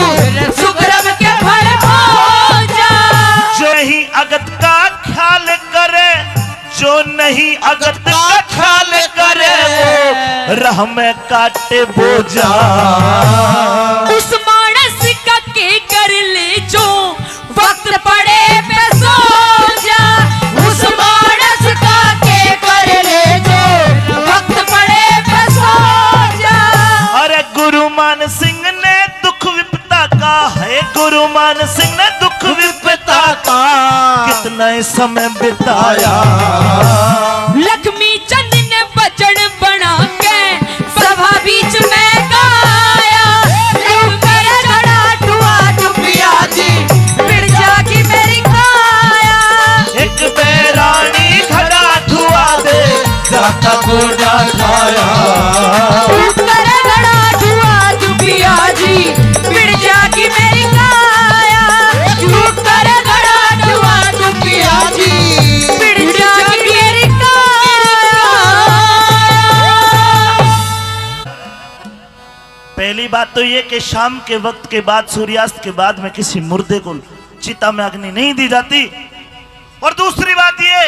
सुकरम के बल बोझा। जो नहीं अगत का ख्याल करे, जो नहीं अगत का ख्याल करे, वो राह में काटे बोझा। उस मानस का के कर ले जो, वक्त पड़े पे सो जा। उस मानस का के कर ले जो, वक्त पड़े पे सो जा। अरे गुरु मान सिंह ने नए समय बिताया। लक्ष्मी चंद ने भजन बना के सभा बीच में गाया। लूकर घड़ा ठुआ दो पिया जी, मिट जागी मेरी काया। एक बैरानी घड़ा ठुआ दे, जाता गोडा खाया। लूकर घड़ा ठुआ दो पिया जी, मिट जागी मेरी काया। लूकर घड़ा ठुआ दो पिया जी, मिट जागी मेरी काया। पहली बात तो ये कि शाम के वक्त के बाद, सूर्यास्त के बाद में किसी मुर्दे को चिता में अग्नि नहीं दी जाती। और दूसरी बात ये,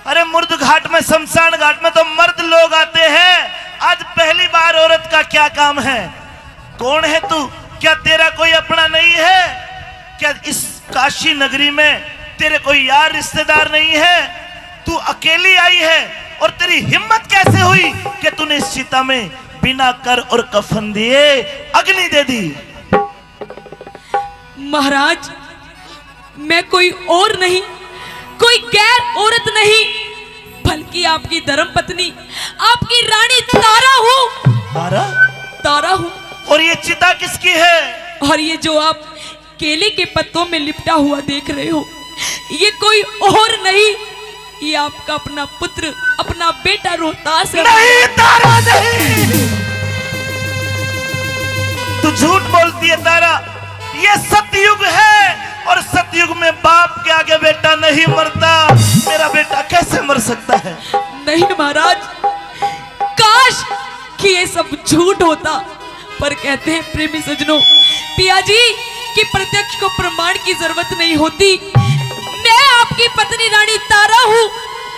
अरे मुर्द घाट में, शमशान घाट में तो मर्द लोग आते हैं, आज पहली बार औरत का क्या काम है? कौन है तू? क्या तेरा कोई अपना नहीं है? क्या इस काशी नगरी में तेरे कोई यार रिश्तेदार नहीं है? तू अकेली आई है और तेरी हिम्मत कैसे हुई कि तूने इस चिता में बिना कर और कफन दिए अग्नि दे दी? महाराज, मैं कोई और नहीं, कोई गैर औरत नहीं, बल्कि आपकी धर्म पत्नी, आपकी रानी तारा हूँ। तारा? तारा हूँ। और ये चिता किसकी है? और ये जो आप केले के पत्तों में लिपटा हुआ देख रहे हो, ये कोई और नहीं, ये आपका अपना पुत्र, अपना बेटा रोहतास है। नहीं तारा, नहीं। तू झूठ बोलती है तारा। ये सतयुग है और सतयुग में बाप के आगे बेटा नहीं मरता। मेरा बेटा कैसे मर सकता है? नहीं महाराज, काश कि ये सब झूठ होता। पर कहते हैं प्रेमी सज्जनों, पिया जी, कि प्रत्यक्ष को प्रमाण की जरूरत नहीं होती। मैं आपकी पत्नी रानी तारा हूँ,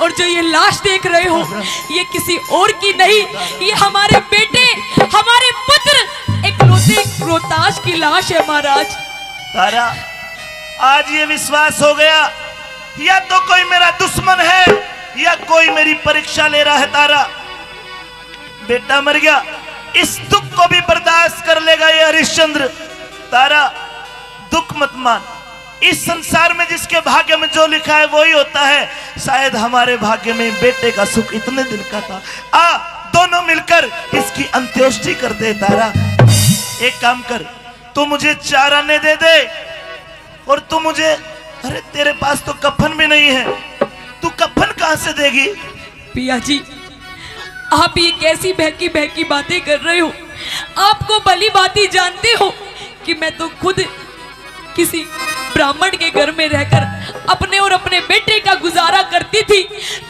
और जो ये लाश देख रहे हो, ये किसी और की नहीं, ये हमारे बेटे, हमारे पुत्र, इकलौते रोहतास की लाश है महाराज। तारा, आज ये विश्वास हो गया, या तो कोई मेरा दुश्मन है या कोई मेरी परीक्षा ले रहा है। तारा, बेटा मर गया, इस दुख को भी बर्दाश्त कर लेगा ये हरिश्चंद्र। तारा, दुख मत मान। इस संसार में जिसके भाग्य में जो लिखा है, वो ही होता है। शायद हमारे भाग्य में बेटे का सुख इतने दिन का था। आ, दोनों मिलकर इसकी अंत्येष्टि कर दे। तारा, एक काम कर, तू मुझे चार आने दे दे और तू मुझे, अरे, तेरे पास तो कफन भी नहीं है, तू कफन कहाँ से देगी? पिया जी, आप ये कैसी बहकी बहकी बातें कर रहे हो? आपको भली भांति जानते हो कि मैं तो खुद किसी ब्राह्मण के घर में रहकर अपने और अपने बेटे का गुजारा करती थी।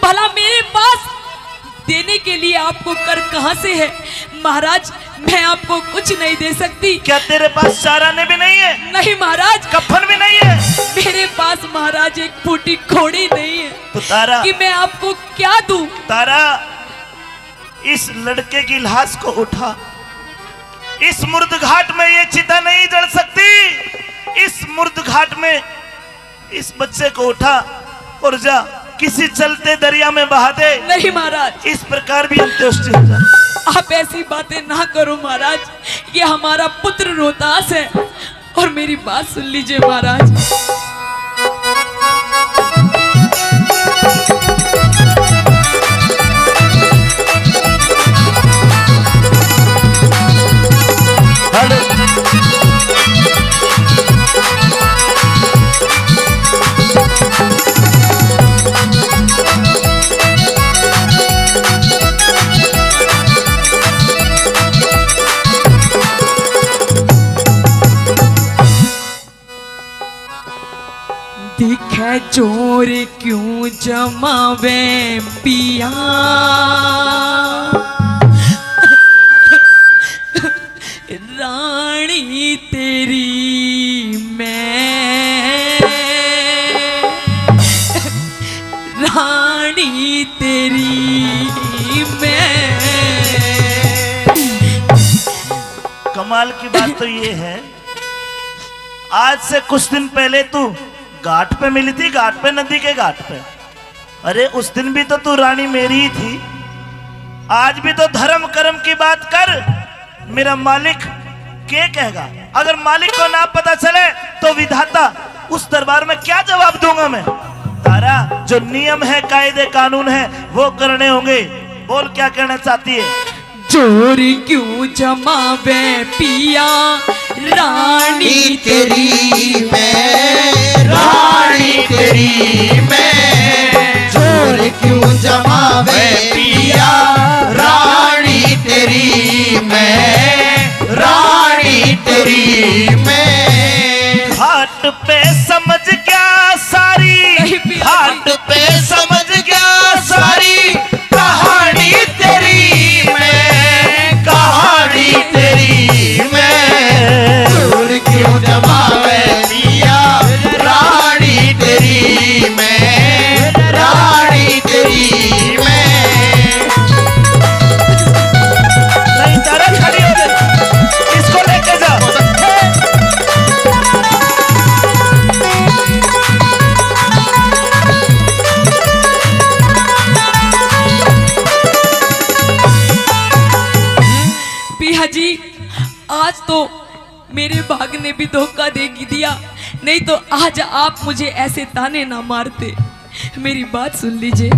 भला मेरे पास देने के लिए आपको कर कहाँ से है? महाराज, मैं आपको कुछ नहीं दे सकती। क्या तेरे पास चार आने भी नहीं है? नहीं महाराज। कफन भी नहीं है? मेरे पास महाराज एक फूटी कौड़ी नहीं है। तो तारा, कि मैं आपको क्या दूं? तारा, इस लड़के की लाश को उठा। इस मुर्द घाट में ये चिता नहीं जल सकती। इस मुर्द घाट में इस बच्चे को उठा और जा किसी चलते दरिया में बहा दे। नहीं महाराज। इस प्रकार भी अंत्येष्टि हो जाए। आप ऐसी बातें ना करो महाराज, ये हमारा पुत्र रोहतास है। और मेरी बात सुन लीजिए महाराज। दिखे जोर क्यों जमावे पिया, रानी तेरी मैं, रानी तेरी मैं। कमाल की बात तो ये है, आज से कुछ दिन पहले तू घाट पे मिली थी, घाट पे, नदी के घाट पे। अरे, उस दिन भी तो तू रानी मेरी ही थी, आज भी तो धर्म कर्म की बात कर। मेरा मालिक के कहेगा? अगर मालिक को ना पता चले तो विधाता उस दरबार में क्या जवाब दूंगा मैं? तारा, जो नियम है, कायदे कानून है, वो करने होंगे। बोल, क्या कहना चाहती है? जोर क्यों जमावे पिया रानी तेरी मैं, रानी तेरी मैं। जोर क्यों जमावे पिया रानी तेरी मैं, रानी तेरी मैं। घाट पे समझ गया सारी, नहीं पिया जी। घाट पे समझ गया सारी कहानी तेरी मैं, कहानी तेरी मैं। जोर क्यों जमावे पिया रानी तेरी मैं, रानी तेरी मैं। नहीं, तारा खड़ी हो गई। इसको लेके जाओ। पिया जी, आज तो मेरे भाग ने भी धोखा दे दिया, नहीं तो आज आप मुझे ऐसे ताने ना मारते। मेरी बात सुन लीजिए।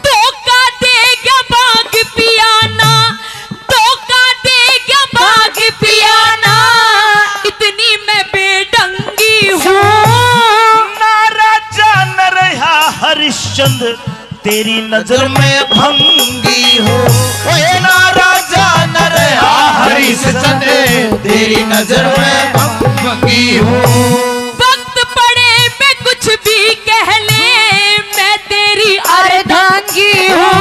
धोखा दे गया भाग पिया ना, धोखा दे गया भाग पिया ना, इतनी मैं बेढंगी हूँ। ना राजा न रहा हरिश्चंद्र, तेरी नजर में भंगी हूँ। ओए ना राजा न रहा हरिश्चंद्र, तेरी नजर में भंगी हूँ। वक्त पड़े मैं कुछ भी कह ले, मैं तेरी अर्धांगी हूँ।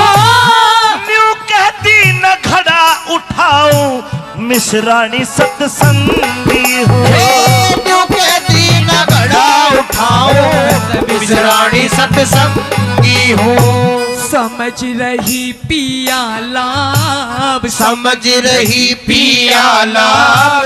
न्यू कहती न खड़ा उठाऊं, मिश्राणी सत्संगी हूँ। हे न्यू कहती न खड़ा उठाऊं, मिश्राणी सत्संगी हूँ। समझ रही पिया लाभ, समझ रही पिया लाभ,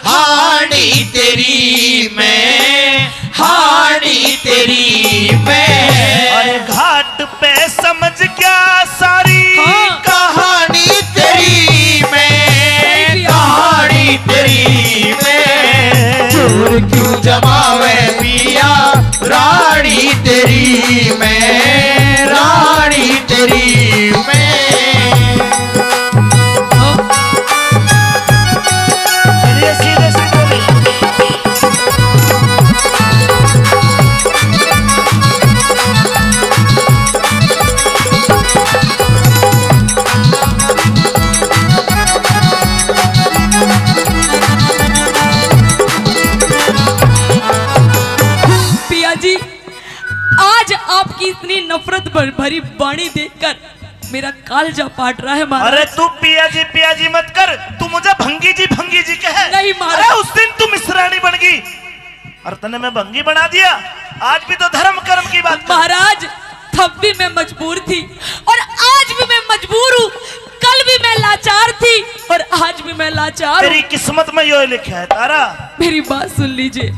हाणी तेरी मैं, हाणी तेरी मैं। अरे घाट पे समझ गया सारी, हाँ। कहानी तेरी मैं, सही भी है। कहानी तेरी मैं। जोर क्यों जमावे पिया, रानी तेरी मैं, रानी तेरी मैं। चलिए सीधे सीधे। पिया जी, आज आपकी इतनी नफरत भर-, भरी वाणी देखकर मेरा कालजा फाट रहा है महाराज। अरे तू पिया जी, पिया जी मत कर, तू मुझे भंगी जी, भंगी जी कहे। नहीं महाराज। अरे उस दिन तू मिश्राणी बन गई और तने मैं भंगी बना दिया। आज भी तो धर्म कर्म की बात कर। महाराज, तब भी मैं मजबूर थी और आज भी मैं मजबूर हूँ। कल भी मैं लाचार थी और आज भी मैं लाचार हूँ। तेरी किस्मत में यो लिखा है तारा। मेरी बात सुन लीजिए।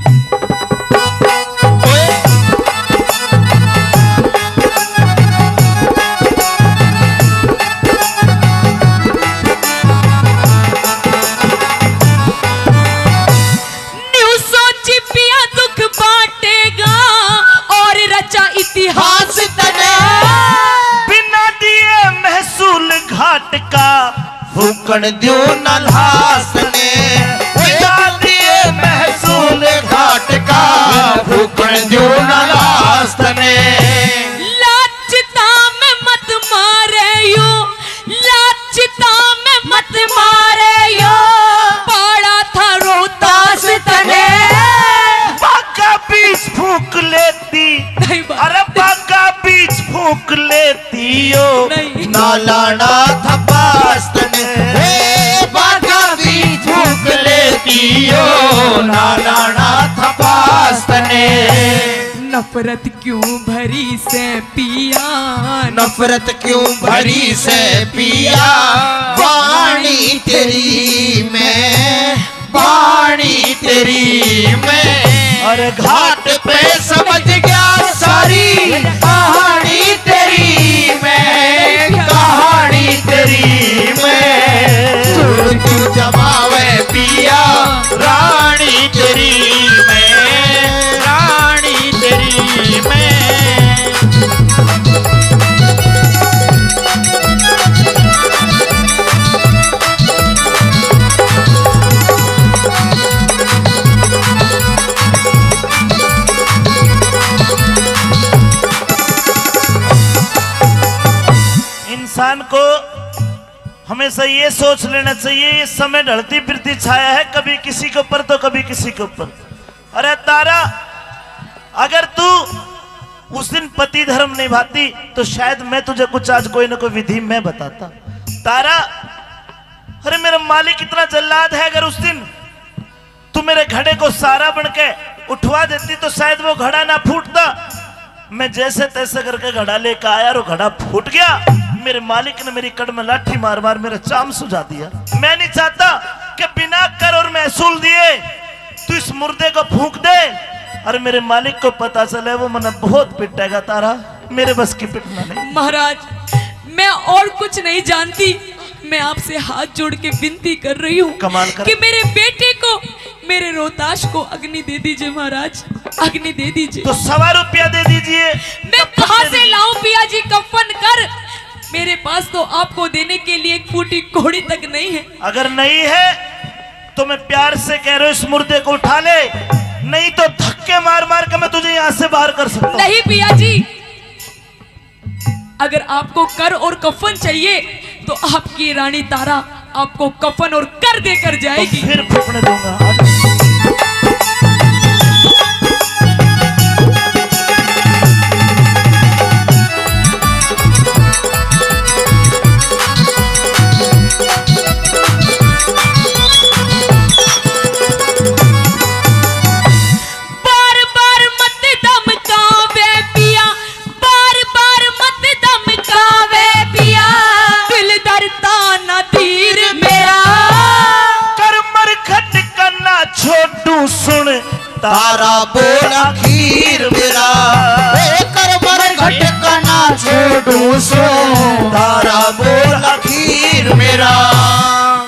न्यू सोची पिया दुख बांटेगा और रचा इतिहास तने। बिना दिए महसूल घाट का फूकण द्यो ना लाश ने। बिना दिए महसूल घाट का फूकण द्यो ना लाश ने। लाज चिता में मत मारे यो, लाज चिता में मत मारे यो, पाड़ा था रोहतास तने। बाका बीच फूक लेती। नहीं बाबा। अरे बाका बीच फूक लेती यो। नहीं। ना लाना था पास तने। ए, बाका बीच फूक लेती यो। ना लाना था पास तने। नफरत क्यों भरी से पिया, नफरत क्यों भरी से पिया, वाणी तेरी मैं, वाणी तेरी मैं। अरे घाट पे समझ गया सा अरे कहानी तेरी मैं, कहानी तेरी मैं, चोर क्यों जमावे पिया, रानी तेरी मैं, रानी तेरी मैं। इंसान को हमेशा ये सोच लेना चाहिए, ये समय ढलती फिरती छाया है, कभी किसी के ऊपर तो कभी किसी के ऊपर। अरे तारा, अगर तू उस दिन पति धर्म निभाती तो शायद मैं तुझे कुछ आज कोई ना कोई विधि में बताता। तारा, अरे मेरा मालिक इतना जल्लाद है, अगर उस दिन तू मेरे घड़े को सहारा बन के उठवा देती तो शायद वो घड़ा ना फूटता। मैं जैसे तैसे करके घड़ा लेकर आया और घड़ा फूट गया। मेरे मालिक ने मेरी कड़ में लाठी मार मार मेरा चाम सुझा दिया। मैं नहीं चाहता कि बिना कर और महसूल दिए तू इस मुर्दे को फूंक दे और मेरे मालिक को पता चले, वो मने बहुत पिटेगा। तारा, मेरे बस की पिटना नहीं। महाराज, मैं और कुछ नहीं जानती, मैं आपसे हाथ जोड़ के विनती कर रही हूँ कमाल कर। कि मेरे बेटे को, मेरे रोहताश को अग्नि दे दीजिए महाराज, अग्नि दे दीजिए। तो सवा रुपया दे दीजिए। मैं कहाँ से लाऊं पिया जी कफन कर? मेरे पास तो आपको देने के लिए एक फूटी कौड़ी तक नहीं है। अगर नहीं है तो मैं प्यार से कह रहा हूं, इस मुर्दे को उठा ले, नहीं तो धक्के मार मार के मैं तुझे यहां से बाहर कर सकता हूं। नहीं पिया जी, अगर आपको कर और कफन चाहिए तो आपकी रानी तारा आपको कफन और कर देकर जाएगी। तो फिर फूकने दूंगा। बार बार मत धमकावे पिया, बार बार मत धमकावे पिया, दिल डरता ना धीर मेरा। कर मरघट का ना छोटू सुन, तारा बोल आखिर मेरा। ए कर मरघट का ना छोटू सुन, तारा बोल आखिर मेरा।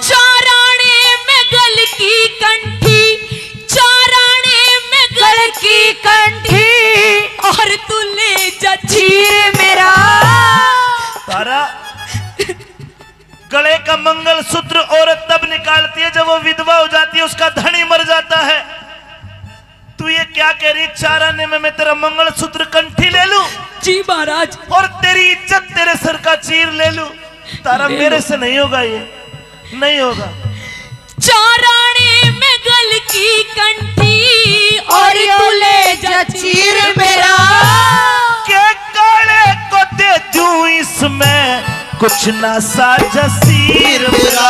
चाराणे में गल की कंठी, चाराणे में गल की कंठी, और तू ले जा चीर मेरा। तारा, गले का मंगलसूत्र औरत तब निकालती है जब वो विधवा हो जाती है, उसका धनी मर जाता है। तू ये क्या कह रही, चाराने में मैं तेरा मंगलसूत्र कंठी ले लूं? जी महाराज। और तेरी इज्जत तेरे सर का चीर ले लूं? तारा, ले लो। मेरे से नहीं होगा, ये नहीं होगा। चाराने में गल की कंठी और तू ले जा चीर मेरा। के काले को दे दूं इसमें कुछ ना सा जसीर मेरा।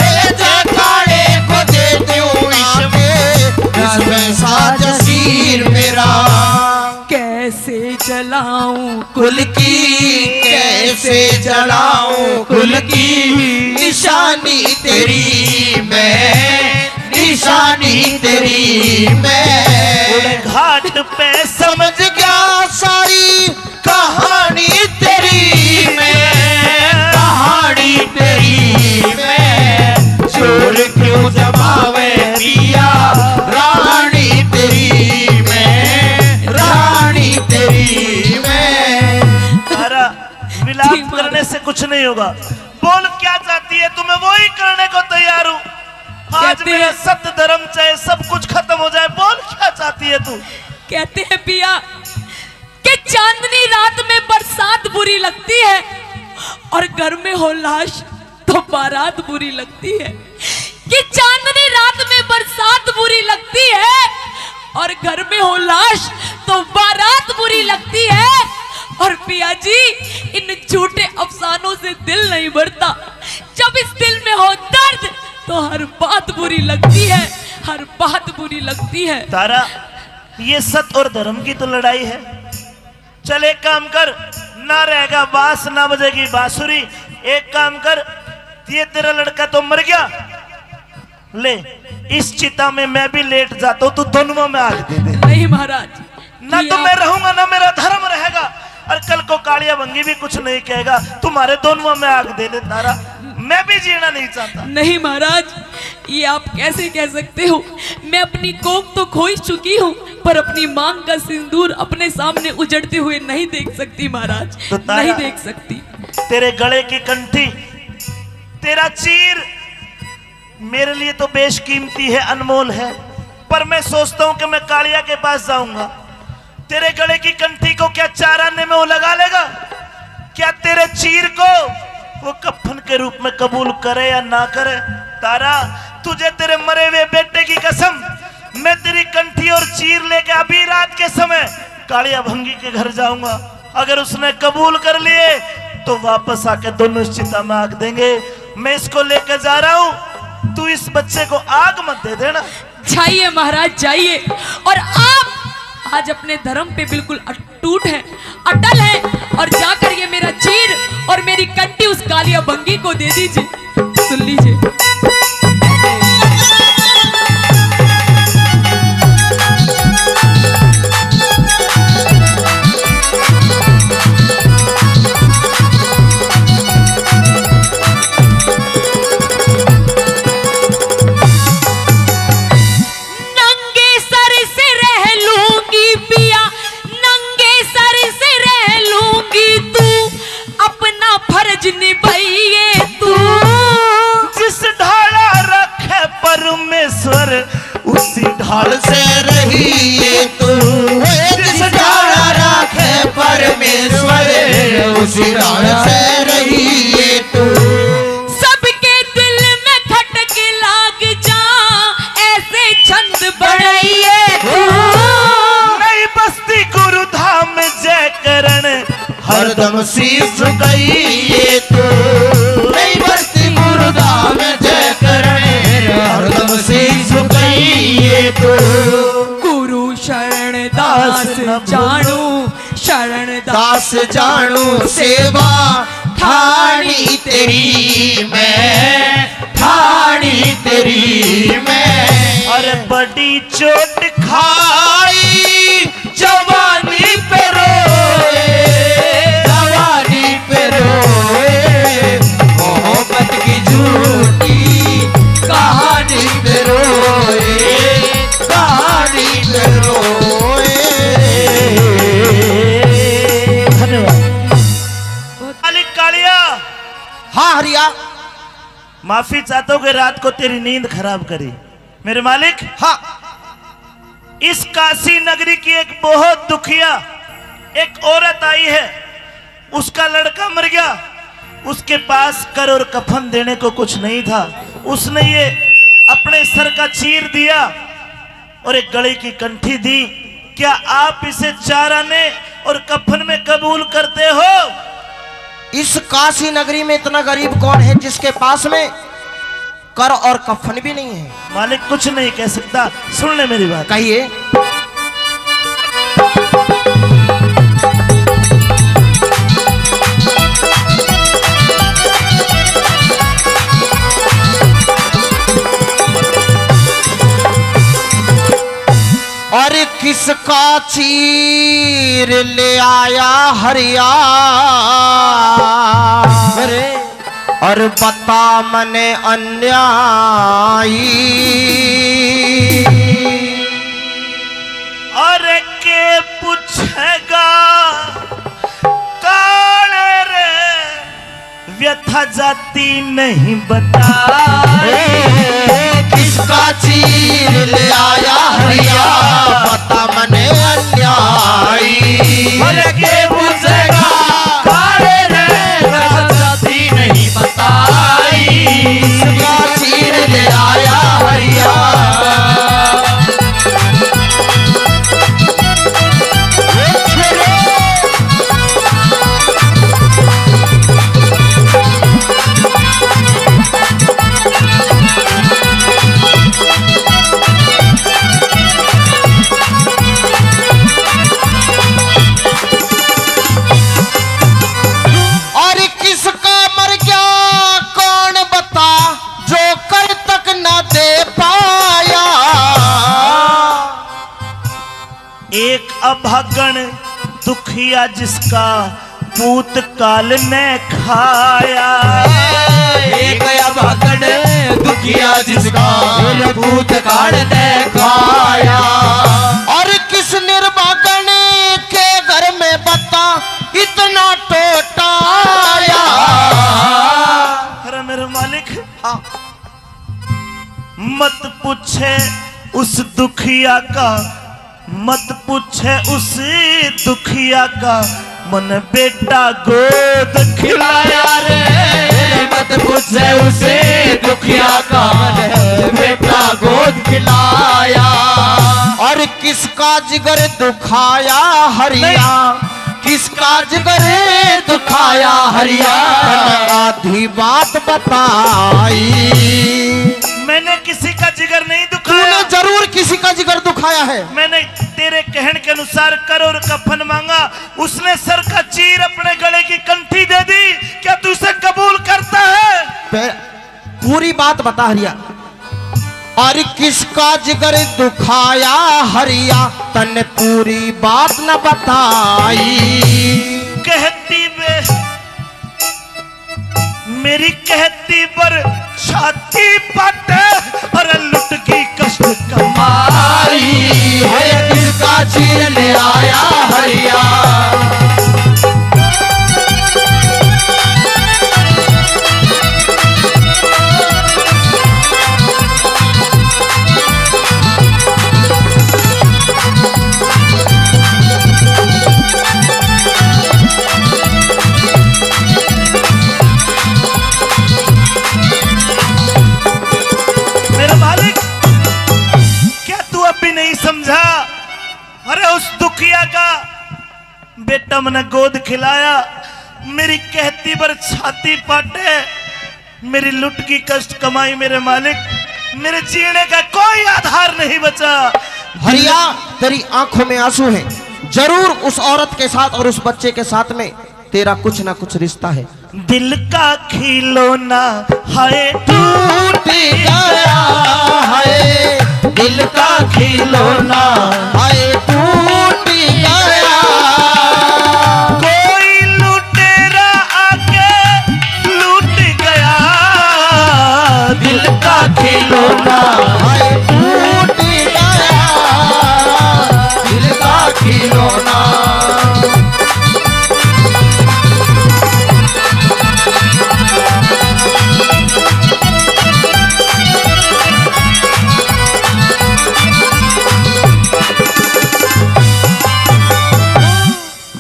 ए जा काले को दे दूं इसमें, इसमें सा जसीर मेरा। कैसे जलाऊं कुल की, कैसे जलाऊं कुल की निशानी तेरी मैं, निशानी तेरी मैं। उड़े घाट पे समझ गया सारी कहानी तेरी मैं, कहानी तेरी मैं। चोर क्यों जमावे पिया, रानी तेरी मैं, रानी तेरी मैं। तारा, विलाप करने से कुछ नहीं होगा। बोल क्या चाहती है तू, मैं वही करने को तैयार हूँ। आज मेरा सत्य धर्म चाहे सब कुछ खत्म हो जाए, बोल क्या चाहती है तू? कहते हैं पिया कि चांदनी रात में बरसात बुरी लगती है और घर में हो लाश तो बारात बुरी लगती है। कि चांदनी रात में बरसात बुरी लगती है और घर में हो लाश तो बारात बुरी लगती है। और पिया जी, इन झूठे अफसानों से दिल नहीं भरता। जब इस दिल में हो दर्द तो हर बात बुरी लगती है, हर बात बुरी लगती है। तारा, ये सत और धर्म की तो लड़ाई है। चल एक काम कर, ना रहेगा बांस ना बजेगी बांसुरी। एक काम कर, ये तेरा लड़का तो मर गया, ले इस चिता में मैं भी लेट जाता हूँ, तू दोनों में आग दे दे। नहीं महाराज, ना तो मैं रहूंगा, ना मेरा धर्म रहेगा। और कल को कालिया भंगी भी कुछ नहीं कहेगा, तुम्हारे दोनों में आग दे दे तारा, मैं भी जीना नहीं चाहता। नहीं महाराज, ये आप कैसे कह सकते हो? मैं अपनी कोख तो खो ही चुकी हूँ, पर अपनी मांग का सिंदूर अपने सामने उजड़ते हुए नहीं देख सकती महाराज, तो तारा, नहीं देख सकती। तेरे गले की कंठी, तेरा चीर मेरे लिए तो बेशकीमती है, अनमोल है, पर मैं सोचता हूँ कि मैं कालिया के पास जाऊंगा। तेरे गले की कंठी को क्या चार आने में वो लगा लेगा? क्या तेरे चीर को वो कफन के रूप में कबूल करे या ना करे? तारा, तुझे तेरे मरे हुए बेटे की कसम, मैं तेरी कंठी और चीर लेके अभी रात के समय कालिया भंगी के घर जाऊंगा। अगर उसने कबूल कर लिए तो वापस आके दोनों इस चिता में आग देंगे। मैं इसको लेकर जा रहा हूँ, तू इस बच्चे को आग मत दे देना। जाइए महाराज, जाइए। और आप आज अपने धर्म पे बिल्कुल अटूट हैं, अटल हैं, और जाकर ये मेरा चीर और मेरी कंठी उस कालिया भंगी को दे दीजिए। सुन लीजिए। नंगे सर से रह लूंगी पिया, नंगे सर से रह लूंगी तू, अपना फर्ज निभाइए तू। जिस ढाला रखे परमेश्वर, उसी ढाल से रहिए तू। जिस ढाला रखे परमेश्वर, उसी ढाल से रहिए तू। सबके दिल में खटके लाग जा, ऐसे छंद बनाइए तू। नई बस्ती गुरुधाम जय करण, हरदम शीश झुकाइए तू। नई बस्ती गुरुधाम जय करण, हरदम शीश झुकाइए तू। गुरु शरण दास न भूलो। जानू, शरण दास जानू सेवा, ठाणी तेरी मैं, ठाणी तेरी मैं। अरे बड़ी चोट खाई जवानी पे रोए, जवानी पे रोए, मोहब्बत की झूठी कहानी पे रोए, कहानी पे रोए। धन्यवाद। मालिक कालिया। हाँ हरिया। माफी चाहता हूँ कि रात को तेरी नींद खराब करी। मेरे मालिक, हाँ। इस काशी नगरी की एक बहुत दुखिया एक औरत आई है, उसका लड़का मर गया, उसके पास कर और कफन देने को कुछ नहीं था, उसने ये अपने सर का चीर दिया और एक गले की कंठी दी। क्या आप इसे चार आने और कफन में कबूल करते हो? इस काशी नगरी में इतना गरीब कौन है जिसके पास में कर और कफन भी नहीं है। मालिक कुछ नहीं कह सकता, सुन ले मेरी बात। कहिए। और किसका चीर ले आया हरिया। अरे। और बता मने अन्यायी। अरे के पूछेगा काले रे, व्यथा जाती नहीं बताई। किसका चीर ले आया हरिया, बता मने अन्यायी। अरे के पूछेगा काले रे, व्यथा जाती नहीं बताई। किसका चीर ले आया हरिया। अभागण दुखिया जिसका भूतकाल ने खाया। एक अभागण दुखिया जिसका भूतकाल ने खाया। और किस निर्भागण के घर में बता इतना टोटा आया। अरे मेरे मालिक, हाँ। मत पूछे उस दुखिया का, मत पूछे उस दुखिया का, मन बेटा गोद खिलाया रे। मत पूछे उस दुखिया का, मन बेटा गोद खिलाया। और किसका जिगर दुखाया हरिया, नहीं। किसका जिगर दुखाया हरिया, तन आधी बात बताई। मैंने किसी का जिगर नहीं दुखाया। तूने जरूर किसी का जिगर दुखाया है। मैंने तेरे कहने के अनुसार कर और कफन मांगा, उसने सर का चीर अपने गले की कंठी दे दी। क्या तू इसे कबूल करता है? पे-, पूरी बात बता हरिया। और किसका जिगर दुखाया हरिया, तन्ने पूरी बात न बताई। कहती बे मेरी कहती पर छाती पट, और लुट की कष्ट कमाई। है किसका चीर ले आया हरिया। मेरा मालिक, क्या तू अब भी नहीं समझा? अरे उस दुखिया का बेटा मने गोद खिलाया, मेरी कहती पर छाती पाटे, मेरी लुट की कष्ट कमाई। मेरे मालिक, मेरे जीने का कोई आधार नहीं बचा। हरिया, तेरी आंखों में आंसू हैं, जरूर उस औरत के साथ और उस बच्चे के साथ में तेरा कुछ ना कुछ रिश्ता है। दिल का खिलौना हाय टूट गया, हाय दिल का खिलौना हाय टूट गया। कोई लुटेरा आके लूट गया, दिल का खिलौना हाय टूट गया, दिल का खिलौना।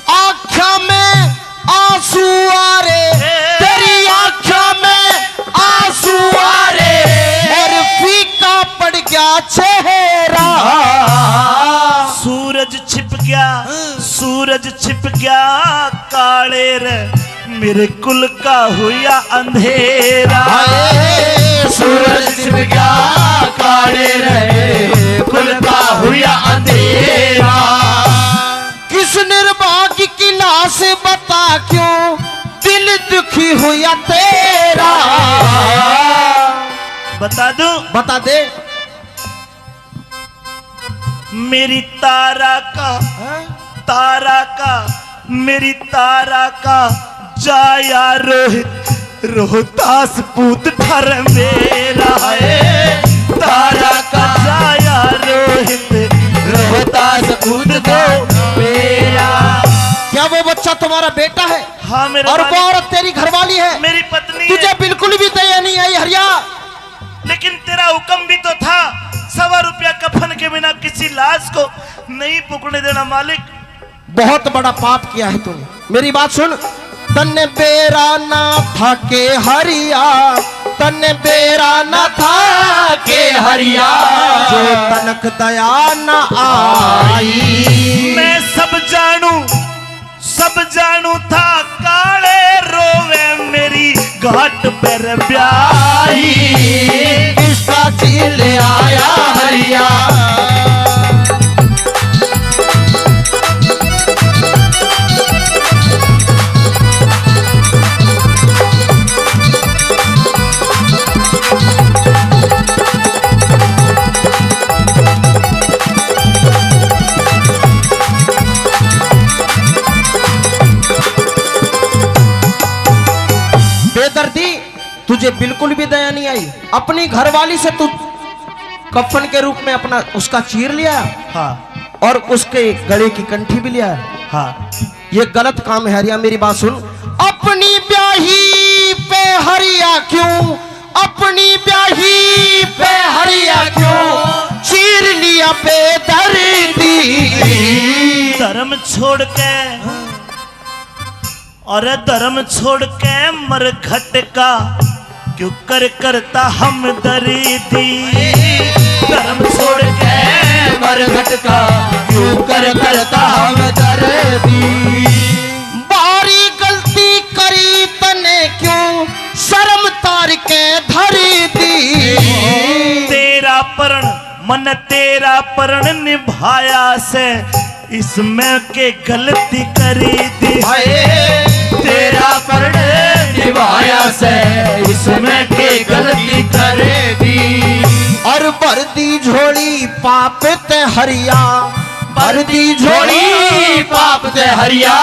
आँख्या में आंसू आ रे, तेरी आँख्या में आंसू आ रे, और फीका पड़ गया चेहरा। सूरज छिप गया, सूरज छिप गया काले रे, मेरे कुल का हुआ अंधेरा। हाय, सूरज छिप गया काले रे, कुल का हुआ अंधेरा। किस निर्भाग्य की लाश बता क्यों दिल दुखी हुआ तेरा। बता दूं? बता दे। मेरी तारा का, हाँ? तारा का, मेरी तारा का जाया रोहित, रोहतास पूत ठर मेरा है। तारा का जाया रोहित, रोहतास पूत दो मेरा। क्या वो बच्चा तुम्हारा बेटा है? हाँ, मेरे और वो मालिक। औरत तेरी घरवाली है? मेरी पत्नी तुझे है। बिल्कुल भी दया नहीं आई हरिया। लेकिन तेरा हुक्म भी तो था, सवा रुपया कफन के बिना किसी लाश को नहीं फूकने देना मालिक। बहुत बड़ा पाप किया है तूने। मेरी बात सुन, तन्ने बेरा ना था के हरिया, तन्ने बेरा ना था के हरिया, जो तनक दया ना आई। मैं सब जानू, सब जानू था काले रोवे मेरी घाट पर ब्याही। किसका जी ले आया हरिया। तुझे बिल्कुल भी दया नहीं आई। अपनी घरवाली से तू कफन के रूप में अपना, उसका चीर लिया। हाँ। और उसके गले की कंठी भी लिया। हाँ। ये गलत काम है हरिया, मेरी बात सुन। अपनी ब्याही पे हरिया क्यों, अपनी ब्याही पे हरिया क्यों चीर लिया बेदर्दी। धर्म छोड़ के, अरे धर्म छोड़ के मरघट का क्यों कर करता हमदर्दी। धर्म छोड़ के मरघट का क्यों कर करता हमदर्दी। भारी गलती करी तने क्यों शर्म तार के धर दी। तेरा प्रण मन तेरा प्रण निभाया से, इसमें के गलती करी दी। हाय, तेरा प्रण निभाया से, इसमें के गलती करी दी। और भर दी झोली पाप ते हरिया, भर दी झोली पाप ते हरिया।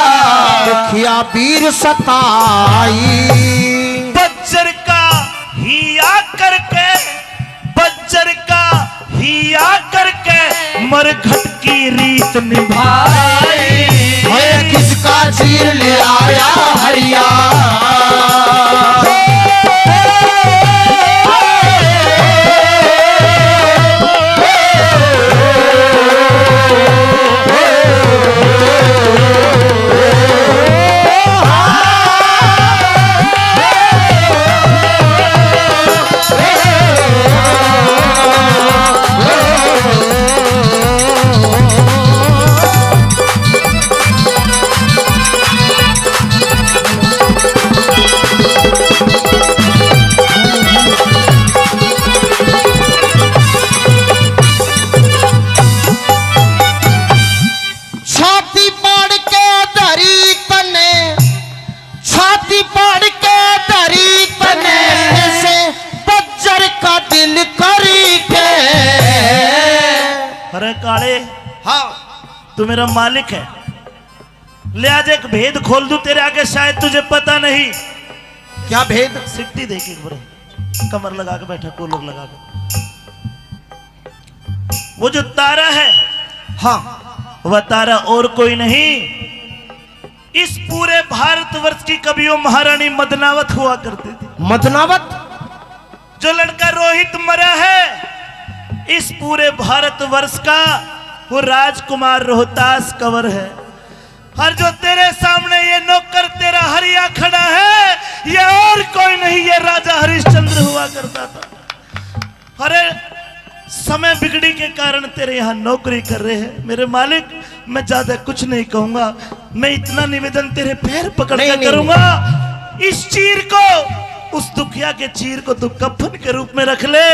दुखिया बीर सताई। बज्जर का हिया करके, बज्जर का हिया करके मरघट की रीत निभाई। अरे किसका चीर ले आया हरिया। छाती पाड़ के धरी तने, छाती पाड़ के धरी तने, से बज्जर का दिल करी के। अरे काले, हाँ। तू मेरा मालिक है, ले आज एक भेद खोल दूं तेरे आगे, शायद तुझे पता नहीं। क्या भेद? सिट्टी देख एक बार, कमर लगा के बैठा, कूलर लगा के। वो जो तारा है, हाँ, वह तारा और कोई नहीं। इस पूरे भारतवर्ष की कभी वो महारानी मदनावत हुआ करती थी। मदनावत? जो लड़का रोहित मरा है, इस पूरे भारतवर्ष का वो राजकुमार रोहतास कंवर है। और जो तेरे सामने ये नौकर तेरा हरिया खड़ा है, ये और कोई नहीं, ये राजा हरिश्चंद्र हुआ करता था। अरे, समय बिगड़ी के कारण तेरे यहाँ नौकरी कर रहे हैं। मेरे मालिक, मैं ज्यादा कुछ नहीं कहूंगा, मैं इतना निवेदन तेरे पैर पकड़ नहीं, कर नहीं, करूंगा, नहीं। इस चीर को, उस दुखिया के चीर को तू कफन के रूप में रख ले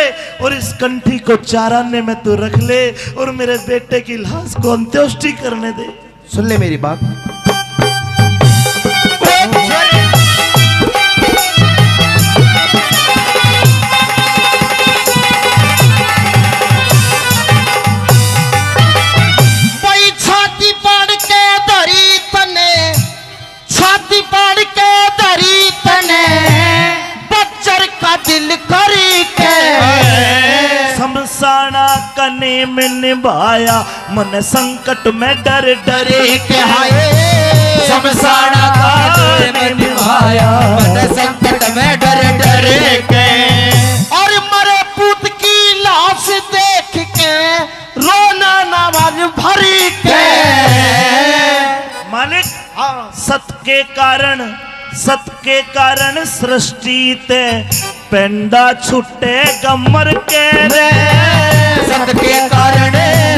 और इस कंठी को चाराने में तू रख ले और मेरे बेटे की लाश को अंत्येष्टि करने दे। सुन ले मेरी बात। भाई छाती पाड़ के धरी तने, छाती पाड़ के धरी तने, बच्चर का दिल करी के। शमशाना कने में निभाया, मन संकट में डर डर के हाय। शमशाना का डोर में निभाया, मन संकट में डर डर के। और मरे पूत की लाश देख के रोना ना मन भर के। मालिक, हाँ। सत के कारण, सत के कारण सृष्टि ते पेंडा छूटेगा मर के रे। सत के कारण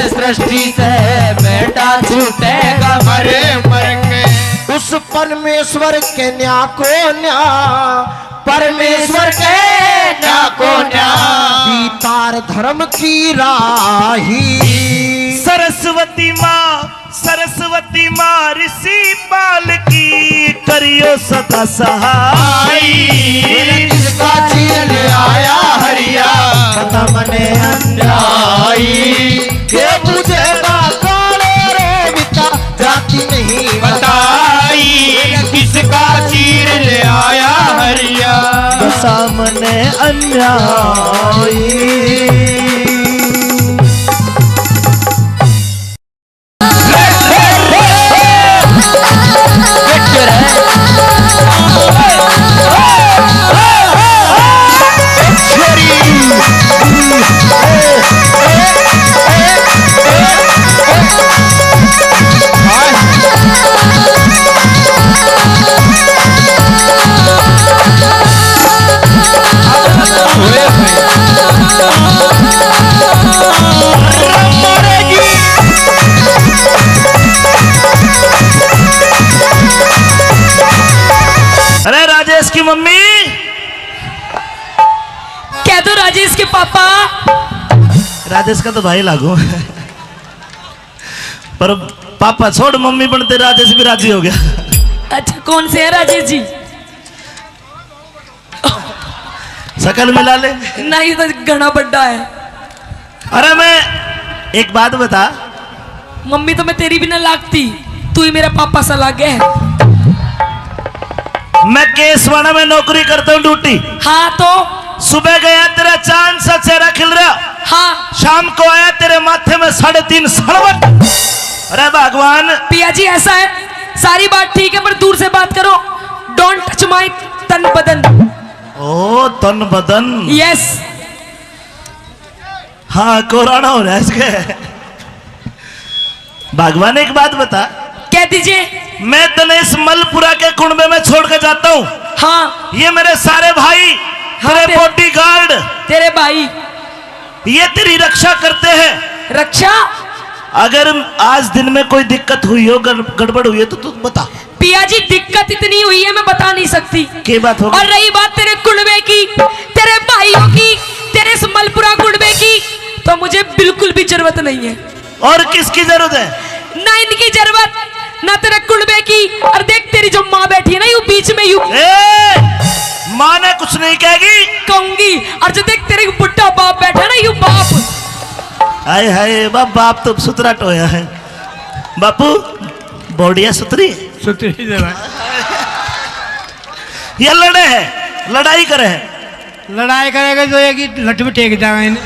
सृष्टि से पेंडा छूटेगा मर मर के। उस परमेश्वर के न्या को न्या, परमेश्वर के न्या को न्या, बीतार धर्म की राही। सरस्वती माँ, सरस्वती माँ ऋषि पाल की करियो सदा सहाय। किसका चीर ले आया हरिया, पता मने अन्यायी। के तुझे ना काले रे मिता, जाति नहीं बताई। किसका चीर ले आया हरिया, पता मने अन्यायी। अरे राजेश की मम्मी। कह दो राजेश के पापा। राजेश का तो भाई लागू, पर पापा छोड़, मम्मी बनते राजेश भी राजी हो गया। अच्छा, कौन से है राजेश जी? शकल मिला ले। नहीं, तो घना बड्डा है। अरे मैं एक बात बता। मम्मी तो मैं तेरी भी ना लागती, तू ही मेरा पापा सा लागे है। मैं केसवाड़ा में नौकरी करता हूँ, ड्यूटी। हाँ तो? सुबह गया, तेरा चांद सा चेहरा खिल रहा। हाँ। शाम को आया, तेरे माथे में साढ़े तीन सड़वट। अरे भगवान। पिया जी, ऐसा है, सारी बात ठीक है, पर दूर से बात करो। Don't touch my तन बदन। ओ तन बदन। Yes। हाँ, कोराना हो रहा है इसके। भगवान, एक बात बता। कह दीजिए। मैं तने इस मलपुरा के कुंबे में छोड़ के जाता हूँ। हाँ। ये मेरे सारे भाई, हाँ, तेरे तेरे, बॉडीगार्ड, तेरे भाई, ये तेरी रक्षा करते हैं। रक्षा? अगर आज दिन में कोई दिक्कत हुई हो, गड़-, गड़बड़ हुई है, तो तू बता। पिया जी, दिक्कत इतनी हुई है, मैं बता नहीं सकती। के बात हो गई? और रही बात तेरे कुंबे की, तेरे भाइयों की, तेरे इस मलपुरा कुंबे की, तो मुझे बिल्कुल भी जरूरत नहीं है। और किसकी जरूरत है? ना इनकी जरूरत, ना तेरे कुंबे की। और देख, तेरी जो माँ बैठी है ना, यू बीच में, यू ए, माँ ने कुछ नहीं कहेगी। कहूंगी। और जो देख, तेरे बुढ़ा बाप बैठा ना, यू बाप। हाय हाय, बाप, बाप तो सुथरा टोया है। बापू, बॉडिया सुथरी है। सुथरी जरा। ये लड़े है, लड़ाई करे है। लड़ाई करेगा जो एक ही लठ भी टेक जाएगा इन्हें।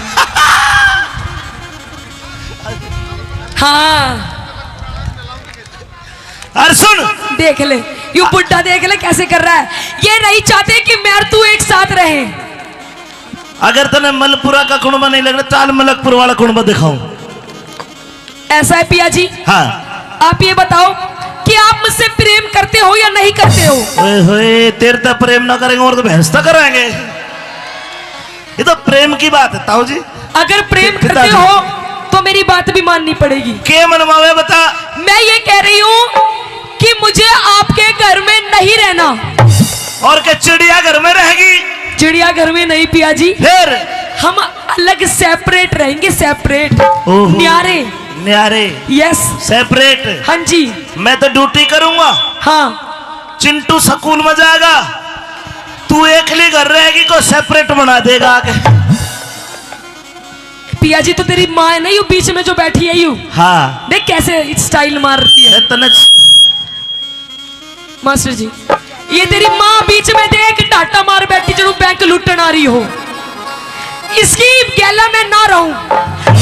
हाँ। और सुन। देख ले, यू बुढ़ा देख ले कैसे कर रहा है। ये नहीं चाहते कि मैं और तू एक साथ रहें। अगर तने मलपुरा का कुंबा नहीं लग रहा, चाल मलकपुर वाला कुंबा दिखाऊं। ऐसा है पिया जी? हाँ। आप ये बताओ कि आप मुझसे प्रेम करते हो या नहीं करते हो? ओए होए, तेरे तो प्रेम ना करेंगे और तो भैंस तो करेंगे। ये तो प्रेम की बात है ताऊ जी। अगर प्रेम करते हो तो मेरी बात भी माननी पड़ेगी। के मनवावे बता? मैं ये कह रही हूँ कि मुझे आपके घर में नहीं रहना। और क्या चिड़िया घर में रहेगी? चिड़िया घर में नहीं पिया जी। फिर? हम अलग, सेपरेट रहेंगे, सेपरेट। ओहो। न्यारे। न्यारे। यस। सेपरेट। हाँ जी। मैं तो ड्यूटी करूंगा। हाँ। चिंटू स्कूल में जाएगा, तू एकली घर रहेगी, को सेपरेट बना देगा आके। पिया जी, तो तेरी माँ है ना, यू बीच में जो बैठी है, यू। हाँ। देख कैसे स्टाइल मार रही है। मैं तने मास्टर जी, ये तेरी माँ बीच में देख, डाटा मार बैठी, जरूर बैंक लूटन आ रही हो। इसकी गैला में ना रहूं।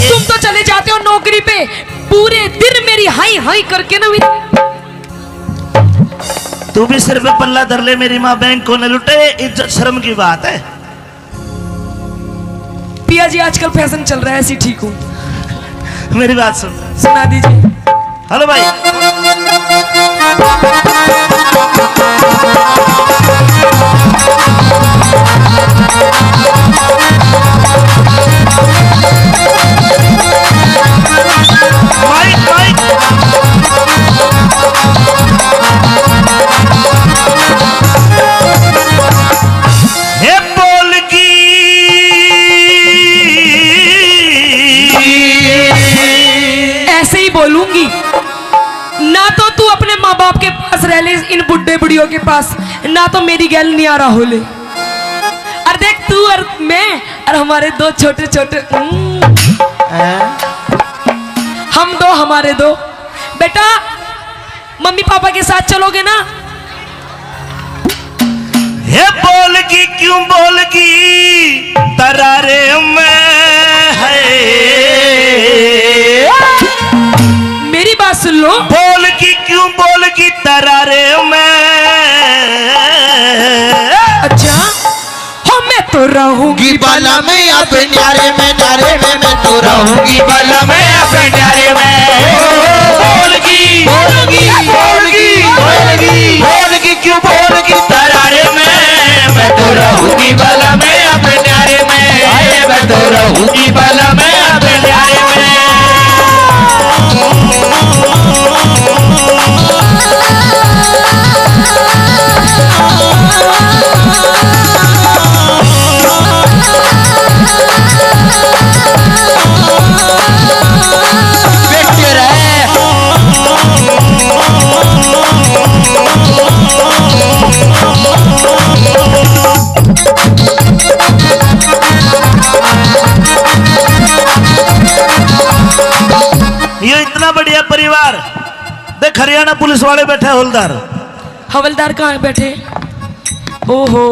तुम तो चले जाते हो नौकरी पे, पूरे दिन मेरी हाई हाई करके ना। तू भी सिर पे पल्ला धर ले, मेरी माँ बैंक को न लूटे, इज्जत शर्म की बात है। पिया जी, आजकल फैशन चल रहा है, ऐसी ठीक हूँ। मेरी बात सुन। सुना दीजिए। हेलो भाई। Mic, mic. हे बोल की। ऐसे ही बोलूंगी। ना तो तू अपने माँ बाप के पास रह ले, इन बुड्ढे बुढ़ियों के पास, ना तो मेरी गैल न्यारा हो ले। और देख, तू और मैं और हमारे दो छोटे छोटे, हम्म। हैं? हम दो, हमारे दो। बेटा, मम्मी पापा के साथ चलोगे ना? हे बोल की क्यों बोलगी तरारे में है? मेरी बात सुन लो। बोलगी, क्यों बोलगी तरारे में? अच्छा। हो मैं तो रहूंगी बाला में अब न्यारे में, न्यारे में मैं तो रहूंगी बाला में अब न्यारे में। बोलगी, बोलगी, बोलगी, बोलगी, बोलगी, क्यों बोलगी तरारे में? मैं तो रहूंगी बाला में अब न्यारे में, मैं तो रहूंगी बाला में अब न्यारे में। ये इतना बढ़िया परिवार। देख, हरियाणा पुलिस वाले बैठे, हवलदार। हवलदार कहाँ बैठे? ओहो,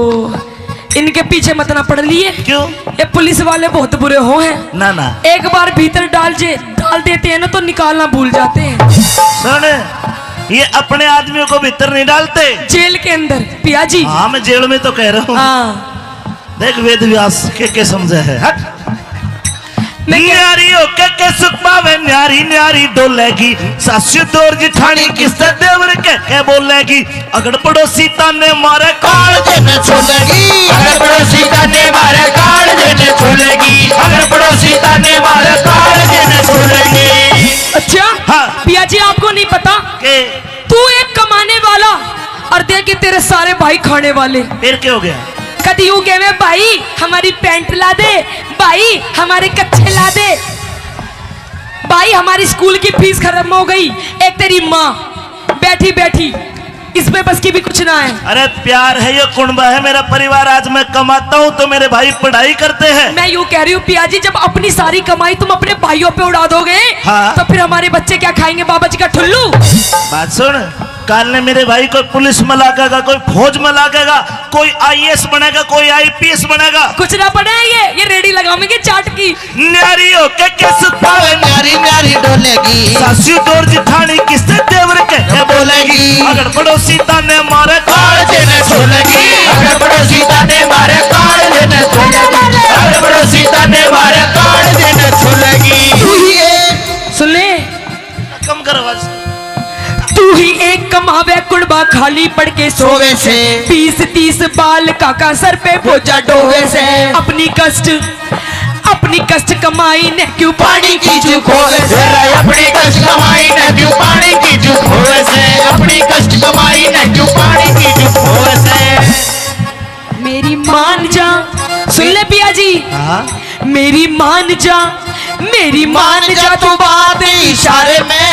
इनके पीछे मत ना पड़ लिए। क्यों? ये पुलिस वाले बहुत बुरे हो हैं। ना, ना। एक बार भीतर डाल जे, डाल देते हैं ना, तो निकालना भूल जाते हैं। सुन, ये अपने आदमियों को भीतर नहीं डालते। जेल के अंदर, पिया जी। हाँ, मैं जेल में तो कह रहा हूँ। हाँ। देख, वेद व्यास के, के समझे है, हट। मैं क्या न्यारी होके के सुख पावे, न्यारी न्यारी डोलेगी। सासू दौर जिठानी किससे देवर के, के बोलेगी। अगर पड़ोसी ताने मारे काल जे न छोलेगी। अगर पड़ोसी ताने मारे काल जे न छोलेगी। अगर पड़ोसी ताने मारे काल जे न छोलेगी। अच्छा? हाँ। पिया जी, आपको नहीं पता? के? तू एक कमाने वाला और देख के तेरे सारे भाई खाने वाले। फिर क्या हो गया? कदी यूं कहवे, "भाई, हमारी पैंट ला दे, भाई, हमारे कच्छे ला दे, भाई, हमारी स्कूल की फीस खत्म हो गई।" एक तेरी माँ बैठी बैठी, इस पे बस की भी कुछ ना है। अरे प्यार है, ये कुणबा है, मेरा परिवार। आज मैं कमाता हूँ तो मेरे भाई पढ़ाई करते हैं। मैं यूं कह रही हूँ पिया जी, जब अपनी सारी कमाई तुम अपने भाइयों पे उड़ा दोगे, हाँ। तो फिर हमारे बच्चे क्या खाएंगे, बाबा जी का ठुल्लू? बात सुन, काल ने मेरे भाई कोई पुलिस में लागेगा, कोई फौज में लागेगा, कोई आईएएस बनेगा, कोई आईपीएस बनेगा। कुछ ना बने, ये, ये रेडी लगावेंगे चाट की। न्यारी होके के सुख पावे, न्यारी न्यारी डोलेगी। सासू दौर जिठानी किससे देवर के न बोलेगी। अगर पड़ोसी ताने मारे काल जे न छोलेगी। अगर पड़ोसी ताने मारे काल जे न छोलेगी। अगर पड़ोसी ताने मारे काल जे न छोलेगी। तू ही एक, सुन ले। कम कर आवाज। तू ही एक कमावे कुणबा, खाली पड़ के सोवे से। बीस तीस बाल काका सर पे बोझा ढोवे से। अपनी कष्ट, अपनी कष्ट कमाई ने क्यों पानी की जू खोवे से। जरा अपनी कष्ट कमाई ने क्यों पानी की जू खोवे से। अपनी कष्ट कमाई ने क्यों पानी की जू खोवे से। मेरी मान जा, सुन ले पिया जी। हाँ। मेरी मान जा, मेरी मान जा तू बात इशारे में।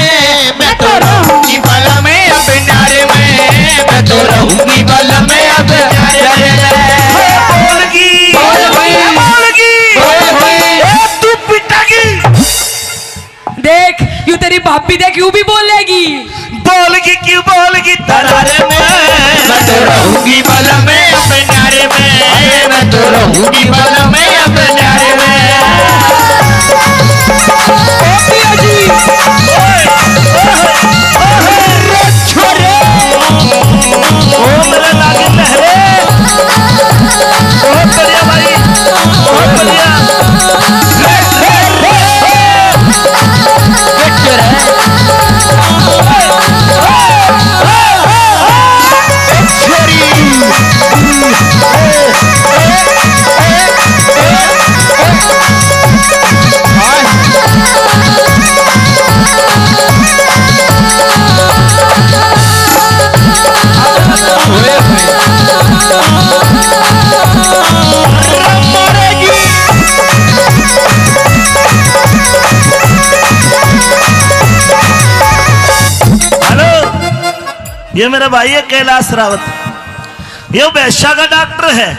मैं तो रहूंगी बाला में अब न्यारे में। मैं तो रहूंगी बाला में अब न्यारे में। बोलगी, बोल भाई। बोलगी, बोल भाई। ए, तू पिटेगी। देख, यू तेरी भाभी देख, यू भी बोलेगी। बोलगी क्यों बोलगी तरारे में। मैं तो रहूंगी बाला में अपने न्यारे में। मैं तो रहूंगी बाला में अपने न्यारे में। ओ पिया जी। ओए, ओए, ओए, छोरे। ओ मेरे लागे लहरे। बहुत बढ़िया भाई, बहुत बढ़िया। हेलो, ये मेरा भाई है कैलाश रावत, ये भैंसा का डॉक्टर है।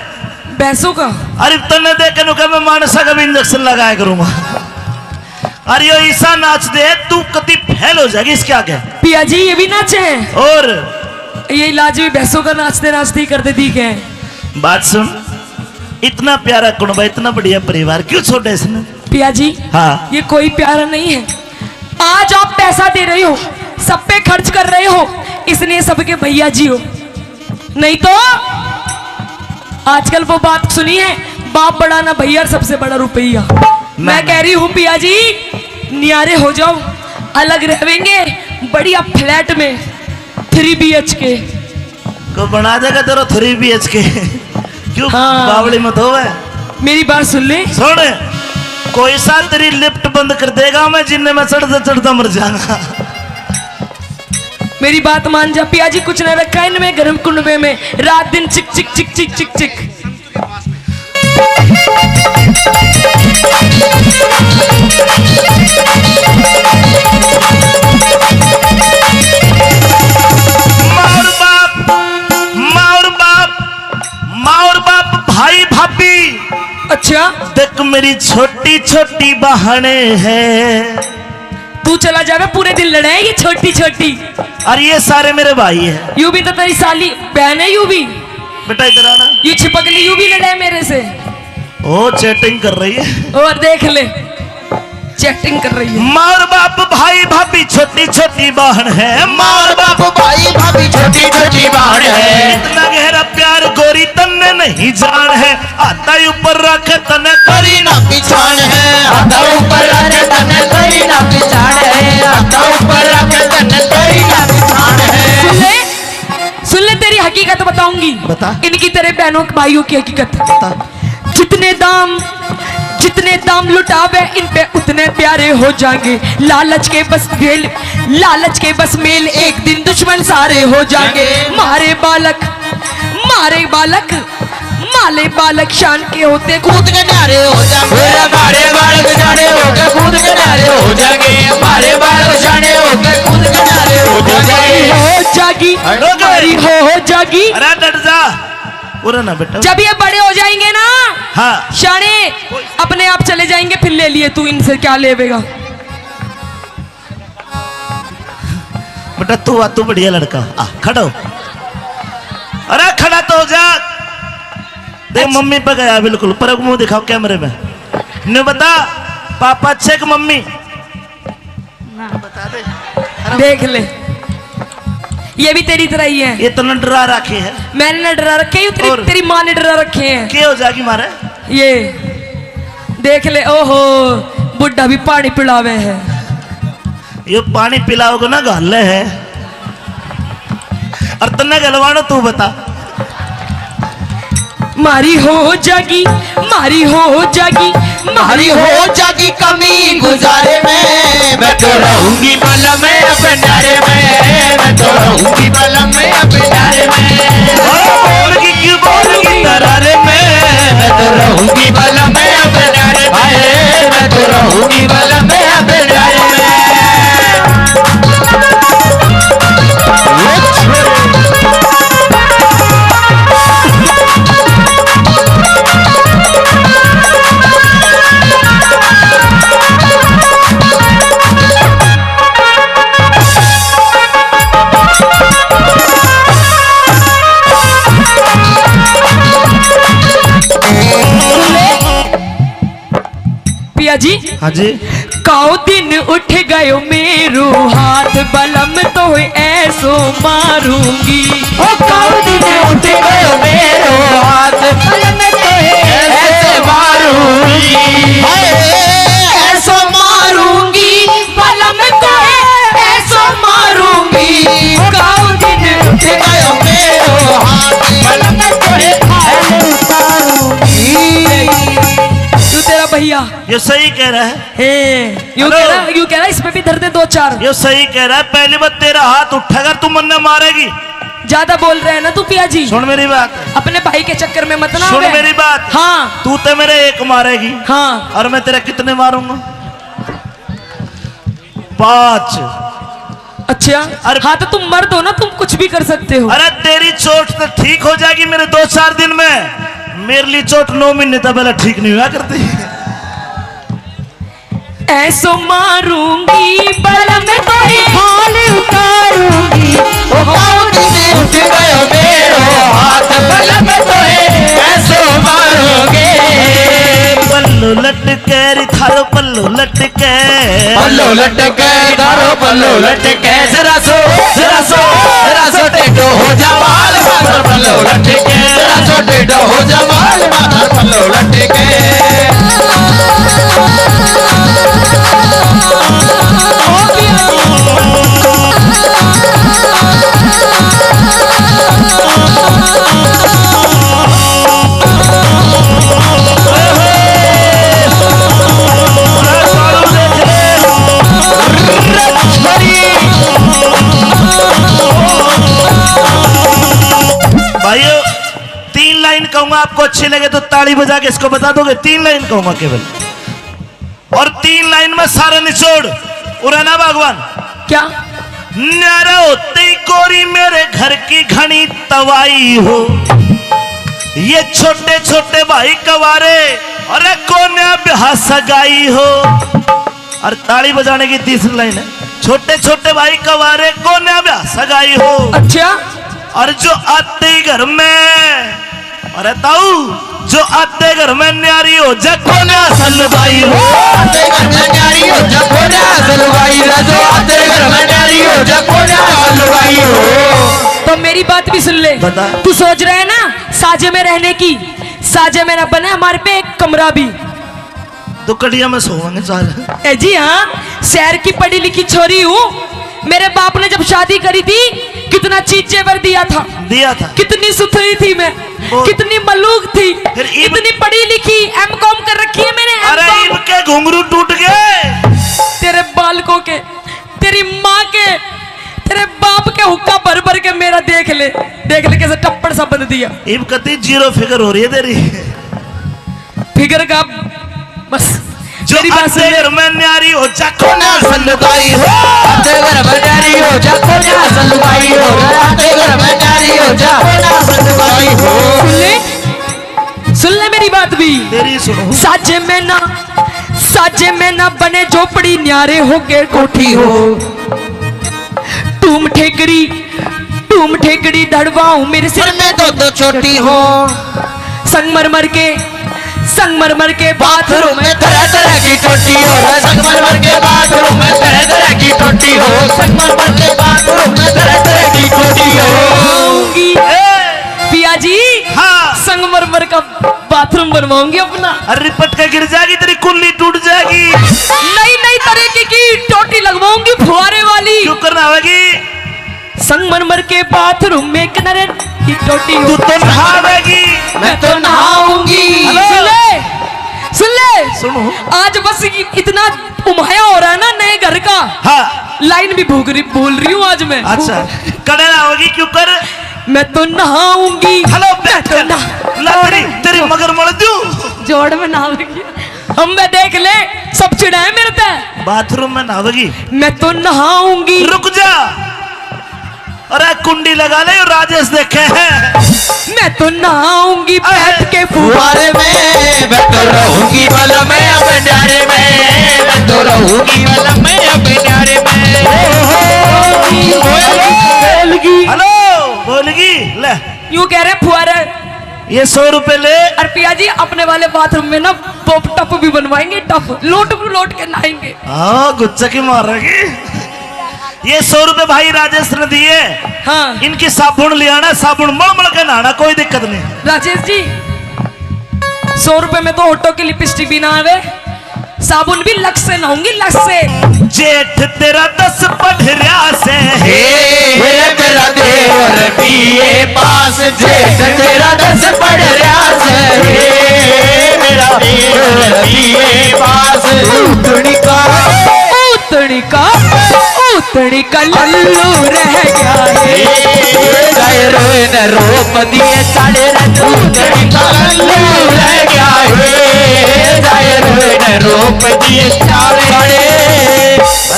भैंसों का? अरे तन्ने देख के नु कह, मैं मानसा का भी इंजेक्शन लगाया करूंगा। अरे यो ईसा नाच दे, तू कति फेल हो जाएगी इसके आगे। पिया जी, ये भी नाचे हैं? और ये इलाज भी भैंसों का नाचते नाचते ही कर दे दी के। बात सुन, इतना प्यारा कुणबा, इतना बढ़िया परिवार, क्यों छोड़ा इसने? पिया जी, हाँ। ये कोई प्यारा नहीं है। आज आप पैसा दे रहे हो, सब पे खर्च कर रहे हो, इसलिए सबके भैया जी हो, नहीं तो आजकल वो बात सुनी है, बाप बड़ा ना भैया, सबसे बड़ा रुपया। मैं कह रही हूँ पिया जी, न्यारे हो जाओ, अलग रहेंगे बढ़िया फ्लैट में, थ्री बी एच के। को बना देगा तेरा थ्री बी एच के? क्यों? हाँ। बावली मत होवे। मेरी बात सुन ले। सुन, कोई सा तेरी लिफ्ट बंद कर देगा, मैं जिन्ने में चढ़ता चढ़ता मर जाऊंगा। मेरी बात मान जा पिया जी, कुछ ना रखा इनमें, गर्म कुंडबे में रात दिन चिक चिक चिक चिक चिक चिक। माँ और बाप, माँ और बाप, माँ और बाप, भाई भाभी। अच्छा। देख मेरी छोटी छोटी बहने हैं। तू चला जावे, पूरे दिन लड़े ये छोटी छोटी। और ये सारे मेरे भाई हैं। यू भी तो तेरी साली बहन है, यू भी। बेटा इधर आना। यू छिपकली, यू भी लड़े मेरे से। ओ चैटिंग कर रही है। और देख ले, चैटिंग कर रही है। माँ और बाप, भाई भाभी, छोटी छोटी बहन है। माँ और बाप, भाई भाभी, छोटी छोटी बहन है। इतना गहरा प्यार गोरी तन्ने नहीं जान है। हाथा ऊपर रख तन्ने करी ना पिछाण है। हाथा ऊपर रख तन्ने करी ना पिछाण है। हाथा ऊपर रख तन्ने करी ना पिछाण है। सुन ले, सुन ले, तेरी हकीकत बताऊंगी। बता। इनकी, तेरे बहनों भाइयों की हकीकत। बता। जितने दाम, जितने दाम लुटावे इन पे उतने प्यारे हो जाएंगे। लालच के बस मेल, लालच के बस मेल, एक दिन दुश्मन सारे हो जाएंगे। मारे बालक, मारे बालक, माले बालक शान के होते कूद के न्यारे हो जाएंगे। मेरा मारे बालक शाने होके कूद के न्यारे हो जाएंगे। मारे बालक शाने होके कूद के न्यारे हो जाएंगे। हो जागी, रुक। मारी हो, हो जागी। अरे डट जा। उरे ना बेटा। जब ये बड़े हो जाएंगे ना, हाँ। शाने अपने आप चले जाएंगे, फिर ले लिए तू इनसे, क्या लेवेगा? बेटा तू आ, तू बढ़िया लड़का, आ खड़ा हो। अरे खड़ा तो हो जा। देख अच्छा। मम्मी पे गया बिल्कुल, पर मुंह दिखाओ कैमरे में। ने बता, पापा अच्छे कि मम्मी? ना। बता दे। अरे देख ले, ये भी तेरी तरह ही है। ये तो न डरा रखे है। मैंने ना डरा रखे, ये तेरी, और? तेरी माँ ने डरा रखे हैं। के हो जाएगी मारे? ये देख ले, ओहो, बुढ़ा भी पानी पिलावे है। यो पानी पिलाओगे ना, घाले है। और तन्ने गलवानो, तू बता। मारी हो जागी, मारी हो जागी, मारी हो जागी कमी गुजारे में। मैं तो रहूंगी बलम में अपनारे में, मैं तो रहूंगी बलम में अपनारे में। बोल की क्यों बोल की तरारे में, मैं तो रहूंगी बलम में अपनारे में, मैं तो रहूंगी बलम में अपनारे में। पिया जी। हाँ जी। काओ दिन उठ गयो मेरो हाथ, बलम तो ऐसो मारूंगी। ओ काओ दिन उठ गयो मेरो हाथ, बलम तो ऐसो मारूंगी। हाय, ऐसो मारूंगी, बलम तो ऐसो मारूंगी। ओ काओ दिन उठ गयो मेरो हाथ, बलम तो ऐसो मारूंगी। तू तेरा भैया। ये सही कह रहा है। हे, यूं हेलो। कह रहा, यूं कह रहा, इस पे भी धर दे दो चार। ये सही कह रहा है, पहली बार तेरा हाथ उठेगा, तू मन्ने मारेगी। ज्यादा बोल रहे हैं ना तू पिया जी। सुन मेरी बात। अपने भाई के चक्कर में मत ना सुन आवे। मेरी बात। हाँ। तू तो मेरे एक मारेगी। हाँ। और मैं तेरे कितने मारूंगा? पाँच। अच्छा। अरे हाँ, तो तुम मर्द हो ना, तुम कुछ भी कर सकते हो। अरे तेरी चोट तो ठीक हो जाएगी मेरे दो चार दिन में, मेरे लिए चोट नौ महीने तक पहले ठीक नहीं हुआ करती। ऐसो मारूंगी बलम तो ही खाल उतारूंगी। ओ काओ दिन उठ गयो मेरो हाथ, बलम तो ही ऐसो मारूंगी। पल्लो लटके, पल्लो लटके, तारो पल्लो लटके। जरा सो, जरा सो, जरा सो टेढ़ो हो जा बाल, बाल पल्लो लटके। जरा सो टेढ़ो हो जा बाल, बाल पल्लो लटके। भाइयों, तीन लाइन कहूंगा, आपको अच्छी लगे तो ताली बजा के इसको बता दोगे। तीन लाइन कहूंगा केवल, और तीन लाइन में सारा निचोड़। उरे ना भगवान। क्या? न्यारा होते ही गोरी मेरे घर की घनी तवाई हो। ये छोटे छोटे भाई कवारे, अरे कोन्या ब्याह सगाई हो। और ताली बजाने की तीसरी लाइन है, छोटे छोटे भाई कवारे, कोन्या ब्याह सगाई हो। अच्छा। और जो आते ही घर में, अरे ताऊ, जो आते घर में न्यारी हो जा, कोन्या सलवाई हो। आते घर में न्यारी हो जा, कोन्या सलवाई हो। जो आते घर में न्यारी हो जा, कोन्या सलवाई हो। तो मेरी बात भी सुन ले। बता। तू सोच रहा है ना साजे में रहने की, साजे में ना बने हमारे पे एक कमरा भी। दो कड़िया में सोवांगे चार। ए जी हाँ, शहर की पढ़ी लिखी छोरी हूँ। मेरे बाप ने जब शादी करी थी, कितना चीज जेवर दिया था, दिया था। कितनी सुथरी थी मैं, बहुत। कितनी मलूक थी, फिर इब- इतनी पढ़ी लिखी, एम कॉम कर रखी है मैंने, अरे एम कॉम। इब के घुंघरू टूट गए। तेरे बालकों के, तेरी माँ के, तेरे बाप के हुक्का भर भर के मेरा देख ले, देख ले कैसे टप्पड़ सा बंध दिया। इब कती जीरो फिगर हो रही है तेरी। फिगर का बस। जो मेरी बात सुन आते ले। घर में न्यारी हो जा, कोन्या सलवाई हो। आते घर में न्यारी हो जा, कोन्या सलवाई हो। आते घर में न्यारी हो जा, कोन्या सलवाई हो। सुन ले, सुन ले मेरी बात भी। तेरी सुनो। साजे में ना, साजे में ना बने झोपड़ी, न्यारे होके कोठी हो। टूम ठेकड़ी, टूम ठेकड़ी धड़वाऊं मेरे सिर सर में दो दो चोटी हो। संगमरमर के, संगमरमर के बाथरूम में तरह तरह की टोटी हो। संगमरमर के बाथरूम में तरह तरह की टोटी हो। संगमरमर के बाथरूम में तरह तरह की टोटी हो। ए! पिया जी, हाँ। संगमरमर का बाथरूम बनवाऊंगी अपना। अरे पटका गिर जाएगी, तेरी कुल्ली टूट जाएगी। नई नई तरीके की टोटी लगवाऊंगी फुहारे वाली। क्यों करना होगी? संगमरमर के बाथरूम में किनारे की टोटी हो। तू तो नहावेगी। मैं तो नहाऊंगी। हेलो। सुन ले, सुन ले। सुनो। आज बस इ-, इतना उम्हाया हो रहा है ना नए घर का। हाँ। लाइन भी भूल रही, भूल रही हूँ आज मैं। अच्छा। कड़े नहाओगी क्यों कर? मैं तो नहाऊंगी। हेलो, मैं तो नहा-, ला तेरी, तेरी मगर मल दूं। जोड़ में नहावेगी। हम मैं देख ले, सब चिढ़ाए मेरे ते। बाथरूम में नहावेगी। मैं तो नहाऊंगी। रुक जा। अरे कुंडी लगा ले, राजेश देखे हैं। मैं तो नहाऊंगी अरे। बैठ के फुहारे में। मैं तो रहूंगी बल में अब न्यारे में। मैं तो रहूंगी बल में अब न्यारे में। बोलगी। हेलो, बोलगी। ले। यूं कह रहे फुहारे। ये सौ रुपए ले। और पिया जी, अपने वाले बाथरूम में ना वो टप भी बनवाएंगे, टप। लोट को लोट के नहाएंगे। हाँ, गुच्चा की मारेगी। ये सौ रुपए भाई राजेश ने दिए। हाँ। इनकी साबुन ले आना, साबुन मल मल के नहाना, कोई दिक्कत नहीं। राजेश जी, सौ रुपए में तो होठों की लिपस्टिक भी ना आवे, साबुन भी लक्स से नहाऊंगी, लक्स से। जेठ तेरा दस पढ़ रहा से। हे, हे मेरा देवर बीए पास। जेठ तेरा दस पढ़ रहा से। हे मेरा देवर बीए पास। उतनी का, उतनी का, उतनी का लल्लू रह गया है। जाए रोए न रोप दिए साले रे, उतनी का लल्लू रह गया है। जाए रोए न रोप दिए साले।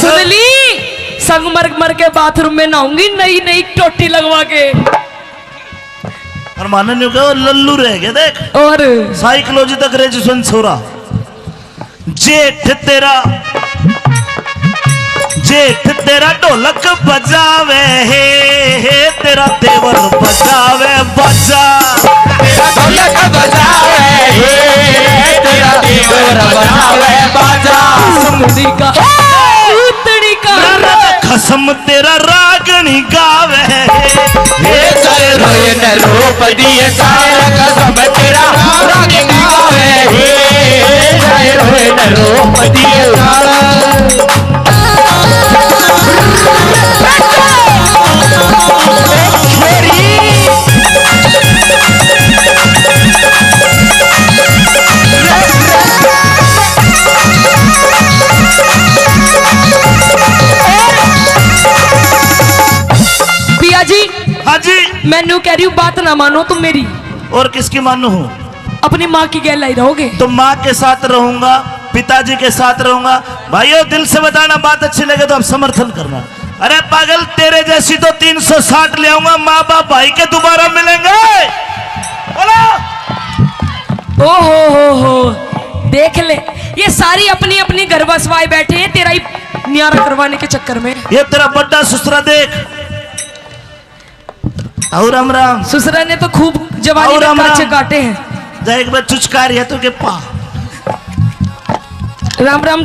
सुन ली, संगमरमर के बाथरूम में नहाऊंगी नई नई टोटी लगवा के। और मानन न्यू कहो, लल्लू रह गया, देख। और साइकोलॉजी तक ग्रेजुएशन छोरा। जेठ तेरा, जेठ तेरा ढोलक बजावे हे, हे तेरा देवर बजावे बाजा। तेरा ढोलक बजावे हे, तेरा देवर बजावे बाजा। कसम तेरा रागणी गावे। हे जय रोए न रूप दिए सारा, कसम तेरा रागणी गावे। हे जय रोए न रूप दिए सारा। पिया जी, हाँ जी। मैं न्यू कह रही हूँ, बात ना मानो तुम मेरी। और किसकी मानू हूँ? अपनी माँ की गैल ही रहोगे। तो माँ के साथ रहूंगा, पिताजी के साथ रहूंगा। भाइयों, दिल से बताना, बात अच्छी लगे तो आप समर्थन करना। अरे पागल, तेरे जैसी तो तीन सौ साठ ले आऊंगा, माँ बाप भाई के दोबारा मिलेंगे। बोलो। ओ हो हो हो, देख ले, ये सारी अपनी अपनी घर बसवाए बैठे हैं, तेरा ही न्यारा करवाने के चक्कर में। ये तेरा बड़ा ससुरा देख। आओ राम राम। ससुरा ने तो खूब जवानी आओ में राम काचे राम। काटे हैं। जा एक बार चुचका रही है तो के पा। राम राम।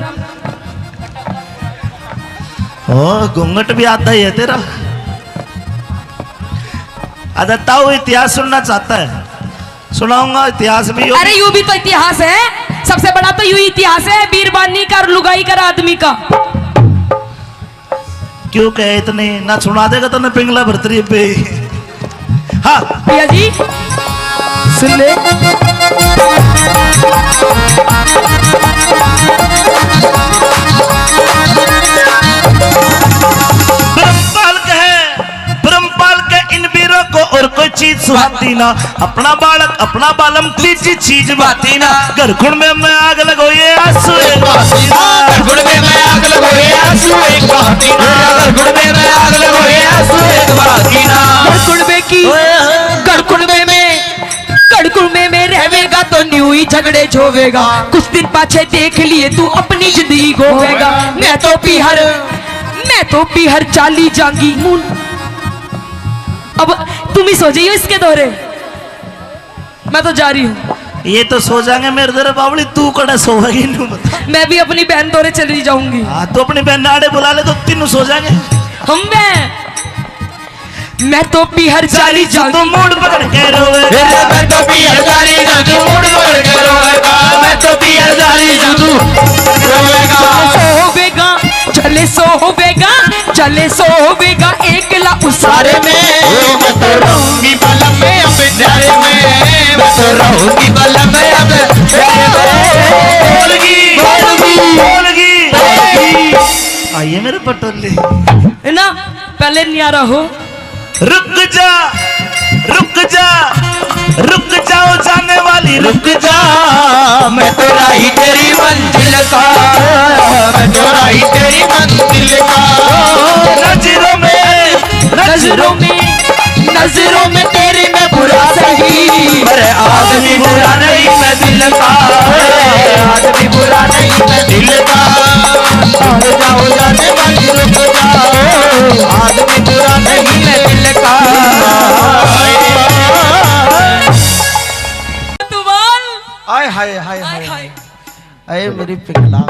ओ, घूंघट भी आधा ही है तेरा। आधा ताऊ इतिहास सुनना चाहता है, सुनाऊंगा इतिहास भी। अरे, यू भी तो इतिहास है, सबसे बड़ा तो यू इतिहास है, बीरबानी का और लुगाई का और आदमी का। क्यों कहे इतनी ना सुना देगा तन्ने पिंगला भरतरी पे। हाँ। पिया जी, सुन ले। ब्रह्मपाल कहे, ब्रह्मपाल के इन वीरों को और कोई चीज सुहाती ना। अपना बालक, अपना बालम, तीजी चीज बाती ना। घर कुण में मैं आग लगो ये आंसू एक बाती ना। घर कुण में मैं आग लगो ये आंसू एक बाती ना। घर कुण में मैं आग लगो ये आंसू एक बाती ना। घर कुण में की, ओए होए। घर कुण में में, घर कुण में में रहेगा तो न्यू ही झगड़े झोवेगा। कुछ दिन पाछे देख लिए तू अपनी जिंदगी गोवेगा। मैं तो पीहर, मैं तो पीहर चाली जांगी। अब तुम ही सो जाइयो इसके दौरे। मैं तो जा रही हूँ। ये तो सो जाएंगे मेरे तेरे बावली, तू कड़े सोएगी, नू बता। मैं भी अपनी बहन तोरे चली जाऊंगी। हाँ, तू अपनी बहन आड़े बुला ले तो तीनों सो जाएंगे। हम बहन, मैं तो पीहर चाली जाऊंगी। तू मूड पकड़ के रोए। मैं तो पीहर चाली जाऊंगी, मूड पकड़ के रोएगा। मैं तो पीहर चाली जाऊंगी, रोएगा। सोवेगा, चले सोवेगा, चले सोवेगा एकला उसारे में। मैं तो रहूंगी बलम में अब प्यारे में, मैं तो रहूंगी बलम में अब प्यारे में। बोलगी, बोलगी, बोलगी, बोलगी। आइए मेरे पटोले। है ना, पहले न्यारा हो। रुक जा, रुक जा, रुक जाओ जाने वाली, रुक जा। मैं तो राही तेरी मंजिल का, मैं तो राही तेरी मंजिल का। नजरों में, नजरों में, नजरों में तेरी मैं बुरा सही, पर आदमी बुरा नहीं मैं दिल का, आदमी बुरा नहीं मैं दिल का। आ जाओ जाने वाली रुक जाओ, आदमी बुरा नहीं मैं दिल का। दुबाल। आय हाय, हाय, हाय, हाय, हाय। हाय। अरे मेरी पिघला।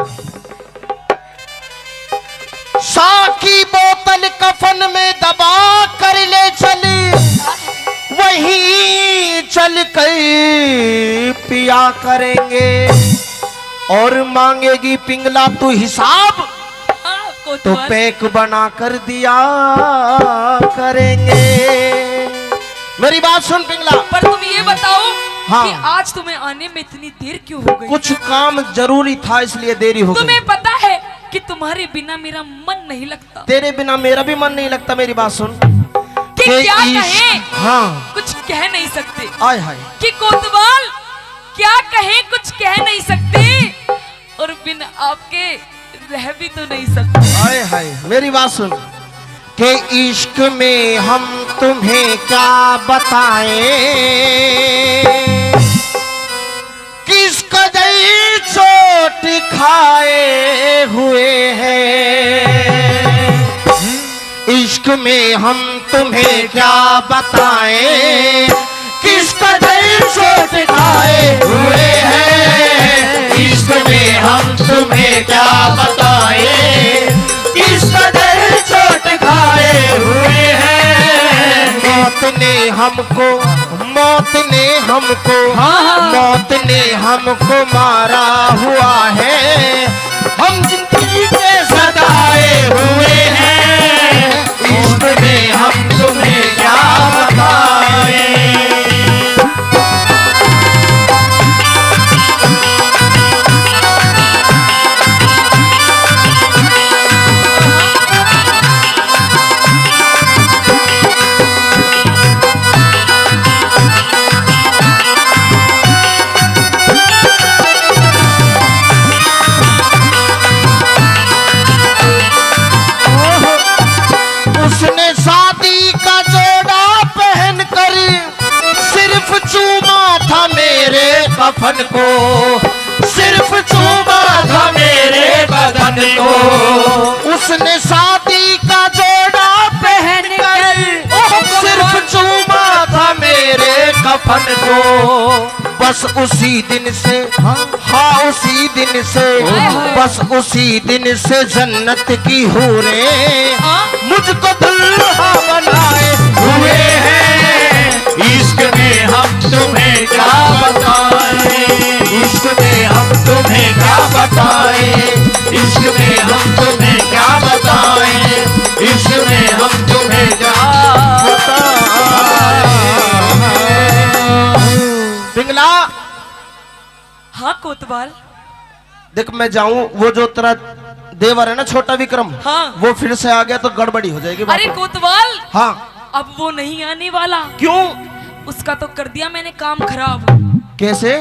साकी बोतल कफन में दबा कर ले चल, वहीं चल कर पिया करेंगे। और मांगेगी पिंगला तू हिसाब, हाँ, तो कोतवाल। पैक बना कर दिया करेंगे। मेरी बात सुन पिंगला। पर तुम ये बताओ हाँ। कि आज तुम्हें आने में इतनी देर क्यों हो गई? कुछ काम जरूरी था, इसलिए देरी हो गई। तुम्हें पता है कि तुम्हारे बिना मेरा मन नहीं लगता। तेरे बिना मेरा भी मन नहीं लगता। मेरी बात सुन। कि के क्या इश्क, कहें? हाँ। कुछ कह नहीं सकते। आय हाय। कि कोतवाल क्या कहें, कुछ कह नहीं सकते। और बिन आपके रह भी तो नहीं सकते। हाय हाय, मेरी बात सुन। के इश्क में हम तुम्हें क्या बताएं, किस कदर चोट खाए हुए हैं। इश्क में हम तुम्हें क्या बताएं, किस कदर चोट खाए हुए हैं। इश्क में हम तुम्हें क्या बताएं, किस कदर चोट ने हमको, मौत ने हमको, हाँ, हाँ। मौत ने हमको मारा हुआ है। हम जिंदगी के सताए हुए हैं, इश्क में हम तुम्हें क्या बताएं। उसने शादी का जोड़ा पहनकर सिर्फ चूमा था मेरे कफन को, सिर्फ चूमा था मेरे बदन को। उसने शादी का जोड़ा पहनकर सिर्फ चूमा था मेरे कफन को। बस उसी दिन से, हाँ, हाँ, उसी दिन से, हाय, हाय। बस उसी दिन से जन्नत की हूरें, हाँ। मुझको दुल्हा बनाए हुए हैं। इश्क में हम तुम्हें क्या बताएं, इश्क में हम तुम्हें क्या बताएं, इश्क में हम तुम्हें क्या बताएं, इश्क में हम तुम्हें क्या बताएं। पिंगला। हाँ कोतवाल। देख, मैं जाऊं, वो जो तेरा देवर है ना, छोटा विक्रम, हाँ। वो फिर से आ गया तो गड़बड़ी हो जाएगी बात। अरे कोतवाल, हाँ। अब वो नहीं आने वाला। क्यों? उसका तो कर दिया मैंने काम खराब। कैसे?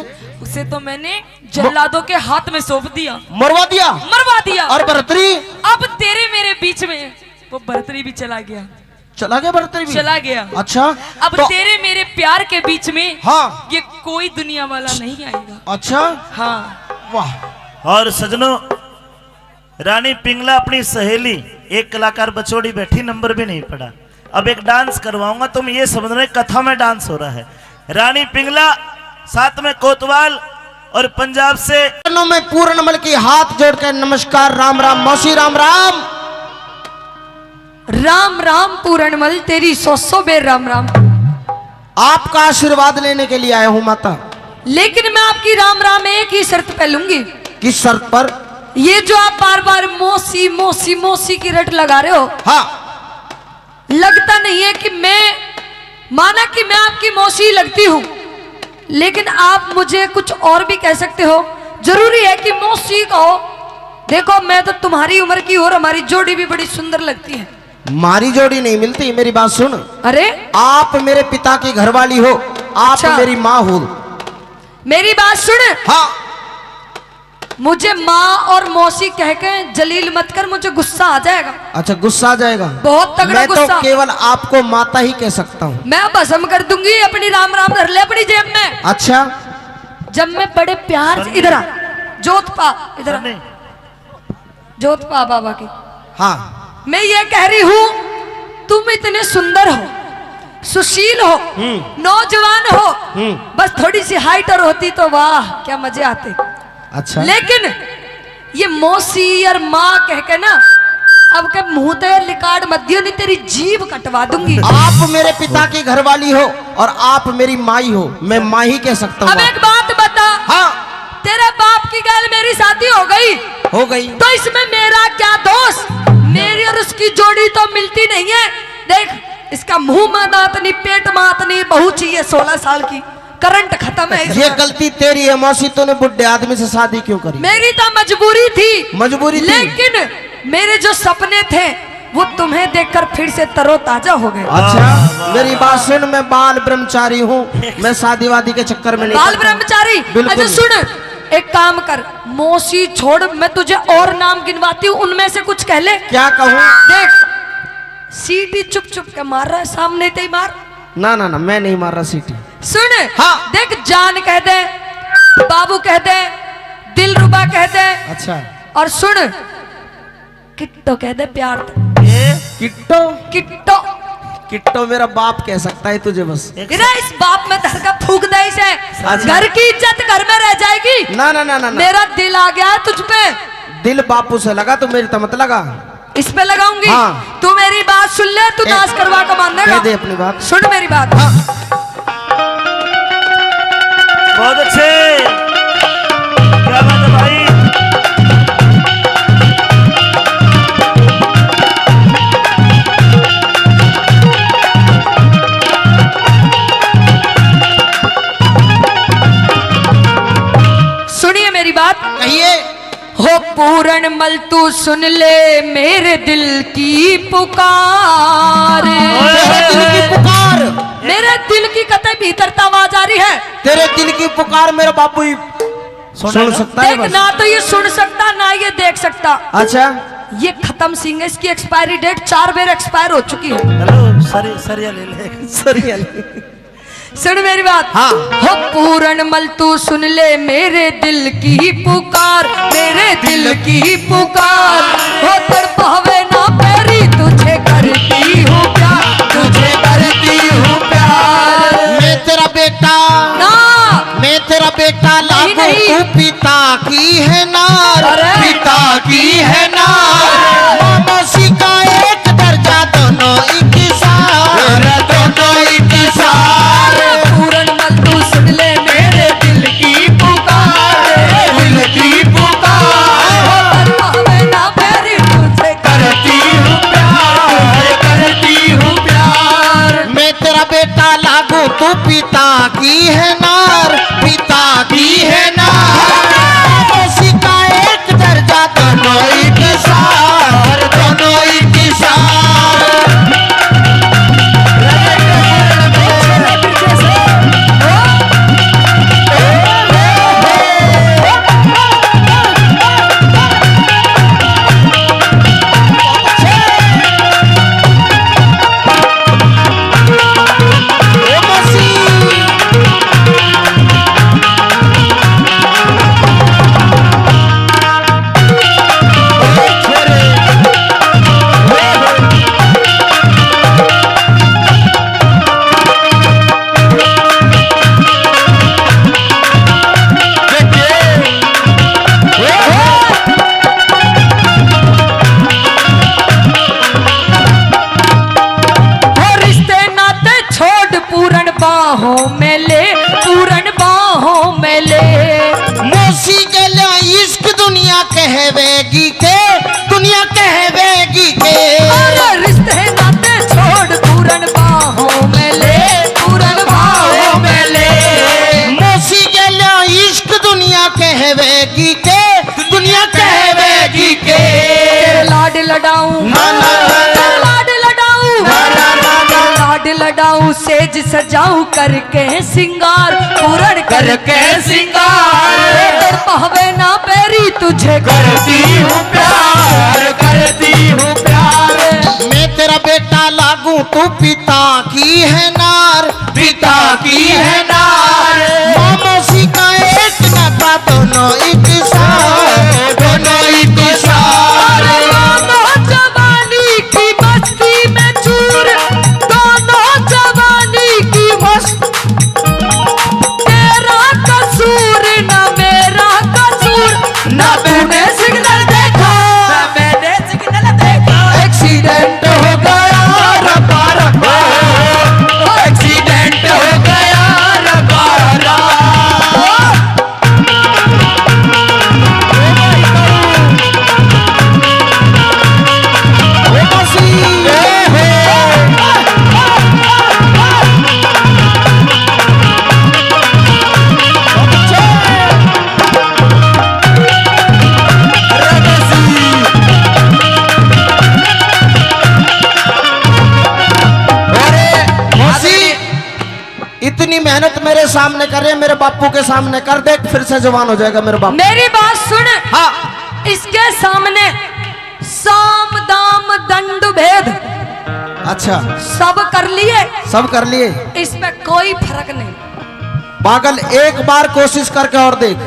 उसे तो मैंने जल्लादों के हाथ में सौंप दिया। मरवा दिया? मरवा दिया। और भरतरी? अब तेरे मेरे बीच में वो भरतरी भी चला गया। चला गया भरतरी भी? चला गया। अच्छा। अब तो तेरे मेरे प्यार के बीच में, हाँ। ये कोई दुनिया वाला नहीं आएगा। अच्छा। हाँ। वाह। और सजनों, रानी पिंगला अपनी सहेली, एक कलाकार बचोड़ी बैठी, नंबर भी नहीं पड़ा। अब एक डांस करवाऊंगा, तुम ये समझ रहे कथा में डांस हो रहा है। रानी पिंगला, साथ में कोतवाल और पंजाब से। चरणों में पूरणमल की हाथ जोड़कर नमस्कार, राम राम मौसी, राम राम। राम राम पूरणमल, तेरी सौ सौ बेर राम राम। आपका आशीर्वाद लेने के लिए आया हूँ माता। लेकिन मैं आपकी राम राम एक ही शर्त पे लूंगी। किस शर्त पर? ये जो आप बार बार मौसी मौसी मौसी की रट लगा रहे हो, हाँ। लगता नहीं है कि मैं, माना कि मैं आपकी मौसी लगती हूँ, लेकिन आप मुझे कुछ और भी कह सकते हो। जरूरी है कि मौसी कहो? देखो, मैं तो तुम्हारी उम्र की और हमारी जोड़ी भी बड़ी सुंदर लगती है। मारी जोड़ी नहीं मिलती, मेरी बात सुन। अरे? आप मेरे पिता की घरवाली हो, आप अच्छा। मेरी माँ हो। मेरी बात सुन। हाँ। मुझे माँ और मौसी कह के जलील मत कर, मुझे गुस्सा आ जाएगा। अच्छा, गुस्सा आ जाएगा? बहुत तगड़ा मैं तो गुस्सा। केवल आपको माता ही कह सकता हूँ। मैं भस्म कर दूंगी। अपनी राम राम धर ले अपनी जेब में। अच्छा। जब मैं बड़े प्यार से, इधर आ, जोत पा, इधर आ। जोत पा बाबा की। हाँ। मैं ये कह रही हूँ, तुम इतने सुंदर हो, सुशील हो, हम्म। नौजवान हो, हम्म। बस थोड़ी सी हाइट और होती तो वाह, क्या मजे आते। अच्छा। लेकिन ये मौसी और माँ कह के ना, अब के मुंह ते लिकाड़ मत दियो, नहीं तेरी जीभ कटवा दूंगी। आप मेरे पिता की घरवाली हो और आप मेरी माई हो, मैं माँ ही कह सकता हूँ अब आपको। एक बात बता, हाँ। तेरे बाप की गैल मेरी शादी हो गई, हो गई। तो इसमें मेरा क्या दोष? मेरी और उसकी जोड़ी तो मिलती नहीं है। देख, इसका मुंह में दांत नहीं, पेट में दांत नहीं, बहू चाहिए सोलह साल की, करंट खत्म है इसका। ये गलती तेरी है मौसी, तूने बुढ़े आदमी से शादी क्यों करी? मेरी तो मजबूरी थी। मजबूरी थी? लेकिन मेरे जो सपने थे, वो तुम्हें देखकर फिर से तरोताजा हो गए। अच्छा, वाह, वाह, मेरी बात सुन, मैं बाल ब्रह्मचारी हूँ, मैं शादी वादी के चक्कर में नहीं बाल पड़ता। ब्रह्मचारी? बिल्कुल। अच्छा सुन, एक काम कर, मौसी छोड़, मैं तुझे और नाम गिनवाती हूँ, उनमें से कुछ कह ले। क्या कहूँ? देख, सीटी चुप चुप के मार रहा है, सामने ते ही मार। ना, ना, ना, मैं नहीं मार रहा सीटी। सुन, हाँ। देख, जान कह दे, बाबू कह दे, दिलरुबा कह दे। अच्छा। और सुन, किट्टो कह दे प्यार तै। ए? किट्टो? किट्टो। किट्टो मेरा बाप कह सकता है तुझे बस। इरा इस बाप में धर का फूक दे इसे। अच्छा। घर की इज्जत घर में रह जाएगी। ना, ना, ना, ना, ना। मेरा दिल आ गया है तुझ पे। दिल बापू से लगा तो मेरे तो मत लगा। इस पे लगाऊंगी। हाँ। तू मेरी बात सुन ले, तू ए, नाश करवा के मान देगा। कह दे अपनी बात। सुन मेरी बात। हाँ। बहुत अच्छे। क्या बात है भाई। सुनिए मेरी बात। कहिए। हो पूरण मल तू सुन ले मेरे दिल की पुकार। मेरे दिल की पुकार। मेरे दिल की कतई भीतर तै आवाज आ रही है। तेरे दिल की पुकार मेरे बापू ही सुन सकता है देख, बस। ना तो ये सुन सकता, ना ये देख सकता। अच्छा। ये खत्म सिंह है, इसकी एक्सपायरी डेट चार बार एक्सपायर हो चुकी है। हेलो, सरी-, सरिया ले ले। सरिया ले। सुन मेरी बात। हाँ। हो पूरण मल तू सुन ले मेरे दिल की पुकार, मेरे दिल की पुकार। हो तड़पावे ना बैरी, तुझे करती हूँ प्यार, तुझे करती हूँ प्यार। मैं तेरा बेटा। ना। मैं तेरा बेटा नहीं, लागू नहीं। तू पिता की है नार, अरे। पिता की है नार। माँ मौसी का एक दर्जा, दोनों एक सार, दोनों एक सार। पूरन मल तू सुन ले मेरे दिल की पुकार, दिल की पुकार। हो तड़पावे ना बैरी, तुझे करती हूँ प्यार, करती हूँ प्यार। मैं तेरा बेटा लागू तू पिता की है नार, पिता की है नार। मौसी का एक दर्जा, दोनों एक सार, दोनों एक सार। और रिश्ते नाते छोड़, पूरन बाहों में ले, पूरन बाहों में ले। मौसी गल्या इश्क दुनिया कहवेगी के, दुनिया कहवेगी के। अरे रिश्ते नाते छोड़, पूरन बाहों में ले, पूरन बाहों में ले। मौसी गल्या इश्क दुनिया कहवेगी के, दुनिया कहवेगी के। तेरे लाड लडाऊं, ना, ना, ना, ना। तेरे लाड लडाऊं, ना, ना, ना, ना। तेरे लाड लडाऊं, सेज सजाऊं करके सिंगार, पूरण करके सिंगार। तेरे पहवे ना बैरी, तुझे करती हूँ प्यार, करती हूँ प्यार। मैं तेरा बेटा लागू तू पिता की है नार, पिता की है नार। माँ मौसी का एक नाता, दोनों एक सार, दोनों एक सार। दोनों जवानी की मस्ती में चूर, दोनों जवानी की मस्ती। तेरा कसूर ना मेरा कसूर, ना तूने सिग्नल देखा, ना मैंने सिग्नल देखा। एक्सीडेंट हो गया, रब्बा, रब्बा। एक्सीडेंट हो गया, रब्बा, रब्बा। अरे, मौसी, इतनी मेहनत मेरे सामने कर रहे हैं, मेरे बापू के सामने कर दे, फिर से जवान हो जाएगा मेरे बापू। मेरी बात सुन। हाँ। इसके सामने साम दाम दंड भेद। अच्छा। सब कर लिए। सब कर लिए। इस पे कोई फर्क नहीं। पागल, एक बार कोशिश करके और देख।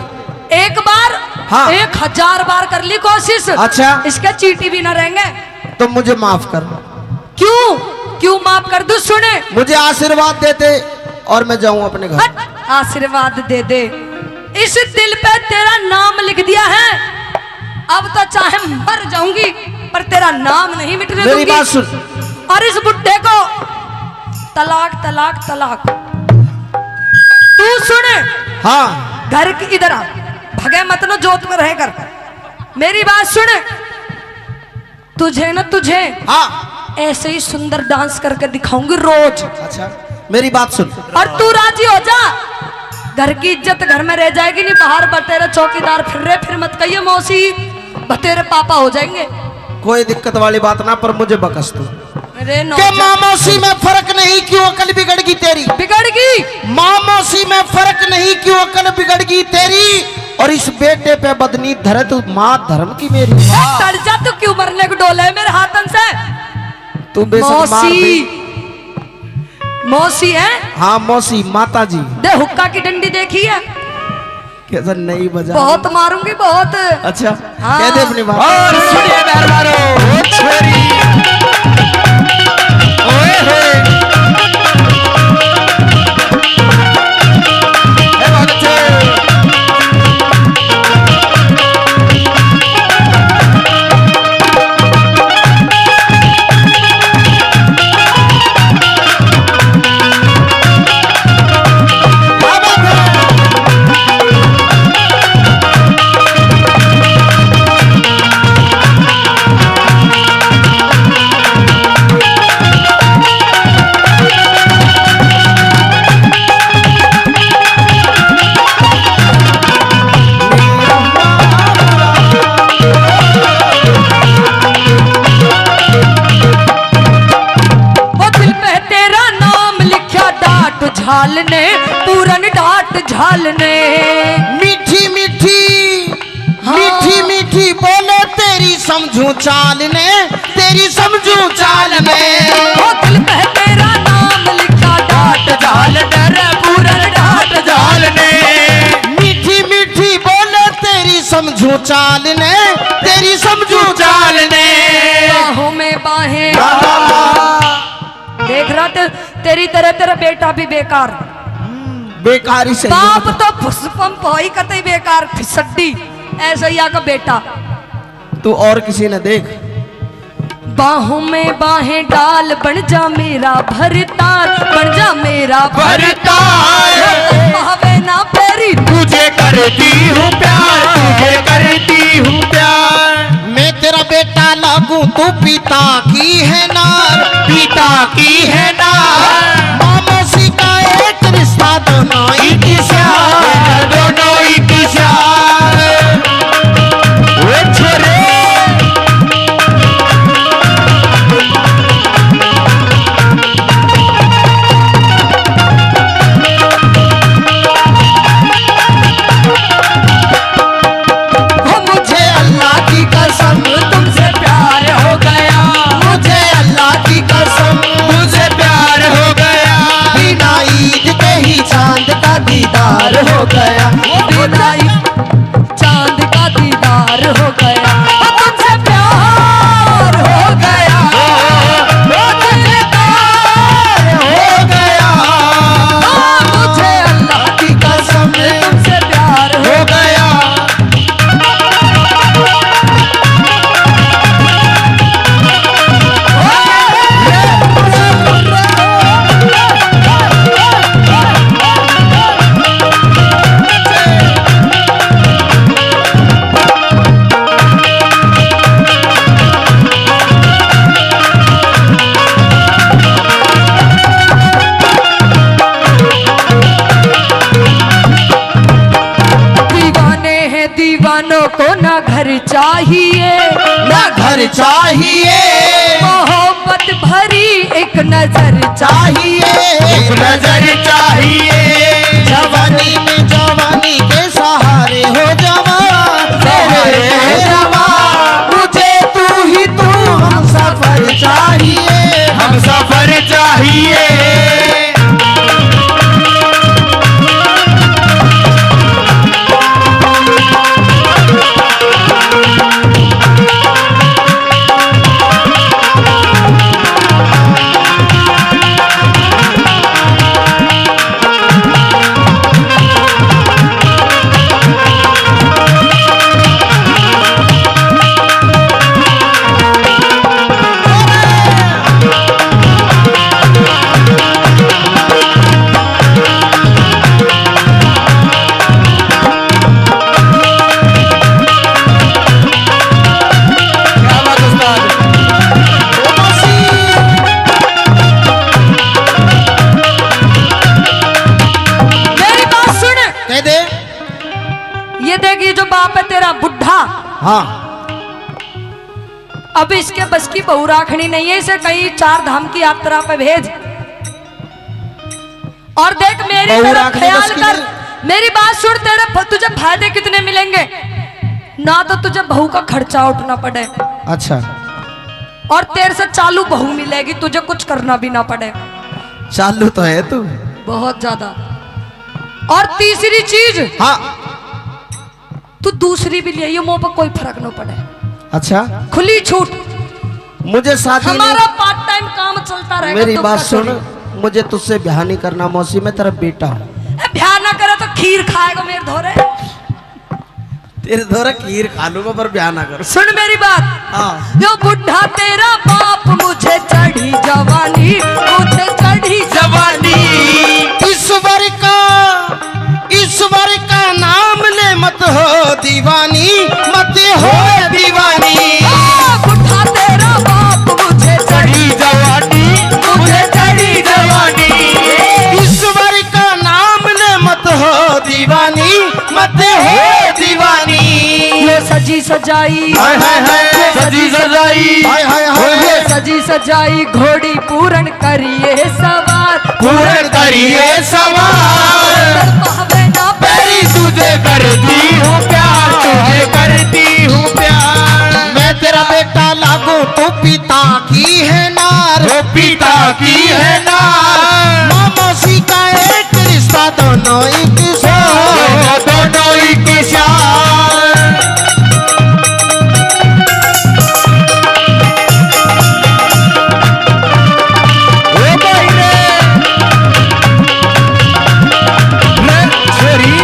एक बार? हाँ। एक हजार बार कर ली कोशिश। अच्छा। इसके चींटी भी ना रहेंगे। तो मुझे माफ कर। क्यों? क्यों माफ कर दूं? सुने। मुझे आशीर्वाद दे दे और मैं जाऊं अपने घर। हट, आशीर्वाद दे दे। इस दिल पे तेरा नाम लिख दिया है, अब तो चाहे मर जाऊंगी। पर तेरा नाम नहीं मिटने मेरी दूंगी। बात सुन। और इस बुड्ढे को तलाक, तलाक, तलाक। तू सुन। हाँ। घर की इधर आ, भगे मत न, जोत में रह कर। मेरी बात सुन, तुझे न तुझे हाँ। ऐसे ही सुंदर डांस करके दिखाऊंगी रोज। अच्छा, मेरी बात सुन। और तू राजी हो जा, घर की इज्जत घर में रह जाएगी, नहीं बाहर बतेरे चौकीदार फिर रहे, फिर मत कहिए मौसी, बतेरे पापा हो जाएंगे। कोई दिक्कत वाली बात ना, पर मुझे बकस तू। अरे नौ के माँ मौसी में फर्क नहीं, क्यों अकल बिगड़ गई तेरी? बिगड़ गई। माँ मौसी में फर्क नहीं, क्यों अकल बिगड़ गई तेरी? और इस बेटे पे बदनी धरे तू, माँ धर्म की मेरी। ए, सड़ जा तू, क्यों मरने को डोले मेरे हाथन से? तू बेशक मार दे। मौसी, मौसी है? हाँ मौसी, माता जी। दे हुक्का की डंडी देखी है? कैसा नहीं बजा बहुत रही। मारूंगी बहुत। अच्छा, हाँ। कह दे अपनी बात। और सुनिए मेहरबानो, ओ छोरी, ओए होए। ए भगते। वो दिल पे तेरा नाम लिखा डाट झाल ने, पूरन डाट झाल ने। मीठी मीठी, हाँ। मीठी मीठी बोले तेरी समझू चाल ने, तेरी समझू चाल ने। वो दिल पे तेरा नाम लिखा डाट झाल ने, पूरन डाट झाल ने। मीठी मीठी बोले तेरी समझू चाल ने, तेरी समझू चाल ने। बाहों में बाहें। आहा। देख रहा तो तेरी तरह तेरा बेटा भी बेकार। बेकार ही सही बाप बात। तो फुसपम भाई कतई बेकार फिसड्डी, ऐसा ही आका बेटा। तू और किसी ने देख। बाहों में बाहें डाल, बन जा मेरा भरतार, बन जा मेरा भरतार। भावे ना पैरी तुझे करती हूँ प्यार, तुझे करती हूँ प्यार। मैं तेरा बेटा लागू, तू पिता की है नार, पिता की है नार। माँ मौसी का एक रिश्ता, दोनों एक ही सार, दोनों एक ही सार। ओ छोरे। ओ मुझे अल्लाह की कसम, तुमसे प्यार हो गया। मुझे अल्लाह की कसम, मुझे प्यार हो गया। बिना ईद के ही चांद का दीदार हो गया। बिना ईद चांद का दीदार हो गया, तुमसे प्यार हो गया, तुमसे प्यार हो गया। मुझे अल्लाह की कसम, तुमसे प्यार हो गया। दीवाने हैं, दीवानों को ना घर चाहिए, ना घर चाहिए। मोहब्बत भरी एक नजर चाहिए, एक नजर चाहिए। जवानी में जवानी के सहारे हो जवां, सहारे हो जवां। मुझे तू ही तू हमसफर चाहिए, हमसफर चाहिए। ये देख, ये जो बाप है तेरा बुढ़ा, हाँ। अब इसके बस की बहू राखनी नहीं है, इसे कहीं चार धाम की यात्रा पे भेज। और देख, मेरी बहू तरफ राखने ख्याल बस की कर, नहीं। मेरी बात सुन, तेरे फ-, तुझे फायदे कितने मिलेंगे? ना तो तुझे बहू का खर्चा उठना पड़े, अच्छा। और तेरे से चालू बहू मिलेगी, तुझे कुछ करना भी ना पड़े। चालू तो है तू। बहुत ज्यादा। और तीसरी चीज, हाँ। तू दूसरी भी ले आइयो, मुंह पर कोई फर्क ना पड़े। अच्छा। खुली छूट। मुझे शादी नहीं। हमारा पार्ट टाइम काम चलता रहेगा, मेरी तू बात सुन, मुझे तुझसे ब्याह नहीं करना मौसी, मैं तेरा बेटा हूँ। ए, ब्याह ना करे तो खीर खाएगा मेरे धोरे। तेरे धोरे खीर खा लूंगा, पर ब्याह ना कर। सुन मेरी बात। हाँ। यो बुढ़ा तेरा बाप, मुझे चढ़ी जवानी, मुझे चढ़ी जवानी। ईश्वर का, ईश्वर का नाम ले, मत हो दीवानी, मत हो दीवानी। ओ बुढ़ा तेरा बाप, मुझे चढ़ी जवानी, मुझे चढ़ी जवानी। ईश्वर का नाम ले, मत हो दीवानी, मत हो दीवानी। ये सजी सजाई, हाय, हाय, हाय। ये सजी सजाई, हाय, हाय, हाय। ये सजी सजाई घोड़ी पूरण करिए सवार, पूरण करिए सवार। तड़पावे ना बैरी तुझे करती हूँ प्यार, तुझे करती हूँ प्यार। मैं तेरा बेटा लागू, तू पिता की है नार, वो पिता की है नार। माँ मौसी का एक रिश्ता, दोनों एक सार, दोनों एक सार। ओ भाई रे, रे छोरी।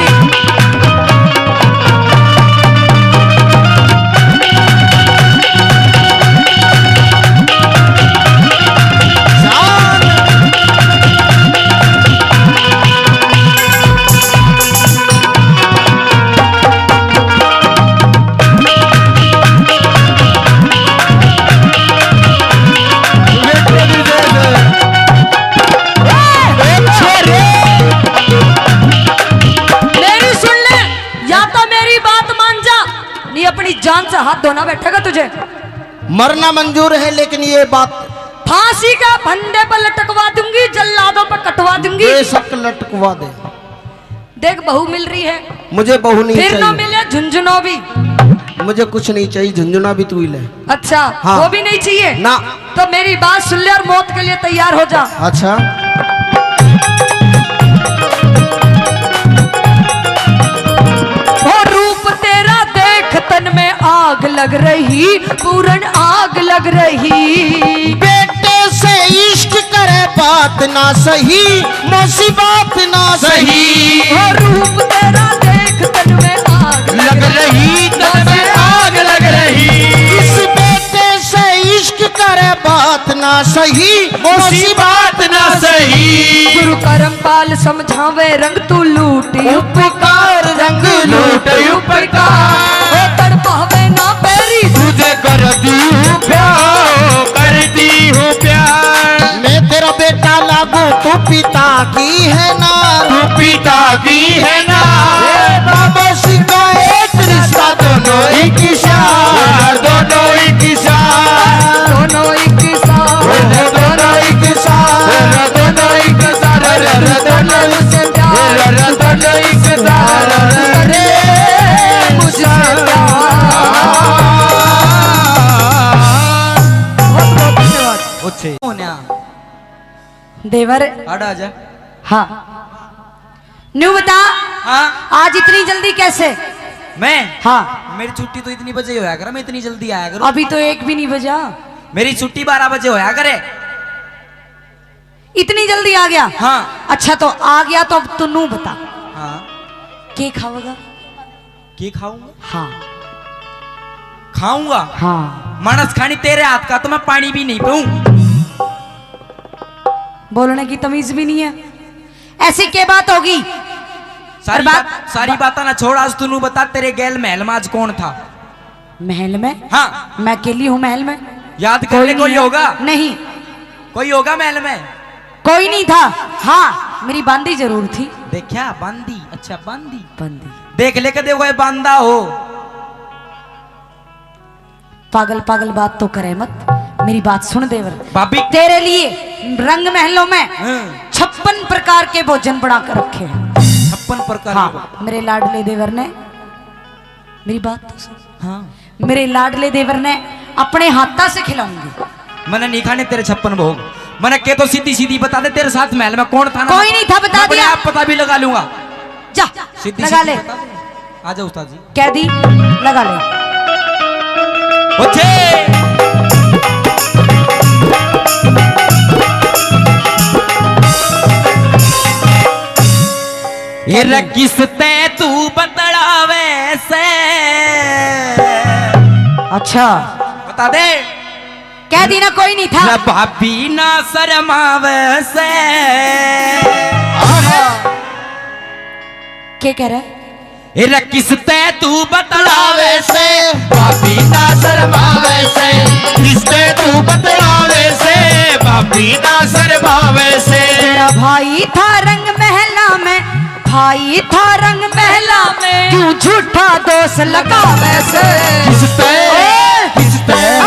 मेरी सुन ले, या तो मेरी बात मान जा, नहीं अपनी जान से हाथ धोना बैठेगा तुझे। मरना मंजूर है, लेकिन ये बात फांसी का फंदे पर लटकवा दूंगी, जल्लादों पर कटवा दूंगी। बेशक लटकवा दे। देख, बहू मिल रही है, मुझे बहू नहीं चाहिए। फिर ना मिले झुंझुनो भी। मुझे कुछ नहीं चाहिए, झुंझुना भी तू ही ले। अच्छा, हाँ। वो भी नहीं चाहिए ना। तो मेरी बात सुन ले और मौत के लिए तैयार हो जा। अच्छा। ओ रूप तेरा देख, तन में आग लग रही, पूरण आग लग रही। बेटे से इश्क करे बात ना सही, मौसी बात ना सही। ओ रूप तेरा देख, तन में आग लग रही, तन में आग लग रही। इस बेटे से इश्क करे बात ना सही, मौसी बात ना सही। गुरु करमपाल समझावे रंग तू लूट उपकार, रंग लूट उपकार। ओ तड़पावे ना बैरी तुझे करती हूँ प्यार, करती हूँ प्यार। मैं तेरा बेटा लागू, तू पिता की है ना, तू पिता की है ना। ए बाबा सिंह का एक रिश्ता, दोनों एक सार, दोनों एक सार, दोनों एक सार, दोनों एक सार, दोनों एक सार, दोनों एक सार। अरे मुझसे प्यार। बहुत बहुत धन्यवाद। अच्छे। होना। देवर। आड़ा आजा। हाँ। न्यू बता। हाँ। आज इतनी जल्दी कैसे? मैं? हाँ। मेरी छुट्टी तो इतनी बजे ही होया करे, मैं इतनी जल्दी आया करूँ। अभी तो एक भी नहीं बजा। मेरी छुट्टी बारह बजे होया करे। इतनी जल्दी आ गया? हाँ। अच्छा, तो आ गया तो अब तू नू बता। हाँ। के खावेगा? के खाऊंगा? हाँ। खाऊंगा? हाँ। मानस खानी तेरे हाथ का तो मैं पानी भी नहीं पीऊं। बोलने की तमीज भी नहीं है, ऐसी क्या बात होगी? सारी और बात, बात, सारी बात ना छोड़, आज तू नू बता, तेरे गैल महल में आज कौन था? महल में? हाँ। मैं अकेली हूँ महल में। याद कर ले, कोई नहीं होगा। नहीं। कोई होगा महल में? कोई नहीं था। हाँ, मेरी बांदी जरूर थी। देखा, बांदी। अच्छा, बांदी। बांदी। देख ले कदे कोई बांदा हो। पागल पागल बात तो करे मत, मेरी बात सुन देवर। भाभी। तेरे लिए रंग महलों में हाँ। छप्पन प्रकार के भोजन बना कर रखे हैं। छप्पन प्रकार के हाँ, भोजन। मेरे लाडले देवर ने, मेरी बात तो सुन। हाँ। मेरे लाडले देवर ने अपने हाथा से खिलाऊंगी। मैंने नहीं खाने तेरे छप्पन भोग। मैंने के तो सीधी सीधी बता दे, तेरे साथ महल में कौन था ना? कोई नहीं था, बता मैं अपने दिया। आप पता भी लगा लूंगा। जा, सीधी लगा सीधी ले। बता दे। आ जाओ उस्ताद जी। कैदी, लगा ले। ओछे। ये रे किस तै तू बतलावे से? अच्छा। बता दे। कह दी ना, कोई नहीं था। रे भाभी ना शर्मावे से। के कह रहा है? ए रे किस तै तू बतलावे से, भाभी ना शर्मावे से। किस तै तू बतलावे से, भाभी ना शर्मावे से। तेरा भाई था रंग महला में, भाई था रंग महला में, क्यों झूठा दोष लगावे से? किस तै, ओए! किस तै,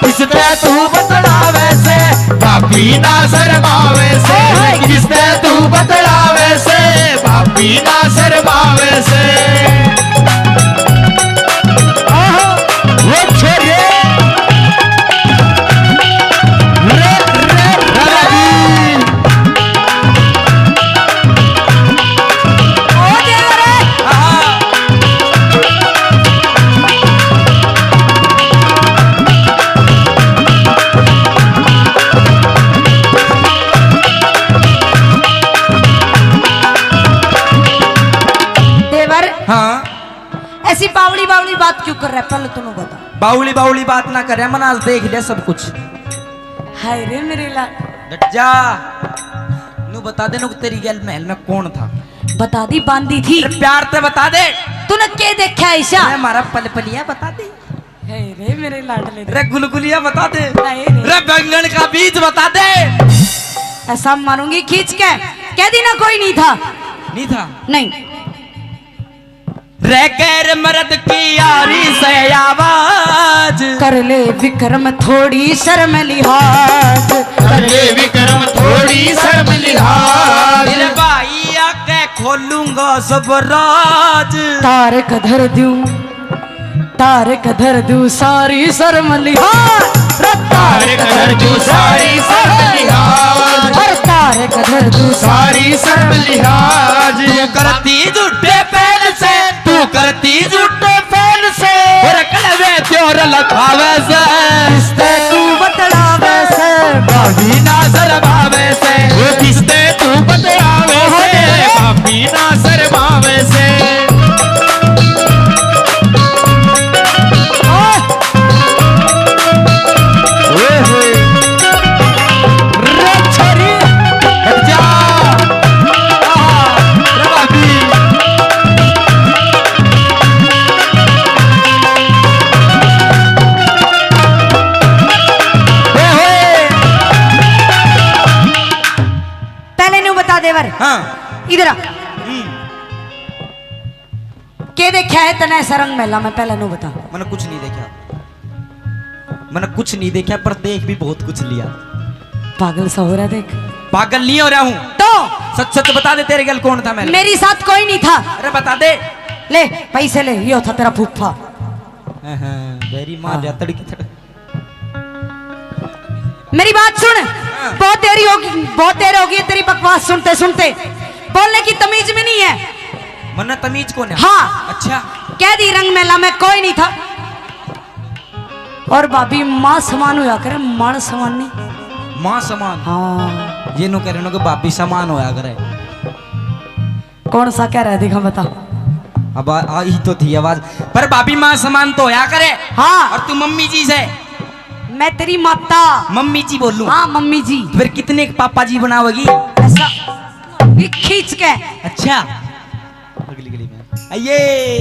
किस तै तू बतलावे से, भाभी ना शर्मावे से। ओए! किस तै तू बतलावे से, भाभी ना शर्मावे से। आहो, वो छोरे। रे, रे, रे। देवर, हाँ। ऐसी बावली बावली बात क्यों कर रहा है, पहले तू नू बता। बावली बावली बात ना कर रहा, मन आज देख लिया सब कुछ। हाय रे मेरे ला। डट जा। नू बता दे, नू तेरी गैल महल में कौन था? बता दी, बांदी थी। अरे प्यार ते बता दे। तूने के देखा ऐसा? अरे हमारा पलपलिया बता दे। हाय रे मेरे लाडले रे। रे गुलगुलिया बता दे। हाय रे। रे बैंगन का बीज बता दे। ऐसा मारूंगी खींच के। कह दी ना, कोई नहीं था। नहीं था? नहीं। रे गैर मर्द की आ रही से आवाज। कर ले विक्रम थोड़ी शर्म लिहाज। कर ले विक्रम थोड़ी शर्म लिहाज। मेरे भाई आके खोलूंगा सब राज। तार कधर दूं, तार कधर दूं सारी शर्म लिहाज। रे तार कधर दूं सारी शर्म लिहाज। और तार कधर दूं सारी शर्म लिहाज। तू करती झूठे फैल से, तू करती झूठे फैल से। और कलवे त्योर लखावे से। किस तै तू बतलावे से, भाभी ना शर्मावे से। वो किस तै तू बतलावे से, भाभी ना शर्मावे से। ओए होए। रे छोरी, हट जा। आहा, रे भाभी। ओए होए। पहले नू बता देवर। हाँ। इधर आ। हम्म। के देखा है तने ऐसा रंग महला में, पहले नू बता। मैंने कुछ नहीं देखा, मैंने कुछ नहीं देखा, पर देख भी बहुत कुछ लिया। पागल सा हो रहा देख। पागल नहीं हो रहा हूँ। तो? सच सच बता दे, तेरे गल कौन था? मैं मेरी साथ कोई नहीं था। अरे बता दे। ले पैसे ले, यो था तेरा फूफा। हाँ, हाँ, मेरी माँ हाँ। जा तड़की तड़- मेरी बात सुन, हाँ। बहुत देरी होगी, बहुत देर होगी तेरी बकवास सुनते सुनते। बोलने की तमीज भी नहीं है। मन्ना तमीज कौन है? हाँ। अच्छा। कह दी रंग मेला में कोई नहीं था। और भाभी माँ समान होया करे, माण समान नहीं। माँ समान? हाँ। ये नु कह रहे हो कि भाभी समान होया करे। कौन सा कह रहा है, दिखा बता। अब आ, आई तो थी आवाज। पर भाभी माँ समान तो होया करे। हाँ। और तू मम्मी जी से। मैं तेरी माता। मम्मी जी बोलूं? हाँ, मम्मी जी। फिर कितने के पापा जी बनावेगी? ऐसा ये खींच के। अच्छा, अगली गली में आइए।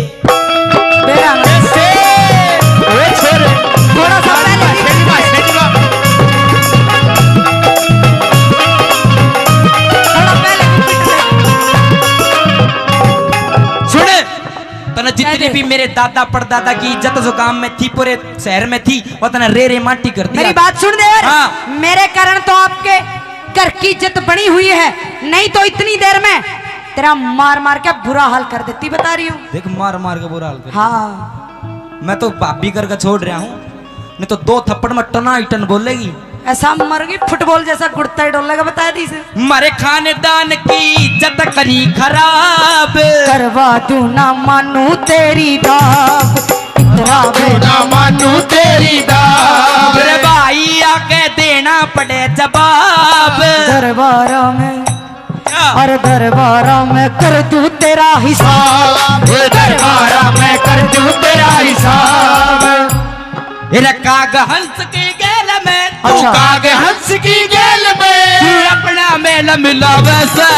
तेरा ऐसे। ओ छोरे। थोड़ा सा पहले भी। तेरी माँ, तेरी माँ। थोड़ा पहले भी पीट दे। तने जितनी भी मेरे दादा परदादा की इज्जत जो गांव में थी, पूरे शहर में थी, वो तने रे रे माटी कर दिया। मेरी बात सुन देवर, हाँ। मेरे कारण तो आपके घर की इज्जत बनी हुई है, नहीं तो इतनी देर में तेरा मार मार के बुरा हाल कर देती, बता रही हूँ। देख, मार मार के बुरा हाल कर। हाँ। मैं तो भाभी करके छोड़ रहा हूँ, नहीं तो दो थप्पड़ में टना ही टन बोलेगी। ऐसा मरगी फुटबॉल जैसा गुड़ता ही डोलेगा, बता दी से। मारे खानदान की इज्जत करी खराब। करवा दूं ना मानू तेरी दाब। इतना तू ना मानू तेरी दाब। मेरे भाई आके देना पड़े जवाब। दरबारा में क्या? और दरबारा में कर दूं तेरा हिसाब। दरबारा में कर दूं तेरा हिसाब। ए रे काग हंस की गेल में, तू अच्छा। काग हंस की गेल में, तू अपना मेल मिलावे से,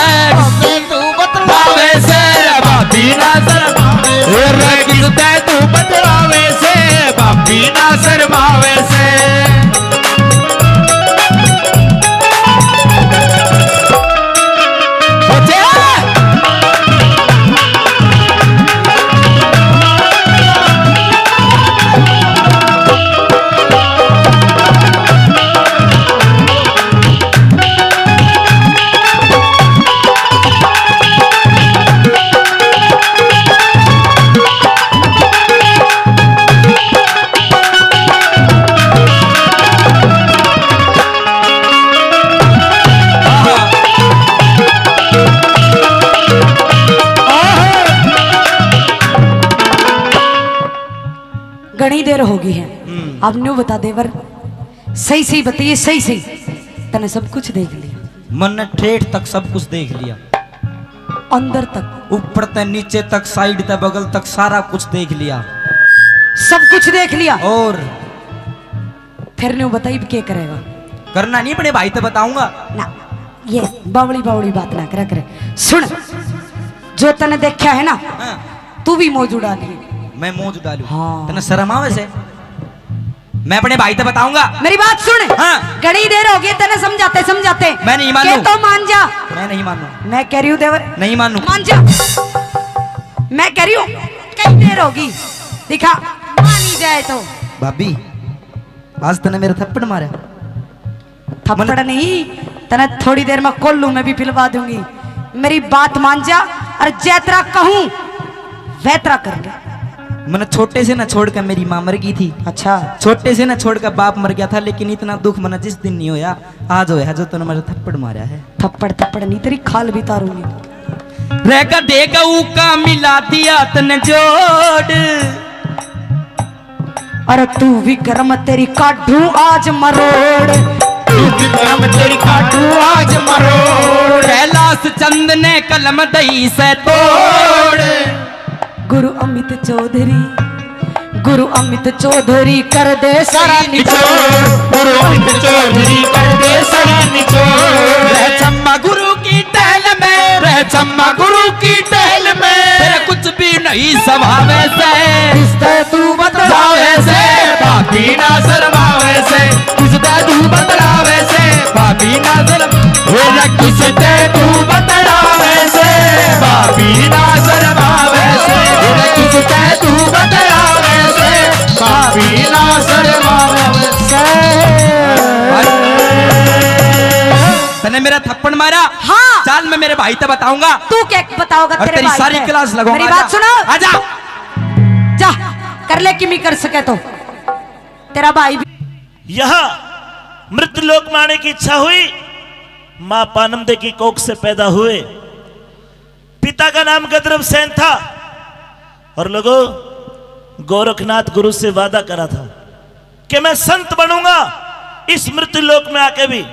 तू बतलावे से, भाभी ना शर्मावे। ए रे किसते तू बतलावे से, भाभी ना शर्मावे से। घणी देर होगी है। हम्म। अब न्यू बता देवर, सही सही बताइए, सही सही। तने सब कुछ देख लिया। मन्ने ठेठ तक सब कुछ देख लिया। अंदर तक? ऊपर तक, नीचे तक, साइड तक, बगल तक, सारा कुछ देख लिया। सब कुछ देख लिया? और? फिर न्यू बताइए, के करेगा? करना नहीं, अपने भाई तो बताऊंगा ना। ये बावली बावली बात ना करा करे। सुन, जो तने देखा है ना, हाँ। तू भी मौज उड़ा लिए। मैं मौज उड़ा लूं? हाँ। तने शर्म आवे से? मैं अपने भाई से बताऊंगा। मेरी बात सुन। हाँ। घणी देर हो गई तने समझाते समझाते। मैं नहीं मानू। के तो मान जा। मैं नहीं मानू। मैं कह रही हूँ देवर। नहीं मानू। मान जा। मैं कह रही हूँ, कई देर होगी। दिखा, मान ही जाए तो। भाभी, आज तने मेरा थप्पड़ मारा। थप्पड़ मने नहीं, तने थोड़ी देर में कोल्हू में भी पिलवा दूंगी। मेरी बात मान जा, और जैतरा कहूं, वैतरा कर ले। मने छोटे से ना छोड़ के मेरी माँ मर गई थी। अच्छा। छोटे से ना छोड़ के बाप मर गया था, लेकिन इतना दुख मने जिस दिन नहीं होया, आज होया, जो तने मेरा थप्पड़ मारा है। थप्पड़, थप्पड़ नहीं, तेरी खाल भी तारूंगी। रह का दे गऊ का मिला दिया तने जोड़। अरे तू विक्रम तेरी काढू आज मरोड़। तू विक्रम तेरी काढू आज मरोड़। कैलाश चंद ने कलम दई से तोड़। गुरु अमित चौधरी, गुरु अमित चौधरी कर दे सारा निचोड़। गुरु अमित चौधरी कर दे सारा निचोड़। रह चम्मा गुरु की टहल में, रह चम्मा गुरु की टहल में। तेरा कुछ भी नहीं समावे से। किसते तू बतलावे से, भाभी ना शर्मावे से। किसते तू बतलावे से, भाभी ना शर्म। ओ रे किसते तू बतलावे से, भाभी ना शर्मावे से। ओ रे किसते तू बतलावे से, भाभी ना शर्मावे से। तने मेरा थप्पड़ मारा? हाँ। चल, मैं मेरे भाई ते बताऊंगा। तू क्या बताओगा और तेरे तेरी भाई सारी से? क्लास लगाऊंगा। मेरी बात सुनो। आजा। जा, कर ले, किमी कर सके तो। तेरा भाई भी। यहाँ मृत्यु लोक में आने की इच्छा हुई, माँ पानमदे की कोख से पैदा हुए। पिता का नाम गद्रभ सेन था। और लोगों, गोरखनाथ गुरु से वादा करा था कि मैं संत बनूंगा इस मृत्यु लोक में आके भी,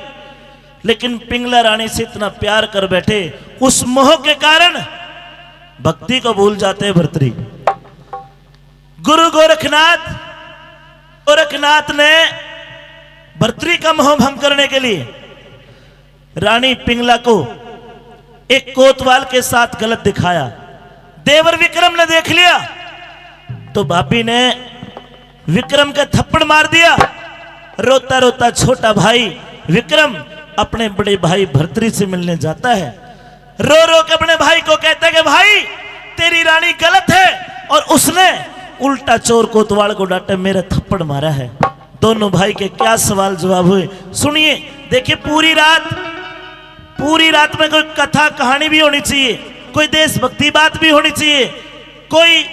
लेकिन पिंगला रानी से इतना प्यार कर बैठे, उस मोह के कारण भक्ति को भूल जाते हैं भर्तरी। गुरु गोरखनाथ, गोरखनाथ ने भर्तरी का मोह भंग करने के लिए रानी पिंगला को एक कोतवाल के साथ गलत दिखाया। देवर विक्रम ने देख लिया तो भाभी ने विक्रम का थप्पड़ मार दिया। रोता रोता छोटा भाई विक्रम अपने बड़े भाई भर्तरी से मिलने जाता है। रो रो के अपने भाई को कहता है कि भाई, तेरी रानी गलत है और उसने उल्टा चोर कोतवाल को डांटे, मेरे थप्पड़ मारा है। दोनों भाई के क्या सवाल जवाब हुए, सुनिए। देखिए, पूरी रात, पूरी रात में कोई कथा कहानी भी होनी चाहिए, कोई देशभक्ति बात भी होनी चाहिए, कोई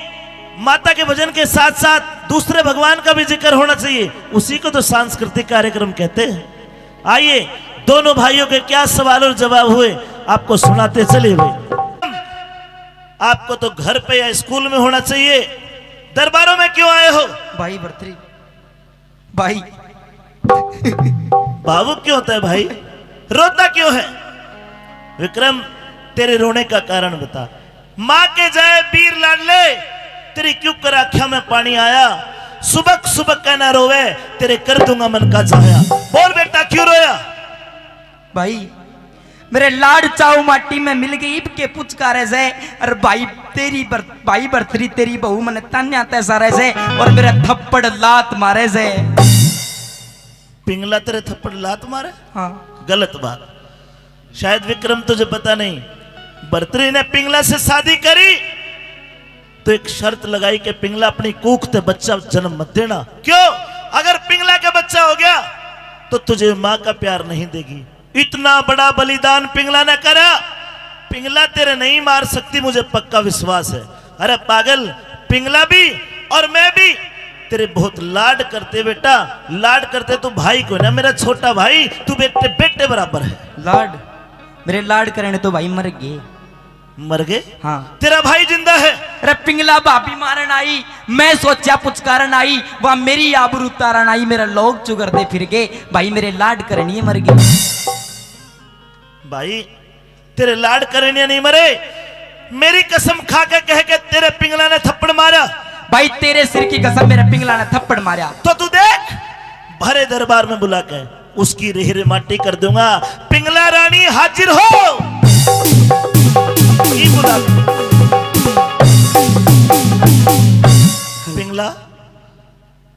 माता के भजन के साथ साथ दूसरे भगवान का भी जिक्र होना चाहिए। उसी को तो सांस्कृतिक कार्यक्रम कहते हैं। आइए, दोनों भाइयों के क्या सवाल और जवाब हुए, आपको सुनाते चले भाई। आपको तो घर पे या स्कूल में होना चाहिए, दरबारों में क्यों आए हो? भाई भरतरी, भाई। भावुक क्यों होता है भाई? रोता क्यों है? विक्रम, तेरे रोने का कारण बता। माँ के जाए बीर लाडले, तेरी क्यों कर आँख्या में पानी आया? सुबक सुबक कहना रोवे, तेरे कर दूंगा मन का जाया। बोल बेटा, क्यों रोया? भाई, मेरे लाड चाऊ माटी में मिल गई, इब के पुचकारे से। अरे भाई, तेरी बर-, भाई भरतरी, तेरी बहू मने तान्या तै सारे से, और मेरे थप्पड़ लात मारे से। पिंगला तेरे थप्पड़ लात मारे? हाँ। गलत बात। शायद विक्रम तुझे पता नहीं, भरतरी ने पिंगला से शादी करी तो एक शर्त लगाई कि पिंगला, अपनी कूख ते बच्चा जन्म मत देना। क्यों? अगर पिंगला के बच्चा हो गया तो तुझे माँ का प्यार नहीं देगी। इतना बड़ा बलिदान पिंगला ने करा। पिंगला तेरे नहीं मार सकती, मुझे पक्का विश्वास है। अरे पागल, पिंगला भी और मैं भी तेरे बहुत लाड करते बेटा, लाड करते। तू भाई को ना, मेरा छोटा भाई, तू बेटे, बेटे बराबर है। लाड, मेरे लाड करने तो भाई मर गए। मर गए? हाँ। तेरा भाई जिंदा है? अरे पिंगला भाभी मारन आई, मैं सोचा पुचकारन आई, वहाँ मेरी आबरू तारन आई, मेरा लोग चुगरते फिर गए, भाई मेरे लाड करनिए मर गए। भाई, तेरे लाड करनिए नहीं मरे, मेरी कसम खा के कह के तेरे पिंगला ने थप्पड़ मारा। भाई, तेरे सिर की कसम, मेरे पिंगला ने थप्पड़ मारा। तो तू देख, भरे दरबार में बुला के उसकी रेह रे माटी कर दूंगा। पिंगला रानी हाजिर हो। ई बुला। पिंगला।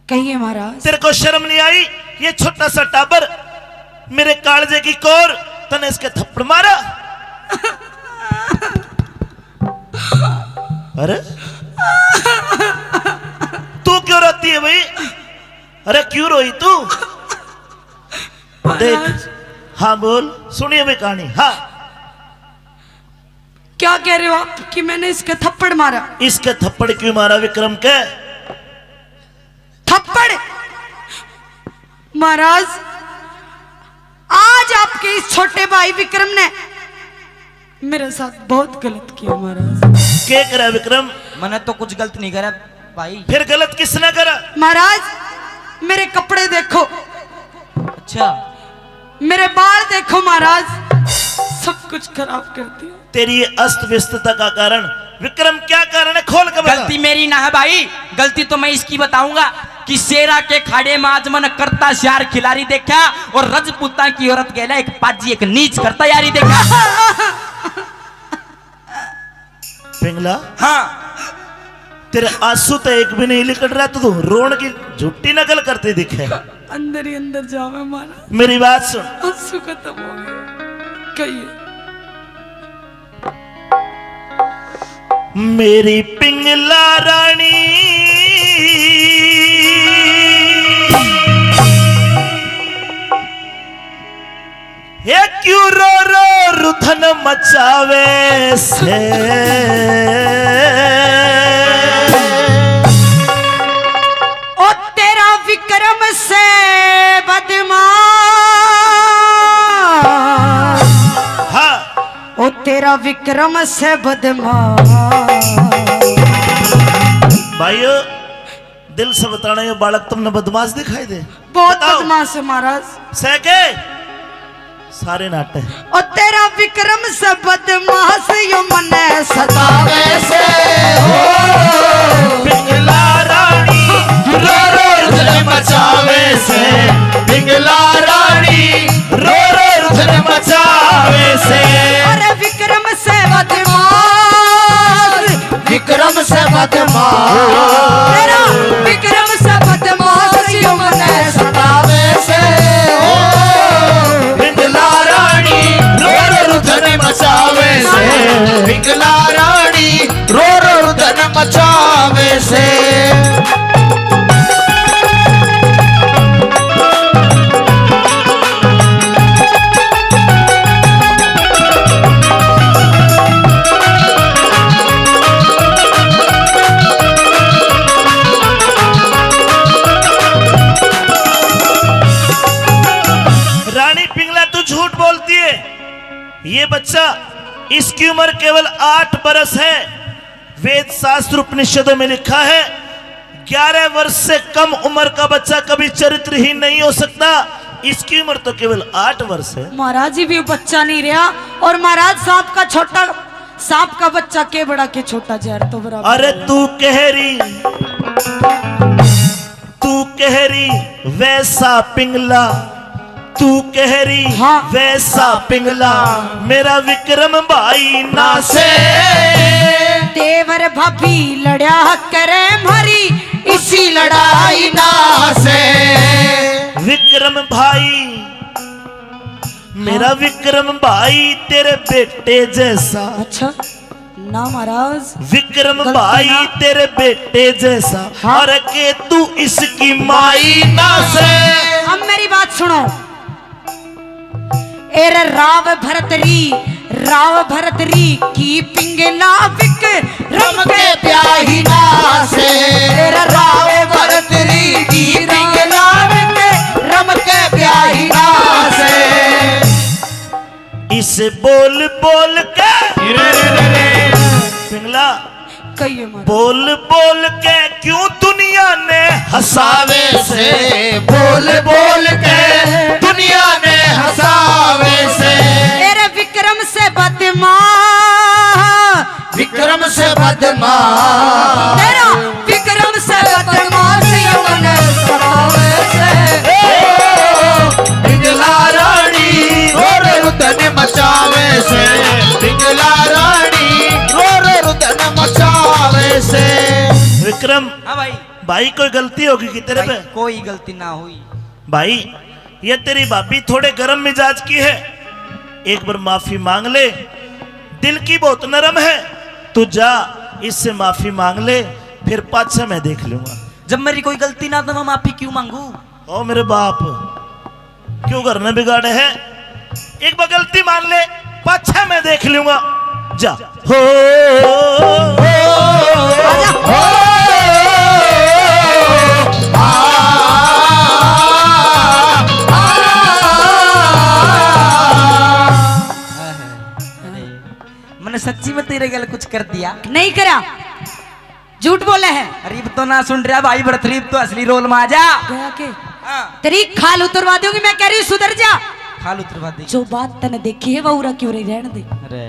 कहिए महाराज। तेरे को शर्म नहीं आई? ये छोटा सा टाबर, मेरे कालजे की कोर, तने इसके थप्पड़ मारा। अरे, तू क्यों रोती है भाई? अरे, क्यों रोई तू? देख, महाराज। हाँ बोल, सुनिए मैं कहानी। हाँ। क्या कह रहे हो आप कि मैंने इसके थप्पड़ मारा? इसके थप्पड़ क्यों मारा विक्रम के? थप्पड़? महाराज, आज आपके इस छोटे भाई विक्रम ने मेरे साथ बहुत गलत किया महाराज। के करा विक्रम? मैंने तो कुछ गलत नहीं करा भाई। फिर गलत किसने करा? महाराज, मेरे कपड़े देखो। अच्छा। मेरे बाल देखो महाराज, सब कुछ खराब कर दिया। तेरी अस्त व्यस्तता का कारण विक्रम क्या कारण है, खोल के बता। गलती मेरी ना है भाई, गलती तो मैं इसकी बताऊंगा कि शेरा के खाड़े में आज मन करता श्यार खिलाड़ी देखा और रजपूता की औरत गेला एक पाजी एक नीच करता यारी देखा। पिंगला। हाँ। तेरे आंसू तो एक भी नहीं लिकड़ रहा, तू तो रोन की झूठी नकल करते दिखे। अंदर ही अंदर जावे मारा। मेरी बात सुन। आंसू खत्म हो गए। कहिए। मेरी पिंगला रानी, हे क्यों रो रो रुधन मचावे से? ओ तेरा विक्रम से बदमाश। हाँ। ओ तेरा विक्रम से बदमाश। भाइयों, दिल से बताना, ये बालक तुमने बदमाश दिखाई दे? बहुत बताओ। बदमाश है महाराज। सह के? सारे नाटे। ओ तेरा विक्रम से बदमाश यो मने सतावे से हो। पिंगला रानी रो रो रुदन मचावे से। पिंगला रानी रो रो रुदन मचावे से। अरे विक्रम से बदमाश, विक्रम से बदमाश। तेरा विक्रम से बदमाश यो मने सतावे से। ओ पिंगला रानी रो रो रुदन मचावे से। पिंगला रानी रो रो रुदन मचावे बच्चा, इसकी उम्र केवल आठ बरस है। वेद शास्त्र उपनिषदों में लिखा है, ग्यारह वर्ष से कम उम्र का बच्चा कभी चरित्रहीन नहीं हो सकता। इसकी उम्र तो केवल आठ वर्ष है। महाराज जी भी बच्चा नहीं रहा। और महाराज, सांप का छोटा, सांप का बच्चा के बड़ा के छोटा, जहर तो बराबर अरे है। तू कह रही, तू कह रही वैसा पिंगला, तू कह रही हाँ। वैसा पिंगला, मेरा विक्रम भाई ना से। देवर भाभी लड़या करे म्हारी, इसी लड़ाई ना से। विक्रम भाई, मेरा हाँ। विक्रम भाई तेरे बेटे जैसा। अच्छा ना महाराज, विक्रम गलती भाई ना। तेरे बेटे जैसा। हाँ। और के तू इसकी माई ना से। अब मेरी बात सुनो। ए रे राव भरत री, राव भरत री की पिंगला विक्रम के ब्याही ना से। ए रे राव भरत री की पिंगला विक्रम के ब्याही ना से। इसे बोल बोल के रे रे रे रे। पिंगला कहिए मारा। बोल बोल के क्यों दुनिया ने हंसावे से, बोल बोल के दुनिया ने हंसावे से। तेरे विक्रम से बदमाश, विक्रम से बदमाश। तेरा विक्रम से बदमाश यमन सतावे से। पिंगला रानी रो रो रुदन मचावे से, पिंगला रानी रो रो रुदन मचावे से। विक्रम, हाँ भाई। भाई, कोई गलती होगी कि तेरे भाई, पे? कोई गलती ना हुई। भाई, ये तेरी भाभी थोड़े गर्म मिजाज की है, एक बार माफी मांग ले। दिल की बहुत नरम है, तू जा, इससे माफी मांग ले, फिर पाछे मैं देख लूंगा। जब मेरी कोई गलती ना, तो मैं माफी क्यों मांगू? ओ मेरे बाप, क्यों घर ने बिगाड़े है? एक बार गलती मान ले, पाछे मैं देख लूंगा। जा। हो, हो, हो, आ, आ, आ, आ। मैंने सच्ची में तेरे गल कुछ कर दिया? नहीं करा। झूठ बोले है। अरे, इब तो ना सुन रहा भाई, बड़थरी, इब तो असली रोल में आ जा। गया के? हाँ। तेरी खाल उतरवा दूंगी मैं, कह रही हूँ, सुधर जा। खाल उतरवा दी। जो बात तने देखी है, वो उरा क्यों रही, रहने दे। अरे।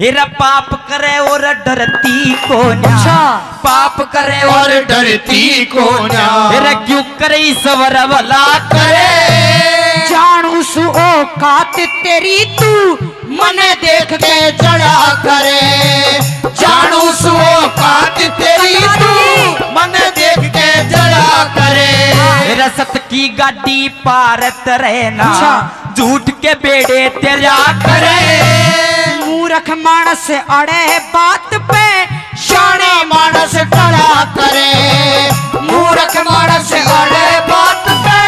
एरा पाप करे और डरती कोन्या। अच्छा। पाप करे और डरती कोन्या। एरा क्यों करे ईश्वर भला करे। जानू सु औकात तेरी तू मने देख के जड़ा करे, जानू सु औकात तेरी तू, मने देख के जड़ा करे। रसत की गाड़ी पारत रहना, अच्छा। झूठ के बेड़े तेरा करे। मूरख मानस अड़े बात पे, शाणे मानस टड़ा करे। मूरख मानस अड़े बात पे,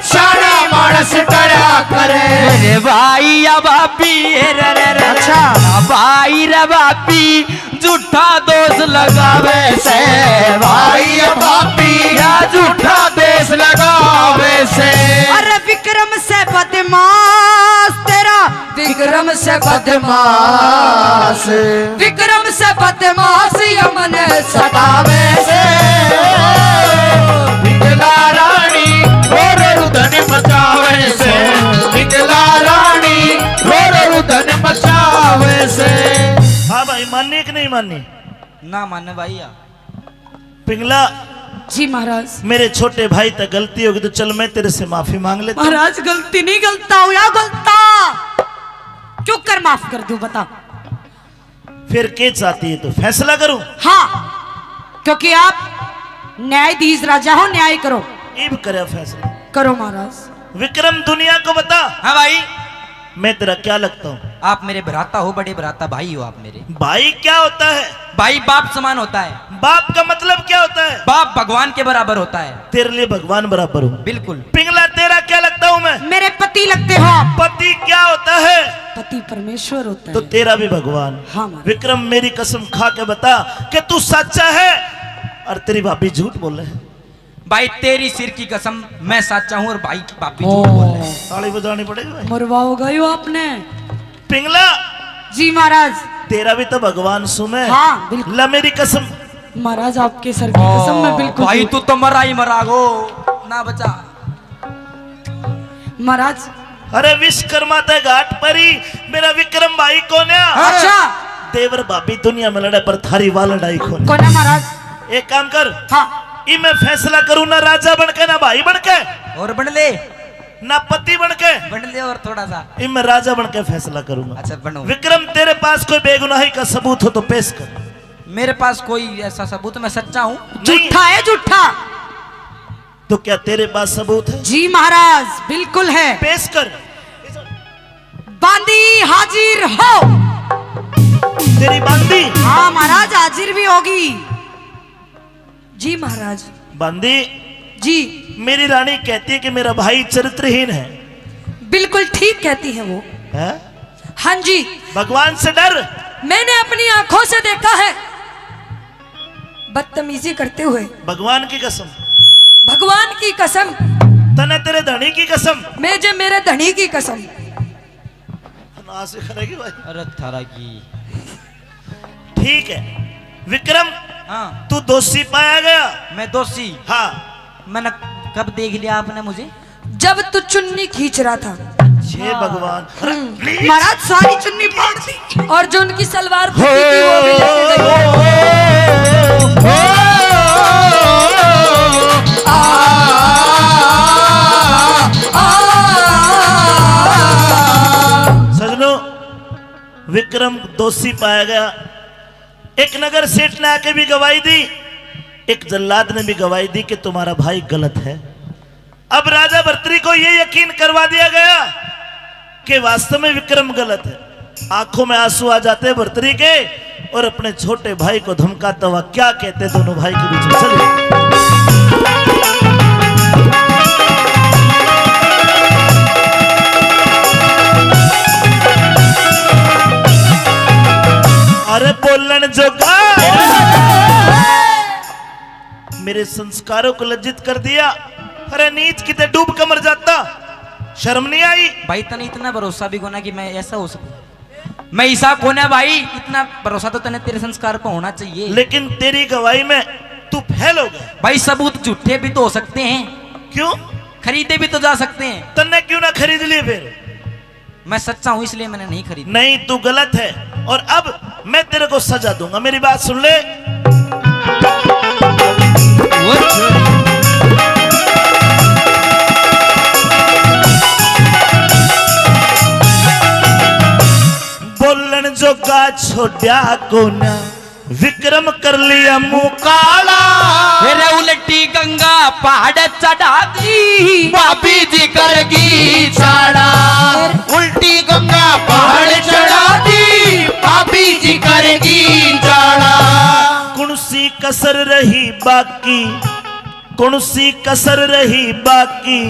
शाणे मानस टड़ा करे। अरे भाई या भाभी, ए रे रे रे। अच्छा। भाई रे भाभी, झूठा दोष लगावे से। भाई या भाभी, या झूठा दोष लगावे से। अरे विक्रम से बदमाश तेरा, विक्रम से बदमाश, विक्रम से बदमाश यमन सतावे से। पिंगला रानी रो रो रुदन मचावे से, पिंगला रानी रो रो रुदन मचावे से। हाँ भाई, माननी कि नहीं माननी? ना माने भाई। पिंगला, जी महाराज। मेरे छोटे भाई तक गलती होगी तो चल मैं तेरे से माफी मांग लेता हूँ। महाराज, गलती नहीं गलता हो या गलता, क्यों कर माफ कर दूं, बता। फिर के चाहती है तू, फैसला करूं? हाँ, क्योंकि आप न्यायाधीश राजा हो, न्याय करो। इब करे फैसला। करो महाराज। विक्रम, दुनिया को बता। हाँ भाई। मैं तेरा क्या लगता हूँ? आप मेरे भ्राता हो, बड़े भ्राता भाई हो आप मेरे। भाई क्या होता है? भाई बाप समान होता है। बाप का मतलब क्या होता है? बाप भगवान के बराबर होता है। तेरे लिए भगवान बराबर हूँ। बिल्कुल। पिंगला, तेरा क्या लगता हूँ मैं? मेरे पति लगते हो आप। पति क्या होता है? पति परमेश्वर होता तो है। तेरा भी भगवान। हाँ, महाराज। विक्रम, मेरी कसम खा के बता कि तू सच्चा है और तेरी भाभी झूठ बोले है। भाई, तेरी सिर की कसम, मैं सच्चा हूँ और भाई की भाभी झूठ बोल रहे हैं। ताली बजानी पड़ेगी भाई। मरवाओगा यो आपने। पिंगला, जी महाराज। तेरा भी तो भगवान सुने। हाँ, बिल्कुल। ला मेरी कसम। महाराज, आपके सर की कसम, मैं बिल्कुल भाई, तू तो मरा ही मरा गो ना बचा। महाराज। अरे विश्वकर्मा ते घाट पर ही मेरा विक्रम भाई कोन्या। अच्छा। देवर भाभी दुनिया में लड़े पर थारी वा लड़ाई कोन्या। कोन्या महाराज। एक काम कर। हाँ। ई मैं फैसला करूँ ना राजा बन के ना भाई बन के। और बन ले। ना पति बन के। बन ले और थोड़ा सा। ई मैं राजा बन के फैसला करूंगा। अच्छा बनो। विक्रम, तेरे पास कोई बेगुनाही का सबूत हो तो पेश कर। मेरे पास कोई ऐसा सबूत, मैं सच्चा हूँ। नहीं। झूठा है, झूठा। तो क्या तेरे पास सबूत है? जी महाराज, बिल्कुल है। पेश कर। बांदी हाजिर हो। तेरी बांदी? हाँ महाराज, हाजिर भी होगी। जी महाराज। बांदी, जी। मेरी रानी कहती है कि मेरा भाई चरित्रहीन है। बिल्कुल ठीक कहती है वो। है? हाँ जी। भगवान से डर। मैंने अपनी आंखों से देखा है बदतमीजी करते हुए। भगवान की कसम। भगवान की कसम। तने तेरे धनी की कसम। मैं जे मेरे धनी की कसम। ना से करेगी भाई। अरे थारा की। ठीक है विक्रम। हाँ। तू दोषी पाया गया। मैं दोषी? हाँ। मैंने कब देख लिया आपने मुझे? जब तू चुन्नी खींच रहा था। हे भगवान। हम्म, महाराज, सारी चुन्नी फाड़ दी। और जो उनकी सलवार फटी थी, वो भी लेके गई। सजनों, विक्रम दोषी पाया गया। एक नगर सेठ ने आके भी गवाही दी, एक जल्लाद ने भी गवाही दी कि तुम्हारा भाई गलत है। अब राजा भर्तरी को यह यकीन करवा दिया गया कि वास्तव में विक्रम गलत है। आंखों में आंसू आ जाते भर्तरी के, और अपने छोटे भाई को धमकाता हुआ क्या कहते दोनों भाई के बीच में। चलिए। अरे बोलन जोगा, मेरे संस्कारों को लज्जित कर दिया। अरे नीच किते डूब के मर जाता, शर्म नहीं आई? भाई तने इतना भरोसा भी कोना कि मैं ऐसा हो सकूं। मैं ऐसा कोना भाई, इतना भरोसा तो तने तेरे संस्कार पर होना चाहिए। लेकिन तेरी गवाही में तू फेल हो गया। भाई सबूत झूठे भी तो हो सकते हैं। क्यों? खरीदे भी तो जा सकते हैं। तन्ने क्यों ना खरीद लिए फिर? मैं सच्चा हूं इसलिए मैंने नहीं खरीदी। नहीं, तू गलत है और अब मैं तेरे को सजा दूंगा। मेरी बात सुन ले। वो छोरी। बोलन जोगा छोड़ा कोना, विक्रम कर लिया मुंह काला। फिर उल्टी गंगा पहाड़ चढ़ा दी, भाभी जी करगी चाला। उल्टी गंगा पहाड़ चढ़ा दी, भाभी जी करगी चाला। कौन सी कसर रही बाकी, कौन सी कसर रही बाकी,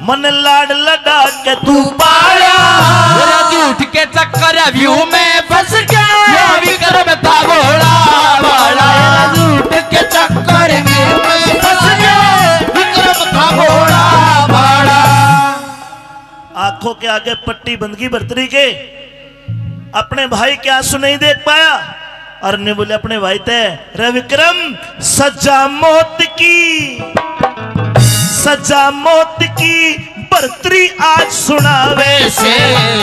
मन लाड लडा के तू पाला। तेरा झूठ के चक्कर व्यू में फंस गया, ये विक्रम था भोला भाला। तेरा झूठ के चक्कर व्यू में फंस गया, विक्रम था भोला भाला। आंखों के आगे पट्टी बंदगी भर्तरी के, अपने भाई के आंसू नहीं देख पाया और ने बोले अपने भाई ते, रे विक्रम, सजा मौत की, सजा मौत की भर्तरी आज सुनावे से।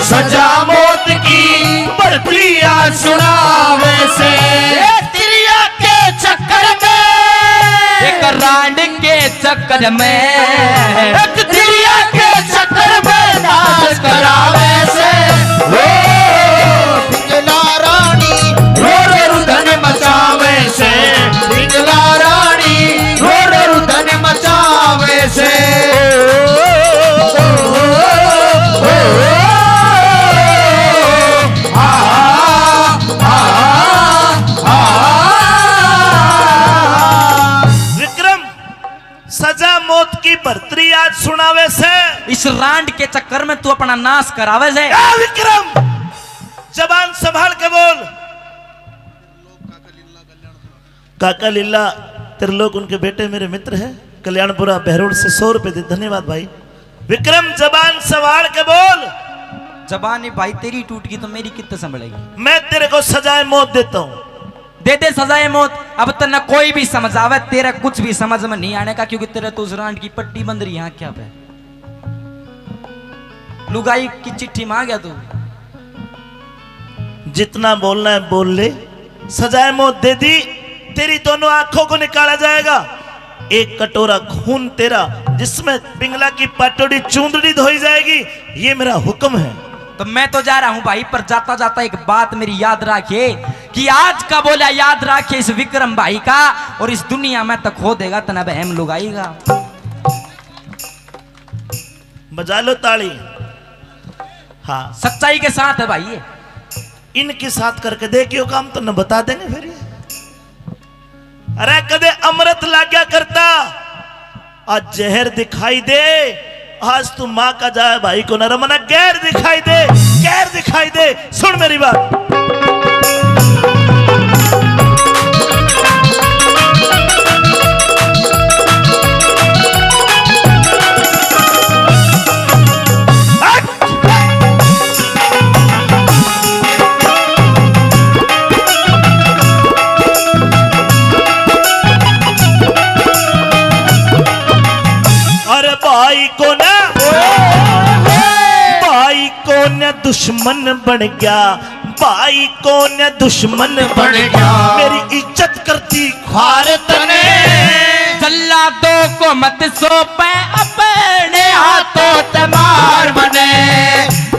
सजा मौत की भर्तरी आज सुनावे से। ए तिरिया के चक्कर में, एक रांड के चक्कर में, एक तिरिया के चक्कर में नाश करावे से। ओ, पिंगला रानी रो रो रुदन मचावे से, पिंगला रानी रो रो रुदन मचावे से। विक्रम, सजा मौत की भर्तरी आज सुनावे से। इस रांड के चक्कर में तू अपना नाश करावे से। ए विक्रम, जबान संभाल के बोल। काका लीला, त्रिलोक उनके बेटे मेरे मित्र हैं, कल्याणपुरा बहरोड से सौ रुपए दे, धन्यवाद भाई। विक्रम, जबान संभाल के बोल। जबान ही भाई तेरी टूट गई तो मेरी कित संभलेगी? मैं तेरे को सजाए मौत देता हूँ। दे दे सजाए मौत। अब तन्ने कोई भी समझावे, तेरे कुछ भी समझ में नहीं आने का, क्योंकि तेरे तो उस रांड की पट्टी बंध रही है आंख्या पे। लुगाई की चिट्ठी मांग गया तू। जितना बोलना है बोल ले, सजाए मौत दे दी, तेरी दोनों आंखों को निकाला जाएगा। एक कटोरा खून तेरा, जिसमें पिंगला की पाटोड़ी चूंदड़ी धोई जाएगी, ये मेरा हुक्म है। तो मैं तो जा रहा हूँ भाई, पर जाता जाता एक बात मेरी याद रखिए, कि आज का बोला याद रखिए इस विक्रम भाई का, और इस दुनिया में तो खो देगा तन्ने बहम लुगाई का। बजा लो ताली। हाँ, सच्चाई के साथ है भाई ये। इनके साथ करके देखियो काम, तो न बता देंगे फिर ये। अरे कदे अमृत लाग्या करता, आज जहर दिखाई दे। आज तू माँ का जाए भाई को न, मना गैर दिखाई दे, गैर दिखाई दे। सुन मेरी बात। अरे भाई को ना, भाई को ना दुश्मन बन गया, भाई को ना दुश्मन बन गया। मेरी इज्जत करती ख्वार तने। जल्लादों को मत सौंपे अपने हाथों ते मार मने।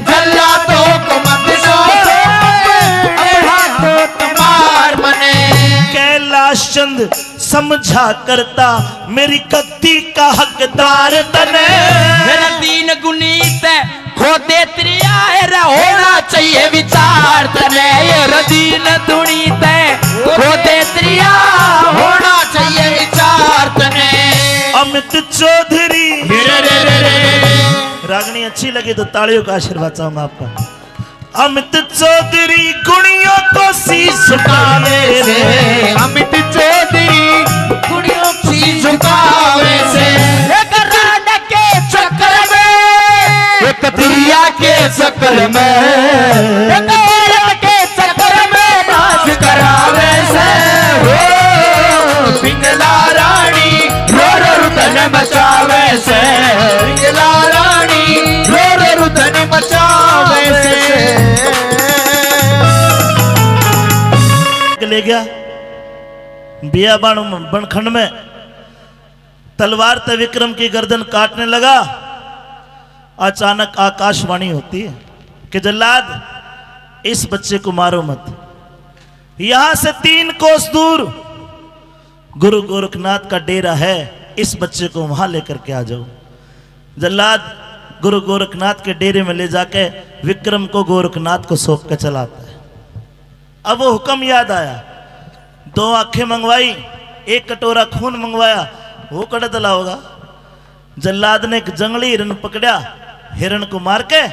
जल्लादों को मत सौंपे अपने हाथों ते मार मने। कैलाश चंद समझा करता मेरी गद्दी का हकदार तने। मेरा दीन गुनीत है, खो दे तेरी आए रे, होना चाहिए विचार तने। ये रदीन दुनी ते, खो दे तेरी आ, होना चाहिए विचार तने। अमित चौधरी। रे रे रे रे रे। रागनी अच्छी लगी तो तालियों का आशीर्वाद चाहूंगा आपका। अमित चौधरी गुणियों को शीश झुकावे से। अमित चौधरी गुणियों को शीश झुकावे से। एक रांड के चक्कर में, एक दरिया के चक्कर में, एक औरत के चक्कर में नाश करावे से। हो पिंगला रानी रो रो रुदन मचावे से। पिंगला रानी रो रो रुदन मचावे से। ले गया बियाबान बनखंड में। तलवार ते विक्रम की गर्दन काटने लगा। अचानक आकाशवाणी होती है कि जल्लाद, इस बच्चे को मारो मत। यहां से तीन कोस दूर गुरु गोरखनाथ का डेरा है, इस बच्चे को वहां लेकर के आ जाओ। जल्लाद गुरु गोरखनाथ के डेरे में ले जाके विक्रम को गोरखनाथ को सौंप के चला आता है। अब वो हुक्म याद आया, दो आंखें मंगवाई, एक कटोरा खून मंगवाया, वो कड़े तला होगा। जल्लाद ने एक जंगली हिरन पकड़ा, हिरन को मार के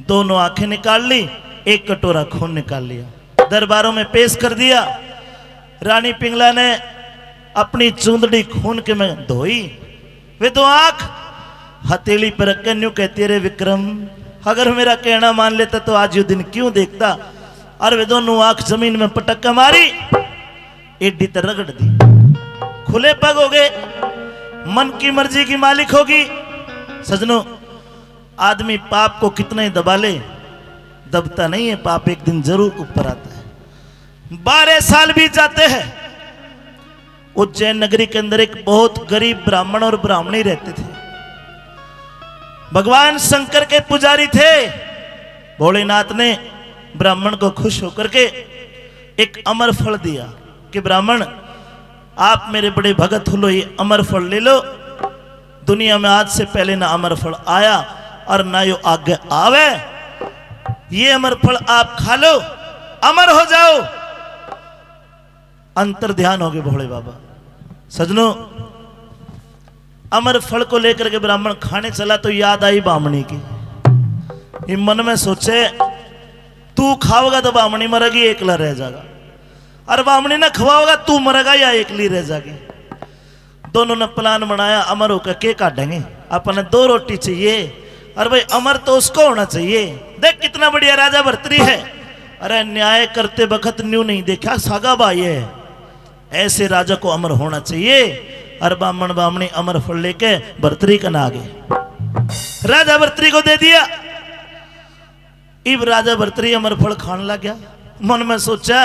दोनों आंखें निकाल ली, एक कटोरा खून निकाल लिया, दरबारों में पेश कर दिया। रानी पिंगला ने अपनी चूंदड़ी खून के में धोई, वे दो आंख हथेली पर रख के न्यू कहती, "रे विक्रम, अगर मेरा कहना मान लेता तो आज यो दिन क्यों देखता?" और वे दोनों आंख जमीन में पटक के मारी, एडी ते रगड़ दी। खुले पग हो गए, मन की मर्जी की मालिक होगी। सजनों, आदमी पाप को कितना ही दबा ले, दबता नहीं है, पाप एक दिन जरूर ऊपर आता है। बारह साल बीत जाते हैं। उज्जैन नगरी के अंदर एक बहुत गरीब ब्राह्मण और ब्राह्मणी रहते थे। भगवान शंकर के पुजारी थे। भोलेनाथ ने ब्राह्मण को खुश होकर के एक अमर फल दिया कि ब्राह्मण, आप मेरे बड़े भगत हो लो, ये अमर फल ले लो। दुनिया में आज से पहले ना अमर फल आया और ना यो आगे आवे। ये अमर फल आप खा लो, अमर हो जाओ। अंतर ध्यान हो गए भोले बाबा। सजनों, अमर फल को लेकर के ब्राह्मण खाने चला तो याद आई बामणी की। ये मन में सोचे, तू खाओगा तो बामणी मरेगी, एकला रह जाएगा, और बामणी ने खवाओगा, तू मरेगा या एकली रह जाएगी। दोनों ने प्लान बनाया, अमर होकर के काटेंगे, अपने दो रोटी चाहिए, अरे भाई, अमर तो उसको होना चाहिए। देख, कितना बढ़िया राजा भर्तरी है। अरे, न्याय करते बखत न्यू नहीं देखा, सागा भाई है। ऐसे राजा को अमर होना चाहिए। और बामण बामणी अमर फल लेके भर्तरी कन आ गए, राजा भर्तरी को दे दिया। इब राजा भर्तरी अमर फल खान लग गया। मन में सोचा,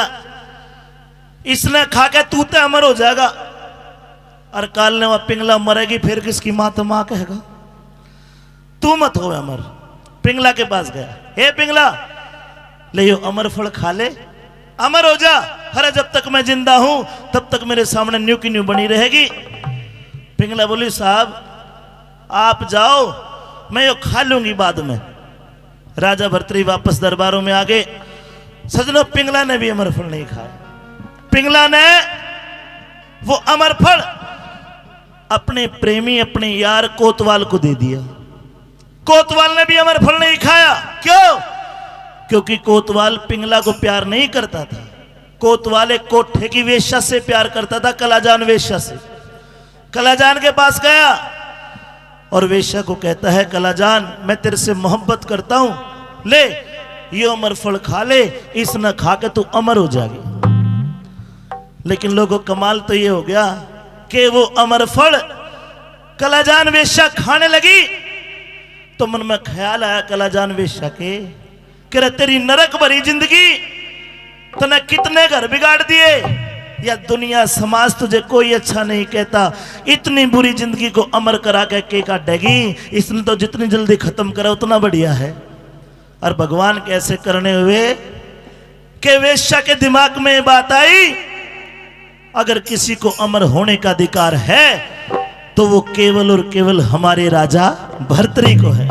इसने खा के तू तो अमर हो जाएगा, और काल ने वह पिंगला मरेगी, फिर किसकी माँ तो माँ कहेगा। तू मत हो अमर। पिंगला के पास गया, हे पिंगला, ले यो अमर फल खा ले, अमर हो जा। अरे, जब तक मैं जिंदा हूं, तब तक मेरे सामने न्यू की न्यू बनी रहेगी। पिंगला बोली, साहब, आप जाओ, मैं यो खा लूंगी बाद में। राजा भर्तरी वापस दरबारों में आ गए। सजनों, पिंगला ने भी अमर फल नहीं खाया। पिंगला ने वो अमर फल अपने प्रेमी, अपने यार कोतवाल को दे दिया। कोतवाल ने भी अमर फल नहीं खाया। क्यों? क्योंकि कोतवाल पिंगला को प्यार नहीं करता था। कोतवाल एक कोठे की वेश्या से प्यार करता था, कलाजान वेश्या से। कलाजान के पास गया और वेश्या को कहता है, कलाजान, मैं तेरे से मोहब्बत करता हूं, ले, ये अमर फल खा ले, इसने खा के तू अमर हो जाएगी। लेकिन लोगों, कमाल तो ये हो गया कि वो अमर फल कलाजान वेश्या खाने लगी, तो मन में ख्याल आया कलाजान वेश्या के, कि रे, तेरी नरक भरी जिंदगी, तने कितने घर बिगाड़ दिए। या दुनिया समाज तुझे कोई अच्छा नहीं कहता, इतनी बुरी जिंदगी को अमर करा के के काटेगी? इसने तो जितनी जल्दी खत्म करा उतना बढ़िया है। और भगवान के ऐसे करने हुए कि वेश्या के दिमाग में ये बात आई, अगर किसी को अमर होने का अधिकार है तो वो केवल और केवल हमारे राजा भर्तरी को है।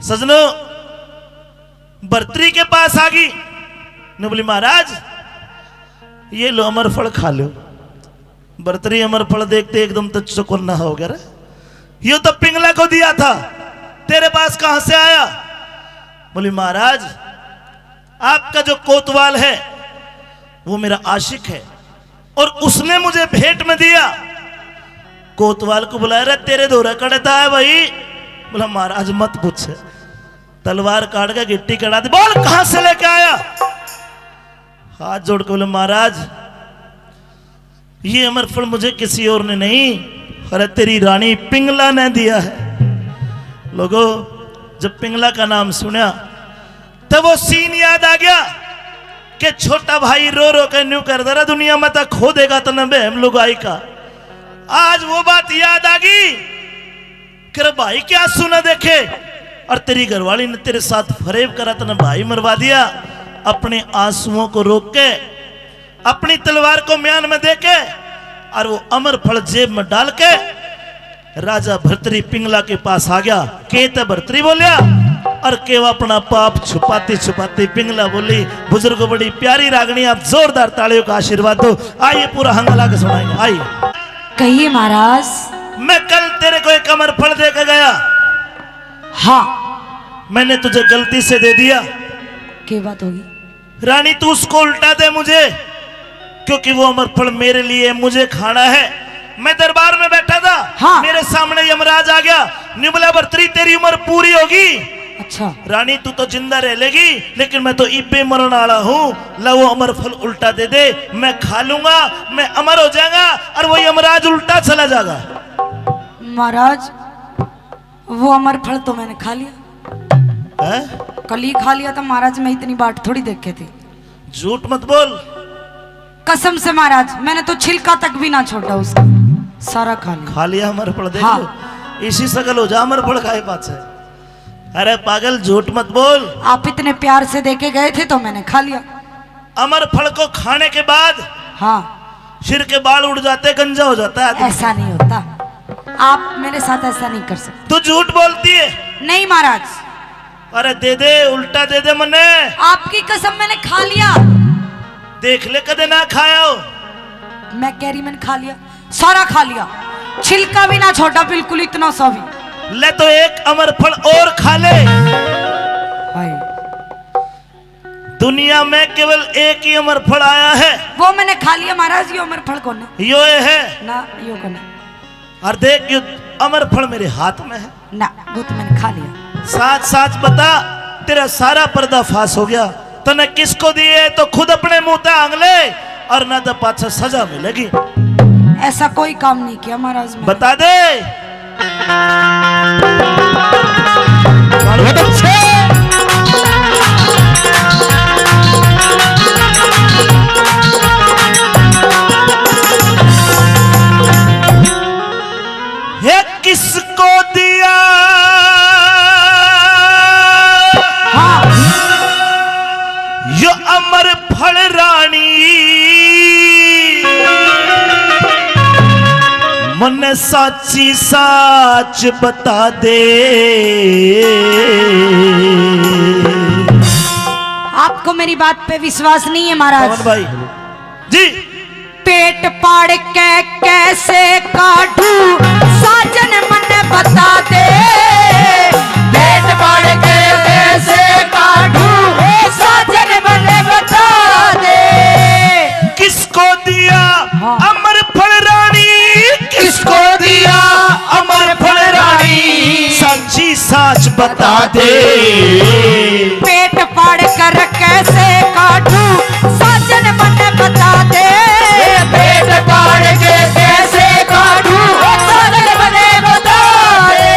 सजनों, भर्तरी के पास आ गई, ने बोली, महाराज, ये लो अमर फल खा लो। भर्तरी अमर फल देखते एकदम तो चौकन्ना हो गया, रे, ये तो पिंगला को दिया था, तेरे पास कहां से आया? बोली, महाराज, आपका जो कोतवाल है, वो मेरा आशिक है और उसने मुझे भेंट में दिया। कोतवाल को बुलाया, रे, तेरे धोरे कड़े था है भाई? बोला, महाराज, मत पूछे। तलवार काट के गिट्टी कड़ा दी। बोल, कहां से लेके आया? हाथ जोड़ के बोले, महाराज, ये अमर फल मुझे किसी और ने नहीं, अरे, तेरी रानी पिंगला ने दिया है। लोगो, जब पिंगला का नाम सुना तो वो सीन याद आ गया कि छोटा भाई रो रो के न्यू कर दे रहा, दुनिया में तो खो देगा तने बहम लुगाई का। आज वो बात याद आ गई। कर भाई के आंसू ना देखे और तेरी घरवाली ने तेरे साथ फरेब करा, तने भाई मरवा दिया। अपने आंसुओं को रोक के, अपनी तलवार को म्यान में दे के और वो अमर फल जेब में डाल के राजा भर्तरी पिंगला के पास आ गया। के ते भर्तरी बोलिया और के वो अपना पाप छुपाती छुपाती पिंगला बोली। बुजुर्गों, बड़ी प्यारी रागनी, आप जोरदार तालियों का आशीर्वाद दो। आइए, पूरा हंगामा के सुनाएंगे। आइए। कहिए महाराज। मैं कल तेरे को एक अमर फल दे के गया। हाँ। मैंने तुझे गलती से दे दिया। क्या बात होगी? रानी, तू उसको उल्टा दे मुझे, क्योंकि वो अमर फल मेरे लिए, मुझे खाना है। मैं दरबार में बैठा था, हाँ। मेरे सामने यमराज आ गया। न्यू बोला, भर्तरी, तेरी उम्र पूरी होगी। अच्छा। रानी, तू तो जिंदा रह लेगी, लेकिन मैं तो इब्बे मरण वाला हूँ। ला, वो अमर फल उल्टा दे दे, मैं खा लूंगा, मैं अमर हो जाऊंगा और वो यमराज उल्टा चला जाएगा। महाराज, वो अमर फल तो मैंने खा लिया। हैं? कल ही खा लिया था महाराज, मैं इतनी बाट थोड़ी देखे थी। झूठ मत बोल। कसम से महाराज, मैंने तो छिलका तक भी ना छोड़ा उसका, सारा खा लिया। खा लिया अमर फल, देख हाँ। लो, इसी सकल हो जा अमर फल खाए पाछे। अरे पागल, झूठ मत बोल। आप इतने प्यार से देके गए थे तो मैंने खा लिया। अमर फल को खाने के बाद हाँ। सिर के बाल उड़ जाते, गंजा हो जाता है आदमी। ऐसा नहीं होता, आप मेरे साथ ऐसा नहीं कर सकते। तू झूठ बोलती है। नहीं महाराज। अरे दे दे, उल्टा दे दे मन्ने। आपकी कसम, मैंने खा लिया। देख ले, कदे ना खाया हो। मैं कह रही, मैंने खा लिया, सारा खा लिया, छिलका भी ना छोड़ा, बिल्कुल इतना सा भी। ले तो एक अमर फल और खा ले। हाय। दुनिया में केवल एक ही अमर फल आया है। वो मैंने खा लिया महाराज, यो अमर फल कौन है? यो ये है। ना, यो कौन है? और देख, यो अमर फल मेरे हाथ में है। ना, वो तो मैंने खा लिया। साच साच बता, तेरा सारा पर्दाफाश हो गया। तने किसको दिए तो खुद अपने मुंह ते आंग ले, और ना तो पाछे सजा मिलेगी। ऐसा कोई काम नहीं किया महाराज मैंने। बता दे। बहुत अच्छे। हे किसको दिया हाँ। यो अमर फल रानी, मन्ने साची साच बता दे। आपको मेरी बात पे विश्वास नहीं है महाराज। पवन भाई जी। पेट पाड़ के कैसे काटू साजन मन्ने बता दे। पेट पाड़ के कैसे काटू साजन मन्ने बता दे। किसको दिया हाँ। अमर फल रानी, किसको दिया अमर फल रानी, साची साच बता दे। पेट पाड़ कर कैसे काटू साजन मन्ने बता दे। पेट पाड़ के कैसे काटू साजन मन्ने बता दे।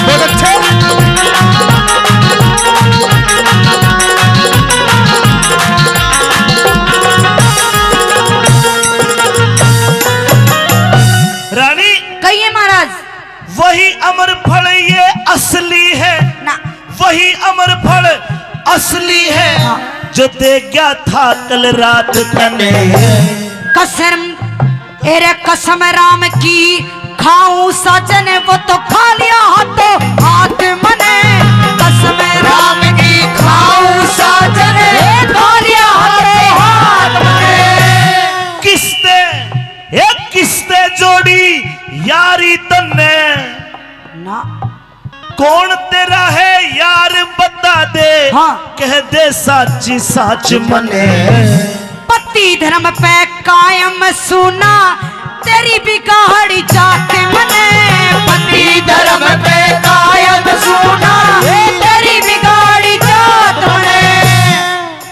बहुत अच्छे। रानी, कहिए महाराज। वही अमर फल ये असली है ना। वही अमर फल असली है, हाँ। जो दे गया था कल रात तने। कसम, एरे कसम राम की खाऊं साजन, वो तो खा लिया हाथों हाथ मने। कसम राम की खाऊं साजन, वो खा लिया हाथों हाथ मने। किसते, ए किसते जोड़ी यारी तन्ने? ना। कौन तेरा है यार बता दे, हाँ। कह दे साची साच मने। पति धर्म पे कायम सूना, तेरी बिगाड़ी जात मने। पति धर्म पे कायम सूना, तेरी बिगाड़ी जात मने।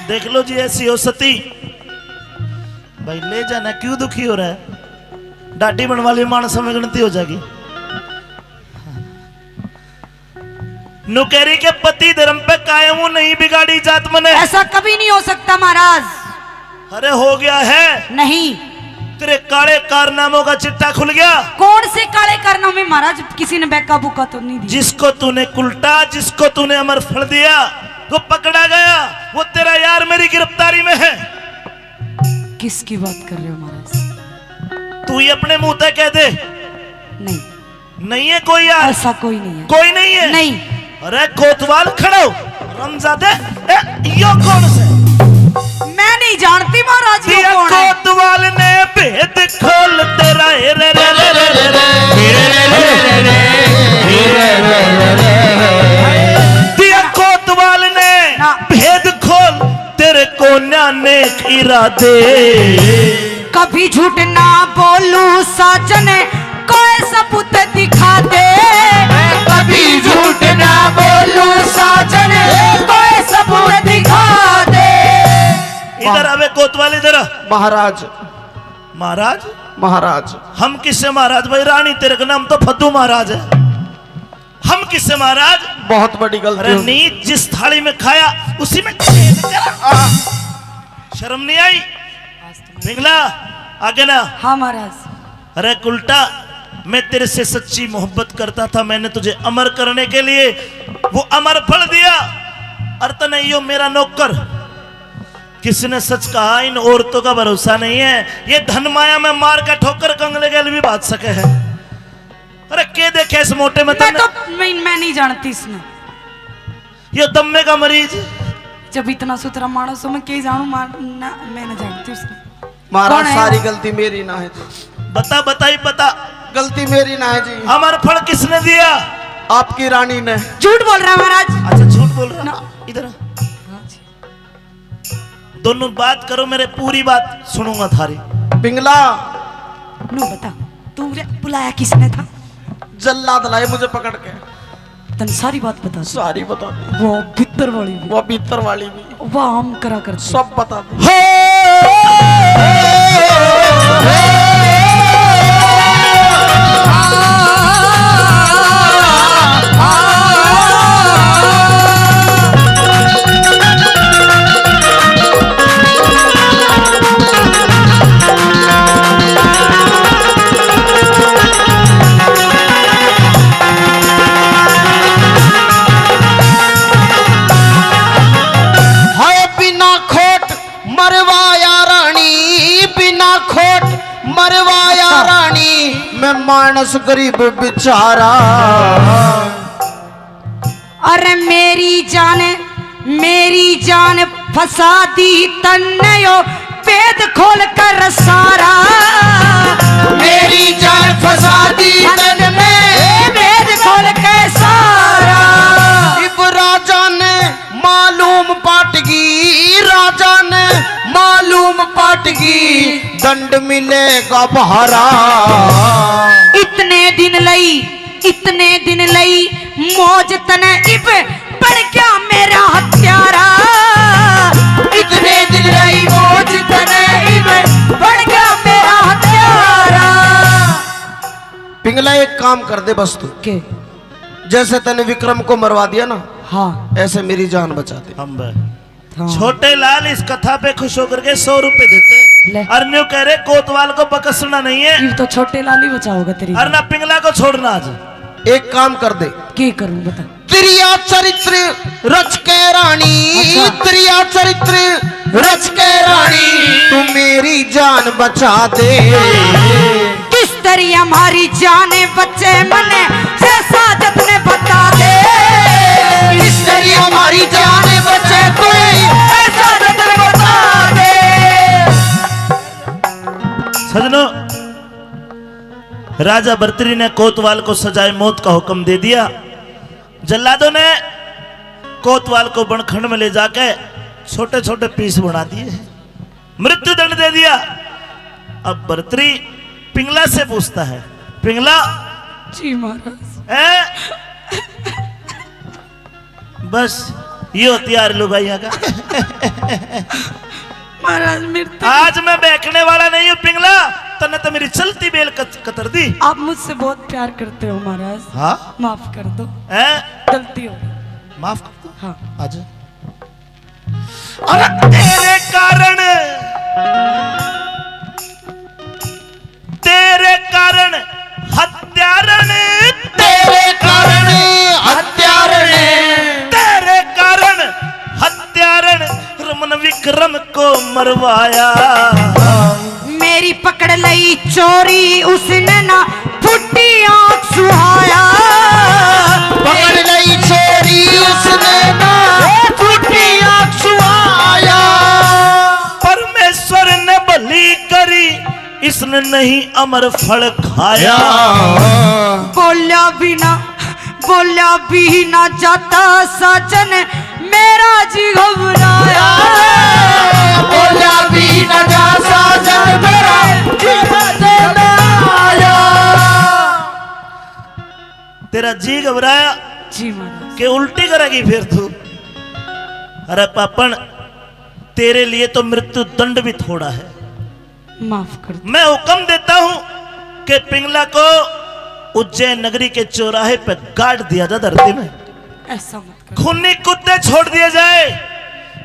देख लो जी, ऐसी हो सती। भाई ले जाना, क्यों दुखी हो रहा है? डाटी बनवा ली, मानस में गिनती हो जाएगी। नुकेरी के पति धर्म पे कायम हूँ, नहीं बिगाड़ी जात मने। ऐसा कभी नहीं हो सकता महाराज। अरे हो गया है। नहीं। तेरे काले कारनामों का चिट्टा खुल गया। कौन से काले कारनामे महाराज? किसी ने बेका बुका तो नहीं दिया। जिसको तूने कुलटा, जिसको तूने अमर फल दिया, वो पकड़ा गया। वो तेरा यार मेरी गिरफ्तारी में है। किसकी बात कर रहे हो महाराज? तू ही अपने मुंह तक कह दे। नहीं। नहीं है कोई यार? ऐसा कोई नहीं है। कोई नहीं है? नहीं। अरे कोतवाल खड़ो, रमजादे, ए, यो कौन से? मैं नहीं जानती महाराज, यो दिया कौन है? कोतवाल ने भेद खोल तेरा, ए रे रे रे रे रे। दिया कोतवाल ने ना। भेद खोल तेरे कोन्या नेक इरादे। कभी झूठ ना बोलू साजन, कोई सबूत दिखा दे। कभी झूठ ना बोलू साजन, कोई सबूत दिखा दे। इधर आवे कोतवाल, इधर आ। महाराज। महाराज? महाराज। हम किससे महाराज भाई? रानी तेरे का नाम तो फद्दू महाराज है। हम किससे महाराज? बहुत बड़ी गलती अरे हो गई। नीच जिस थाली में खाया, उसी में छेद करा। आ। शर्म नहीं आई? पिंगला, आगे ना। हाँ महाराज। अरे कुलटा, मैं तेरे से सच्ची मोहब्बत करता था, मैंने तुझे अमर करने के लिए वो अमर फल दिया। और तने यो मेरा नौकर, किसने सच कहा, इन औरतों का भरोसा नहीं है, ये धन माया में मार का ठोकर कंगले गैल भी बाज सके है। अरे के देखे इस मोटे में मैं तन्ने? तो, मैं, मैं नहीं जानती इसने। ये दम्मे का मरीज। जब इतना सुथरा माणस हो, मैं के जानू, मार, ना, मैं ना जानती उसने। महाराज, कौन है? सारी गलती मेरी ना है। बता, बताई, बता। गलती मेरी ना है जी। अमर फल किसने दिया? आपकी रानी ने। झूठ बोल रहा है महाराज। अच्छा, झूठ बोल रहा ना। इधर आ। दोनों बात करो, मेरे पूरी बात सुनूंगा थारी। पिंगला। नू बता, तू रे बुलाया किसने था? जल्लाद लाए मुझे पकड़ के। तन सारी बात बता दी। सारी बता दी। वो भीतर वाली भी। वो भीतर वाली भी। वो हम करा करते। सब बता दी। हाय बिना खोट मरवाया रानी, बिना खोट मरवाया रानी, मैं मानस गरीब बेचारा। अरे मेरी जान, मेरी जान फंसा दी तन्ने यो भेद खोल कर सारा। मेरी जान फंसा दी तन्ने भेद खोल कर सारा। इब राजा ने मालूम पाटगी, राजा ने मालूम पाटगी, दंड मिलेगा भारा। इतने दिन लई, इतने दिन लई मौज तने इब बन गया मेरा हत्यारा। इतने दिन लई मौज तने इब बन गया मेरा हत्यारा। पिंगला, एक काम कर दे बस तू। के? जैसे तने विक्रम को मरवा दिया ना, हाँ। ऐसे मेरी जान बचा दे। हम बे। हाँ। छोटे लाल इस कथा पे खुश होकर के सौ रुपए देते। ले। और न्यू कह रहे कोतवाल को बकसना नहीं है। ये तो छोटे लाल ही बचाओगा तेरी और जान। ना पिंगला को छोड़ना आज। एक काम कर दे। के करूं बता? दरिया चरित्र रच के रानी, अच्छा। दरिया चरित्र रच के रानी, तू मेरी जान बचा दे। किस तरी हमारी जान बचे मने जैसा जतने बता दे। किस तरी हमारी जान बचे कोई ऐसा जतन बता दे। सजनों, राजा भर्तरी ने कोतवाल को सजाए मौत का हुक्म दे दिया। जल्लादों ने कोतवाल को बनखंड में ले जाके छोटे छोटे पीस बना दिए, मृत्युदंड दे दिया। अब भर्तरी पिंगला से पूछता है, पिंगला, जी महाराज। ए? बस ये होती यार लुगाइयां का। महाराज, मेरे तो आज मैं बहकने वाला नहीं हूँ पिंगला, तन्ने तो मेरी चलती बेल कत-, कतर दी। आप मुझसे बहुत प्यार करते हो महाराज। हाँ? माफ कर दो। हैं? गलती हो गई। माफ कर दो। हाँ। आजा। अरे तेरे कारण, तेरे कारण हत्यारण, तेरे कारण हत्यारण, तेरे कारण हत्यारण, रमन विक्रम को मरवाया। मेरी पकड़ लई चोरी उसने ना फूटी आंख सुहाया। पकड़ लई चोरी उसने ना फूटी आंख सुहाया। परमेश्वर ने भली करी, इसने नहीं अमर फल खाया। बोल्या बिना, बोल्या भी ना जाता साजन, मेरा जी घबराया। बोल्या भी ना जा साजन, मेरा जी घबराया। तेरा जी घबराया जी महाराज। के उल्टी करेगी फिर तू? अरे पापण, तेरे लिए तो मृत्यु दंड भी थोड़ा है। माफ कर दो। मैं हुक्म देता हूं कि पिंगला को उज्जैन नगरी के चौराहे पे गाड़ दिया जा धरती में। ऐसा मत करो। खूनी कुत्ते छोड़ दिए जाए,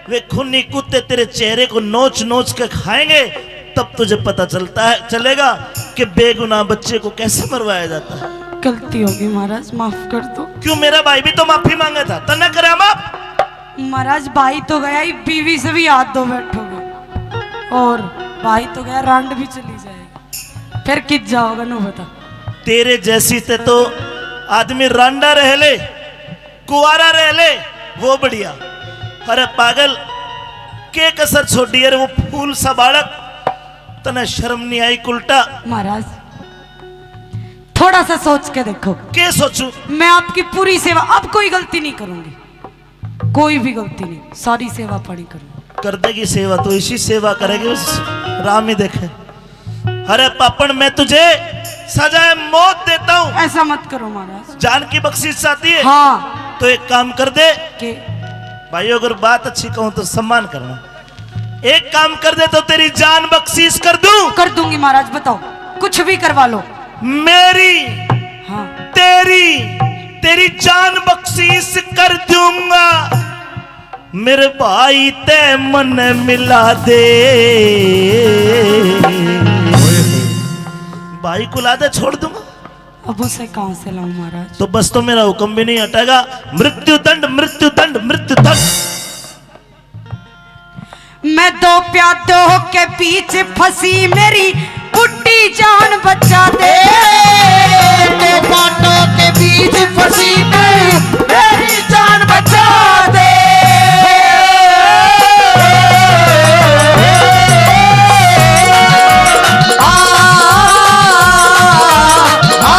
वे खूनी कुत्ते तेरे चेहरे को नोच नोच के खाएंगे, तब तुझे पता चलता है, चलेगा कि बेगुनाह बच्चे को कैसे मरवाया जाता है। गलती होगी महाराज, माफ कर दो। क्यों, मेरा भाई भी तो माफी मांगा था, तन्ने करा माफ? महाराज, भाई तो गया ही, बीवी से भी हाथ धो बैठोगे और भाई तो गया, रांड भी चली जाएगी, फिर कित जाओगे, नो बता। तेरे जैसी ते तो आदमी रांडा रह ले, कुआरा रह ले, वो बढ़िया। अरे पागल, के कसर छोड़ी? अरे वो फूल सा बालक, तने शर्म नहीं आई कुलटा? महाराज, थोड़ा सा सोच के देखो। के सोचूं? मैं आपकी पूरी सेवा, अब कोई गलती नहीं करूंगी, कोई भी गलती नहीं, सारी सेवा पानी करूंगी। कर देगी सेवा, तो इसी सेवा करेगी, उस राम ही देखे। अरे पापण, मैं तुझे सजाए मौत देता हूँ। ऐसा मत करो महाराज। जान की बख्शीश चाहती है? हाँ। तो एक काम कर दे। के? भाइयों, अगर बात अच्छी कहूँ तो सम्मान करना। एक काम कर दे तो तेरी जान बख्शीश कर दूं। कर दूंगी महाराज, बताओ, कुछ भी करवा लो। मेरी, हाँ। तेरी, तेरी जान बख्शीश कर दूंगा। मेरे भाई ते मन मिला दे। भाई को ला दे, छोड़ दूंगा। अब उसे कहाँ से लाऊं महाराज? तो बस तो मेरा हुक्म भी नहीं हटेगा। मृत्यु दंड, मृत्यु दंड, मृत्यु दंड। मैं दो प्यादों के बीच फंसी, मेरी बुड्ढी जान बचा दे। दो प्यादों के बीच फंसी, मेरी, मेरी जान बचा दे। आ, आ, आ, आ।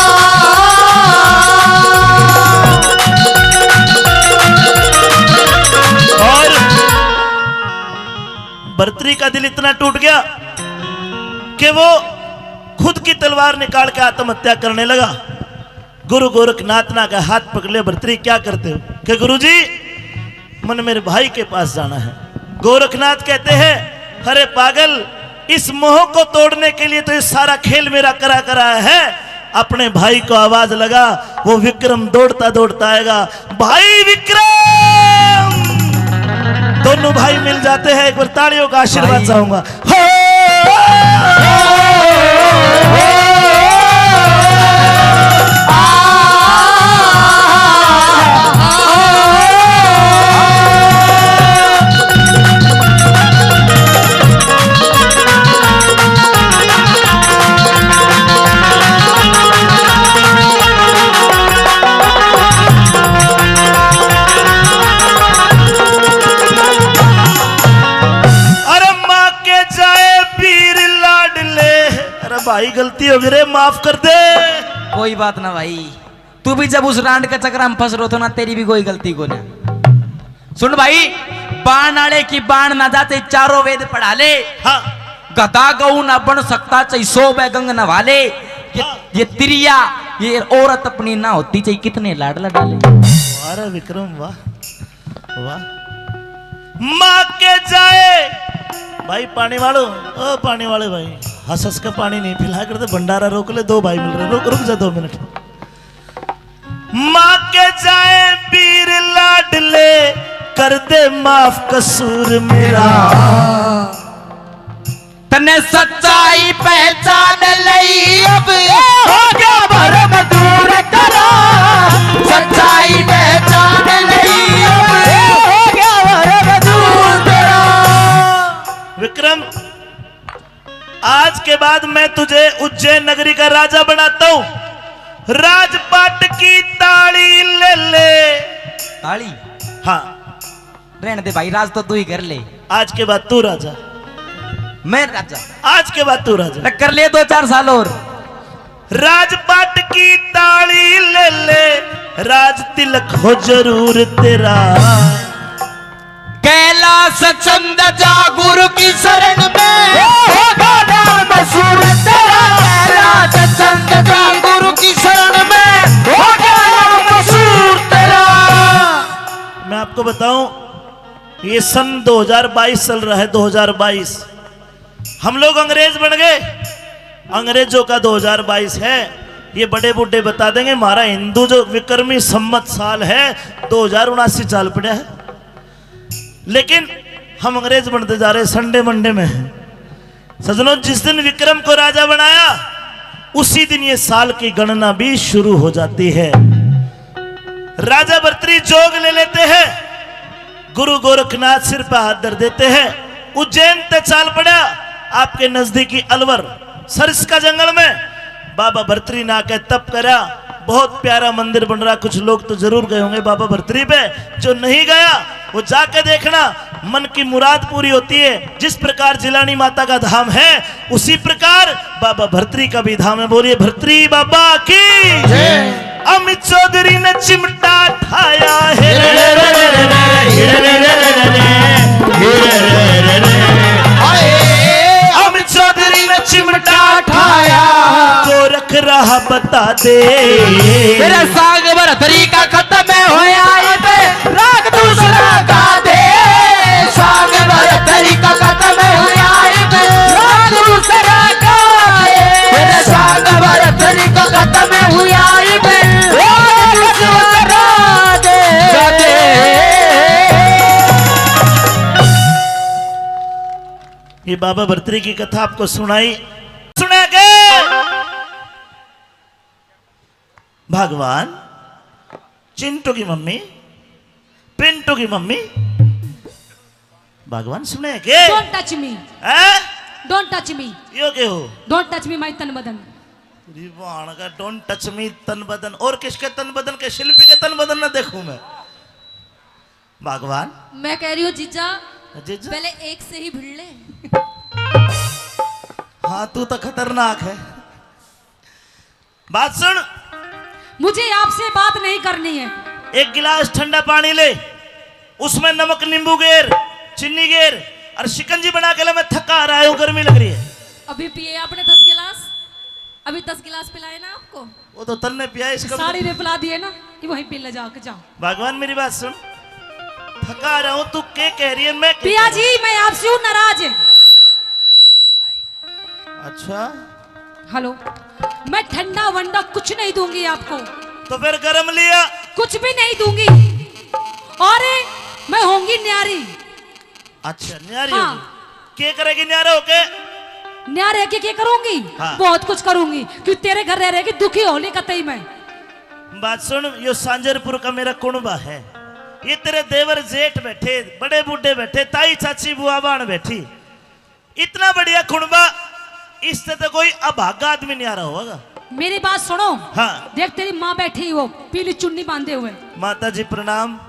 और भर्तरी का दिल इतना टूट गया कि वो खुद की तलवार निकाल के आत्महत्या करने लगा। गुरु गोरखनाथ ना का हाथ पकड़ लिया, "भर्तरी, क्या करते हो?" कि, "गुरुजी, मन मेरे भाई के पास जाना है।" गोरखनाथ कहते हैं, "अरे पागल, इस मोह को तोड़ने के लिए तो ये सारा खेल मेरा करा करा है। अपने भाई को आवाज लगा, वो विक्रम दौड़ता दौड़ता आएगा।" भाई विक्रम, दोनों भाई मिल जाते हैं। एक बार तालियों का आशीर्वाद भाई। चाहूंगा। हो। अरे माँ के जाए पीर लाडले। अरे भाई, गलती हो गई रे, माफ कर दे। कोई बात ना भाई, तू भी जब उस रांड के चक्कर में फंस रहो थो ना, तेरी भी कोई गलती को ना। सुन भाई, बाण आले की बाण ना जाते, चारों वेद पढ़ा ले। हाँ। गधा गऊ ना बन सकता, चाहे सौ बैगंग नवा ले। ये, हाँ। ये तिरिया, ये औरत अपनी ना होती, चाहे कितने लाड लड़ा ले। वाह रे विक्रम, वाह, वाह। माँ के जाए। भाई पानी वालों, ओ पानी वाले भाई, हंस हंस के पानी नहीं पिला करते, भंडारा रोक ले, दो भाई मिल रहे, रुक, रुक जा दो मिनट। माँ के जाए पीर लाडले, कर दे माफ कसूर मेरा। तन्ने सच्चाई पहचान लई अब, हो गया भरम दूर तेरा। सच्चाई पहचान लई अब, हो गया भरम दूर तेरा। विक्रम, आज के बाद मैं तुझे उज्जैन नगरी का राजा बनाता हूँ। राजपाट की ताली ले ले। ताली? हाँ। रहने दे भाई, राज तो तू ही कर ले। आज के बाद तू राजा। मैं राजा? आज के बाद तू राजा। तो कर ले दो चार साल और। राजपाट की ताली ले ले, राज तिलक हो जरूर तेरा। कैलाश चंद जा गुरु की शरण में, होगा नाम मशहूर तेरा। कैलाश चंद जा गुरु की शरण में, होगा नाम मशहूर तेरा। मैं आपको बताऊं, ये सन दो हज़ार बाईस चल रहा है, दो हज़ार बाईस। हम लोग अंग्रेज बन गए, अंग्रेजों का दो हज़ार बाईस है। ये बड़े बूढ़े बता देंगे, हमारा हिंदू जो विक्रमी संवत साल है, दो हज़ार उनासी चाल पड़ा है। लेकिन हम अंग्रेज बनते जा रहे, संडे मंडे में है। सजनों, जिस दिन विक्रम को राजा बनाया, उसी दिन ये साल की गणना भी शुरू हो जाती है। राजा भर्तरी जोग ले लेते हैं, गुरु गोरखनाथ सिर पर हाथ धर देते हैं। उज्जैन ते चाल पड़ा, आपके नजदीकी अलवर सरिस्का जंगल में बाबा भर्तरी ना के तप करा। बहुत प्यारा मंदिर बन रहा, कुछ लोग तो जरूर गए होंगे बाबा भर्तरी पे। जो नहीं गया, वो जाके देखना। मन की मुराद पूरी होती है। जिस प्रकार जिलानी माता का धाम है, उसी प्रकार बाबा भरतरी का भी धाम है। बोलिए भरतरी बाबा की। अमित चौधरी ने चिमटा ठाया है। अमित चौधरी ने चिमटा ठाया। तो रख रहा बता दे। तेरा सांग भरतरी का खत्म होया इब, राग दूसरा गा दे। सांग भरतरी का खत्म होया इब, राग दूसरा गा दे। तेरा सांग भरतरी का खत्म होया इब, राग दूसरा गा दे। ये बाबा भरतरी की कथा आपको सुनाई। सुना के भगवान, चिंटू की मम्मी, पिंटू की मम्मी, भगवान सुने के? Don't touch me। हैं? Don't touch me। यो के हो? Don't touch me, my तन बदन। तेरी बाण का don't touch me तन बदन। और किसके तन बदन के? शिल्पी के तन बदन ना देखूं मैं। भगवान। मैं कह रही हूँ जीजा, जीजा? पहले एक से ही भिड़ ले। हाँ, तू तो खतरनाक है। बात सुन। मुझे आपसे बात नहीं करनी है। एक गिलास ठंडा पानी ले, उसमें नमक नींबू गेर, चीनी गेर और शिकंजी बना के ले, मैं थका आ रहा हूँ, गर्मी लग रही है। अभी पिए आपने दस गिलास, अभी दस गिलास पिलाए ना आपको। वो तो तन्ने पिया, इसका भी साड़ी ने पिला दिए ना, कि वहीं पी ले जाके, जाओ। भगवान, मेरी बात सुन, थका आ रहा हूँ, तू के कह रही है, मैं के पिया कह रहा हूँ? जी, मैं आपसे हूँ नाराज। अच्छा। हेलो, मैं ठंडा वंडा कुछ नहीं दूंगी आपको। तो फिर गरम लिया? कुछ भी नहीं दूंगी। और मैं होंगी न्यारी। अच्छा, न्यारी हाँ। होगी। के करेगी न्यारा होके? न्यारे के, के करूंगी? हाँ। बहुत कुछ करूंगी, क्यों तेरे घर रह रह के दुखी होली कतई मैं। बात सुन, यो सांजरपुर का मेरा कुणबा है, ये तेरे देवर जेठ बैठे, बड़े बूढ़े बैठे, ताई चाची बुआ बाण बैठी, इतना बढ़िया कुणबा, इससे तो कोई अभागा आदमी न्यारा होगा। मेरी बात सुनो। हाँ। देख तेरी माँ बैठी, वो पीली चुन्नी बांधे हुए। माता जी प्रणाम।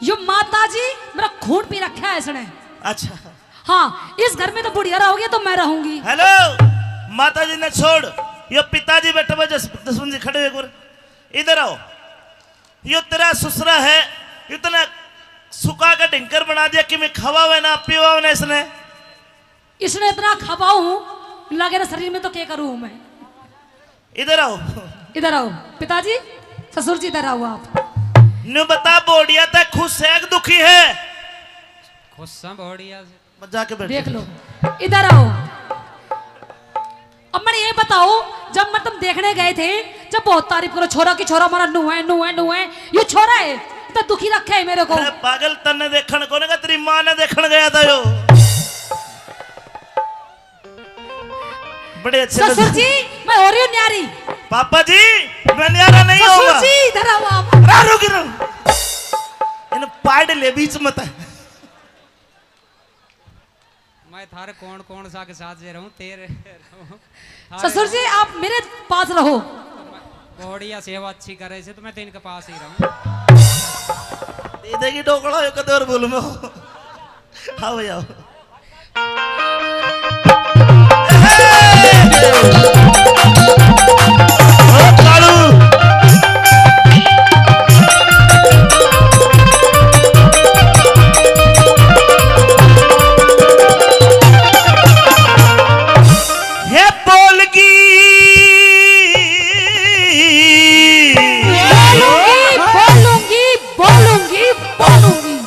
यो माता जी मेरा खून पी रखा है इसने। अच्छा। हाँ, इस घर में तो बुढ़िया रहोगी तो मैं रहूंगी। हेलो, माता जी ने छोड़, यो पिताजी बैठे हुए जस-, दुश्मन जी खड़े हुए, इधर आओ। यो तेरा ससुरा है, इतना सुखा के ढिंकर बना दिया, कि मैं खवावे ना पीवावे ना इसने। इसने इतना खवाऊं, लगे ना शरीर में, तो क्या करूं मैं? इधर आओ। इधर आओ पिताजी, ससुर जी इधर आओ आप। न्यू बता, बोडिया तै खुश है कि दुखी है? खुश है बोडिया से। बस जाके बैठ देख जा। लो, इधर आओ। अब मैंने ये बताओ, जब मैं तुम देखने गए थे, जब बहुत तारीफ करो, छोरा की छोरा हमारा नू है, नू है, नू है, ये छोरा है, तो दुखी रखे है मेरे को। अरे पागल, तन्ने देखण कोने का, तेरी माँ ने देखण गया था यो। बड़े अच्छे ससुर लग- जी, मैं हो रही हूँ न्यारी। पापा जी, मैं न्यारा नहीं ससुर होऊंगा। जी, इधर आओ आप। रा, रुक, रुक। इन पाड़ ले बीच मत। मैं थारे कौन कौन सा के साथ जे रहूं, तेरे रहूं। थारे ससुर जी, रहूं। आप मेरे पास रहो। बोडिया सेवा अच्छी करे से, तो मैं तो इनके पास ही रहूं। दे देगी ढोकला, यो कदे और बोलूं मैं। आओ भाई, आओ। ओ कालू। हे बोलगी। बोलूंगी, बोलूंगी, बोलूंगी, बोलूंगी।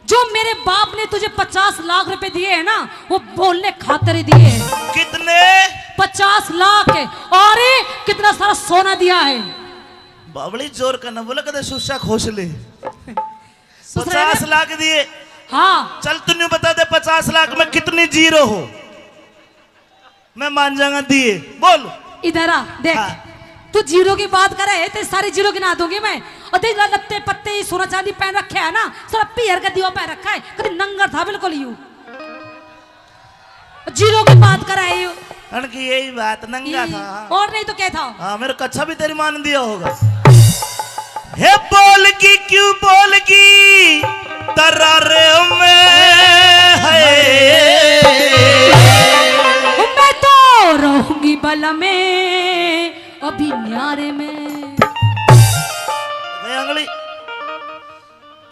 जो मेरे बाप ने तुझे पचास लाख रुपए दिए हैं ना, वो बोलने खातर ही दिए हैं। कितने? पचास लाख। और कितना सारा सोना दिया है। बावली, जोर का ना बोला, कदे सुस्सा खोस ले। ससुरे ने पचास लाख दिए। हाँ। चल, तू न्यू बता दे, पचास लाख में कितनी जीरो हो? मैं मान जाऊंगा दिए। बोल। इधर आ, देख। हाँ। तू जीरो की बात करे है, तेरी सारी जीरो गिना दूंगी मैं। और तेरे लत्ते पत्ते, ये सोना चांदी पहन रखे है ना, सारा पीहर का दीवा पहन रखा है, कभी नंगर था बिल्कुल यू। जीरो की बात करे है यू। अनकी यही बात, नंगा हम्म, था। और नहीं तो क्या था? हाँ, मेरे को अच्छा भी तेरी माँ ने दिया होगा। हे बोलगी क्यों बोलगी तरारे में है। मैं तो रहूंगी बल में अभी न्यारे में। ए अंगली,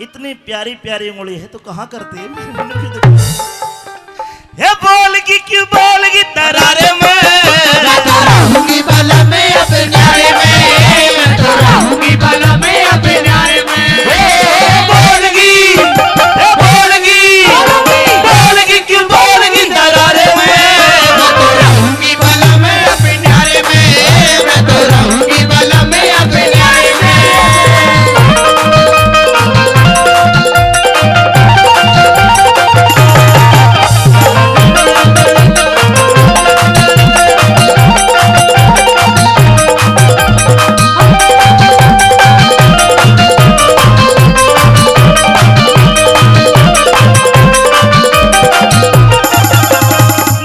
इतनी प्यारी प्यारी उंगली है तो कहाँ करती है? हे बोलगी क्यों बोलगी तरारे में। मैं तो रहूंगी बल में अब न्यारे में, मैं तो रहूंगी बल में अब न्यारे में। हे बोलगी, हे बोलगी, बोलगी क्यों बोलगी तरारे में। मैं तो रहूंगी बल में अब न्यारे में, मैं तो रहूंगी बल में अब न्यारे में।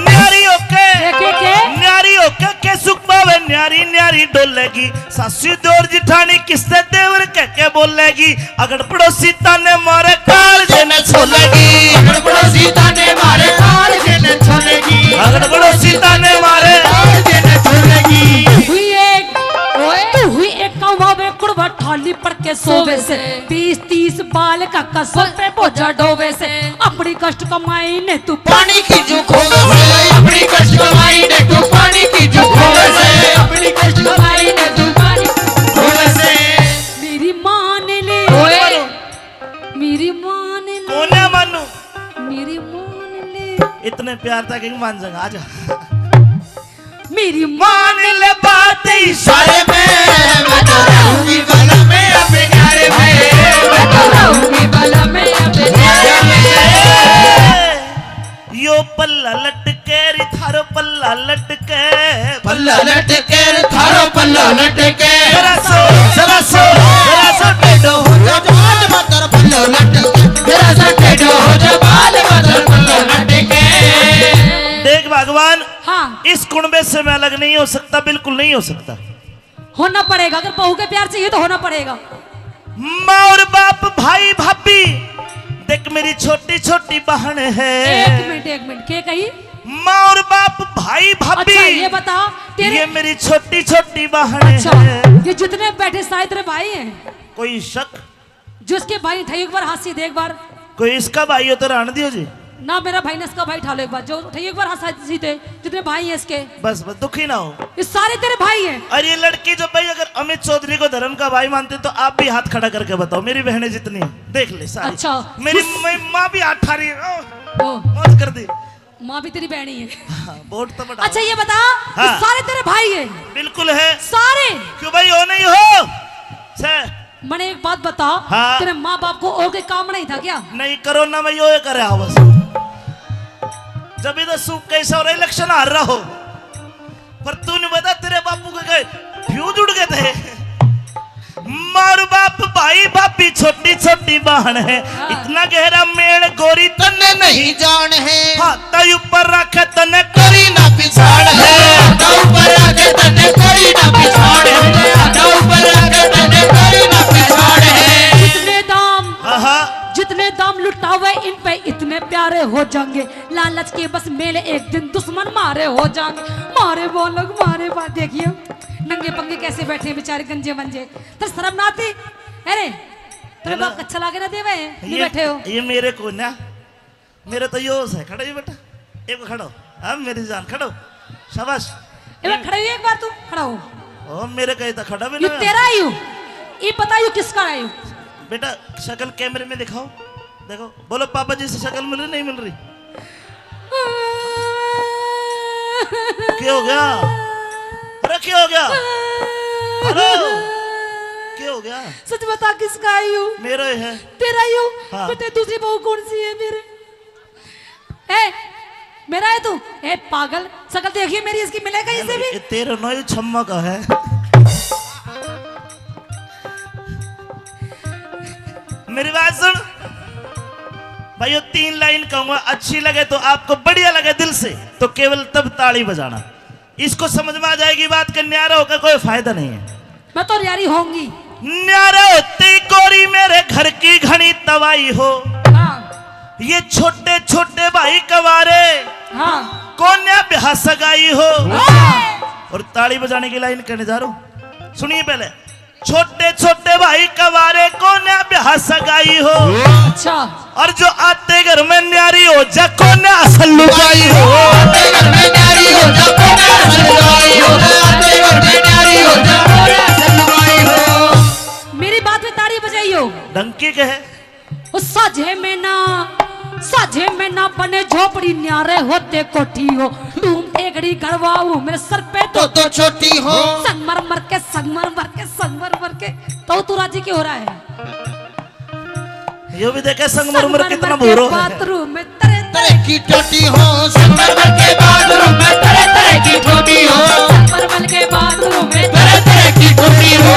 न्यारी होके, के, के, के? न्यारी होके के सुख पावे, न्यारी न्यारी डोलेगी। सासू दौर जिठानी किससे देवर कह के बोलेगी। अगड़ पड़ोसी ताने मारे कालजे ने छोलेगी। अगड़ पड़ोसी ताने मारे कालजे ने छोलेगी। अगड़ पड़ोसी ताने मारे कालजे ने छोलेगी। हुई एक, ओए, तू हुई एक कौवा वे कुड़वा ठाली पड़ के सोवे से। बीस तीस बाल का कसर पे बोझा ढोवे से। अपनी कष्ट कमाई ने तू पानी की जू खोवे से। अपनी कष्ट कमाई ने तू पानी की जू खोवे से। अपनी कष्ट कमाई ने तू पानी खोवे से। मेरी मान ले, ओए। मेरी मान ले। कोन्या मानू? मेरी मान ले। इतने प्यार तक मान जाएगा, आ जा। मेरी मान ले बात इशारे में, मैं तो रहूंगी बल में अब न्यारे में, मैं तो रहूंगी बल में अब न्यारे में। यो पल्ला लटके री थारो पल्ला लटके, पल्ला लटके री थारो पल्ला लटके। जरा सो, जरा सो, जरा सो टेढ़ो हो जा बाल मातर पल्लो लटके, जरा सा टेढ़ो हो जा बाल मातर पल्लो लटके। देख भगवान, हाँ। इस कुणबे से मैं अलग नहीं हो सकता, बिल्कुल नहीं हो सकता। होना पड़ेगा, अगर बहू के प्यार चाहिए तो होना पड़ेगा। माँ और बाप, भाई भाभी, देख मेरी छोटी छोटी बहन है। एक मिनट, एक मिनट, के कही? माँ और बाप, भाई भाभी, अच्छा, ये बता, तेरे ये मेरी छोटी छोटी बहन अच्छा, है। ये जितने बैठे सारे तेरे भाई हैं? कोई शक? जिसके भाई उठाइयो एक बार हाथ सीधे एक बार। कोई इसका भाई हो तो रहने दियो जी। ना मेरा भाई ना इसका भाई, उठा लो एक बार। जो उठाइयो एक बार हाथ सीधे, जितने भाई हैं इसके। बस, बस, दुखी ना हो। ये सारे तेरे भाई हैं। और ये लड़की जो भाई अगर अमित चौधरी को धर्म का भाई मानते तो आप भी हाथ खड़ा करके बताओ, मेरी बहनें जितनी हैं, देख ले सारी। अच्छा, मेरी उस मैं माँ भी हाथ ठा रही है। ओह, ओ। मौज कर दी। माँ भी तेरी बहनी है। हाँ, वोट तो बढ़ाओ। अच्छा, ये बता, हाँ। ये सारे तेरे भाई हैं? बिल्कुल है। सारे? क्यों भाई, हो नहीं हो? से। मने एक बात बता, हाँ। तेरे माँ बाप को और कोई काम नहीं था क्या? नहीं, कोरोना में यो ही करे आवस। जब इधर सूख कैसा हो रहा, इलेक्शन हार रहा हो। पर तू नहीं बता, तेरे बापू के गए फ्यूज उड़ गए थे। मार बाप, भाई, भाभी, छोटी छोटी बहन है। हाँ। इतना गहरा मेल गोरी तन्ने नहीं जान है। हाथा ऊपर रखे तन्ने करी ना पिछाड़ है। हाथा ऊपर रखे तन्ने करी ना पिछाड़ है। हाथा ऊपर रखे तन्ने करी ना पिछाड़ है। जितने दाम, हाँ, हाँ। जितने दाम लुटावे इन पे इतने प्यारे हो जाएंगे। लालच के बस मेले एक दिन दुश्मन मारे हो जाएंगे। मारे बोलक मारे बात, देखिए नंगे पंगे कैसे बैठे हैं बेचारे गंजे मंजे। तो शर्म ना आती? अरे तेरे बाप अच्छा लागे ना देवे हैं, नहीं ये, बैठे हो। ये मेरे को ना, मेरे तो यो है, खड़ा ही बेटा, एक खड़ा हो। हाँ, मेरी जान, खड़ा हो। शाबाश। एक बार खड़ा हो, एक बार तू खड़ा हो। ओ, मेरे कहे तो खड़ा भी ये ना। तेरा ही हूँ। ये पता यू किसका है यू? बेटा, शक्ल कैमरे में दिखाओ। देखो, बोलो, पापा जी से शक्ल मिल रही, नहीं मिल रही? क्या हो गया? अरे, क्या हो गया? हेलो, क्या हो गया? सच बता, किसका है यू? मेरा ही है। तेरा ही हूँ? हाँ। बता, दूसरी बहू कौन सी है मेरे? ए, मेरा है तू? ए, पागल, शक्ल देखिए मेरी, इसकी मिले कहीं से भी? ये तेरे नौ ही छम्मा का है। मेरी बात सुन भाइयों, तीन लाइन कहूंगा, अच्छी लगे तो आपको, बढ़िया लगे दिल से, तो केवल तब ताली बजाना। इसको समझ में आ जाएगी बात कि न्यारा होकर कोई फायदा नहीं है। मैं तो न्यारी होंगी। न्यारे होती गोरी मेरे घर की घणी तबाही हो। हाँ। ये छोटे छोटे भाई कवारे हाँ। कोन्या ब्याह सगाई हो। हाँ। और ताली बजाने की लाइन कहने जा रहा हूँ, सुनिए पहले। छोटे छोटे भाई कवारे कोन्या ब्याह सगाई हो। अच्छा। और जो आते घर में न्यारी हो जा कोन्या असल लुगाई हो। आते घर में न्यारी हो जा कोन्या असल लुगाई हो। आते घर में न्यारी हो जा कोन्या असल लुगाई हो। मेरी बात में ताड़ी बजाइयो। डंकी के है। ओ साझे में ना, साझे में ना बने झोपड़ी, न्यारे होते कोठी हो। टूम टेकड़ी गड़वाऊ मेरे सर पे तो तो तो छोटी हो। संगमरमर के, संगमरमर के, संगमरमर के। तो तू राजी क्यों हो रहा है? यो भी देखे संगमरमर संगमरमर कितना के भूरो है। बाथरूम में तरह तरह तरह की टोटी हो। संगमरमर के बाथरूम में तरह तरह की टोटी हो। संगमरमर के बाथरूम में तरह तरह की टोटी हो।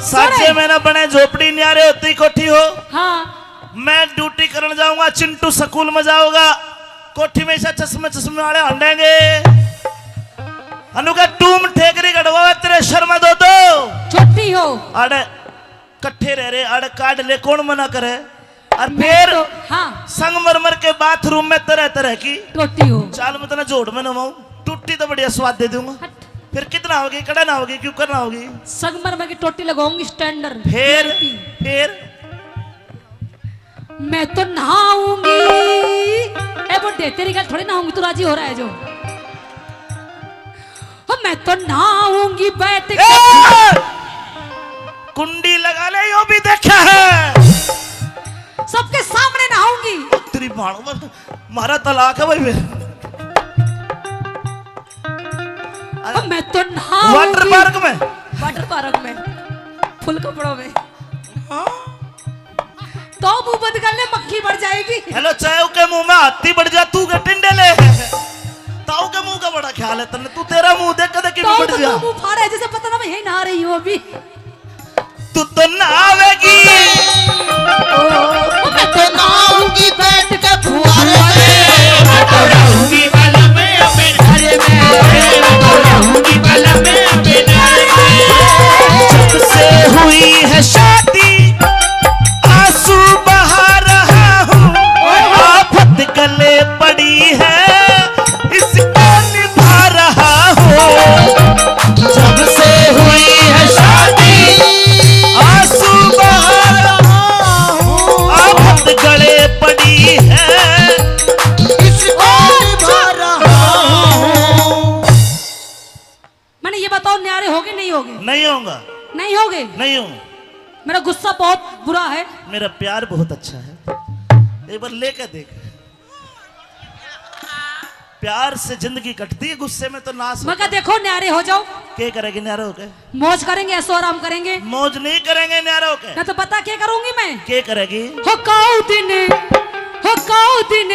साझे में ना बने झोपड़ी, न्यारे होती कोठी हो। हाँ। मैं ड्यूटी करने जाऊंगा, चिंटू स्कूल में जाऊंगा, कोठी में ऐसा चश्मे चश्मे वाले हंडेंगे। अनु का टूम ठेकरी गड़वा तेरे शर्मा दो दो। छोटी हो। अरे कट्ठे रह रहे, अड़ काट ले, कौन मना करे? और मैं फिर तो, हाँ। संगमरमर के बाथरूम में तरह तरह की टोटी हो। चाल मैं तना जोड़ में नवाऊं, टूटी तो बढ़िया स्वाद दे दूंगा। हट। फिर कितना होगी, कड़ा ना होगी, क्यों करना होगी? संगमरमर की टोटी लगाऊंगी स्टैंडर्ड। फिर, फिर? मैं तो नहाऊंगी। ए बुड्ढे, तेरी गल थोड़ी नहाऊंगी, तू राजी हो रहा है जो। ओ, मैं तो नहाऊंगी बैठ के। ए! कुंडी लगा ले, यो भी देखा है। सबके सामने नहाऊंगी। तेरी भाण में मारा तलाक है भाई मेरे। ओ, मैं तो नहाऊंगी। वाटर पार्क में। वाटर पार्क में। फुल कपड़ों में। हाँ। तो मुंह बंद कर ले, मक्खी बढ़ जाएगी। हेलो, चाहे के मुंह में हाथी बढ़ जा, तू के टिंडे ले। ताऊ के मुंह का बड़ा ख्याल है तन्ने, तू तेरा मुंह देख, कदे की तो बढ़ तो जा। तू मुंह फाड़ा है, जैसे पता ना मैं यही नहा रही हूँ अभी। तू तो नहावेगी। ओ, मैं तो नहाऊंगी बैठ के फुहारे में। मैं तो रहूंगी बलम अपने घर में। मैं तो रहूंगी बलम अपने घर में। जब से हुई है शादी, आंसू बहा रहा हूँ, आफत गले पड़ी है, इसको निभा रहा हूँ। जब से हुई है शादी, आंसू बहा रहा हूँ, आफत गले पड़ी है, इसको निभा रहा हूँ। मैंने ये बताओ, न्यारे होगे, नहीं होगे? नहीं होगा। नहीं होगे? नहीं हूँ। मेरा गुस्सा बहुत बुरा है। मेरा प्यार बहुत अच्छा है। एक बार लेकर देख। प्यार से जिंदगी कटती है, गुस्से में तो नाश होता है। मैं कहा, देखो, न्यारे हो जाओ। के करेगी न्यारे होके? मौज करेंगे, ऐशो आराम करेंगे। मौज नहीं करेंगे न्यारे होके। मैं तो पता क्या करूंगी मैं? के करेगी? हो काऊ दिन, हो काऊ दिन,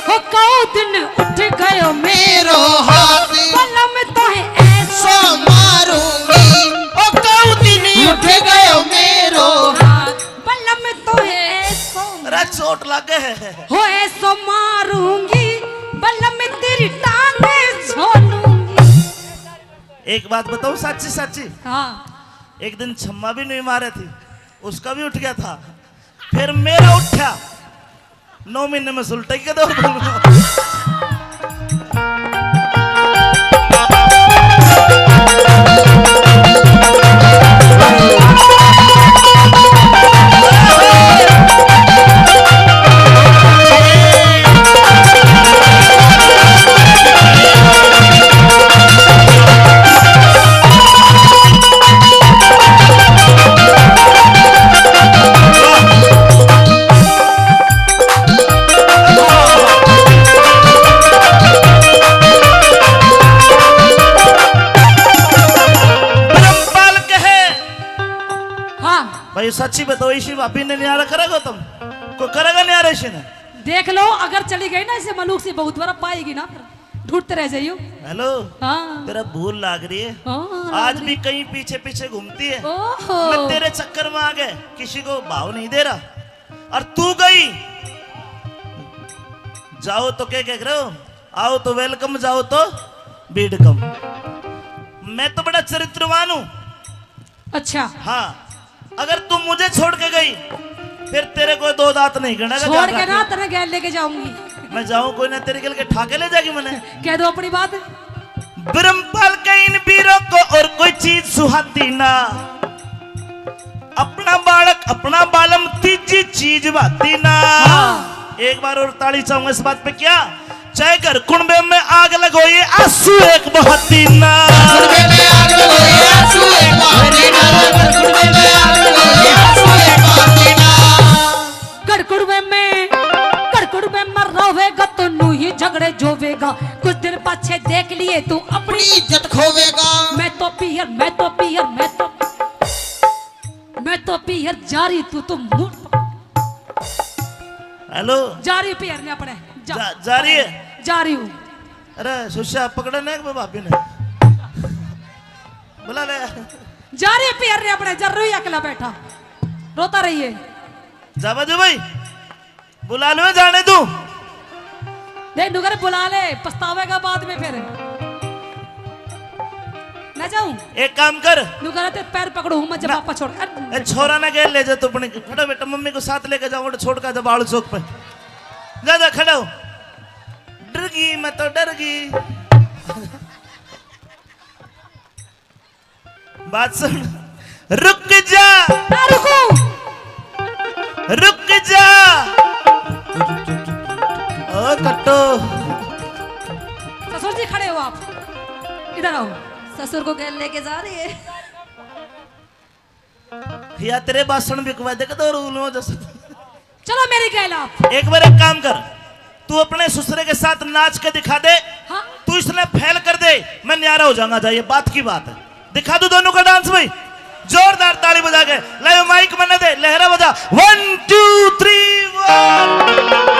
हो काऊ दिन उठ गयो मेरो हाथ। बलम तो है ऐशो मारूंगी। ओ काऊ दिन उठ गयो मेरो हाथ। बलम तो है ऐशो। अरे चोट लगे है। हो ऐशो मारूंगी, बलम तेरी टांग छोड़ूंगी। एक बात बताऊं, साची साची। हाँ। एक दिन छम्मा भी नहीं मारे थी, उसका भी उठ गया था, फिर मेरा उठा। नौ महीने में सुलटेगी के दौर बोलूंगा। ब्रह्मपाल कहे। हाँ। भाई, सच्ची बताओ, इसी भाभी ने न्यारा करेगा तुम? को करेगा न्यारा इसी ने? देख लो, अगर चली गई ना इसे मलूक से, बहुत बड़ा पाएगी ना, फिर ढूंढते रह जाइयो। हेलो। हाँ। तेरा भूल लाग रही है। हाँ, आज भी कहीं पीछे पीछे घूमती है। ओहो। मैं तेरे चक्कर में आ गए, किसी को भाव नहीं दे रहा। और तू गई, जाओ तो क्या कह रहे हो, आओ तो वेलकम, जाओ तो भीड़ कम। मैं तो बड़ा चरित्रवान हूं। अच्छा। हाँ, अगर तू मुझे छोड़ के गई, फिर तेरे को दो दांत नहीं गिणेगा, छोड़ ध्यान के ना रखिए। तेरे गैल लेके जाऊंगी। मैं जाऊं कोई ना, तेरे गैल के ठाके ले जाएगी मैंने। कह दो अपनी बात। ब्रह्मपाल के इन वीरों को और कोई चीज सुहाती ना, अपना बालक, अपना बालम तीजी चीज भाती ना। हाँ। एक बार और ताली चाहूंगा इस बात पे, क्या? चाहे घर कुणबे में आग लगो, ये आंसू एक बहाती ना। घर कुणबे में आग लगो, ये आंसू एक बहाती ना। घर कुणबे में आग लगो, ये आंसू एक बहाती ना। घर कुणबे में, घर कुणबे में रोवेगा तो नू ही झगड़े जोवेगा। कुछ दिन पाछे देख लिए तू अपनी इज्जत खोवेगा। मैं तो पीहर, मैं तो पीहर, मैं तो, मैं तो पीहर जा रही, तू तो मूड। हेलो। जा रही पीहर ने अपने। जा, जा, जा रही है? जा रही हूँ। अरे सुस्या पकड़े ना एक बार भाभी ने। बुला ले। जा रही पीहर ने अपने, जा रही अकेला बैठा। रोता रहिए। जा बाजू भाई। बुला लो, जाने तू। देख, नुकर बुला ले, पछतावेगा बाद में फिर। मैं जाऊं? एक काम कर। नुकर ते पैर पकड़ू हूं मैं, जब ना, पापा छोड़। अरे, ए, छोरा ना गैल ले जा तू अपने। खड़ा बेटा, मम्मी को साथ लेके जाओ, छोड़ का जब आलू चौक पे। जा, जा, खड़ा हो। डर गई, मैं तो डर गई। बात सुन, रुक जा। ना रुकूं। रुक जा। ओ कट्टो। ससुर जी खड़े हो आप, इधर आओ। ससुर को गैल लेके जा रही है। या तेरे बासण बिकवा दे, कदों रूल हो जस। चलो मेरी गैल आप। एक बार एक काम कर, तू अपने ससुरे के साथ नाच के दिखा दे। हाँ। तू इसने फेल कर दे, मैं न्यारा हो जाऊंगा। जा, ये बात की बात है। दिखा दो दोनों का डांस भाई, जोरदार ताली बजा के। लाओ माइक मन्ने दे, लहरा बजा। One two three one।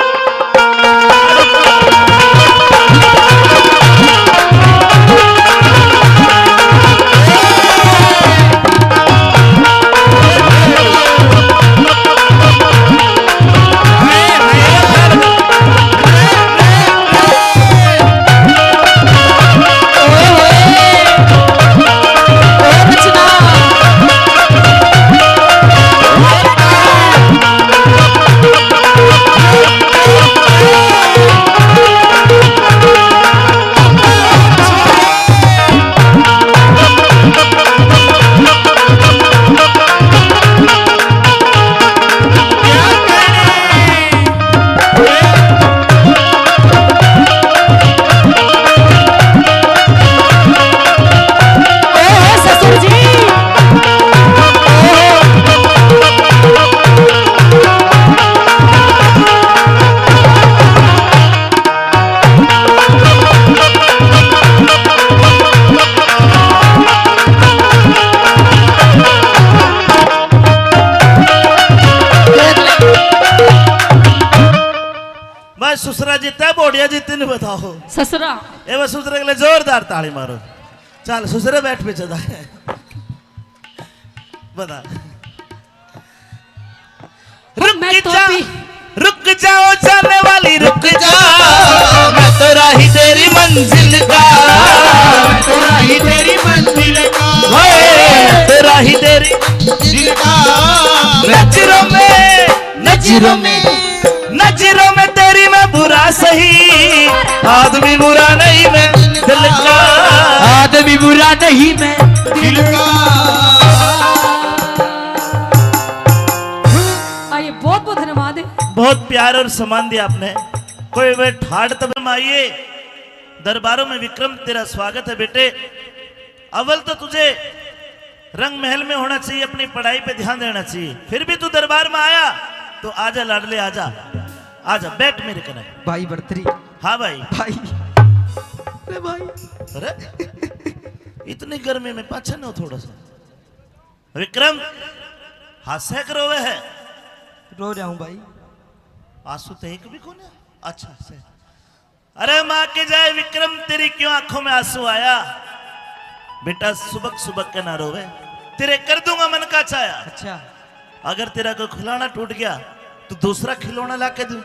भाई ससुरा जीता है, बोडिया जीती नहीं बताओ। ससुरा। ए वो ससुरे के लिए जोरदार ताली मारो। चल ससुरे बैठ पीछे जा। बता। रुक मैं तो जा, पी- रुक जाओ जाने वाली, रुक जा। मैं तो राही तेरी मंजिल का, मैं तो राही तेरी मंजिल का। ओए, मैं तो राही तेरी मंजिल का। नजरों में, नजरों में, नजरों में तेरी मैं बुरा सही, आदमी बुरा नहीं मैं दिल का। आदमी बुरा नहीं मैं दिल का। आइए, बहुत बहुत धन्यवाद। बहुत प्यार और सम्मान दिया आपने। कोई वे ठाड़ तब में आइए, दरबारों में विक्रम तेरा स्वागत है बेटे। अव्वल तो तुझे रंग महल में होना चाहिए, अपनी पढ़ाई पे ध्यान देना चाहिए। फिर भी तू दरबार में आया तो आजा लाडले, आजा, आजा, बैठ मेरे कने। भाई बर्तरी। हाँ भाई। भाई। अरे भाई। अरे, इतनी गर्मी में पाछे ना हो थोड़ा सा। विक्रम, हास्य करो वह। रो रहा हूँ भाई। आंसू तो एक भी कोने। अच्छा से। अरे माँ के जाए विक्रम, तेरी क्यों आंखों में आंसू आया? बेटा, सुबक सुबक के ना रोवे, तेरे कर दूंगा मन का चाया। अच्छा। अगर तेरा कोई खिलौना टूट गया तो दूसरा खिलौना ला के दूं।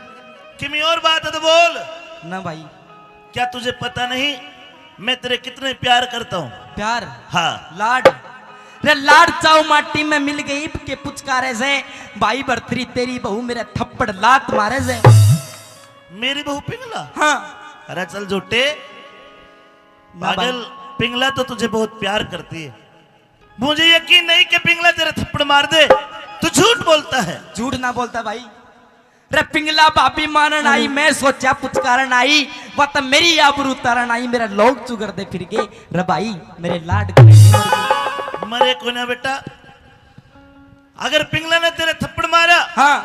किमी और बात है तो बोल। ना भाई। क्या तुझे पता नहीं मैं तेरे कितने प्यार करता हूँ? प्यार? हाँ। लाड? रे लाड़ चाऊ माटी में मिल गई के पुचकारे से, भाई भरतरी तेरी बहू मेरे थप्पड़ लात मारे से। मेरी बहू पिंगला? हाँ। अरे चल झूठे। ना भाई। पागल, पिंगला तो तुझे बहुत प्यार करती है। मुझे यकीन नहीं कि पिंगला तेरे थप्पड़ मार दे। तू झूठ बोलता है। झूठ ना बोलता भाई। रे पिंगला भाभी मानन आई, मैं सोचा पुचकारन आई, वह तो मेरी आबरू उतारन आई, मेरा लोग चुगरदे फिर गए। रे भाई, मेरे लाड के मरे कोन्या बेटा। अगर पिंगला ने तेरे थप्पड़ मारा, हाँ।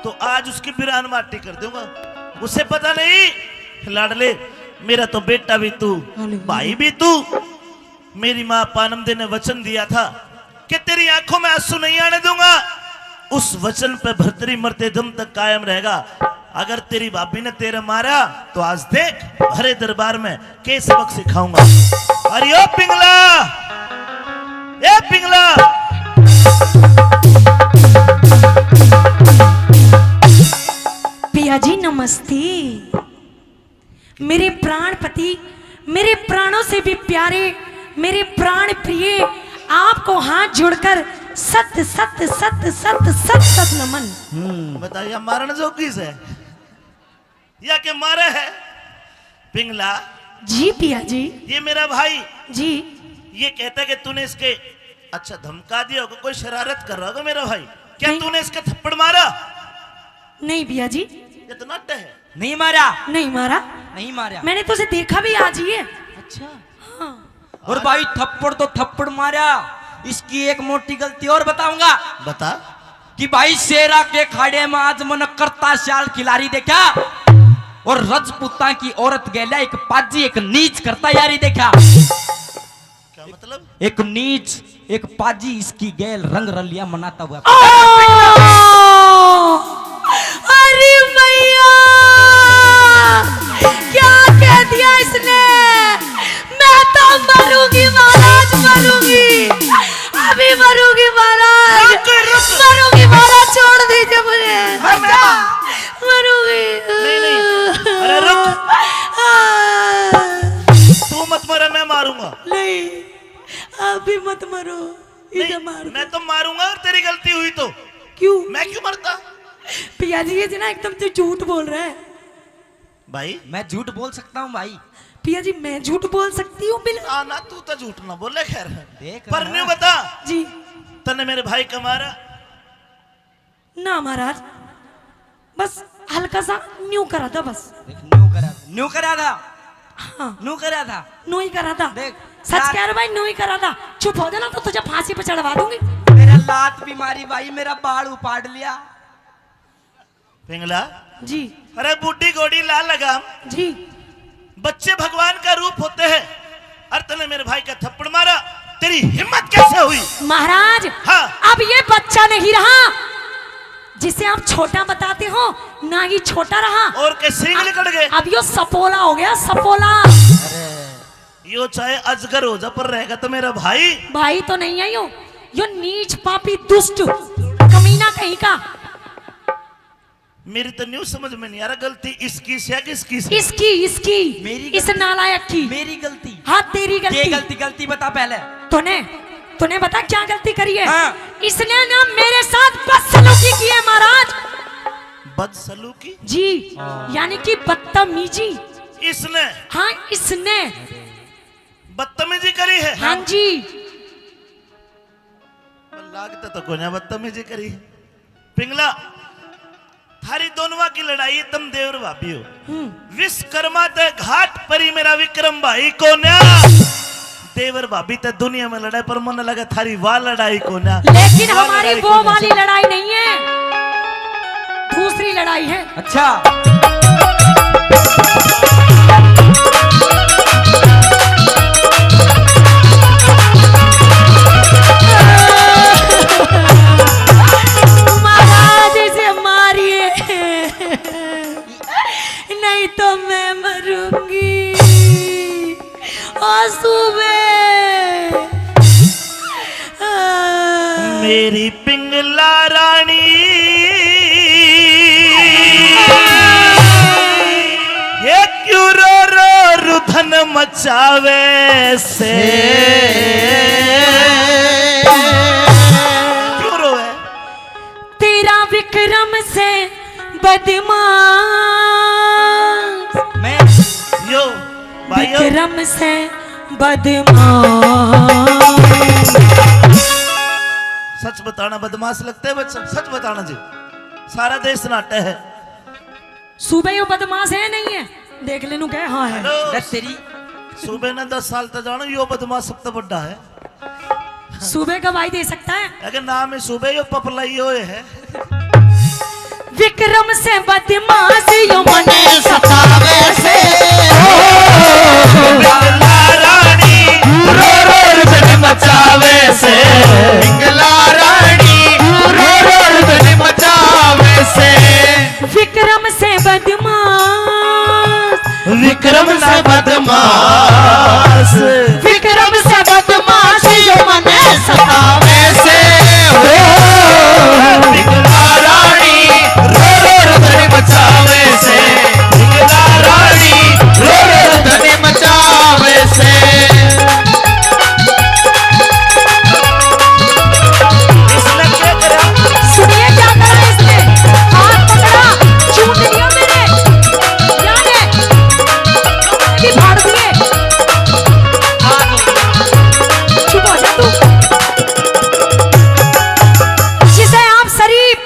तो आज उसकी बिरान माटी कर दूंगा। उसे पता नहीं, लाडले, मेरा तो बेटा भी तू, भाई भी तू। मेरी माँ पानम दे ने वचन दिया था कि तेरी आंखों में आंसू नहीं आने दूंगा। उस वचन पे भरतरी मरते दम तक कायम रहेगा। अगर तेरी भाभी ने तेरे मारा, तो आज देख, भरे दरबार में के सबक सिखाऊंगा। अरे ओ पिंगला, ए पिंगला। पिया जी नमस्ते। मेरे प्राणपति, मेरे प्राणों से भी प्यारे, मेरे प्राण प्रिय, आपको हाथ जोड़कर सत सत सत सत सत सत नमन। बताइए, मारण जोगी से या के मारे है? पिंगला। जी पिया जी। ये मेरा भाई। जी। ये कहता है कि तूने इसके, अच्छा, धमका दिया होगा, कोई शरारत कर रहा होगा मेरा भाई। क्या नहीं। तूने इसके थप्पड़ मारा? नहीं पिया जी। ये तो नट है। नहीं मारा। नहीं मारा। नहीं मारा। मैंने तो उसे देखा भी आज ही है। अच्छा। हाँ। और भाई थप्पड़ तो थप्पड़ मारा, इसकी एक मोटी गलती और बताऊंगा। बता। कि भाई शेरा के खाड़े में आज मन करता श्याल खिलारी देखा, और रजपूतां की औरत गेल्या एक पाजी एक नीच करता यारी देखा। क्या मतलब? एक नीच एक पाजी इसकी गैल रंग रलिया मनाता हुआ। ओ! अरे भैया, क्या कह दिया इसने? मैं तो मरूंगी महाराज, मरूंगी, अभी मरूंगी महाराज, रुक, रुक। मरूंगी महाराज, छोड़ दीजिए मुझे, मर जा। मरूंगी। नहीं, नहीं। अरे रुक। हाँ। तू मत मरे, मैं मारूंगा। नहीं, आप भी मत मरो। इसे नहीं, मार दो। मैं तो मारूंगा अगर तेरी गलती हुई तो। क्यों? मैं क्यों मरता? पिया जी, ये ना एकदम से झूठ बोल रहा है। भाई। मैं झूठ बोल सकता हूँ भाई। पिया जी, मैं झूठ बोल सकती हूँ बिल्कुल। ना, ना, तू तो झूठ ना बोले खैर। देख पर रहा। न्यू बता। जी। तन्ने मेरे भाई का मारा? ना महाराज, बस हल्का सा न्यू करा था बस। देख, न्यू करा, न्यू करा था। हाँ। न्यू करा था। न्यू ही करा था। देख, सच यार। कह रहा भाई, न्यू ही करा था। चुप हो जाना तो तुझे फांसी पे चढ़वा दूंगी। मेरा लात भी मारी भाई, मेरा बाल उपाड़ लिया। पिंगला। जी। अरे बूढ़ी घोड़ी ला लगाम। जी। बच्चे भगवान का रूप होते हैं। और तूने मेरे भाई का थप्पड़ मारा, तेरी हिम्मत कैसे हुई? महाराज, हाँ। अब ये बच्चा नहीं रहा जिसे आप छोटा बताते हो, ना ही छोटा रहा। और के सींग अब, निकल गए। अब यो सपोला हो गया, सपोला। यो चाहे अजगर हो जा, पर रहेगा तो मेरा भाई। भाई तो नहीं है यो, यो नीच पापी दुष्ट कमीना कहीं का। मेरी तो न्यू समझ में नहीं आ रहा, गलती इसकी से या किसकी से? इसकी, इसकी। मेरी इस गलती? नालायक की। मेरी गलती? हाँ, तेरी के गलती। गलती? गलती बता पहले। तूने, तूने बता क्या गलती करी है? हाँ। इसने ना मेरे साथ बदसलूकी की है महाराज। बदसलूकी? जी, हाँ। यानी कि बदतमीजी। इसने? हाँ, इसने। बदतमीजी करी है? हाँ जी। लागता तो कोन्या बदतमीजी करी। पिंगला, थारी दोनवा की लड़ाई, तुम देवर भाभी हो। हम्म। विश्वकर्मा ते घाट परी मेरा विक्रम भाई कोन्या। देवर भाभी ते दुनिया में लड़ाई, पर मन लगे थारी वाह लड़ाई कोन्या। लेकिन वाह हमारी लड़ाई वो कोन्या वाली से। लड़ाई नहीं है, दूसरी लड़ाई है। अच्छा। महाराज, इसे मारिए, नहीं तो मैं मरूंगी। आंसू में। मेरी पिंगला रानी, ये क्यों रो रो रुधन मचावे से? क्यों रोवे? तेरा विक्रम से बदमाश। मैं यो भाइयों, विक्रम से बदमाश। सच बताना बदमाश लगते हैं बच्चा, सच बताना जी। सारा देश नाटे है। सूबे यो बदमाश है, नहीं है? देख ले नू कह, हाँ है। हेलो। दस तेरी। सूबे ने दस साल तक जानो, यो बदमाश सबसे बड़ा है। सूबे गवाही दे सकता है। अगर नाम है सूबे, यो पपलाई यो है। विक्रम से बदमाश यो मने सतावे से। पिंगला रानी रो रो रुदन मचावे से। पिंगला रानी रो रो रुदन मचावे से। विक्रम से बदमाश। विक्रम से बदमाश। विक्रम से बदमाश यो मने सतावे से। ओ, पिंगला रानी रो रो रुदन मचावे से। पिंगला रानी रो रो रुदन मचावे से। इसने क्या करा? सुनिए क्या करा इसने। हाथ पकड़ा, चूम लिया मेरे। क्या है? भी फाड़ दिए। चुप हो जा तू। जिसे आप शरीफ,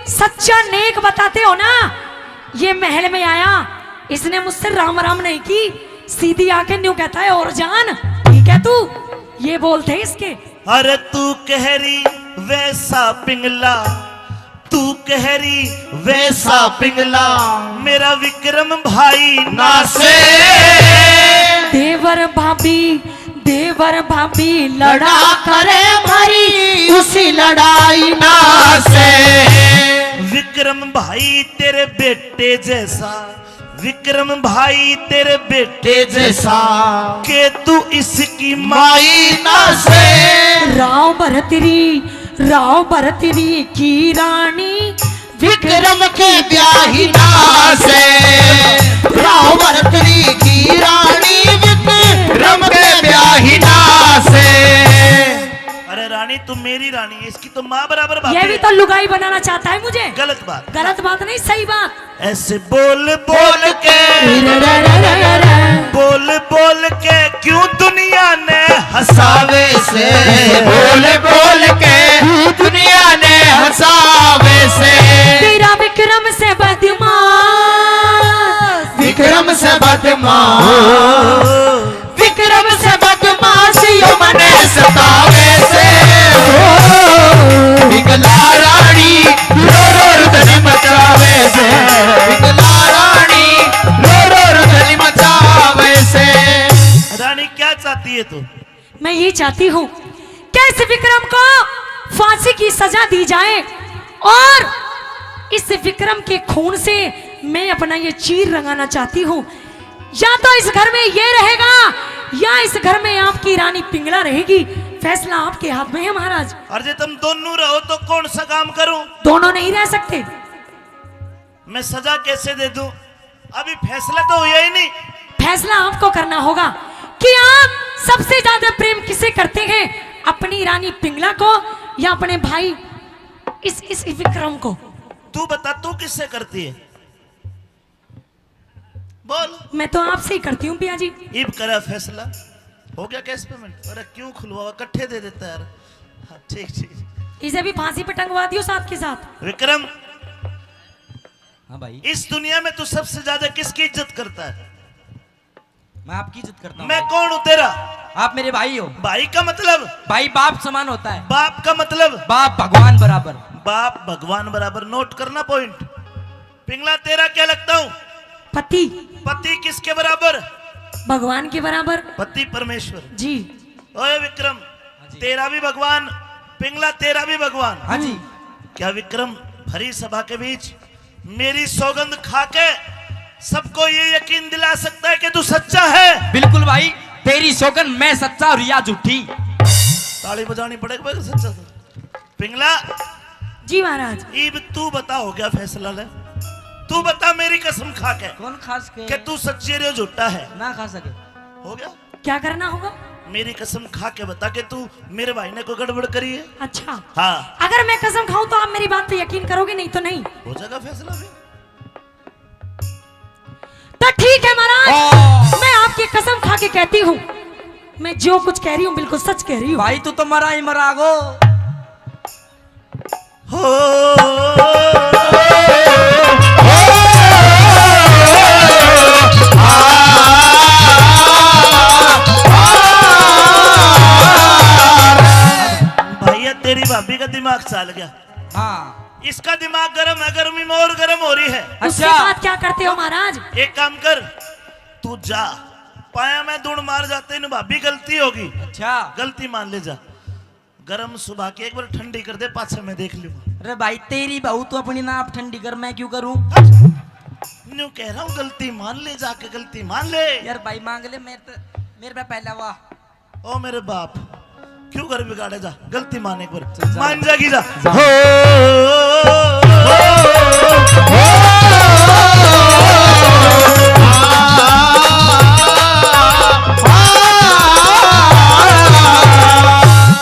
सच्चा, नेक बताते हो ना, ये महल में आया, इसने मुझसे राम राम नहीं की, सीधी आके न्यू कहता है, "और जान, ठीक है तू?" ये बोल थे इसके। अरे तू कह रही वैसा पिंगला, तू कह रही वैसा पिंगला, मेरा विक्रम भाई ना से। देवर भाभी, देवर भाभी लड़ा करे मारी, उसी लड़ाई ना से। विक्रम भाई तेरे बेटे जैसा, विक्रम भाई तेरे बेटे जैसा, के तू इसकी माई ना से। राव भरतरी, राव भरतरी की रानी, विक्रम के ब्याही ना से। राव भरतरी की रानी, विक्रम के ब्याही ना से। अरे रानी, तू मेरी रानी है, इसकी तो माँ बराबर बात ये है। भी तो लुगाई बनाना चाहता है मुझे। गलत बात। गलत बात नहीं, सही बात। ऐसे बोल बोल के, बोल बोल के क्यों दुनिया ने हंसावे से। बोल बोल के दुनिया ने हंसावे से। तेरा विक्रम से बदमाश। विक्रम से बदमाश। विक्रम से बदमाश यो मने सतावे से। ओ, पिंगला रानी रो रो रुदन मचावे से। पिंगला रानी रो रो रुदन मचावे से। रानी, क्या चाहती है तू? मैं ये चाहती हूँ कि इस विक्रम को फांसी की सजा दी जाए और इस विक्रम के खून से मैं अपना ये चीर रंगाना चाहती हूँ। या तो इस घर में ये रहेगा या इस घर में आपकी रानी पिंगला रहेगी। फैसला आपके हाथ में है महाराज। और जे तुम दोनों रहो तो कौन सा काम करूं? दोनों नहीं रह सकते। मैं सजा कैसे दे दूं? अभी फैसला तो हुआ ही नहीं। फैसला आपको करना होगा कि आप सबसे ज्यादा प्रेम किसे करते हैं, अपनी रानी पिंगला को या अपने भाई इस, इस विक्रम को? तू बता, तू किससे करती है? बोल। मैं तो आपसे ही करती हूँ पिया जी। इब करा फैसला। हो गया कैश पेमेंट? अरे क्यों खुलवावा, इकट्ठे दे देता यार। हाँ, ठीक ठीक। इसे भी फांसी पे टंगवा दियो साथ के साथ। विक्रम, हाँ भाई। इस दुनिया में तू सबसे ज्यादा किसकी इज्जत करता है? मैं आपकी इज्जत करता हूँ मैं भाई। कौन हूँ तेरा? आप मेरे भाई हो। भाई का मतलब? भाई बाप समान होता है। बाप का मतलब? बाप भगवान बराबर। बाप भगवान बराबर, नोट करना पॉइंट। पिंगला, तेरा क्या लगता हूँ? पति। पति किसके बराबर? भगवान के बराबर। पति परमेश्वर। जी। ओए विक्रम, हाँ जी। तेरा भी भगवान, पिंगला, तेरा भी भगवान। हाँ जी। क्या विक्रम भरी सभा के बीच मेरी सौगंध खा के सबको ये यकीन दिला सकता है कि तू सच्चा है? बिल्कुल भाई, तेरी सौगंध मैं सच्चा और या झूठी। ताली बजानी पड़ेगी भाई, सच्चा था। पिंगला। जी महाराज। इब तू बता, हो गया फैसला ले। तू बता मेरी कसम खा के कौन खास के? कि तू सच्ची रे झूठा है। ना खा सके। हो गया? क्या करना होगा? मेरी कसम खा के बता के तू मेरे भाई ने कोई गड़बड़ करी है? अच्छा। हाँ। अगर मैं कसम खाऊं तो आप मेरी बात पे यकीन करोगे, नहीं तो नहीं। हो जाएगा फैसला भी। तो ठीक है महाराज, हाँ। मैं आपकी कसम खा के कहती हूँ, मैं जो कुछ कह रही हूँ बिल्कुल सच कह रही हूँ। भाई तू तो मरा ही मरा गो। हो। भैया तेरी भाभी का दिमाग चल गया। हाँ। इसका दिमाग गर्म है, गर्मी में और गर्म हो रही है। उसके अच्छा। बाद क्या करते हो महाराज? एक काम कर, तू जा, पाया में धूल मार जाते इन भाभी, गलती होगी। अच्छा। गलती मान ले जा। गरम सुबह की एक बार ठंडी कर दे, पाछे मैं देख लूंगा। अरे भाई, तेरी बहू तो अपनी ना आप ठंडी कर, मैं क्यों करूं? न्यू कह रहा हूँ, गलती मान ले जाके, गलती मान ले। यार भाई, मांग ले, मेरे तो, मेरे पे पहला वाह। ओ मेरे बाप, क्यों घर बिगाड़े? जा, गलती मान एक बार, चल, जा। मान जागी, जा। जा। हो।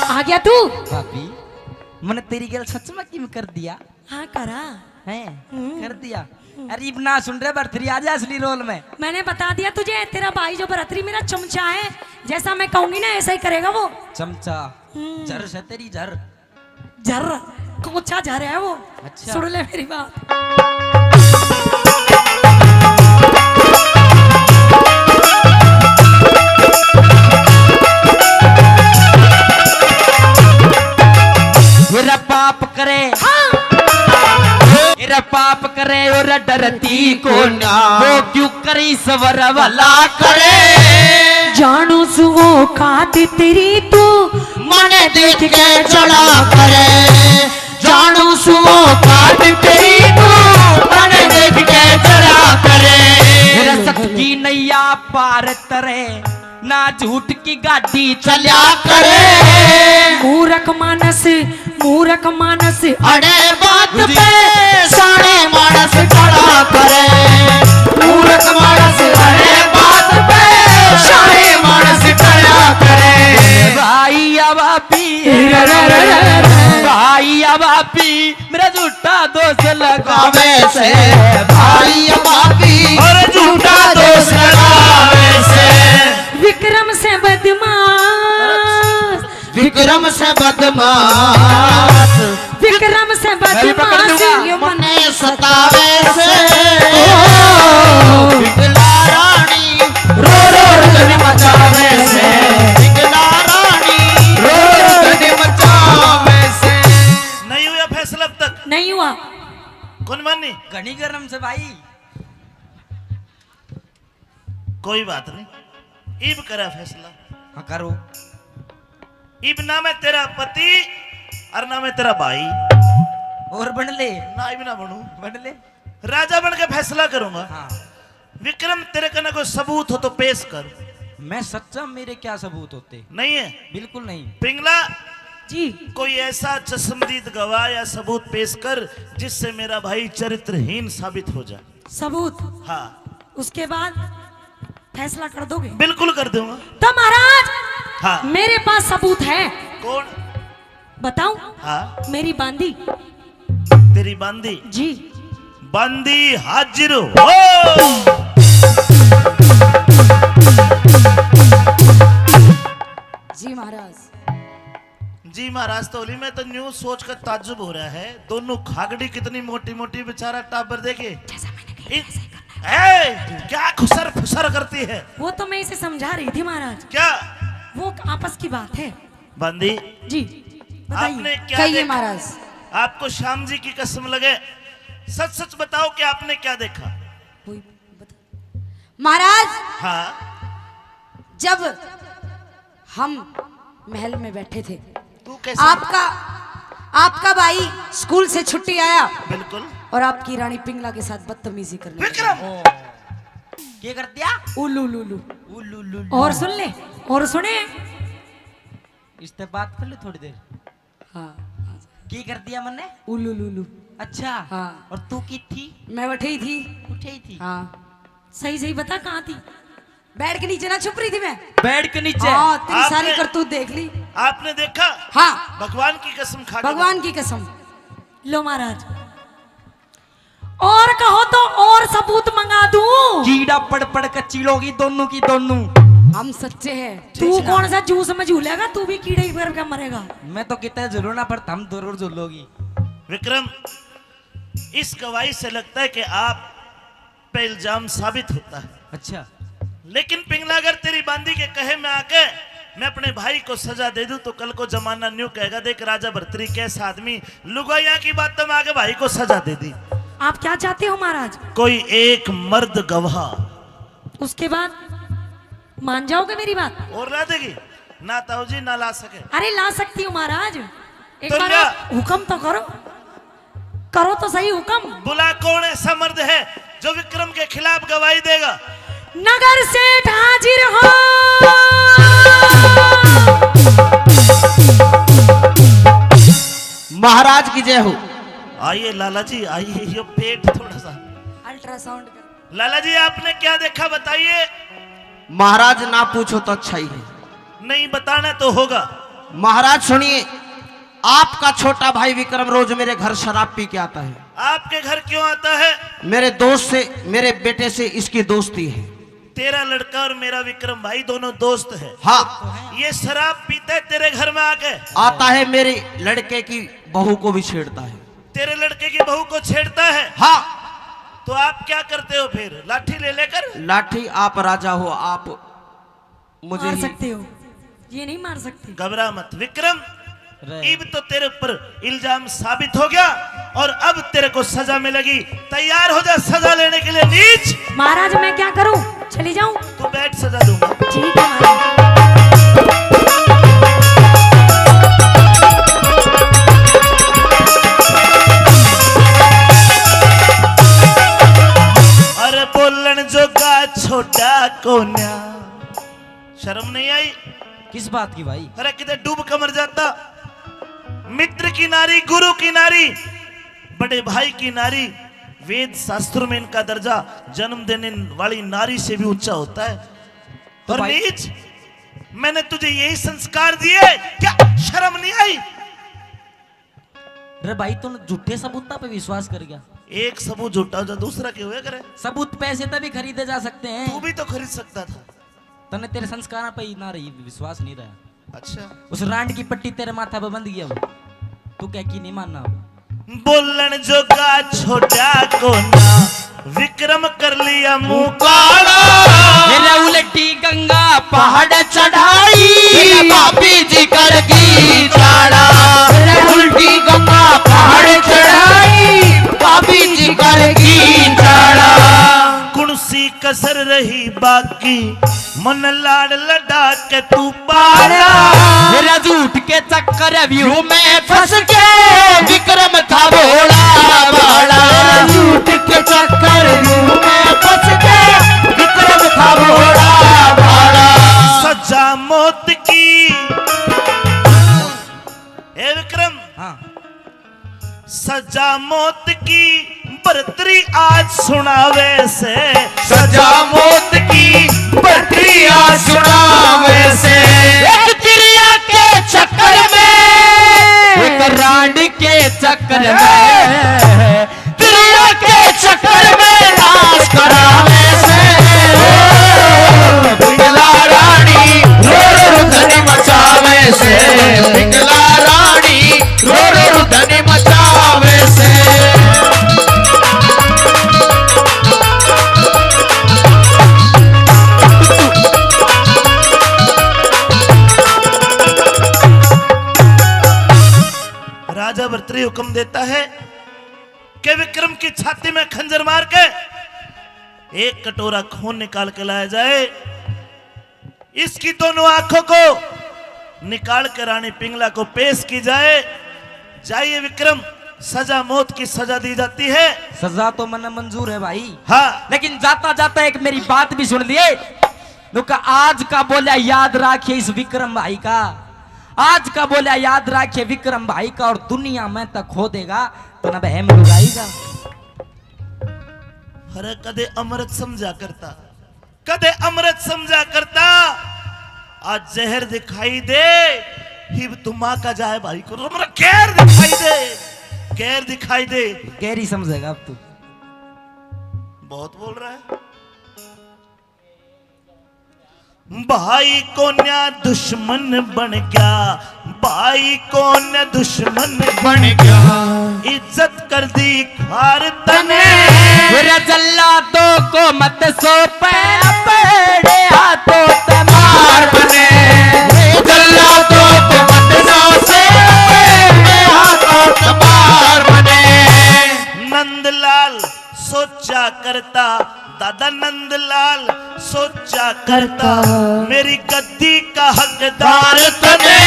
आ गया तू? भाभी, मैंने तेरी गल सच में किम कर दिया? हाँ, करा। हैं? हम्म। कर दिया। अरे, इब ना सुन रहे, भरथरी आ जा असली रोल में। मैंने बता दिया तुझे, तेरा भाई जो भरथरी मेरा चमचा है, जैसा मैं कहूंगी ना, ऐसा ही करेगा वो। चमचा। हम्म। झर से तेरी झर। झर, कोचा झर है वो। अच्छा। सुन ले मेरी बात। मेरा पाप करे। हाँ। मेरा पाप करे और डरती कोन्या। वो क्यों करी सबर भला करे। जानू सु वो काट तेरी तू। मने देख के चढ़ा करे। जानू सु वो काट तेरी तू। मने देख के चढ़ा करे। मेरा सत की नैया पार तरे। ना झूठ की गाड़ी चल्या करे। मूरख मानस, मूरख मानस। अड़े बात पे शाणे मानस खड़ा करे। मूरख मानस अड़े बात पे शाणे मानस खड़ा करे। भाई या भाभी, भाई या भाभी, मेरा झूठा दोष लगावे से। भाई या भाभी, और झूठा दोष लगावे से। विक्रम से बदमाश, विक्रम से बदमाश, विक्रम से मैं भी पकड़ बदमाश। लूंगा। यो मने सतावे से। ओ। पिंगला रानी रो रो रगड़ मचावे से। पिंगला रानी रो रो रगड़ मचावे से। नहीं हुआ फैसला अब तक? नहीं हुआ। कौन मानी? घणी गरम से भाई। कोई बात नहीं, इब करा फैसला। हाँ, करो। इब ना मैं तेरा पति और ना मैं तेरा भाई। और बन ले। ना, इब ना बनू। बन ले। राजा बन के फैसला करूंगा। हाँ। विक्रम, तेरे कने कोई सबूत हो तो पेश कर। मैं सच्चा, मेरे क्या सबूत होते? नहीं है? बिल्कुल नहीं। पिंगला जी। कोई ऐसा चश्मदीद गवाह या सबूत पेश कर जिससे मेरा भाई चरित्रहीन साबित हो जाए। सबूत? हाँ। उसके बाद फैसला कर दोगे? बिल्कुल कर दूंगा। तो महाराज, हाँ। मेरे पास सबूत है। कौन? बताऊं? हाँ। मेरी बांदी। तेरी बांदी? जी। बांदी हाजिर हो। जी महाराज। जी महाराज, तो होली में तो न्यू सोच कर ताज्जुब हो रहा है, दोनों खागड़ी कितनी मोटी मोटी, बेचारा टाबर देखे। जैसा मैंने कहा, इन-, ऐसा ही करना है। ए, क्या खुसर फुसर करती है? वो तो मैं इसे समझा रही थी महाराज। क्या? वो आपस की बात है। बांदी जी, बताइए। आपने क्या कहिए देखा? महाराज। आपको श्याम जी की कसम लगे, सच सच बताओ कि आपने क्या देखा? कोई बता-, महाराज, हाँ। जब हम महल में बैठे थे, तू कैसे? आपका, आपका भाई स्कूल से छुट्टी आया, बिल्कुल। और आपकी रानी पिंगला के साथ बदतमीजी करने लगा। विक्रम! ओ। क्या कर दिया? उलू लू लू। उलू लू लू। और सुन ले, और सुने। इस ते बात कर ले थोड़ी देर। हाँ। की कर दिया मन्ने? उलू लू लू। अच्छा। हाँ। और तू की थी? मैं बैठे ही थी। उठे ही थी? हाँ। सही सही बता, कहाँ थी? बेड के नीचे ना छुप रही थी मैं। बेड के नीचे? हाँ, तेरी सारी आपने करतूत देख ली। आपने देखा? हाँ। भगवान की कसम खा के भगवान की कसम। लो महाराज, और कहो तो और सबूत मंगा दूं। कीड़ा पड़ पड़ के चिलोगी दोनों की दोनों। हम सच्चे हैं। तू कौन सा जूस में झूलेगा, तू भी कीड़े ही भर के मरेगा। मैं तो कितना झूलू ना, पर तुम जरूर झूलोगी। विक्रम, इस गवाही से लगता है कि आप पे इल्जाम साबित होता है। अच्छा। लेकिन पिंगला, अगर तेरी बांदी के कहे में आके मैं अपने भाई को सजा दे दूं, तो कल को जमाना न्यू कहेगा, "देख राजा भरतरी कैसा आदमी, लुगाइयां की बातों में आके भाई को सजा दे दी।" आप क्या चाहते हो महाराज? कोई एक मर्द गवाह। उसके बाद मान जाओगे मेरी बात? और ला देगी? ना ताऊ जी, ना ला सके। अरे, ला सकती हूँ महाराज। एक तो बार ला। आप हुक्म तो करो, करो तो सही हुक्म। बुला, कौन ऐसा मर्द है जो विक्रम के खिलाफ गवाही देगा? नगर सेठ हाजिर हो। महाराज की जय हो। आइए लाला जी, आइए, ये पेट थोड़ा सा। अल्ट्रासाउंड कर। लाला जी, आपने क्या देखा, बताइए। महाराज, ना पूछो तो अच्छा ही है। नहीं, बताना तो होगा। महाराज सुनिए, आपका छोटा भाई विक्रम रोज मेरे घर शराब पी के आता है। आपके घर क्यों आता है? मेरे दोस्त से, मेरे बेटे से इसकी दोस्ती है। तेरा लड़का और मेरा विक्रम भाई दोनों दोस्त है। हाँ। ये शराब पीता है तेरे घर में आके? आता है, मेरे लड़के की बहू को भी छेड़ता है। तेरे लड़के की बहू को छेड़ता है? हाँ। तो आप क्या करते हो फिर, लाठी ले लेकर? लाठी, आप राजा हो, आप मुझे मार ही सकते हो, ये नहीं मार सकते। घबरा मत विक्रम, रे। इब तो तेरे ऊपर इल्जाम साबित हो गया और अब तेरे को सजा मिलेगी। तैयार हो जा सजा लेने के लिए। नीच। महाराज, मैं क्या करूं, चली जाऊं? तू बैठ, सजा दूंगा। ठीक है महाराज। अरे बोलन जोगा छोटा कोन्या, शर्म नहीं आई? किस बात की भाई? अरे किधर डूब के मर जाता। मित्र की नारी, गुरु की नारी, बड़े भाई की नारी, वेद शास्त्रों में इनका दर्जा जन्म देने वाली नारी से भी ऊंचा होता है। तो और भाई नीच, मैंने तुझे यही संस्कार दिए, क्या शर्म नहीं आई? रे भाई, तू झूठे सबूतां पे विश्वास कर गया। एक सबूत झूठा हो जा, दूसरा के होया करे। सबूत पैसे तभी खरीदे जा सकते हैं। तू भी तो खरीद सकता था। तन्ने तेरे संस्कारां पे ही ना रही, विश्वास नहीं रहा। अच्छा। उस रांड की पट्टी तेरे माथा पे बंध गई अब। तू कह की नहीं मानना अब। बोलन जोगा छोटा कोना, विक्रम कर लिया मुंह काला। मेरा उल्टी गंगा पहाड़ चढ़ाई, मेरा पापी जी कर गई चाला। मेरा उल्टी गंगा पहाड़ चढ़ाई, पापी जी कर गई चाला। कौन सी कसर रही बाकी, मन लाड़ लड़ा के तू पाला। मेरा झूठ के चक्कर व्यू में फंस के, विक्रम था भोला भाला। मेरा झूठ के चक्कर व्यू में फंस के, विक्रम था भोला भाला। सजा मौत की, हे विक्रम। हाँ। सजा मौत की बरतरी आज सुनावे से। सजा मौत की बरतरी आज सुनावे से। एक तिरिया के चक्कर में, एक रांड के चक्कर में, तिरिया के चक्कर में नाश करावे से। पिंगला रानी रो रो धन मचावे से। पिंगला रानी रो रो धन मचावे से। राजा भरतरी हुक्म देता है कि विक्रम की छाती में खंजर मार के एक कटोरा खून निकाल के लाया जाए। इसकी दोनों आंखों को निकाल कर रानी पिंगला को पेश की जाए। जाइए विक्रम, सजा मौत की सजा दी जाती है। सजा तो मन्ने मंजूर है भाई। हाँ। लेकिन जाता जाता एक मेरी बात भी सुन लिए। नुका आज का बोल्या याद राखिए इस विक्रम भाई का। आज का बोल्या याद राखिए विक्रम भाई का, और दुनिया में तक खो देगा तो ना बहम लुगाई का। अरे कदे अमृत समझा करता। कदे अमृत समझा करता, आज जहर दिखाई दे। हिब धमाका जाए भाई को, हमरा गैर दिखाई दे, गैर दिखाई दे। गैर ही समझेगा अब तू। बहुत बोल रहा है। भाई को न्या दुश्मन बन गया, भाई को न्या दुश्मन बन गया। इज्जत कर दी खार तने। मेरा जल्लादों को मत सौंपे अपने हाथों तमार बने। जल्लादों को मत सौंपे अपने हाथों तमार बने। नंदलाल सोचा करता, दादा नंदलाल सोचा करता, मेरी गद्दी का हकदार तने।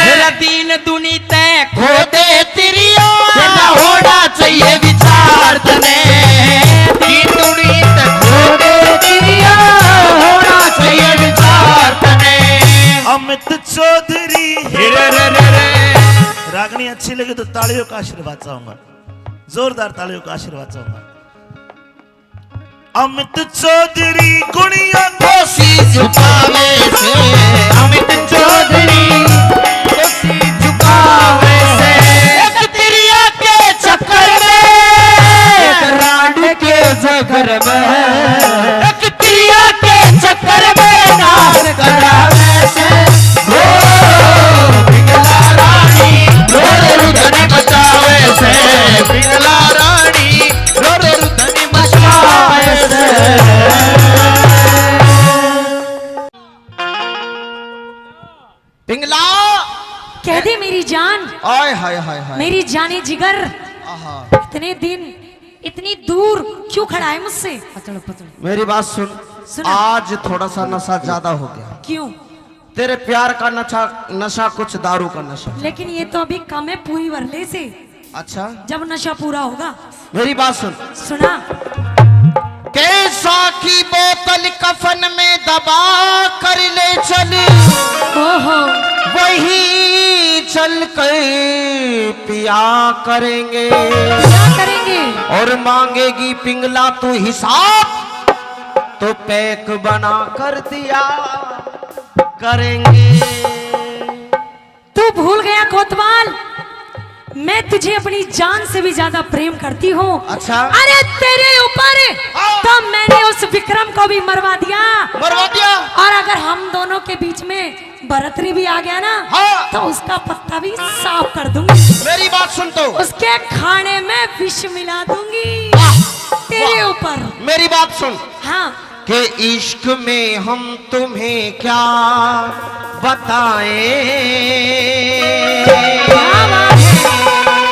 मेरा दीन दुनी तै खो दे तिरिया, तेरा होना चाहिए विचार तने। दीन दुनी तै खो दे तिरिया, होना चाहिए विचार तने। अमित चौधरी। रे रे रे रे। रागनी अच्छी लगे तो तालियों का आशीर्वाद चाहूंगा, जोरदार तालियों का आशीर्वाद चाहूंगा। अमित चौधरी गुणिया दोषी झुकावे से, अमित चौधरी दोषी झुकावे से। एक तिरिया के चक्कर में, एक रांड के चक्कर में, एक तिरिया के चक्कर में नाश करावे से। ओ पिंगला रानी, रो रे रुदन बचावे से, पिंगला रानी, रो रे रुदन बचावे से। पिंगला। कह दे मेरी जान। आय हाय हाय हाय। मेरी जाने जिगर। आहा। इतने दिन, इतनी दूर क्यों खड़ा है मुझसे? पतल, पतल। मेरी बात सुन। सुना। आज थोड़ा सा नशा ज्यादा हो गया। क्यों? तेरे प्यार का नशा, नशा कुछ दारू का नशा। लेकिन ये तो अभी कम है, पूरी भर ले से। अच्छा। जब नशा पूरा होगा। मेरी बात सुन। सुना। कैसा की बोतल कफन में दबा कर ले चल। ओहो। वही चल कर पिया करेंगे। क्या करेंगे? और मांगेगी पिंगला तू हिसाब, तो पैक बना कर दिया करेंगे। तू भूल गया कोतवाल, मैं तुझे अपनी जान से भी ज्यादा प्रेम करती हूँ। अच्छा। अरे तेरे ऊपर हाँ। तो मैंने उस विक्रम को भी मरवा दिया। मरवा दिया। और अगर हम दोनों के बीच में भरतरी भी आ गया ना, हाँ। तो उसका पत्ता भी साफ कर दूंगी। मेरी बात सुन तो। उसके खाने में विष मिला दूंगी। वाह। तेरे वाह। ऊपर। मेरी बात सुन। हाँ। कि इश्क में हम तुम्हें क्या बताएं, क्या बात है।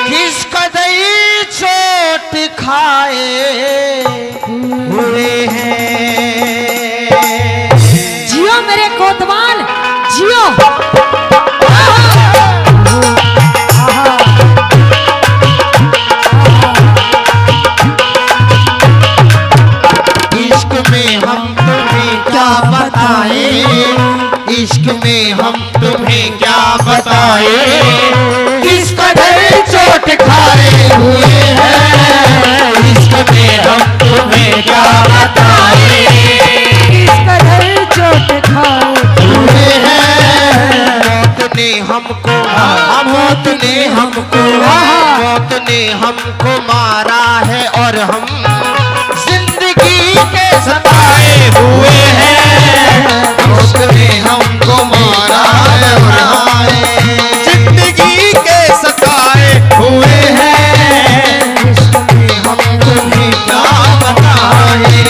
किस कदर चोट खाए हुए हैं। जियो मेरे कोतवाल, जियो। इश्क में हम तुम्हें क्या बताएं, इश्क में हम तुम्हें क्या बताएं, किस कदर चोट खाए हुए हैं, इश्क में हम तुम्हें क्या बताएं, किस कदर चोट खाए हुए हैं। मौत ने हमको, हाँ, मौत ने हमको, हाँ, मौत ने हमको मारा है और हम जिंदगी के सताए हुए हैं। मौत ने हमको मारा है और हम जिंदगी के सताए हुए हैं। इश्क में हम तुम्हें क्या बताएं।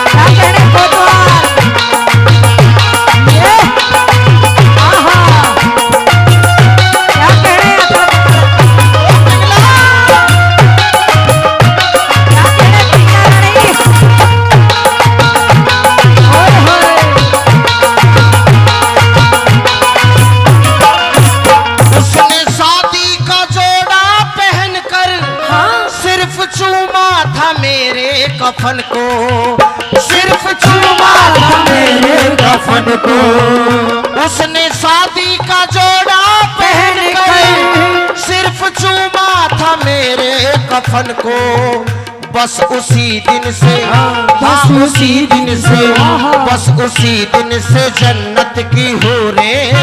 क्या कहने कोतवाल? ये? आहा। क्या कहने? क्या कहने पिंगला रानी? ओए होए। उसने शादी का जोड़ा पहनकर हाँ। सिर्फ चूमा था मेरे कफन को, सिर्फ चूमा था मेरे कफन को। उसने शादी का जोड़ा पहनकर सिर्फ चूमा था मेरे कफन को। बस उसी दिन से, हाँ, बस उसी दिन से, हाँ, हाँ। बस उसी दिन से जन्नत की हूरें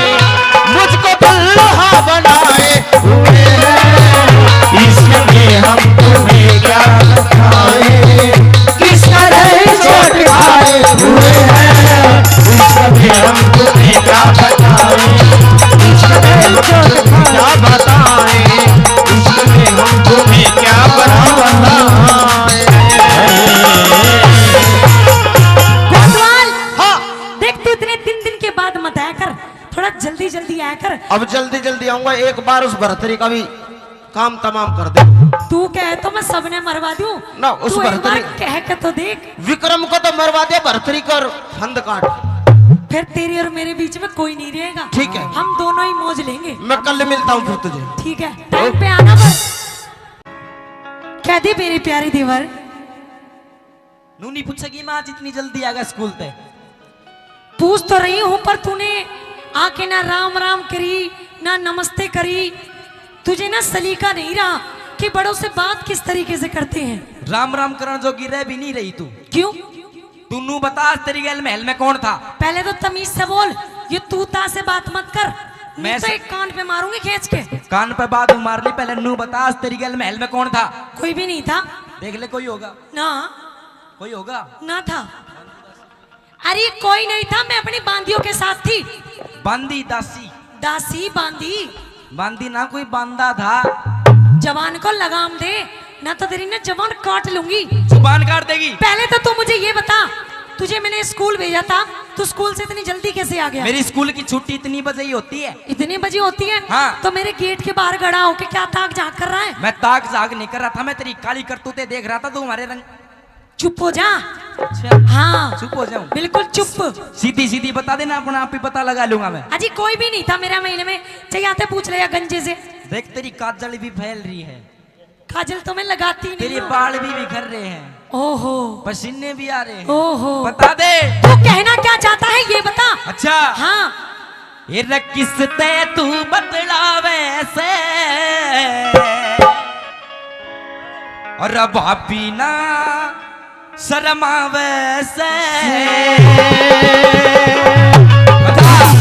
मुझको दुल्हा बनाए हुए हैं। इश्क में हम तुम्हें क्या बताएं, किस तरह चोट खाए हुए हैं। इश्क में हम तुम्हें क्या बताएं, इश्क में हम तुम्हें क्या बताएं, इश्क में हम तुम्हें क्या बताएं। कोतवाल, हाँ। देख, तू इतने दिन, दिन के बाद मत आया कर, थोड़ा जल्दी, जल्दी आया कर। अब जल्दी, जल्दी आऊंगा, एक बार उस भरतरी का भी काम तमाम कर दे। तू कहे तो मैं सबने मरवा दूं। ना, उस तू एक बार भरतरी कह के तो देख। विक्रम को तो मरवा दे, भरतरी कर फंद काट। फिर तेरे और मेरे बीच में कोई नहीं रहेगा। ठीक है। हम दोनों ही मौज लेंगे। मैं कल मिलता हूँ फिर तुझे। ठीक है, टाइम पे आना बस। कह दे मेरे प्यारे देवर। नू नहीं पूछेगी माँ, आज इतनी जल्दी आ गया स्कूल ते। पूछ तो रही हूँ, पर तूने आके ना राम राम करी, ना नमस्ते करी। तुझे ना सलीका नहीं रहा कि बड़ों से बात किस तरीके से करते हैं। राम राम करण जोगी रह भी नहीं रही तू। क्यों? तू नू बता, आज तेरी गैल महल में कौन था? पहले तो तमीज से बोल, ये तू ता से बात मत कर। मैं नहीं तो से- एक कान पे मारूंगी खींच के। कान पे बात मार ली, पहले नू बता, आज तेरी गैल महल में कौन था? कोई भी नहीं था। देख ले, कोई होगा। ना। कोई होगा? ना था। अरे कोई नहीं था, मैं अपनी बांदियों के साथ थी। बांदी, दासी। दासी, बांदी। बांदी ना, कोई बांदा था। जबान को लगाम दे, ना तो तेरी ना जबान काट लूंगी। जुबान काट देगी। पहले तो तू मुझे ये बता, तुझे मैंने स्कूल भेजा था, तू स्कूल से इतनी जल्दी कैसे आ गया? मेरी स्कूल की छुट्टी इतनी बजे ही होती है। इतनी बजे होती है? हाँ। तो मेरे गेट के बाहर खड़ा होके क्या ताक झांक कर रहा है? मैं ताक झांक नहीं कर रहा था, मैं तेरी काली करतूतें देख रहा था, तू हमारे रंग चुप हो जा। अच्छा। हाँ। चुप हो जाऊं? बिल्कुल चुप। सीधी सीधी बता देना, अपना आप ही पता लगा लूंगा मैं। अजी कोई भी नहीं था मेरा महल में, चाहिए आते पूछ ले या गंजे से। देख तेरी काजल भी फैल रही है। काजल तो मैं लगाती नहीं तेरे हूँ। बाल भी बिखर रहे हैं। ओहो। पसीने भी आ रहे हैं। ओहो। बता दे। तू कहना क्या चाहता है ये बता। अच्छा। हाँ। ये रे किस ते तू बतलावे से, और भाभी ना शर्मावे से। बता।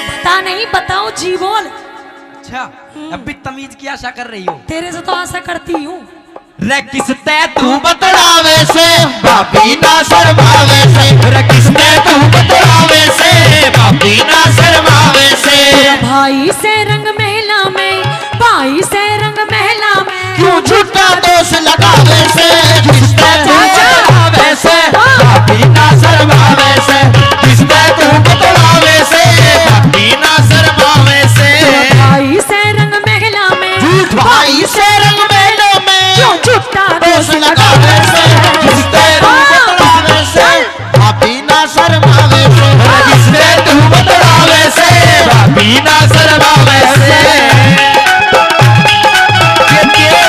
बता नहीं, बताओ जी बोल। अच्छा, हम्म। अब भी तमीज की आशा कर रही हो? तेरे से तो आशा करती हूँ। रे किस ते तू बतलावे से, भाभी ना शर्मावे से। रे किस ते तू बतलावे से, भाभी ना शर्मावे से। भाई से रंग महला में, भाई से रंग महला में। क्यों झूठा दोष लगावे से, किस ते तू बतलावे से, भाभी ना शर्मावे से। किस ते तू बतलावे से, भाभी ना शर्मावे से। भाई से रंग महला में। झूठ भाई से रंग महला में। क्यों झूठा दोष लगावे से, किस ते तू बतलावे से। भाभी ना शर्मावे से, जिसने तू बतलावे से, भाभी ना शर्मावे से। ये, ये।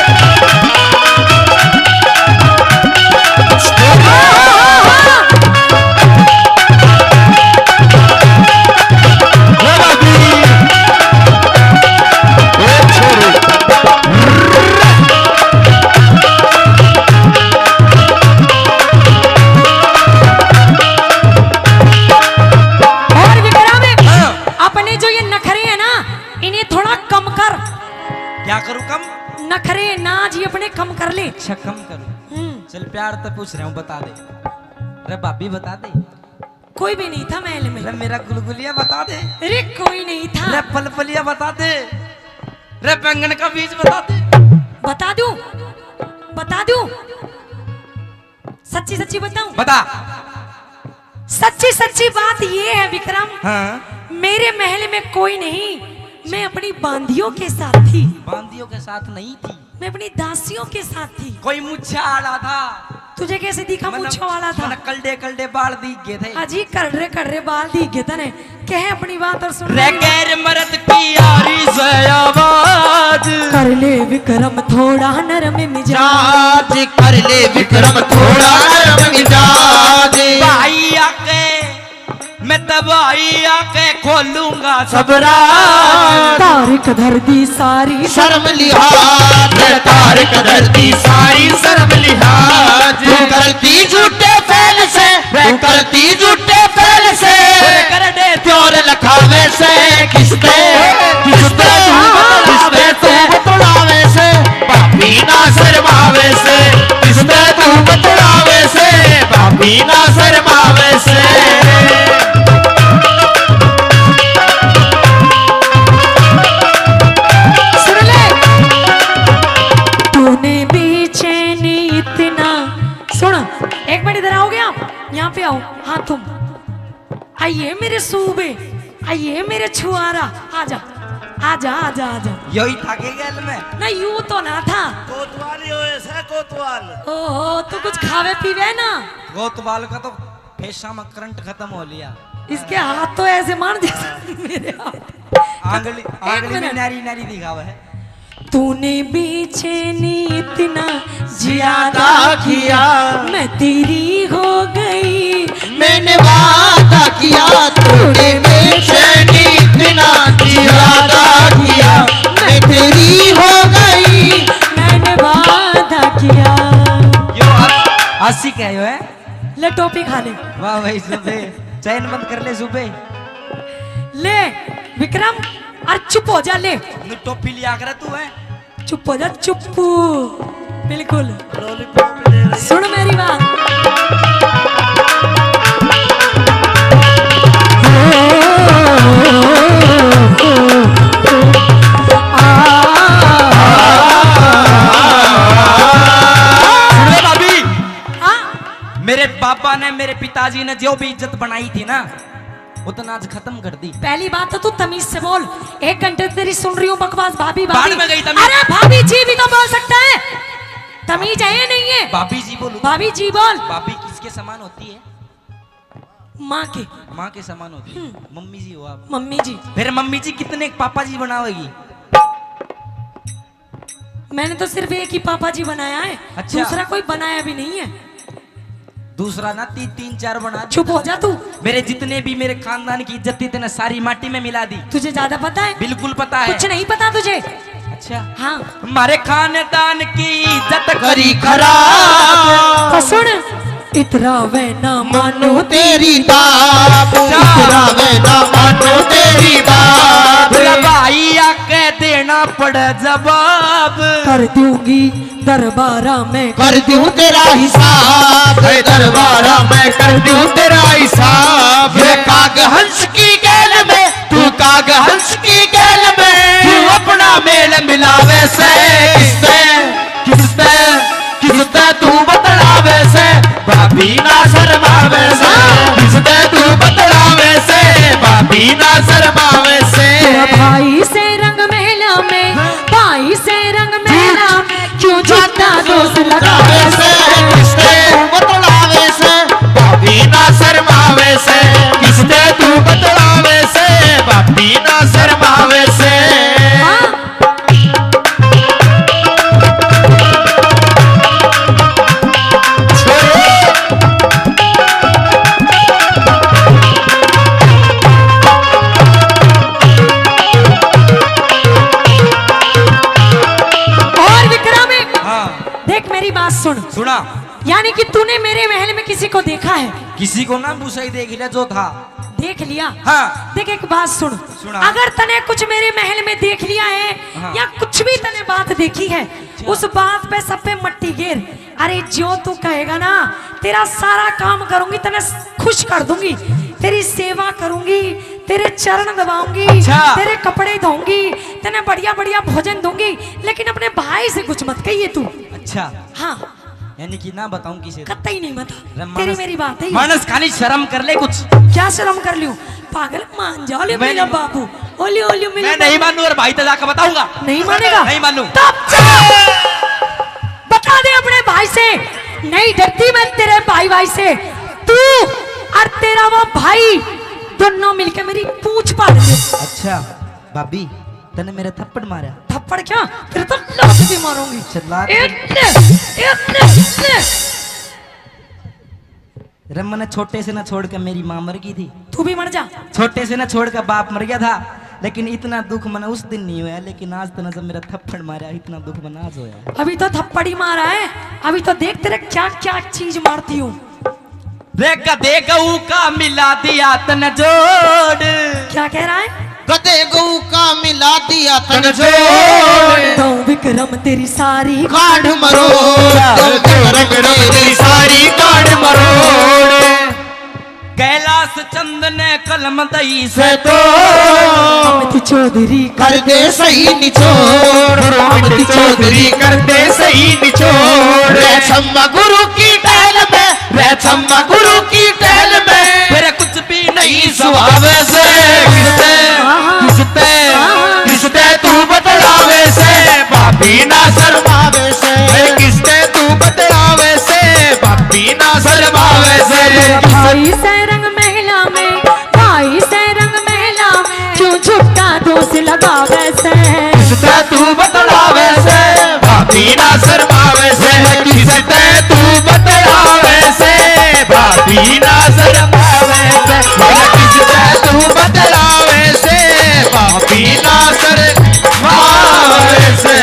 ओ भाभी। ओ छोरी। और विक्रम, हाँ। अपने जो ये नखरे हैं ना, इन्हें थोड़ा कम कर। क्या करूँ कम? नखरे, नाज ये अपने कम कर ले। अच्छा, कम करूँ। हम्म। चल, प्यार तो पूछ रहा हूँ, बता दे। रे भाभी, बता दे। कोई भी नहीं था महल में। रे मेरा गुलगुलिया बता दे। अरे कोई नहीं था। रे पलपलिया बता दे। रे बैंगन का बीज बता दे। बता दूं? बता दूं? सच्ची सच्ची बताऊं? बता। सच्ची सच्ची बात ये है विक्रम, हाँ। मेरे महल में कोई नहीं, मैं अपनी बांदियों के साथ थी। बांदियों के साथ नहीं थी? मैं अपनी दासियों के साथ थी। कोई मुच्छा आला था? तुझे कैसे दिखा मुच्छा वाला था? मैंने कलडे कलडे बाल दिख गए थे। अजी करड़े करड़े बाल दिख गए थे। कह अपनी बात और सुन रे। गैर मर्द की आरी से आवाज। कर ले विक्रम थोड़ा नरम मिजाज। कर ले विक्रम थोड़ा नरम मिजाज। भाई आके मैं दवाई आके खोलूंगा सब राज। तारीख धर दी सारी शर्म लिहाज। यार कदर दी सारी शर्म लिहाज। तू करती झूठे फैल से, तू करती झूठे फैल से। कर दे त्योर लखावे से, किसते, किसते तू बतलावे से, बतलावे से। भाभी ना शर्मावे से, किसते तू बतलावे से, भाभी ना शर्मावे से। सुन ले। तूने बेचैनी इतना। सुन, एक मिनट इधर आओगे आप, यहाँ पे आओ। हाँ, तुम आइए मेरे सूबे, आइए मेरे छुआरा। आजा, आजा, आजा, आजा। यही था के गैल में? ना, यू तो ना था। कोतवाल ही होए से, कोतवाल। ओहो, तू कुछ खावे पीवे ना। कोतवाल का तो फेसा में करंट खत्म हो लिया। इसके हाथ तो ऐसे मान जैसे मेरे हाथ। आंगली, एक आंगली में मिनट। नारी, नारी दिखावे है। तूने बेचैनी इतना ज्यादा किया, मैं तेरी हो गई। मैंने वादा किया, तूने बेचैनी इतना ज्यादा किया, मैं तेरी हो गई। मैंने वादा किया। यो आस-, आशिक है, यो है। ले टोपी खा ले। वाह भाई, सुबे चैन बंद कर ले, सुबे। ले विक्रम, और चुप हो जा, ले। नु टोपी लिया कर तू है। चुप हो जा, चुप्पू। बिल्कुल। Lollipop ले रही है। सुन मेरी बात। सुन ले भाभी। हाँ? मेरे पापा ने, मेरे पिताजी ने जो भी इज्जत बनाई थी ना, उतना आज खत्म कर दी। पहली बात तो तू तमीज से बोल। एक घंटे से तेरी सुन रही हूँ बकवास, भाभी, भाभी। बाढ़ में गई तमीज। अरे भाभी जी भी तो बोल सकता है, तमीज है या नहीं है? भाभी जी बोलू। भाभी जी बोल। भाभी किसके समान होती है? माँ के। माँ के समान होती है। हम्म। मम्मी जी हो आप। मम्मी जी। फिर मम्मी जी कितने पापा जी बनावेगी? मैंने तो सिर्फ एक ही पापा जी बनाया है, अच्छा। दूसरा कोई बनाया भी नहीं है। दूसरा ना ती-, तीन चार बना दी। चुप हो जा तू। मेरे जितने भी मेरे खानदान की इज्जत थी, तूने सारी माटी में मिला दी। तुझे ज्यादा पता है? बिल्कुल पता है। कुछ नहीं पता तुझे? अच्छा। हाँ। हमारे खानदान की इज्जत करी खराब। तो सुन, इतरावे ना मानो तेरी बाप, अच्छा। इतरावे ना मानो तेरी बाप। बोला भाई आके देना पड़े जवाब। कर दूंगी दरबारा में, कर दूं तेरा हिसाब। ए दरबारा में कर दूं तेरा हिसाब। ये काग हंस की गैल में, तू काग हंस की गैल में, तू अपना मेल मिलावे से। किसते, किसते, किसते तू बतलावे से, भाभी ना शर्मावे से। किसते तू बतलावे से, भाभी ना शर्मावे से। तेरा भाई से रंग मेला में, भाई से रंग मेला में, क्यों झूठा दोष लगावे से। किसते तू बतलावे से, भाभी ना शर्मावे से। किसते तू बतलावे से, भाभी ना शर्मावे से। हाँ। और विक्रम, हाँ। देख मेरी बात सुन। सुना। यानी कि तूने मेरे महल में किसी को देखा है? किसी को ना, बुसाई देख लिया जो था। देख लिया? हाँ। देख एक बात सुन। सुना। अगर तने कुछ मेरे महल में देख लिया है, हाँ। या कुछ भी तने बात देखी है, अच्छा। उस बात पे सब पे मट्टी गेर। अरे जो तू कहेगा ना, तेरा सारा काम करूंगी, तने खुश कर दूंगी, तेरी सेवा करूंगी, तेरे चरण दबाऊंगी, अच्छा। तेरे कपड़े धोऊंगी, तने बढ़िया बढ़िया भोजन दूंगी, लेकिन अपने भाई से कुछ मत कहिए तू। अच्छा। हाँ। यानी कि ना बताऊं किसे को? कतई नहीं बता। रे तेरी मानस, मेरी बात है ये। मानस खाली शर्म कर ले कुछ। क्या शर्म कर लूं? पागल मान जा, ओलियो मैं मेरा नहीं, बाबू, ओलियो, ओलियो मेरा मैं नहीं बाबू। मानू और भाई तो जाकर बताऊंगा। नहीं मानेगा? नहीं मानू। तब जा। बता दे अपने भाई से, नहीं डरती मैं तेरे भाई, भाई से। तू और तेरा वो भाई दोनों मिलके मेरी पूंछ फाड़ दे। अच्छा भाभी, तने मेरे थप्पड़ मारा? थप्पड़ क्या, तेरे तो लात भी मारूंगी। चिल्ला। इतने, इतने, इतने। रे, मने छोटे से ना छोड़ के मेरी माँ मर गई थी। तू भी मर जा। छोटे से ना छोड़ के बाप मर गया था। लेकिन इतना दुख मना उस दिन नहीं होया, लेकिन आज तने जब मेरा थप्पड़ मारा, इतना दुख मना आज होया। अभी तो थप्पड़ ही मारा है, अभी तो देख तेरे क्या क्या चीज मारती हूँ। रे गधे गऊ का मिला दिया तन जोड़। क्या कह रहा है? गधे गऊ का मिला दिया तन जोड़। दऊं विक्रम तेरी सारी कांड मरोड़। दऊं विक्रम तेरी सारी कांड मरोड़। कैलाश चंद ने कलम दई से तो अमित चौधरी कर दे सही निचोड़। अमित चौधरी कर दे सही निचोड़। रे छम्मा गुरु की टहल में, रे छम्मा गुरु की टहल में। मेरे कुछ भी नहीं सुहावे से। किसते, किसते, किसते तू बतलावे से। भाभी ना शर्मावे से। किसते तू बतलावे से। भाभी ना शर्मावे से। भाई से रंग महला में, भाई से रंग महला में, क्यों झूठा दोष लगावे से। किसते तू बतलावे से, भाभी ना शर्मावे से। किसते तू बतलावे से, भाभी ना शर्मावे से। किसते तू बतलावे से, भाभी ना शर्मावे से।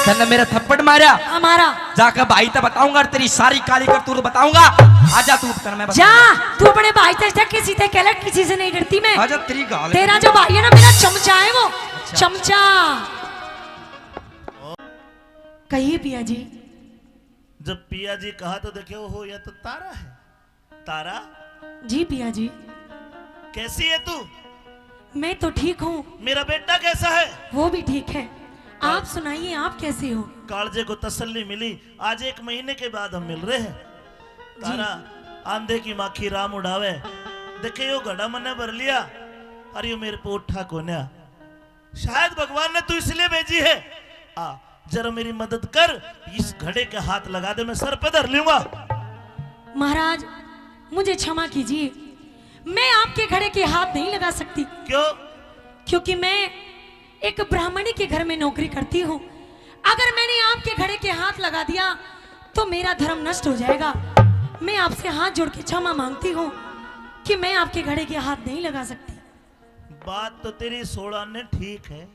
तन्ने मेरा थप्पड़ मारा। हमारा। जाके भाई ते बताऊंगा और तेरी सारी काली करतूत बताऊंगा। आजा तू, तने मैं जा, बताऊंगा। तू अपने भाई ते जा, किसी ते कह ले, किसी से नहीं डरती मैं। आजा, तेरी गाल। तेरा जो भाई है ना, मेरा चमचा है वो। अच्छा। चमचा। कहिए पिया जी। जब पिया जी कहा तो देखे, ओहो, यह तो तारा है। तारा। जी पिया जी। कैसी है तू? मैं तो ठीक हूँ। मेरा बेटा कैसा है? वो भी ठीक है। आप सुनाइए, आप कैसे हो? कालजे को तसल्ली मिली, आज एक महीने के बाद हम मिल रहे हैं। जी। तारा, आंधे की माखी राम उड़ावे। देखे, यो घड़ा मन्ने भर लिया, अरे यो मेरे पे उठा कोन्या। शायद भगवान ने तू इसलिए भेजी है। आ, जरा मेरी मदद कर, इस घड़े के हाथ लगा दे, मैं सर पे धर लूंगा। महाराज, मुझे क्षमा कीजिए, मैं आपके घड़े के हाथ नहीं लगा सकती। क्यों? क्योंकि मैं एक ब्राह्मणी के घर में नौकरी करती हूँ। अगर मैंने आपके घड़े के हाथ लगा दिया तो मेरा धर्म नष्ट हो जाएगा। मैं आपसे हाथ जोड़ के क्षमा मांगती हूँ कि मैं आपके घड़े के हाथ नहीं लगा सकती। बात तो तेरी सोलह ने ठीक है।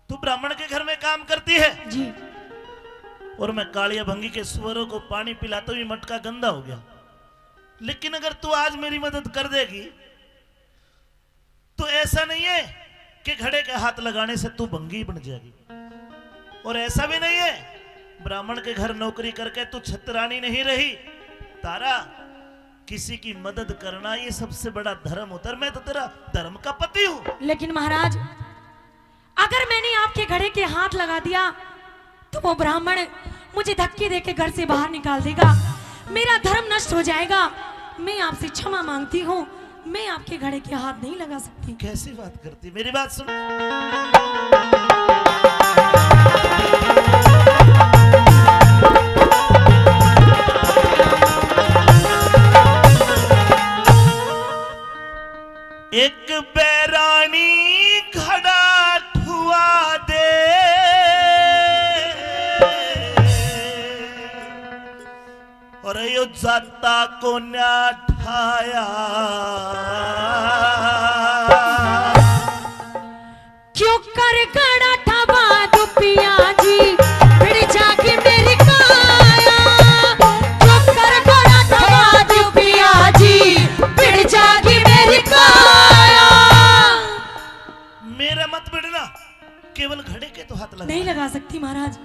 तू ब्राह्मण के घर में काम करती है। जी। और मैं कालिया भंगी के सुअरों को पानी पिलाता हुई मटका गंदा हो गया, लेकिन अगर तू आज मेरी मदद कर देगी तो ऐसा नहीं है कि घड़े के हाथ लगाने से तू भंगी बन जाएगी, और ऐसा भी नहीं है ब्राह्मण के घर नौकरी करके तू छतरानी नहीं रही। तारा, किसी की मदद करना ये सबसे बड़ा धर्म होता है, और मैं तो तेरा धर्म का पति हूँ। लेकिन महाराज, अगर मैंने आपके घड़े के हाथ लगा दिया तो वो ब्राह्मण मुझे धक्के देके घर से बाहर निकाल देगा, मेरा धर्म नष्ट हो जाएगा। मैं आपसे क्षमा मांगती हूँ, मैं आपके घड़े के हाथ नहीं लगा सकती। कैसी बात करती, मेरी बात सुन। एक बैरानी घड़ा ठुआ दे, और यो जाता कोन्या ठाया। क्यों कर घड़ा ठवा दू पिया जी, भिड़ जागी मेरी काया। क्यों कर घड़ा ठवा दू पिया जी, भिड़ जागी मेरी काया। मेरा मत भिड़ना, केवल घड़े के तो हाथ लगा। नहीं लगा सकती महाराज।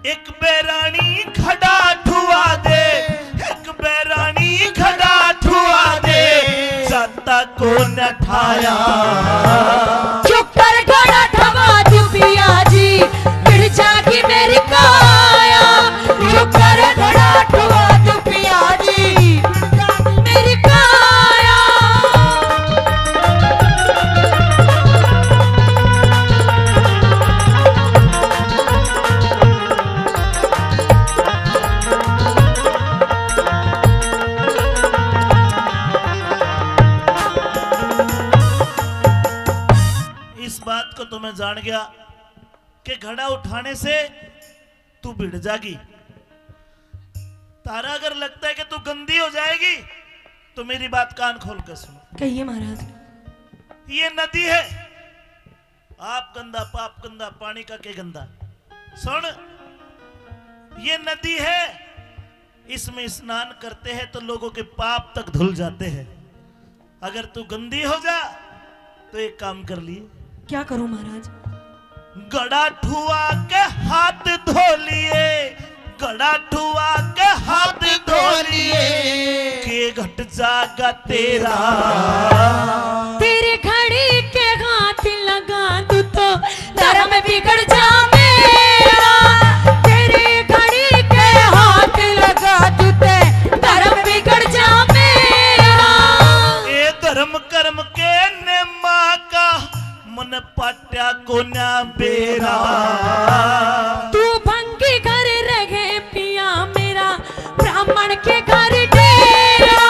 एक बैरानी घड़ा ठुआ दे, एक बैरानी घड़ा ठुआ दे, जाता कोन्या ठाया। क्यों कर घड़ा ठवा दू पिया जी, भिड़ जागी मेरी काया। क्यों कर घड़ा ठवा दू पिया जी, मेरी काया। इस बात को तो मैं जान गया कि घड़ा उठाने से तू भिड़ जागी। तारा, अगर लगता है कि तू गंदी हो जाएगी तो मेरी बात कान खोल कर सुन। कहिए महाराज। ये नदी है, आप गंदा, पाप गंदा, पानी का के गंदा। सुन, ये नदी है, इसमें स्नान करते हैं तो लोगों के पाप तक धुल जाते हैं। अगर तू गंदी हो जा तो एक काम कर लिए। क्या करूं महाराज? घड़ा ठुआ के हाथ धो लिए, घड़ा ठुआ के हाथ धो लिए, के घट जागा तेरा। तेरे घड़ी के हाथ लगा दूं तो धर्म बिगड़ जा मेरा। तेरे घड़ी के हाथ लगा दूं ते धर्म बिगड़ जा मेरा। ए धर्म कर्म के नेमा का मन पाट्या कोन्या बेरा। तू भंगी घर रहे पिया मेरा, ब्राह्मण के घर डेरा।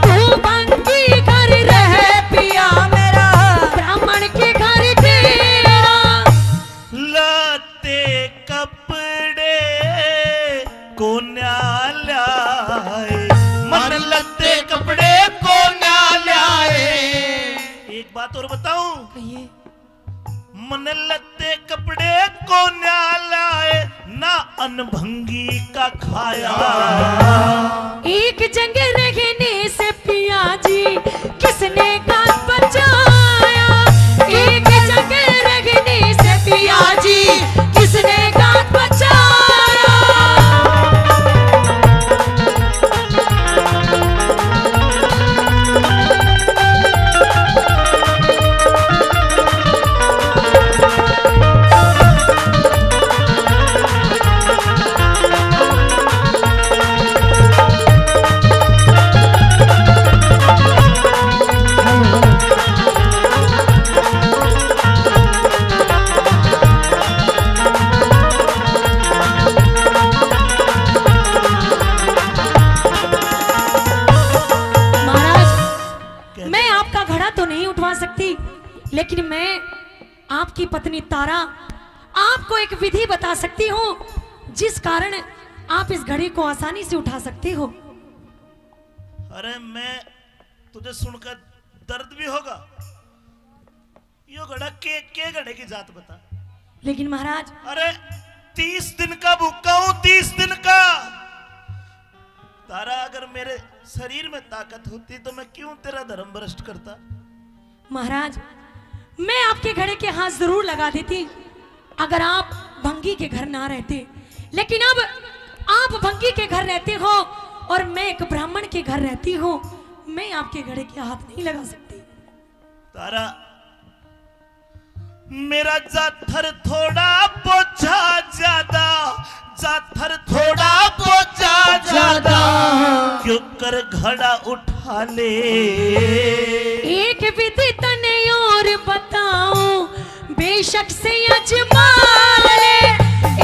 तू भंगी घर रहे पिया मेरा, ब्राह्मण के घर डेरा। लत्ते कपड़े कोन्या ल्याए, मन लत्ते कपड़े कोन्या ल्याए। एक बात और बताऊं? कहिए। मन लत्ते कपड़े कोन्या लाए, ना अन भंगी का खाया। एक जंग रहने से पिया जी किसने गांठ बचाया? एक जंग रहने से पिया जी किसने गांठ बचाया? महाराज, मैं आपका घड़ा तो नहीं उठवा सकती, लेकिन मैं आपकी पत्नी तारा, आपको एक विधि बता सकती हूँ, जिस कारण आप इस घड़े को आसानी से उठा सकते हो। अरे, मैं तुझे सुनकर दर्द भी होगा। यो घड़ा के, के घड़े की जात बता। लेकिन महाराज, अरे, तीस दिन का भूखा हूँ, तीस दिन का। तारा, अगर मेरे शरीर में ताकत होती तो मैं क्यों तेरा धर्म भ्रष्ट करता? महाराज, मैं आपके घड़े के हाथ जरूर लगा देती अगर आप भंगी के घर ना रहते, लेकिन अब आप भंगी के घर रहते हो और मैं एक ब्राह्मण के घर रहती हूँ, मैं आपके घड़े के हाथ नहीं लगा सकती। तारा, मेरा जाथर थोड़ा, बोझा ज्यादा, जाथर थोड़ा, बोझा ज्यादा, क्यों कर घड़ा उठा ले। एक विधि तने और बताऊं, बेशक से अजमा ले।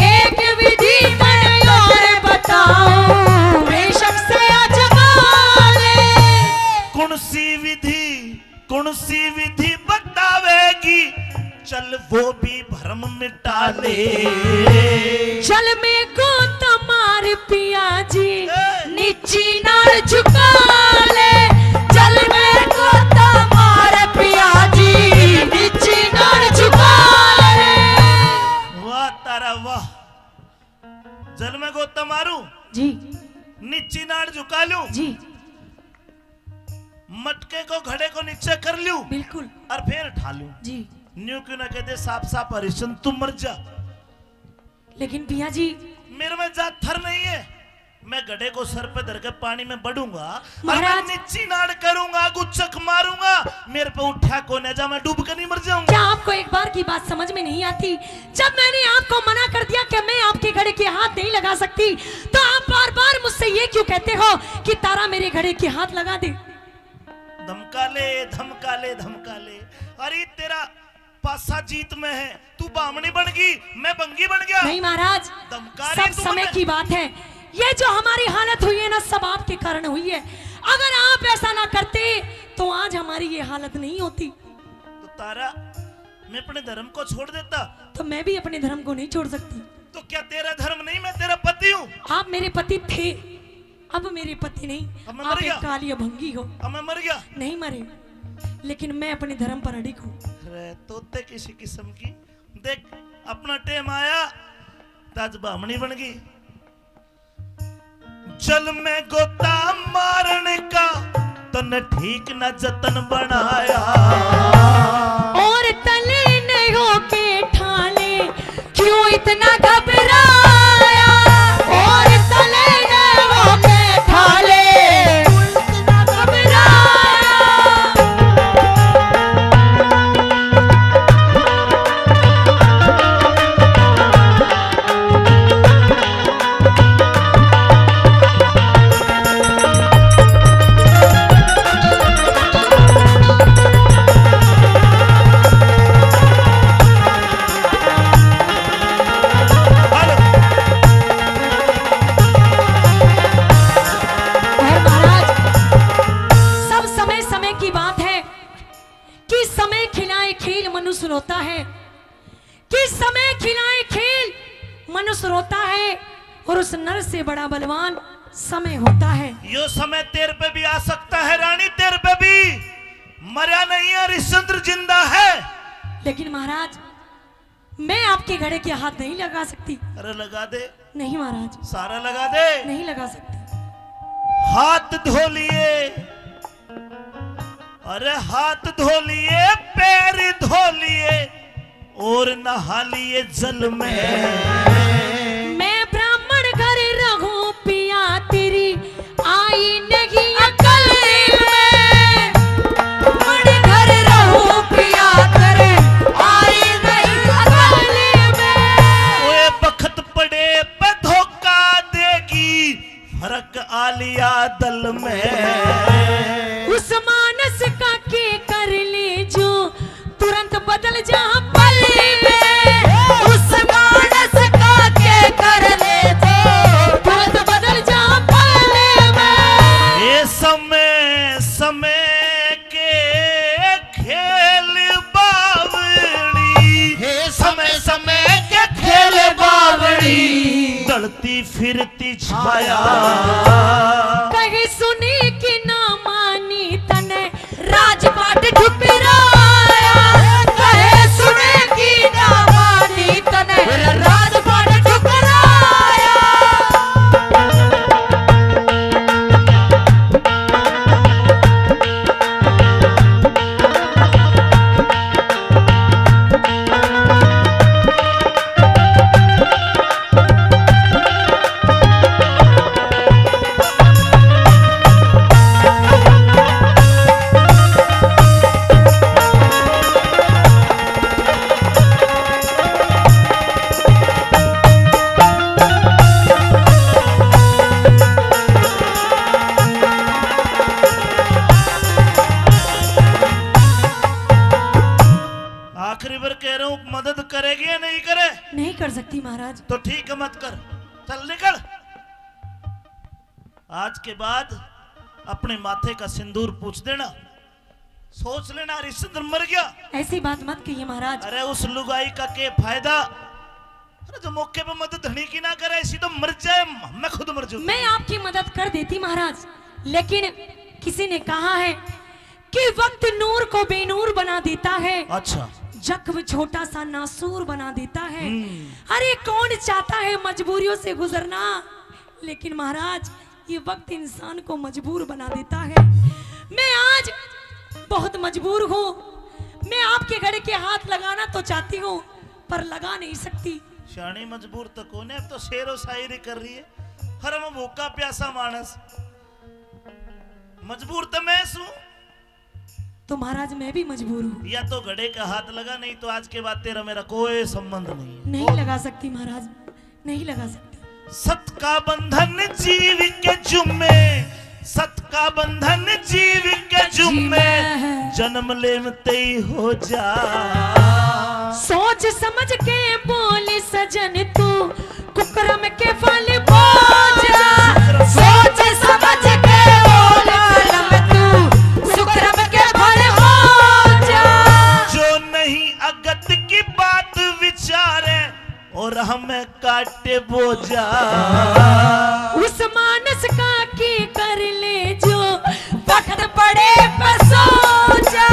एक विधि तने और बताऊं, बेशक से अजमा ले। कौन सी विधि, कौन सी विधि बतावेगी, चल वो भी भ्रम मिटा ले। जल में गोता मार पिया जी, ए। नीची नाड़ झुका ले। जल में गोता मार पिया जी, नीची नाड़ झुका ले। वाह तारा वाह। जल में गोता मारूं जी, नीची नाड़ झुका लूं जी। मटके को, घड़े को नीचे कर लूं बिल्कुल। और फिर उठा लूं जी। न्यू क्यों ना कह दे, साफ साफ हरिश्चंद्र तू मर जा। लेकिन पिया जी, मेरे में जाथर नहीं है, मैं घड़े को सर पे धर के पानी में बड़ूंगा और मैं महाराज, नीची नाड़ करूंगा, गुच्चक मारूंगा, मेरे पे उठा कोने जा, मैं डूब के नहीं मर जाऊंगा। क्या आपको एक बार की बात समझ में नहीं आती? जब मैंने आपको मना कर दिया कि मैं आपके घड़े के हाथ नहीं लगा सकती, तो आप बार बार मुझसे ये क्यों कहते हो कि तारा मेरे घड़े के हाथ लगा दे? धमका ले, धमका ले, धमका ले। अरे तेरा पासा जीत में है, तू बामणी बन गई, मैं बंगी बन गया। नहीं महाराज, धमका रही सब तू समय मुझे। की बात है। ये जो हमारी हालत हुई है ना, सब आपके कारण हुई है। अगर आप ऐसा ना करते तो आज हमारी ये हालत नहीं होती। तो तारा, मैं अपने धर्म को छोड़ देता। तो मैं भी अपने धर्म को नहीं छोड़ सकती। तो क्या तेरा धर्म नहीं, मैं तेरा पति हूँ? आप मेरे पति थे, अब मेरे पति नहीं। अब मैं मर आप गया? एक काली अभंगी हो। अब मैं मर गया? नहीं मरे। लेकिन मैं अपने धर्म पर अडिग हूँ। अरे तोते किसी किस्म की, देख, अपना टेम आया तो आज बामणी बन गई। जल में गोता मारने का तन्ने ठीक ना जतन बनाया। और तले नहीं होके ठाले क्यों इतना घबराया? और तले नहीं होके ठाले क्यों इतना घबराया? और महाराज, सब समय समय की बात है कि समय खिलाए खेल मनुष्य रोता है, कि समय खिलाए खेल मनुष्य रोता है, और उस नर से बड़ा बलवान समय होता है। यो समय तेरे पे भी आ सकता है रानी, तेरे पे भी। मरा नहीं है, हरिश्चंद्र जिंदा है। लेकिन महाराज, मैं आपके घड़े के हाथ नहीं लगा सकती। अरे लगा दे। नहीं महाराज। सारा लगा दे। नहीं लगा सकती। हाथ धो लिए, अरे हाथ धो लिए, पैर धो लिए और नहा लिए जल में। मैं ब्राह्मण घर रहूं पिया, तेरी आई नहीं अकल में। ब्राह्मण घर रहूं पिया, तेरे आई नहीं अकल में। ओए बखत पड़े पे धोखा देगी, फर्क आ लिया दल में। उस मानस का के कर ले जो तुरंत बदल जा पल में। उस मानस का के कर ले जो तुरंत बदल जा पल में। ये समय समय के खेल बावड़ी। हे समय समय के खेल बावड़ी। ढलती फिरती छाया। कहे सुने कि ना मानी तने राजपाट ठुकराया। कहे सुने कि ना मानी तने राजपाट ठुकराया। आखिरी बार कह रहा हूँ, मदद करेगी या नहीं करे? नहीं कर सकती महाराज। तो ठीक है, मत कर, चल निकल। आज के बाद अपने माथे का सिंदूर पूछ देना। सोच लेना, हरिश्चंद्र मर गया। ऐसी बात मत कहिए महाराज। अरे उस लुगाई का के फायदा? अरे जो मौके पे मदद धनी की ना करे, ऐसी तो मर जाए, मैं खुद मर जाऊं। मैं आपकी मदद कर देती महाराज, लेकिन किसी ने कहा है कि वक्त नूर को बेनूर बना देता है। अच्छा। जख्म छोटा सा नासूर बना देता है। हम्म। अरे कौन चाहता है मजबूरियों से गुजरना, लेकिन महाराज ये वक्त इंसान को मजबूर बना देता है। मैं आज बहुत मजबूर हूँ, मैं आपके घड़े के हाथ लगाना तो चाहती हूँ पर लगा नहीं सकती। शानी मजबूर तो कौन है, अब तो शेरो शायरी कर रही है। हर मैं भूखा प्यासा मानस, मजबूर तो मैं सूं। तो महाराज मैं भी मजबूर हूँ। या तो घड़े का हाथ लगा, नहीं तो आज के बाद तेरा मेरा कोई संबंध नहीं है। नहीं लगा सकती महाराज, नहीं लगा सकती। सत का बंधन जीव के जुम्मे, सत का बंधन जीव के जुम्मे, जन्म लेवते ही हो जा। सोच समझ के बोल सजन तू, कुकरम के फल बोझा। सोच समझ के बोल कलम तू, सुकरम के फल बोझा। जो नहीं अगत की बात विचारे और हमें काटे बोझा। उस मानस का की कर ले जो वक्त पड़े पर सोचा।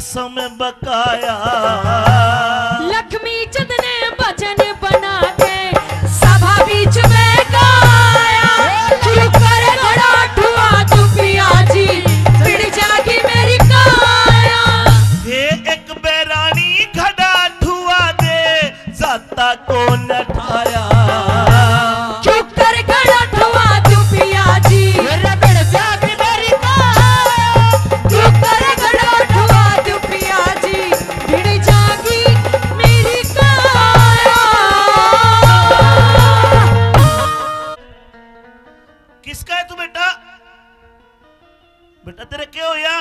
समय बकाया। लक्ष्मी चंद ने भजन बना के सभा बीच में गाया। क्यों करे घड़ा ठुआ तू पिया जी, बिड़ जागी मेरी काया। हे एक बैरानी घड़ा ठुआ दे, जाता को न ठाया। क्यों कर घड़ा ठुआ तू पिया जी, मेरे बिड़ जागी मेरी काया। क्यों कर घड़ा ठुआ तू पिया जी, बिड़ जागी मेरी काया। किसका है तू बेटा? बेटा, तेरे क्या होया?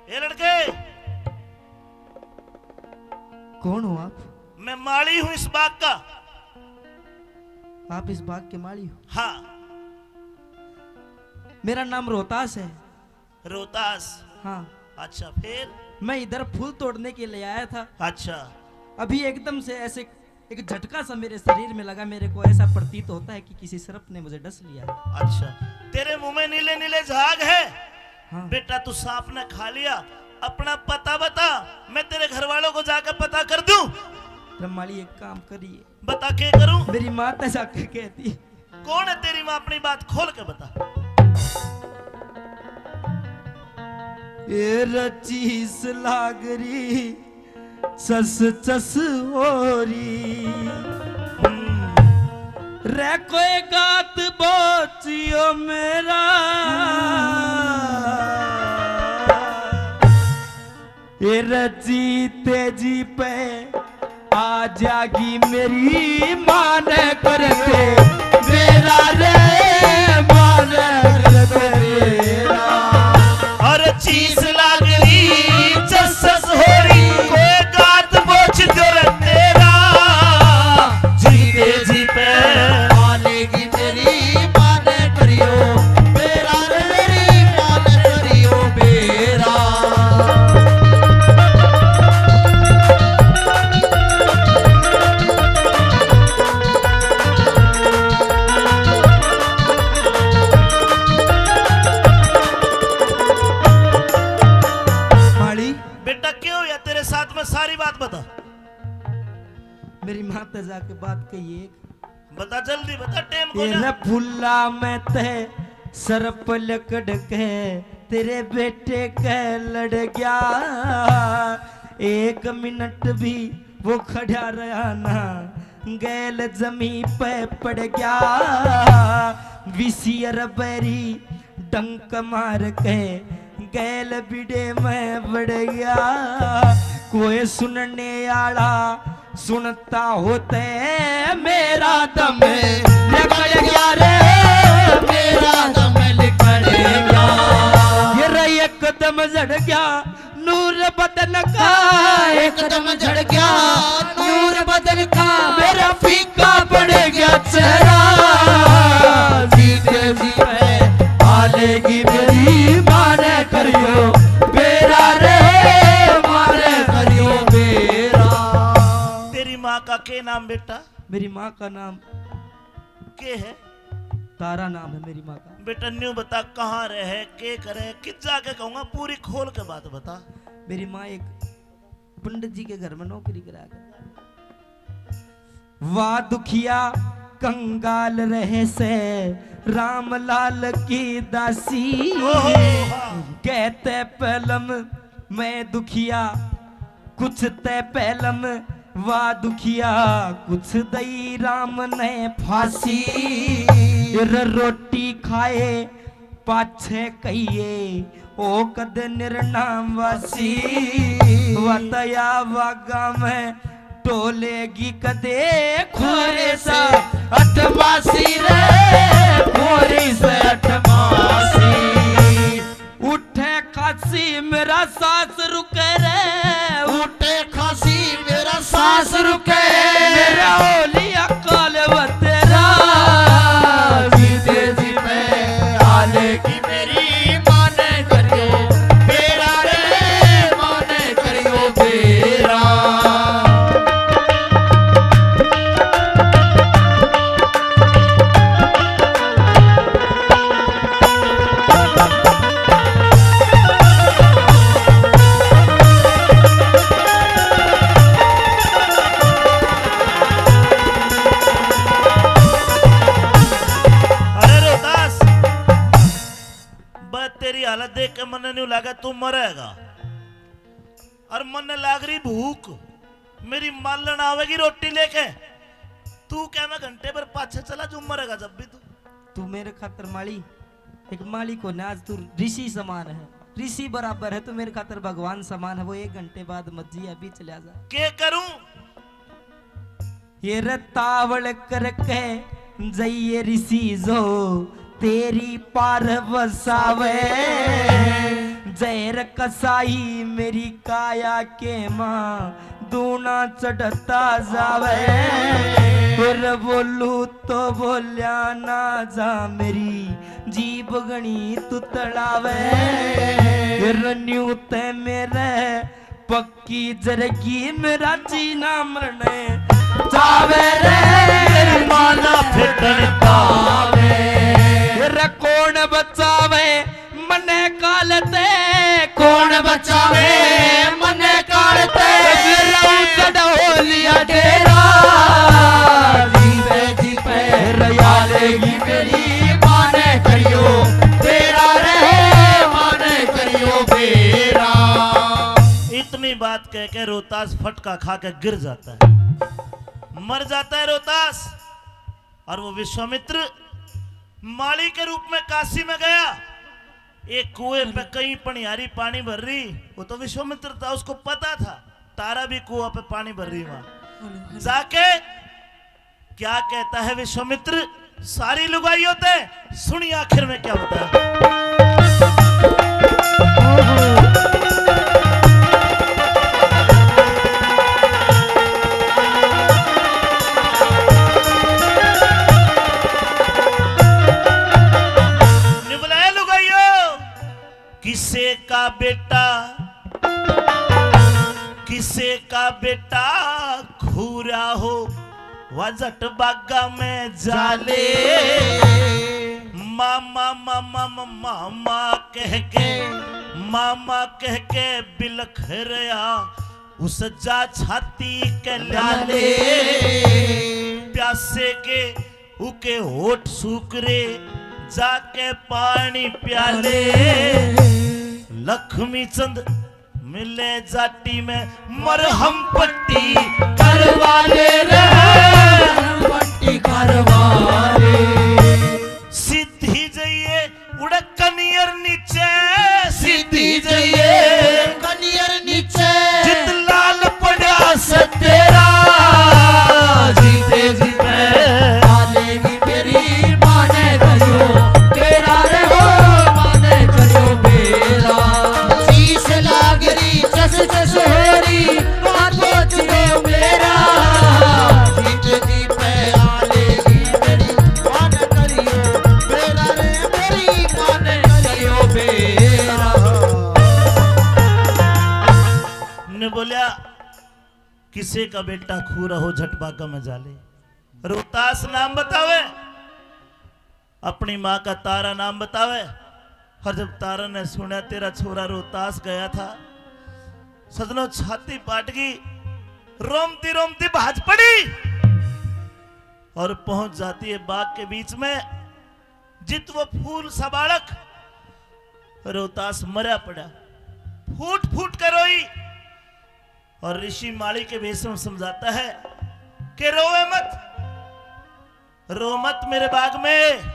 ए लड़के, कौन हो आप? मैं माली हूँ इस बाग का। आप इस बाग के माली हो? हाँ। मेरा नाम रोहतास है। रोहतास? हाँ। अच्छा, फिर? मैं इधर फूल तोड़ने के लिए आया था। अच्छा। अभी एकदम से ऐसे एक झटका सा मेरे शरीर में लगा, मेरे को ऐसा प्रतीत होता है कि किसी सर्प ने मुझे डस लिया। अच्छा, तेरे मुंह में नीले नीले झाग है। हाँ। बेटा, तू सांप ने खा लिया, अपना पता बता, मैं तेरे घर वालों को जाकर पता कर दूं। ब्रह्माली, एक काम करिए। बता, के करूं? मेरी माँ तो जाके कहती। कौन है तेरी माँ? अपनी बात खोल के बता। ए रचीस लागरी चस चस हो री। रे कोई गात बोचियो मेरा। ए रे जीते जी पे आ जागी मेरी मान करते मेरा रे, मान करते मेरा। और चीस लागरी चस चस हो री, कोई गात बोच दो रे तेरा। जीते जी पे आलेगी मेरी मान करियो, मेरा रे मेरी मान करियो, मेरा। माली। बेटा, क्यों या तेरे साथ में सारी बात बता। मेरी माँ ते जाके बात कही एक। बता, जल्दी बता, टेम को तेरे ना। फुल्ला में ते सर्प लकड़ के तेरे बेटे के लड़ गया। एक मिनट भी वो खड़ा रहा ना, गैल जमी पे पड़ गया। विसियर बैरी डंक मार के गैल बिड़े में बड़ गया। कोई सुनने आला सुनता होते मेरा दम निकल गया रे, मेरा दम निकल गया। ये रे एकदम झड़ गया नूर बदन का, एकदम झड़ गया नूर बदन का। मेरा फीका पड़ गया चेहरा। जीते जी पे आलेगी मेरी मान करियो बेरा रे, मान करियो बेरा। तेरी माँ का के नाम बेटा? मेरी माँ का नाम के है? तारा नाम है मेरी माँ का। बेटा, न्यू बता, कहाँ रहे, के करे, किस जाके कहूँगा, पूरी खोल के बात बता। मेरी माँ एक पंडित जी के घर में नौकरी करा कर। वा दुखिया कंगाल रहे से रामलाल की दासी। ओहो, हाँ। कहते पहलम मैं दुखिया, कुछ ते पहलम वा दुखिया, कुछ दई राम ने फांसी। र रोटी खाए पाछे कहिए, ओ कद निर्नाम वासी। वतया वागा में टोलेगी कदे खोरे से अठमासी रे, खोरे से अठमासी। उठे खांसी मेरा सांस रुके रे, उठे खांसी मेरा सांस रुके। मेरा होलिया काल बतेरा। जीते जी में आलेगी मेरी मान करियो बेरा रे, मान करियो बेरा। देख के मन्ने न्यू लगा तू मरेगा, और मन्ने लाग रही भूख, मेरी मालन आवेगी रोटी लेके। तू क्या मैं घंटे भर पाछे चला जो मरेगा जब भी तू। तू मेरे खातर माली, एक माली को ना, आज तू ऋषि समान है, ऋषि बराबर है, तू मेरे खातर भगवान समान है। वो एक घंटे बाद मत जी, अभी चला जा। के करूं? ये रतावल करके जइए ऋषि जो तेरी पार वसावे। जहर कसाई मेरी काया के माँ दूना चढ़ता जावे। फिर बोलू तो बोल्या ना जा, मेरी जीभ घणी तुतड़ावे। फिर न्यू ते मेरे पक्की जरगी में राजी ना मरने चावे रे, मेरी माँ ना फिटन पावे। रे कौन बचावे मने काल ते, कौन बचावे मने काल ते। मेरा उजड़ हो लिया डेरा, जीवे जी पे रयालेगी मेरी माँ ने करियो बेरा रे, माँ ने करियो बेरा। इतनी बात कह के रोहतास फटका खा के गिर जाता है, मर जाता है रोहतास। और वो विश्वामित्र माली के रूप में काशी में गया। एक कुएं पे कई पनिहारी पानी भर रही, वो तो विश्वामित्र था, उसको पता था तारा भी कुआ पे पानी भर रही वहां। जाके क्या कहता है विश्वामित्र, सारी लुगाइयों ते सुनिए आखिर में क्या होता है। न्यू बुलाया लुगाइयों, किसे का बेटा, किसे का बेटा खूरा हो, वा झट बागा में जाले। मामा मामा मामा कह के, मामा कह के बिलख रहा, उस जा छाती के लाले। प्यासे के उके होठ सूख रे, जाके पानी प्याले। लक्ष्मी चंद मिले जाटी में मरहम पट्टी करवा ले रे, मरहम पट्टी करवा ले। सीधी जाइए उड़े कनियर नीचे, सीधी जाइए कनियर नीचे। जित लाल पड़ा से तेरा, जीते जी पे आलेगी मेरी माने करियो बेरा रे हो, माने करियो बेरा। शीश लाग रही चस चस हो रही, हाथों चुनो मेरा। जीते जी पे आलेगी मेरी माने करियो बेरा रे, मेरी माने करियो बेरा। ने बोलिया, किसे का बेटा खूरा हो झट बागा में जाले। रोहतास नाम बतावे, अपनी माँ का तारा नाम बतावे। और जब तारा ने सुना तेरा छोरा रोहतास गया था, सजनो छाती पाट गई, रोमती रोमती भाज पड़ी और पहुंच जाती है बाग के बीच में। जित वो फूल सा बालक रोहतास मरया पड़ा, फूट फूट कर रोई। और ऋषि माली के भेष में समझाता है कि रोवे मत, रो मत मेरे बाग में,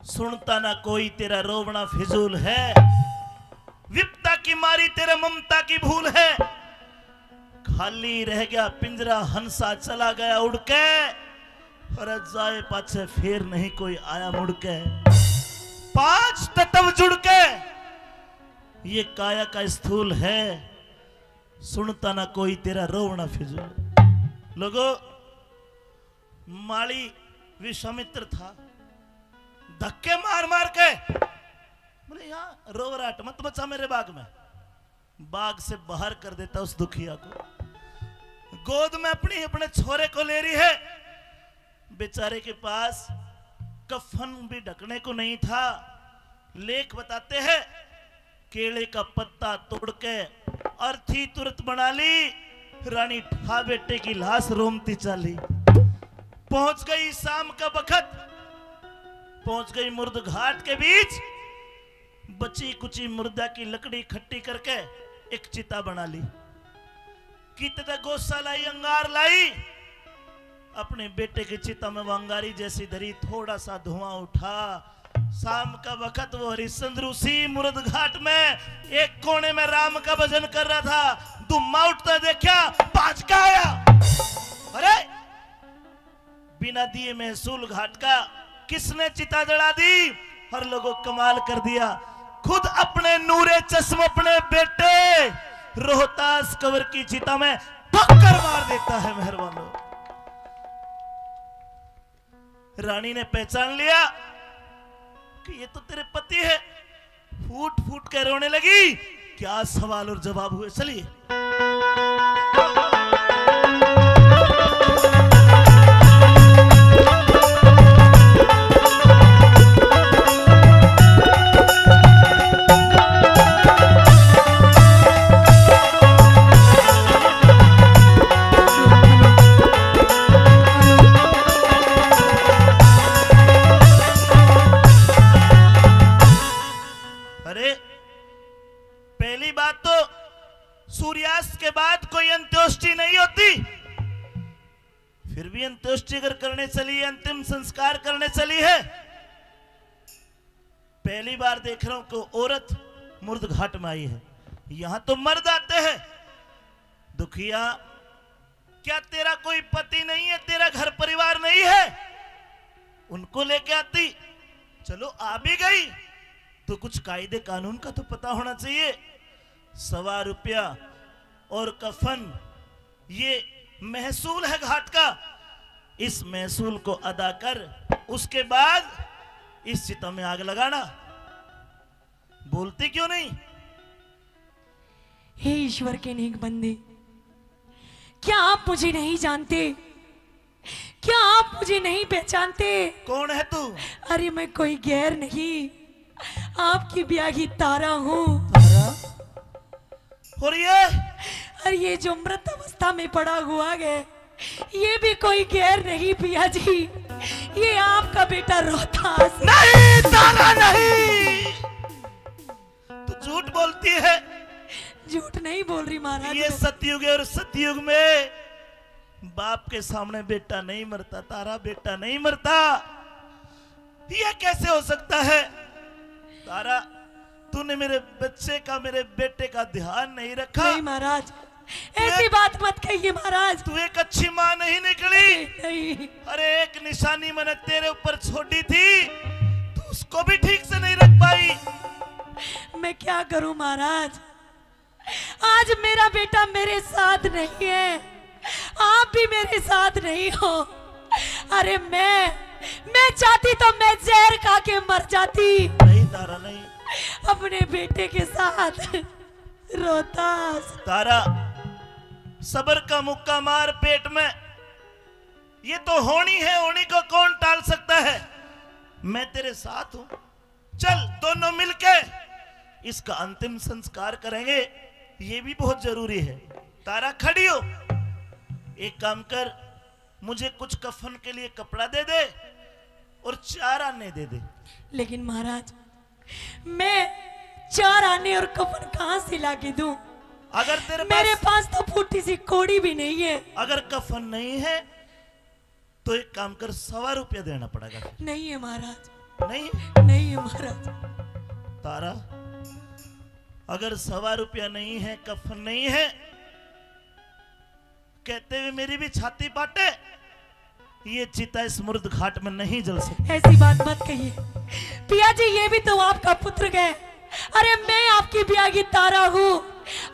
सुनता ना कोई तेरा रोवना फिजूल है। विपता की मारी तेरे ममता की भूल है। खाली रह गया पिंजरा, हंसा चला गया उड़ के। अरे जाए पाछे फेर नहीं कोई आया मुड़ के। पांच तत्व जुड़ के ये काया का स्थूल है। सुनता ना कोई तेरा रोवना फिजूल। लोगो, माली विश्वामित्र था, धक्के मार मार के बोले, यहाँ रोवराट मत मचा मेरे बाग में। बाग से बाहर कर देता उस दुखिया को। गोद में अपनी, अपने छोरे को ले रही है। बेचारे के पास कफन भी ढकने को नहीं था। लेख बताते हैं, केले का पत्ता तोड़ के अर्थी तुरंत बना ली। रानी ठा बेटे की लाश रोमती चाली। पहुंच गई शाम का बखत, पहुंच गई मुर्द घाट के बीच। बची कुची मुर्दा की लकड़ी इकट्ठी करके एक चिता बना ली। कित तै गोसा लाई, अंगार लाई, अपने बेटे की चिता में वो अंगारी जैसी धरी, थोड़ा सा धुआं उठा। शाम का वक्त वो हरिश्चंद्र उसी मुर्द घाट में एक कोने में राम का भजन कर रहा था। धुम्मा उठता देखा, भाज का आया। अरे, बिना दिए महसूल घाट का किसने चिता जला दी? और लोगों, कमाल कर दिया, खुद अपने नूरे चश्म अपने बेटे रोहतास कंवर की चिता में ठोकर मार देता है। मेहरबानों, रानी ने पहचान लिया कि ये तो तेरे पति है। फूट फूट के रोने लगी। क्या सवाल और जवाब हुए, चलिए। अरे, पहली बात तो सूर्यास्त के बाद कोई अंत्येष्टि नहीं होती, फिर भी अंत्येष्टि अगर करने चली है, अंतिम संस्कार करने चली है, पहली बार देख रहा हूं कि औरत मुर्द घाट में आई है। यहां तो मर्द आते हैं। दुखिया, क्या तेरा कोई पति नहीं है, तेरा घर परिवार नहीं है? उनको लेके आती। चलो, आ भी गई तो कुछ कायदे कानून का तो पता होना चाहिए। सवा रुपया और कफन, ये महसूल है घाट का। इस महसूल को अदा कर, उसके बाद इस चिता में आग लगाना। बोलती क्यों नहीं? हे ईश्वर के नेक बंदे, क्या आप मुझे नहीं जानते? क्या आप मुझे नहीं पहचानते? कौन है तू? अरे, मैं कोई गैर नहीं, आपकी ब्याही तारा हूँ। तारा? और ये? अरे, ये जो मृत अवस्था में पड़ा हुआ है, ये भी कोई गैर नहीं पिया जी, ये आपका बेटा रोहतास। नहीं तारा, नहीं। तू झूठ बोलती है। झूठ नहीं बोल रही महाराज। ये सतयुग है और सतयुग में बाप के सामने बेटा नहीं मरता, तारा, बेटा नहीं मरता। ये कैसे हो सकता है? तारा, तूने मेरे बच्चे का, मेरे बेटे का ध्यान नहीं रखा। नहीं महाराज, ऐसी बात मत कहिए महाराज। तू एक अच्छी माँ नहीं निकली। नहीं। अरे, एक निशानी मैंने तेरे ऊपर छोड़ी थी, तू उसको भी ठीक से नहीं रख पाई। मैं क्या करूं महाराज, आज मेरा बेटा मेरे साथ नहीं है, आप भी मेरे साथ नहीं हो। अरे, मैं मैं चाहती तो मैं जहर खा के मर जाती। नहीं तारा, नहीं। अपने बेटे के साथ। रोहतास। तारा, सब्र का मुक्का मार पेट में। ये तो होनी है, होनी को कौन टाल सकता है? मैं तेरे साथ हूं। चल, दोनों मिलके इसका अंतिम संस्कार करेंगे, ये भी बहुत जरूरी है। तारा, खड़ी हो, एक काम कर, मुझे कुछ कफन के लिए कपड़ा दे दे और चार आने दे दे। लेकिन महाराज, मैं चार आने और कफन कहाँ से ला के दूं? अगर तेरे मेरे पास पास तो फूटी सी कौड़ी भी नहीं है। अगर कफन नहीं है, तो एक काम कर, सवा रुपया देना पड़ेगा। नहीं है महाराज। नहीं? नहीं है महाराज। तारा, अगर सवा रुपया नहीं है, कफन नहीं है, कहते हुए मेरी भी छाती पाटे, ये चिता इस मुर्द घाट में नहीं जल सकती। ऐसी बात मत कहिए पिया जी, ये भी तो आपका पुत्र है। अरे, मैं आपकी ब्याही तारा हूँ,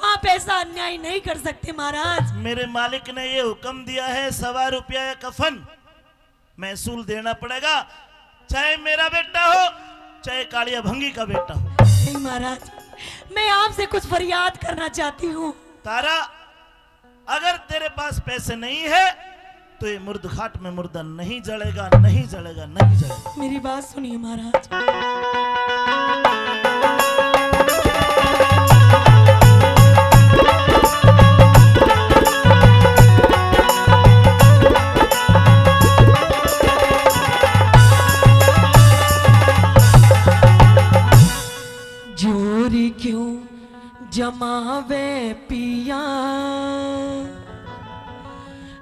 आप ऐसा अन्याय नहीं कर सकते महाराज। मेरे मालिक ने ये हुक्म दिया है, सवा रुपया या कफन महसूल देना पड़ेगा, चाहे मेरा बेटा हो, चाहे कालिया भंगी का बेटा हो। नहीं महाराज, मैं आपसे कुछ फरियाद करना चाहती हूँ। तारा, अगर तेरे पास पैसे नहीं है, तो ये मुर्द घाट में मुर्दा नहीं जलेगा, नहीं जलेगा, नहीं जलेगा। मेरी बात सुनिए महाराज। जमावे पिया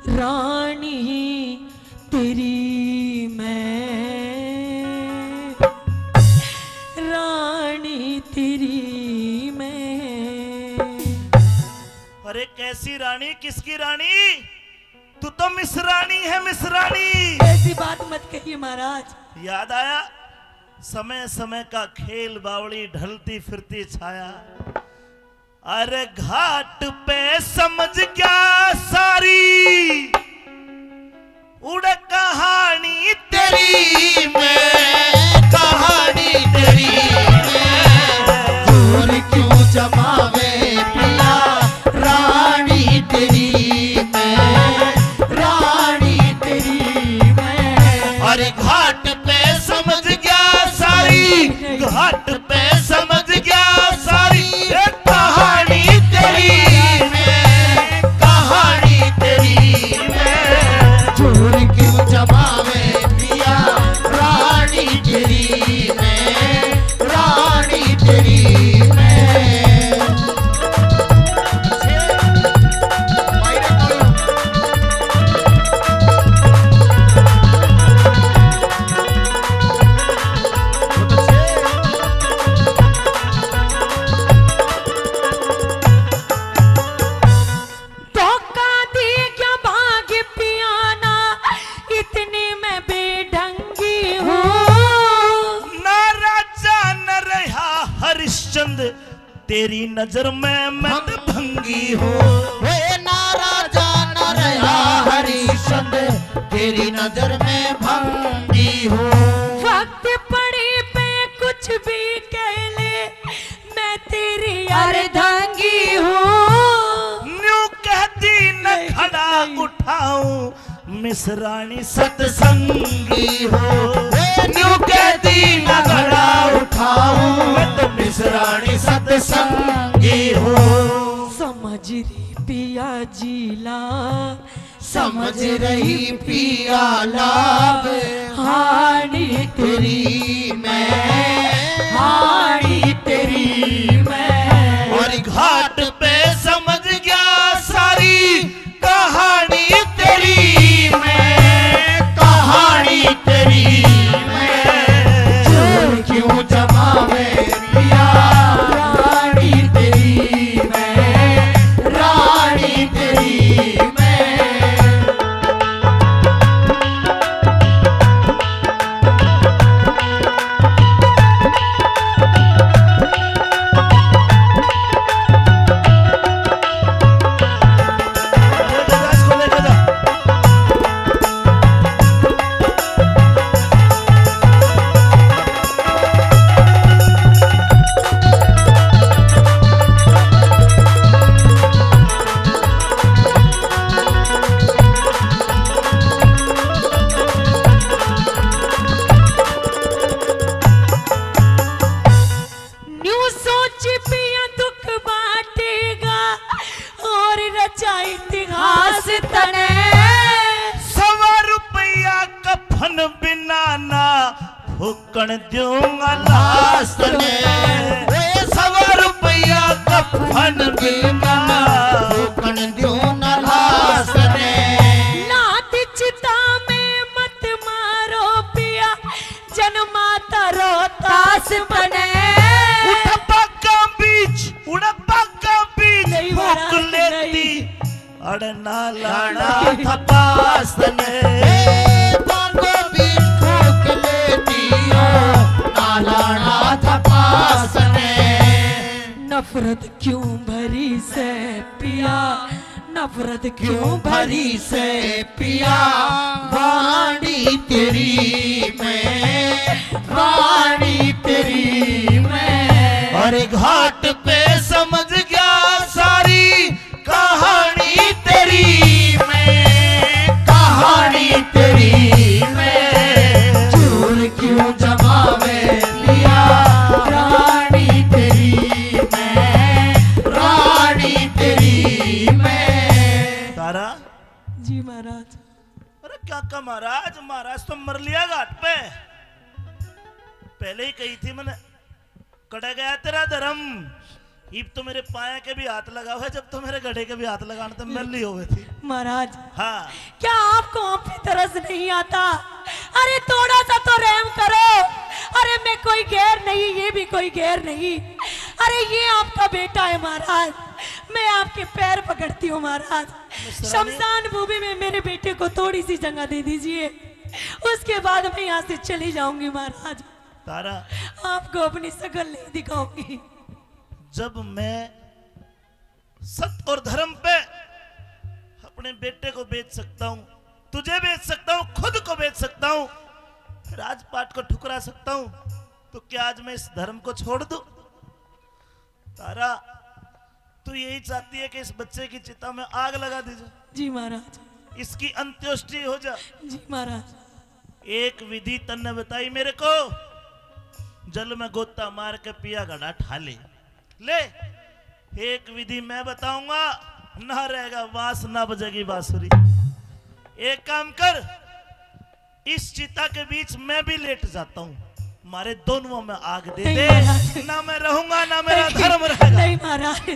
रानी तेरी मैं, रानी तेरी मैं। अरे कैसी रानी, किसकी रानी? तू तो मिस रानी है, मिस रानी। ऐसी बात मत कहिए महाराज। याद आया समय समय का खेल, बावली ढलती फिरती छाया। अरे घाट पे समझ गया सारी उड़ कहानी तेरी मैं, कहानी तेरी मैं। जोर क्यों जमावे पिया रानी तेरी मैं, रानी तेरी मैं। अरे घाट पे समझ गया सारी, घाट पे समझ गया सारी, ए कहानी तेरी मैं, कहानी तेरी मैं। जोर क्यों जमावे पिया रानी तेरी मैं, रानी तेरी मैं। धोखा दे क्या भाग पियाना, इतनी मैं बेढंगी हूँ। ना राजा न रहा हरिश्चंद्र, तेरी नजर में मैं भंगी हूँ। वे ना राजा न रहा हरिश्चंद्र, तेरी नजर में भंगी हूँ। वक्त पड़े पे कुछ भी कह ले, मैं तेरी अर्धांगी हूँ। न्यू कहती न खड़ा उठाऊं, मिस रानी सतसंगी हो। न्यू कहती न खड़ा उठाऊं, मैं तो मिस रानी सतसंगी हो। समझ रही पिया जीला, समझ रही पिया लाभ, हानि तेरी मैं, हानि तेरी मैं। और घाट पे समझ गया सारी कहानी तेरी मैं, कहानी तेरी मैं। जोर क्यों जमावे पिया रानी तेरी मैं, रानी तेरी मैं। न्यू सोच पिया दुख बांटेगा और रचा इतिहास तने। सवा रुपया कफन बिना ना फूकण दूंगा लाश तने। ए सवा रुपया कफन बिना फूकण दूं ना लाश तने। लात चिता में मत मारो पिया, जन्मा तारो तास बने। उठ पाका बीच, उड़ पाका बीच नहीं फूक महाराज, लेती। नहीं। अड़ ना लाना था पास ने। ए, पाको बीच फूक लेती हो, ना लाना था पास ने। नफरत क्यों भरी से पिया, नफरत क्यों भरी से पिया, वाणी तेरी मैं, वाणी तेरी मैं। अरे घाट पे समझ गया सारी कहानी तेरी मैं, कहानी तेरी मैं। जोर क्यों जमावे पिया, रानी तेरी मैं, रानी तेरी मैं। तारा। जी महाराज। अरे काका महाराज, महाराज तो मर लिया घाट पे। पहले ही कही थी मैंने, कट गया तेरा धर्म। इब तो मेरे पाया के भी हाथ लगा हुआ है, जब तो मेरे घड़े के भी हाथ लगाने तो मिल ली होवे थी। महाराज, हाँ। क्या आपको हम पे तरस नहीं आता? अरे थोड़ा सा तो रहम करो। अरे मैं कोई गैर नहीं, ये भी कोई गैर नहीं। अरे ये आपका बेटा है महाराज, मैं आपके पैर पकड़ती हूँ महाराज। शमशान भूमि में मेरे बेटे को थोड़ी सी जगह दे दीजिए, उसके बाद मैं यहाँ से चली जाऊंगी महाराज। तारा, आपको अपनी शकल नहीं दिखाऊंगी। जब मैं सत और धर्म पे अपने बेटे को बेच सकता हूं, तुझे बेच सकता हूं, खुद को बेच सकता हूं, राजपाट को ठुकरा सकता हूं, तो क्या आज मैं इस धर्म को छोड़ दूं? तारा, तू यही चाहती है कि इस बच्चे की चिता में आग लगा दी जाए? जी महाराज। इसकी अंत्येष्टि हो जाए? जी महाराज। एक विधि तन्ने बताई मेरे को, जल में गोता मार के पिया घड़ा ठा ले। ले, एक विधि मैं बताऊंगा, ना रहेगा बांस, ना बजेगी बांसुरी। एक काम कर, इस चिता के बीच मैं भी लेट जाता हूँ, मारे दोनों में आग दे दे, ना मैं रहूंगा, ना मेरा धर्म रहेगा। नहीं महाराज,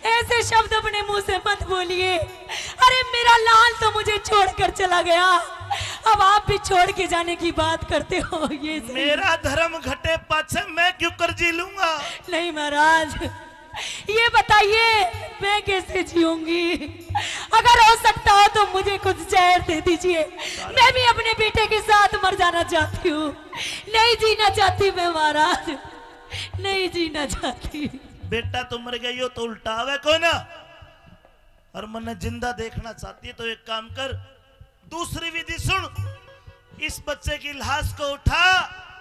ऐसे शब्द अपने मुंह से मत बोलिए। अरे मेरा लाल तो मुझे छोड़कर चला गया, अब आप भी छोड़ के जाने की बात करते हो। ये मेरा धर्म घटे पाछे मैं क्यों कर जी लूंगा? नहीं महाराज, ये बताइए, मैं कैसे जीऊंगी? अगर हो सकता हो तो मुझे कुछ जहर दे दीजिए, मैं भी अपने बेटे के साथ मर जाना चाहती हूँ। नहीं जीना चाहती मैं महाराज, नहीं जीना चाहती। बेटा तो मर गया, यो तो उल्टा आवे कोई ना, और मन्ने जिंदा देखना चाहती है, तो एक काम कर, दूसरी विधि सुन, इस बच्चे की लाश को उठा,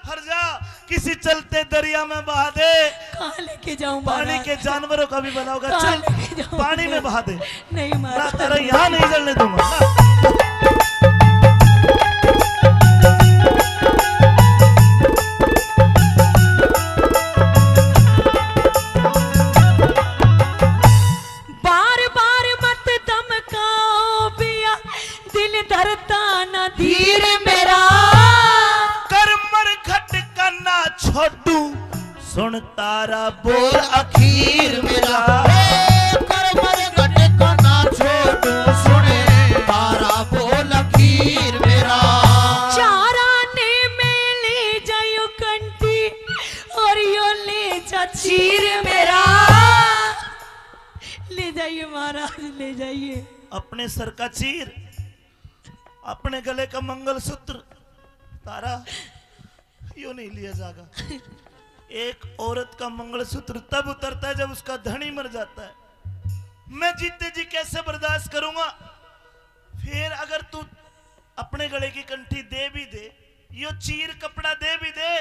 हर जा, किसी चलते दरिया में बहा दे। कहाँ लेके जाऊं पानी महाराज? के जानवरों का भी भला होगा। चल, पानी में बहा दे। नहीं महाराज। तारा यहाँ नहीं जलने दूंगा। बार बार मत धमकाओ पिया, दिल धरता ना धीर मेरा। कर मरघट का ना छोड़ू, सुन तारा बोल अखीर मेरा। कर मरघट का ना छोड़ू, सुन तारा बोल अखीर मेरा। चारा ने में ले जायो कंठी और यो ले जा चीर मेरा। ले जाइए महाराज, ले जाइए। अपने सर का चीर, अपने गले का मंगलसूत्र, तारा, यो नहीं लिया जाएगा। एक औरत का मंगलसूत्र तब उतरता है जब उसका धनी मर जाता है। मैं जीते जी कैसे बर्दाश्त करूंगा? फिर अगर तू अपने गले की कंठी दे भी दे, यो चीर कपड़ा दे भी दे,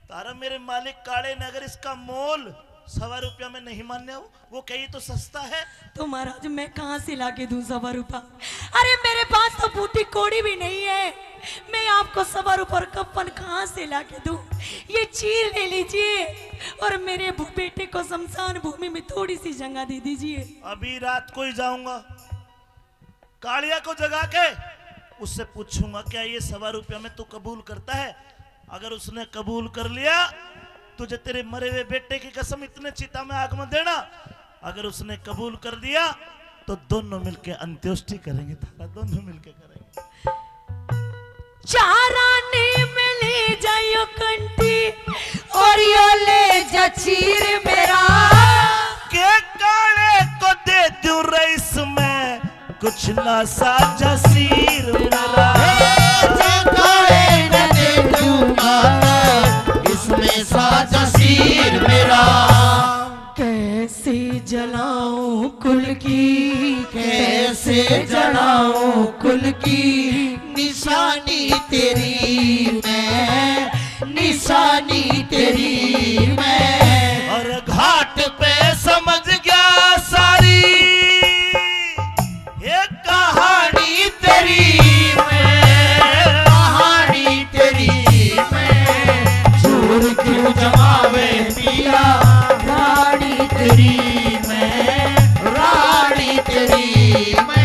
तारा मेरे मालिक काले ने अगर इसका मोल सवा रुपया में नहीं मान्या हो, वो कहीं तो सस्ता है। तो महाराज, मैं कहाँ से लाके दूं सवा रुपया? अरे, मेरे पास तो फूटी कौड़ी भी नहीं है, मैं आपको सवा रुपया और कफन कहाँ से लाके दूं? ये चीर ले लीजिए और मेरे भू-, बेटे को शमशान भूमि में थोड़ी सी जगह दे दीजिए। अभी रात को ही जाऊंगा, कालिया को जगा के उससे पूछूंगा, क्या ये सवा रुपया में तू कबूल करता है? अगर उसने कबूल कर लिया, तुझे तेरे मरे हुए बेटे की कसम, इतने चिता में आग में देना। अगर उसने कबूल कर दिया, तो दोनों मिलके अंत्येष्टि करेंगे, तारा, दोनों मिलके करेंगे। चारा ने में ले जायो कंठी और यो ले जा चीर मेरा। के काले को दे दूं रईस में कुछ ना साजा सीर मेरा। ए, जे काले न दे दूं माता, इसमें साजा सीर मेरा। कैसे जलाऊं कुल की, कैसे जलाऊं कुल की निशानी तेरी मैं, निशानी तेरी मैं। और घाट पे समझ गया सारी, ये कहानी तेरी मैं, कहानी तेरी मैं। जोर क्यों जमावे पिया, रानी तेरी मैं, रानी तेरी मैं।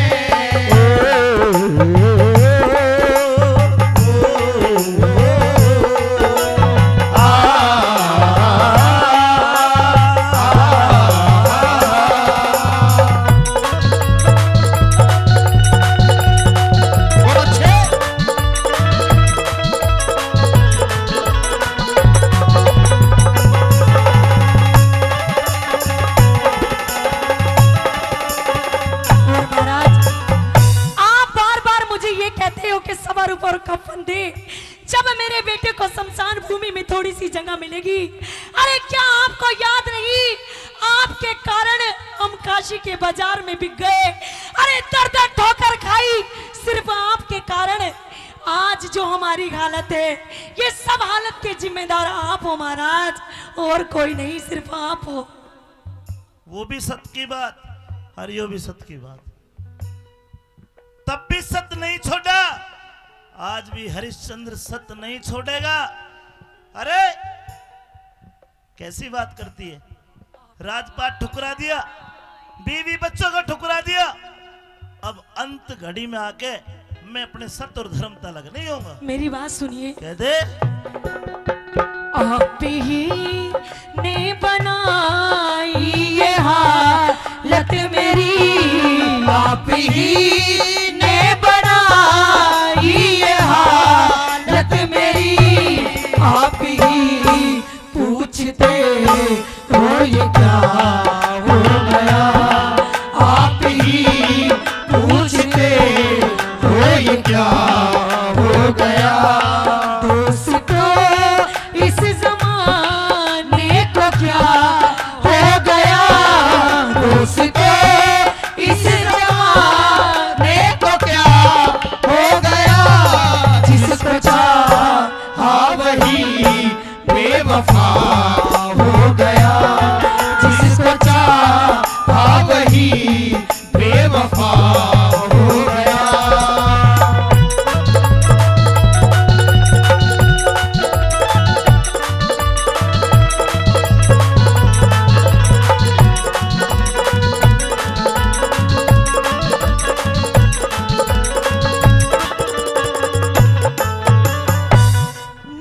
थोड़ी सी जगह मिलेगी। अरे, क्या आपको याद नहीं, आपके कारण हम काशी के बाजार में बिक गए। अरे, दर दर ठोकर खाई सिर्फ आपके कारण। आज जो हमारी हालत है, ये सब हालत के जिम्मेदार आप हो महाराज, और कोई नहीं, सिर्फ आप हो। वो भी सत की बात और यो भी सत की बात। तब भी सत नहीं छोड़ा, आज भी हरिश्चंद्र सत नहीं छोड़ेगा। अरे, कैसी बात करती है? राजपाट ठुकरा दिया, बीवी बच्चों को ठुकरा दिया, अब अंत घड़ी में आके मैं अपने सत और धर्म तलक नहीं होऊंगा। मेरी बात सुनिए। कह दे। आप ही ने बनाई ये हालत मेरी, आप ही ने बनाई ये हालत मेरी, आप ही पूछते हो ये क्या हो गया, आप ही पूछते हो ये क्या हो गया। दोस्तों, इस जमाने को क्या हो गया, दोस्तों, इस जमाने को क्या हो गया, जिसको चाहा वही बेवफा हो गया, जिसको चाहा वही बेवफा हो गया।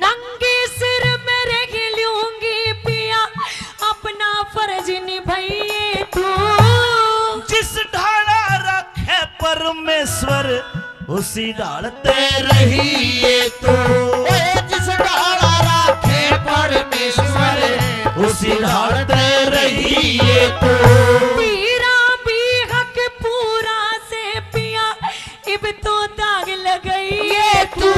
नंगे सिर मैं रह लूंगी पिया, अपना फर्ज निभाइए तू। जिस ढाला रखे परमेश्वर, उसी ढाल ते रहिए तू। ओए, जिस ढाला रखे परमेश्वर, उसी ढाल ते रहिए तू। तेरा भी हक पूरा से पिया, इब तो दाग लगाइए तू।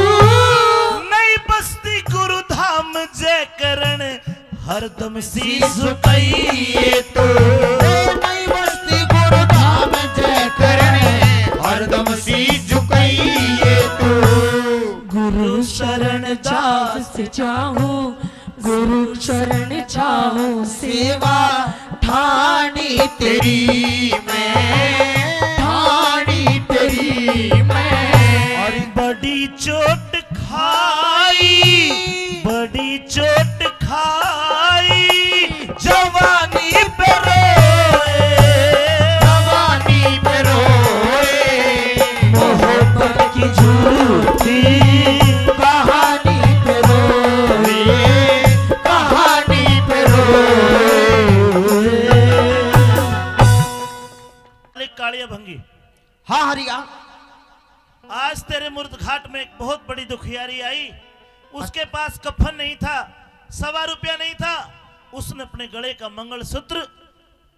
नई बस्ती गुरु धाम जय करण, हरदम शीश झुकाइए तू। नई बस्ती गुरु धाम जय करण, हरदम शीश झुकाइए तू। गुरु शरण जा से जाऊं, गुरु शरण जाऊं, सेवा ठानी तेरी मैं, ठानी तेरी मैं। और बड़ी चोट खाई, बड़ी चोट खाई, जवानी पे रोए, जवानी पे रोए, मोहब्बत की झूठी कहानी पे रोए, कहानी पे रोए। कालिया भंगी। हाँ हरिया। आज तेरे मुर्द घाट में एक बहुत बड़ी दुखियारी आई। उसके पास कफन नहीं था, सवा रुपया नहीं था। उसने अपने गले का मंगलसूत्र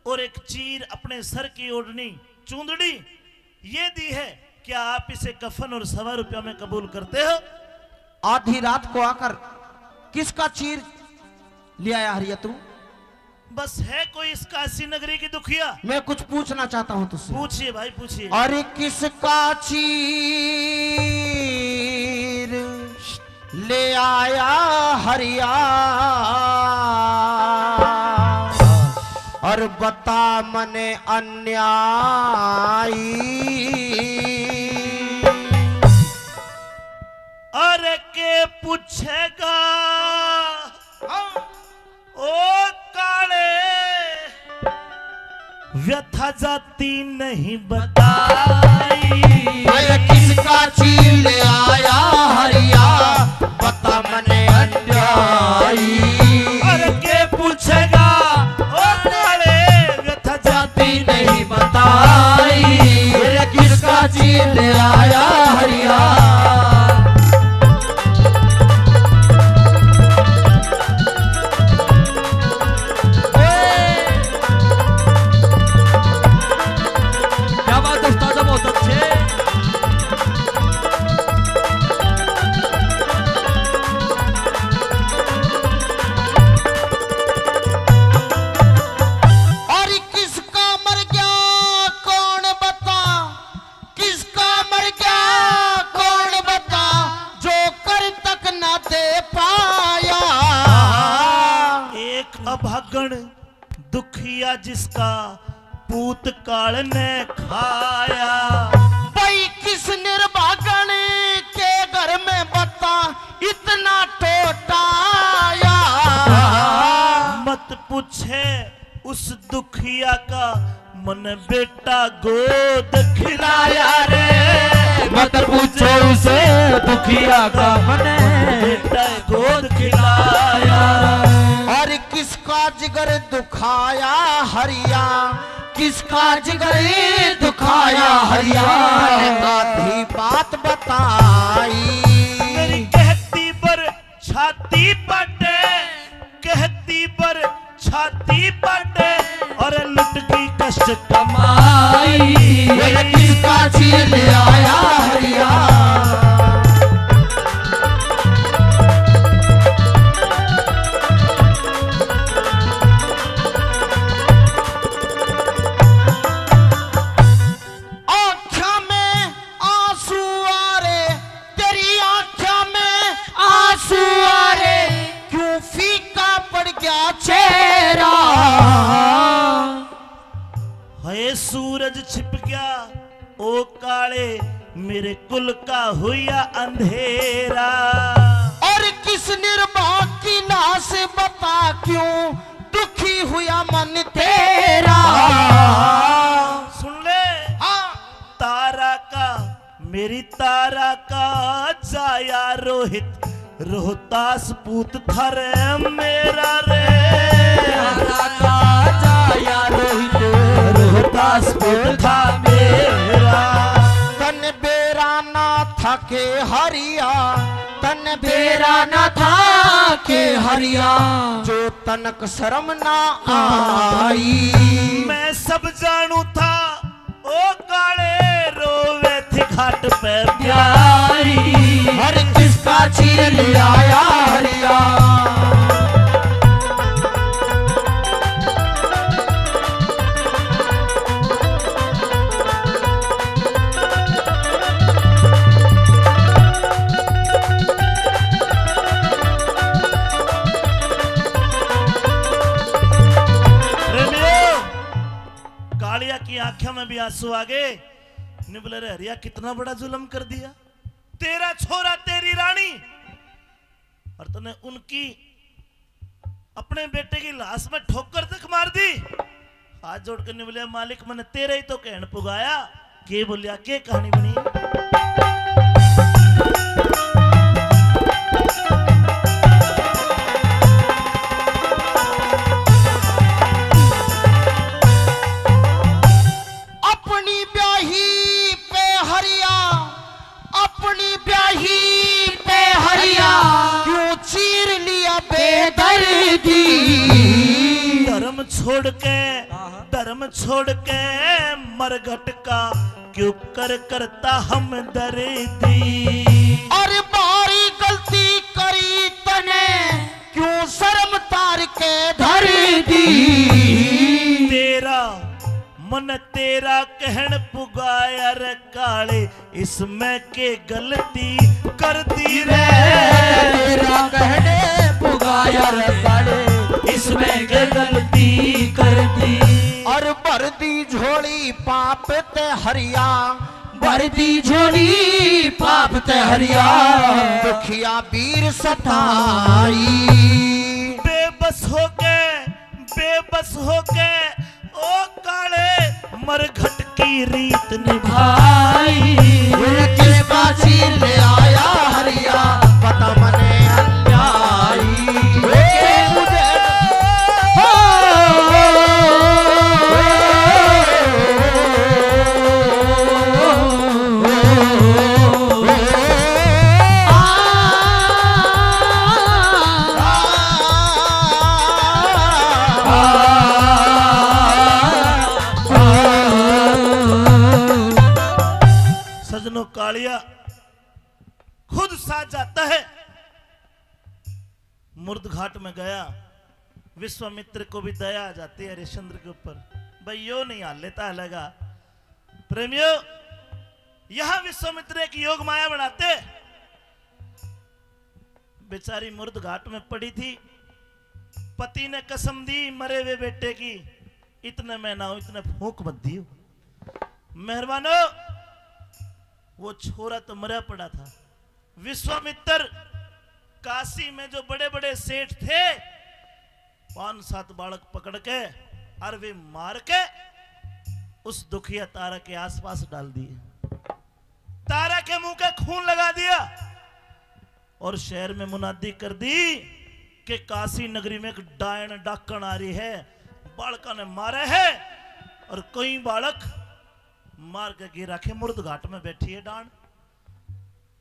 और एक चीर, अपने सर की ओढ़नी, चूंदड़ी, ये दी है। क्या आप इसे कफन और सवा रुपया में कबूल करते हो? आधी रात को आकर किसका चीर ले आया हरिया तू? बस है कोई इस काशी नगरी की दुखिया? मैं कुछ पूछना चाहता हूँ तुझसे। पूछिए भाई, पूछिए। अरे किसका चीर ले आया हरिया, और बता मने अन्यायी। अरे के पूछेगा? हाँ। ओ काले, व्यथा जाती नहीं बताई। अरे किसका चीर ले आया हरिया, बता मने अन्यायी। अरे के पूछेगा, ओ काले, व्यथा जाती नहीं बताई। अरे किसका चीर ले आया हरिया। क्या बात है उस्ताद, बहुत अच्छे। जिसका पूत काल ने खाया। भाई, किस निर्भागन के घर में बता इतना टोटा आया। मत पूछे उस दुखिया का, मन बेटा गोद खिलाया रे। मत पूछो उस दुखिया का, मन बेटा गोद खिलाया। और किसका जिगर दुखाया हरिया, किसका जिगर दुखाया हरिया, आधी बात बताई। मेरी कहती पर छाती पटे, कहती पर छाती पटे, और लुट गई कष्ट कमाई। ये किसका झील आया हरिया। आँख्या में आंसू आ रे, तेरी आँख्या में आंसू आ रे, क्यों फीका पड़ गया चेहरा। हाय सूरज छिप गया ओ काले, मेरे कुल का हुआ अंधेरा। और किस निर्भाग की नाश बता, क्यों दुखी हुआ मन तेरा। सुन ले। हाँ। तारा का, मेरी तारा का जाया रोहित, रोहतास पूत था रे मेरा रे। तारा का जाया रोहित, रोहतास पूत था मेरा। तन बेरा ना था के हरिया, तन बेरा ना था के हरिया, जो तनक शर्म ना आई। मैं सब जानू था ओ काले, रोवे थी घाट पे प्यारी। हर किसका चीर ले आया हरिया। प्रेमियों, कालिया की आंखों में भी आंसू आ गए। निबले रे हरिया, कितना बड़ा जुल्म कर दिया। तेरा छोरा, तेरी रानी, और तने उनकी, अपने बेटे की लाश में ठोकर तक मार दी। हाथ जोड़ के निबले, मालिक, मैंने तेरे ही तो कहन पुगाया। के बोलिया, के कहानी बनी? अपनी ब्याही पे हरिया, अपनी ब्याही पे हरिया, क्यों चीर लिया बेदर्दी। धर्म छोड़ के, धर्म छोड़ के मरघट का क्यों कर करता हमदर्दी। अरे भारी गलती करी तने, क्यों शर्म तार के धर दी। तेरा मन तेरा कहन पुगाया रे काले, इसमें के गलती कर दी रे। तेरा कहने पुगाया रे काले, इसमें के गलती कर दी। और भर दी झोली पाप ते हरिया, भर दी झोली पाप ते हरिया, दुखिया बीर सताई। बेबस होके, बेबस होके ओ काले मरघट की रीत निभाई। ये किसका चीर ले आया हरिया, बता मने अन्यायी। ये मुझे सजनों, कालिया खुद साथ जाता है। मुर्द घाट में गया, विश्वामित्र को भी दया आ जाती है हरिश्चंद्र के ऊपर। भाई, यो नहीं हाल लेता हलेगा। प्रेमियों, यहां विश्वामित्र एक योग माया बनाते। बेचारी मुर्द घाट में पड़ी थी, पति ने कसम दी मरे हुए बेटे की, इतने में ना हो, इतने फूंक मत दियो। मेहरबानो, वो छोरा तो मरा पड़ा था। विश्वामित्र काशी में जो बड़े-बड़े सेठ थे, पांच सात बालक पकड़ के और वे मार के उस दुखिया तारा के आसपास डाल दिए। तारा के मुंह के खून लगा दिया और शहर में मुनादी कर दी कि काशी नगरी में एक डायन डाकण आ रही है, बालका ने मारा है और कई बालक मार के गिरा के मुर्द घाट में बैठी है डाण।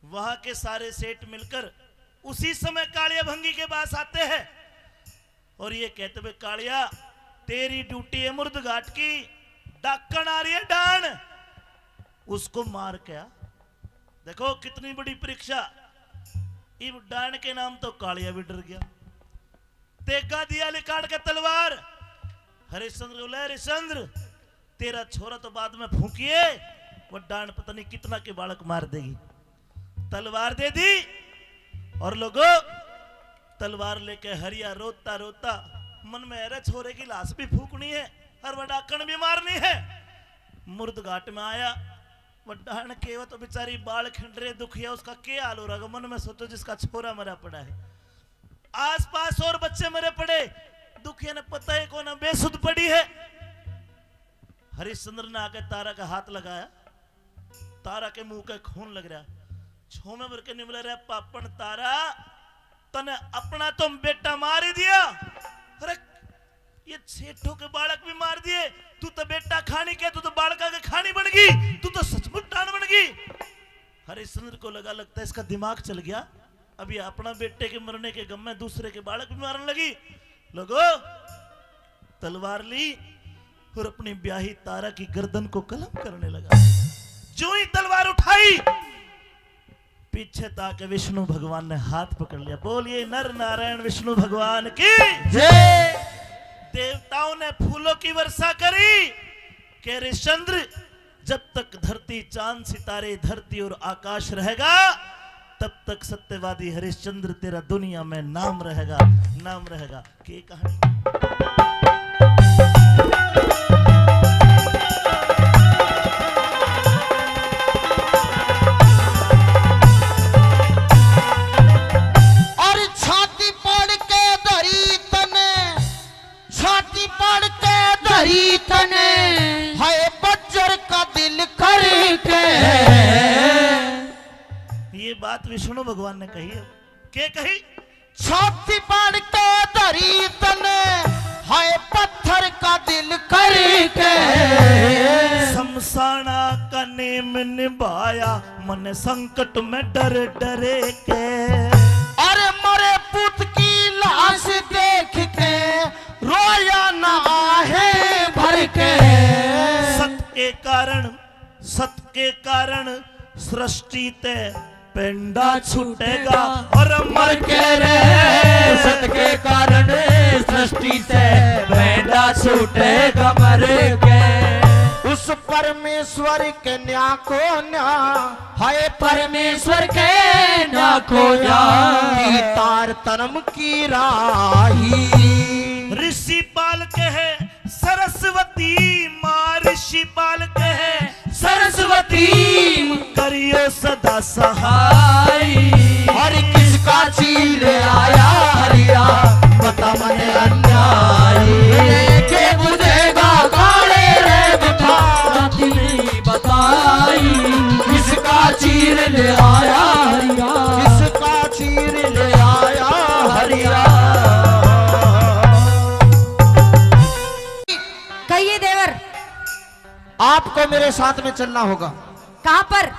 वहां के सारे सेठ मिलकर उसी समय कालिया भंगी के पास आते हैं और ये कहते हुए, "कालिया, तेरी ड्यूटी है मुर्द घाट की, डाकण आ रही है डाण, उसको मार के आ।" देखो कितनी बड़ी परीक्षा। इब डाण के नाम तो कालिया भी डर गया। तेगा दिया लिकाड़ के तलवार। हरिश्चंद्र को, "ले हरिश्चंद्र, तेरा छोरा तो बाद में फूंकिए, वो डाण पता नहीं कितना के बालक मार देगी।" तलवार दे दी और लोगो, तलवार लेके हरिया रोता रोता मन में, "अरे छोरे की लाश भी फूकनी है और वो डाकण भी मारनी है।" मुर्द घाट में आया, वो डाण के, वो तो बेचारी बाल खिंड रहे, दुखिया, उसका क्या हाल हो रहा होगा? मन में सोचो, जिसका छोरा मरा पड़ा है, आसपास और बच्चे मरे पड़े, दुखिया ने पता ही कोना, बेसुध पड़ी है। हरिश्चंद्र ने आके तारा का हाथ लगाया, तारा के मुंह के खून लग रहा। छोमे भर के निमले रहे, "पापण तारा, तने अपना तो बेटा मार ही दिया, अरे ये सेठों के बालक भी मार दिए, तू तो बेटा खानी के, तू तो बालका के खानी बन गई, तू तो सचमुच डाण बन गई।" हरिश्चंद्र को लगा, "लगता है इसका दिमाग चल गया, अभी अपना बेटे के मरने के गम में दूसरे के बालक भी मारने लगी।" लोगो, तलवार ली और अपनी ब्याही तारा की गर्दन को कलम करने लगा। जो ही तलवार उठाई, पीछे ताके विष्णु भगवान ने हाथ पकड़ लिया। बोलिए नर नारायण विष्णु भगवान की जय। देवताओं ने फूलों की वर्षा करी। कह, हरिश्चंद्र, जब तक धरती, चांद, सितारे, धरती और आकाश रहेगा, तब तक सत्यवादी हरिश्चंद्र तेरा दुनिया में नाम रहेगा, नाम रहेगा। के कहानी। और छाती पड़ के धरी तने, छाती पड़ के धरी तने, हाय बज्जर का दिल करके। ये बात विष्णु भगवान ने कही है। के कही? छाती पड़ के धरी तने, हाय पत्थर का दिल करके। शमशाना का नेम निभाया, मन संकट में डर डरे के। अरे मरे पूत की लाश देख के, रोया ना आहे भर के। सत के कारण, सत के कारण सृष्टि ते पैंडा छूटेगा। और मर के रे, सत के कारण सृष्टि से पैंडा छूटेगा मर के। उस परमेश्वर के न्या को न्या, हाय परमेश्वर के न्या को न्या। की तार तनम की राही। ऋषि पाल कहे सरस्वती माँ, ऋषि पाल कहे सरस्वती करियो सदा सहाय। हर किसका चीर आया हरिया, बता मन अन्याय। के बुझेगा काले रे बिठा, रात नहीं बताई। किसका चीर ले आया हरिया, किसका चीर ले आया हरिया। कहिए देवर। आपको मेरे साथ में चलना होगा। कहाँ पर?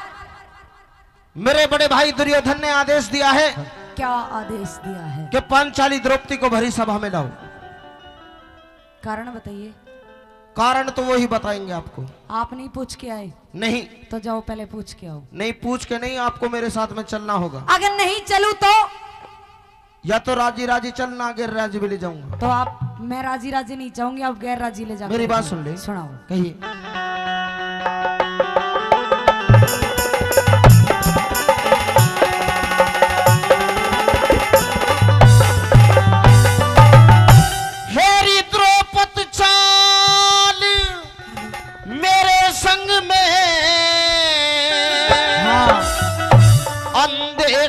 मेरे बड़े भाई दुर्योधन ने आदेश दिया है। क्या आदेश दिया है? कि पांचाली द्रौपदी को भरी सभा में लाओ। कारण बताइए। कारण तो वो ही बताएंगे आपको। आप नहीं पूछ के आए? नहीं। तो जाओ पहले पूछ के आओ। नहीं, पूछ के नहीं, आपको मेरे साथ में चलना होगा। अगर नहीं चलूं तो? या तो राजी राजी चलना, गैर राजी भी ले जाऊंगा। तो आप, मैं राजी राजी नहीं चाहूंगी, आप गैर राजी ले जाओ। मेरी बात सुन ले। सुनाओ। कहिए। हेरी द्रौपद चा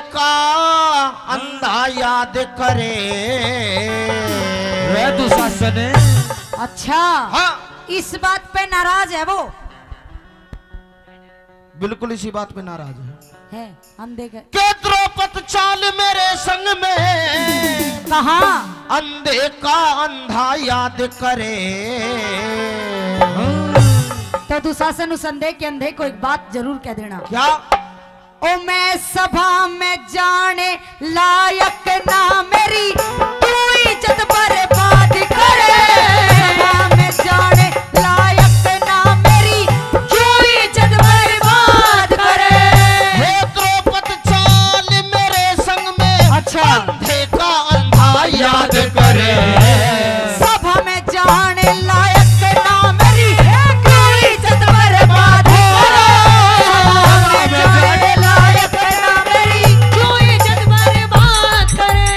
का अंधा याद करे। रे दुशासन। अच्छा, हाँ। इस बात पे नाराज है वो? बिल्कुल इसी बात पे नाराज है। है, अंधे के के द्रौपद चाल मेरे संग में। कहाँ? अंधे का अंधा याद करे। तो दुशासन उस अंधे के अंधे को एक बात जरूर कह देना। क्या? ओ मैं सभा में जाने लायक ना मेरी, तू इज्जत बर्बाद करे। सभा में जाने लायक ना मेरी, क्यों इज्जत बर्बाद करे। हे द्रौपद चाल मेरे संग में, अच्छा। अंधे का अंधा याद करे। सभा में जाने लायक ना मेरी, क्यों इज्जत बर्बाद करे। सभा में जाने लायक ना मेरी, क्यों इज्जत बर्बाद करे।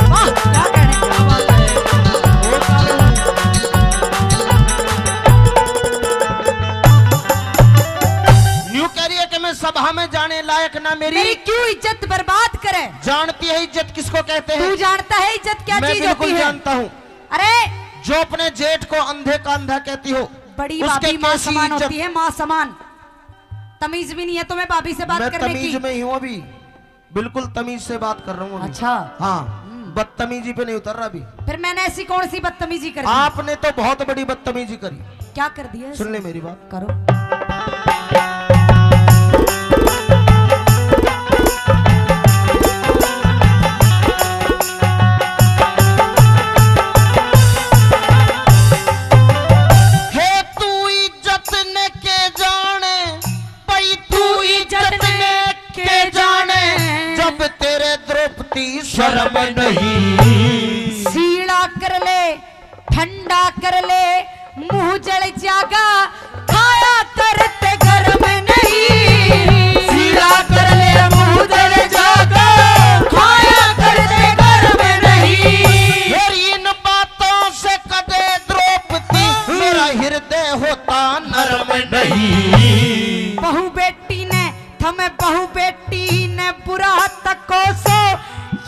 वाह, क्या कहने, क्या बात है। न्यू कह रही है कि मैं सभा में जाने लायक ना मेरी। मेरी क्यों इज्जत बर्बाद करे? जानती है इज्जत किसको कहते हैं? तू जानता है इज्जत क्या मैं चीज होती बिल्कुल है? जानता हूँ। अरे! जो अपने जेठ को अंधे का अंधा कहती हो, बड़ी उसके भाभी माँ कैसी समान इज्जत? होती है, माँ समान। तमीज भी नहीं है तुम्हें भाभी से बात मैं करने तमीज की। में ही हूँ अभी, बिल्कुल तमीज से बात कर रहा हूँ अभी। अच्छा। हाँ, हम्म। बदतमीजी पे नहीं उतर रहा अभी। फिर मैंने ऐसी कौन सी बदतमीजी कर दी? आपने तो बहुत बड़ी बदतमीजी करी। क्या कर दिया ऐसा? सुन ले मेरी बात। करो। हे तू इज्जत ने के जाने, भाई तू इज्जत ने के जाने, जब तेरे द्रौपदी शर्म नहीं। सीला कर ले, ठंडा कर ले, मुंह जल जागा, खाया करते गर्म नहीं। सीला कर ले, मुंह जल जागा, खाया करते गर्म नहीं। फिर इन बातों से कदे द्रौपदी, मेरा हृदय होता नरम नहीं। बहू बेटी ने, थमे बहू बेटी ने बुरा तको सो,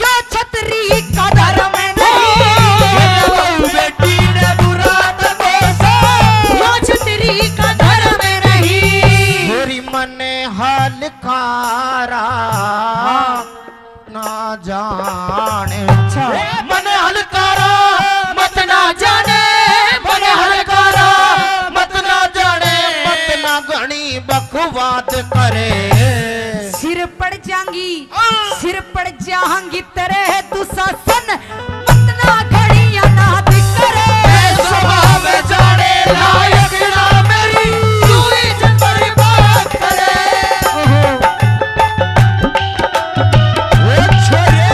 यो छतरी का धर्म नहीं। बहू बेटी ने बुरा तको सो, यो छतरी का धर्म नहीं। मेरी मने हलकारा। हाँ। ना जाने। अच्छा। ए, मने हलकारा मत ना जाने, मने हलकारा मत ना जाने, मत ना घणी बकवाद करे। सिर पड़ जाएंगी, हाँ। सिर पड़ जाएंगी तेरे दुशासन, मत ना घणी अनाद करे। ए, सभा में जाने लायक ना मेरी, तू इज्जत बर्बाद करे। ओहो। ओ छोरे।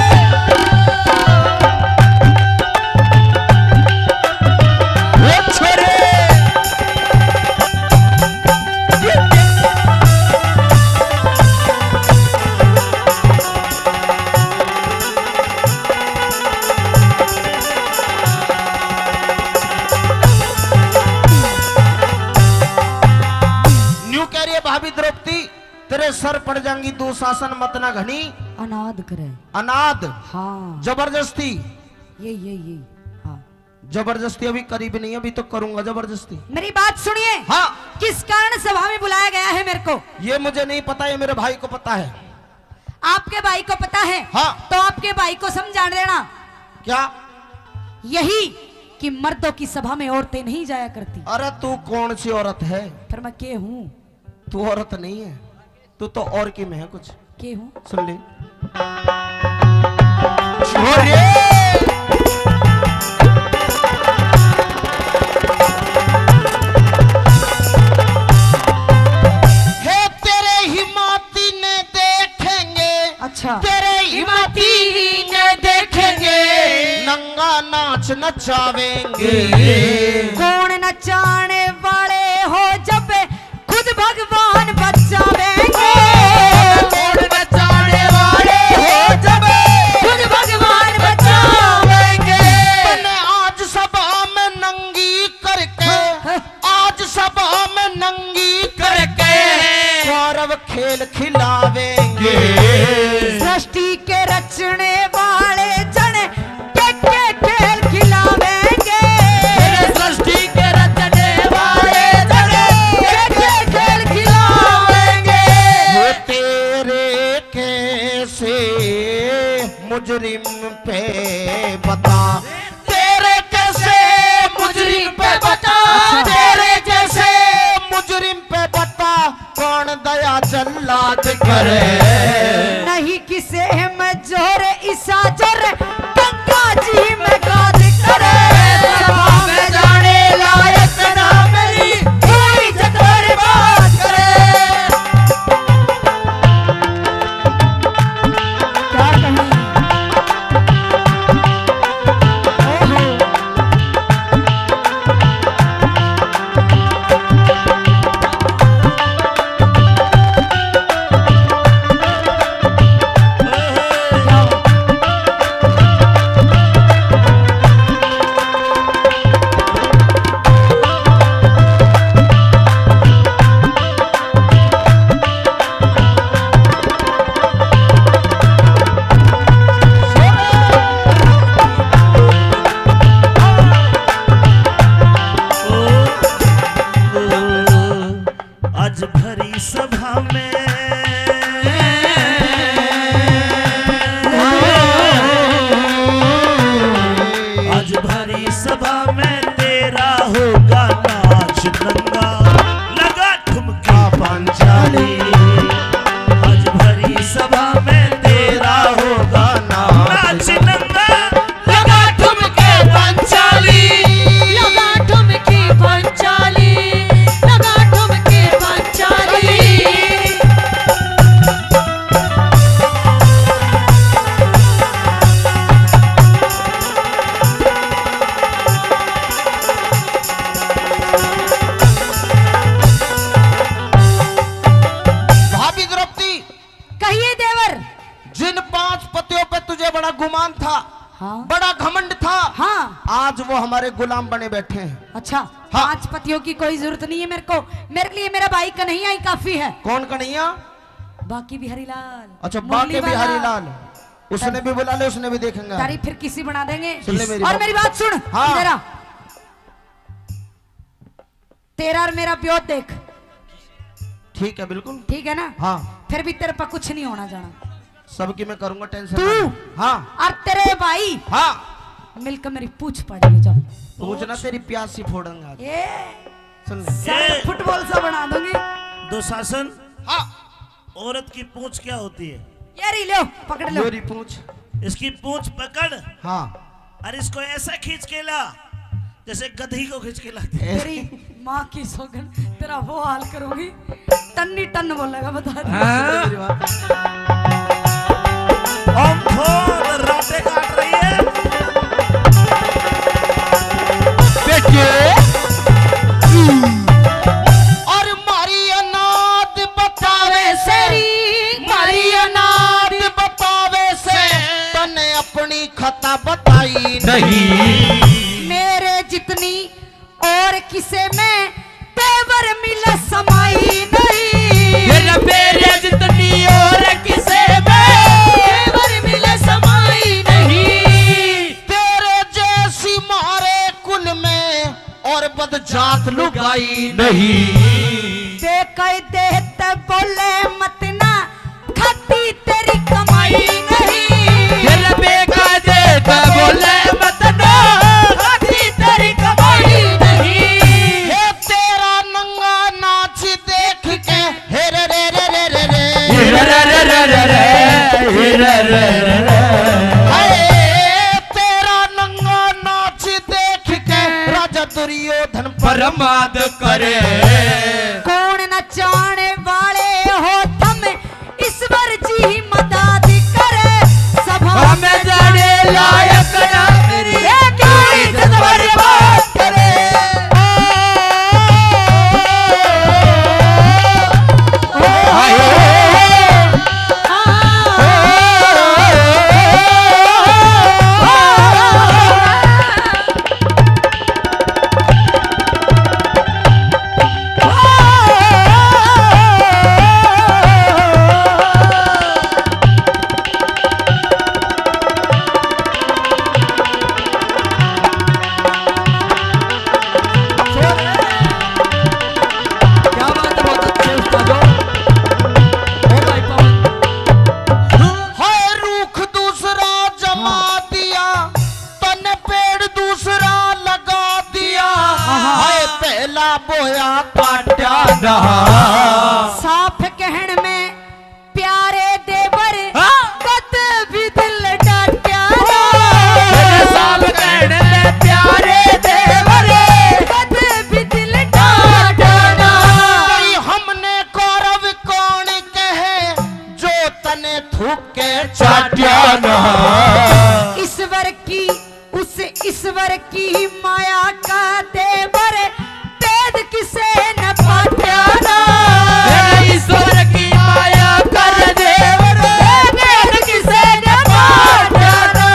ओ छोरे। न्यू कह रही है भाभी द्रौपदी, तेरे सर पड़ जाएंगी दुशासन मत ना घणी। अनाद करे। अनाद। हाँ। जबरदस्ती। ये, ये, ये। हाँ। जबरदस्ती अभी करी भी नहीं, अभी तो करूंगा जबरदस्ती। मेरी बात सुनिए। हाँ। किस कारण सभा में बुलाया गया है मेरे को? ये मुझे नहीं पता, ये मेरे भाई को पता है। आपके भाई को पता है? हाँ। तो आपके भाई को समझा देना। क्या? यही कि मर्दों की सभा में औरतें नहीं जाया करती। अरे तू कौन सी औरत है? फिर मैं के हूँ? तू औरत नहीं है, तू तो और की में है कुछ। के हूँ? सुन ले। छोरे। हे तेरे हिमाती ने देखेंगे। अच्छा। तेरे हिमाती ने देखेंगे। नंगा नाच नचावेंगे। कौन नचाने वाले हो जब खुद भगवान बचावेंगे। कौन नचाने वाले हो जब खुद भगवान बचावेंगे। तन्ने आज सभा तेरे कैसे मुजरिम पे बता, तेरे कैसे मुजरिम पे बता, तेरे जैसे मुजरिम पे बता, कौन दया जल्लाद करे। नहीं किसे में जोर, इसा जोर गंगा जी में गाद करे। सभा में जाने लायक ना मेरी, कोई जतोर बात करे। क्या कहूँ? ओहो। आज भरी सभा में, आज भरी सभा में तेरा होगा नाच नंगा, लगा ठुमका पंचाली। आज भरी सभा में तेरा होगा नाच नंगा, लगा ठुमके पंचाली, लगा ठुमके पंचाली, लगा ठुमके पंचाली। भाभी द्रौपदी, कहिए देवर। जिन पांच पतियों पे तुझे बड़ा गुमान था, हाँ। बड़ा घमंड था, हाँ। आज वो हमारे गुलाम बने बैठे हैं। अच्छा, हाँ। पांच पतियों की कोई जरूरत नहीं है मेरे को, मेरे लिए मेरा भाई कन्हैया ही काफी है। कौन कन्हैया? बांके बिहारी लाल। अच्छा, मुरली बांके वाला। बिहारी लाल, उसने भी बुला ले, उसने भी देखेंगे। तारीफ फिर किसी बना देंगे। सुन ले मेरी और बात। मेरी बात सुन, हाँ। इधर आ। तेरा और मेरा ब्योह देख। ठीक है, बिल्कुल। ठीक है ना? हाँ। फिर भी तेरे पे कुछ नहीं होना जाना। सबकी मैं करूंगा टेंशन तू ना ले। हाँ। और तेरे भाई हाँ। मिलकर मेरी पूछ पाड़ेंगे, जाओ। पूछ ना, तेरी प्यास ही फोड़ेंगे आज। ए, सुन ले। सारे ए। फुटबॉल सा बना दूंगी। दुशासन। हाँ। औरत की पूंछ क्या होती है? ये रही, लो, पकड़ लो। मेरी पूंछ। इसकी पूंछ पकड़। हाँ। और इसको ऐसा खींच के ला, जैसे गधी को खींच के लाते हैं। तेरी माँ की सौगन, तेरा वो हाल करूंगी, टन्नी टन बोलेगा, बता दे। हाँ। हम फोन राटे काट रही है। देखिए। और मारी अनाथ बतावे से, मारी अनाथ बतावे से, तन्ने अपनी खता बताई नहीं। मेरे जितनी और किसे में तेवर मिला समाई नहीं। मेरा मेरे जितनी और किसे में तेवर मिला समाई नहीं। तेरे जैसी मारे कुल में और बदजात लुगाई नहीं। बेकायदे ते बोले मत ना, खाती तेरी कमाई नहीं। तेरे बेकायदे ते बोले मत ना, खाती तेरी कमाई नहीं। हे तेरा नंगा नाच देख के, हे रे रे रे रे रे रे। हे रे रे रे रे रे। हे रे रे रे रे। हाय, तेरा नंगा नाच देख के राजा दुर्योधन प्रमाद करे। कौन नचाने वाले हो थम, ईश्वर जी ही मदद करे। सभा में जाने लायक ना मेरी, एक ही इज्जत बर्बाद करे। ओ, ओ, ओ, ओ, ओ, ओ, ओ, ओ, ओ, ओ, थूक के चाट्या ना। ईश्वर की, उस ईश्वर की माया का देवर भेद किसे न पाट्या ना। ईश्वर की माया का देवर भेद किसे न पाट्या ना।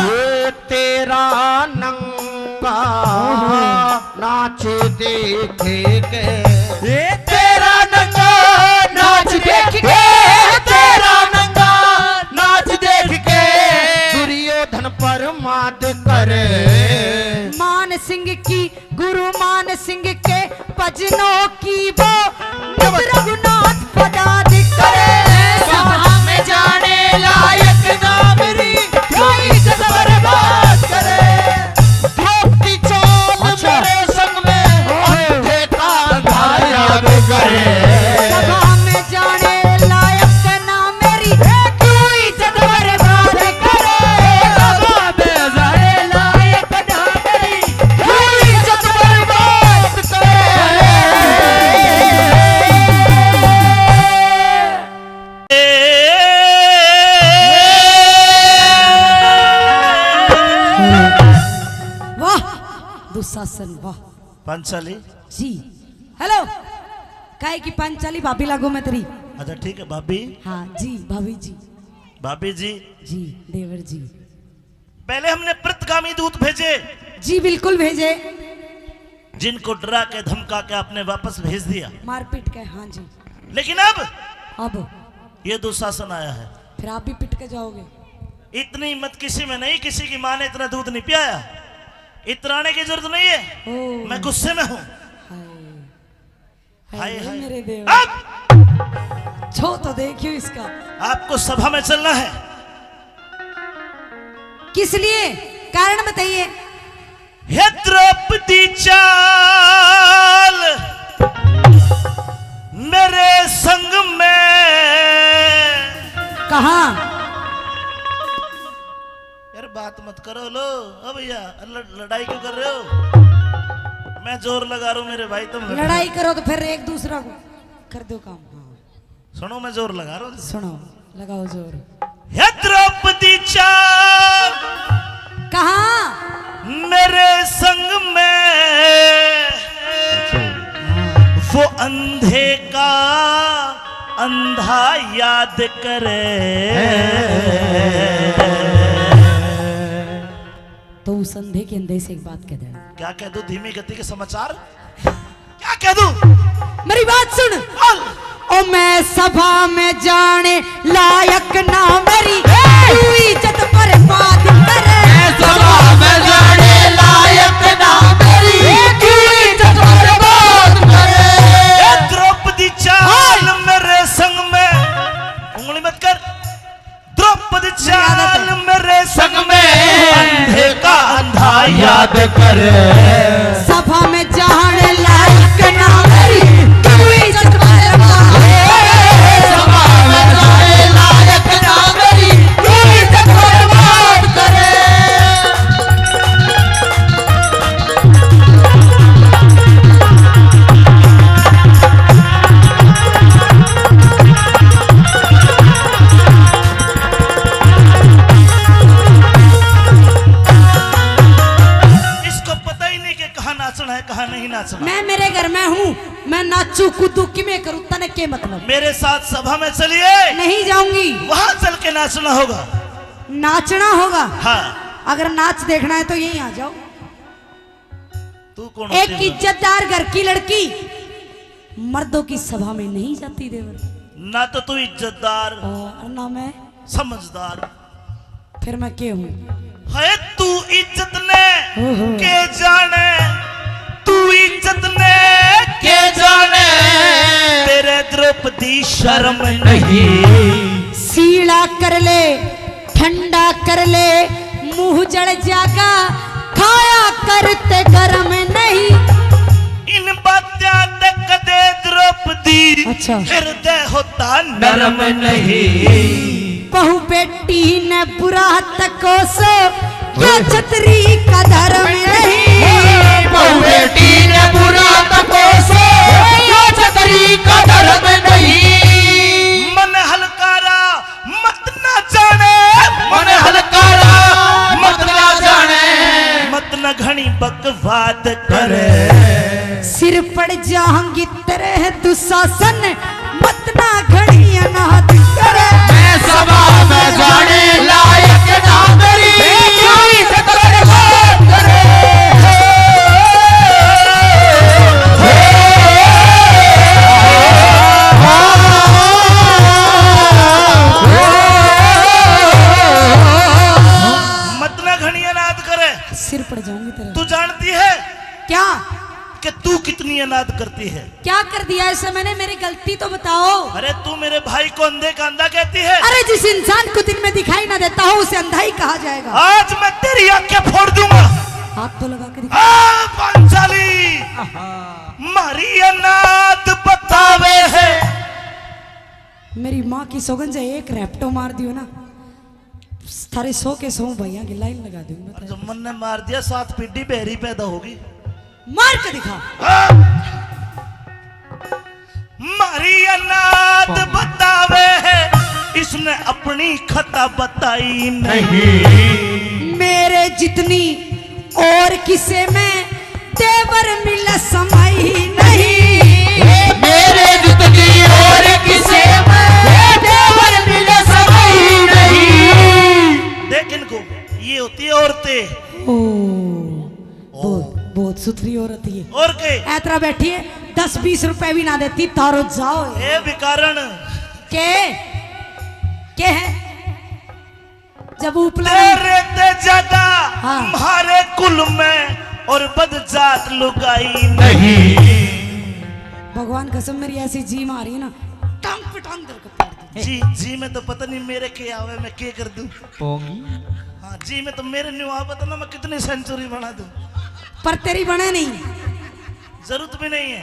ये तेरा नंगा नाच देख के, ये तेरा नंगा नाच देख के, तेरा नंगा नाच देख के दुर्योधन प्रमाद करे। मान सिंह की, गुरु मान सिंह के भजनों की वो नित रघुनाथ पदाधिक करे। सभा में जाने लायक ना मेरी, क्यों इज्जत बर्बाद करे। द्रौपदी चाल अच्छा। मेरे संग में ओहो। अंधे का अंधार याद करे। सभा में जाने लायक ना मेरी, क्यों इज्जत बर्बाद करे। सभा में जाने लायक ना मेरी, क्यों इज्जत बर्बाद करे। वाह, दुशासन, वाह। पांचाली। जी। हेलो। काहे की पांचाली भाभी लागू मैं तेरी। अच्छा, ठीक है, भाभी। हाँ, जी, भाभी जी। भाभी जी। जी, देवर जी। पहले हमने प्रतिगामी दूत भेजे। जी, बिल्कुल भेजे। जिनको डरा के, धमका के आपने वापस भेज दिया। मार पीट के, हाँ जी। लेकिन अब अब ये दुशासन आया है। फिर आप भी पिट के जाओगे। इतनी हिम्मत किसी में नहीं, किसी की माँ ने इतना दूध नहीं पियाया। इतराने की जरूरत नहीं है। ओ। मैं गुस्से में हूँ। हाय। हाय, हाय, हाय। मेरे देव। अब छो तो देखियो इसका। आपको सभा में चलना है। किस लिए? कारण बताइए। हे द्रौपदी चाल मेरे संग में। कहाँ? यार, बात मत करो लो। ओ भैया, ल-, लड़ाई क्यों कर रहे हो? मैं जोर लगा रहा हूँ मेरे भाई, तुम लड़ाई करो तो फिर एक दूसरा को कर दो काम। हाँ। सुनो, मैं जोर लगा रहा हूँ। सुनो, लगाओ जोर। हे द्रौपदी चाल। कहाँ? मेरे संग में वो अंधे का अंधा याद करे। तो उस अंधे के अंधे से एक बात कह देना। क्या कह दूं? धीमी गति के समाचार। क्या कह दूं? मेरी बात सुन। बोल। ओ मैं सभा में जाने लायक ना मेरी, ए! तू इज्जत बर्बाद करे। मैं सभा में जाने लायक ना मेरी, ए! तू इज्जत बर्बाद करे। ए द्रौपदी चाल मेरे संग में, उंगली मत कर। द्रौपदी चाल मेरे संग में, अंधे का अंधा याद कर। सभा में जाने लायक ना मेरी, तू इज्जत बर्बाद। सभा में जाने लायक ना मेरी, तू इज्जत बर्बाद करे। इसको पता ही नहीं कि कहाँ नाचना है, कहाँ नहीं नाचना। मैं मेरे घर में हूँ, मैं नाचू कूदू किमें करूँ, तने के मतलब? मेरे साथ सभा में चलिए। नहीं जाऊंगी। वहाँ चल के नाचना होगा। नाचना होगा? हाँ। अगर नाच देखना है तो यहीं आ जाओ। तू कौन एक होती है? इज्जतदार घर की लड़की मर्दों की सभा में नहीं जाती देवर। ना तो तू इज्जतदार और ना मैं समझदार। फिर मैं के हूँ? है तू इज्जत ने ओहो। के जाने, तू इज्जत ने के जाने, तेरे द्रौपदी शर्म नहीं। सीला कर ले, ठंडा कर ले, मुंह जल जागा, खाया करते गरम नहीं। इन बात्या ते कदे द्रौपदी अच्छा। हृदय होता नरम नहीं। बहू बेटी ने बुरा तकोसो, यो छतरी का धर्म नहीं। बहू बेटी ने बुरा तकोसो, यो छतरी का धर्म नहीं। मन हलकारा बकवाद करे। सिर पड़ जाऊंगी तेरे दुशासन, मत ना घणी अनाद करे। मैं सभा में जाने लायक ना मेरी, कोई से तो बकवाद करे। मत ना घणी अनाद करे। सिर पड़ जाऊंगी तेरे। तू जानती है क्या? कि तू कितनी अनाद करती है। क्या कर दिया ऐसा मैंने? मेरी गलती तो बताओ। अरे, तू मेरे भाई को अंधे का अंधा कहती है। अरे, जिस इंसान को दिन में दिखाई ना देता हो, उसे अंधा ही कहा जाएगा। आज मैं तेरी आंखें फोड़ दूंगा। हाथ तो लगा के दिखा। आ, पांचाली, म्हारी अनाद बतावे है। मेरी माँ की सौगंध है, एक रैपटो मार दियो ना, थारे सौ के सौ भैया की लाइन लगा दूंगी मैं। और जो मन ने मार दिया, सात पीढ़ी बहरी पैदा होगी। मार के दिखा। हाँ। म्हारी अनाद बतावे है, इसने अपनी खता बताई नहीं। मेरे जितनी और किसे में देवर मिले समय नहीं। मेरे जितनी और किसे में देवर मिले समय नहीं। देख इनको, ये होती है औरतें। ओ, बहुत, बहुत सुथरी औरत ये। और के? ऐतरा बैठी है, दस बीस रुपए भी ना देती, तारो जाओ। ए भिखारन। के? के है? जब उपला तेरे ते ज्यादा हाँ। म्हारे कुल में और बद जात लुगाई नहीं। भगवान कसम, मेरी ऐसी जी मारी ना, टांग पे टांग धर के पाड़ दूं। जी, जी में तो पता नहीं मेरे के आवे, मैं के कर दूं। पोंगी। हाँ, जी में तो मेरे न्यू आवत ना, मैं कितनी सेंचुरी बना दूं। पर तेरी बने नहीं। जरूरत भी नहीं है।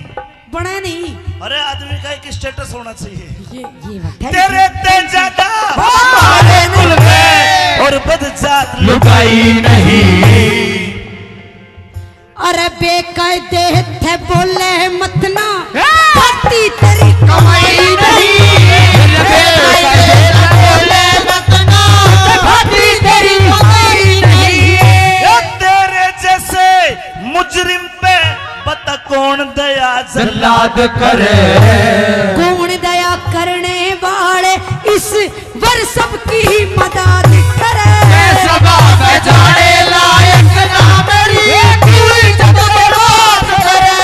बने नहीं। अरे, आदमी का एक स्टेटस होना चाहिए। ये, ये बात है। तेरे ते ज्यादा हमारे कुल में और बद जात लुगाई नहीं। अरे, बेकायदे थे बोले मत ना, खाती तेरी कमाई नहीं। अरे, बेकायदे थे बोले मत ना, खाती तेरी कमाई नहीं। ये तेरे जैसे मुजरिम पे बता कौन दया जल्लाद करे। कौन दया करने वाले इस वर सबकी मदद करे। मैं सभा में जाने लायक ना मेरी, तू इज्जत बर्बाद करे।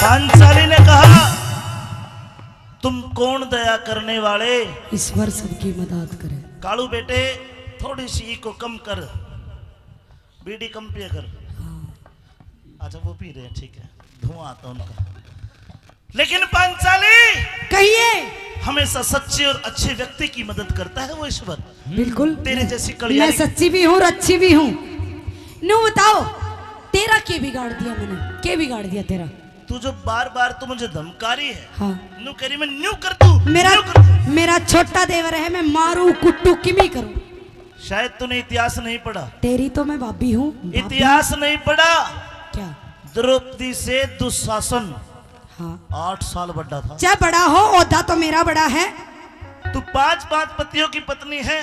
पांचाली ने कहा, तुम कौन दया करने वाले? ईश्वर सबकी मदद करे। कालू बेटे, थोड़ी सी को कम कर, बीड़ी कम पिया कर। हाँ। अच्छा, वो पी रहे हैं, ठीक है, धुआं आता उनका। लेकिन पांचाली, कहिए। हमेशा सच्चे और अच्छे व्यक्ति की मदद करता है वो ईश्वर। बिल्कुल। तेरे जैसी मैं कलियारी सच्ची भी हूँ और अच्छी भी हूँ। न्यू बताओ, तेरा के बिगाड़ दिया मैंने? के बिगाड़ दिया तेरा? तू जो बार बार तू मुझे धमका रही है, हाँ। न्यू कह रही, मैं न्यू कर दूं, मेरा, न्यू कर दूं। मेरा छोटा देवर है, मैं मारूं, कुटू, किमी करूं। शायद तूने इतिहास नहीं पढ़ा। तेरी तो मैं भाभी हूँ, भाभी। इतिहास नहीं पढ़ा। क्या? द्रौपदी से दुशासन हाँ। आठ साल बड़ा था। चाहे बड़ा हो, ओहदा तो मेरा बड़ा है। तू पांच पांच पतियों की पत्नी है।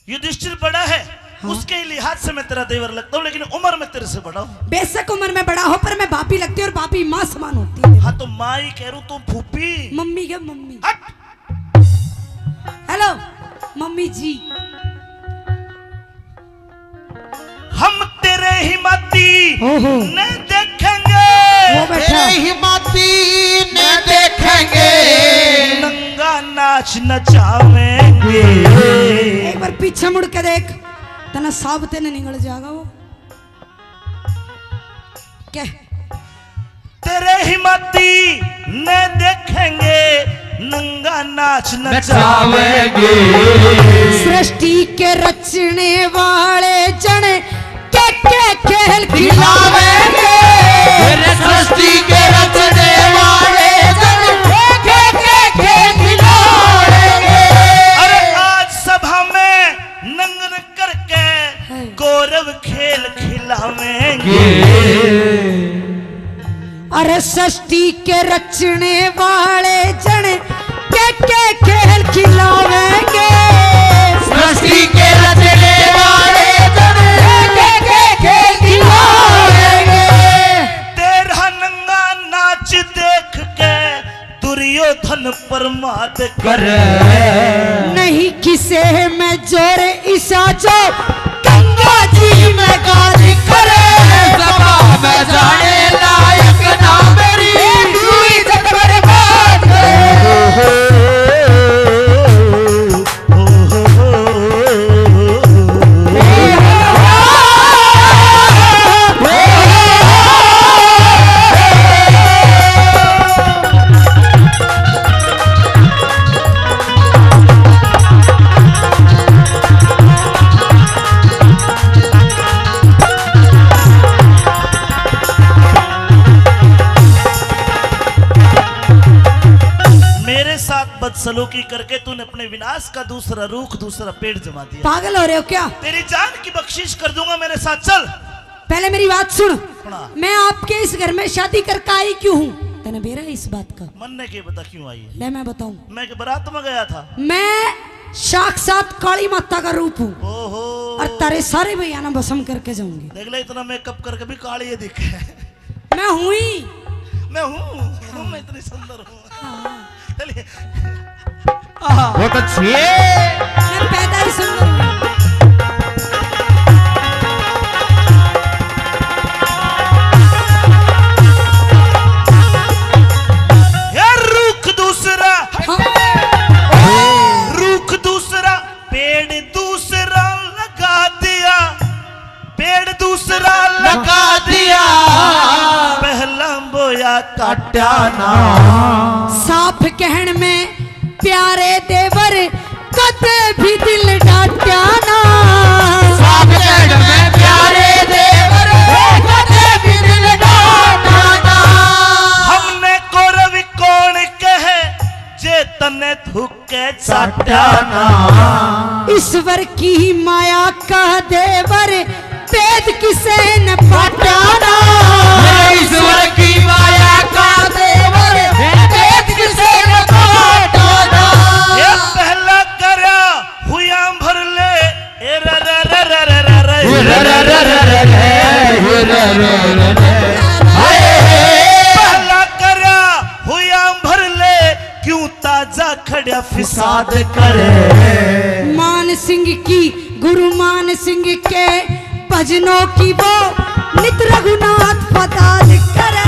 युधिष्ठिर बड़ा है, हाँ। उसके लिहाज से मैं तेरा देवर लगता हूँ, लेकिन उम्र में तेरे से बड़ा हूँ। बेशक उम्र में बड़ा हो, पर मैं भाभी लगती हूँ और भाभी माँ समान होती है। हाँ, तो माँ ही कह रू, तू फूफी। मम्मी के मम्मी। हट। हेलो, मम्मी जी। हम तेरे ही माती ओहो। ने देखेंगे। वो बैठा। तेरे ही माती ने देखेंगे। नंगा नाच नचावेंगे। एक बार पीछे मुड़ के देख, तना साबते ने निकल जाएगा वो। क्या? तेरे ही माती ने देखेंगे, नंगा नाच नचावेंगे। सृष्टि के रचने वाले जन के के खेल खिलावेंगे। तेरे सृष्टि के रचने वाले जन के के खेल खिलावेंगे। अरे सृष्टि के रचने वाले जन के के खेल खिलावेंगे। सृष्टि के रचने वाले जन के के खेल खिलावेंगे। तेरा नंगा नाच देख के दुर्योधन प्रमाद करे। नहीं किसे में जोर ईसा जो गंगा जी में गाज करे। सभा में जाने लायक ना मेरी, तू इज्जत बर्बाद करे। मेरे साथ बदसलूकी करके तूने अपने विनाश का दूसरा रूख, दूसरा पेड़ जमा दिया। पागल हो रहे हो क्या? तेरी जान की बख्शिश कर दूंगा, मेरे साथ चल। पहले मेरी बात सुन। सुना। मैं आपके इस घर में शादी करके आई क्यों हूँ? तने बेरा है इस बात का? मन ने के बता क्यों आई है? ले मैं बताऊं। मैं के बारात में गया था। मैं साक्षात काली माता का रूप हूँ। ओहो। और तारे सारे भैया ना भस्म करके जाऊंगी। देख ले, इतना मेकअप करके भी काली ये दिखे। मैं हुई। मैं हूँ, मैं इतनी सुंदर हूँ। हाँ। चलिए। बहुत अच्छी। मैं पैदा ही सुंदर हूँ। यार रुख दूसरा, हाँ। रुख दूसरा, पेड़ दूसरा लगा दिया। पेड़ दूसरा लगा दिया, पहला बोया काट्या ना। साफ कहण में प्यारे देवर, कदे भी दिल डाट्या ना। साफ कहण में प्यारे देवर, कदे भी दिल डाट्या ना। हमने कौरव कौन कहे, जे तन्ने थूक के चाट्या ना। ईश्वर की माया का देवर, भेद किसे न पाट्या ना। ईश्वर की माया का देवर, भेद किसे न पाट्या ना। ये पहला करया हुया भर ले, ए रा रा रा रा रा रा रा, ए रा रा रा रा रा रा, ए रा रा रा रा रा। हाय। पहला करया हुया भर ले, क्यों ताजा खड़ा फिसाद करे। मान सिंह की, गुरु मान सिंह के भजनों की वो नित रघुनाथ पदाद करे।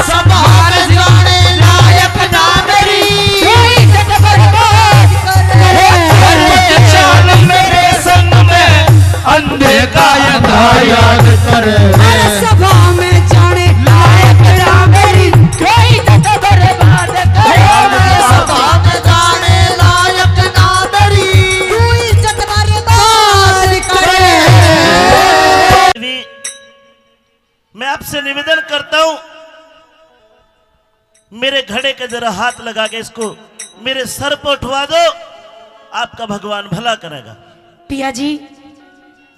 सभा में जाने लायक ना मेरी, तू इज्जत बर्बाद करे। अरे चाल मेरे संग में, अंधे का अंधा याद करे। अरे सभा में जाने लायक ना मेरी, तू इज्जत बर्बाद करे। सभा में जाने लायक ना मेरी, तू इज्जत बर्बाद करे। मैं आपसे निवेदन करता हूं, मेरे घड़े के जरा हाथ लगा के इसको मेरे सर पर उठवा दो, आपका भगवान भला करेगा। पिया जी,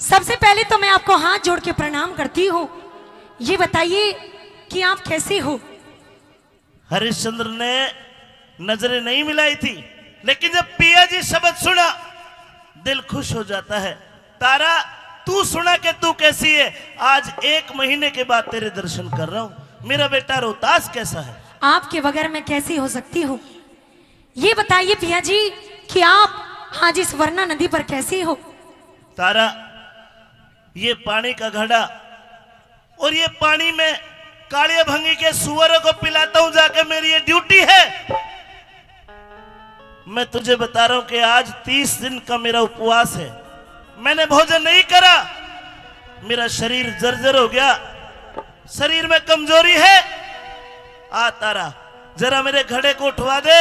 सबसे पहले तो मैं आपको हाथ जोड़ के प्रणाम करती हूँ। ये बताइए कि आप कैसे हो? हरिश्चंद्र ने नजरें नहीं मिलाई थी, लेकिन जब पिया जी शब्द सुना, दिल खुश हो जाता है। तारा, तू सुना कि तू कैसी है। आज एक महीने के बाद तेरे दर्शन कर रहा हूँ। मेरा बेटा रोहतास कैसा है? आपके बगैर मैं कैसी हो सकती हूँ? ये बताइए पिया जी कि आप आज इस वरना नदी पर कैसे हो? तारा, ये पानी का घड़ा और ये पानी में कालिया भंगी के सुअरों को पिलाता हूं जाके, मेरी ये ड्यूटी है। मैं तुझे बता रहा हूं कि आज तीस दिन का मेरा उपवास है, मैंने भोजन नहीं करा, मेरा शरीर जर्जर हो गया, शरीर में कमजोरी है। आ तारा, जरा मेरे घड़े को उठवा दे,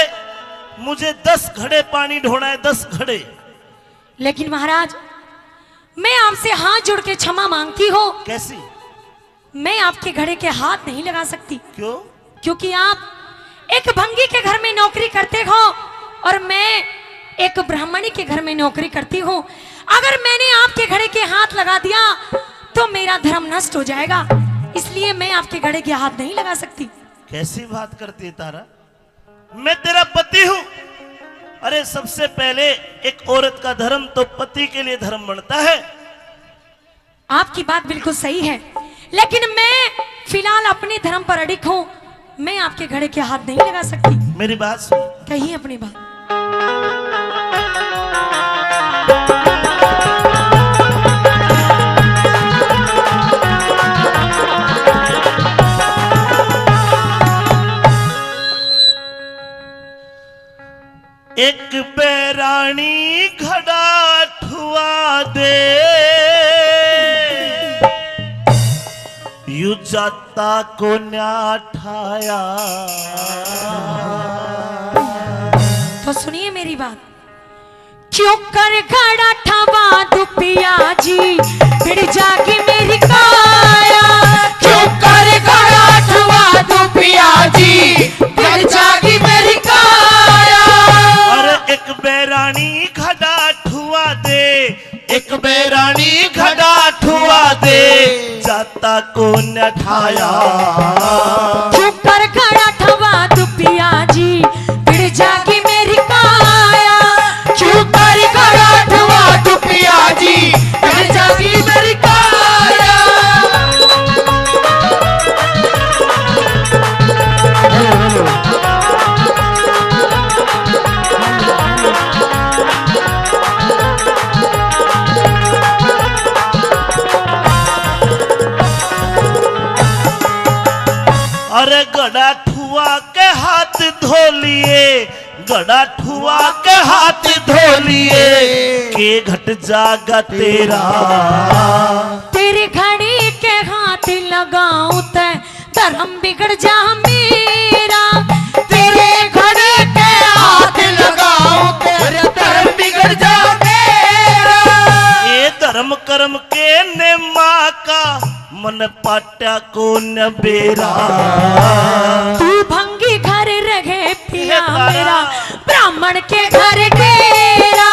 मुझे दस घड़े पानी ढोना है, दस घड़े। लेकिन महाराज, मैं आपसे हाथ जोड़ के क्षमा मांगती हूँ। कैसी? मैं आपके घड़े के हाथ नहीं लगा सकती। क्यों? क्योंकि आप एक भंगी के घर में नौकरी करते हो और मैं एक ब्राह्मणी के घर में नौकरी करती हूँ। अगर मैंने आपके घड़े के हाथ लगा दिया तो मेरा धर्म नष्ट हो जाएगा, इसलिए मैं आपके घड़े के हाथ नहीं लगा सकती। कैसी बात करती है तारा? मैं तेरा पति हूं। अरे, सबसे पहले एक औरत का धर्म तो पति के लिए धर्म बनता है। आपकी बात बिल्कुल सही है, लेकिन मैं फिलहाल अपने धर्म पर अडिग हूं। मैं आपके घड़े के हाथ नहीं लगा सकती। मेरी बात सुन। कहिए अपनी बात। एक बैराणी घड़ा ठुआ दे, यू जाता कोन्या ठाया। तो सुनिए मेरी बात। क्यों कर घड़ा ठवा दू पिया जी, बिड़ जागी मेरी काया। क्यों कर घड़ा ठवा दू पिया जी, बिड़ जागी मेरी काया। अरे एक बैराणी घड़ा ठुआ दे, एक बैराणी घड़ा ठुआ दे, जाता कोन्या ठाया। क्यों कर घड़ा ठवा दू पिया जी, बिड़ जागी मेरी काया। क्यों कर घड़ा ठवा दू पिया जी, बिड़ जागी मेरी काया। अरे घड़ा ठुआ के हाथ धो लिए, घड़ा ठुआ के हाथ धो लिए, के घट जागा तेरा। तेरे घड़े के हाथ लगाऊं तै धर्म बिगड़ जा मेरा। तेरे घड़े के हाथ लगाऊं तै धर्म बिगड़ जा मेरा। ये धर्म कर्म के नेमा का मन पाट्या कोन्या बेरा। तू भंगी घर रहे पिया मेरा, ब्राह्मण के घर डेरा।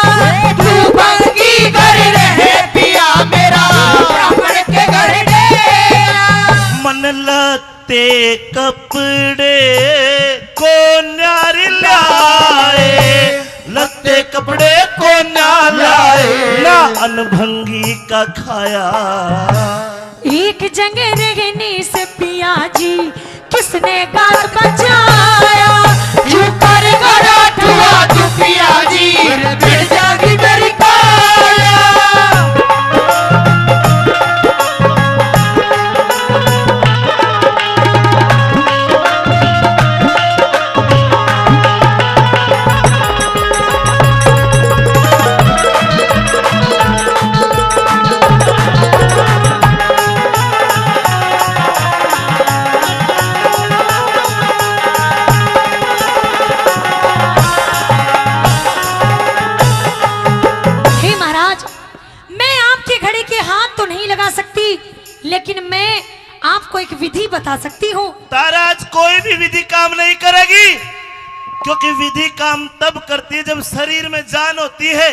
तू भंगी घर रहे पिया मेरा, ब्राह्मण के घर डेरा। मन लत्ते कपड़े कोन्या रे लाए, लत्ते कपड़े कोन्या लाए, ना अनभंगी का खाया। एक जगह रहने से पिया जी, किसने गाल बचाया? क्यों कर घड़ा ठुआ तू पिया जी, बिड़ जागी मेरी काया। हे महाराज, मैं आपके घड़े के हाथ तो नहीं लगा सकती, लेकिन मैं आपको एक विधि बता सकती हूँ। तारा आज कोई भी विधि काम नहीं करेगी, क्योंकि विधि काम तब करती है जब शरीर में जान होती है।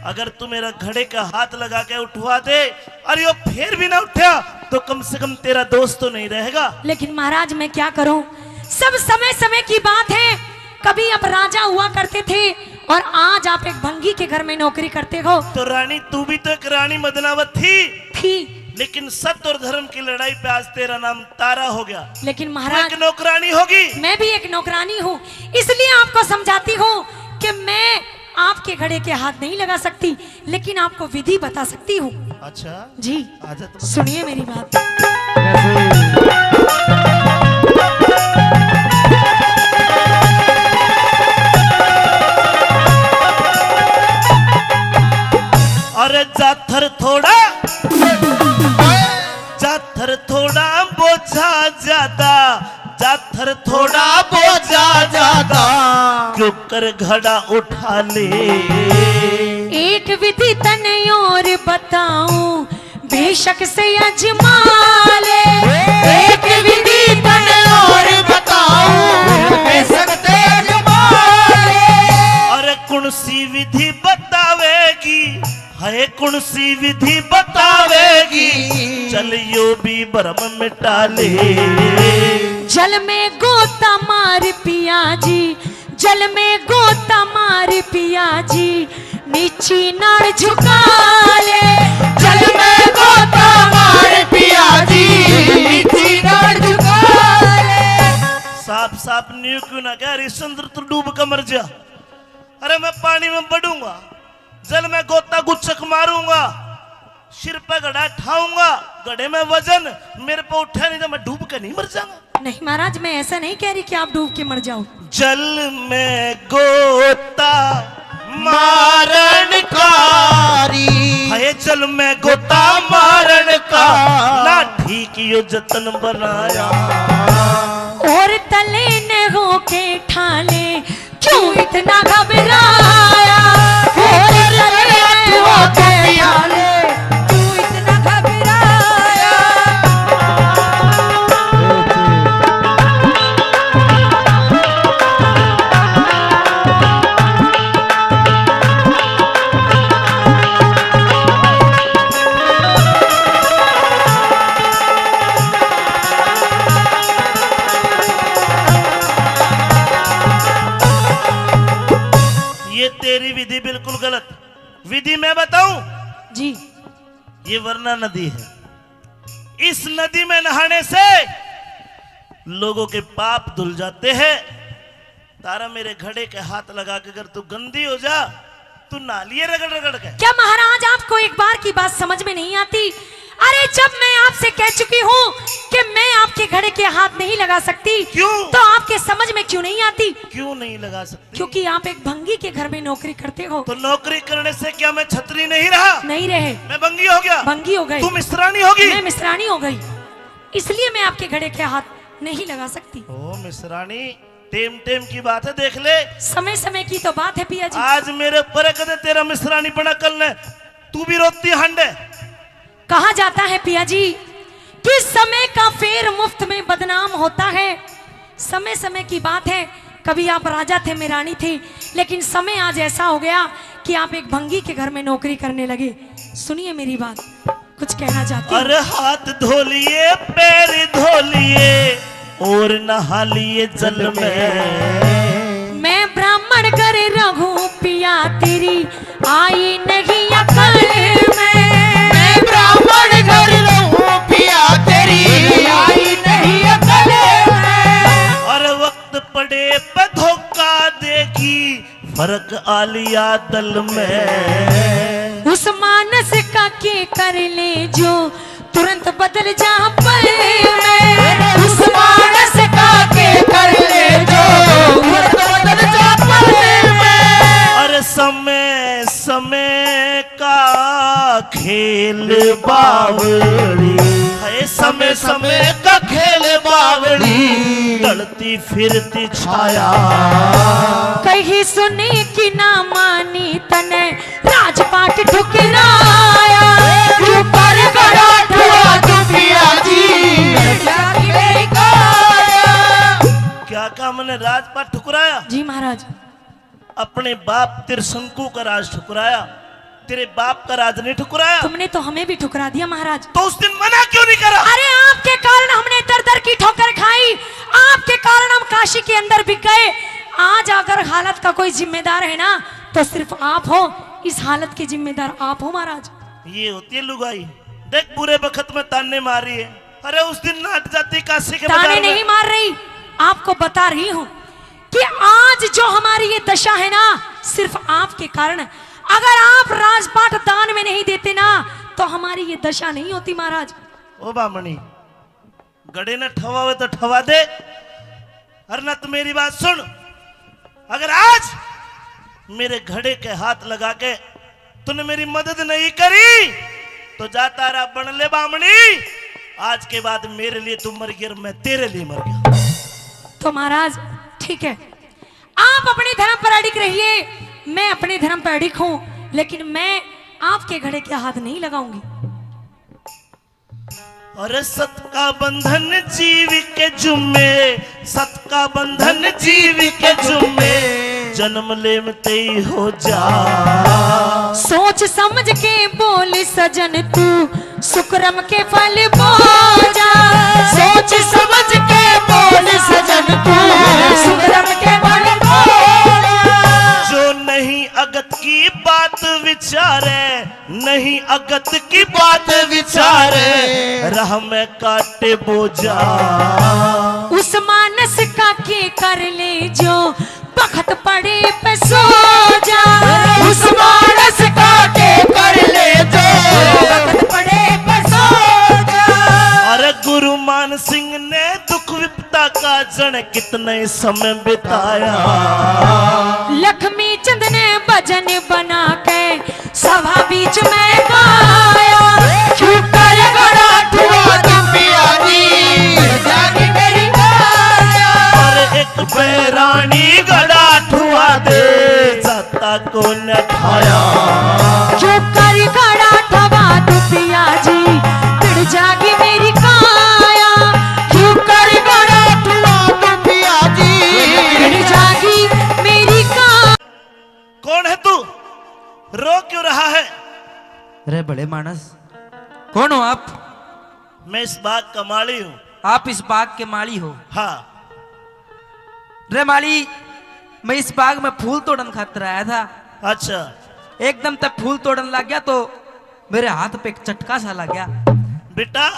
अगर तू मेरा घड़े का हाथ लगा के उठवा दे और यो फिर भी ना उठा, तो कम से कम तेरा दोस्त तो नहीं रहेगा। लेकिन महाराज, मैं क्या करूं, सब समय समय की बात है। कभी आप राजा हुआ करते थे और आज आप एक भंगी के घर में नौकरी करते हो। तो रानी, तू भी तो एक रानी मदनावत थी। थी। लेकिन सत्य और धर्म की लड़ाई पे आज तेरा नाम तारा हो गया। लेकिन तू महाराज, एक नौकरानी होगी। मैं भी एक नौकरानी हूँ, इसलिए आपको समझाती हूँ कि मैं आपके घड़े के हाथ नहीं लगा सकती, लेकिन आपको विधि बता सकती हूँ। अच्छा। जी। आजा तो। सुनिए मेरी बात। कैसे? अरे जाथर थोड़ा, जाथर थोड़ा बोझा ज्यादा, जाथर थोड़ा बोझा ज्यादा, क्यों कर घड़ा उठा ले। एक विधि तने और बताऊं, बेशक से अजमा ले। एक विधि तने और बताऊं, बेशक से अजमा ले। अरे कौन सी विधि बतावेगी, है कौन सी विधि बतावेगी, चल यो भी भरम मिटा ले। जल में गोता मार पिया जी, जल में गोता मार पिया जी, नीची नाड़ झुका ले। जल में गोता मार पिया जी, नीची नाड़ झुका ले। साफ साफ न्यू क्यों ना कह, हरिश्चंद्र तू डूब के मर जा। अरे मैं पानी में बड़ूंगा, जल में गोता गुच्छक मारूंगा, सिर पे घड़ा ठाऊंगा, घड़े में वजन, मेरे पे उठा नहीं तो मैं डूब के नहीं मर जाऊंगा। नहीं महाराज, मैं ऐसा नहीं कह रही कि आप डूब के मर जाओ। जल में गोता मारण कारी। हाय जल में गोता मारण का, ना ठीक यो जतन बनाया। और तले ने होके ठाले, क्यों इतना घबराया? और तले ने होके ठाले, क्यों इतना घबराया? ये तेरी विधि बिल्कुल गलत। विधि मैं बताऊं? जी। ये वरना नदी है। इस नदी में नहाने से लोगों के पाप धुल जाते हैं। तारा मेरे घड़े के हाथ लगा के अगर तू गंदी हो जा, तू नहा लिए रगड़ रगड़ के। क्या महाराज आपको एक बार की बात समझ में नहीं आती? अरे जब मैं आपसे कह चुकी हूँ कि मैं आपके घड़े के हाथ नहीं लगा सकती, क्यों? तो आपके समझ में क्यों नहीं आती? क्यों नहीं लगा सकती? क्योंकि आप एक भंगी के घर में नौकरी करते हो। तो नौकरी करने से क्या मैं छत्री नहीं रहा? नहीं रहे। मैं भंगी हो गया? भंगी हो गई। तू मिश्रानी होगी? मैं मिश्रानी हो गई, इसलिए मैं आपके घड़े के हाथ नहीं लगा सकती। ओ मिश्रानी, टेम टेम की बात है, देख ले। समय समय की तो बात है पिया जी। आज मेरे ऊपर है, कदे तेरा मिश्रानी बना, कल ने तू भी रोती हांडे। कहा जाता है पिया जी कि समय का फेर मुफ्त में बदनाम होता है। समय समय की बात है, कभी आप राजा थे, मैं रानी थी, लेकिन समय आज ऐसा हो गया कि आप एक भंगी के घर में नौकरी करने लगे। सुनिए मेरी बात, कुछ कहना चाहती हूँ। अरे हाथ धो लिए, पैर धो लिए, और नहा लिए जल में। मैं ब्राह्मण घर रहूं पिया, तेरी आई नहीं अकल में। मैं ब्राह्मण घर रहूं पिया, तेरी आई नहीं अकल में। और वक्त पड़े पे धोखा देगी, फर्क आलिया दल में। उस मानस का के कर ले जो तुरंत बदल जा पल में। उस मानस का के कर ले जो तुरंत बदल जा पल में। अरे समय समय का खेल बावड़ी। है समय समय का खेल बावड़ी। ढलती फिरती छाया। कही सुनी कि ना मानी तने राजपाट ठुकराया। क्यों कर बड़ा ठुआ तू पिया जी, मेरी काया। क्या कहा मैंने, राजपाट ठुकराया? जी महाराज। अपने बाप त्रिशंकु का राज ठुकराया, तेरे बाप का राज नहीं ठुकराया। तुमने तो हमें भी ठुकरा दिया महाराज। तो उस दिन मना क्यों नहीं करा? अरे आपके कारण हमने दर दर की ठोकर खाई, आपके कारण हम काशी के अंदर बिक गए। आज अगर हालत का कोई जिम्मेदार है ना, तो सिर्फ आप हो, इस हालत के जिम्मेदार आप हो महाराज। ये होती है लुगाई। देख, बुरे बखत में ताने मार रही है। अरे उस दिन नाट जाती काशी के बाजार में। ताने नहीं मार रही, आपको बता रही हूँ कि आज जो हमारी ये दशा है ना, सिर्फ आपके कारण। अगर आप राजपाट दान में नहीं देते ना, तो हमारी ये दशा नहीं होती महाराज। ओ बामणी, घड़े ने ठवावे तो ठवा दे, अरे ना तो मेरी बात सुन। अगर आज मेरे घड़े के हाथ लगा के तूने मेरी मदद नहीं करी, तो जा तारा बन ले बामणी। आज के बाद मेरे लिए तू मर गई और मैं तेरे लिए मर गया। तो महाराज, ठीक है, आप अपने धर्म पर अडिग रहिए, मैं अपने धर्म पर अडिग हूँ, लेकिन मैं आपके घड़े के हाथ नहीं लगाऊंगी। अरे सत का बंधन जीव के जुम्मे, सत का बंधन जीव के जुम्मे, जन्म लेम ते ही हो जा। सोच समझ के बोल सजन तू, सुकरम के फल बोझा। सोच समझ के बोल अगत की बात विचारे, राह में काटे बोझा। उस मानस का के कर ले जो, बखत पड़े पे सो जा। उस मानस का के कर ले जो, बखत पड़े पे सो जा। अरे गुरु मान सिंह ने दुख विपदा का जन कितने समय बिताया। लक्ष्मी चंद ने भजन बना के सभा बीच में गाया। क्यों कर गड़ा ठुआ तू पिया जी, जानी मेरी काया। अरे एक बैरानी गड़ा ठुआ दे, जाता को न ठाया। क्यों कर गड़ा ठुआ तू पिया जी, भिड़ जागी मेरी काया। क्यों कर गड़ा ठुआ तू पिया जी, भिड़ जागी मेरी काया। कौन है तू? रो क्यों रहा है? रे भले मानस, कौन हो आप? मैं इस बाग का माली हूँ। आप इस बाग के माली हो? हाँ। रे माली, मैं इस बाग में फूल तोड़न खातर आया था। अच्छा। एकदम तक फूल तोड़न लग गया तो मेरे हाथ पे एक चटका सा लग गया। बेटा,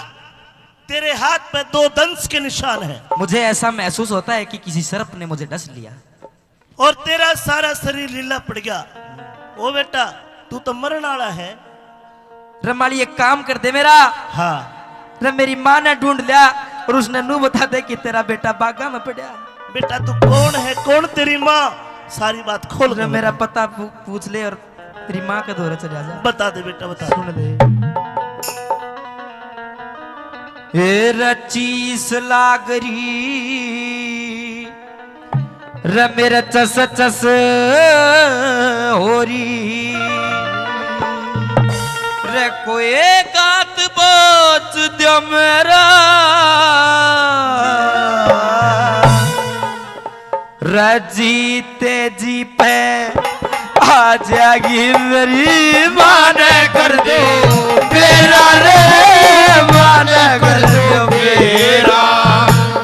तेरे हाथ पे दो दंश के निशान हैं। मुझे ऐसा महसूस होता है कि किसी सर्प ने मुझे डस लिया। और तेरा सारा शरीर लीला पड़ गया। ओ बेटा, तू तो मरण वाला है। रे माली, एक काम कर दे मेरा। हाँ। रे मेरी माँ ने ढूंढ लिया और उसने नू बता दे कि तेरा बेटा बागा में पड़ा। बेटा, तू कौन है, कौन तेरी माँ? सारी बात खोल रे के मेरा बता। पता पू-, पूछ ले और तेरी माँ के धोरे चला जा। बता दे बेटा, बता। सुन ले। ए रचीस लागरी रे मेरे चस चस हो री। रे कोई गात बोच दियो मेरा। रे जीते जी पे आ जाएगी मेरी माँ ने कर दो बेरा रे, माँ ने कर दो बेरा।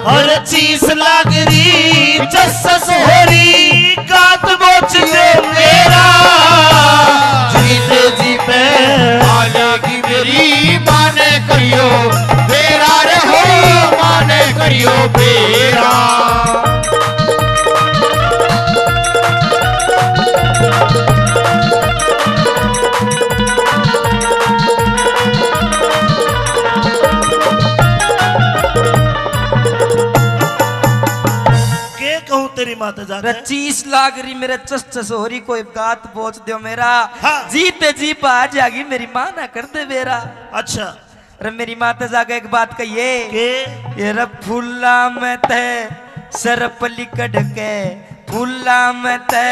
और चीस लाग री, चसस हो री, गात बोच दे मेरा। जीते जी पे आ जाएगी मेरी माँ ने करियो बेरा रे हो, माँ ने करियो बेरा। के कहूँ तेरी माँ ते जाके? रे चीस लाग री मेरे चस चस हो री, कोई गात बोच दियो मेरा। हाँ। जीते जी पा आ जाएगी मेरी माँ ना कर दे बेरा। अच्छा। रे मेरी माँ ते जाके एक बात कहिए। के? ये रे फूला में ते सर्प लिकड़ के, फूला में ते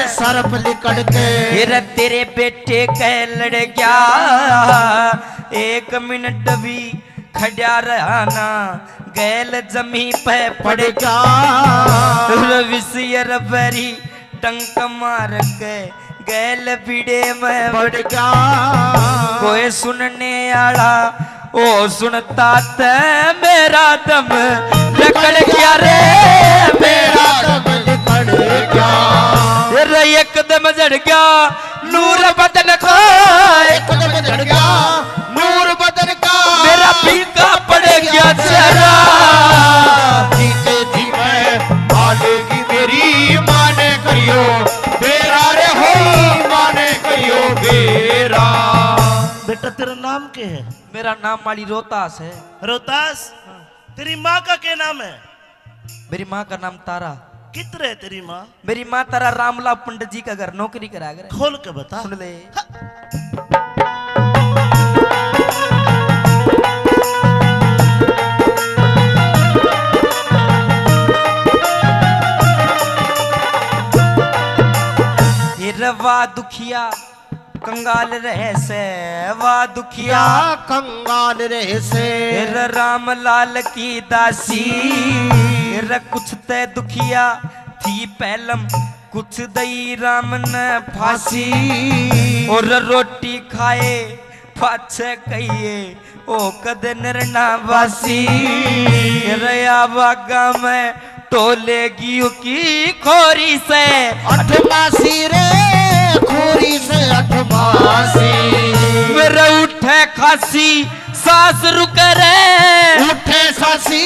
सर्प लिकड़ के। ये रे तेरे बेटे के लड़ गया, एक मिनट भी खड़ा रहा ना, गैल जमी पे पड़ गया। रे विषय रे बरी टंक मार के गैल बीड़े में पड़ गया। कोई सुनने आला ओ सुनता ते मेरा दम लिकड़ गया रे, मेरा दम लिकड़ गया। रे एकदम झड़ गया नूर बदन का, एकदम झड़ गया नूर बदन का। मेरा फीका पड़ गया चेहरा। जीते जी मैं पालेगी मेरी माँ ने करियो बेरा रे हो, माँ ने करियो बेरा। बेटा, तेरा नाम के है? मेरा नाम माली रोहतास है। रोहतास? हाँ। तेरी माँ का क्या नाम है? मेरी माँ का नाम तारा। कित रहे तेरी माँ? मेरी माँ तारा रामलाल पंडित जी का घर नौकरी करा करे। खोल के बता। सुन ले। हाँ। हे रवा दुखिया कंगाल रहे से, वा दुखिया। या कंगाल रहे से। तेरे राम लाल की दासी। तेरे कुछ ते दुखिया थी पहलम, कुछ दई राम ने फांसी। और रोटी खाए पाछे कहिए ओ कद नरना वासी। रया बागा में टोले गियो की खोरी से अठमासी रे, खोरी से अठमासी। मेरा उठे खासी सांस रुके रे। उठे खासी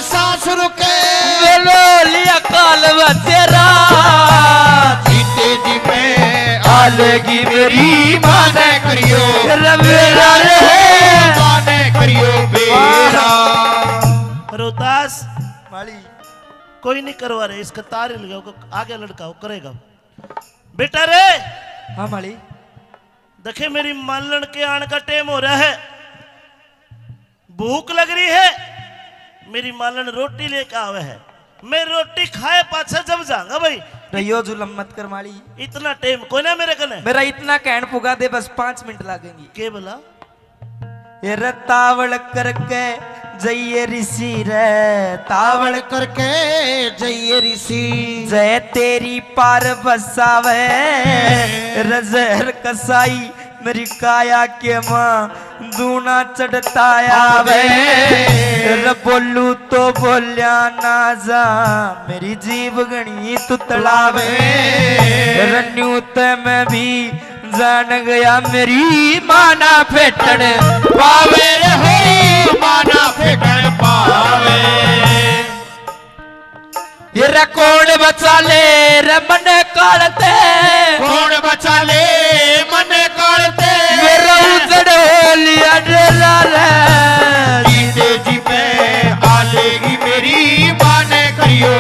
सांस रुके। बोलो लिया काल बचेरा। जीते जी में आलेगी मेरी माने करियो। रे मेरा रे। माने करियो बेरा। रोहतास माली। कोई नहीं करवा रहे, इसका तार ही लगाओ, आगे लड़का वो करेगा। बेटा रे। हाँ माली। देखे, मेरी मालन के आण का टेम हो रहा है, भूख लग रही है, मेरी मालन रोटी लेके आवे है। मैं रोटी खाए पाछे जब जाऊंगा भाई। रहियो जुलम मत कर माली। इतना टेम कोई ना मेरे कने। मेरा इतना कहन पुगा दे, बस पाँच मिनट लागेंगे। के बोला? ये रे तावल करके जइए ऋषि रे। तावल करके जइए ऋषि। जय तेरी पार बसावे। रे जहर कसाई मेरी काया के माँ दूना चढ़ता आवे। रे बोलू तो बोल्या ना जा, मेरी जीव घणी तुतलावे। रे न्यू ते मैं भी जान गया मेरी माना फेटन पावे रे होरी, माना फेटन पावे। ये रे कौन बचा ले रे मने कालते? कौन बचा ले मने कालते? मेरा उजड़ हो लिया डेरा रे। जीते जी पे आलेगी मेरी माने करियो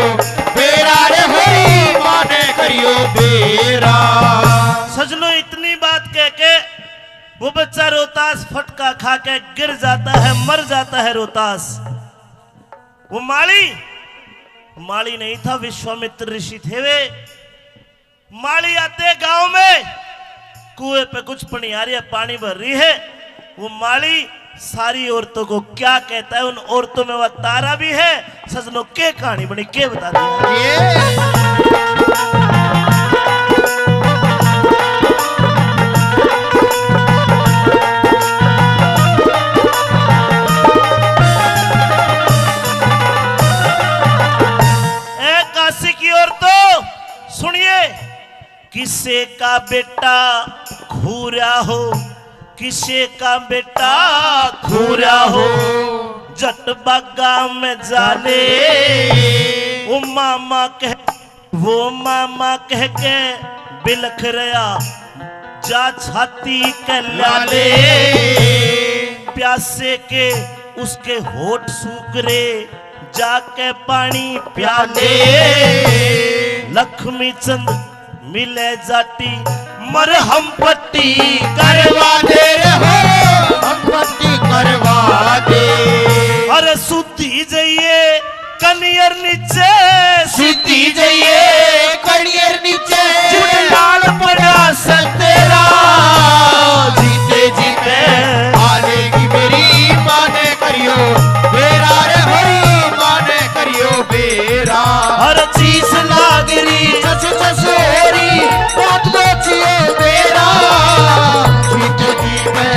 बेरा रे होरी, माने करियो बेरा। सजनो, इतनी बात कह के वो बच्चा रोहतास फटका खा के गिर जाता है, मर जाता है रोहतास। वो माली, माली नहीं था, विश्वामित्र ऋषि थे वे। माली आते गांव में, कुएं पे कुछ पनियारी है, पानी भर रही है। वो माली सारी औरतों को क्या कहता है, उन औरतों में वह तारा भी है। सजनों, के कहानी बनी, के बता दी। ये ए काशी की औरतों, सुनिए, किसे का बेटा खूरा हो, किसे का बेटा खूरा हो, जट बागा में जाले। वो मामा कह, वो मामा कह के बिलख रहा, जा छाती के लाले। प्यासे के उसके होठ सूख रे, जाके पानी प्याले। लक्ष्मी चंद मिले जाटी, मरहम पट्टी करवा दे रे हो, हम पट्टी करवा दे। अरे सुधी जइए कनियर नीचे, सुधी जइए कनियर नीचे, जुड़ लाल पड़ा सतेरा। जीते जीते आलेगी मेरी माने करियो बेरा रे होरी, माने करियो बेरा। हर चीज नागरी चस चस होरी, बात दोचियो बेरा। जीते जीते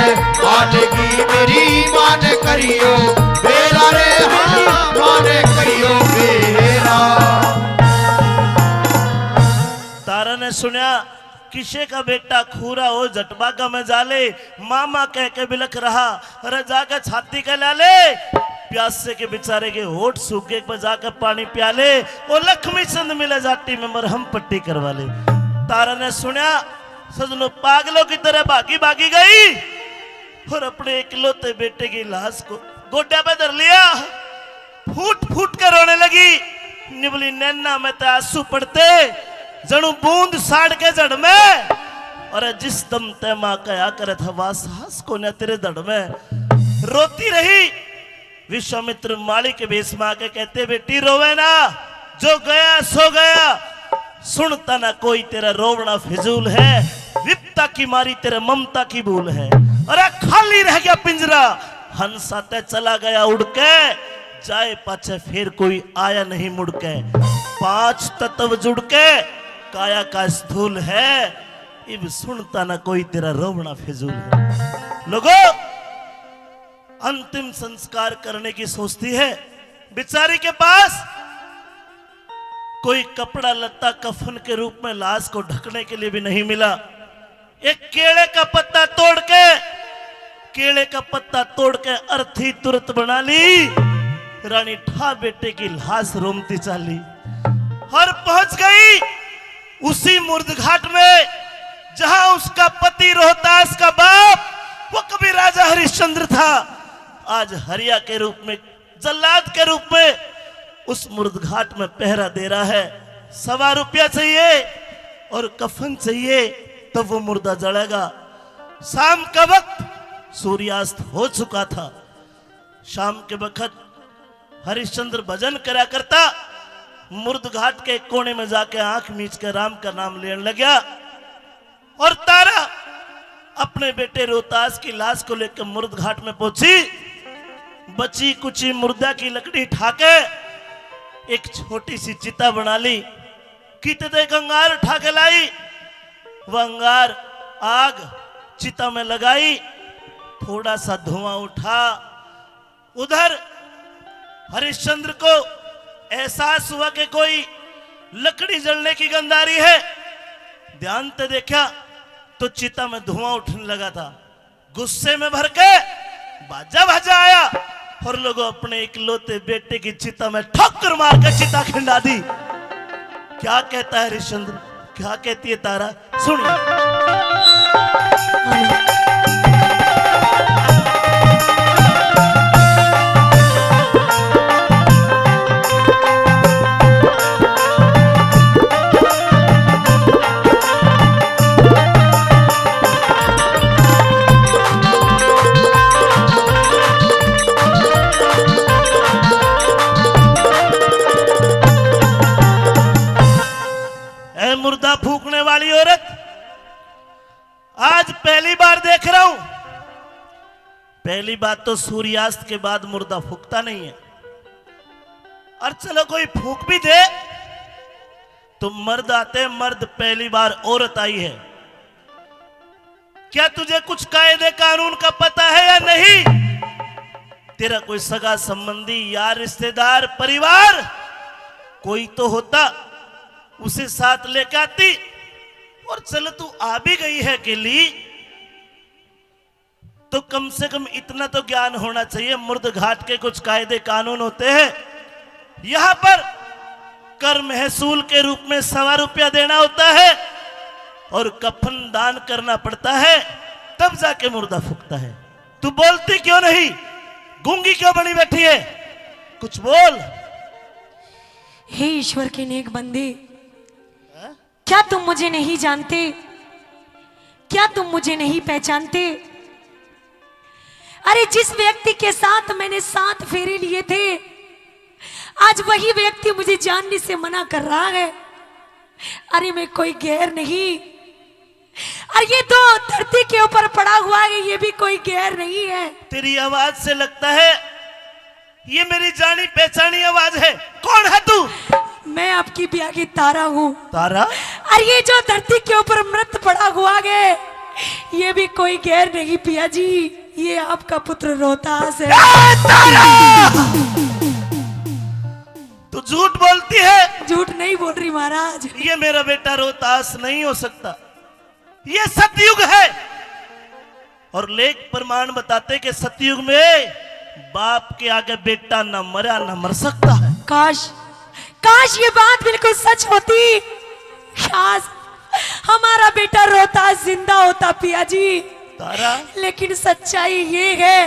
आलेगी मेरी माने करियो बेरा रे, हाँ, माने करियो बेरा। तारा ने सुनया, किसे का बेटा खूरा हो, जटबागा में जाले, मामा कह के बिलख रहा, अरे जाके छाती के लाले। प्यासे के बेचारे के होठ सूख गए, एक बार जाके पानी प्याले। ओ लक्ष्मी चंद मिले जाटी में मरहम पट्टी करवा ले। तारा ने सुनया, सजनो, पागलों की तरह भागी भागी गई और अपने इकलौते बेटे की लाश को गोड्या पे धर लिया। फूट फूट कर रोने लगी। निबली नैना में ते आंसू पड़ते, जणु बूंद साड़ के जड़ में। और जिस दम ते माँ कहा करे था, वा सांस कोन्या तेरे धड़ में। रोती रही। विश्वामित्र माली के भेष में आके कहते, बेटी रोवे ना, जो गया सो गया, सुनता ना कोई तेरा रोवना फिजूल है, विपता की मारी तेरे ममता की भूल है। अरे खाली रह गया पिंजरा, हंस आते चला गया उड़ के, जाए पाछे फिर कोई आया नहीं मुड़ के। पांच तत्व जुड़ के काया का स्थूल है, इब सुनता ना कोई तेरा रोवना फिजूल है। लोगो, अंतिम संस्कार करने की सोचती है बेचारी के पास कोई कपड़ा लत्ता कफन के रूप में लाश को ढकने के लिए भी नहीं मिला। एक केले का पत्ता तोड़ के केले का पत्ता तोड़ के अर्थी तुरत बना ली। रानी ठा बेटे की लाश रोमती चाली और पहुंच गई उसी मुर्द घाट में, जहां उसका पति रोहतास का बाप, वो कभी राजा हरिश्चंद्र था, आज हरिया के रूप में, जल्लाद के रूप में उस मुर्द घाट में पहरा दे रहा है। सवा रुपया चाहिए और कफन चाहिए, तब वो मुर्दा जलेगा। शाम का वक्त सूर्यास्त हो चुका था। शाम के वक्त हरिश्चंद्र भजन करा करता, मुर्द घाट के कोने में जाके आंख मीच के राम का नाम लेने लग गया। और तारा अपने बेटे रोहतास की लाश को लेकर मुर्द घाट में पहुंची। बची कुची मुर्दा की लकड़ी ठाके एक छोटी सी चिता बना ली। कित तै एक अंगार ठाके लाई। वह अंगार आग चिता में लगाई, थोड़ा सा धुआं उठा। उधर हरिश्चंद्र को एहसास हुआ कि कोई लकड़ी जलने की गंध आ रही है। ध्यान से देखा तो चिता में धुआं उठने लगा था। गुस्से में भर के बाजा बाजा आया और लोगों अपने इकलौते बेटे की चिता में ठोकर मार के चिता खिंडा दी। क्या कहता है हरिश्चंद्र, क्या कहती है तारा, सुनिए। ए मुर्दा फूकने वाली औरत, आज पहली बार देख रहा हूं। पहली बात तो सूर्यास्त के बाद मुर्दा फूकता नहीं है, और चलो कोई फूक भी दे तो मर्द आते हैं, मर्द, पहली बार औरत आई है। क्या तुझे कुछ कायदे कानून का पता है या नहीं? तेरा कोई सगा संबंधी, यार, रिश्तेदार, परिवार कोई तो होता, उसे साथ लेके आती। और चलो तू आ भी गई है अकेली, तो कम से कम इतना तो ज्ञान होना चाहिए, मुर्द घाट के कुछ कायदे कानून होते हैं। यहाँ पर कर महसूल के रूप में सवा रुपया देना होता है और कफन दान करना पड़ता है, तब जाके मुर्दा फूकता है। तू बोलती क्यों नहीं? गूंगी क्यों बनी बैठी है? कुछ बोल। हे ईश्वर के नेक बंदे, हाँ? क्या तुम मुझे नहीं जानते? क्या तुम मुझे नहीं पहचानते? अरे, जिस व्यक्ति के साथ मैंने सात फेरे लिए थे, आज वही व्यक्ति मुझे जानने से मना कर रहा है। अरे, मैं कोई गैर नहीं। और ये तो धरती के ऊपर पड़ा हुआ है, ये भी कोई गैर नहीं है। तेरी आवाज से लगता है ये मेरी जानी पहचानी आवाज है। कौन है तू? मैं आपकी ब्याह की तारा हूँ। तारा? और ये जो धरती के ऊपर मृत पड़ा हुआ है, ये भी कोई गैर नहीं पिया जी, ये आपका पुत्र रोहतास है। ए, तारा! तू झूठ बोलती है। झूठ नहीं बोल रही महाराज। ये मेरा बेटा रोहतास नहीं हो सकता, ये सतयुग है। और लेख प्रमाण बताते कि सतयुग में बाप के आगे बेटा न मरा न मर सकता है। काश, काश ये बात बिल्कुल सच होती। काश हमारा बेटा रोहतास जिंदा होता पिया जी। तारा। लेकिन सच्चाई ये है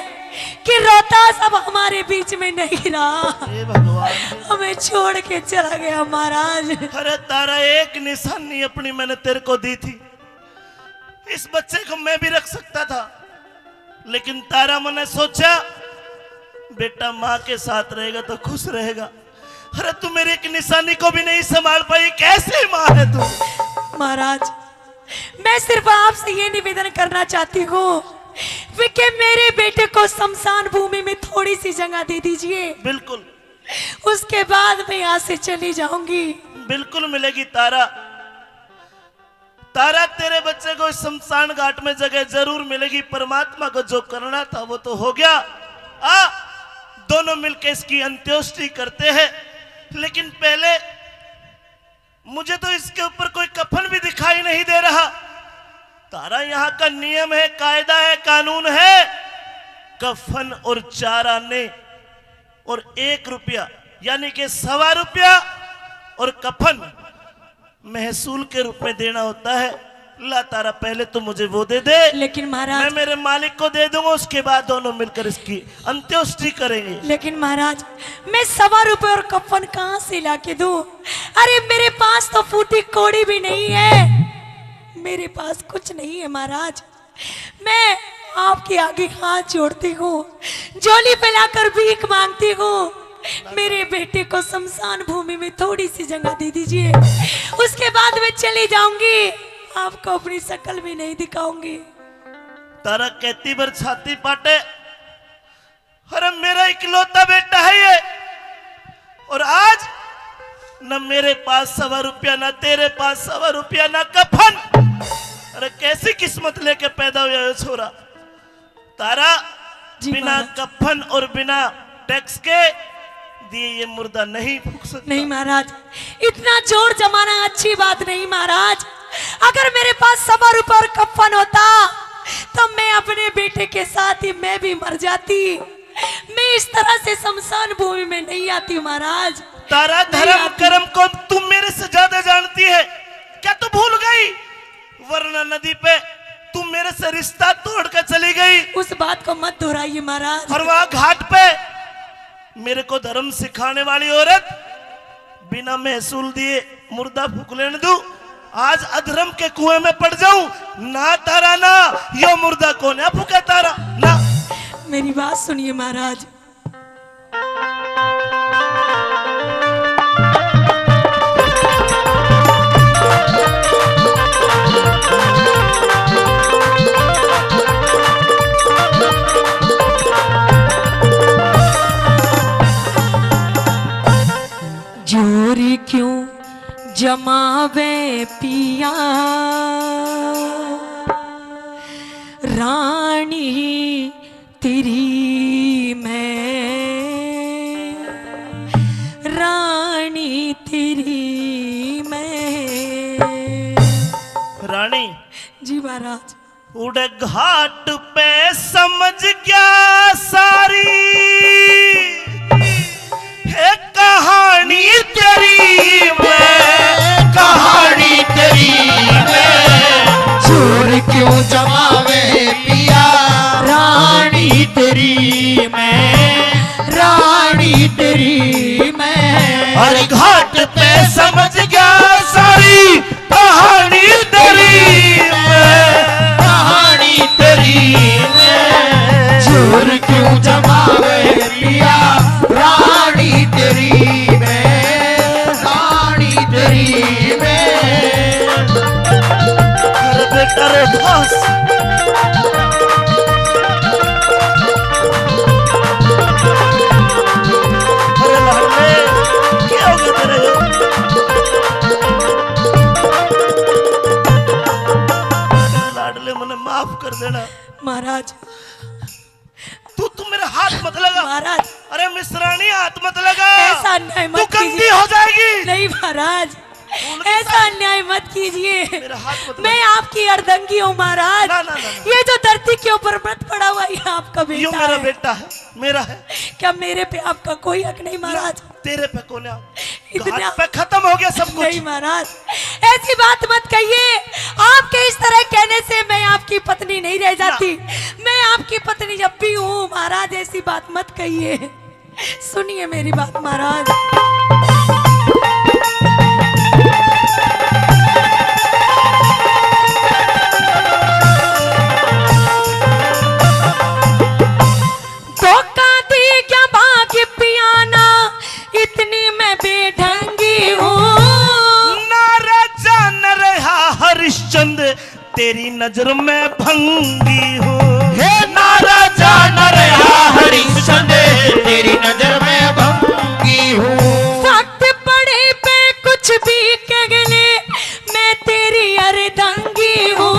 कि रोहतास अब हमारे बीच में नहीं रहा। हे भगवान। हमें छोड़ के चला गया महाराज। अरे तारा, एक निशानी अपनी मैंने तेरे को दी थी, इस बच्चे को मैं भी रख सकता था, लेकिन तारा, मैंने सोचा बेटा माँ के साथ रहेगा तो खुश रहेगा। अरे तू मेरी एक निशानी को भी नहीं संभाल पाई, कैसी माँ है तू? महाराज, मैं सिर्फ आपसे ये निवेदन करना चाहती हूँ कि मेरे बेटे को शमशान भूमि में थोड़ी सी जगह दे दीजिए। बिल्कुल। उसके बाद मैं यहाँ से चली जाऊंगी। बिल्कुल मिलेगी तारा। तारा, तेरे बच्चे को इस शमशान घाट में जगह जरूर मिलेगी। परमात्मा को जो करना था वो तो हो गया। आ, दोनों मिलकर इसकी अंत्येष्टि करते हैं, लेकिन पहले मुझे तो इसके ऊपर कोई कफन भी दिखाई नहीं दे रहा। तारा, यहाँ का नियम है, कायदा है, कानून है, कफन और चार आने और एक रुपया, यानी कि सवा रुपया और कफन महसूल के रूप में देना होता है। ला तारा, पहले तो मुझे वो दे दे। लेकिन महाराज, मैं मेरे मालिक को दे दूंगा, उसके बाद दोनों मिलकर इसकी अंत्येष्टि करेंगे। लेकिन महाराज, मैं सवा रुपए और कफन कहाँ से ला के दूं? अरे, मेरे पास तो फूटी कौड़ी भी नहीं है, मेरे पास कुछ नहीं है महाराज। मैं आपके आगे हाथ जोड़ती हूँ, झोली फैलाकर भीख मांगती हूँ, मेरे बेटे को शमशान भूमि में थोड़ी सी जगह दे दीजिए, उसके बाद मैं चली जाऊंगी, आपको अपनी शक्ल भी नहीं दिखाऊंगी। तारा कहती भर छाती पाटे, अरे, मेरा इकलौता बेटा है ये, और आज न मेरे पास सवा रुपया, ना तेरे पास सवा रुपया, ना कफन। अरे, कैसी किस्मत लेके पैदा हुआ ये छोरा। तारा, जी बिना महाराज। कफन और बिना टैक्स के दिए ये मुर्दा नहीं फूक सकता। नहीं महाराज, इतना जोर जमाना अच्छी बात नहीं महाराज। अगर मेरे पास सवा रुपया और कफन होता तो मैं अपने बेटे के साथ ही मैं भी मर जाती। मैं इस तरह से शमशान भूमि में नहीं आती महाराज। तारा, नहीं धर्म आती। कर्म को तुम मेरे से ज्यादा जानती है। क्या तू भूल गई? वरना नदी पे तू मेरे से रिश्ता तोड़ के चली गई। उस बात को मत दोहराइए महाराज। और वहां घाट पे मेरे को धर्म सिखाने वाली औरत बिना महसूल दिए मुर्दा फूक लेने दू। आज अधर्म के कुएं में पड़ जाऊं ना तारा, ना यो मुर्दा कोन्या फूके तारा ना। मेरी बात सुनिए महाराज। जोर क्यों जमावे पिया, रानी तेरी मैं, रानी तेरी मैं। रानी। जी महाराज। उड़े घाट पे समझ गया सारी, हे कहानी तेरी मैं, कहानी तेरी मैं। जोर क्यों जमावे पिया, रानी तेरी मैं, रानी तेरी मैं। अरे घाट पे समझ गया सारी, कहानी तेरी मैं, कहानी तेरी मैं। जोर क्यों जमावे पिया, रानी तेरी मैं, रानी तेरी मैं। अरे बेटा रे बस। अरे लाडले, क्या हो गया तेरे? लाडले, मने माफ कर देना। महाराज। तू, तू मेरा हाथ मत लगा। महाराज। अरे मिश्रानी, हाथ मत लगा। ऐसा अन्याय मत कीजिए। तू गंदी हो जाएगी। नहीं महाराज, ऐसा अन्याय मत कीजिए। मेरा हाथ मत लगा। मैं आपकी अर्धंगी हूँ महाराज। ना, ना, ना, ना। ये जो धरती के ऊपर मृत पड़ा हुआ, ये आपका बेटा है। यो मेरा बेटा है, मेरा है। क्या मेरे पे आपका कोई हक नहीं महाराज? तेरे पे कोन्या। इतना घाट पे खत्म हो गया सब कुछ। नहीं महाराज, ऐसी बात मत कहिए। आपके इस तरह कहने से मैं आपकी पत्नी नहीं रह जाती। मैं आपकी पत्नी जब भी हूँ महाराज, ऐसी बात मत कहिए। सुनिए मेरी बात महाराज। धोखा दे क्या भाग पियाना, इतनी मैं बेढंगी हूँ। ना राजा न रहा हरिश्चंद्र, तेरी नजर में भंगी हूँ। हे ना राजा न रहा हरिश्चंद्र, तेरी नजर में भंगी हूँ। वक्त पड़े पे कुछ भी कह ले, मैं तेरी अर्धंगी हूँ।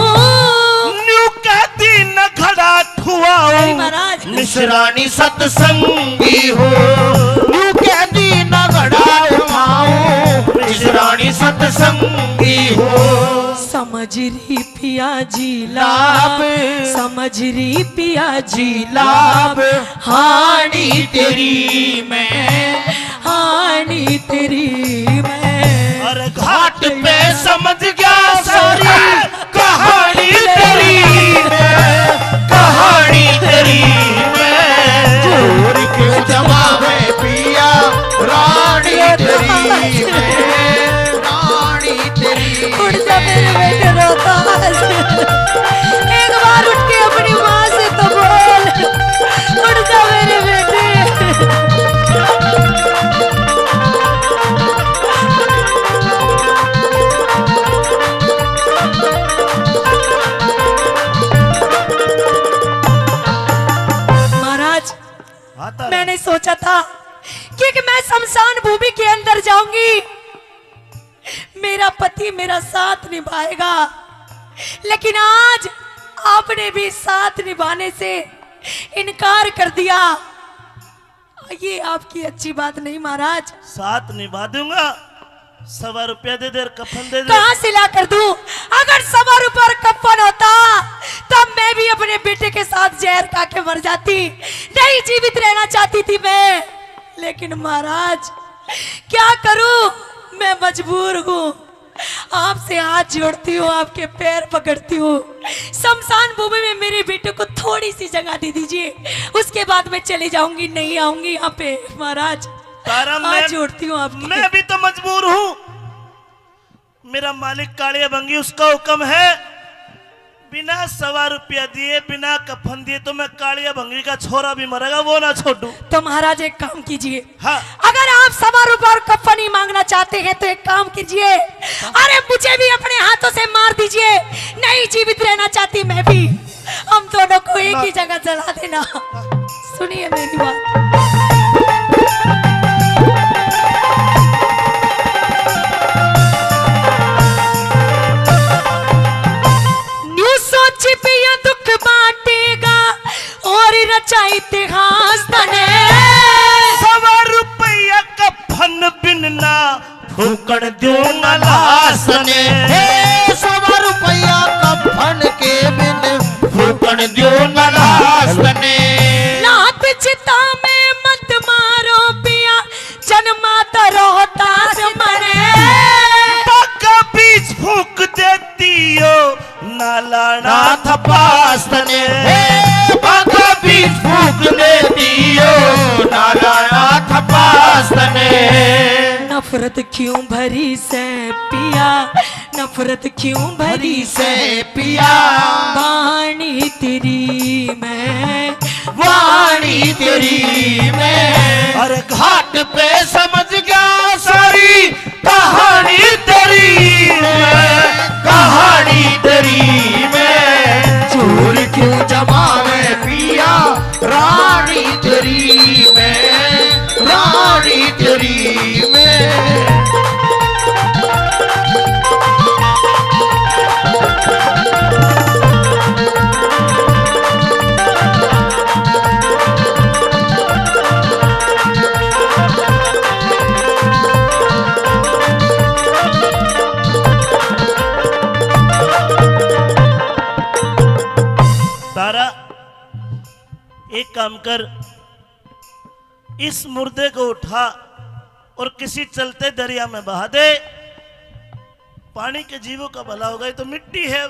न्यू कहती न घड़ा ठुआओ, अरे महाराज। मिश्रानी सत्संगी हो। न्यू कहती न घड़ा ठुआओ, मिश्रानी सत्संगी हो। समझ रही पिया जी लाभ, लाभ। समझ रही पिया जी लाभ, लाभ। हानि तेरी मैं, हानि तेरी मैं। अरे घाट पे समझ गया सारी कहानी तेरी मैं, कहानी तेरी मैं। जोर क्यों जमावे पिया, रानी तेरी मैं, रानी तेरी। उड़ जा मेरे बेटे रोहतास, एक बार उठ के अपनी माँ से तो बोल, उड़ जा मेरे बेटे। महाराज, हाँ, तारा। मैंने सोचा था कि, कि मैं शमशान भूमि के अंदर जाऊंगी, मेरा पति मेरा साथ निभाएगा, लेकिन आज आपने भी साथ निभाने से इनकार कर दिया। ये आपकी अच्छी बात नहीं महाराज। साथ निभा दूंगा, सवा रुपया दे दे और कफन दे दे। कहाँ से ला कर दूं? अगर सवा रुपया और कफन होता, तब मैं भी अपने बेटे के साथ जहर खा के मर जाती। नहीं जीवित रहना चाहती थी मैं, लेकिन महाराज, क्या करूं, मैं मजबूर हूँ। आपसे हाथ जोड़ती हूँ, आपके पैर पकड़ती हूँ, शमशान भूमि में मेरे बेटे को थोड़ी सी जगह दे दीजिए, उसके बाद मैं चली जाऊंगी, नहीं आऊंगी यहाँ पे महाराज। तारा, हाथ मैं, जोड़ती हूँ आपके। मैं भी तो मजबूर हूँ। मेरा मालिक कालिया भंगी, उसका हुक्म है, बिना सवा रुपया दिए, बिना कफन दिए तो मैं कालिया भंगी का छोरा भी मरेगा, वो ना छोड़ू। तो महाराज एक काम कीजिए, हाँ। अगर आप सवा रुपया और कफन ही मांगना चाहते हैं तो एक काम कीजिए, अरे मुझे भी अपने हाथों से मार दीजिए, नहीं जीवित रहना चाहती मैं भी। हम दोनों को एक ही जगह जला देना। सुनिए मेरी बात। न्यू सोच पिया दुख बांटेगा और रचा इतिहास तने। सवा रुपया कफन बिन ना फूकण द्यूंगा लाश ने। हे सवा रुपया कफन के बिन फूकण द्यूंगा लाश ने। लात चिता में मत मारो पिया, जन्मा तो रोहतास मने। पक्का बीच फूक देती हो, ना लाना थपास तने। हे बाबा बीच फूक दे दियो, ना लाना थपास तने। नफरत क्यों भरी से पिया, नफरत क्यों भरी से पिया। वाणी तेरी मैं, वाणी तेरी मैं। अरे घाट पे समझ गया सारी कहानी तेरी मैं, कहानी तेरी मैं। चोर क्यों जमावे पिया, रानी तेरी मैं, रानी तेरी मैं। तारा, एक काम कर, इस मुर्दे को उठा और किसी चलते दरिया में बहा दे। पानी के जीवों का भला होगा, ये तो मिट्टी है।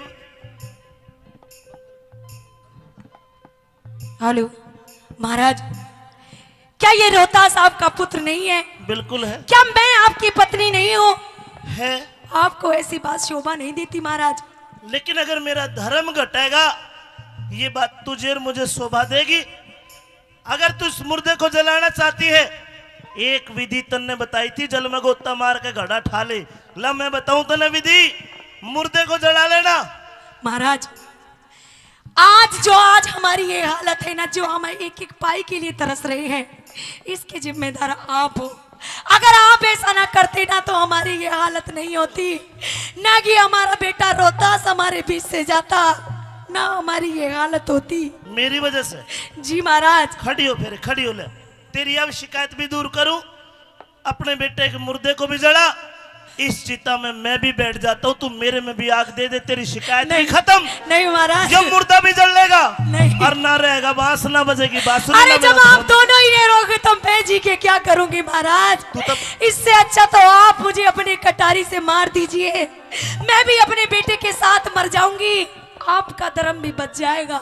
हेलो महाराज, क्या ये रोहतास आपका पुत्र नहीं है? बिल्कुल है। क्या मैं आपकी पत्नी नहीं हूँ? है। आपको ऐसी बात शोभा नहीं देती महाराज। लेकिन अगर मेरा धर्म घटेगा, ये बात तुझे और मुझे शोभा देगी। अगर तू इस मुर्दे को जलाना चाहती है, एक विधि तन्ने बताई थी, जल में गोता मार के घड़ा ठा ले। ला मैं बताऊं तन्ने विधि, मुर्दे को जला लेना। महाराज, आज जो आज हमारी ये हालत है ना, जो हम एक एक पाई के लिए तरस रहे हैं, इसके जिम्मेदार आप हो। अगर आप ऐसा ना करते ना, तो हमारी ये हालत नहीं होती, ना कि हमारा बेटा रोहतास हमारे बीच से जाता, ना हमारी ये हालत होती। मेरी वजह से? जी महाराज। खड़ी हो, फिर खड़ी हो ले, तेरी अब शिकायत भी दूर करूं, अपने बेटे के मुर्दे को भी जला, इस चिता में मैं भी बैठ जाता हूँ, तू मेरे में भी आग दे दे, तेरी शिकायत नहीं, भी खत्म। नहीं महाराज। ये मुर्दा भी जल लेगा नहीं। और ना रहेगा बांस, ना बजेगी बांसुरी, अरे ना जब बजेगा आप दोनों ही नहीं रहोगे तो मैं जी के क्या करूंगी महाराज? तू तो इससे अच्छा तो आप मुझे अपनी कटारी से मार दीजिए, मैं भी अपने बेटे के साथ मर जाऊंगी, आपका धर्म भी बच जाएगा।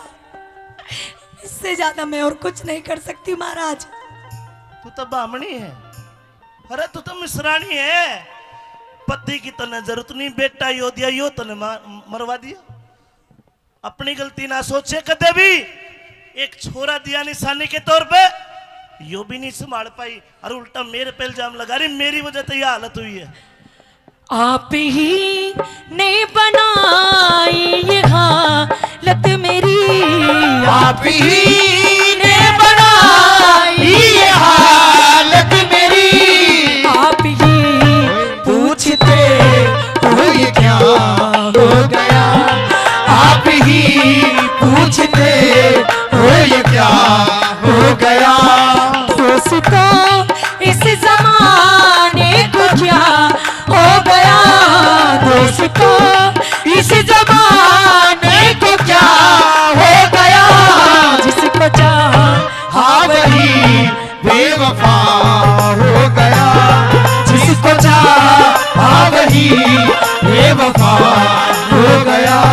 इससे ज्यादा मैं और कुछ नहीं कर सकती महाराज। तू तो बामणी है। अरे तू तो मिसरानी है, पति की तने जरूरत नहीं, बेटा यो दिया, यो तने मा-, मरवा दिया। अपनी गलती ना सोचे कदे भी। एक छोरा दिया निशानी के तौर पे, यो भी नहीं संभाल पाई और उल्टा मेरे पे इल्जाम लगा रही, मेरी वजह से यह हालत हुई है। आप ही ने बनाई ये हालत मेरी, आप ही ने बनाई ये हालत मेरी। आप ही पूछते हो ये क्या हो गया, आप ही पूछते हो ये क्या हो गया। दोस्तों, इस जमाने को क्या हो गया दोस्तों, इस जमाने को क्या हो गया। जिसको चाहा वही बेवफा हो गया, जिसको चाहा वही बेवफा हो गया।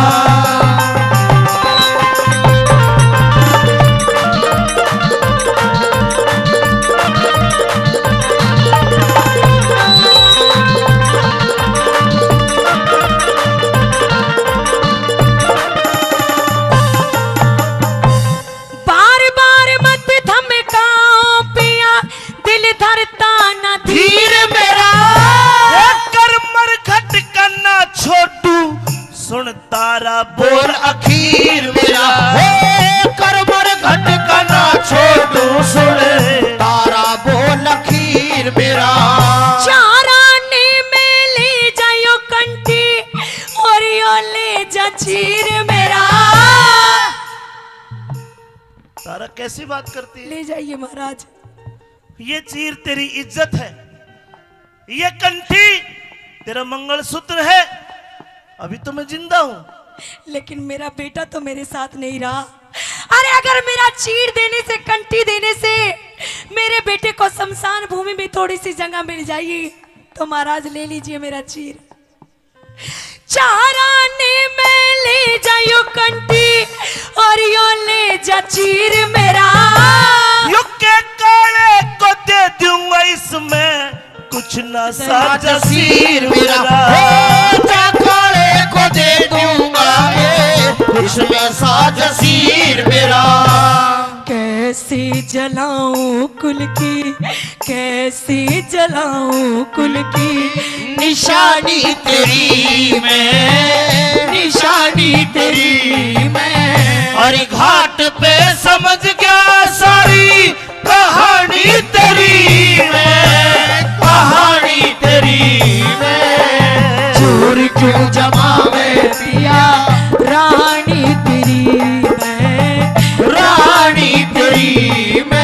बार बार मत धमकाओ पिया, दिल धरता ना धीर मेरा। ए कर मरघट का ना छोटू, सुन तारा बोल अखीर मेरा। ए कर मरघट का ना छोटू, सुन तारा बोल अखीर मेरा। चार आने में ले जायो कंठी और यो ले जा चीर मेरा। तारा कैसी बात करती है? ले जाइए महाराज। ये चीर तेरी इज्जत है, ये कंठी तेरा मंगलसूत्र है। अभी तो मैं जिंदा हूँ। लेकिन मेरा बेटा तो मेरे साथ नहीं रहा। अरे अगर मेरा चीर देने से, कंठी देने से मेरे बेटे को शमशान भूमि में थोड़ी सी जगह मिल जाएगी तो महाराज ले लीजिए मेरा चीर। चार आने में ले जायो कंठी और यो ले जा चीर मेरा। यो के काले को दे दूंगा इसमें कुछ ना साजा सीर मेरा। ओ, क्या काले को दे दूंगा ये इसमें साजा सीर मेरा। कैसे जलाऊं कुल की, कैसे जलाऊं कुल की निशानी तेरी मैं, निशानी तेरी मैं। और घाट पे समझ गया सारी कहानी तेरी मैं, कहानी तेरी मैं। चोर क्यों जमावे पिया रानी तेरी मैं, रानी तेरी मैं।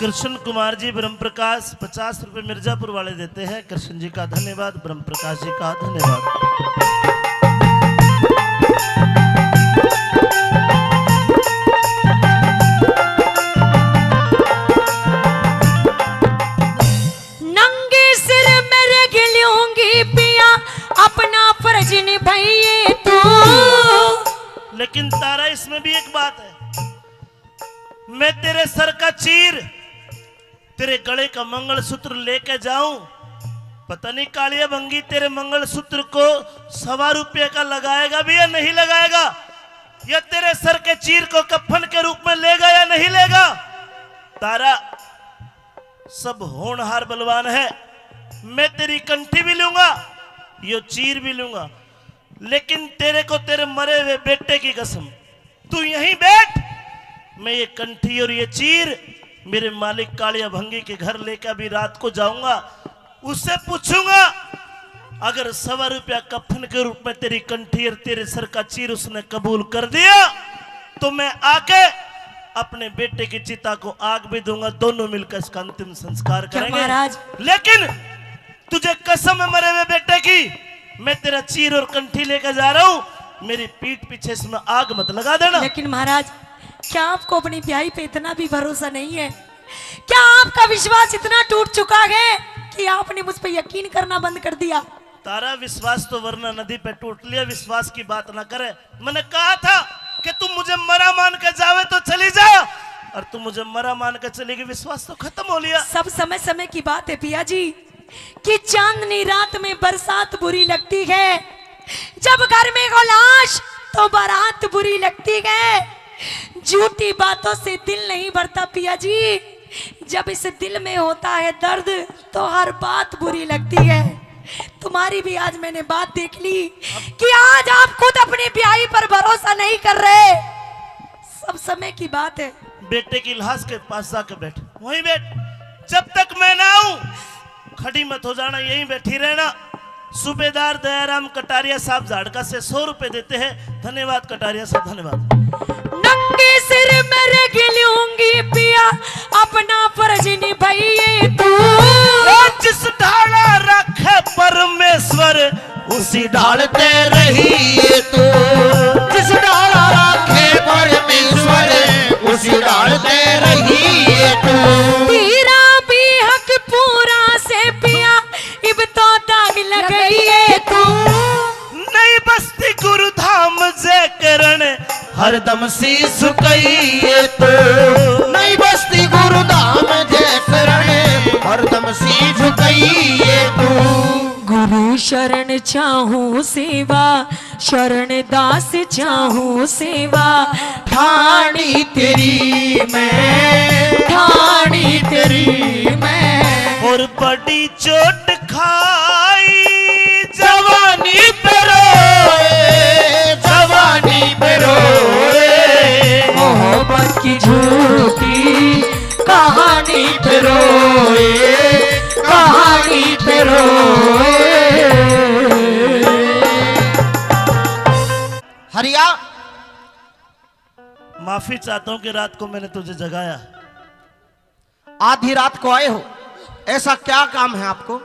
कृष्ण कुमार जी ब्रह्म प्रकाश, पचास रुपए मिर्जापुर वाले देते हैं। कृष्ण जी का धन्यवाद, ब्रह्म प्रकाश जी का धन्यवाद। नंगे सिर मेरे गिलूंगी पिया, अपना फर्ज निभाइए तू। लेकिन तारा, इसमें भी एक बात है, मैं तेरे सर का चीर, तेरे गले का मंगलसूत्र लेके जाऊं, पता नहीं कालिया भंगी तेरे मंगलसूत्र को सवा रुपये का लगाएगा भी या नहीं लगाएगा, या तेरे सर के चीर को कफन के रूप में लेगा या नहीं लेगा। तारा, सब होनहार बलवान है, मैं तेरी कंठी भी लूंगा, यो चीर भी लूंगा, लेकिन तेरे को तेरे मरे हुए बेटे की कसम, तू यहीं बैठ, मैं ये कंठी और ये चीर मेरे मालिक कालिया भंगी के घर लेकर अभी रात को जाऊंगा, उससे पूछूंगा, अगर सवा रुपया कफन के रूप में तेरी कंठी और तेरे सर का चीर उसने कबूल कर दिया, तो मैं आके अपने बेटे की चिता को आग भी दूंगा, दोनों मिलकर इसका अंतिम संस्कार क्या करेंगे। महाराज? लेकिन तुझे कसम है मरे हुए बेटे की, मैं तेरा चीर और कंठी लेकर जा रहा हूं, मेरी पीठ पीछे इसमें आग मत लगा देना। लेकिन महाराज, क्या आपको अपनी ब्याही पे इतना भी भरोसा नहीं है? क्या आपका विश्वास इतना टूट चुका है कि आपने मुझ पे यकीन करना बंद कर दिया? तारा विश्वास तो वरना नदी पे टूट लिया, विश्वास की बात ना करे। मैंने कहा था कि तुम मुझे मरा मान के जावे तो चली जा, और तुम मुझे मरा मान के चली गई, विश्वास तो खत्म हो लिया। सब समय समय की बात है पिया जी, कि चांदनी रात में बरसात बुरी लगती है, जब घर में हो लाश तो बारात बुरी लगती है। झूठी बातों से दिल नहीं भरता पिया जी, जब इस दिल में होता है दर्द तो हर बात बुरी लगती है। तुम्हारी भी आज मैंने बात देख ली कि आज आप खुद अपनी ब्याही पर भरोसा नहीं कर रहे। सब समय की बात है। बेटे की लाश के पास जाके बैठ, वहीं बैठ, जब तक मैं ना आऊं खड़ी मत हो जाना, यहीं बैठी रहना। सूबेदार दयाराम कटारिया साहब झाड़का से सौ रुपए देते हैं। धन्यवाद कटारिया साहब, धन्यवाद। नंगे सिर मैं रह लूंगी पिया, अपना फर्ज निभाइए तू। ओ जिस ढाला रखे परमेश्वर, उसी ढाल ते रहिए तू। जिस ढाला रखे परमेश्वर, उसी ढाल ते रहिए तू। तेरा भी हक पूरा से पिया, इब तो दाग लगाइए तू। नई बस्ती गुरुधाम जय करण, हरदम शीश झुकाइए तू। नई बस्ती गुरुधाम जय करण, हरदम शीश झुकाइए तू। गुरु शरण चाहूं सेवा, शरण दास चाहूं सेवा, ठाणी तेरी मैं, ठाणी तेरी मैं। और बड़ी चोट खाई जवानी पे रोए, जवानी पे रोए। मोहब्बत की झूठी कहानी पे रोए, कहानी पे रोए। हरिया, माफी चाहता हूं कि रात को मैंने तुझे जगाया। आधी रात को आए हो, ऐसा क्या काम है आपको?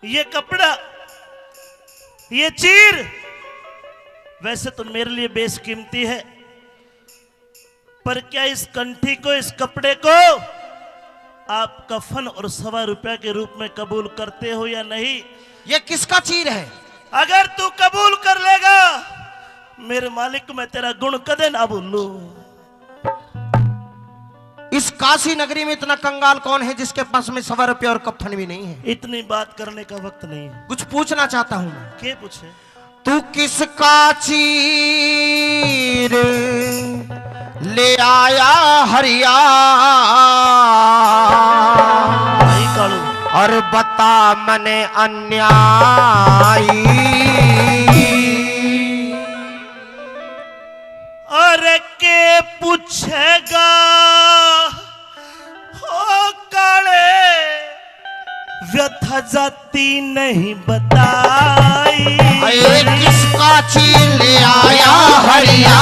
ये कपड़ा, ये चीर वैसे तो मेरे लिए बेशकीमती है, पर क्या इस कंठी को, इस कपड़े को आप कफन और सवा रुपया के रूप में कबूल करते हो या नहीं? ये किसका चीर है? अगर तू कबूल कर लेगा, मेरे मालिक, मैं तेरा गुण कदे ना भूलूं। इस काशी नगरी में इतना कंगाल कौन है जिसके पास में सवा रुपया और कफन भी नहीं है? इतनी बात करने का वक्त नहीं है। कुछ पूछना चाहता हूं मैं। के पूछे? तू किसका चीर ले आया हरिया, भाई कालू। और बता मने अन्यायी। और के पूछेगा हो काले, व्यथा जाती नहीं बताई। अरे किसका चीर ले आया हरिया,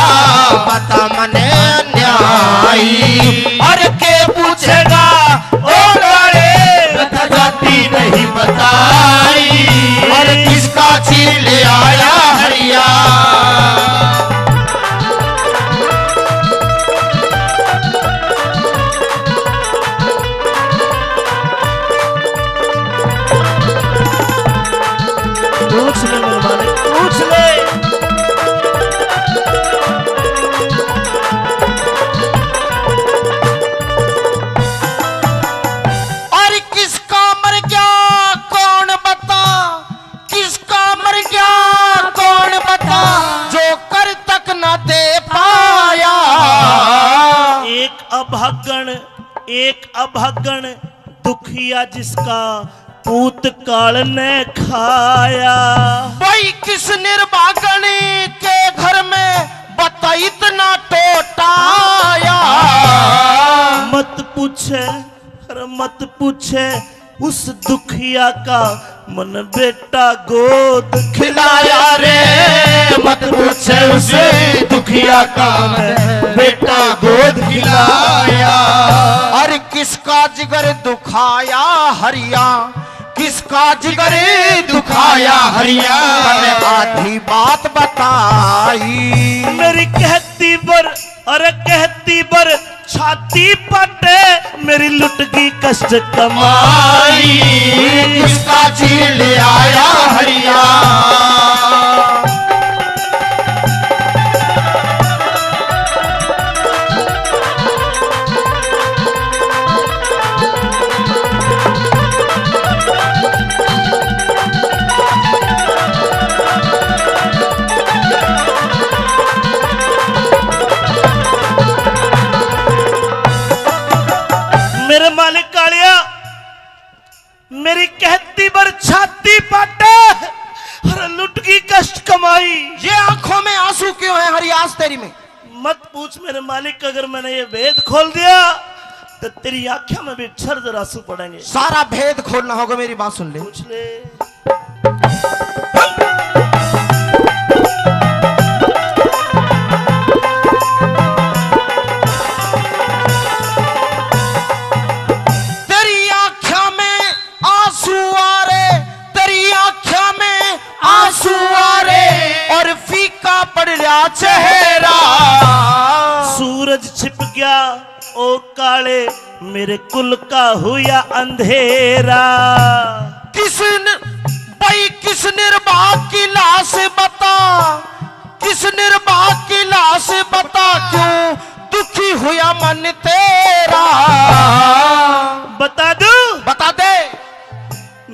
बता मने अन्यायी। और के पूछेगा ओ काले, व्यथा जाती नहीं बताई। और किसका चीर ले आया हरिया। पूछ ले मेरे मालिक, पूछ ले। अरे किसका मर गया कौन बता, किसका मर गया कौन बता, जो कर तक ना दे पाया। एक अभागण, एक अभागण दुखिया जिसका पूत काल ने खाया। भाई पूछे, अरे मत पूछे उस दुखिया का, मन बेटा गोद खिलाया रे। मत पूछे उस दुखिया का, मन बेटा गोद खिलाया। अरे किसका जिगर दुखाया हरिया, किसका जिगर दुखाया हरिया, तने आधी बात बताई। मेरी कहती बर, अरे कहती बर छाती पाटे, मेरी लुट गई कष्ट कमाई। किसका जी ले आया हरिया। मेरे मालिक कालिया, मेरी कहती बर छाती पाटे, अरे लुट गई कष्ट कमाई। ये आंखों में आंसू क्यों है हरियास तेरी में? मत पूछ मेरे मालिक, अगर मैंने ये भेद खोल दिया तो तेरी आंखों में भी झरझर आंसू पड़ेंगे। सारा भेद खोलना होगा, मेरी बात सुन ले। पूछ ले। तेरी आंखों में आंसू आ रे, तेरी आंखों में आंसू आ रे, और फीका पड़ रहा चेहरा। सूरज छिप गया ओ काले, मेरे कुल का हुआ अंधेरा। किस न, भाई किस निर्भाग की लाश बता, किस निर्भाग की लाश बता, क्यों दुखी हुआ मन तेरा। बता दूं? बता दे।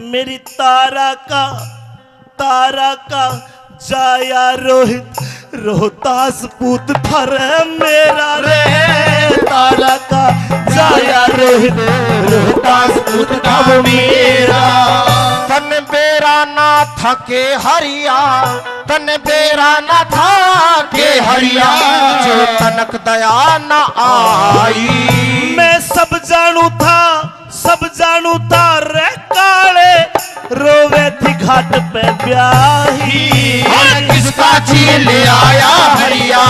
मेरी तारा का, तारा का जाया रोहित, रोहतास पूत था रे मेरा रे। तारा का जाया रोहित, रोहतास पूत था वो मेरा। तन बेरा ना था के हरिया, तन बेरा ना था के हरिया, जो तनक दया ना आई। मैं सब जानू था, सब जानू था रे काले, रोवे थी घाट पे ब्याही। हर किसका जी ले आया हरिया।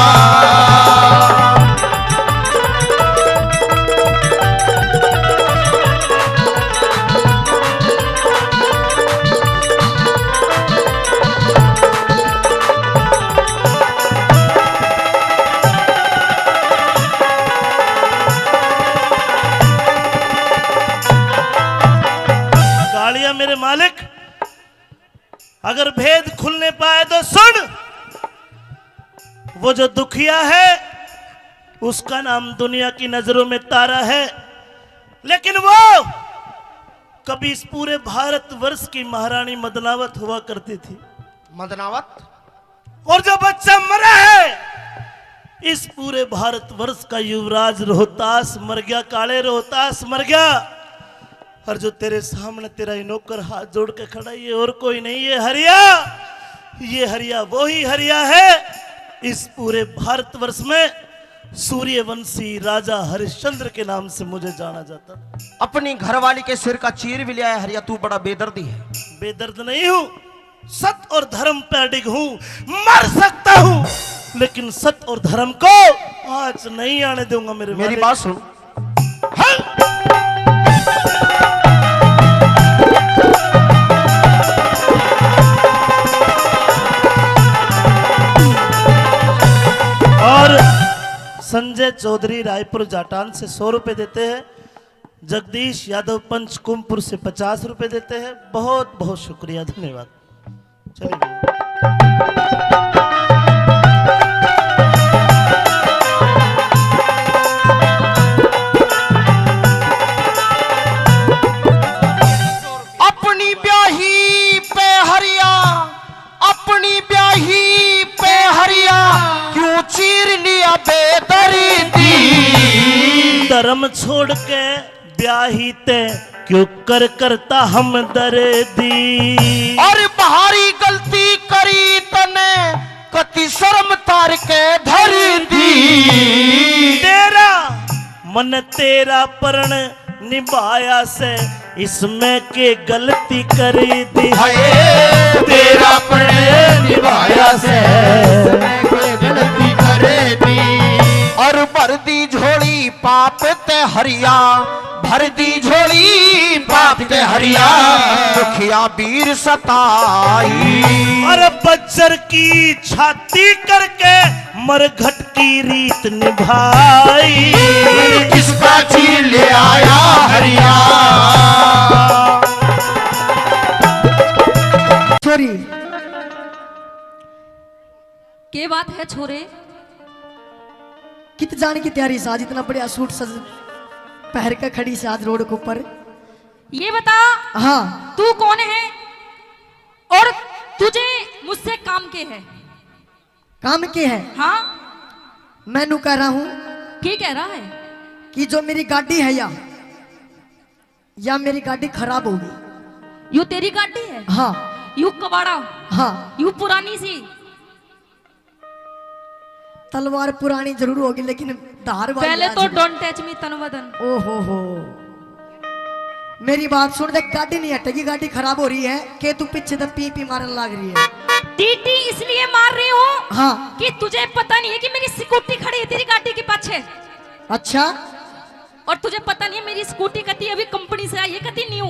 कालिया मेरे मालिक, अगर भेद खुलने पाए तो सुन, वो जो दुखिया है उसका नाम दुनिया की नजरों में तारा है, लेकिन वो कभी इस पूरे भारतवर्ष की महारानी मदनावत हुआ करती थी। मदनावत? और जो बच्चा मरा है, इस पूरे भारतवर्ष का युवराज रोहतास मर गया, काले रोहतास मर गया। और जो तेरे सामने तेरा ये नौकर हाथ जोड़ के खड़ा है, ये और कोई नहीं, ये हरिया, ये हरिया वही हरिया है। इस पूरे भारतवर्ष में सूर्यवंशी राजा हरिश्चंद्र के नाम से मुझे जाना जाता था। अपनी घरवाली के सिर का चीर भी लिया है हरिया, तू बड़ा बेदर्दी है। बेदर्द नहीं हूँ, सत और धर्म पे अडिग हूँ। मर सकता हूँ, लेकिन सत और धर्म को आँच नहीं आने दूंगा मेरे मेरी मालिक। बात सुन। हाँ। और संजय चौधरी रायपुर जाटान से सौ रुपए देते हैं, जगदीश यादव पंचकुमपुर से पचास रुपए देते हैं। बहुत बहुत शुक्रिया, धन्यवाद। चलिए। अपनी ब्याही पे हरिया, अपनी ब्याही पे हरिया, क्यों चीर लिया बेदर्दी। धर्म छोड़ के ब्याही ते क्यों कर करता हमदर्दी। और भारी गलती करी तने, कति शर्म तार के धर दी। तेरा मन तेरा प्रण निभाया से, इसमें के गलती कर दी। हाय, तेरा प्रण निभाया से, इसमें के गलती कर दी। और भर दी झोली पाप ते हरिया, भर दी झोली पाप ते हरिया, दुखिया बीर सताई। और बज्जर की छाती करके मरघट की रीत निभाई। किसका जी ले आया हरिया। छोरी, के बात है छोरे? कित जान की तैयारी से आज इतना बढ़िया सूट सज पहर के खड़ी से आज रोड के ऊपर। ये बता, हाँ। तू कौन है और तुझे मुझसे काम के है? काम के है? हाँ। मैं नू कह रहा हूँ। के कह रहा है? कि जो मेरी गाड़ी है या, या मेरी गाड़ी खराब होगी। यू तेरी गाड़ी है? हाँ। यू कबाड़ा? हाँ। यू पुरानी सी? तलवार पुरानी जरूर होगी, लेकिन धार वाली पहले आज तो भी। Don't touch me तन वदन। ओ हो हो। मेरी बात सुन, देख, गाड़ी नहीं हटेगी, गाड़ी खराब हो रही है। के तू पीछे तक पी पी मारने लाग रही है? टीटी इसलिए मार रही हूँ, हाँ। कि तुझे पता नहीं है कि मेरी स्कूटी खड़ी है तेरी गाड़ी के पाछे। अच्छा। और तुझे पता नहीं है, मेरी स्कूटी कती अभी कंपनी से आई है, कती न्यू।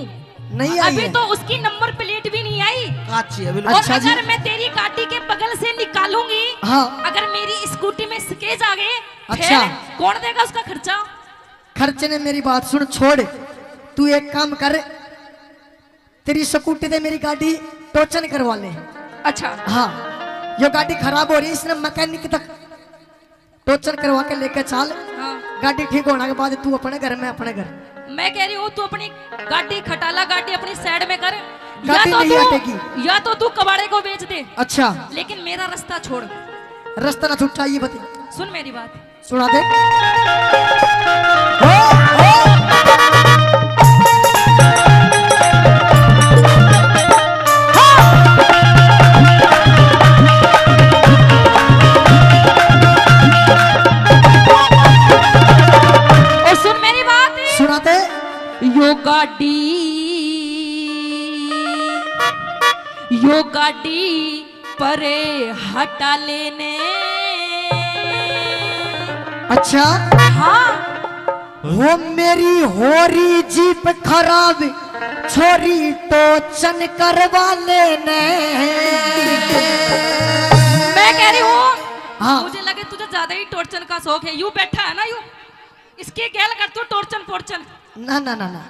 नहीं आई अभी है। तो उसकी नंबर प्लेट भी नहीं आई। काची है बिल्कुल। और अच्छा जी। अगर मैं तेरी गाड़ी के बगल से निकालूंगी, हाँ। अगर मेरी स्कूटी में स्क्रैच आ गए, अच्छा। फिर कौन देगा उसका खर्चा? खर्चे ने मेरी बात सुन, छोड़। तू एक काम कर, तेरी स्कूटी दे मेरी गाड़ी टोचन करवा ले। अच्छा। हाँ, यो गाड़ी खराब हो रही है, इसने मैकेनिक तक टोचन करवा के लेके चाल। हाँ। गाड़ी ठीक होने के बाद तू अपने घर में, अपने घर। मैं कह रही हूँ, तू अपनी गाड़ी खटाला, गाड़ी अपनी साइड में कर। गाड़ी तो नहीं हटेगी। या तो तू कबाड़े को बेच दे। अच्छा। लेकिन मेरा रास्ता छोड़। रास्ता ना छुट्टा, ये बता। सुन मेरी बात। सुना दे। हो, हो। और सुन मेरी बात। सुना दे। यो गाड़ी, यो गाड़ी परे हटा लेने। अच्छा। हाँ। वो मेरी होरी जीप खराब, छोरी टोचन करवा लेने। मैं कह रही हूँ, हाँ। मुझे लगे तुझे ज्यादा ही टोचन का शौक है। यू बैठा है ना, यू, इसके गैल कर तू टोरचन पोरचन। ना, ना, ना, ना।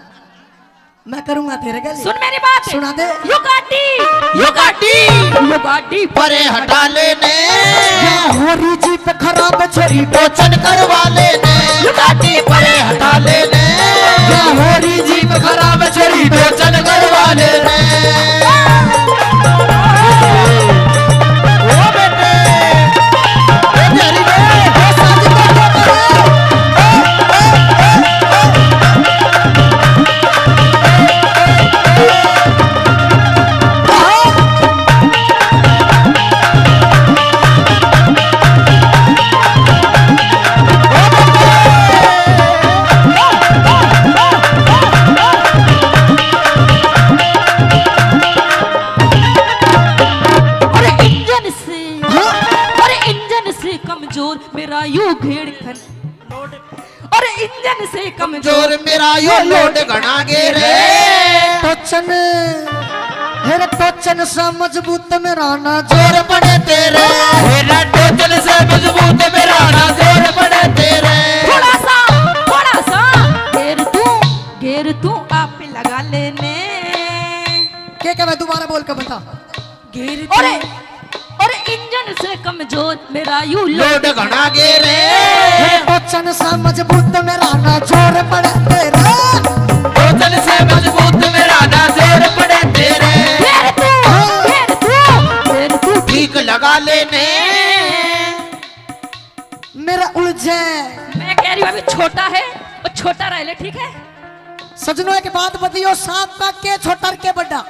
मैं करूंगा तेरे गैल। सुन मेरी बात। सुना दे। यो गाड़ी, यो गाड़ी, यो गाड़ी परे हटा लेने। या होरी जीप खराब, छोरी टोचन करवा लेने। यो गाड़ी परे हटा लेने। या होरी जीप खराब, छोरी टोचन करवा लेने। ओ बेटे, ओ तेरी बे, ओ साजिद। अरे इंजन से, हाँ? अरे इंजन से कमजोर मेरा यू घेड़ खन। अरे इंजन से कमजोर मेरा यो लोड घणा गेरे। टोचन, हेरे टोचन सा मजबूत मेरा ना जोर पड़े तेरे। हेरे टोचन से मजबूत मेरा ना जोर पड़े तेरे। थोड़ा सा, थोड़ा सा गेर तू, गेर तू आप लगा लेने। के कहवे, दोबारा बोल के बता। घेर अरे, अरे इंजन से कमजोर मेरा यू लोड घणा गेरे। हे टोचन सा मजबूत मेरा ना जोर पड़े तेरे। टोचन से मजबूत मेरा ना जोर पड़े तेरे। घेर तू, हाँ। घेर तू, घेर तू ठीक लगा लेने। मेरा उलझे। मैं कह रही हूँ अभी छोटा है, वो छोटा रह ले, ठीक है? सजनों, एक बात बताइयो, सांप का के छोटा और के बड़ा?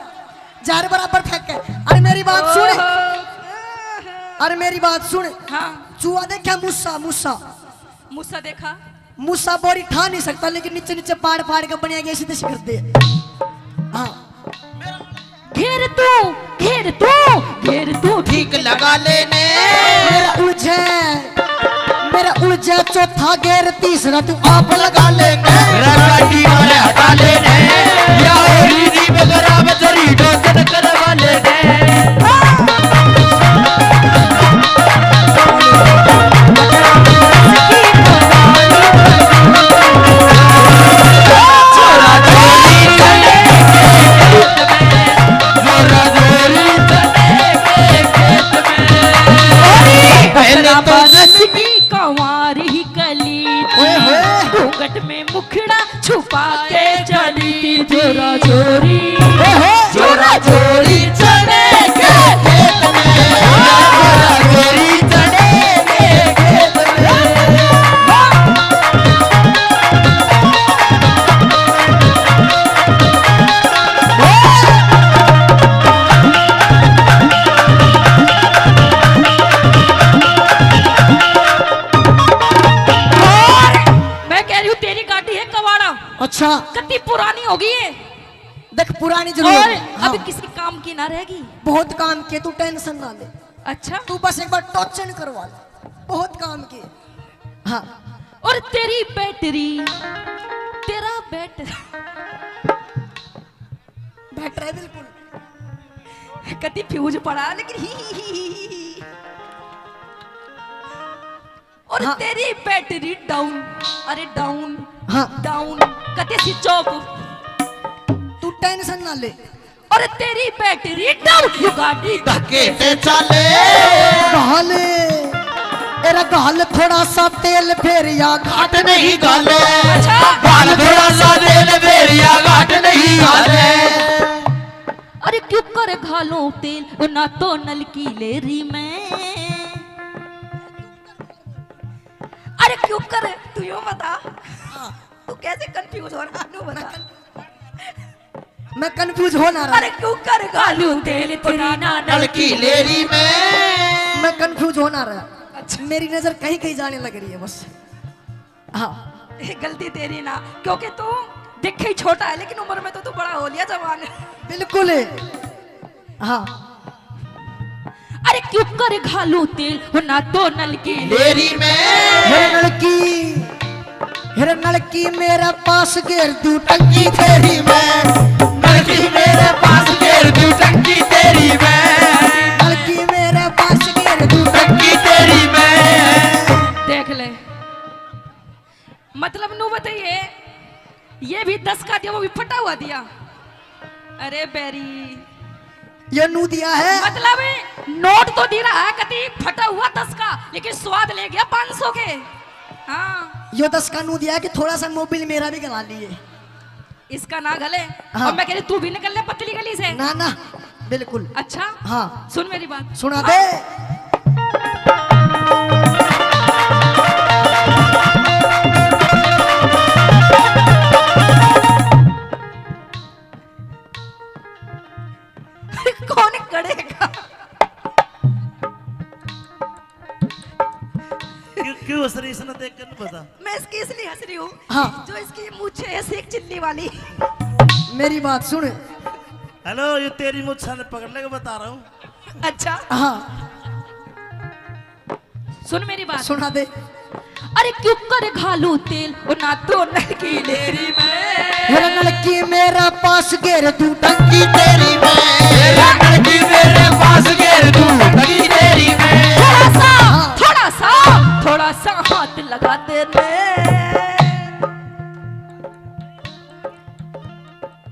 जार बराबर फेंके। अरे मेरी बात सुन। ओहो। अरे मेरी बात सुन। हाँ। चूहा देखा मूसा, मूसा। मूसा देखा। मूसा बोरी ठा नहीं सकता, लेकिन नीचे नीचे पाड़ पाड़ के बनिया गया, सीधे से कर दे। हाँ। घेर तू, घेर तू, घेर तू ठीक लगा लेने। मेरा उलझे, मेरा उलझे चौथा घेर, तीसरा तू आप लगा लेने। रगड़ी वाले हटा लेने, या होरी री बगरा में तेरी डोजन करवा लेने। पहले तो बरस की कंवारी कली थी, ओए होए। घूंघट में मुखड़ा छुपा के चली थी जोरा जोरी। ओए होए। जोरा जोरी चने के खेत में, जोरा जोरी चने के खेत में। और मैं कह रही हूँ, तेरी गाड़ी है कबाड़ा। अच्छा। कत्ती पुरानी हो गई है। देख, पुरानी जरूर और है। हाँ। अभी किसी काम की ना रहेगी। बहुत काम के, तू टेंशन ना ले। अच्छा। तू बस एक बार टोचन करवा ले, बहुत काम के। हाँ। और तेरी बैटरी, तेरा बैटरी, बैटरी बिल्कुल। कति फ्यूज पड़ा, लेकिन ही, ही, ही, ही, ही, ही। और हाँ। तेरी बैटरी डाउन, अरे डाउन, हाँ। डाउन, कते स्विच ऑफ। तू टेंशन ना ले। और तेरी बैटरी डाउन, यू गाड़ी धक्के से चले। घाल, एरा घाल थोड़ा सा तेल, फेर या घाट नहीं घाले। अच्छा। घाल थोड़ा सा तेल, फेर या घाट नहीं घाले। अरे क्यों कर घालूं तेल, ना तो नलकी ले रही मैं। अरे क्यों कर, तू यूं बता, हाँ। तू कैसे कंफ्यूज हो रहा, तू बता। मैं कंफ्यूज हो ना रहा। अरे क्यों कर घालूं तेल, तेरी ना नलकी ले रही मैं। मैं कंफ्यूज हो ना रहा। अच्छा। मेरी नजर कहीं कहीं जाने लग रही है बस। हाँ। ये गलती तेरी ना, क्योंकि तू दिखे ही छोटा है, लेकिन उम्र में तो तू बड़ा हो लिया जवान। बिल्कुल। हाँ। अरे क्यों कर घालूं तेल, हो ना तो नलकी ले रही मैं। हे नलकी, हे नलकी मेरे पास घेर दूं टंकी तेरी मैं। नलकी मेरे पास घेर दूं टंकी तेरी मैं। नलकी मेरे पास घेर दूं टंकी तेरी मैं। देख ले, मतलब नू बताइए, ये भी दस का दिया, वो भी फटा हुआ दिया। अरे बैरी, ये नू दिया है। मतलब नोट तो दे रहा है कति फटा हुआ दस का, लेकिन स्वाद ले गया पाँच सौ के। हाँ। यो दस का नू दिया है कि थोड़ा सा मोबिल मेरा भी गला लिए। इसका ना गले। हाँ। अब मैं कह रही, तू भी निकल ले पतली गली से। ना, ना, बिल्कुल। अच्छा? हाँ। सुन मेरी बात। सुना दे। कौन कड़ेगा? क्यों, क्यों हंस रही, इसने देख कर नहीं पता? मैं इसकी इसलिए हंस रही हूँ, हाँ। जो इसकी मूछें ऐसी एक चिल्ली वाली। मेरी बात सुन। हेलो, ये तेरी मूछा ने पकड़ लेके बता रहा हूँ। अच्छा। हाँ। सुन मेरी बात। सुना दे। अरे क्यों कर घालू तेल, ओ ना तो नलकी ले रही मैं। मेरा नलकी मेरा पास घेर तू टंकी तेरी मैं। मेरा नलकी मेरे पास घेर तू टंकी तेरी मैं। थोड़ा सा, हाँ। थोड़ा सा, थोड़ा सा हाथ लगा दे रे।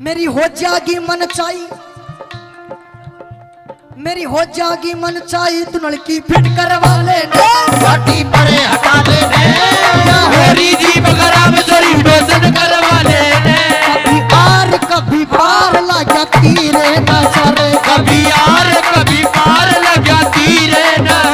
मेरी हो जागी मन चाही, मेरी हो जागी मन चाही, तू नलकी फिट करवा ले ने। साटी परे हटा ले ने, या होरी जी बगरा में तेरी डोजन करवा ले ने। कभी आर कभी पार लाग्या तीरे नजर। कभी आर कभी पार लाग्या तीरे नजर।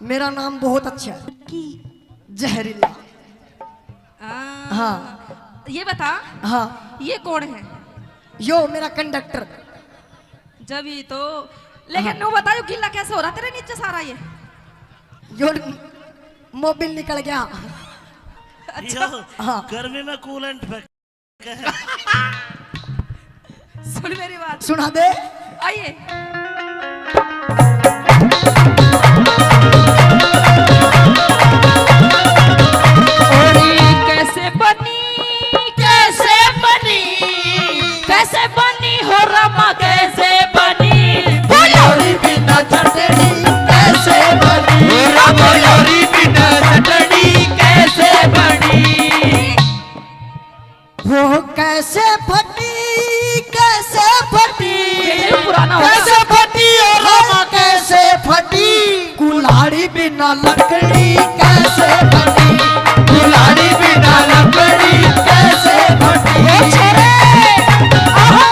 मेरा नाम बहुत अच्छा है। की? जहरीला। आ, हाँ। ये बता, हाँ। ये कौन है? यो मेरा कंडक्टर। जब ये तो, लेकिन हाँ। नू बता, यो गीला कैसे हो रहा तेरे नीचे सारा ये? यो मोबिल निकल गया। अच्छा। यो हाँ। गर्मी में कूलेंट फेंक। सुन मेरी बात। सुना दे। आइए। ओड़ी कैसे बनी, कैसे बनी, कैसे बनी हो रामा, कैसे बनी? फुलौरी बिना चटनी कैसे बनी? फुलौरी बिना चटनी कैसे बनी? वो कैसे फटी, कैसे फटी, ये पुराना हो गया। कैसे फटी, ओ रामा, कैसे फटी? कुल्हाड़ी बिना लकड़ी कैसे फटी? कुल्हाड़ी बिना लकड़ी कैसे फटी? ओ छोरे, आहा।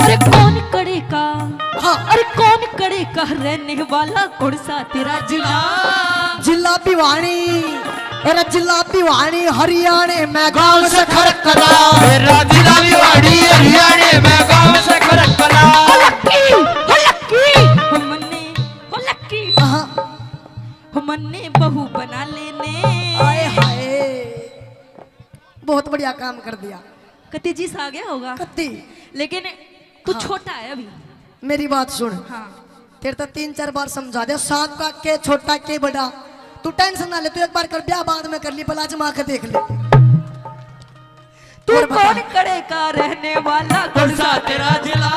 अरे कौन कड़े का, हाँ। अरे कौन कड़े का रहने वाला, कौन सा तेरा जिला? जिला भिवानी। अरे जिला भिवानी हरियाणे में गांव से खरकला। मेरा जिला भिवानी हरियाणे में गांव से खरकला। हो लक्की, हो लक्की, हो मन्ने, हो लक्की। हाँ। हो मन्ने बहू बना लेने। हाय हाय, बहुत बढ़िया काम कर दिया। कति जी सा आ गया होगा। कति। लेकिन तू हाँ। छोटा है अभी। मेरी बात सुन। हाँ। तेरे तो तीन चार बार समझा दिया, सांप का के छोटा के बड़ा। तू टेंशन ना ले, तू एक बार कर ब्याह, बाद में कर ली, पहले आजमा के देख ले। तू और बता। कौन कड़े का रहने वाला, कौन सा तेरा जिला?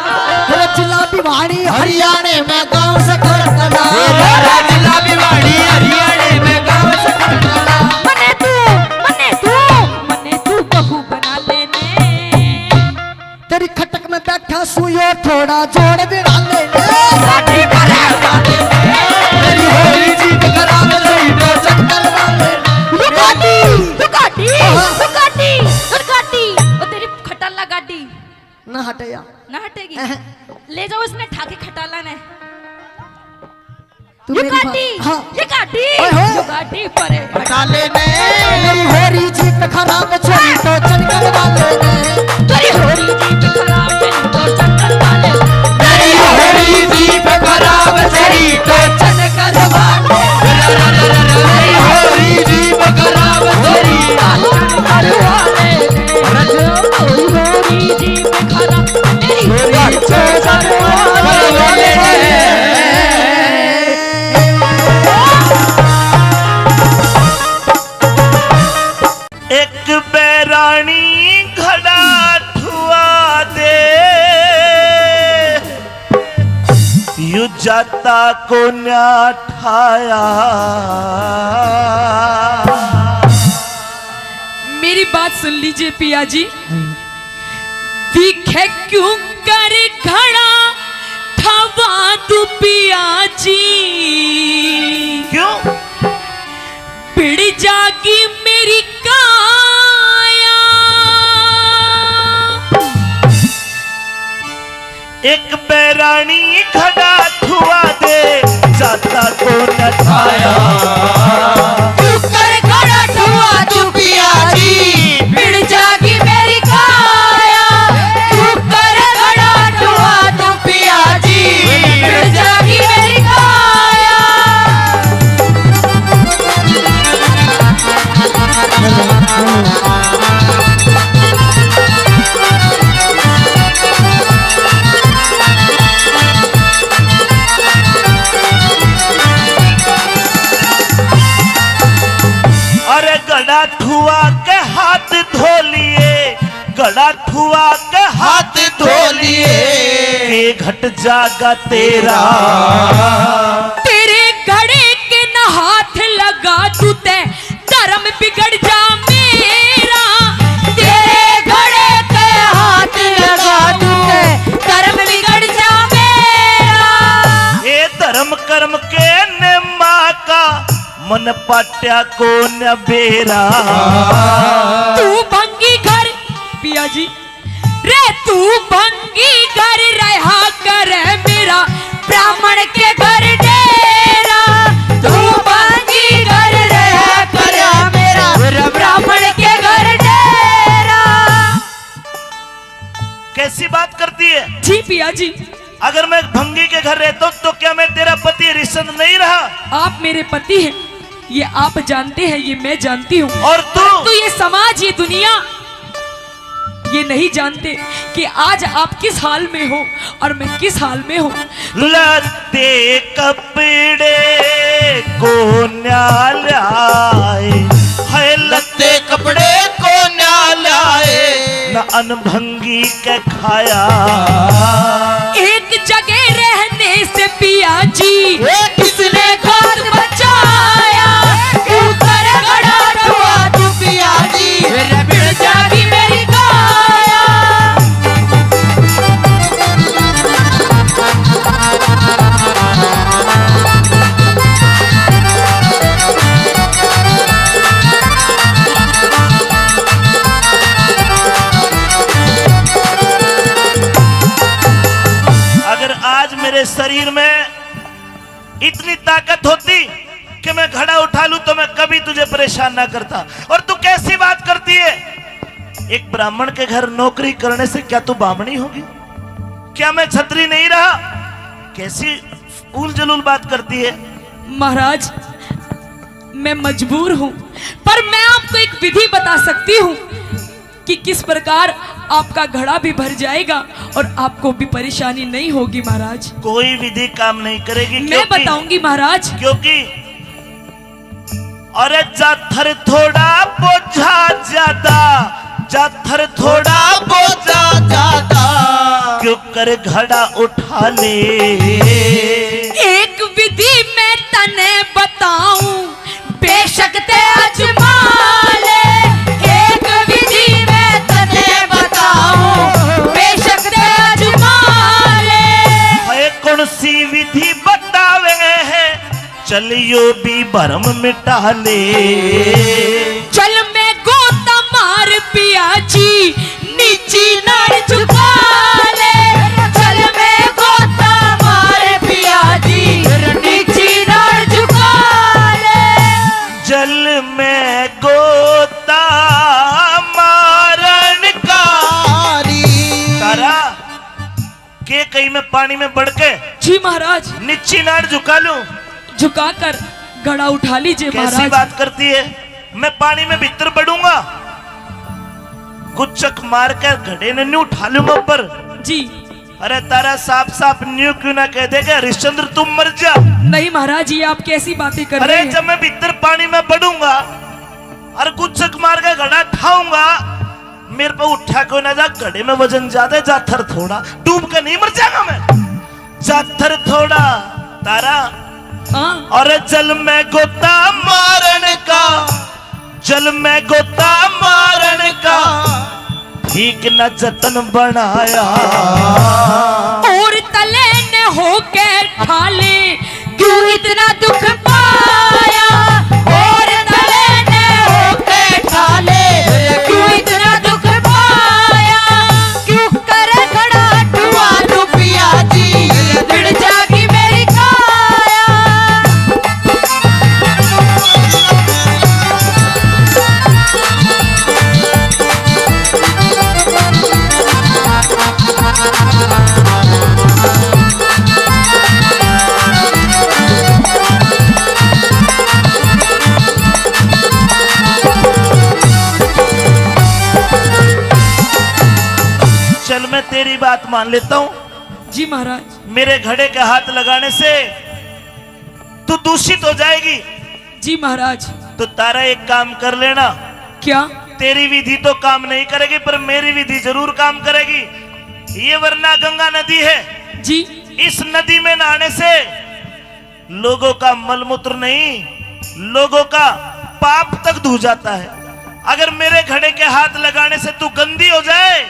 तेरा जिला भिवानी, हरियाणे में गांव से खरकला। तेरा जिला भिवानी, हरियाणे में गांव से खरकला। मने तू, मने तू, मने तू बहू बना लेने। तेरी खटक में बैठा सूयो, थोड़ा जोड़ बिना लेने। गाड़ी पर है, गाड़ी पर। तेरी होली जीप खराब, सही तो चक्कर वाले। दुकाटी, दुकाटी, हाँ। Ducati, Ducati. ओ तेरी खटाला गाड़ी। ना हटे या। ना हटेगी। अहं। ले जाओ इसने ठाके खटाला ने। तू ये मेरी बात, गाड़ी, हाँ। ये गाड़ी, ओए होए। ये गाड़ी परे। खटाले ने मेरी होरी जीप खराब, छोरी तो चनकर वाले ने। तेरी होरी जीप खराब, छोरी तो चनकर वाले। तेरी होरी जीप खराब, छोरी तो चनकर वाले। तेरी होरी जीप खराब, छोरी तो चनकर वाले। तेरी होरी जीप खराब, तेरी होरी जीप खराब। एक बैराणी घड़ा ठुआ दे, यू जाता कोन्या ठाया। मेरी बात सुन लीजिए पिया जी। दिखे क्यों कर घड़ा ठवा तू पिया जी। क्यों? पिड़ जागी मेरी काया। एक बैराणी घड़ा ठुआ दे, जाता कोन्या ठाया। तू कर घड़ा ठुआ तू पिया जी, पिड़ जागी मेरी काया। तू कर घड़ा ठुआ तू पिया जी, पिड़ जागी मेरी काया। अरे घड़ा ठुआ के हाथ धो लिए, घड़ा ठुआ के हाथ धो लिए। घट जागा तेरा। तेरे घड़े के न हाथ लगा तू ते, धर्म बिगड़ जा मेरा। तेरे घड़े के हाथ लगा तू ते, धर्म बिगड़ जा मेरा। ए धर्म कर्म के नियमा का मन पाट्या को न बेरा। तू भंगी घर, पिया जी, रे तू भंगी घर रहा कर मेरा, ब्राह्मण के घर डेरा। तू भंगी घर रहा कर मेरा, ब्राह्मण के घर डेरा। कैसी बात करती है? जी पिया जी। अगर मैं भंगी के घर रहता हूँ तो क्या मैं तेरा पति हरिश्चंद्र नहीं रहा? आप मेरे पति हैं, ये आप जानते हैं, ये मैं जानती हूँ। और तू? परंतु ये समाज, ये दुनिया, ये नहीं जानते कि आज आप किस हाल में हो और मैं किस हाल में हूँ। लत्ते कपड़े को न्या ल्याए, है लत्ते कपड़े को न्या ल्याए, न अनभंगी के खाया। एक जगह रहने से पिया जी, ए किसने घात बचाया? क्यों कर घड़ा ढुआ तू पिया जी, मेरे बिन जागी मेरी काया। अगर आज मेरे शरीर में इतनी ताकत होती कि मैं घड़ा उठा लूं तो मैं कभी तुझे परेशान ना करता। और तू कैसी बात करती है? एक ब्राह्मण के घर नौकरी करने से क्या तू बामणी होगी? क्या मैं छत्री नहीं रहा? कैसी उल जलूल बात करती है। महाराज, मैं मजबूर हूँ, पर मैं आपको एक विधि बता सकती हूँ कि किस प्रकार आपका घड़ा भी भर जाएगा और आपको भी परेशानी नहीं होगी महाराज। कोई विधि काम नहीं करेगी, मैं क्योंकि बताऊंगी महाराज। क्योंकि अरे जाथर थोड़ा बोझा ज्यादा, जाथर थोड़ा बोझा ज्यादा, क्यों कर घड़ा उठा ले। एक विधि मैं तने बताऊं, बेशक ते आजमा ले। एक विधि मैं तने बताऊं, बेशक ते आजमा ले। है कौन सी विधि बतावे है, चलियो भी भरम मिटा ले। चल मैं गोता मार पिया जी, नीची नाड़ झुका ले। चल मैं गोता मार पिया जी, नीची नाड़ झुका ले। जल में गोता मारण का। तारा, के कहीं मैं पानी में बड़ के जी महाराज। नीची नाड़ झुका लूं? झुकाकर घड़ा उठा लीजिए कैसी महाराज। बात करती है? मैं पानी में भीतर पड़ूंगा, गुच्चक मार के घड़े ने न्यू उठा लूंगा ऊपर। जी। अरे तारा, साफ साफ न्यू क्यों ना कह दे कि हरिश्चंद्र तुम मर जा। नहीं महाराज, ये आप कैसी बातें कर रहे हैं? अरे जब मैं भीतर पानी में पड़ूंगा और गुच्चक मार के घड़ा ठाऊंगा, मेरे पे उठा कोई ना जा, घड़े में वजन ज्यादा है, जाथर थोड़ा, डूब के नहीं मर जाऊंगा मैं। जाथर थोड़ा, तारा। हाँ। और जल में गोता मारण का, जल में गोता मारण का ठीक न जतन बनाया। और तले न होके ठाले, क्यों इतना दुख पाया? और तले न होके ठाले, क्यों इतना दुख पाया? क्यों करे खड़ा ठुआ तू पिया जी, भिड़ जागी मेरी काया। चल, मैं तेरी बात मान लेता हूँ। जी महाराज। मेरे घड़े के हाथ लगाने से तू दूषित हो जाएगी। जी महाराज। तो तारा, एक काम कर लेना। क्या? तेरी विधि तो काम नहीं करेगी, पर मेरी विधि जरूर काम करेगी। ये वरना गंगा नदी है, जी। इस नदी में नहाने से लोगों का मलमूत्र नहीं, लोगों का पाप तक धो जाता है। अगर मेरे घड़े के हाथ लगाने से तू गंदी हो जाए,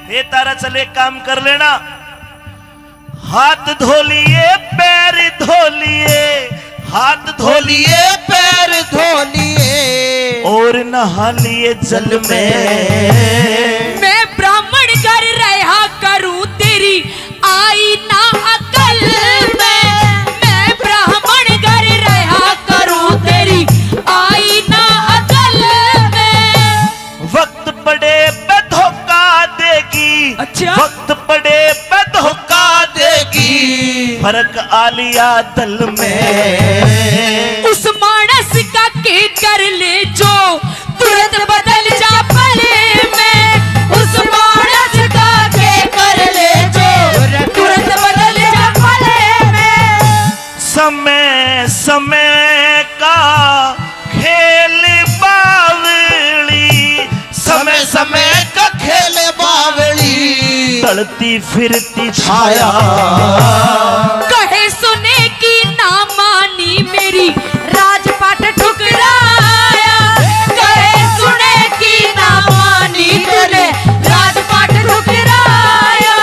हे तारा, चल एक काम कर लेना, हाथ धो लिए, पैर धो लिए, हाथ धो धो लिए, पैर धो लिए और नहा लिए जल में। मैं ब्राह्मण घर रहा करूं, तेरी आई ना अकल में। मैं ब्राह्मण घर रहा करूं, तेरी आई ना अकल में। वक्त पड़े पे धोखा देगी। अच्छा। वक्त पड़े पे धोखा देगी। फर्क आलिया दल में। उस मानस का के कर ले जो तुरंत बदल जा पल में। उस मानस का के कर ले जो तुरंत बदल जा पल में। समय समय का खेल बावली, समय समय का खेल बावली, ढलती फिरती छाया। कहे सुने की ना मानी मेरी, राजपाट ठुकराया। कहे सुने की ना मानी तूने, राजपाट ठुकराया।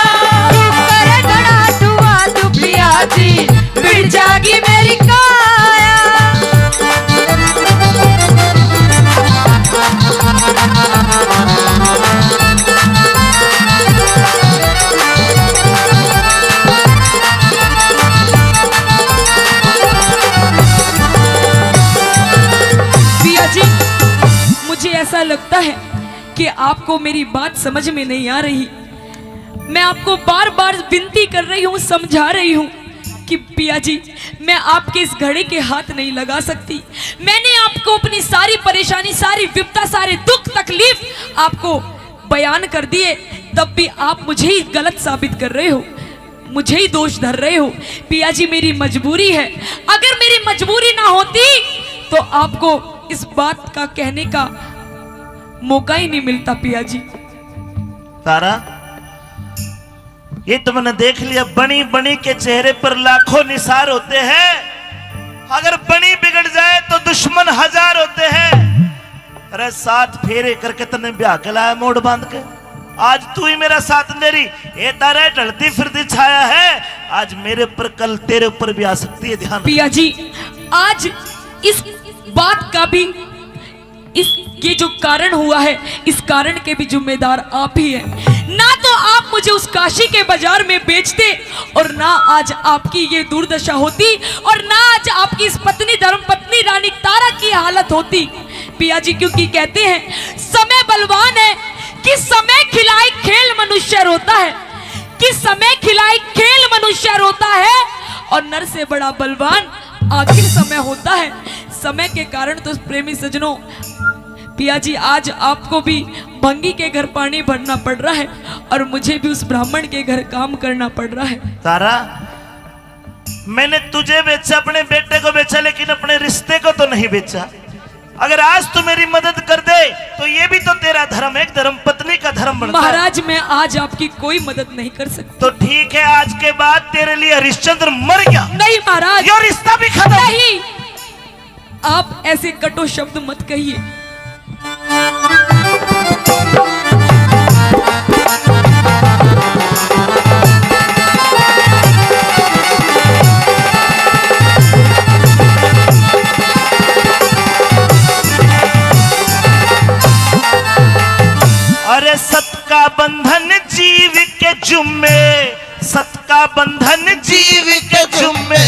तू करे घड़ा दुआ तू पिया जी, मिट जागी मेरी काया। पिया जी, मुझे ऐसा लगता है कि आपको मेरी बात समझ में नहीं आ रही। मैं आपको बार बार विनती कर रही हूँ, समझा रही हूँ कि पिया जी, मैं आपके इस घड़े के हाथ नहीं लगा सकती। मैंने आपको अपनी सारी परेशानी, सारी विपदा, सारे दुख तकलीफ आपको बयान कर दिए, तब भी आप मुझे ही गलत साबित कर रहे हो, मुझे ही दोष धर रहे हो। पिया जी, मेरी मजबूरी है, अगर मेरी मजबूरी ना होती तो आपको इस बात का कहने का मौका ही नहीं मिलता पिया जी। तारा, ये तो मैंने देख लिया, बनी बनी के चेहरे पर लाखों निसार होते हैं। अगर बनी बिगड़ जाए तो दुश्मन हजार होते हैं। अरे, सात फेरे करके तन्ने ब्याह के लाया मोड़ बांध के, आज तू ही मेरा साथ दे रही। ए तारे, ढलती फिरती छाया है, आज मेरे ऊपर, कल तेरे ऊपर भी आ सकती है, ध्यान रख। पिया जी, आज इस बात का भी, इस, ये जो कारण हुआ है, इस कारण के भी जिम्मेदार आप ही हैं। ना तो आप मुझे उस काशी के बाजार में बेचते और ना आज आपकी ये दुर्दशा होती और ना आज आपकी इस पत्नी, धर्म पत्नी रानी तारा की हालत होती। पिया जी, क्योंकि कहते हैं समय बलवान है कि समय खिलाए खेल मनुष्य रोता है, कि समय खिलाए खेल मनुष्य रोता है और नर से बड़ा बलवान आखिर समय होता है। समय के कारण तो प्रेमी सज्जनों, पिया जी, आज आपको भी भंगी के घर पानी भरना पड़ रहा है और मुझे भी उस ब्राह्मण के घर काम करना पड़ रहा है। तारा, मैंने तुझे बेचा, अपने बेटे को बेचा, लेकिन अपने रिश्ते को तो नहीं बेचा। अगर आज तू मेरी मदद कर दे तो ये भी तो तेरा धर्म है, एक धर्म पत्नी का धर्म बनता है। महाराज, मैं आज आपकी कोई मदद नहीं कर सकती। तो ठीक है, आज के बाद तेरे लिए हरिश्चंद्र मर गया। नहीं महाराज। ये रिश्ता भी खत्म। नहीं, आप ऐसे कटु शब्द मत कहिए। अरे, सत का बंधन जीव के जुम्मे, सत का बंधन जीव के जुम्मे,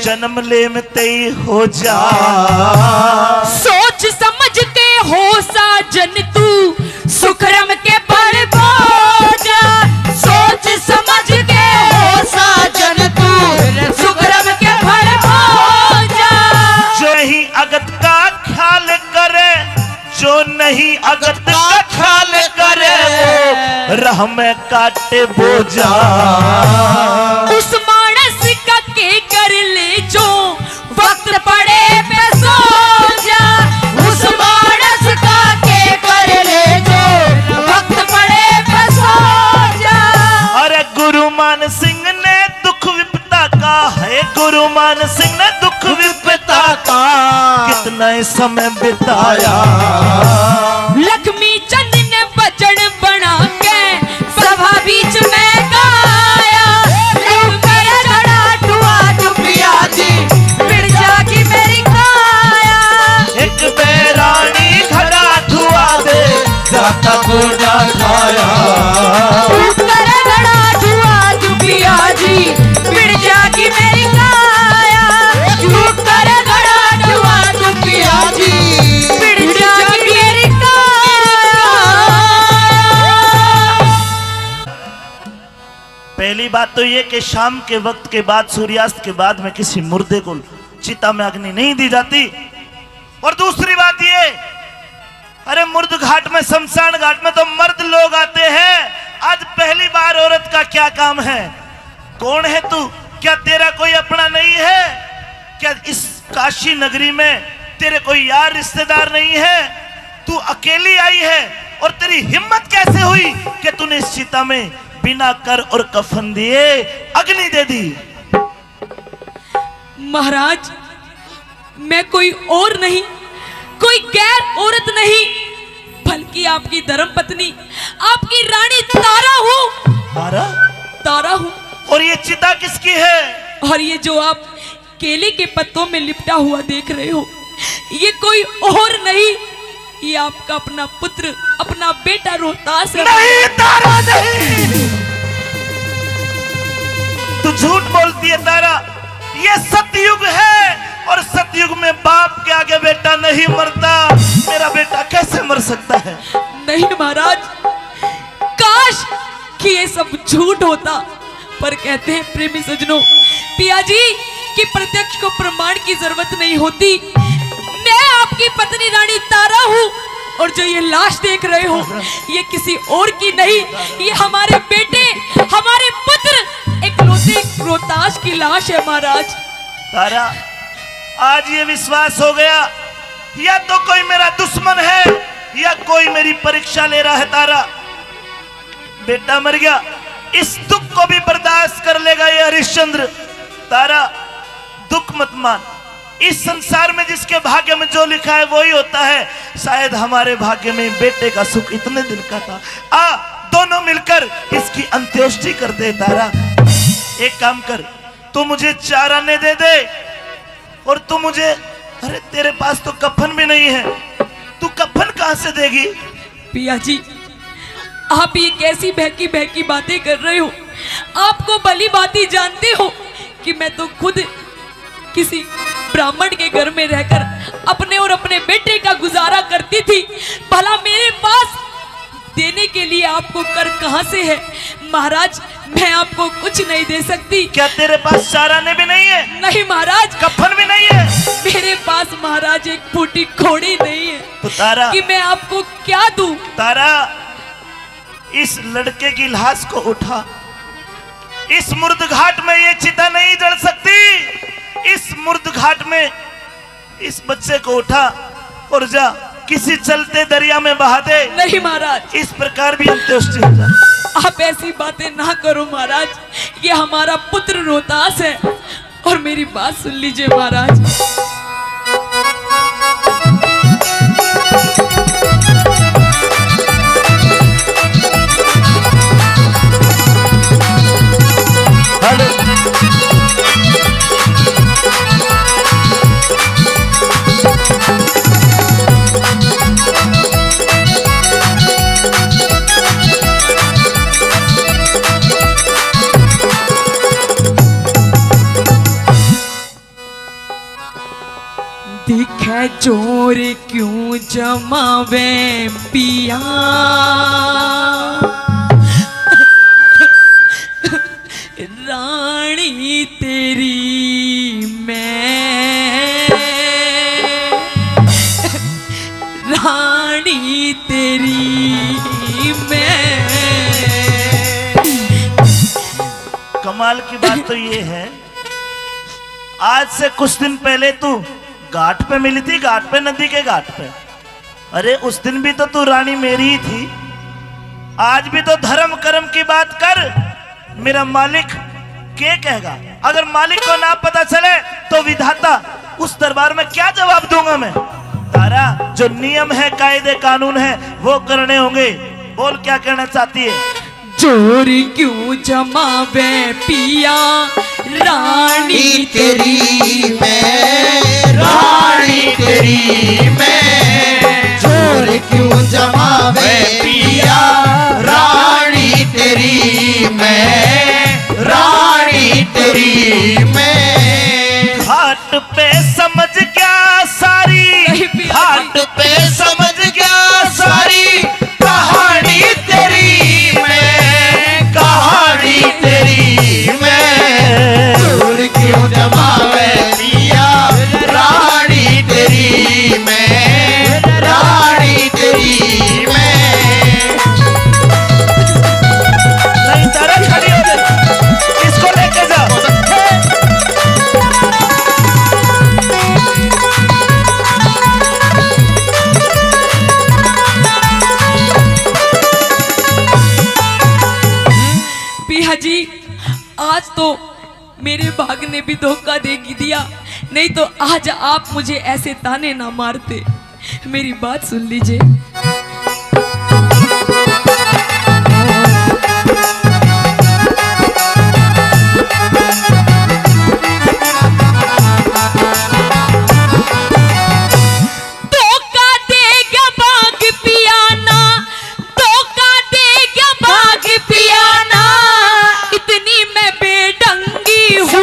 जन्म लेम ते ही हो जा। सोच समझ के हो साजन तू, सुकरम के फल भोजा। सोच समझ के हो साजन तू, सुकरम के फल भोजा। जो ही अगत का ख्याल करे, जो नहीं अगत का ख्याल करे, वो राह में काटे बोझा। उस मानस का के कर ले जो वक्त पड़े पे सो जा। उस मानस का के कर ले जो वक्त पड़े पे सो जा। अरे, गुरु मान सिंह ने हनुमान सिंह ने दुख विपता का कितना ही समय बिताया। लक्ष्मी चंद ने भजन बना के सभा बीच में गाया। तू कर घड़ा ढुआ तू पिया जी, पिड़ जागी मेरी काया। एक बैरानी घड़ा ढुआ दे, जाता गोडा खाया। तू कर घड़ा ढुआ तू पिया जी, पिड़ जागी मेरी काया। तू कर घड़ा ढुआ तू पिया जी, पिड़ जागी मेरी काया। पहली बात तो ये कि शाम के वक्त के बाद, सूर्यास्त के बाद में किसी मुर्दे को चिता में अग्नि नहीं दी जाती। और दूसरी बात ये, अरे मुर्द घाट में, शमशान घाट में तो मर्द लोग आते हैं, आज पहली बार औरत का क्या काम है? कौन है तू? क्या तेरा कोई अपना नहीं है? क्या इस काशी नगरी में तेरे कोई यार रिश्तेदार नहीं है? तू अकेली आई है और तेरी हिम्मत कैसे हुई कि तूने इस चिता में बिना कर और कफन दिए अग्नि दे दी? महाराज, मैं कोई और नहीं, कोई गैर औरत नहीं, बल्कि आपकी धर्म पत्नी, आपकी रानी तारा हूँ। तारा? तारा हूँ। और ये चिता किसकी है? और ये जो आप केले के पत्तों में लिपटा हुआ देख रहे हो, ये कोई और नहीं, ये आपका अपना पुत्र, अपना बेटा रोहतास है। नहीं तारा, नहीं, तू झूठ बोलती है तारा। ये सतयुग है और सतयुग में बाप के आगे बेटा नहीं मरता। मेरा बेटा कैसे मर सकता है? नहीं महाराज, काश कि ये सब झूठ होता। पर कहते हैं प्रेमी सज्जनों, पिया जी, कि प्रत्यक्ष को प्रमाण की जरूरत नहीं होती। मैं आपकी पत्नी रानी तारा हूँ, और जो ये लाश देख रहे हो, ये किसी और की नहीं, ये हमारे बेटे, हमारे पुत्र इकलौते रोहतास की लाश है महाराज। तारा, आज ये विश्वास हो गया, या तो कोई मेरा दुश्मन है या कोई मेरी परीक्षा ले रहा है। तारा, बेटा मर गया, इस दुख को भी बर्दाश्त कर लेगा ये हरिश्चंद्र। तारा, दुख मत मान, इस संसार में जिसके भाग्य में जो लिखा है वही होता है। शायद हमारे भाग्य में बेटे का सुख इतने दिन का था। आ, दोनों मिलकर इसकी अंत्येष्टि कर दे। तारा, एक काम कर, तू मुझे चार आने दे दे और तू मुझे, अरे तेरे पास तो कफन भी नहीं है, तू कफन कहाँ से देगी? पिया जी, आप ये कैसी बहकी बहकी बातें कर रहे हो? आपको भली भांति जानते हो कि मैं तो खुद किसी ब्राह्मण के घर में रहकर अपने और अपने बेटे का गुजारा करती थी। भला मेरे पास देने के लिए आपको कर कहाँ से है? महाराज, मैं आपको कुछ नहीं दे सकती। क्या तेरे पास चार आने भी नहीं है? नहीं महाराज। कफन भी नहीं है? मेरे पास महाराज एक फूटी कौड़ी नहीं है। तो तारा, कि मैं आपको क्या दूं? तारा, इस लड़के की लाश को उठा। इस मुर्द घाट में ये चिता नहीं जल सकती। इस मुर्द घाट में इस बच्चे को उठा और जा किसी चलते दरिया में बहा दे। नहीं महाराज। इस प्रकार भी अंत्येष्टि हो जाए। आप ऐसी बातें ना करो महाराज, ये हमारा पुत्र रोहतास है। और मेरी बात सुन लीजिए महाराज। दिखे जोर क्यों जमावे पिया, रानी तेरी मैं, रानी तेरी मैं। कमाल की बात तो ये है, आज से कुछ दिन पहले तू घाट पे मिली थी, घाट पे, नदी के घाट पे। अरे, उस दिन भी तो तू रानी मेरी ही थी। आज भी तो धर्म कर्म की बात कर। मेरा मालिक, के कहेगा? अगर मालिक को ना पता चले तो विधाता, उस दरबार में क्या जवाब दूंगा मैं? तारा, जो नियम है, कायदे कानून है, वो करने होंगे। बोल, क्या कहना चाहती है? जोर क्यों जमावे पिया रानी तेरी मैं, रानी तेरी मैं। जोर क्यों जमावे पिया रानी तेरी मैं, रानी तेरी मैं। घाट पे समझ गया सारी, नहीं पिया जी। घाट पे समझ गया सारी कहानी तेरी मैं, कहानी तेरी मैं। जोर क्यों जमावे पिया रानी तेरी मैं, रानी तेरी मैं। नहीं, तारा खड़ी हो गई। इसको लेके जा। पिया जी, आज तो मेरे भाग ने भी धोखा दे दिया, नहीं तो आज आप मुझे ऐसे ताने ना मारते। मेरी बात सुन लीजिए। धोखा दे गया भाग पिया ना, धोखा दे गया भाग पिया ना, इतनी मैं बेढंगी हूँ।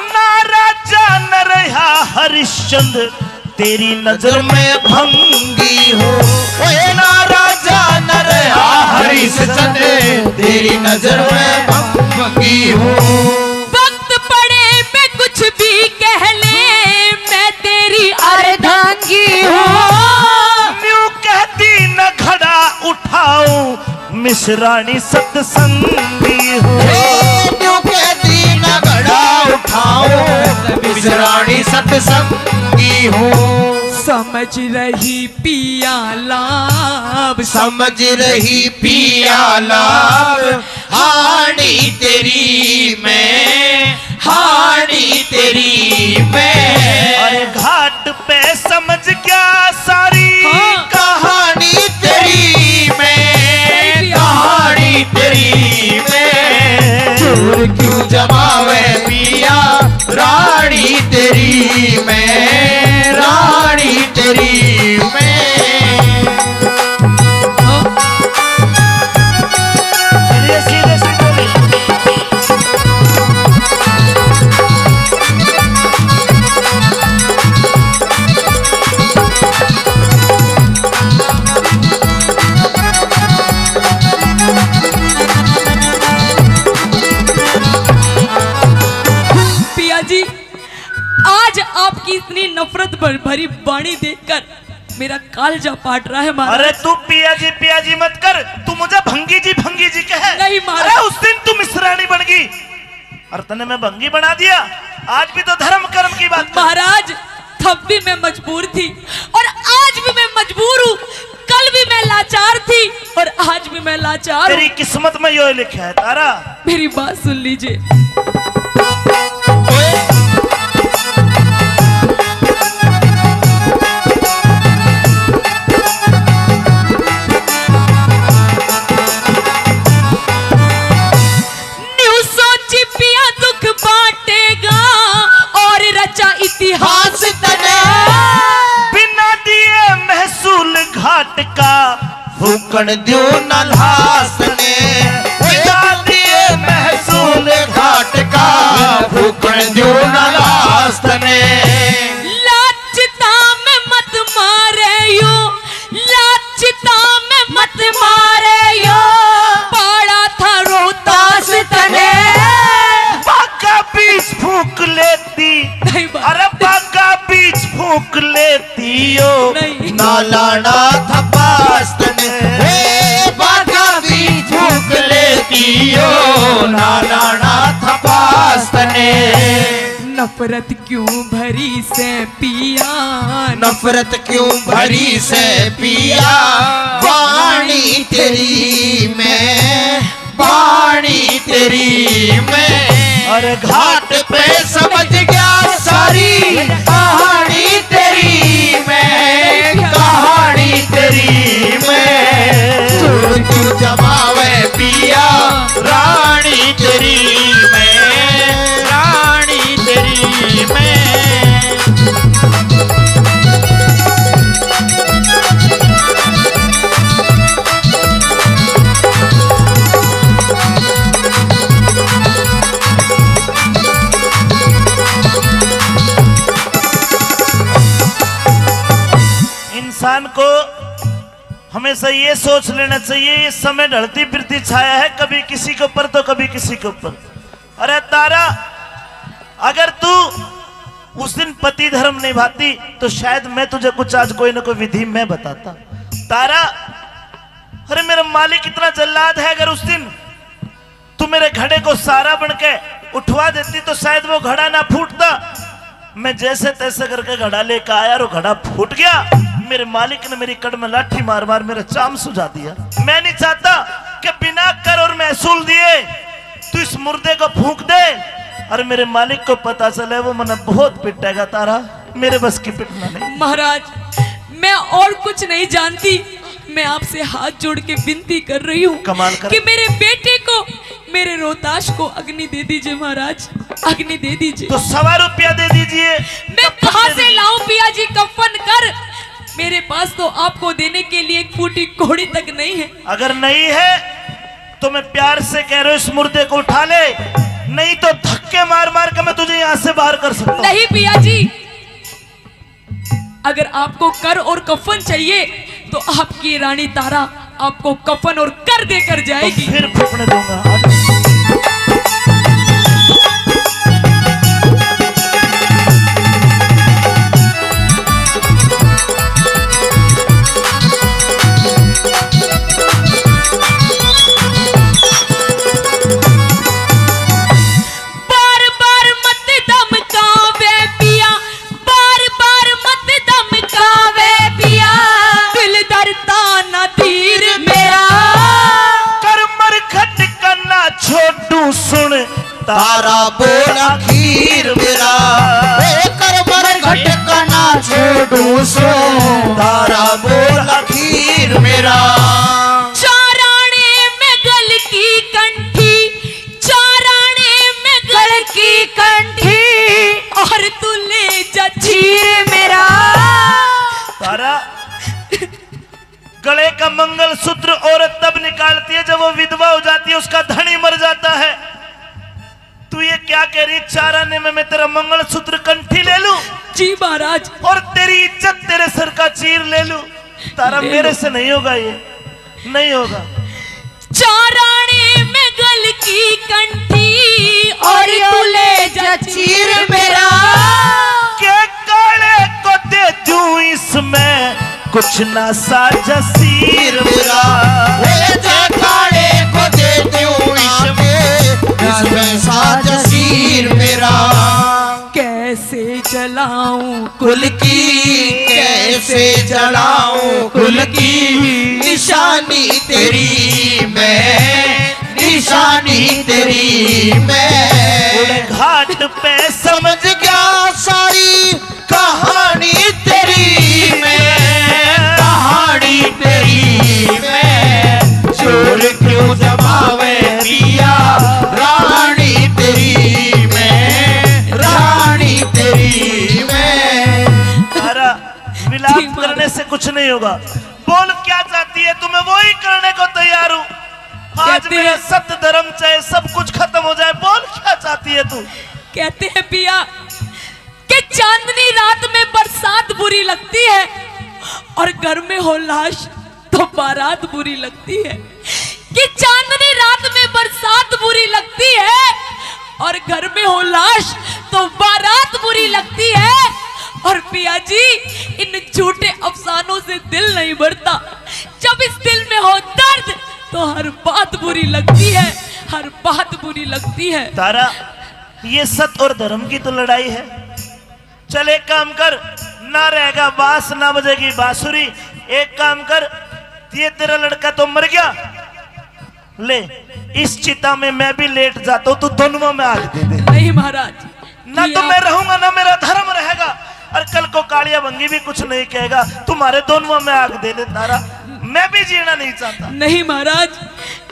ना राजा न रहा हरिश्चंद्र, तेरी नजर में भंगी हूँ। ओए ना राजा न रहा हरिश्चंद्र, तेरी नजर में भंगी हूँ। वक्त पड़े मैं कुछ भी कह ले, मैं तेरी अर्धांगी हूँ। न्यू कहती न घड़ा उठाऊं, मिस रानी सत्संगी हूँ। हे न्यू कहती न घड़ा उठाऊं, मिस रानी सत्संगी हूँ। समझ रही पिया लाभ, समझ रही पिया लाभ, हाणी तेरी मैं, हाणी तेरी मैं। अरे घाट पे समझ गया सारी हाँ। कहानी तेरी मैं, सही किया। कहानी तेरी मैं। जोर क्यों जमावे पिया, रानी तेरी मैं, रानी तेरी मैं। चलिए, सीधे सीधे। पिया जी, आज आपकी इतनी नफरत भर-, भरी बाणी देखकर मेरा कालजा फाट रहा है महाराज। अरे तू पिया जी, पिया जी मत कर, तू मुझे भंगी जी, भंगी जी कहे। नहीं महाराज। अरे उस दिन तू मिस रानी बन गई और तने मैं भंगी बना दिया। आज भी तो धर्म कर्म की बात कर। महाराज, तब भी मैं मजबूर थी और आज भी मैं मजबूर हूँ। कल भी मैं लाचार थी और आज भी मैं लाचार हूँ। तेरी किस्मत में यो लिखा है तारा। मेरी बात सुन लीजिए। न्यू सोची पिया दुख बांटेगा और रचा इतिहास तने। बिना दिए महसूल घाट का फूकण द्यो ना लाश तने। बिना दिए महसूल घाट का फूकण द्यो ना लाश तने। लाज चिता में मत मारे यो, लाज चिता में मत मारे यो, पाड़ा था रोहतास तने। बागा बीच फूक लेती, नहीं बाबा। अरे बागा बीच फूक लेती यो, नहीं। ना लाना था पास तने। हे बागा बीच फूक लेती यो, ना लाना था पास तने। नफरत क्यों भरी से पिया, नफरत क्यों भरी से पिया, बाणी तेरी मैं, बाणी तेरी मैं। और घाट पे समझ गया सारी कहानी तेरी मैं, कहानी तेरी मैं। चोर क्यों जमावे पिया रानी तेरी मैं, रानी तेरी मैं। इंसान को हमेशा ये सोच लेना चाहिए, ये समय ढलती फिरती छाया है, कभी किसी के ऊपर तो कभी किसी के ऊपर। अरे तारा, अगर तू उस दिन पति धर्म निभाती तो शायद मैं तुझे कुछ आज कोई ना कोई विधि मैं बताता। तारा, अरे मेरा मालिक इतना जल्लाद है, अगर उस दिन तू मेरे घड़े को सारा बन के उठवा देती तो शायद वो घड़ा ना फूटता। मैं जैसे तैसे करके घड़ा लेकर आया और घड़ा फूट गया। मेरे मालिक ने मेरी कड़ में लाठी मार मार मेरा चाम सुझा दिया। मैं नहीं चाहता कि बिना कर और महसूल दिए तू इस मुर्दे को फूंक दे और मेरे मालिक को पता चले, वो मने बहुत पिटेगा। तारा, मेरे बस की पिटना नहीं। महाराज, मैं और कुछ नहीं जानती। मैं आपसे हाथ जोड़ के विनती कर रही हूँ कमाल कर। कि मेरे बेटे को, मेरे रोहताश को अग्नि दे दीजिए महाराज, अग्नि दे दीजिए। तो सवा रुपया दे दीजिए। मैं कहाँ से लाऊं पिया जी कफन कर? मेरे पास तो आपको देने के लिए एक फूटी कौड़ी तक नहीं है। अगर नहीं है तो मैं प्यार से कह रहा हूँ, इस मुर्दे को उठा ले, नहीं तो धक्के मार मार के मैं तुझे यहाँ से बाहर कर सकता हूँ। नहीं पिया जी, अगर आपको कर और कफन चाहिए तो आपकी रानी तारा आपको कफन और कर देकर जाएगी। तो फिर फूकने दूंगा। बार बार मत धमकावे पिया, बार बार मत धमकावे पिया, दिल डरता ना धीर मेरा। कर मरघट का ना छोटू सुन तारा बोल आखिर मेरा। ए कर मरघट का ना छोटू सुन तारा बोल आखिर मेरा। चाराने में गल की कंठी, चाराने में गल की कंठी, और तू ले जा चीर मेरा। तारा, गले का मंगलसूत्र औरत तब निकालती है जब वो विधवा हो जाती है, उसका धनी मर जाता है। तू ये क्या कह रही, चाराने में मैं तेरा मंगलसूत्र कंठी ले लूं? जी महाराज। और तेरी इज्जत तेरे सर का चीर ले लूं? तारा, ले लो। मेरे से नहीं होगा, ये नहीं होगा। चाराने में गल की कंठी और तू ले जा चीर मेरा। के काले को दे दूं इसमें कुछ ना सा जसीर मेरा। ए, के काले को दे दूं इसमें, इसमें सा जसीर मेरा। कैसे जलाऊं कुल की, कैसे जलाऊं कुल की निशानी तेरी मैं, निशानी तेरी मैं। उड़े घाट पे समझ गया सारी कहानी तेरी मैं, कहानी तेरी मैं। चोर क्यों जमावे पिया रानी तेरी मैं, रानी तेरी मैं। तारा, विलाप करने से कुछ नहीं होगा। बोल क्या चाहती है तू, मैं वही करने को तैयार हूँ। आज कहते मेरा हैं सत्य धर्म चाहे सब कुछ खत्म हो जाए, बोल क्या चाहती है तू? कहते हैं पिया कि चांदनी रात में बरसात बुरी लगती है और घर में हो लाश तो बारात बुरी लगती है। कि चांदनी रात में बरसात बुरी लगती है और घर में हो लाश तो बारात बुरी लगती है। और पिया जी, इन झूठे अफसानों से दिल नहीं भरता। जब इस दिल में हो दर्द तो हर बात बुरी लगती है, हर बात बुरी लगती है। तारा, ये सत और धर्म की तो लड़ाई है। चल एक काम कर, ना रहेगा बांस ना बजेगी बांसुरी। एक काम कर, ये तेरा लड़का तो मर गया, ले इस चिता में मैं भी लेट जाता हूँ, तू दोनों में आग दे दे। महाराज, ना ये तो आप मैं रहूंगा, ना मेरा धर्म रहेगा। और कल को कालिया भंगी भी कुछ नहीं कहेगा, तुम्हारे दोनों में आग दे दे तारा, मैं भी जीना नहीं चाहता। नहीं महाराज,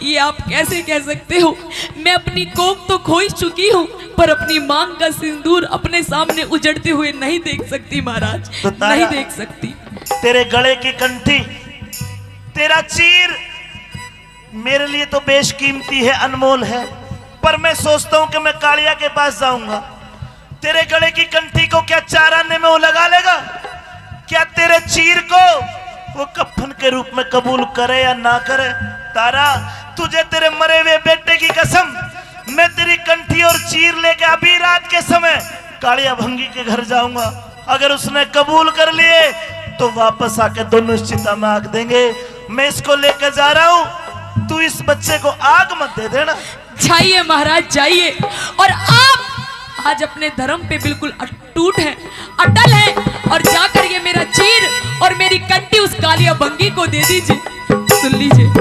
ये आप कैसे कह सकते हो? मैं अपनी कोख तो खोई चुकी हूँ, पर अपनी मांग का सिंदूर अपने सामने उजड़ते हुए नहीं देख सकती महाराज, तो तारा, नहीं देख सकती। तेरे गले की कंठी, तेरा चीर, मेरे लिए तो बेशकीमती है, अनमोल है, पर मैं सोचता हूँ कि मैं कालिया के पास जाऊंगा। तेरे गले की कंठी को क्या चार आने में वो लगा लेगा? क्या तेरे चीर को वो कफन के रूप में कबूल करे या ना करे? तारा, तुझे तेरे मरे हुए बेटे की कसम, मैं तेरी कंठी और चीर लेके अभी रात के समय कालिया भंगी के घर जाऊंगा। अगर उसने कबूल कर लिए तो वापस आके दोनों इस चिता में आग देंगे। मैं इसको लेकर जा रहा हूँ, तू इस बच्चे को आग मत दे देना। जाइए महाराज, जाइए। और आप आज अपने धर्म पे बिल्कुल अटूट हैं, अटल हैं, और जाकर ये मेरा चीर और मेरी कंठी उस कालिया भंगी को दे दीजिए। सुन लीजिए।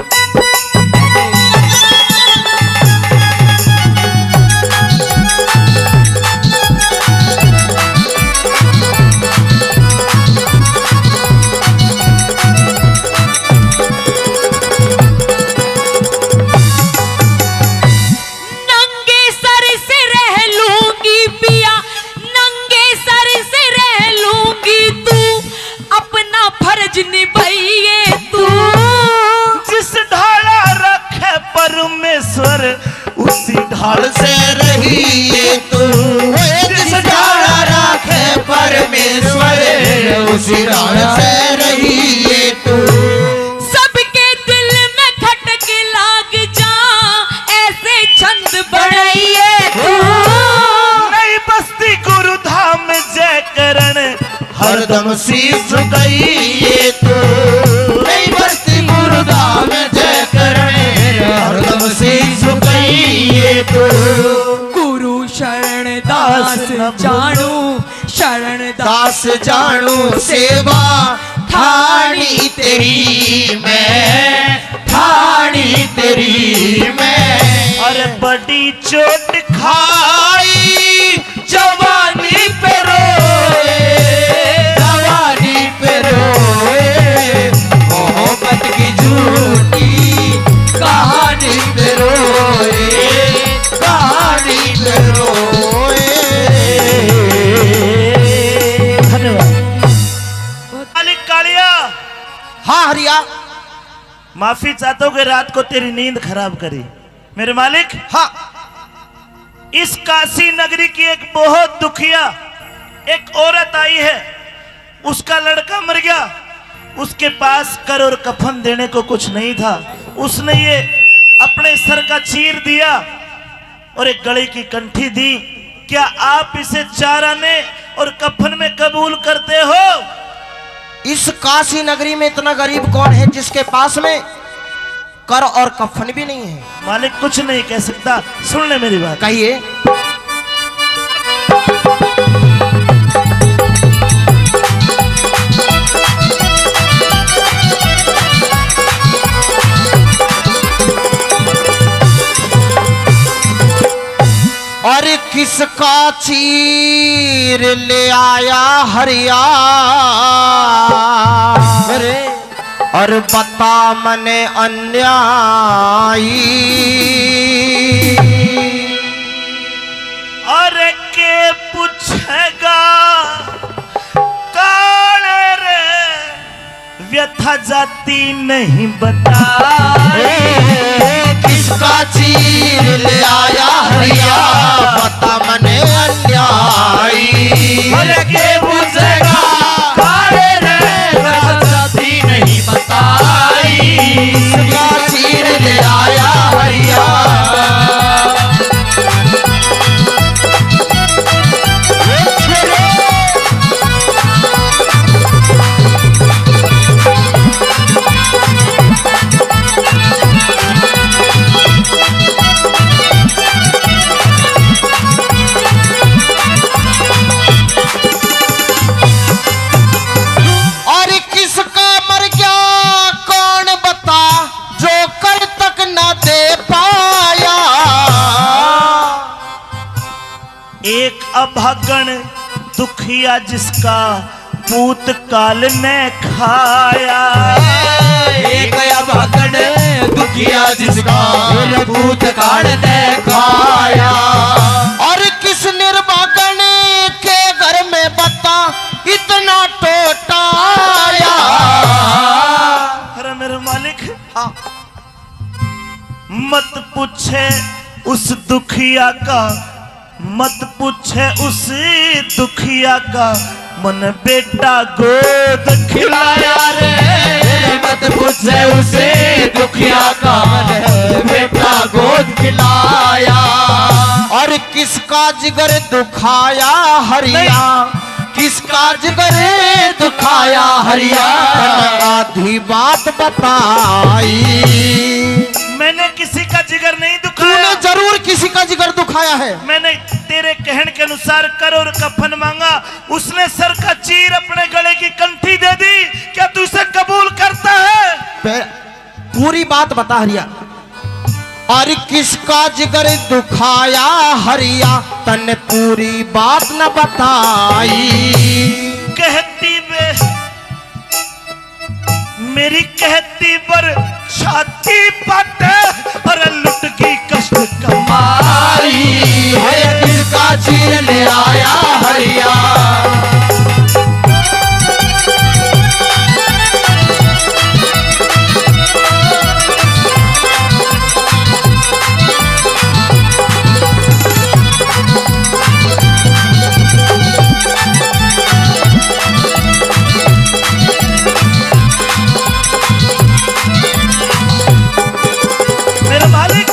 नंगे सर से रह लूंगी पिया, नंगे सर से रह लूंगी तू, अपना फर्ज निभाइए तू। जिस ढाला रखे परमेश्वर, उसी ढाल से रहिए तू। जिस ढाला रखे परमेश्वर, उसी ढाल से रहिए तू। सबके दिल में खटक लाग जा, ऐसे छंद बनाइए तू। नई बस्ती गुरुधाम जय करण, हरदम शीश झुकाइए तू। नई बस्ती गुरुधाम जय करण, हरदम शीश झुकाइए तू। गुरु शरण दास न भूलो। जानू शरण दास। दास जानू सेवा ठाणी तेरी मैं, ठाणी तेरी मैं। अरे बड़ी चोट खाई जवानी पे रोए, जवानी पे रोए, मोहब्बत की झूठी कहानी पे रोए, कहानी पे रोए। धन्यवाद। मालिक कालिया। हाँ हरिया। माफी चाहता हूँ कि रात को तेरी नींद खराब करी। मेरे मालिक। हाँ। इस काशी नगरी की एक बहुत दुखिया एक औरत आई है, उसका लड़का मर गया, उसके पास कर और कफन देने को कुछ नहीं था, उसने ये अपने सर का चीर दिया और एक गले की कंठी दी। क्या आप इसे चार आने और कफन में कबूल करते हो? इस काशी नगरी में इतना गरीब कौन है जिसके पास में कर और कफन भी नहीं है। मालिक कुछ नहीं कह सकता, सुन ले मेरी बात। कहिए। और किसका चीर ले आया हरिया। अरे। और बता मने अन्यायी। अरे के पूछेगा काले रे, व्यथा जाती नहीं बताई। किसका चीर ले आया हरिया, बता मने अन्यायी। अरे के पूछेगा काले रे, व्यथा जाती नहीं बताई। किसका चीर ले आया हरिया। और किसका मर गया कौन बता? अभागण दुखिया जिसका भूतकाल ने खाया। एक अभागण दुखिया जिसका भूतकाल ने खाया। और किस निर्भागण के घर में बता इतना टोटा आया। अरे मेरे मालिक, हाँ। मत पूछे उस दुखिया का, मत पूछे उस दुखिया का, मन बेटा गोद खिलाया रे। मत पूछे उस दुखिया का, मन बेटा गोद खिलाया। और किसका जिगर दुखाया हरिया, नहीं। किसका जिगर दुखाया हरिया, तन आधी बात बताई। मैंने किसी का जिगर नहीं दुखाया। तूने जरूर किसी का जिगर दुखाया है। मैंने तेरे कहने के अनुसार कर और कफन मांगा, उसने सर का चीर अपने गले की कंठी दे दी। क्या तू इसे कबूल करता है? पे-, पूरी बात बता हरिया। और किसका जिगर दुखाया हरिया, तन्ने पूरी बात न बताई। कहती बे मेरी कहती बर छाती पट, और लुट गई कष्ट कमाई। है किसका चीर ले आया हरिया। मेरे मालिक,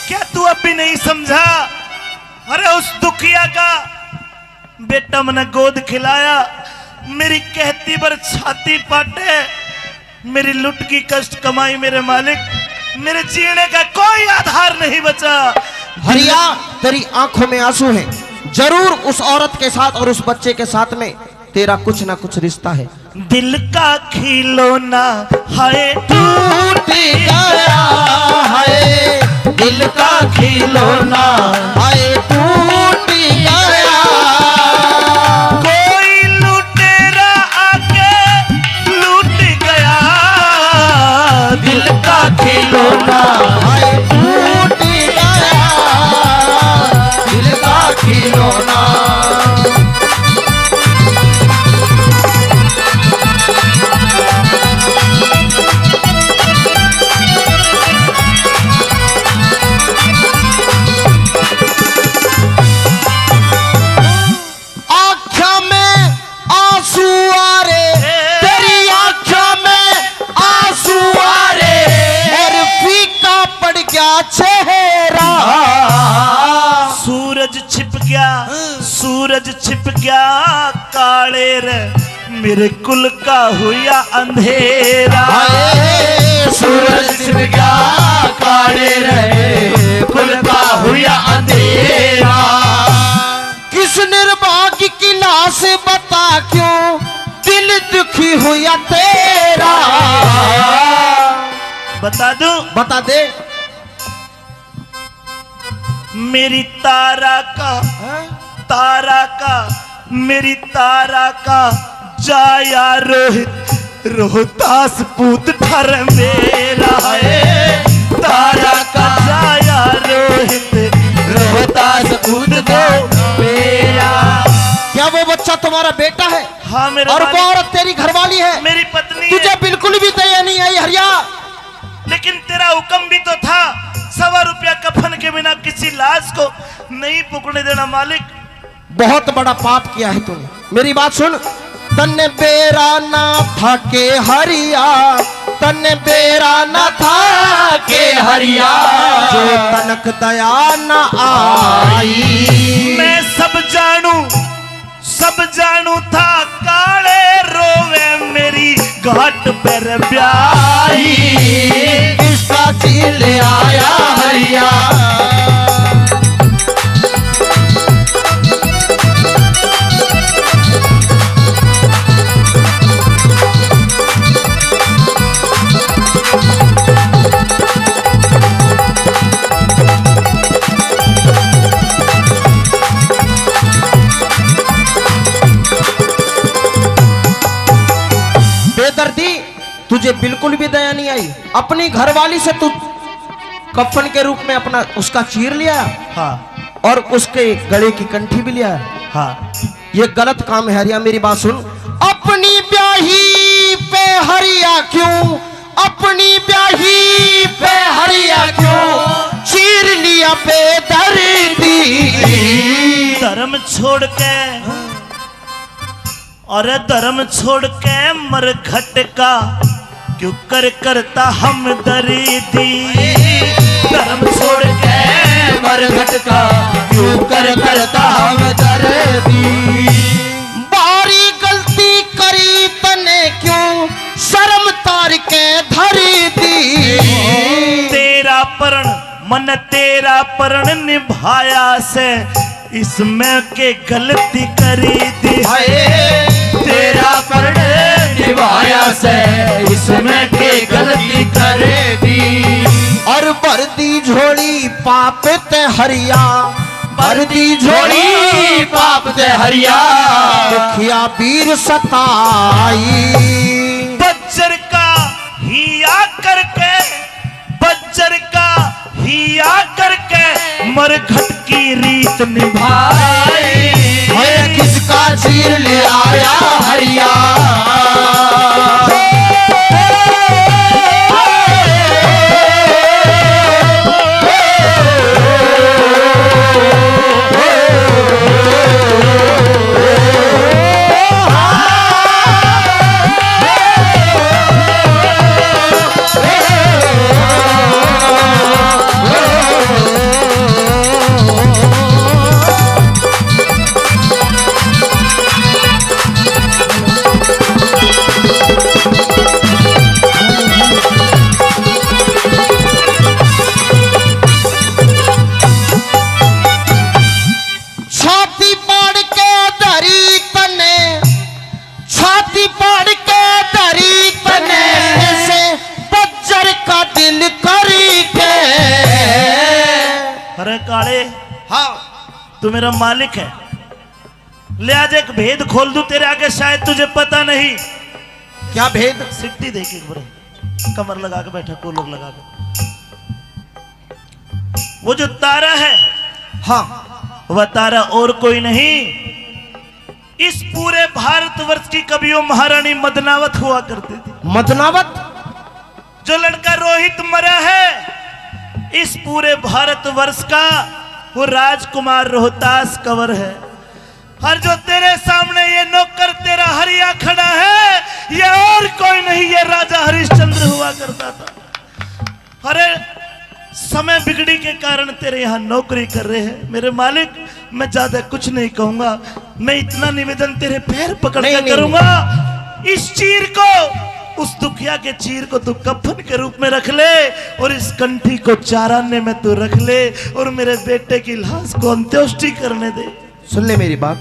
क्या तू अब भी नहीं समझा? अरे उस दुखिया का बेटा मने गोद खिलाया, मेरी कहती भर छाती पाटे, मेरी लुट की कष्ट कमाई मेरे मालिक, मेरे जीने का कोई आधार नहीं बचा। हरिया, तेरी आंखों में आंसू हैं, जरूर उस औरत के साथ और उस बच्चे के साथ में तेरा कुछ ना कुछ रिश्ता है। दिल का खिलौना हाय टूट गया, हाय दिल का खिलौना हाय टूट गया। कोई लुटेरा आके लूट गया, दिल का खिलौना हाय टूट गया, दिल का खिलौना। आँख्या में आंसू आ रे, तेरी आँख्या में आंसू आ रे, और फीका पड़ गया चेहरा। सूरज छिप गया, सूरज छिप गया काले रे, मेरे कुल का हुआ अंधेरा। हाय, सूरज छिप गया काले रे, कुल का हुआ अंधेरा। किस निर्भाग्य की लाश बता क्यों दिल दुखी हुआ तेरा। बता दूं? बता दे। मेरी तारा का, हाँ? तारा का, मेरी तारा का जाया रोहित, रोहतास पूत ठर मेरा है। तारा का जाया रोहित, रोहतास पूत दो मेरा। क्या वो बच्चा तुम्हारा बेटा है? हाँ, मेरे और वो मालिक। औरत तेरी घरवाली है? मेरी पत्नी तुझे है। बिल्कुल भी दया नहीं आई हरिया। लेकिन तेरा हुक्म भी तो था, सवा रुपया कफन के बिना किसी लाश को नहीं फूकने देना मालिक। बहुत बड़ा पाप किया है तूने। मेरी बात सुन, तन्ने बेरा ना था के हरिया, तन्ने बेरा ना था के हरिया, जो तनक दया ना आई। मैं सब जानू, सब जानू था काले रोवे मेरी घाट पर ब्याही। किसका चीर ले आया हरिया। बिल्कुल भी दया नहीं आई। अपनी घरवाली से तू कफन के रूप में अपना, उसका चीर लिया। हाँ। और उसके गले की कंठी भी लिया। हाँ। ये गलत काम है हरिया, मेरी बात सुन। अपनी ब्याही पे हरिया क्यों, अपनी ब्याही पे हरिया क्यों चीर लिया बेदर्दी। धर्म छोड़ के, अरे धर्म छोड़ के मरघट का क्यों कर करता हमदर्दी। धर्म छोड़ के मरघट का क्यों कर करता हमदर्दी। भारी गलती करी तने क्यों शर्म तार के धर दी। तेरा प्रण, मन तेरा प्रण निभाया से, इसमें के गलती करी दी। हाय, तेरा प्रण निभाया से, इसमें के गलती कर दी। और भर दी झोली पाप ते हरिया, भर दी झोली पाप ते हरिया, दुखिया बीर सताई। बज्जर का हिया करके, बज्जर का हिया करके मरघट की रीत निभाई। हर किसका चीर ले आया हरिया। छाती पाड़ के धरी तने, छाती पाड़ के धरी तने, से बज्जर का दिल करी के। अरे काले, हाँ। तू मेरा मालिक है, ले आज एक भेद खोल दूं तेरे आगे, शायद तुझे पता नहीं। क्या भेद? सिट्टी देख एक बार, कमर लगा के बैठा, कूलर लगा के। वो जो तारा है, हाँ। वह तारा और कोई नहीं, इस पूरे भारतवर्ष की कभी वो महारानी मदनावत हुआ करती थी। मदनावत? जो लड़का रोहित मरा है, इस पूरे भारतवर्ष का वो राजकुमार रोहतास कंवर है। और जो तेरे सामने ये नौकर तेरा हरिया खड़ा है, ये और कोई नहीं, ये राजा हरिश्चंद्र हुआ करता था। अरे, समय बिगड़ी के कारण तेरे यहाँ नौकरी कर रहे हैं। मेरे मालिक, मैं ज्यादा कुछ नहीं कहूंगा, मैं इतना निवेदन तेरे पैर पकड़ नहीं, के नहीं, करूंगा, नहीं। इस चीर को, उस दुखिया के चीर को तू कफन के रूप में रख ले और इस कंठी को चार आने में तू रख ले और मेरे बेटे की लाश को अंत्येष्टि करने दे। सुन ले मेरी बात।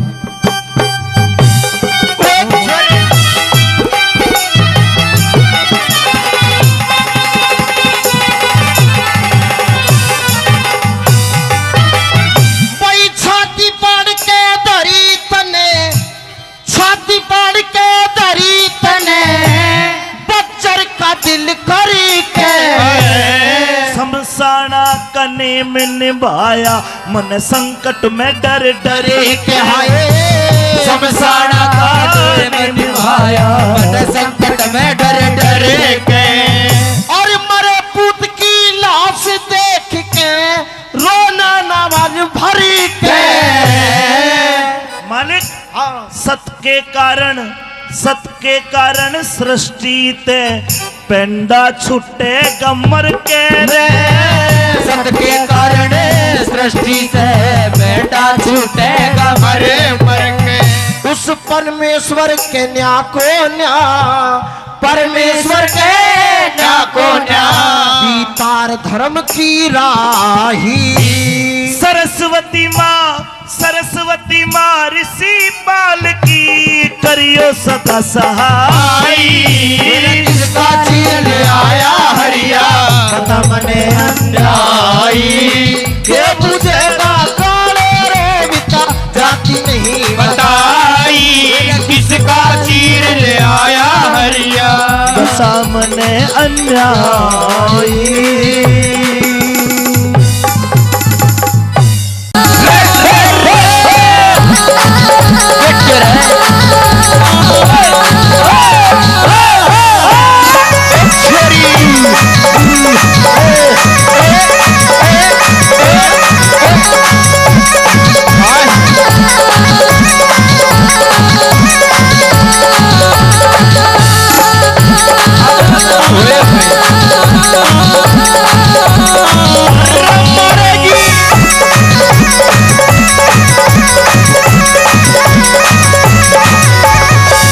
भाई छाती पाड़ के धरी तने, छाती पाड़ के धरी तने, बच्चर का दिल करी के। शमशाना का नेम निभाया, मन संकट में डर डर के। हाय। शमशाना का नेम निभाया, मन संकट में डर डर के। और मरे पूत की लाश देख के, रोना ना मन भर के। मालिक, हाँ। सत के कारण, सत के कारण सृष्टि ते पेंडा छूटेगा मर के रे। सत के कारण सृष्टि से पेंडा छूटेगा मर मर के। उस परमेश्वर के न्या को न्या, परमेश्वर के न्या को न्या, दीदार धर्म की राही। सरस्वती माँ, सरस्वती माँ ऋषि पाल की करियो सदा सहाय। किसका चीर ले आया हरिया, खत्म ने अन्यायी। के तुझे ना काले रे मिता, जाति नहीं बताई। किसका चीर ले आया हरिया, सामने अन्यायी।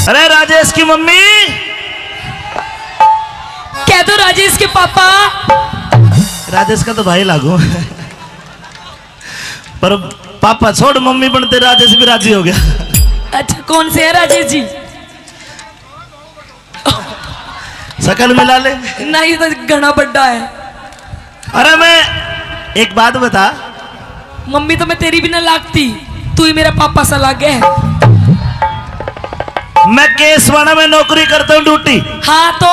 अरे राजेश की मम्मी, कह दो राजेश के पापा। राजेश का तो भाई लागू, पर पापा छोड़, मम्मी बनते राजेश भी राजी हो गया। अच्छा, कौन से है राजेश जी? शकल मिला ले। नहीं, तो घना बड्डा है। अरे मैं एक बात बता। मम्मी तो मैं तेरी भी ना लागती, तू ही मेरा पापा सा लागे है। मैं केसवाना में नौकरी करता हूँ, ड्यूटी। हाँ तो?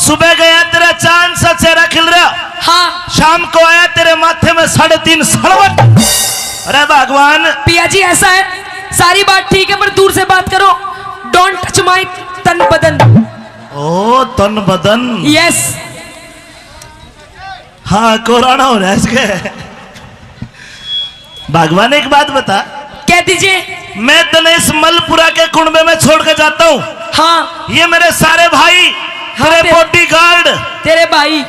सुबह गया, तेरा चांद सा चेहरा खिल रहा। हाँ। शाम को आया, तेरे माथे में साढ़े तीन सड़वट। अरे भगवान। पिया जी, ऐसा है, सारी बात ठीक है, पर दूर से बात करो। Don't touch my तन बदन। ओ, तन बदन। Yes। हाँ, कोराना हो रहा है इसके। भगवान, एक बात बता। कह दीजिए। मैं तने इस मलपुरा के कुणबे में छोड़ के जाता हूँ। हाँ। ये मेरे सारे भाई, हाँ, तेरे ते-, bodyguard, तेरे भाई,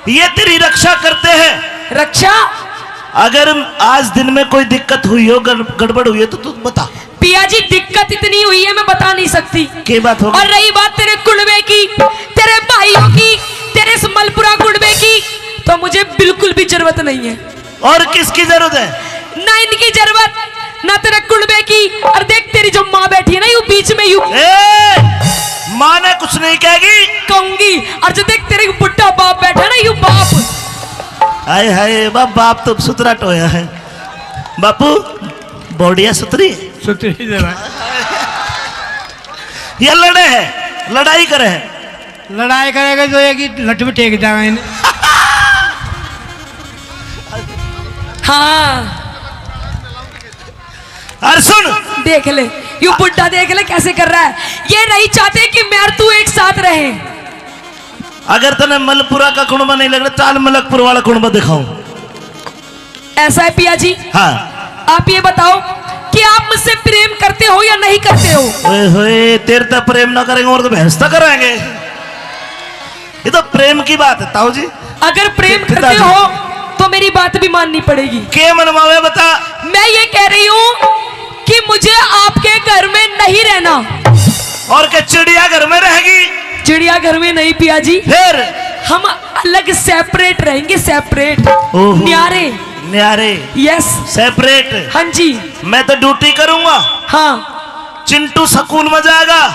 ये तेरी रक्षा करते हैं। रक्षा? अगर आज दिन में कोई दिक्कत हुई हो, गड़-, गड़बड़ हुई है, तो तू बता। पिया जी, दिक्कत इतनी हुई है, मैं बता नहीं सकती। के बात हो गई? और रही बात तेरे कुणबे की, तेरे भाइयों की, तेरे इस मलपुरा कुणबे की, तो मुझे बिल्कुल भी जरूरत नहीं है। और किसकी जरूरत है? ना इनकी जरूरत, ना तेरे कुणबे की। और देख, तेरी जो माँ बैठी है ना, यू बीच में, यू ए, माँ ने कुछ नहीं कहेगी। कहूंगी। और जो देख, तेरे बुढ़ा बाप बैठा ना, यू बाप। हाय हाय, बा-, बाप तो सुथरा टोया है। बापू, बॉडिया सुथरी है? सुथरी जरा। ये लड़े है, लड़ाई करे है। लड़ाई करेगा तो एक ही लठ में टेक जाएगा इन्हें। हाँ। और सुन। देख ले, यू बुड्ढा देख ले कैसे कर रहा है। ये नहीं चाहते कि मैं और तू एक साथ रहें। अगर तने मलपुरा का कुणबा नहीं लग रहा, चाल मलकपुर वाला कुणबा दिखाऊं। ऐसा है पिया जी? हाँ। आप ये बताओ कि आप मुझसे प्रेम करते हो या नहीं करते हो? ओए होए, तेरे तो प्रेम ना करेंगे और तो भैंस तो कराएंगे। ये तो प्रेम की बात है ताऊ जी। अगर प्रेम करते हो तो मेरी बात भी माननी पड़ेगी। के मनवावे बता? मैं ये कह रही हूँ कि मुझे आपके घर में नहीं रहना। और क्या चिड़िया घर में रहेगी? चिड़िया घर में नहीं पिया जी। फिर? हम अलग separate रहेंगे, separate। ओहो। न्यारे। न्यारे। Yes। Separate। हाँ जी। मैं तो ड्यूटी करूंगा। हाँ। चिंटू स्कूल में जाएगा,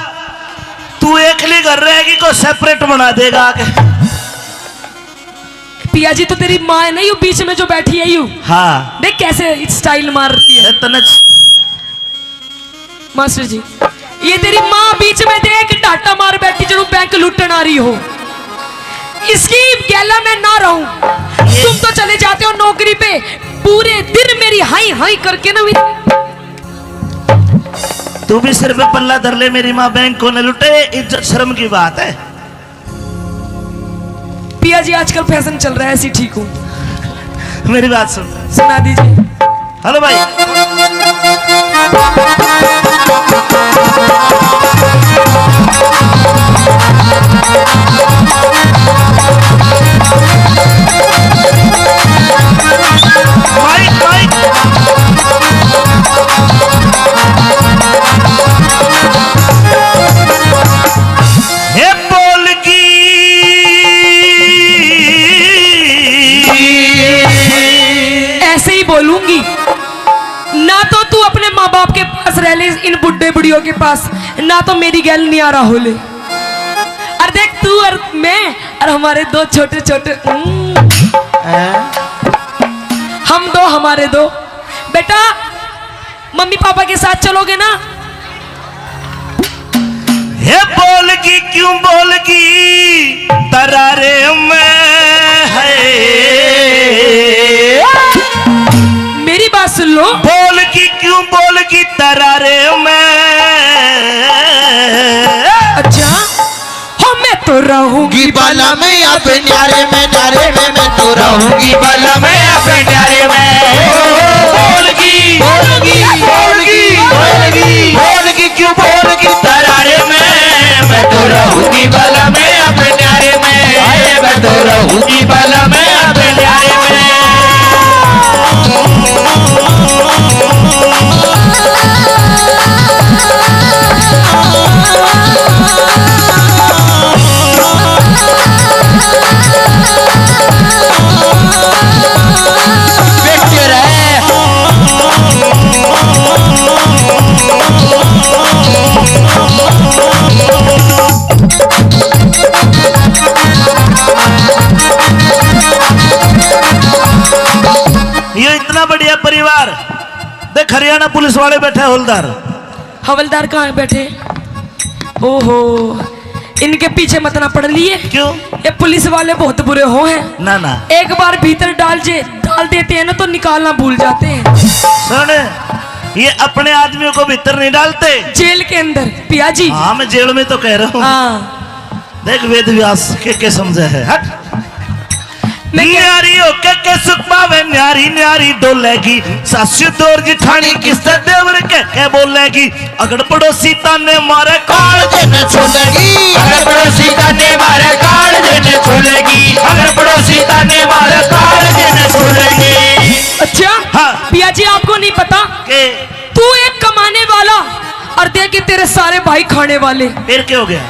तू एकली घर रहेगी, को separate बना देगा आके। पिया जी, तो तेरी माँ है ना, यू बीच में जो बैठी है, यू। हाँ। देख कैसे style मार रही है। ए, तने मास्टर जी, ये तेरी माँ बीच में देख, डाटा मार बैठी, जरूर बैंक लूटन आ रही हो। इसकी गैला में ना रहूं। तुम तो चले जाते हो नौकरी पे, पूरे दिन मेरी हाई हाई करके ना मेरी। तू भी सिर पे पल्ला धर ले, मेरी माँ बैंक को न लूटे, इज्जत शर्म की बात है। पिया जी, आजकल फैशन चल रहा है, ऐसी ठीक हूँ। मेरी बात सुन। सुना दीजिए। हेलो भाई। Mic, mic. हे बोल की। ऐसे ही बोलूंगी। ना तो तू अपने माँ बाप के पास रह ले, इन बुड्ढे बुढ़ियों के पास, ना तो मेरी गैल न्यारा हो ले। और देख, तू और मैं और हमारे दो छोटे छोटे, हम्म, हैं? हम दो, हमारे दो। बेटा, मम्मी पापा के साथ चलोगे ना? हे ए बोलगी क्यों बोलगी तरारे में है। मेरी बात सुन लो। बोलगी क्यों बोलगी तरारे में। अच्छा। हो मैं तो रहूंगी बाला में अब न्यारे में, न्यारे में, मैं तो रहूंगी बाला में अब न्यारे में। बोलगी, बोलगी, बोलगी, बोलगी, बोलगी, क्यों बोलगी तरारे में? मैं तो रहूंगी बाला में अब न्यारे में, आए, मैं तो रहूंगी बाला में अब न्यारे में। ये इतना बढ़िया परिवार। देख, हरियाणा पुलिस वाले बैठे, हवलदार। हवलदार कहाँ बैठे? ओहो, इनके पीछे मत ना पड़ लिए। क्यों? ये पुलिस वाले बहुत बुरे हो हैं। ना, ना। एक बार भीतर डाल जे, डाल देते हैं ना, तो निकालना भूल जाते हैं। सुन, ये अपने आदमियों को भीतर नहीं डालते। जेल के अंदर, पिया जी। हाँ, मैं जेल में तो कह रहा हूँ। हाँ। देख, वेद व्यास के, के समझे है, हट। मैं क्या न्यारी होके के सुख पावे, न्यारी न्यारी डोलेगी। सासू दौर जिठानी किससे देवर के, के बोलेगी। अगर पड़ोसी ताने मारे, काल दिन छोलेगी। अगर पड़ोसी ताने मारे, काल दिन छोलेगी। अगर पड़ोसी ताने मारे, काल दिन छोलेगी। अच्छा? हाँ। पिया जी, आपको नहीं पता? के? तू एक कमाने वाला और देख के तेरे सारे भाई खाने वाले। फिर क्या हो गया?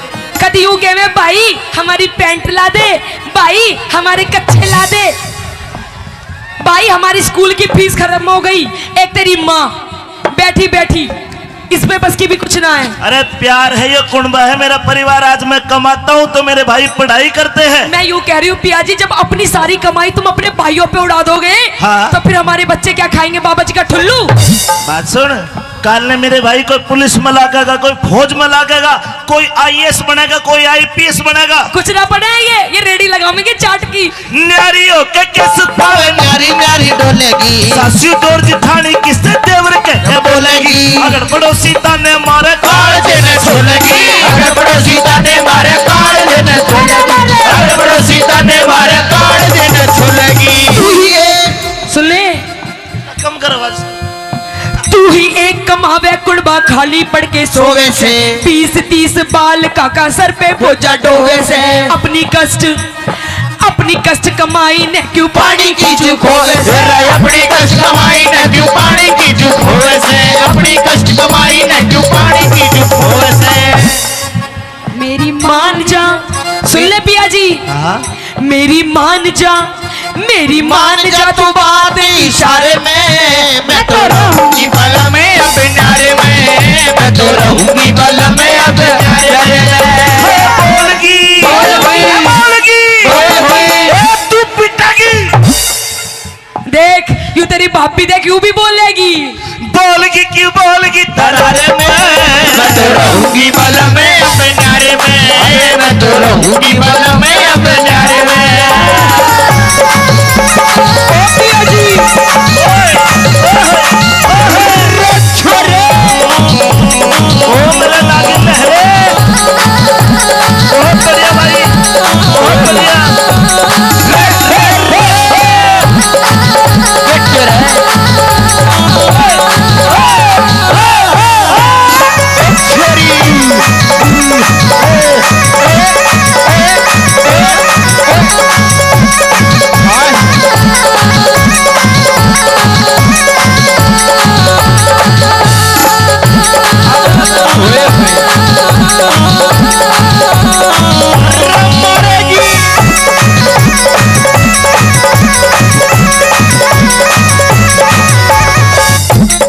कदी यूं कहवे, "भाई, हमारी पैंट ला दे, भाई, हमारे कच्छे ला दे, भाई, हमारी स्कूल की फीस खत्म हो गई।" एक तेरी माँ बैठी बैठी, इस पे बस की भी कुछ ना है। अरे प्यार है, ये कुणबा है मेरा परिवार। आज मैं कमाता हूँ तो मेरे भाई पढ़ाई करते हैं। मैं यूं कह रही हूँ पिया जी, जब अपनी सारी कमाई तुम अपने भाइयों पे उड़ा दोगे, हाँ। तो फिर हमारे बच्चे क्या खाएंगे, बाबा जी का ठुल्लू? बात सुन, काल ने मेरे भाई कोई पुलिस में लागेगा, कोई फौज में लागेगा, कोई आईएएस बनेगा, कोई आईपीएस बनेगा। कुछ ना बने ये, ये रेडी लगावेंगे चाट की। न्यारी होके किस पावे, न्यारी न्यारी डोलेगी। सासू दौर जिठानी किससे देवर के बोलेगी। अगर पड़ोसी ताने मारे, काल देने छोलेगी। अगर पड़ोसी ताने मारे, काल देने छोलेगी। अगर पड़ोसी ताने मारे, काल देने छोलेगी। तू ही एक सुन ले। कम कर आवाज। तू ही एक कमावे, कुणबा खाली पड़ के सोवे से। बीस तीस बाल काका सर पे बोझा ढोवे से। अपनी कष्ट, अपनी कष्ट कमाई ने क्यों पानी की जू खोवे से। अपनी कष्ट कमाई ने क्यों पानी की जू खोवे से। अपनी कष्ट कमाई ने क्यों पानी की जू खोवे से। मेरी मान जा, सुन ले पिया जी। हाँ। मेरी मान जा, मेरी मान जा तू बात इशारे में। मैं तो रहूंगी बला में अब न्यारे में, मैं तो रहूंगी बला में अब न्यारे में। बोलगी, बोलगी, बोलगी, बोलगी। ए, तू पिटेगी। देख, यू तेरी भाभी देख, यू भी बोलेगी। बोलगी क्यों बोलगी तरारे में। मैं तो रहूंगी बला में अब न्यारे में, मैं तो रहूंगी बला में अब न्यारे में। ओ पिया जी। ओए, ओए, ओए, छोरे। ओ मेरे लागे लहरे। बहुत बढ़िया भाई, बहुत बढ़िया।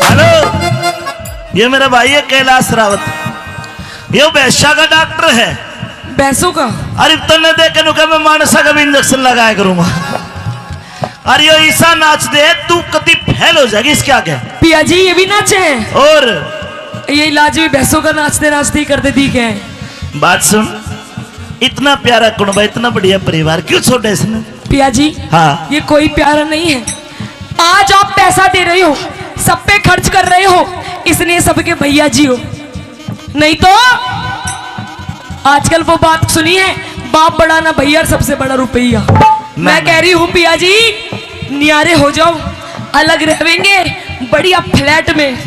हेलो, ये मेरा भाई है कैलाश रावत, ये भैंसा का डॉक्टर है। भैंसों का? अरे तन्ने देख के नु कह, मैं मानसा का भी इंजेक्शन लगाया करूंगा। अरे यो ईसा नाच दे, तू कति फेल हो जाएगी इसके आगे। पिया जी, ये भी नाचे हैं? और ये इलाज भी भैंसों का नाचते नाचते ही कर देती है। बात सुन, इतना प्यारा कुणबा, इतना बढ़िया परिवार, क्यों छोड़ा इसने? पिया जी, हाँ। ये कोई प्यारा नहीं है। आज आप पैसा दे रहे हो, सब पे खर्च कर रहे हो, इसलिए सबके भैया जी हो। नहीं तो आजकल वो बात सुनी है, बाप बड़ा ना भैया, सबसे बड़ा रुपया। ना, मैं ना। कह रही हूँ पिया जी, न्यारे हो जाओ, अलग रहेंगे बढ़िया फ्लैट में,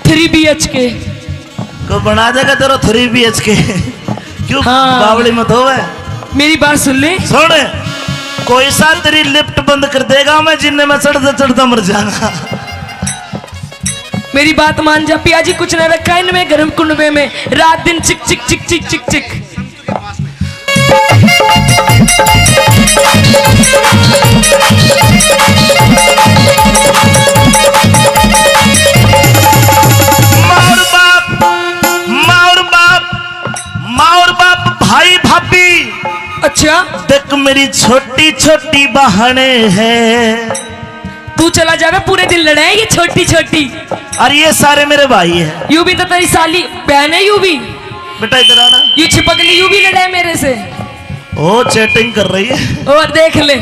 थ्री बीएचके। को बना देगा तेरा थ्री बीएचके? क्यों हाँ। बावली मत होवे। मेरी बात सुन ले। सुन, कोई सा तेरी लिफ्ट बंद कर देगा, मैं जिन्ने में चढ़ता चढ़ता मर जाऊंगा। मेरी बात मान जा पिया जी, कुछ ना रखा इनमें, गर्म कुंडवे में रात दिन चिक चिक चिक चिक चिक चिक। माँ और बाप, माँ और बाप, माँ और बाप, भाई भाभी। अच्छा। देख मेरी छोटी छोटी बहने हैं। तू चला जावे, पूरे दिन लड़े ये छोटी छोटी। और ये सारे मेरे भाई हैं। यू भी तो तेरी साली बहन है, यू भी। बेटा इधर आना। यू छिपकली, यू भी लड़े मेरे से। ओ चैटिंग कर रही है। और देख ले,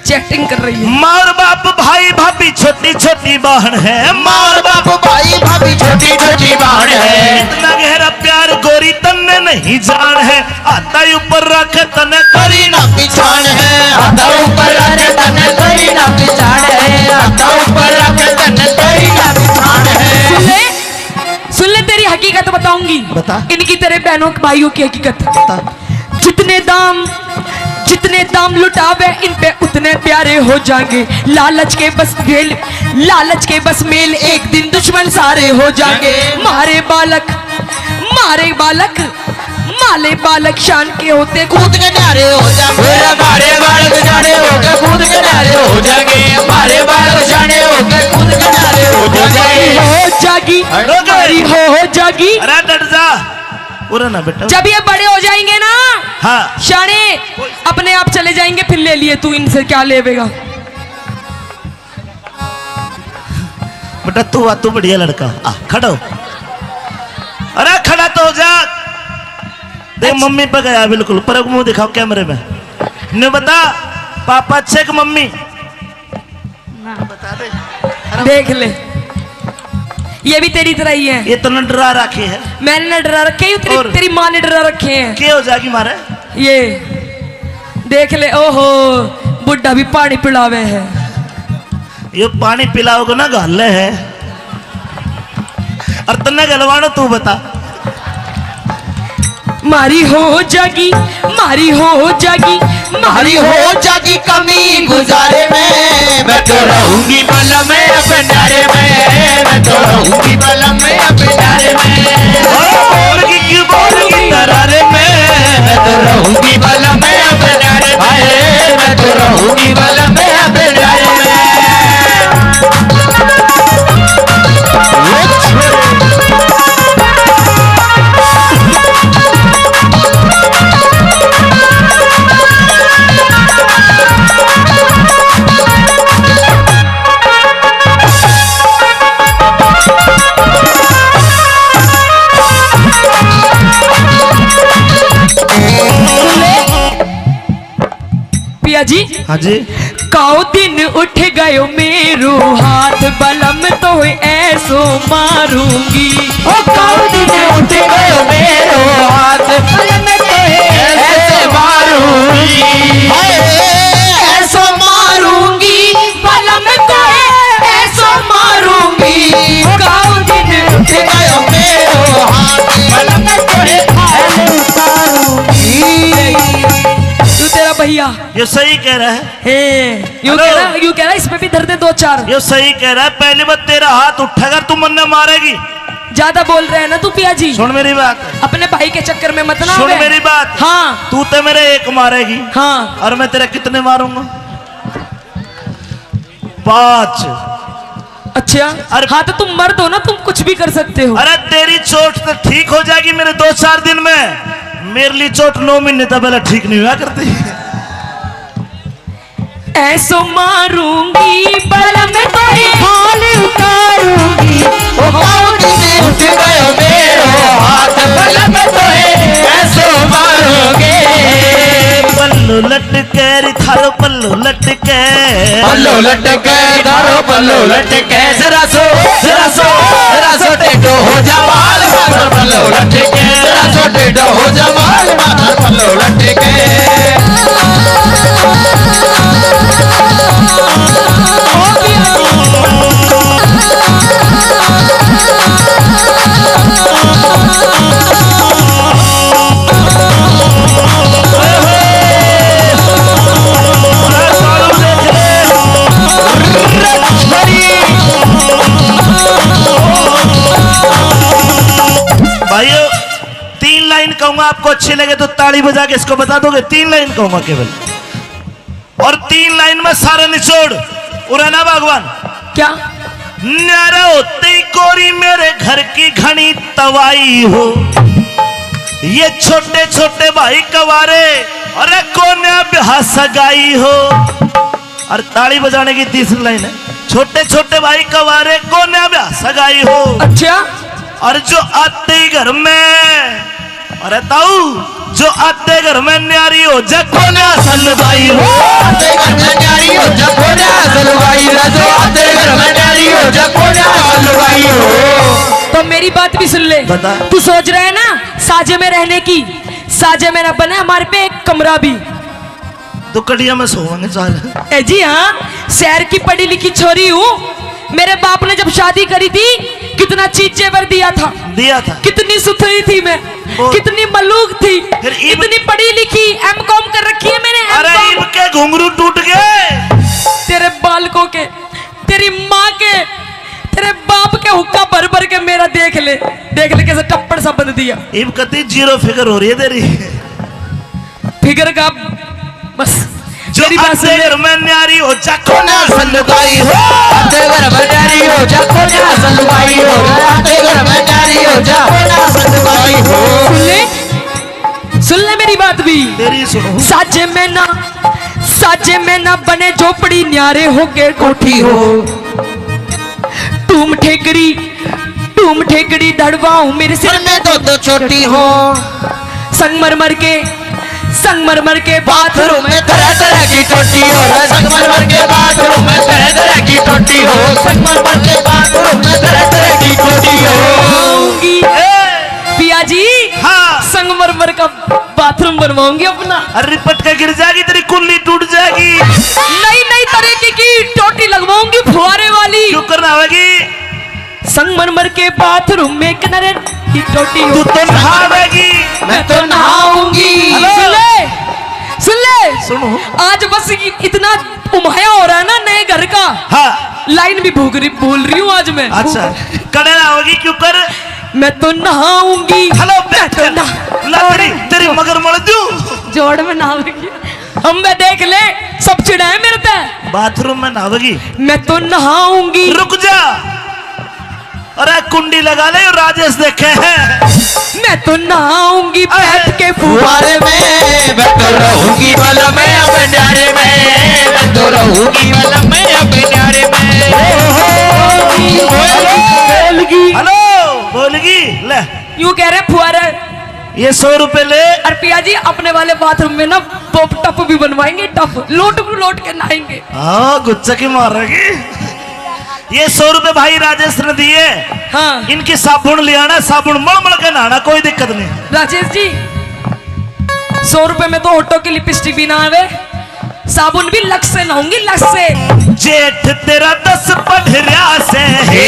चैटिंग कर रही है। माँ और बाप, भाई भाभी, छोटी छोटी बहन है। माँ और बाप, भाई भाभी, छोटी छोटी बहन है। इतना गहरा प्यार गोरी तन्ने नहीं जान है। हाथा ऊपर रख तन्ने करी ना पिछाण है। हाथा ऊपर रख तन्ने करी ना पिछाण है। हाथा ऊपर रख तन्ने करी ना पिछाण है। सुन ले, सुन ले, तेरी हकीकत बताऊंगी। बता। इनकी, तेरे बहनों भाइयों की हकीकत। बता। जितने दाम, जितने दाम लुटावे इन पे उतने प्यारे हो जाएंगे। लालच के बस मेल, लालच के बस मेल, एक दिन दुश्मन सारे हो जाएंगे। मारे बालक, मारे बालक, माले बालक शान के होते कूद के न्यारे हो जाएंगे। मारे बालक शाने होके कूद के न्यारे हो जाएंगे। मारे बालक शाने होके कूद के न्यारे हो जाएंगे। हो जागी, अरे मारी हो जागी। अरे डट जा। पूरा ना बेटा। जब ये बड़े हो जाएंगे ना, हाँ। शाने अपने आप चले जाएंगे, फिर ले लिए तू इनसे, क्या लेवेगा? बेटा तू आ, तू बढ़िया लड़का, आ खड़ा हो। अरे खड़ा तो हो जा। देख अच्छा। मम्मी पे गया बिल्कुल, पर मुंह दिखाओ कैमरे में। ने बता पापा अच्छे कि मम्मी? ना। बता दे। देख ले, ये भी तेरी तरह ही है। ये तो न डरा रखे है। मैंने न डरा रखे, ये तेरी, और? तेरी माँ ने डरा रखे हैं। के हो जाएगी मारे? ये देख ले, ओहो, बुढ़ा भी पानी पिलावे है। ये पानी पिलाओगे ना, घाले है। और तन्ने गलवानो तू बता। मारी हो जागी, मारी हो जागी, मारी हो जागी कमी गुजारे में। मैं तो रहूंगी बलम में भंडारे में, मैं तो रहूंगी बलम में भंडारे में। ओ बोलगी क्यों बोलगी तरारे में। मैं तो रहूंगी बलम में भंडारे में, मैं तो रहूंगी बलम में भंडारे में। पिया जी। हाँ जी। काऊ दिन उठ गयो मेरो हाथ, बलम तो ऐसो मारूंगी। ओ काऊ दिन उठ गयो मेरो हाथ, बलम तो ऐसो मारूंगी। हाय, ऐसो मारूंगी, बलम तो ऐसो मारूंगी। ओ काऊ दिन उठ गयो मेरो हाथ, बलम तो ऐसो मारूंगी। तू तेरा भैया। ये सही कह रहा है। हे, यूं हेलो। कह रहा, यूं कह रहा, इसमें भी धर दे दो चार। ये सही कह रहा है, पहली बार तेरा हाथ उठेगा, तू मन्ने मारेगी। ज्यादा बोल रहे हैं ना तू पिया जी। सुन मेरी बात। अपने भाई के चक्कर में मत ना सुन आवे। मेरी बात। हाँ। तू तो मेरे एक मारेगी। हाँ। और मैं तेरे कितने मारूंगा? पाँच। अच्छा। अरे हाँ, तो तुम मर्द हो ना, तुम कुछ भी कर सकते हो। अरे तेरी चोट तो ठीक हो जाएगी मेरे दो चार दिन में, मेरे लिए चोट नौ महीने तक पहले ठीक नहीं हुआ करती। ऐसो मारूंगी बलम तोरे, हाल उतारूंगी। ओ काऊ दिन उठ गयो मेरो हाथ, बलम तोरे लटके री थारो पल्लो लटके। पल्लो लटके, थारो पल्लो लटके। जरा सो, जरा सो, जरा सो टेढ़ो हो जा बाल, माथा पल्लो लटके। जरा सो टेढ़ो हो जा बाल, माथा पल्लो लटके। भाइयों, तीन लाइन कहूंगा, आपको अच्छी लगे तो ताली बजा के इसको बता दोगे। तीन लाइन कहूंगा केवल, और तीन लाइन में सारा निचोड़। उरे ना भगवान। क्या? न्यारा होते ही कोरी मेरे घर की घनी तवाई हो। ये छोटे छोटे भाई कवारे, अरे कोन्या ब्याह सगाई हो। और ताली बजाने की तीसरी लाइन है, छोटे छोटे भाई कवारे, कोन्या ब्याह सगाई हो। अच्छा। और जो आते ही घर में, अरे ताऊ, जो आते घर में न्यारी हो जा, कोन्या सलवाई हो। आते घर में न्यारी हो जा, कोन्या सलवाई रे। जो आते घर में न्यारी हो जा, कोन्या सलवाई हो। तो मेरी बात भी सुन ले। बता। तू सोच रहा है ना साजे में रहने की, साजे में ना बने हमारे पे एक कमरा भी। तो कड़िया में सोवांगे चार। ए जी हाँ, शहर की पढ़ी लिखी छोरी हूँ। मेरे बाप ने जब शादी करी थी, कितना चीज जेवर दिया था, दिया था। कितनी सुथरी थी मैं, वो कितनी मलूक थी, फिर इब- इतनी पढ़ी लिखी, एम कॉम कर रखी है मैंने, एम अरे कॉम। इब के घुंघरू टूट गए। तेरे बालकों के, तेरी माँ के, तेरे बाप के हुक्का भर भर के मेरा देख ले, देख ले कैसे टप्पड़ सा बंध दिया। इब कती जीरो फिगर हो रही है तेरी। फिगर का बस। जो मेरी बात सुन आते ले। घर में न्यारी हो जा, कोन्या सलवाई हो। आते घर में न्यारी हो जा, कोन्या सलवाई हो। आते घर में न्यारी हो जा, कोन्या सलवाई हो। सुन ले, सुन ले मेरी बात भी। तेरी सुनो। साजे में ना, साजे में ना बने झोपड़ी, न्यारे होके कोठी हो। टूम ठेकड़ी, टूम ठेकड़ी धड़वाऊं मेरे सिर सिर में दो दो चोटी हो। संगमरमर के, संगमरमर के बाथरूम बाथरूम में तरह तरह की टोटी हो। संगमरमर के बाथरूम में तरह तरह की टोटी हो। संगमरमर के बाथरूम में तरह तरह की टोटी हो। आऊंगी। पिया जी, हाँ। संगमरमर का बाथरूम बनवाऊंगी अपना। अरे पटका गिर जाएगी, तेरी कुल्ली टूट जाएगी। नई नई तरीके की टोटी लगवाऊंगी फुहारे वाली। क्यों करना होगी? संगमरमर के बाथरूम में किनारे की टोटी हो। तू तो नहावेगी। मैं तो नहाऊंगी। हेलो। सुन ले, सुन ले। सुनो। आज बस इ-, इतना उमाया हो रहा है ना नए घर का। हाँ। लाइन भी भूल रही, भूल रही हूँ आज मैं। अच्छा। कड़े नहाओगी क्यों कर? मैं तो नहाऊंगी। हेलो, मैं तो नहा- ला तेरी, तेरी मगर मर दूं। जोड़ में नहावेगी। हम मैं देख ले, सब चिढ़ाए मेरे पे। बाथरूम में नहावेगी। मैं तो नहाऊंगी। रुक जा। अरे कुंडी लगा ले, राजेश देखे हैं। मैं तो नहाऊंगी अरे। बैठ के फुहारे में। मैं तो रहूंगी बलम में अब न्यारे में। मैं तो रहूंगी बलम में अब न्यारे में। बोलगी। हेलो, बोलगी। ले। यूं कह रहे फुहारे। ये सौ रुपए ले। और पिया जी, अपने वाले बाथरूम में ना टप, टप भी बनवाएंगे, टप। लोट को लोट के नहाएंगे। हाँ, गुच्चा की मारेगी। ये सौ रुपए भाई राजेश ने दिए। हाँ। इनकी साबुन ले आना, साबुन मल मल के नहाना, कोई दिक्कत नहीं। राजेश जी, सौ रुपए में तो होठों की लिपस्टिक भी ना आवे, साबुन भी लक्स से नहाऊंगी, लक्स से। जेठ तेरा दस पढ़ रहा से। हे,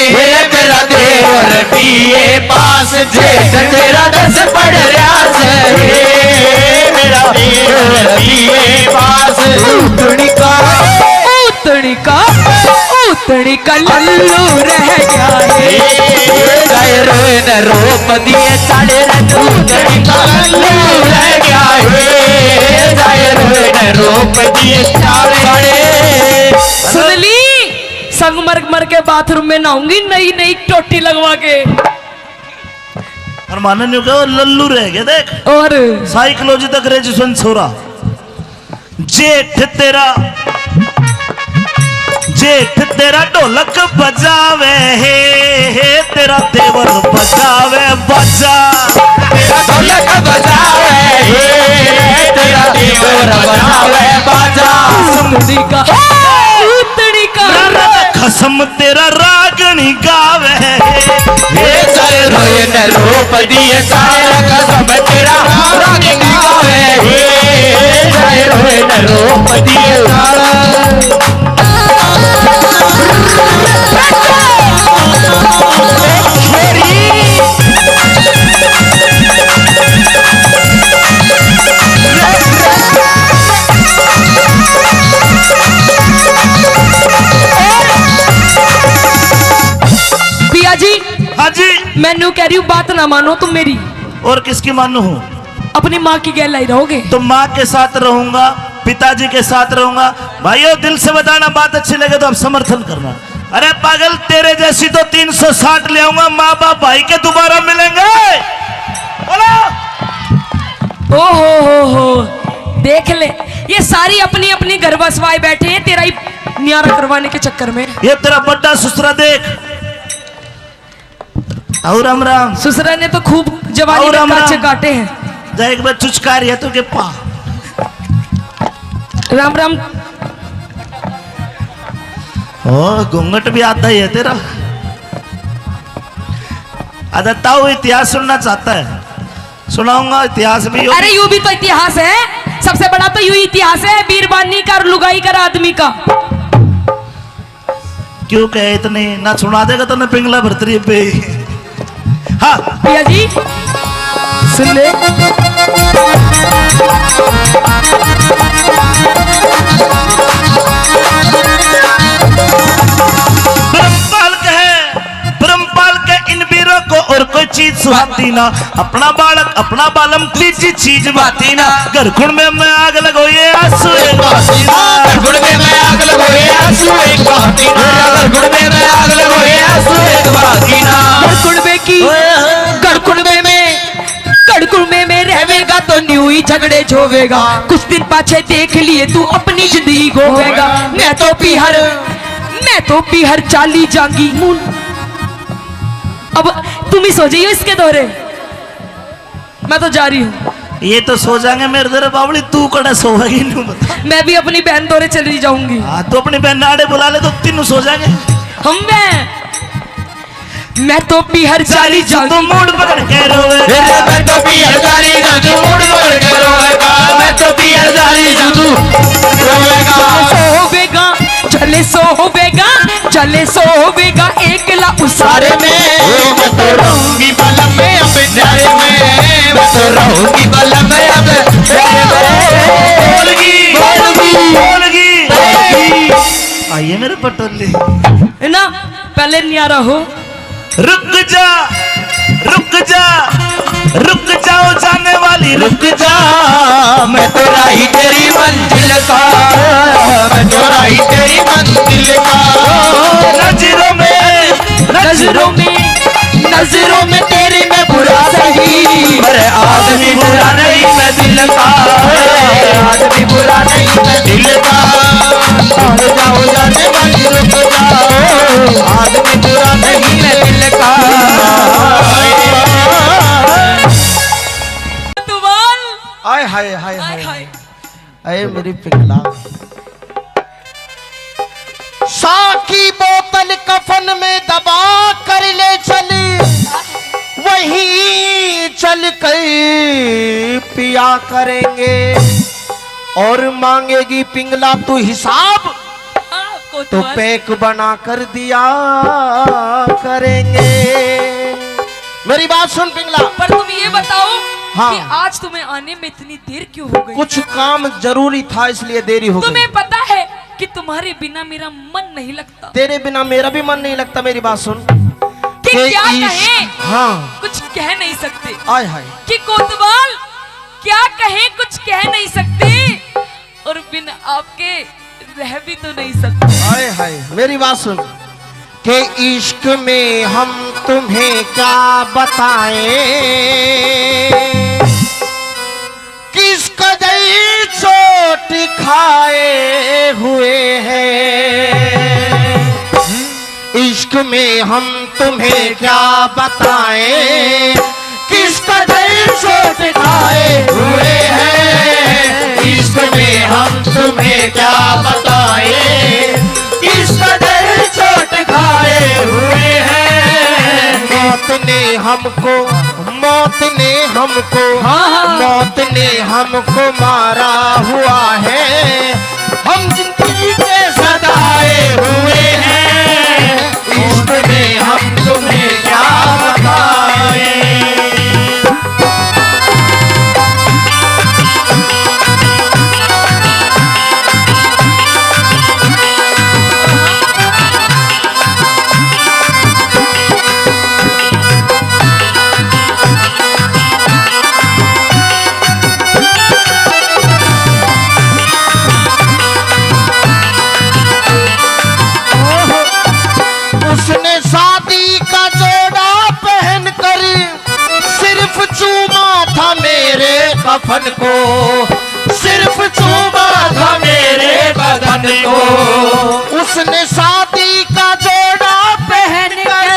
हे, मेरा देवर बीए पास। जेठ तेरा दस पढ़ रहा से। हे, मेरा देवर बीए पास। उतनी का, उतनी का, उतनी का लल्लू रह गया है। जाए रोए न रोप दिए साढ़े रंग। उतनी का लल्लू रह गया है। जाए रोए न रोप दिए साढ़े। सुन ली, संगमरमर के बाथरूम में नहाऊंगी नई नई टोटी लगवा के। और मानन न्यू कहो, लल्लू रह गया, देख। और साइकोलॉजी तक ग्रेजुएशन छोरा। जेठ तेरा, जेठ तेरा ढोलक बजावे हे, हे तेरा देवर बजावे बाजा। तेरा ढोलक बजावे हे, तेरा देवर बजावे बाजा। सुतड़ी का, सुतड़ी का। ना, ना, ना, खसम तेरा रागणी गावे। हे जाए रोए न रोप दिए सारा, कसम तेरा रागणी गावे। हे जाए रोए न रोप दिए सारा। पिया जी, हाँ जी। मैं न्यू कह रही हूँ, बात ना मानो तुम मेरी। और किसकी मानू हूँ? अपनी माँ की गैल ही रहोगे। तो माँ के साथ रहूंगा, पिताजी के साथ रहूंगा। भाइयों, दिल से बताना, बात अच्छी लगे तो आप समर्थन करना। अरे पागल, तेरे जैसी तो तीन सौ साठ ले आऊंगा, माँ बाप भाई के दोबारा मिलेंगे। बोलो। ओ हो हो हो, देख ले, ये सारी अपनी अपनी घर बसवाए बैठे हैं, तेरा ही न्यारा करवाने के चक्कर में। ये तेरा बड्डा सुसरा देख। आओ राम राम। सुसरा ने तो खूब जवानी आओ में राम काचे राम। काटे हैं। जा एक बार चुचकार है तो के पा। राम राम। ओ, घूंघट भी आता ही है तेरा। अच्छा, ताऊ इतिहास सुनना चाहता है, सुनाऊंगा इतिहास भी। अरे, यू भी तो इतिहास है, सबसे बड़ा तो यू इतिहास है बीरबानी का और लुगाई का और आदमी का। क्यों कहे इतने, ना सुना देगा तो ना पिंगला भरतरी पे। हाँ। भैया जी, सुन ले। ब्रह्मपाल कहे, ब्रह्मपाल के इन वीरों को और कोई चीज सुहाती ना। अपना बालक, अपना बालम, तीजी चीज बाती ना। घर कुण में मैं आग लगो, ये आंसू एक बाती ना। घर कुण में मैं आग लगो, ये आंसू एक बाती ना। घर कुण में मैं आग लगो, ये आंसू एक बाती ना। घर कुण में की, ओए, ओए। घर कुण में मैं, घर कुण में मैं रहेगा तो न्यू ही झगड़े झोवेगा। कुछ दिन पाछे देख लिए तू अपनी जिंदगी गोवेगा। मैं तो पीहर, मैं तो पीहर चाली जांगी। अब तुम ही सो जाइयो इसके दौरे। मैं तो जा रही हूँ। ये तो सो जाएंगे मेरे दौरे बावली, तू कड़े सोएगी, न्यू बता। मैं भी अपनी बहन दौरे चली जाऊंगी। हाँ, तू अपनी बहन आड़े बुला ले तो तीनों सो जाएंगे। हम मैं, मैं तो पीहर चाली जाऊंगी। तू मूड पकड़ के रोवे। मैं तो पीहर चाली जाऊं, तू मूड पकड़ के रोवेगा। मैं तो पीहर चाली जाऊं, तू रोवेगा। सोवेगा, चले सोवेगा, चले सोवेगा एकला उसारे में। मैं तो रहूंगी बलम में अब प्यारे में, मैं तो रहूंगी बलम में अब प्यारे में। बोलगी, बोलगी, बोलगी, बोलगी। आइए मेरे पटोले। है ना, पहले न्यारा हो। रुक जा, रुक जा, रुक जाओ जाने वाली, रुक जा। मैं तो राही तेरी मंजिल का, मैं तो राही तेरी मंजिल का। नजरों में, नजरों में, नजरों में तेरी मैं बुरा सही, पर आदमी बुरा नहीं मैं दिल का। आदमी बुरा नहीं मैं दिल का। रुक जाओ जाने वाली, रुक जाओ। आदमी बुरा नहीं मैं दिल का। कोतवाल। आय हाय, हाय, हाय, हाय, हाय। हाय। अरे मेरी पिंगला, सा की बोतल कफन में दबा कर ले चल, वहीं चल कर पिया करेंगे। और मांगेगी पिंगला तू हिसाब, हाँ, तो कोतवाल। पैक बना कर दिया करेंगे। मेरी बात सुन पिंगला। पर तुम ये बताओ हाँ। कि आज तुम्हें आने में इतनी देर क्यों हो गई? कुछ काम जरूरी था, इसलिए देरी हो गई। तुम्हें पता है कि तुम्हारे बिना मेरा मन नहीं लगता। तेरे बिना मेरा भी मन नहीं लगता। मेरी बात सुन। कि कि क्या इश्क, कहें? हाँ। कुछ कह नहीं सकते। आय हाय। कि कोतवाल क्या कहें, कुछ कह नहीं सकते। और बिन आपके रह भी तो नहीं सकते। हाय हाय, मेरी बात सुन। के इश्क में हम तुम्हें क्या बताएं, किस कदर चोट खाए हुए हैं। इश्क में हम तुम्हें क्या बताएं, किस कदर चोट खाए हुए हैं। में हम तुम्हें क्या बताएं, किस कदर चोट खाए हुए हैं। मौत ने हमको, मौत ने हमको, हाँ, हाँ। मौत ने हमको मारा हुआ है। हम जिंदगी के सताए हुए हैं, इश्क में हम तुम्हें क्या बताएं। उसने शादी का जोड़ा पहनकर सिर्फ चूमा था मेरे कफन को, सिर्फ चूमा था मेरे बदन को। उसने शादी का जोड़ा पहनकर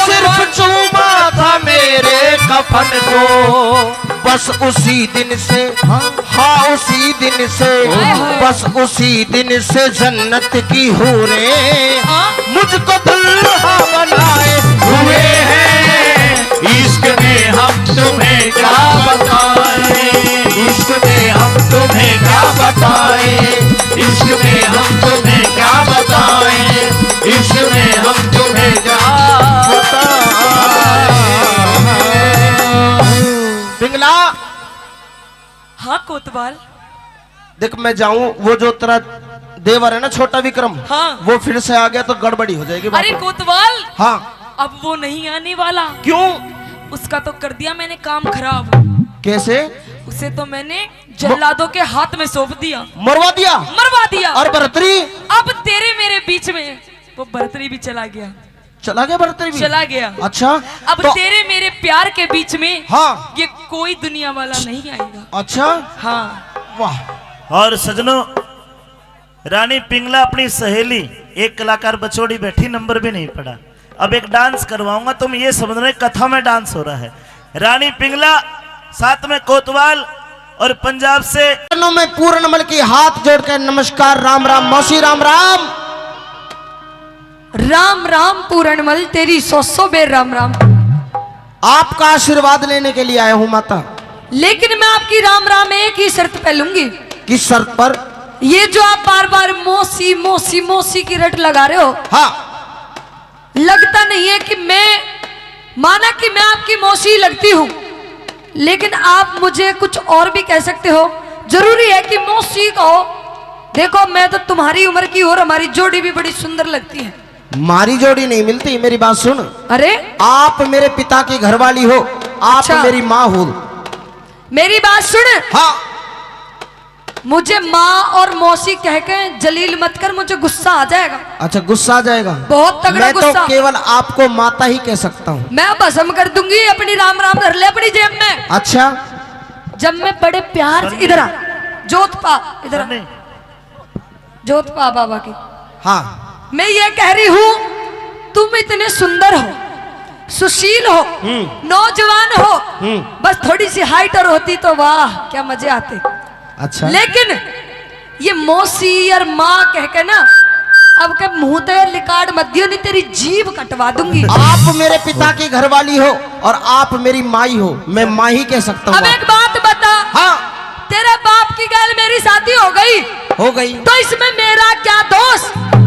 सिर्फ चूमा था मेरे कफन को। बस उसी दिन से, हाँ। हाँ, उसी दिन से, ओहो। बस उसी दिन से जन्नत की हूरें, हाँ। मुझको दुल्हा बनाए हुए हैं। इश्क में हम तुम्हें क्या बताएं, इश्क में हम तुम्हें क्या बताएं, इश्क में हम तुम्हें क्या बताएं, इश्क में हम तुम्हें क्या बताएं। पिंगला। हाँ कोतवाल। देख, मैं जाऊं, वो जो तेरा देवर है ना, छोटा विक्रम, हाँ। वो फिर से आ गया तो गड़बड़ी हो जाएगी बात। अरे कोतवाल, हाँ। अब वो नहीं आने वाला। क्यों? उसका तो कर दिया मैंने काम खराब। कैसे? उसे तो मैंने जल्लादों के हाथ में सौंप दिया। मरवा दिया? मरवा दिया। और भरतरी? अब तेरे मेरे बीच में वो भरतरी भी चला गया। चला गया भरतरी भी? चला गया। अच्छा, अब तो तेरे मेरे प्यार के बीच में, हाँ। ये कोई दुनिया वाला नहीं आएगा। अच्छा, हाँ। वाह। और सजनों, रानी पिंगला अपनी सहेली, एक कलाकार बछोड़ी बैठी, नंबर भी नहीं पड़ा। अब एक डांस करवाऊंगा, तुम ये समझ रहे कथा में डांस हो रहा है। रानी पिंगला, साथ में कोतवाल और पंजाब से। चरणों में पूरनमल की हाथ जोड़कर नमस्कार, राम राम मौसी, राम राम। राम राम पूरणमल, तेरी सौ सौ बेर राम राम। आपका आशीर्वाद लेने के लिए आया हूँ माता। लेकिन मैं आपकी राम राम एक ही शर्त पे लूंगी। किस शर्त पर? ये जो आप बार बार मौसी मौसी मौसी की रट लगा रहे हो, हाँ। लगता नहीं है कि मैं, माना कि मैं आपकी मौसी लगती हूँ, लेकिन आप मुझे कुछ और भी कह सकते हो। जरूरी है कि मौसी कहो? देखो, मैं तो तुम्हारी उम्र की हूँ और हमारी जोड़ी भी बड़ी सुंदर लगती है। मारी जोड़ी नहीं मिलती, मेरी बात सुन। अरे? आप मेरे पिता की घरवाली हो, आप अच्छा। मेरी माँ हो। मेरी बात सुन। हाँ। मुझे माँ और मौसी कह के जलील मत कर, मुझे गुस्सा आ जाएगा। अच्छा, गुस्सा आ जाएगा? बहुत तगड़ा मैं तो गुस्सा। केवल आपको माता ही कह सकता हूँ। मैं भस्म कर दूंगी, अपनी राम राम धर ले अपनी जेब में। अच्छा। जब मैं बड़े प्यार से, इधर आ, जोत पा, इधर आ। जोत पा बाबा की। हाँ। मैं ये कह रही हूँ, तुम इतने सुंदर हो, सुशील हो, हम्म। नौजवान हो, हम्म। बस थोड़ी सी हाइट और होती तो वाह, क्या मजे आते। अच्छा। लेकिन ये मौसी और माँ कह के ना, अब के मुंह ते लिकाड़ मत दियो, नहीं तेरी जीभ कटवा दूंगी। आप मेरे पिता की घरवाली हो और आप मेरी माई हो, मैं माँ ही कह सकता हूँ अब आपको। एक बात बता। हाँ। तेरे बाप की गैल मेरी शादी हो गई। हो गई। तो इसमें मेरा क्या दोष?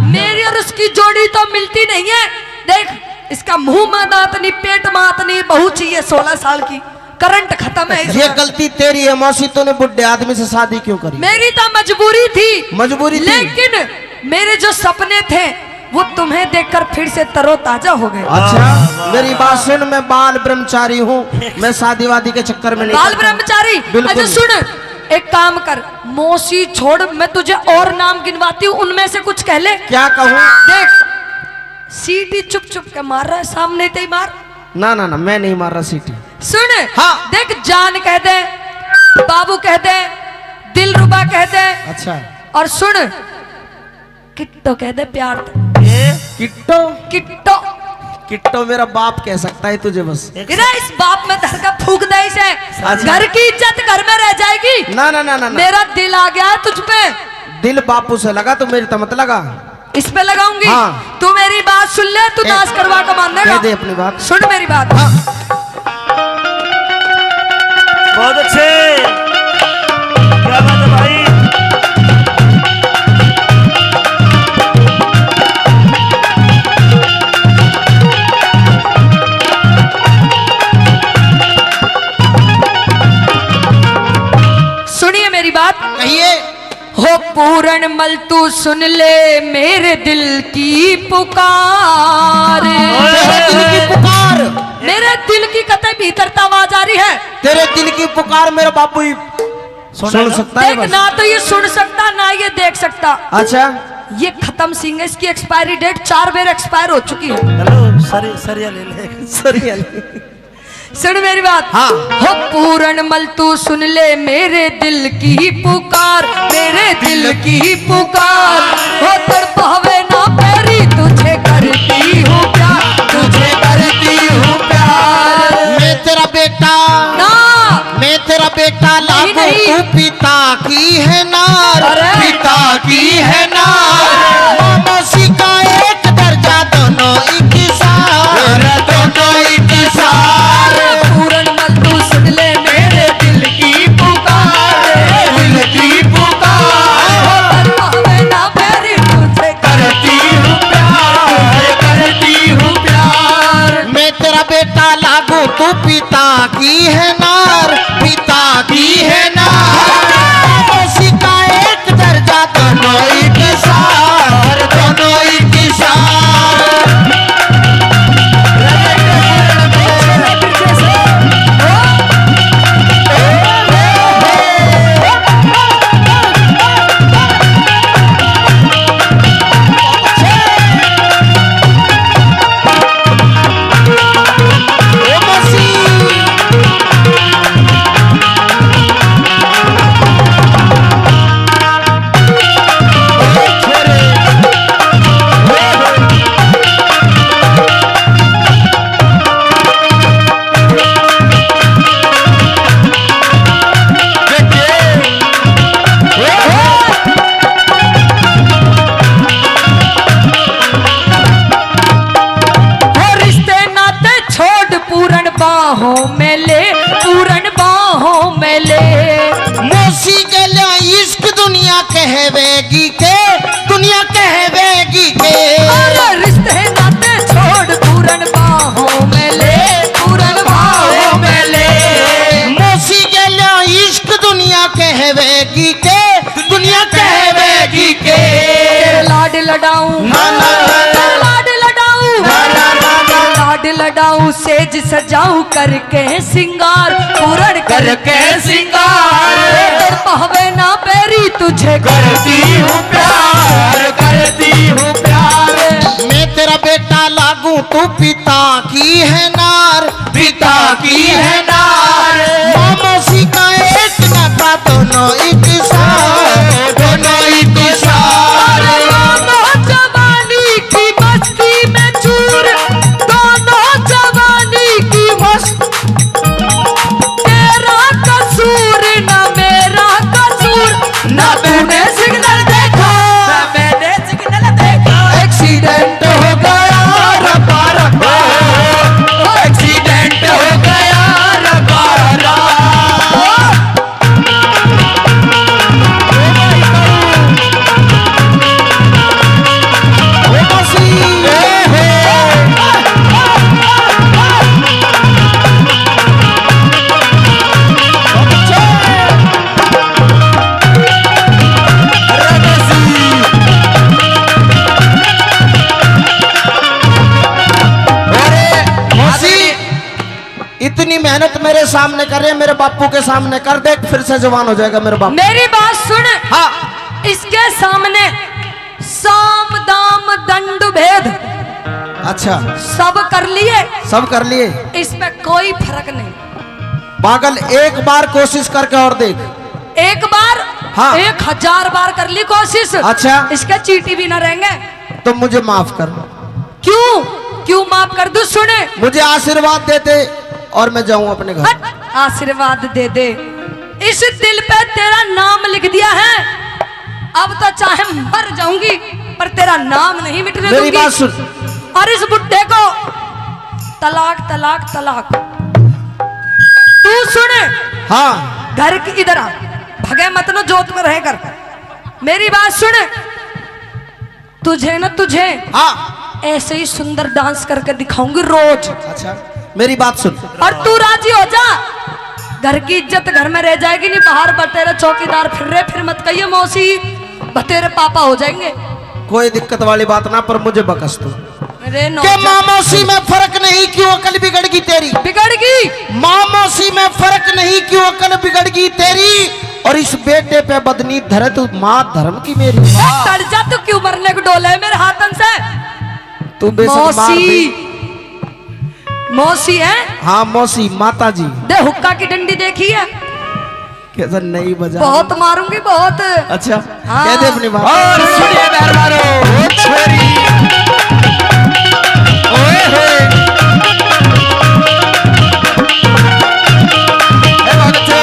मेरी और उसकी जोड़ी तो मिलती नहीं है। देख, इसका मुंह में दांत नहीं, पेट में हाथ नहीं, बहू चाहिए सोलह साल की, करंट खत्म है इसमें। ये गलती तेरी है मौसी, तूने बुढ़े आदमी से शादी क्यों करी? मेरी तो मजबूरी थी। मजबूरी थी। लेकिन मेरे जो सपने थे, वो तुम्हें देखकर फिर से तरोताजा हो गए। अच्छा, मेरी बात सुन, मैं बाल ब्रह्मचारी हूँ, मैं शादी वादी के चक्कर में नहीं बाल पड़ता। ब्रह्मचारी? बिल्कुल। अच्छा सुन, एक काम कर, मौसी छोड़, मैं तुझे और नाम गिनवाती हूँ, उनमें से कुछ कह ले। क्या कहूँ? देख, सीटी चुप चुप के मार रहा है, सामने ते ही मार। ना, ना, ना, मैं नहीं मार रहा सीटी। सुन, हाँ। देख, जान कह दे, बाबू कह दे, दिलरुबा कह दे। अच्छा। और सुन, किट्टो कह दे प्यार ते। ये? किट्टो? किट्टो। किट्टो मेरा बाप कह सकता है तुझे बस। एक इधर इस बाप में धर के फूक दे इसे। अच्छा। घर की इज्जत घर में रह जाएगी। ना, ना, ना, ना, ना। मेरा दिल आ गया है तुझ पे। दिल बापू से लगा, तू मेरी तो मत लगा। इस पे लगाऊंगी। हाँ। तू मेरी बात सुन ले, तू ए, नाश करवा के मान देगा। कह दे अपनी बात। सुन मेरी बात। हाँ। बहुत अच्छे, क्या बात है भाई। सुनिए मेरी बात। कहिए। हो पूरन मल तू सुन ले मेरे दिल की पुकार। तेरे दिल की पुकार। मेरे दिल की कतई भीतर तै आवाज आ रही है। तेरे दिल की पुकार मेरा बाबू ही सुन सुन ले। सकता है देख, बस। ना तो ये सुन सकता, ना ये देख सकता। अच्छा। ये खत्म सिंह है, इसकी एक्सपायरी डेट चार बार एक्सपायर हो चुकी है। हेलो, सरी-, सरिया ले ले। सरिया ले। सुन मेरी बात। हाँ। हो पूरन मल तू सुन ले मेरे दिल की पुकार, मेरे दिल की पुकार। हो तड़पावे ना पैरी, तुझे करती हूँ प्यार, तुझे करती हूँ प्यार। मैं तेरा बेटा ना। मैं तेरा बेटा नहीं, लागू नहीं। तू पिता की है नार, अरे। पिता की है नार। माँ मौसी का एक दर्जा, दोनों एक सार, दोनों एक सार। पूरन मल तू सुन ले मेरे दिल की पुकार, दिल की पुकार। हो तड़पावे ना पैरी, तुझे करती हूँ प्यार, करती हूँ प्यार। मैं तेरा बेटा लागू तू पिता की है नार, पिता की है नार। मौसी का एक दर्जा, दोनों एक सार, दोनों एक सार। हो रिश्ते नाते छोड़, पूरन बाहों में ले, पूरन बाहों में ले। मौसी के लिए इश्क दुनिया कहवेगी के, दुनिया कहवेगी के। अरे रिश्ते नाते छोड़, पूरन बाहों में ले, पूरन बाहों में ले। मौसी के लिए इश्क दुनिया कहवेगी के, दुनिया कहवेगी के। तेरे लाड लडाऊं, ना, ना, ना, ना। तेरे लाड लडाऊं, ना, ना, ना, ना। लाड लडाऊं, सेज सजाऊं करके सिंगार, पूरन करके सिंगार। तड़पावे ना पैरी, तुझे करती हूँ प्यार, करती हूँ प्यार। मैं तेरा बेटा लागू तू पिता की है नार, पिता की है नार। माँ मौसी का एक नाता, दोनों एक सार, दोनों एक सार। अरे माँ जवानी की मस्ती में चूर, दोनों जवानी की मस्ती। तेरा कसूर ना मेरा कसूर, ना तूने सिग्नल देखा, ना मैंने सिग्नल देखा। एक्सीडेंट हो गया, रब्बा रब्बा। एक्सीडेंट हो गया, रब्बा रब्बा। अरे, मौसी, इतनी मेहनत मेरे सामने कर रहे हैं, मेरे बापू के सामने कर दे, फिर से जवान हो जाएगा मेरे बापू। मेरी बात सुन। हाँ। इसके सामने साम दाम दंड भेद। अच्छा। सब कर लिए। सब कर लिए। इसमें कोई फर्क नहीं। पागल, एक बार कोशिश करके और देख। एक बार? हाँ। एक हजार बार कर ली कोशिश। अच्छा। इसके चींटी भी ना रहेंगे। तो मुझे माफ कर। क्यों? क्यों माफ कर दूं? सुने। मुझे आशीर्वाद दे दे और मैं जाऊं अपने घर। हट, आशीर्वाद दे दे। इस दिल पे तेरा नाम लिख दिया है, अब तो चाहे मर जाऊंगी पर तेरा नाम नहीं मिटने मेरी दूंगी। बात सुन। और इस बुड्ढे को तलाक, तलाक, तलाक। तू सुन। हाँ। घर की इधर आ, भगे मत न, जोत में रह कर। मेरी बात सुन। तुझे ना, तुझे हाँ। ऐसे ही सुंदर डांस करके दिखाऊंगी रोज। अच्छा, मेरी बात सुन। और तू राजी हो जा, घर की इज्जत घर में रह जाएगी, नहीं बाहर बतेरे चौकीदार फिर रहे, फिर मत कहिए मौसी, बतेरे पापा हो जाएंगे। कोई दिक्कत वाली बात ना, पर मुझे बकस तू। अरे नौ के माँ मौसी में फर्क नहीं, क्यों अकल बिगड़ गई तेरी? बिगड़ गई। माँ मौसी में फर्क नहीं, क्यों अकल बिगड़ गई तेरी? और इस बेटे पे बदनी धरे तू, माँ धर्म की मेरी। ए, तड़ जा तू, क्यों मरने को डोले मेरे हाथन से? तू बेशक मार मौसी। दे। मौसी है? हाँ मौसी, माता जी। दे हुक्का की डंडी देखी है? कैसा नहीं बजा। बहुत मारूंगी, बहुत। अच्छा, हाँ। कह दे अपनी बात। और सुनिए मेहरबानों, ओ छोरी। ओए होए। ए भगते।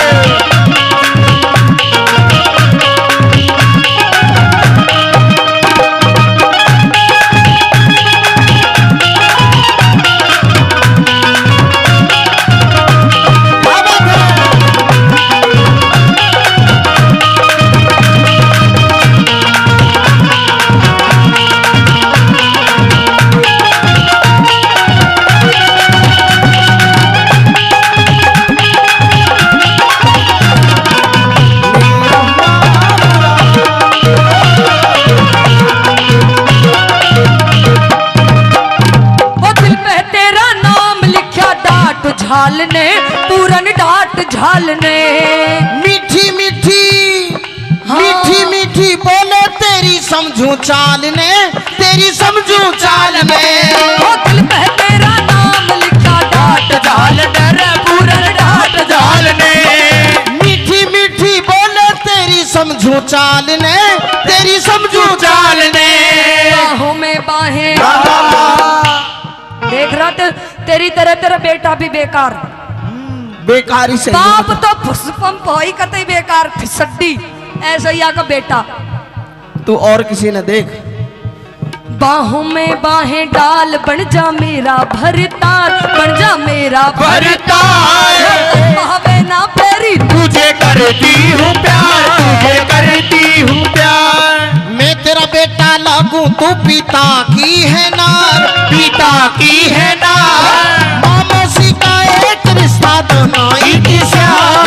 वो दिल पे तेरा नाम लिखा डाट झाल ने, पूरन डाट झाल ने। मीठी मीठी, हाँ। मीठी मीठी बोले तेरी समझू चाल ने, तेरी समझू चाल ने। वो दिल पे तेरा नाम लिखा डाट झाल ने, पूरन डाट झाल ने। मीठी मीठी बोले तेरी समझू चाल ने, तेरी समझू चाल ने। बाहों में बाहें। देख रहा ते-, तेरी तरह तेरा बेटा भी बेकार। बेकार ही सही बाप बात है। तो फुसपम भाई कतई बेकार फिसड्डी, ऐसा ही आका बेटा। तू और किसी ने देख। बाहों में बाहें डाल, बन जा मेरा भरतार, बन जा मेरा भरतार। भावे ना पैरी तुझे करती हूँ प्यार, तुझे करती हूँ प्यार। मैं तेरा बेटा लागू, तू पिता की है नार, पिता की है नार। माँ मौसी का एक रिश्ता दोनों इतिहास।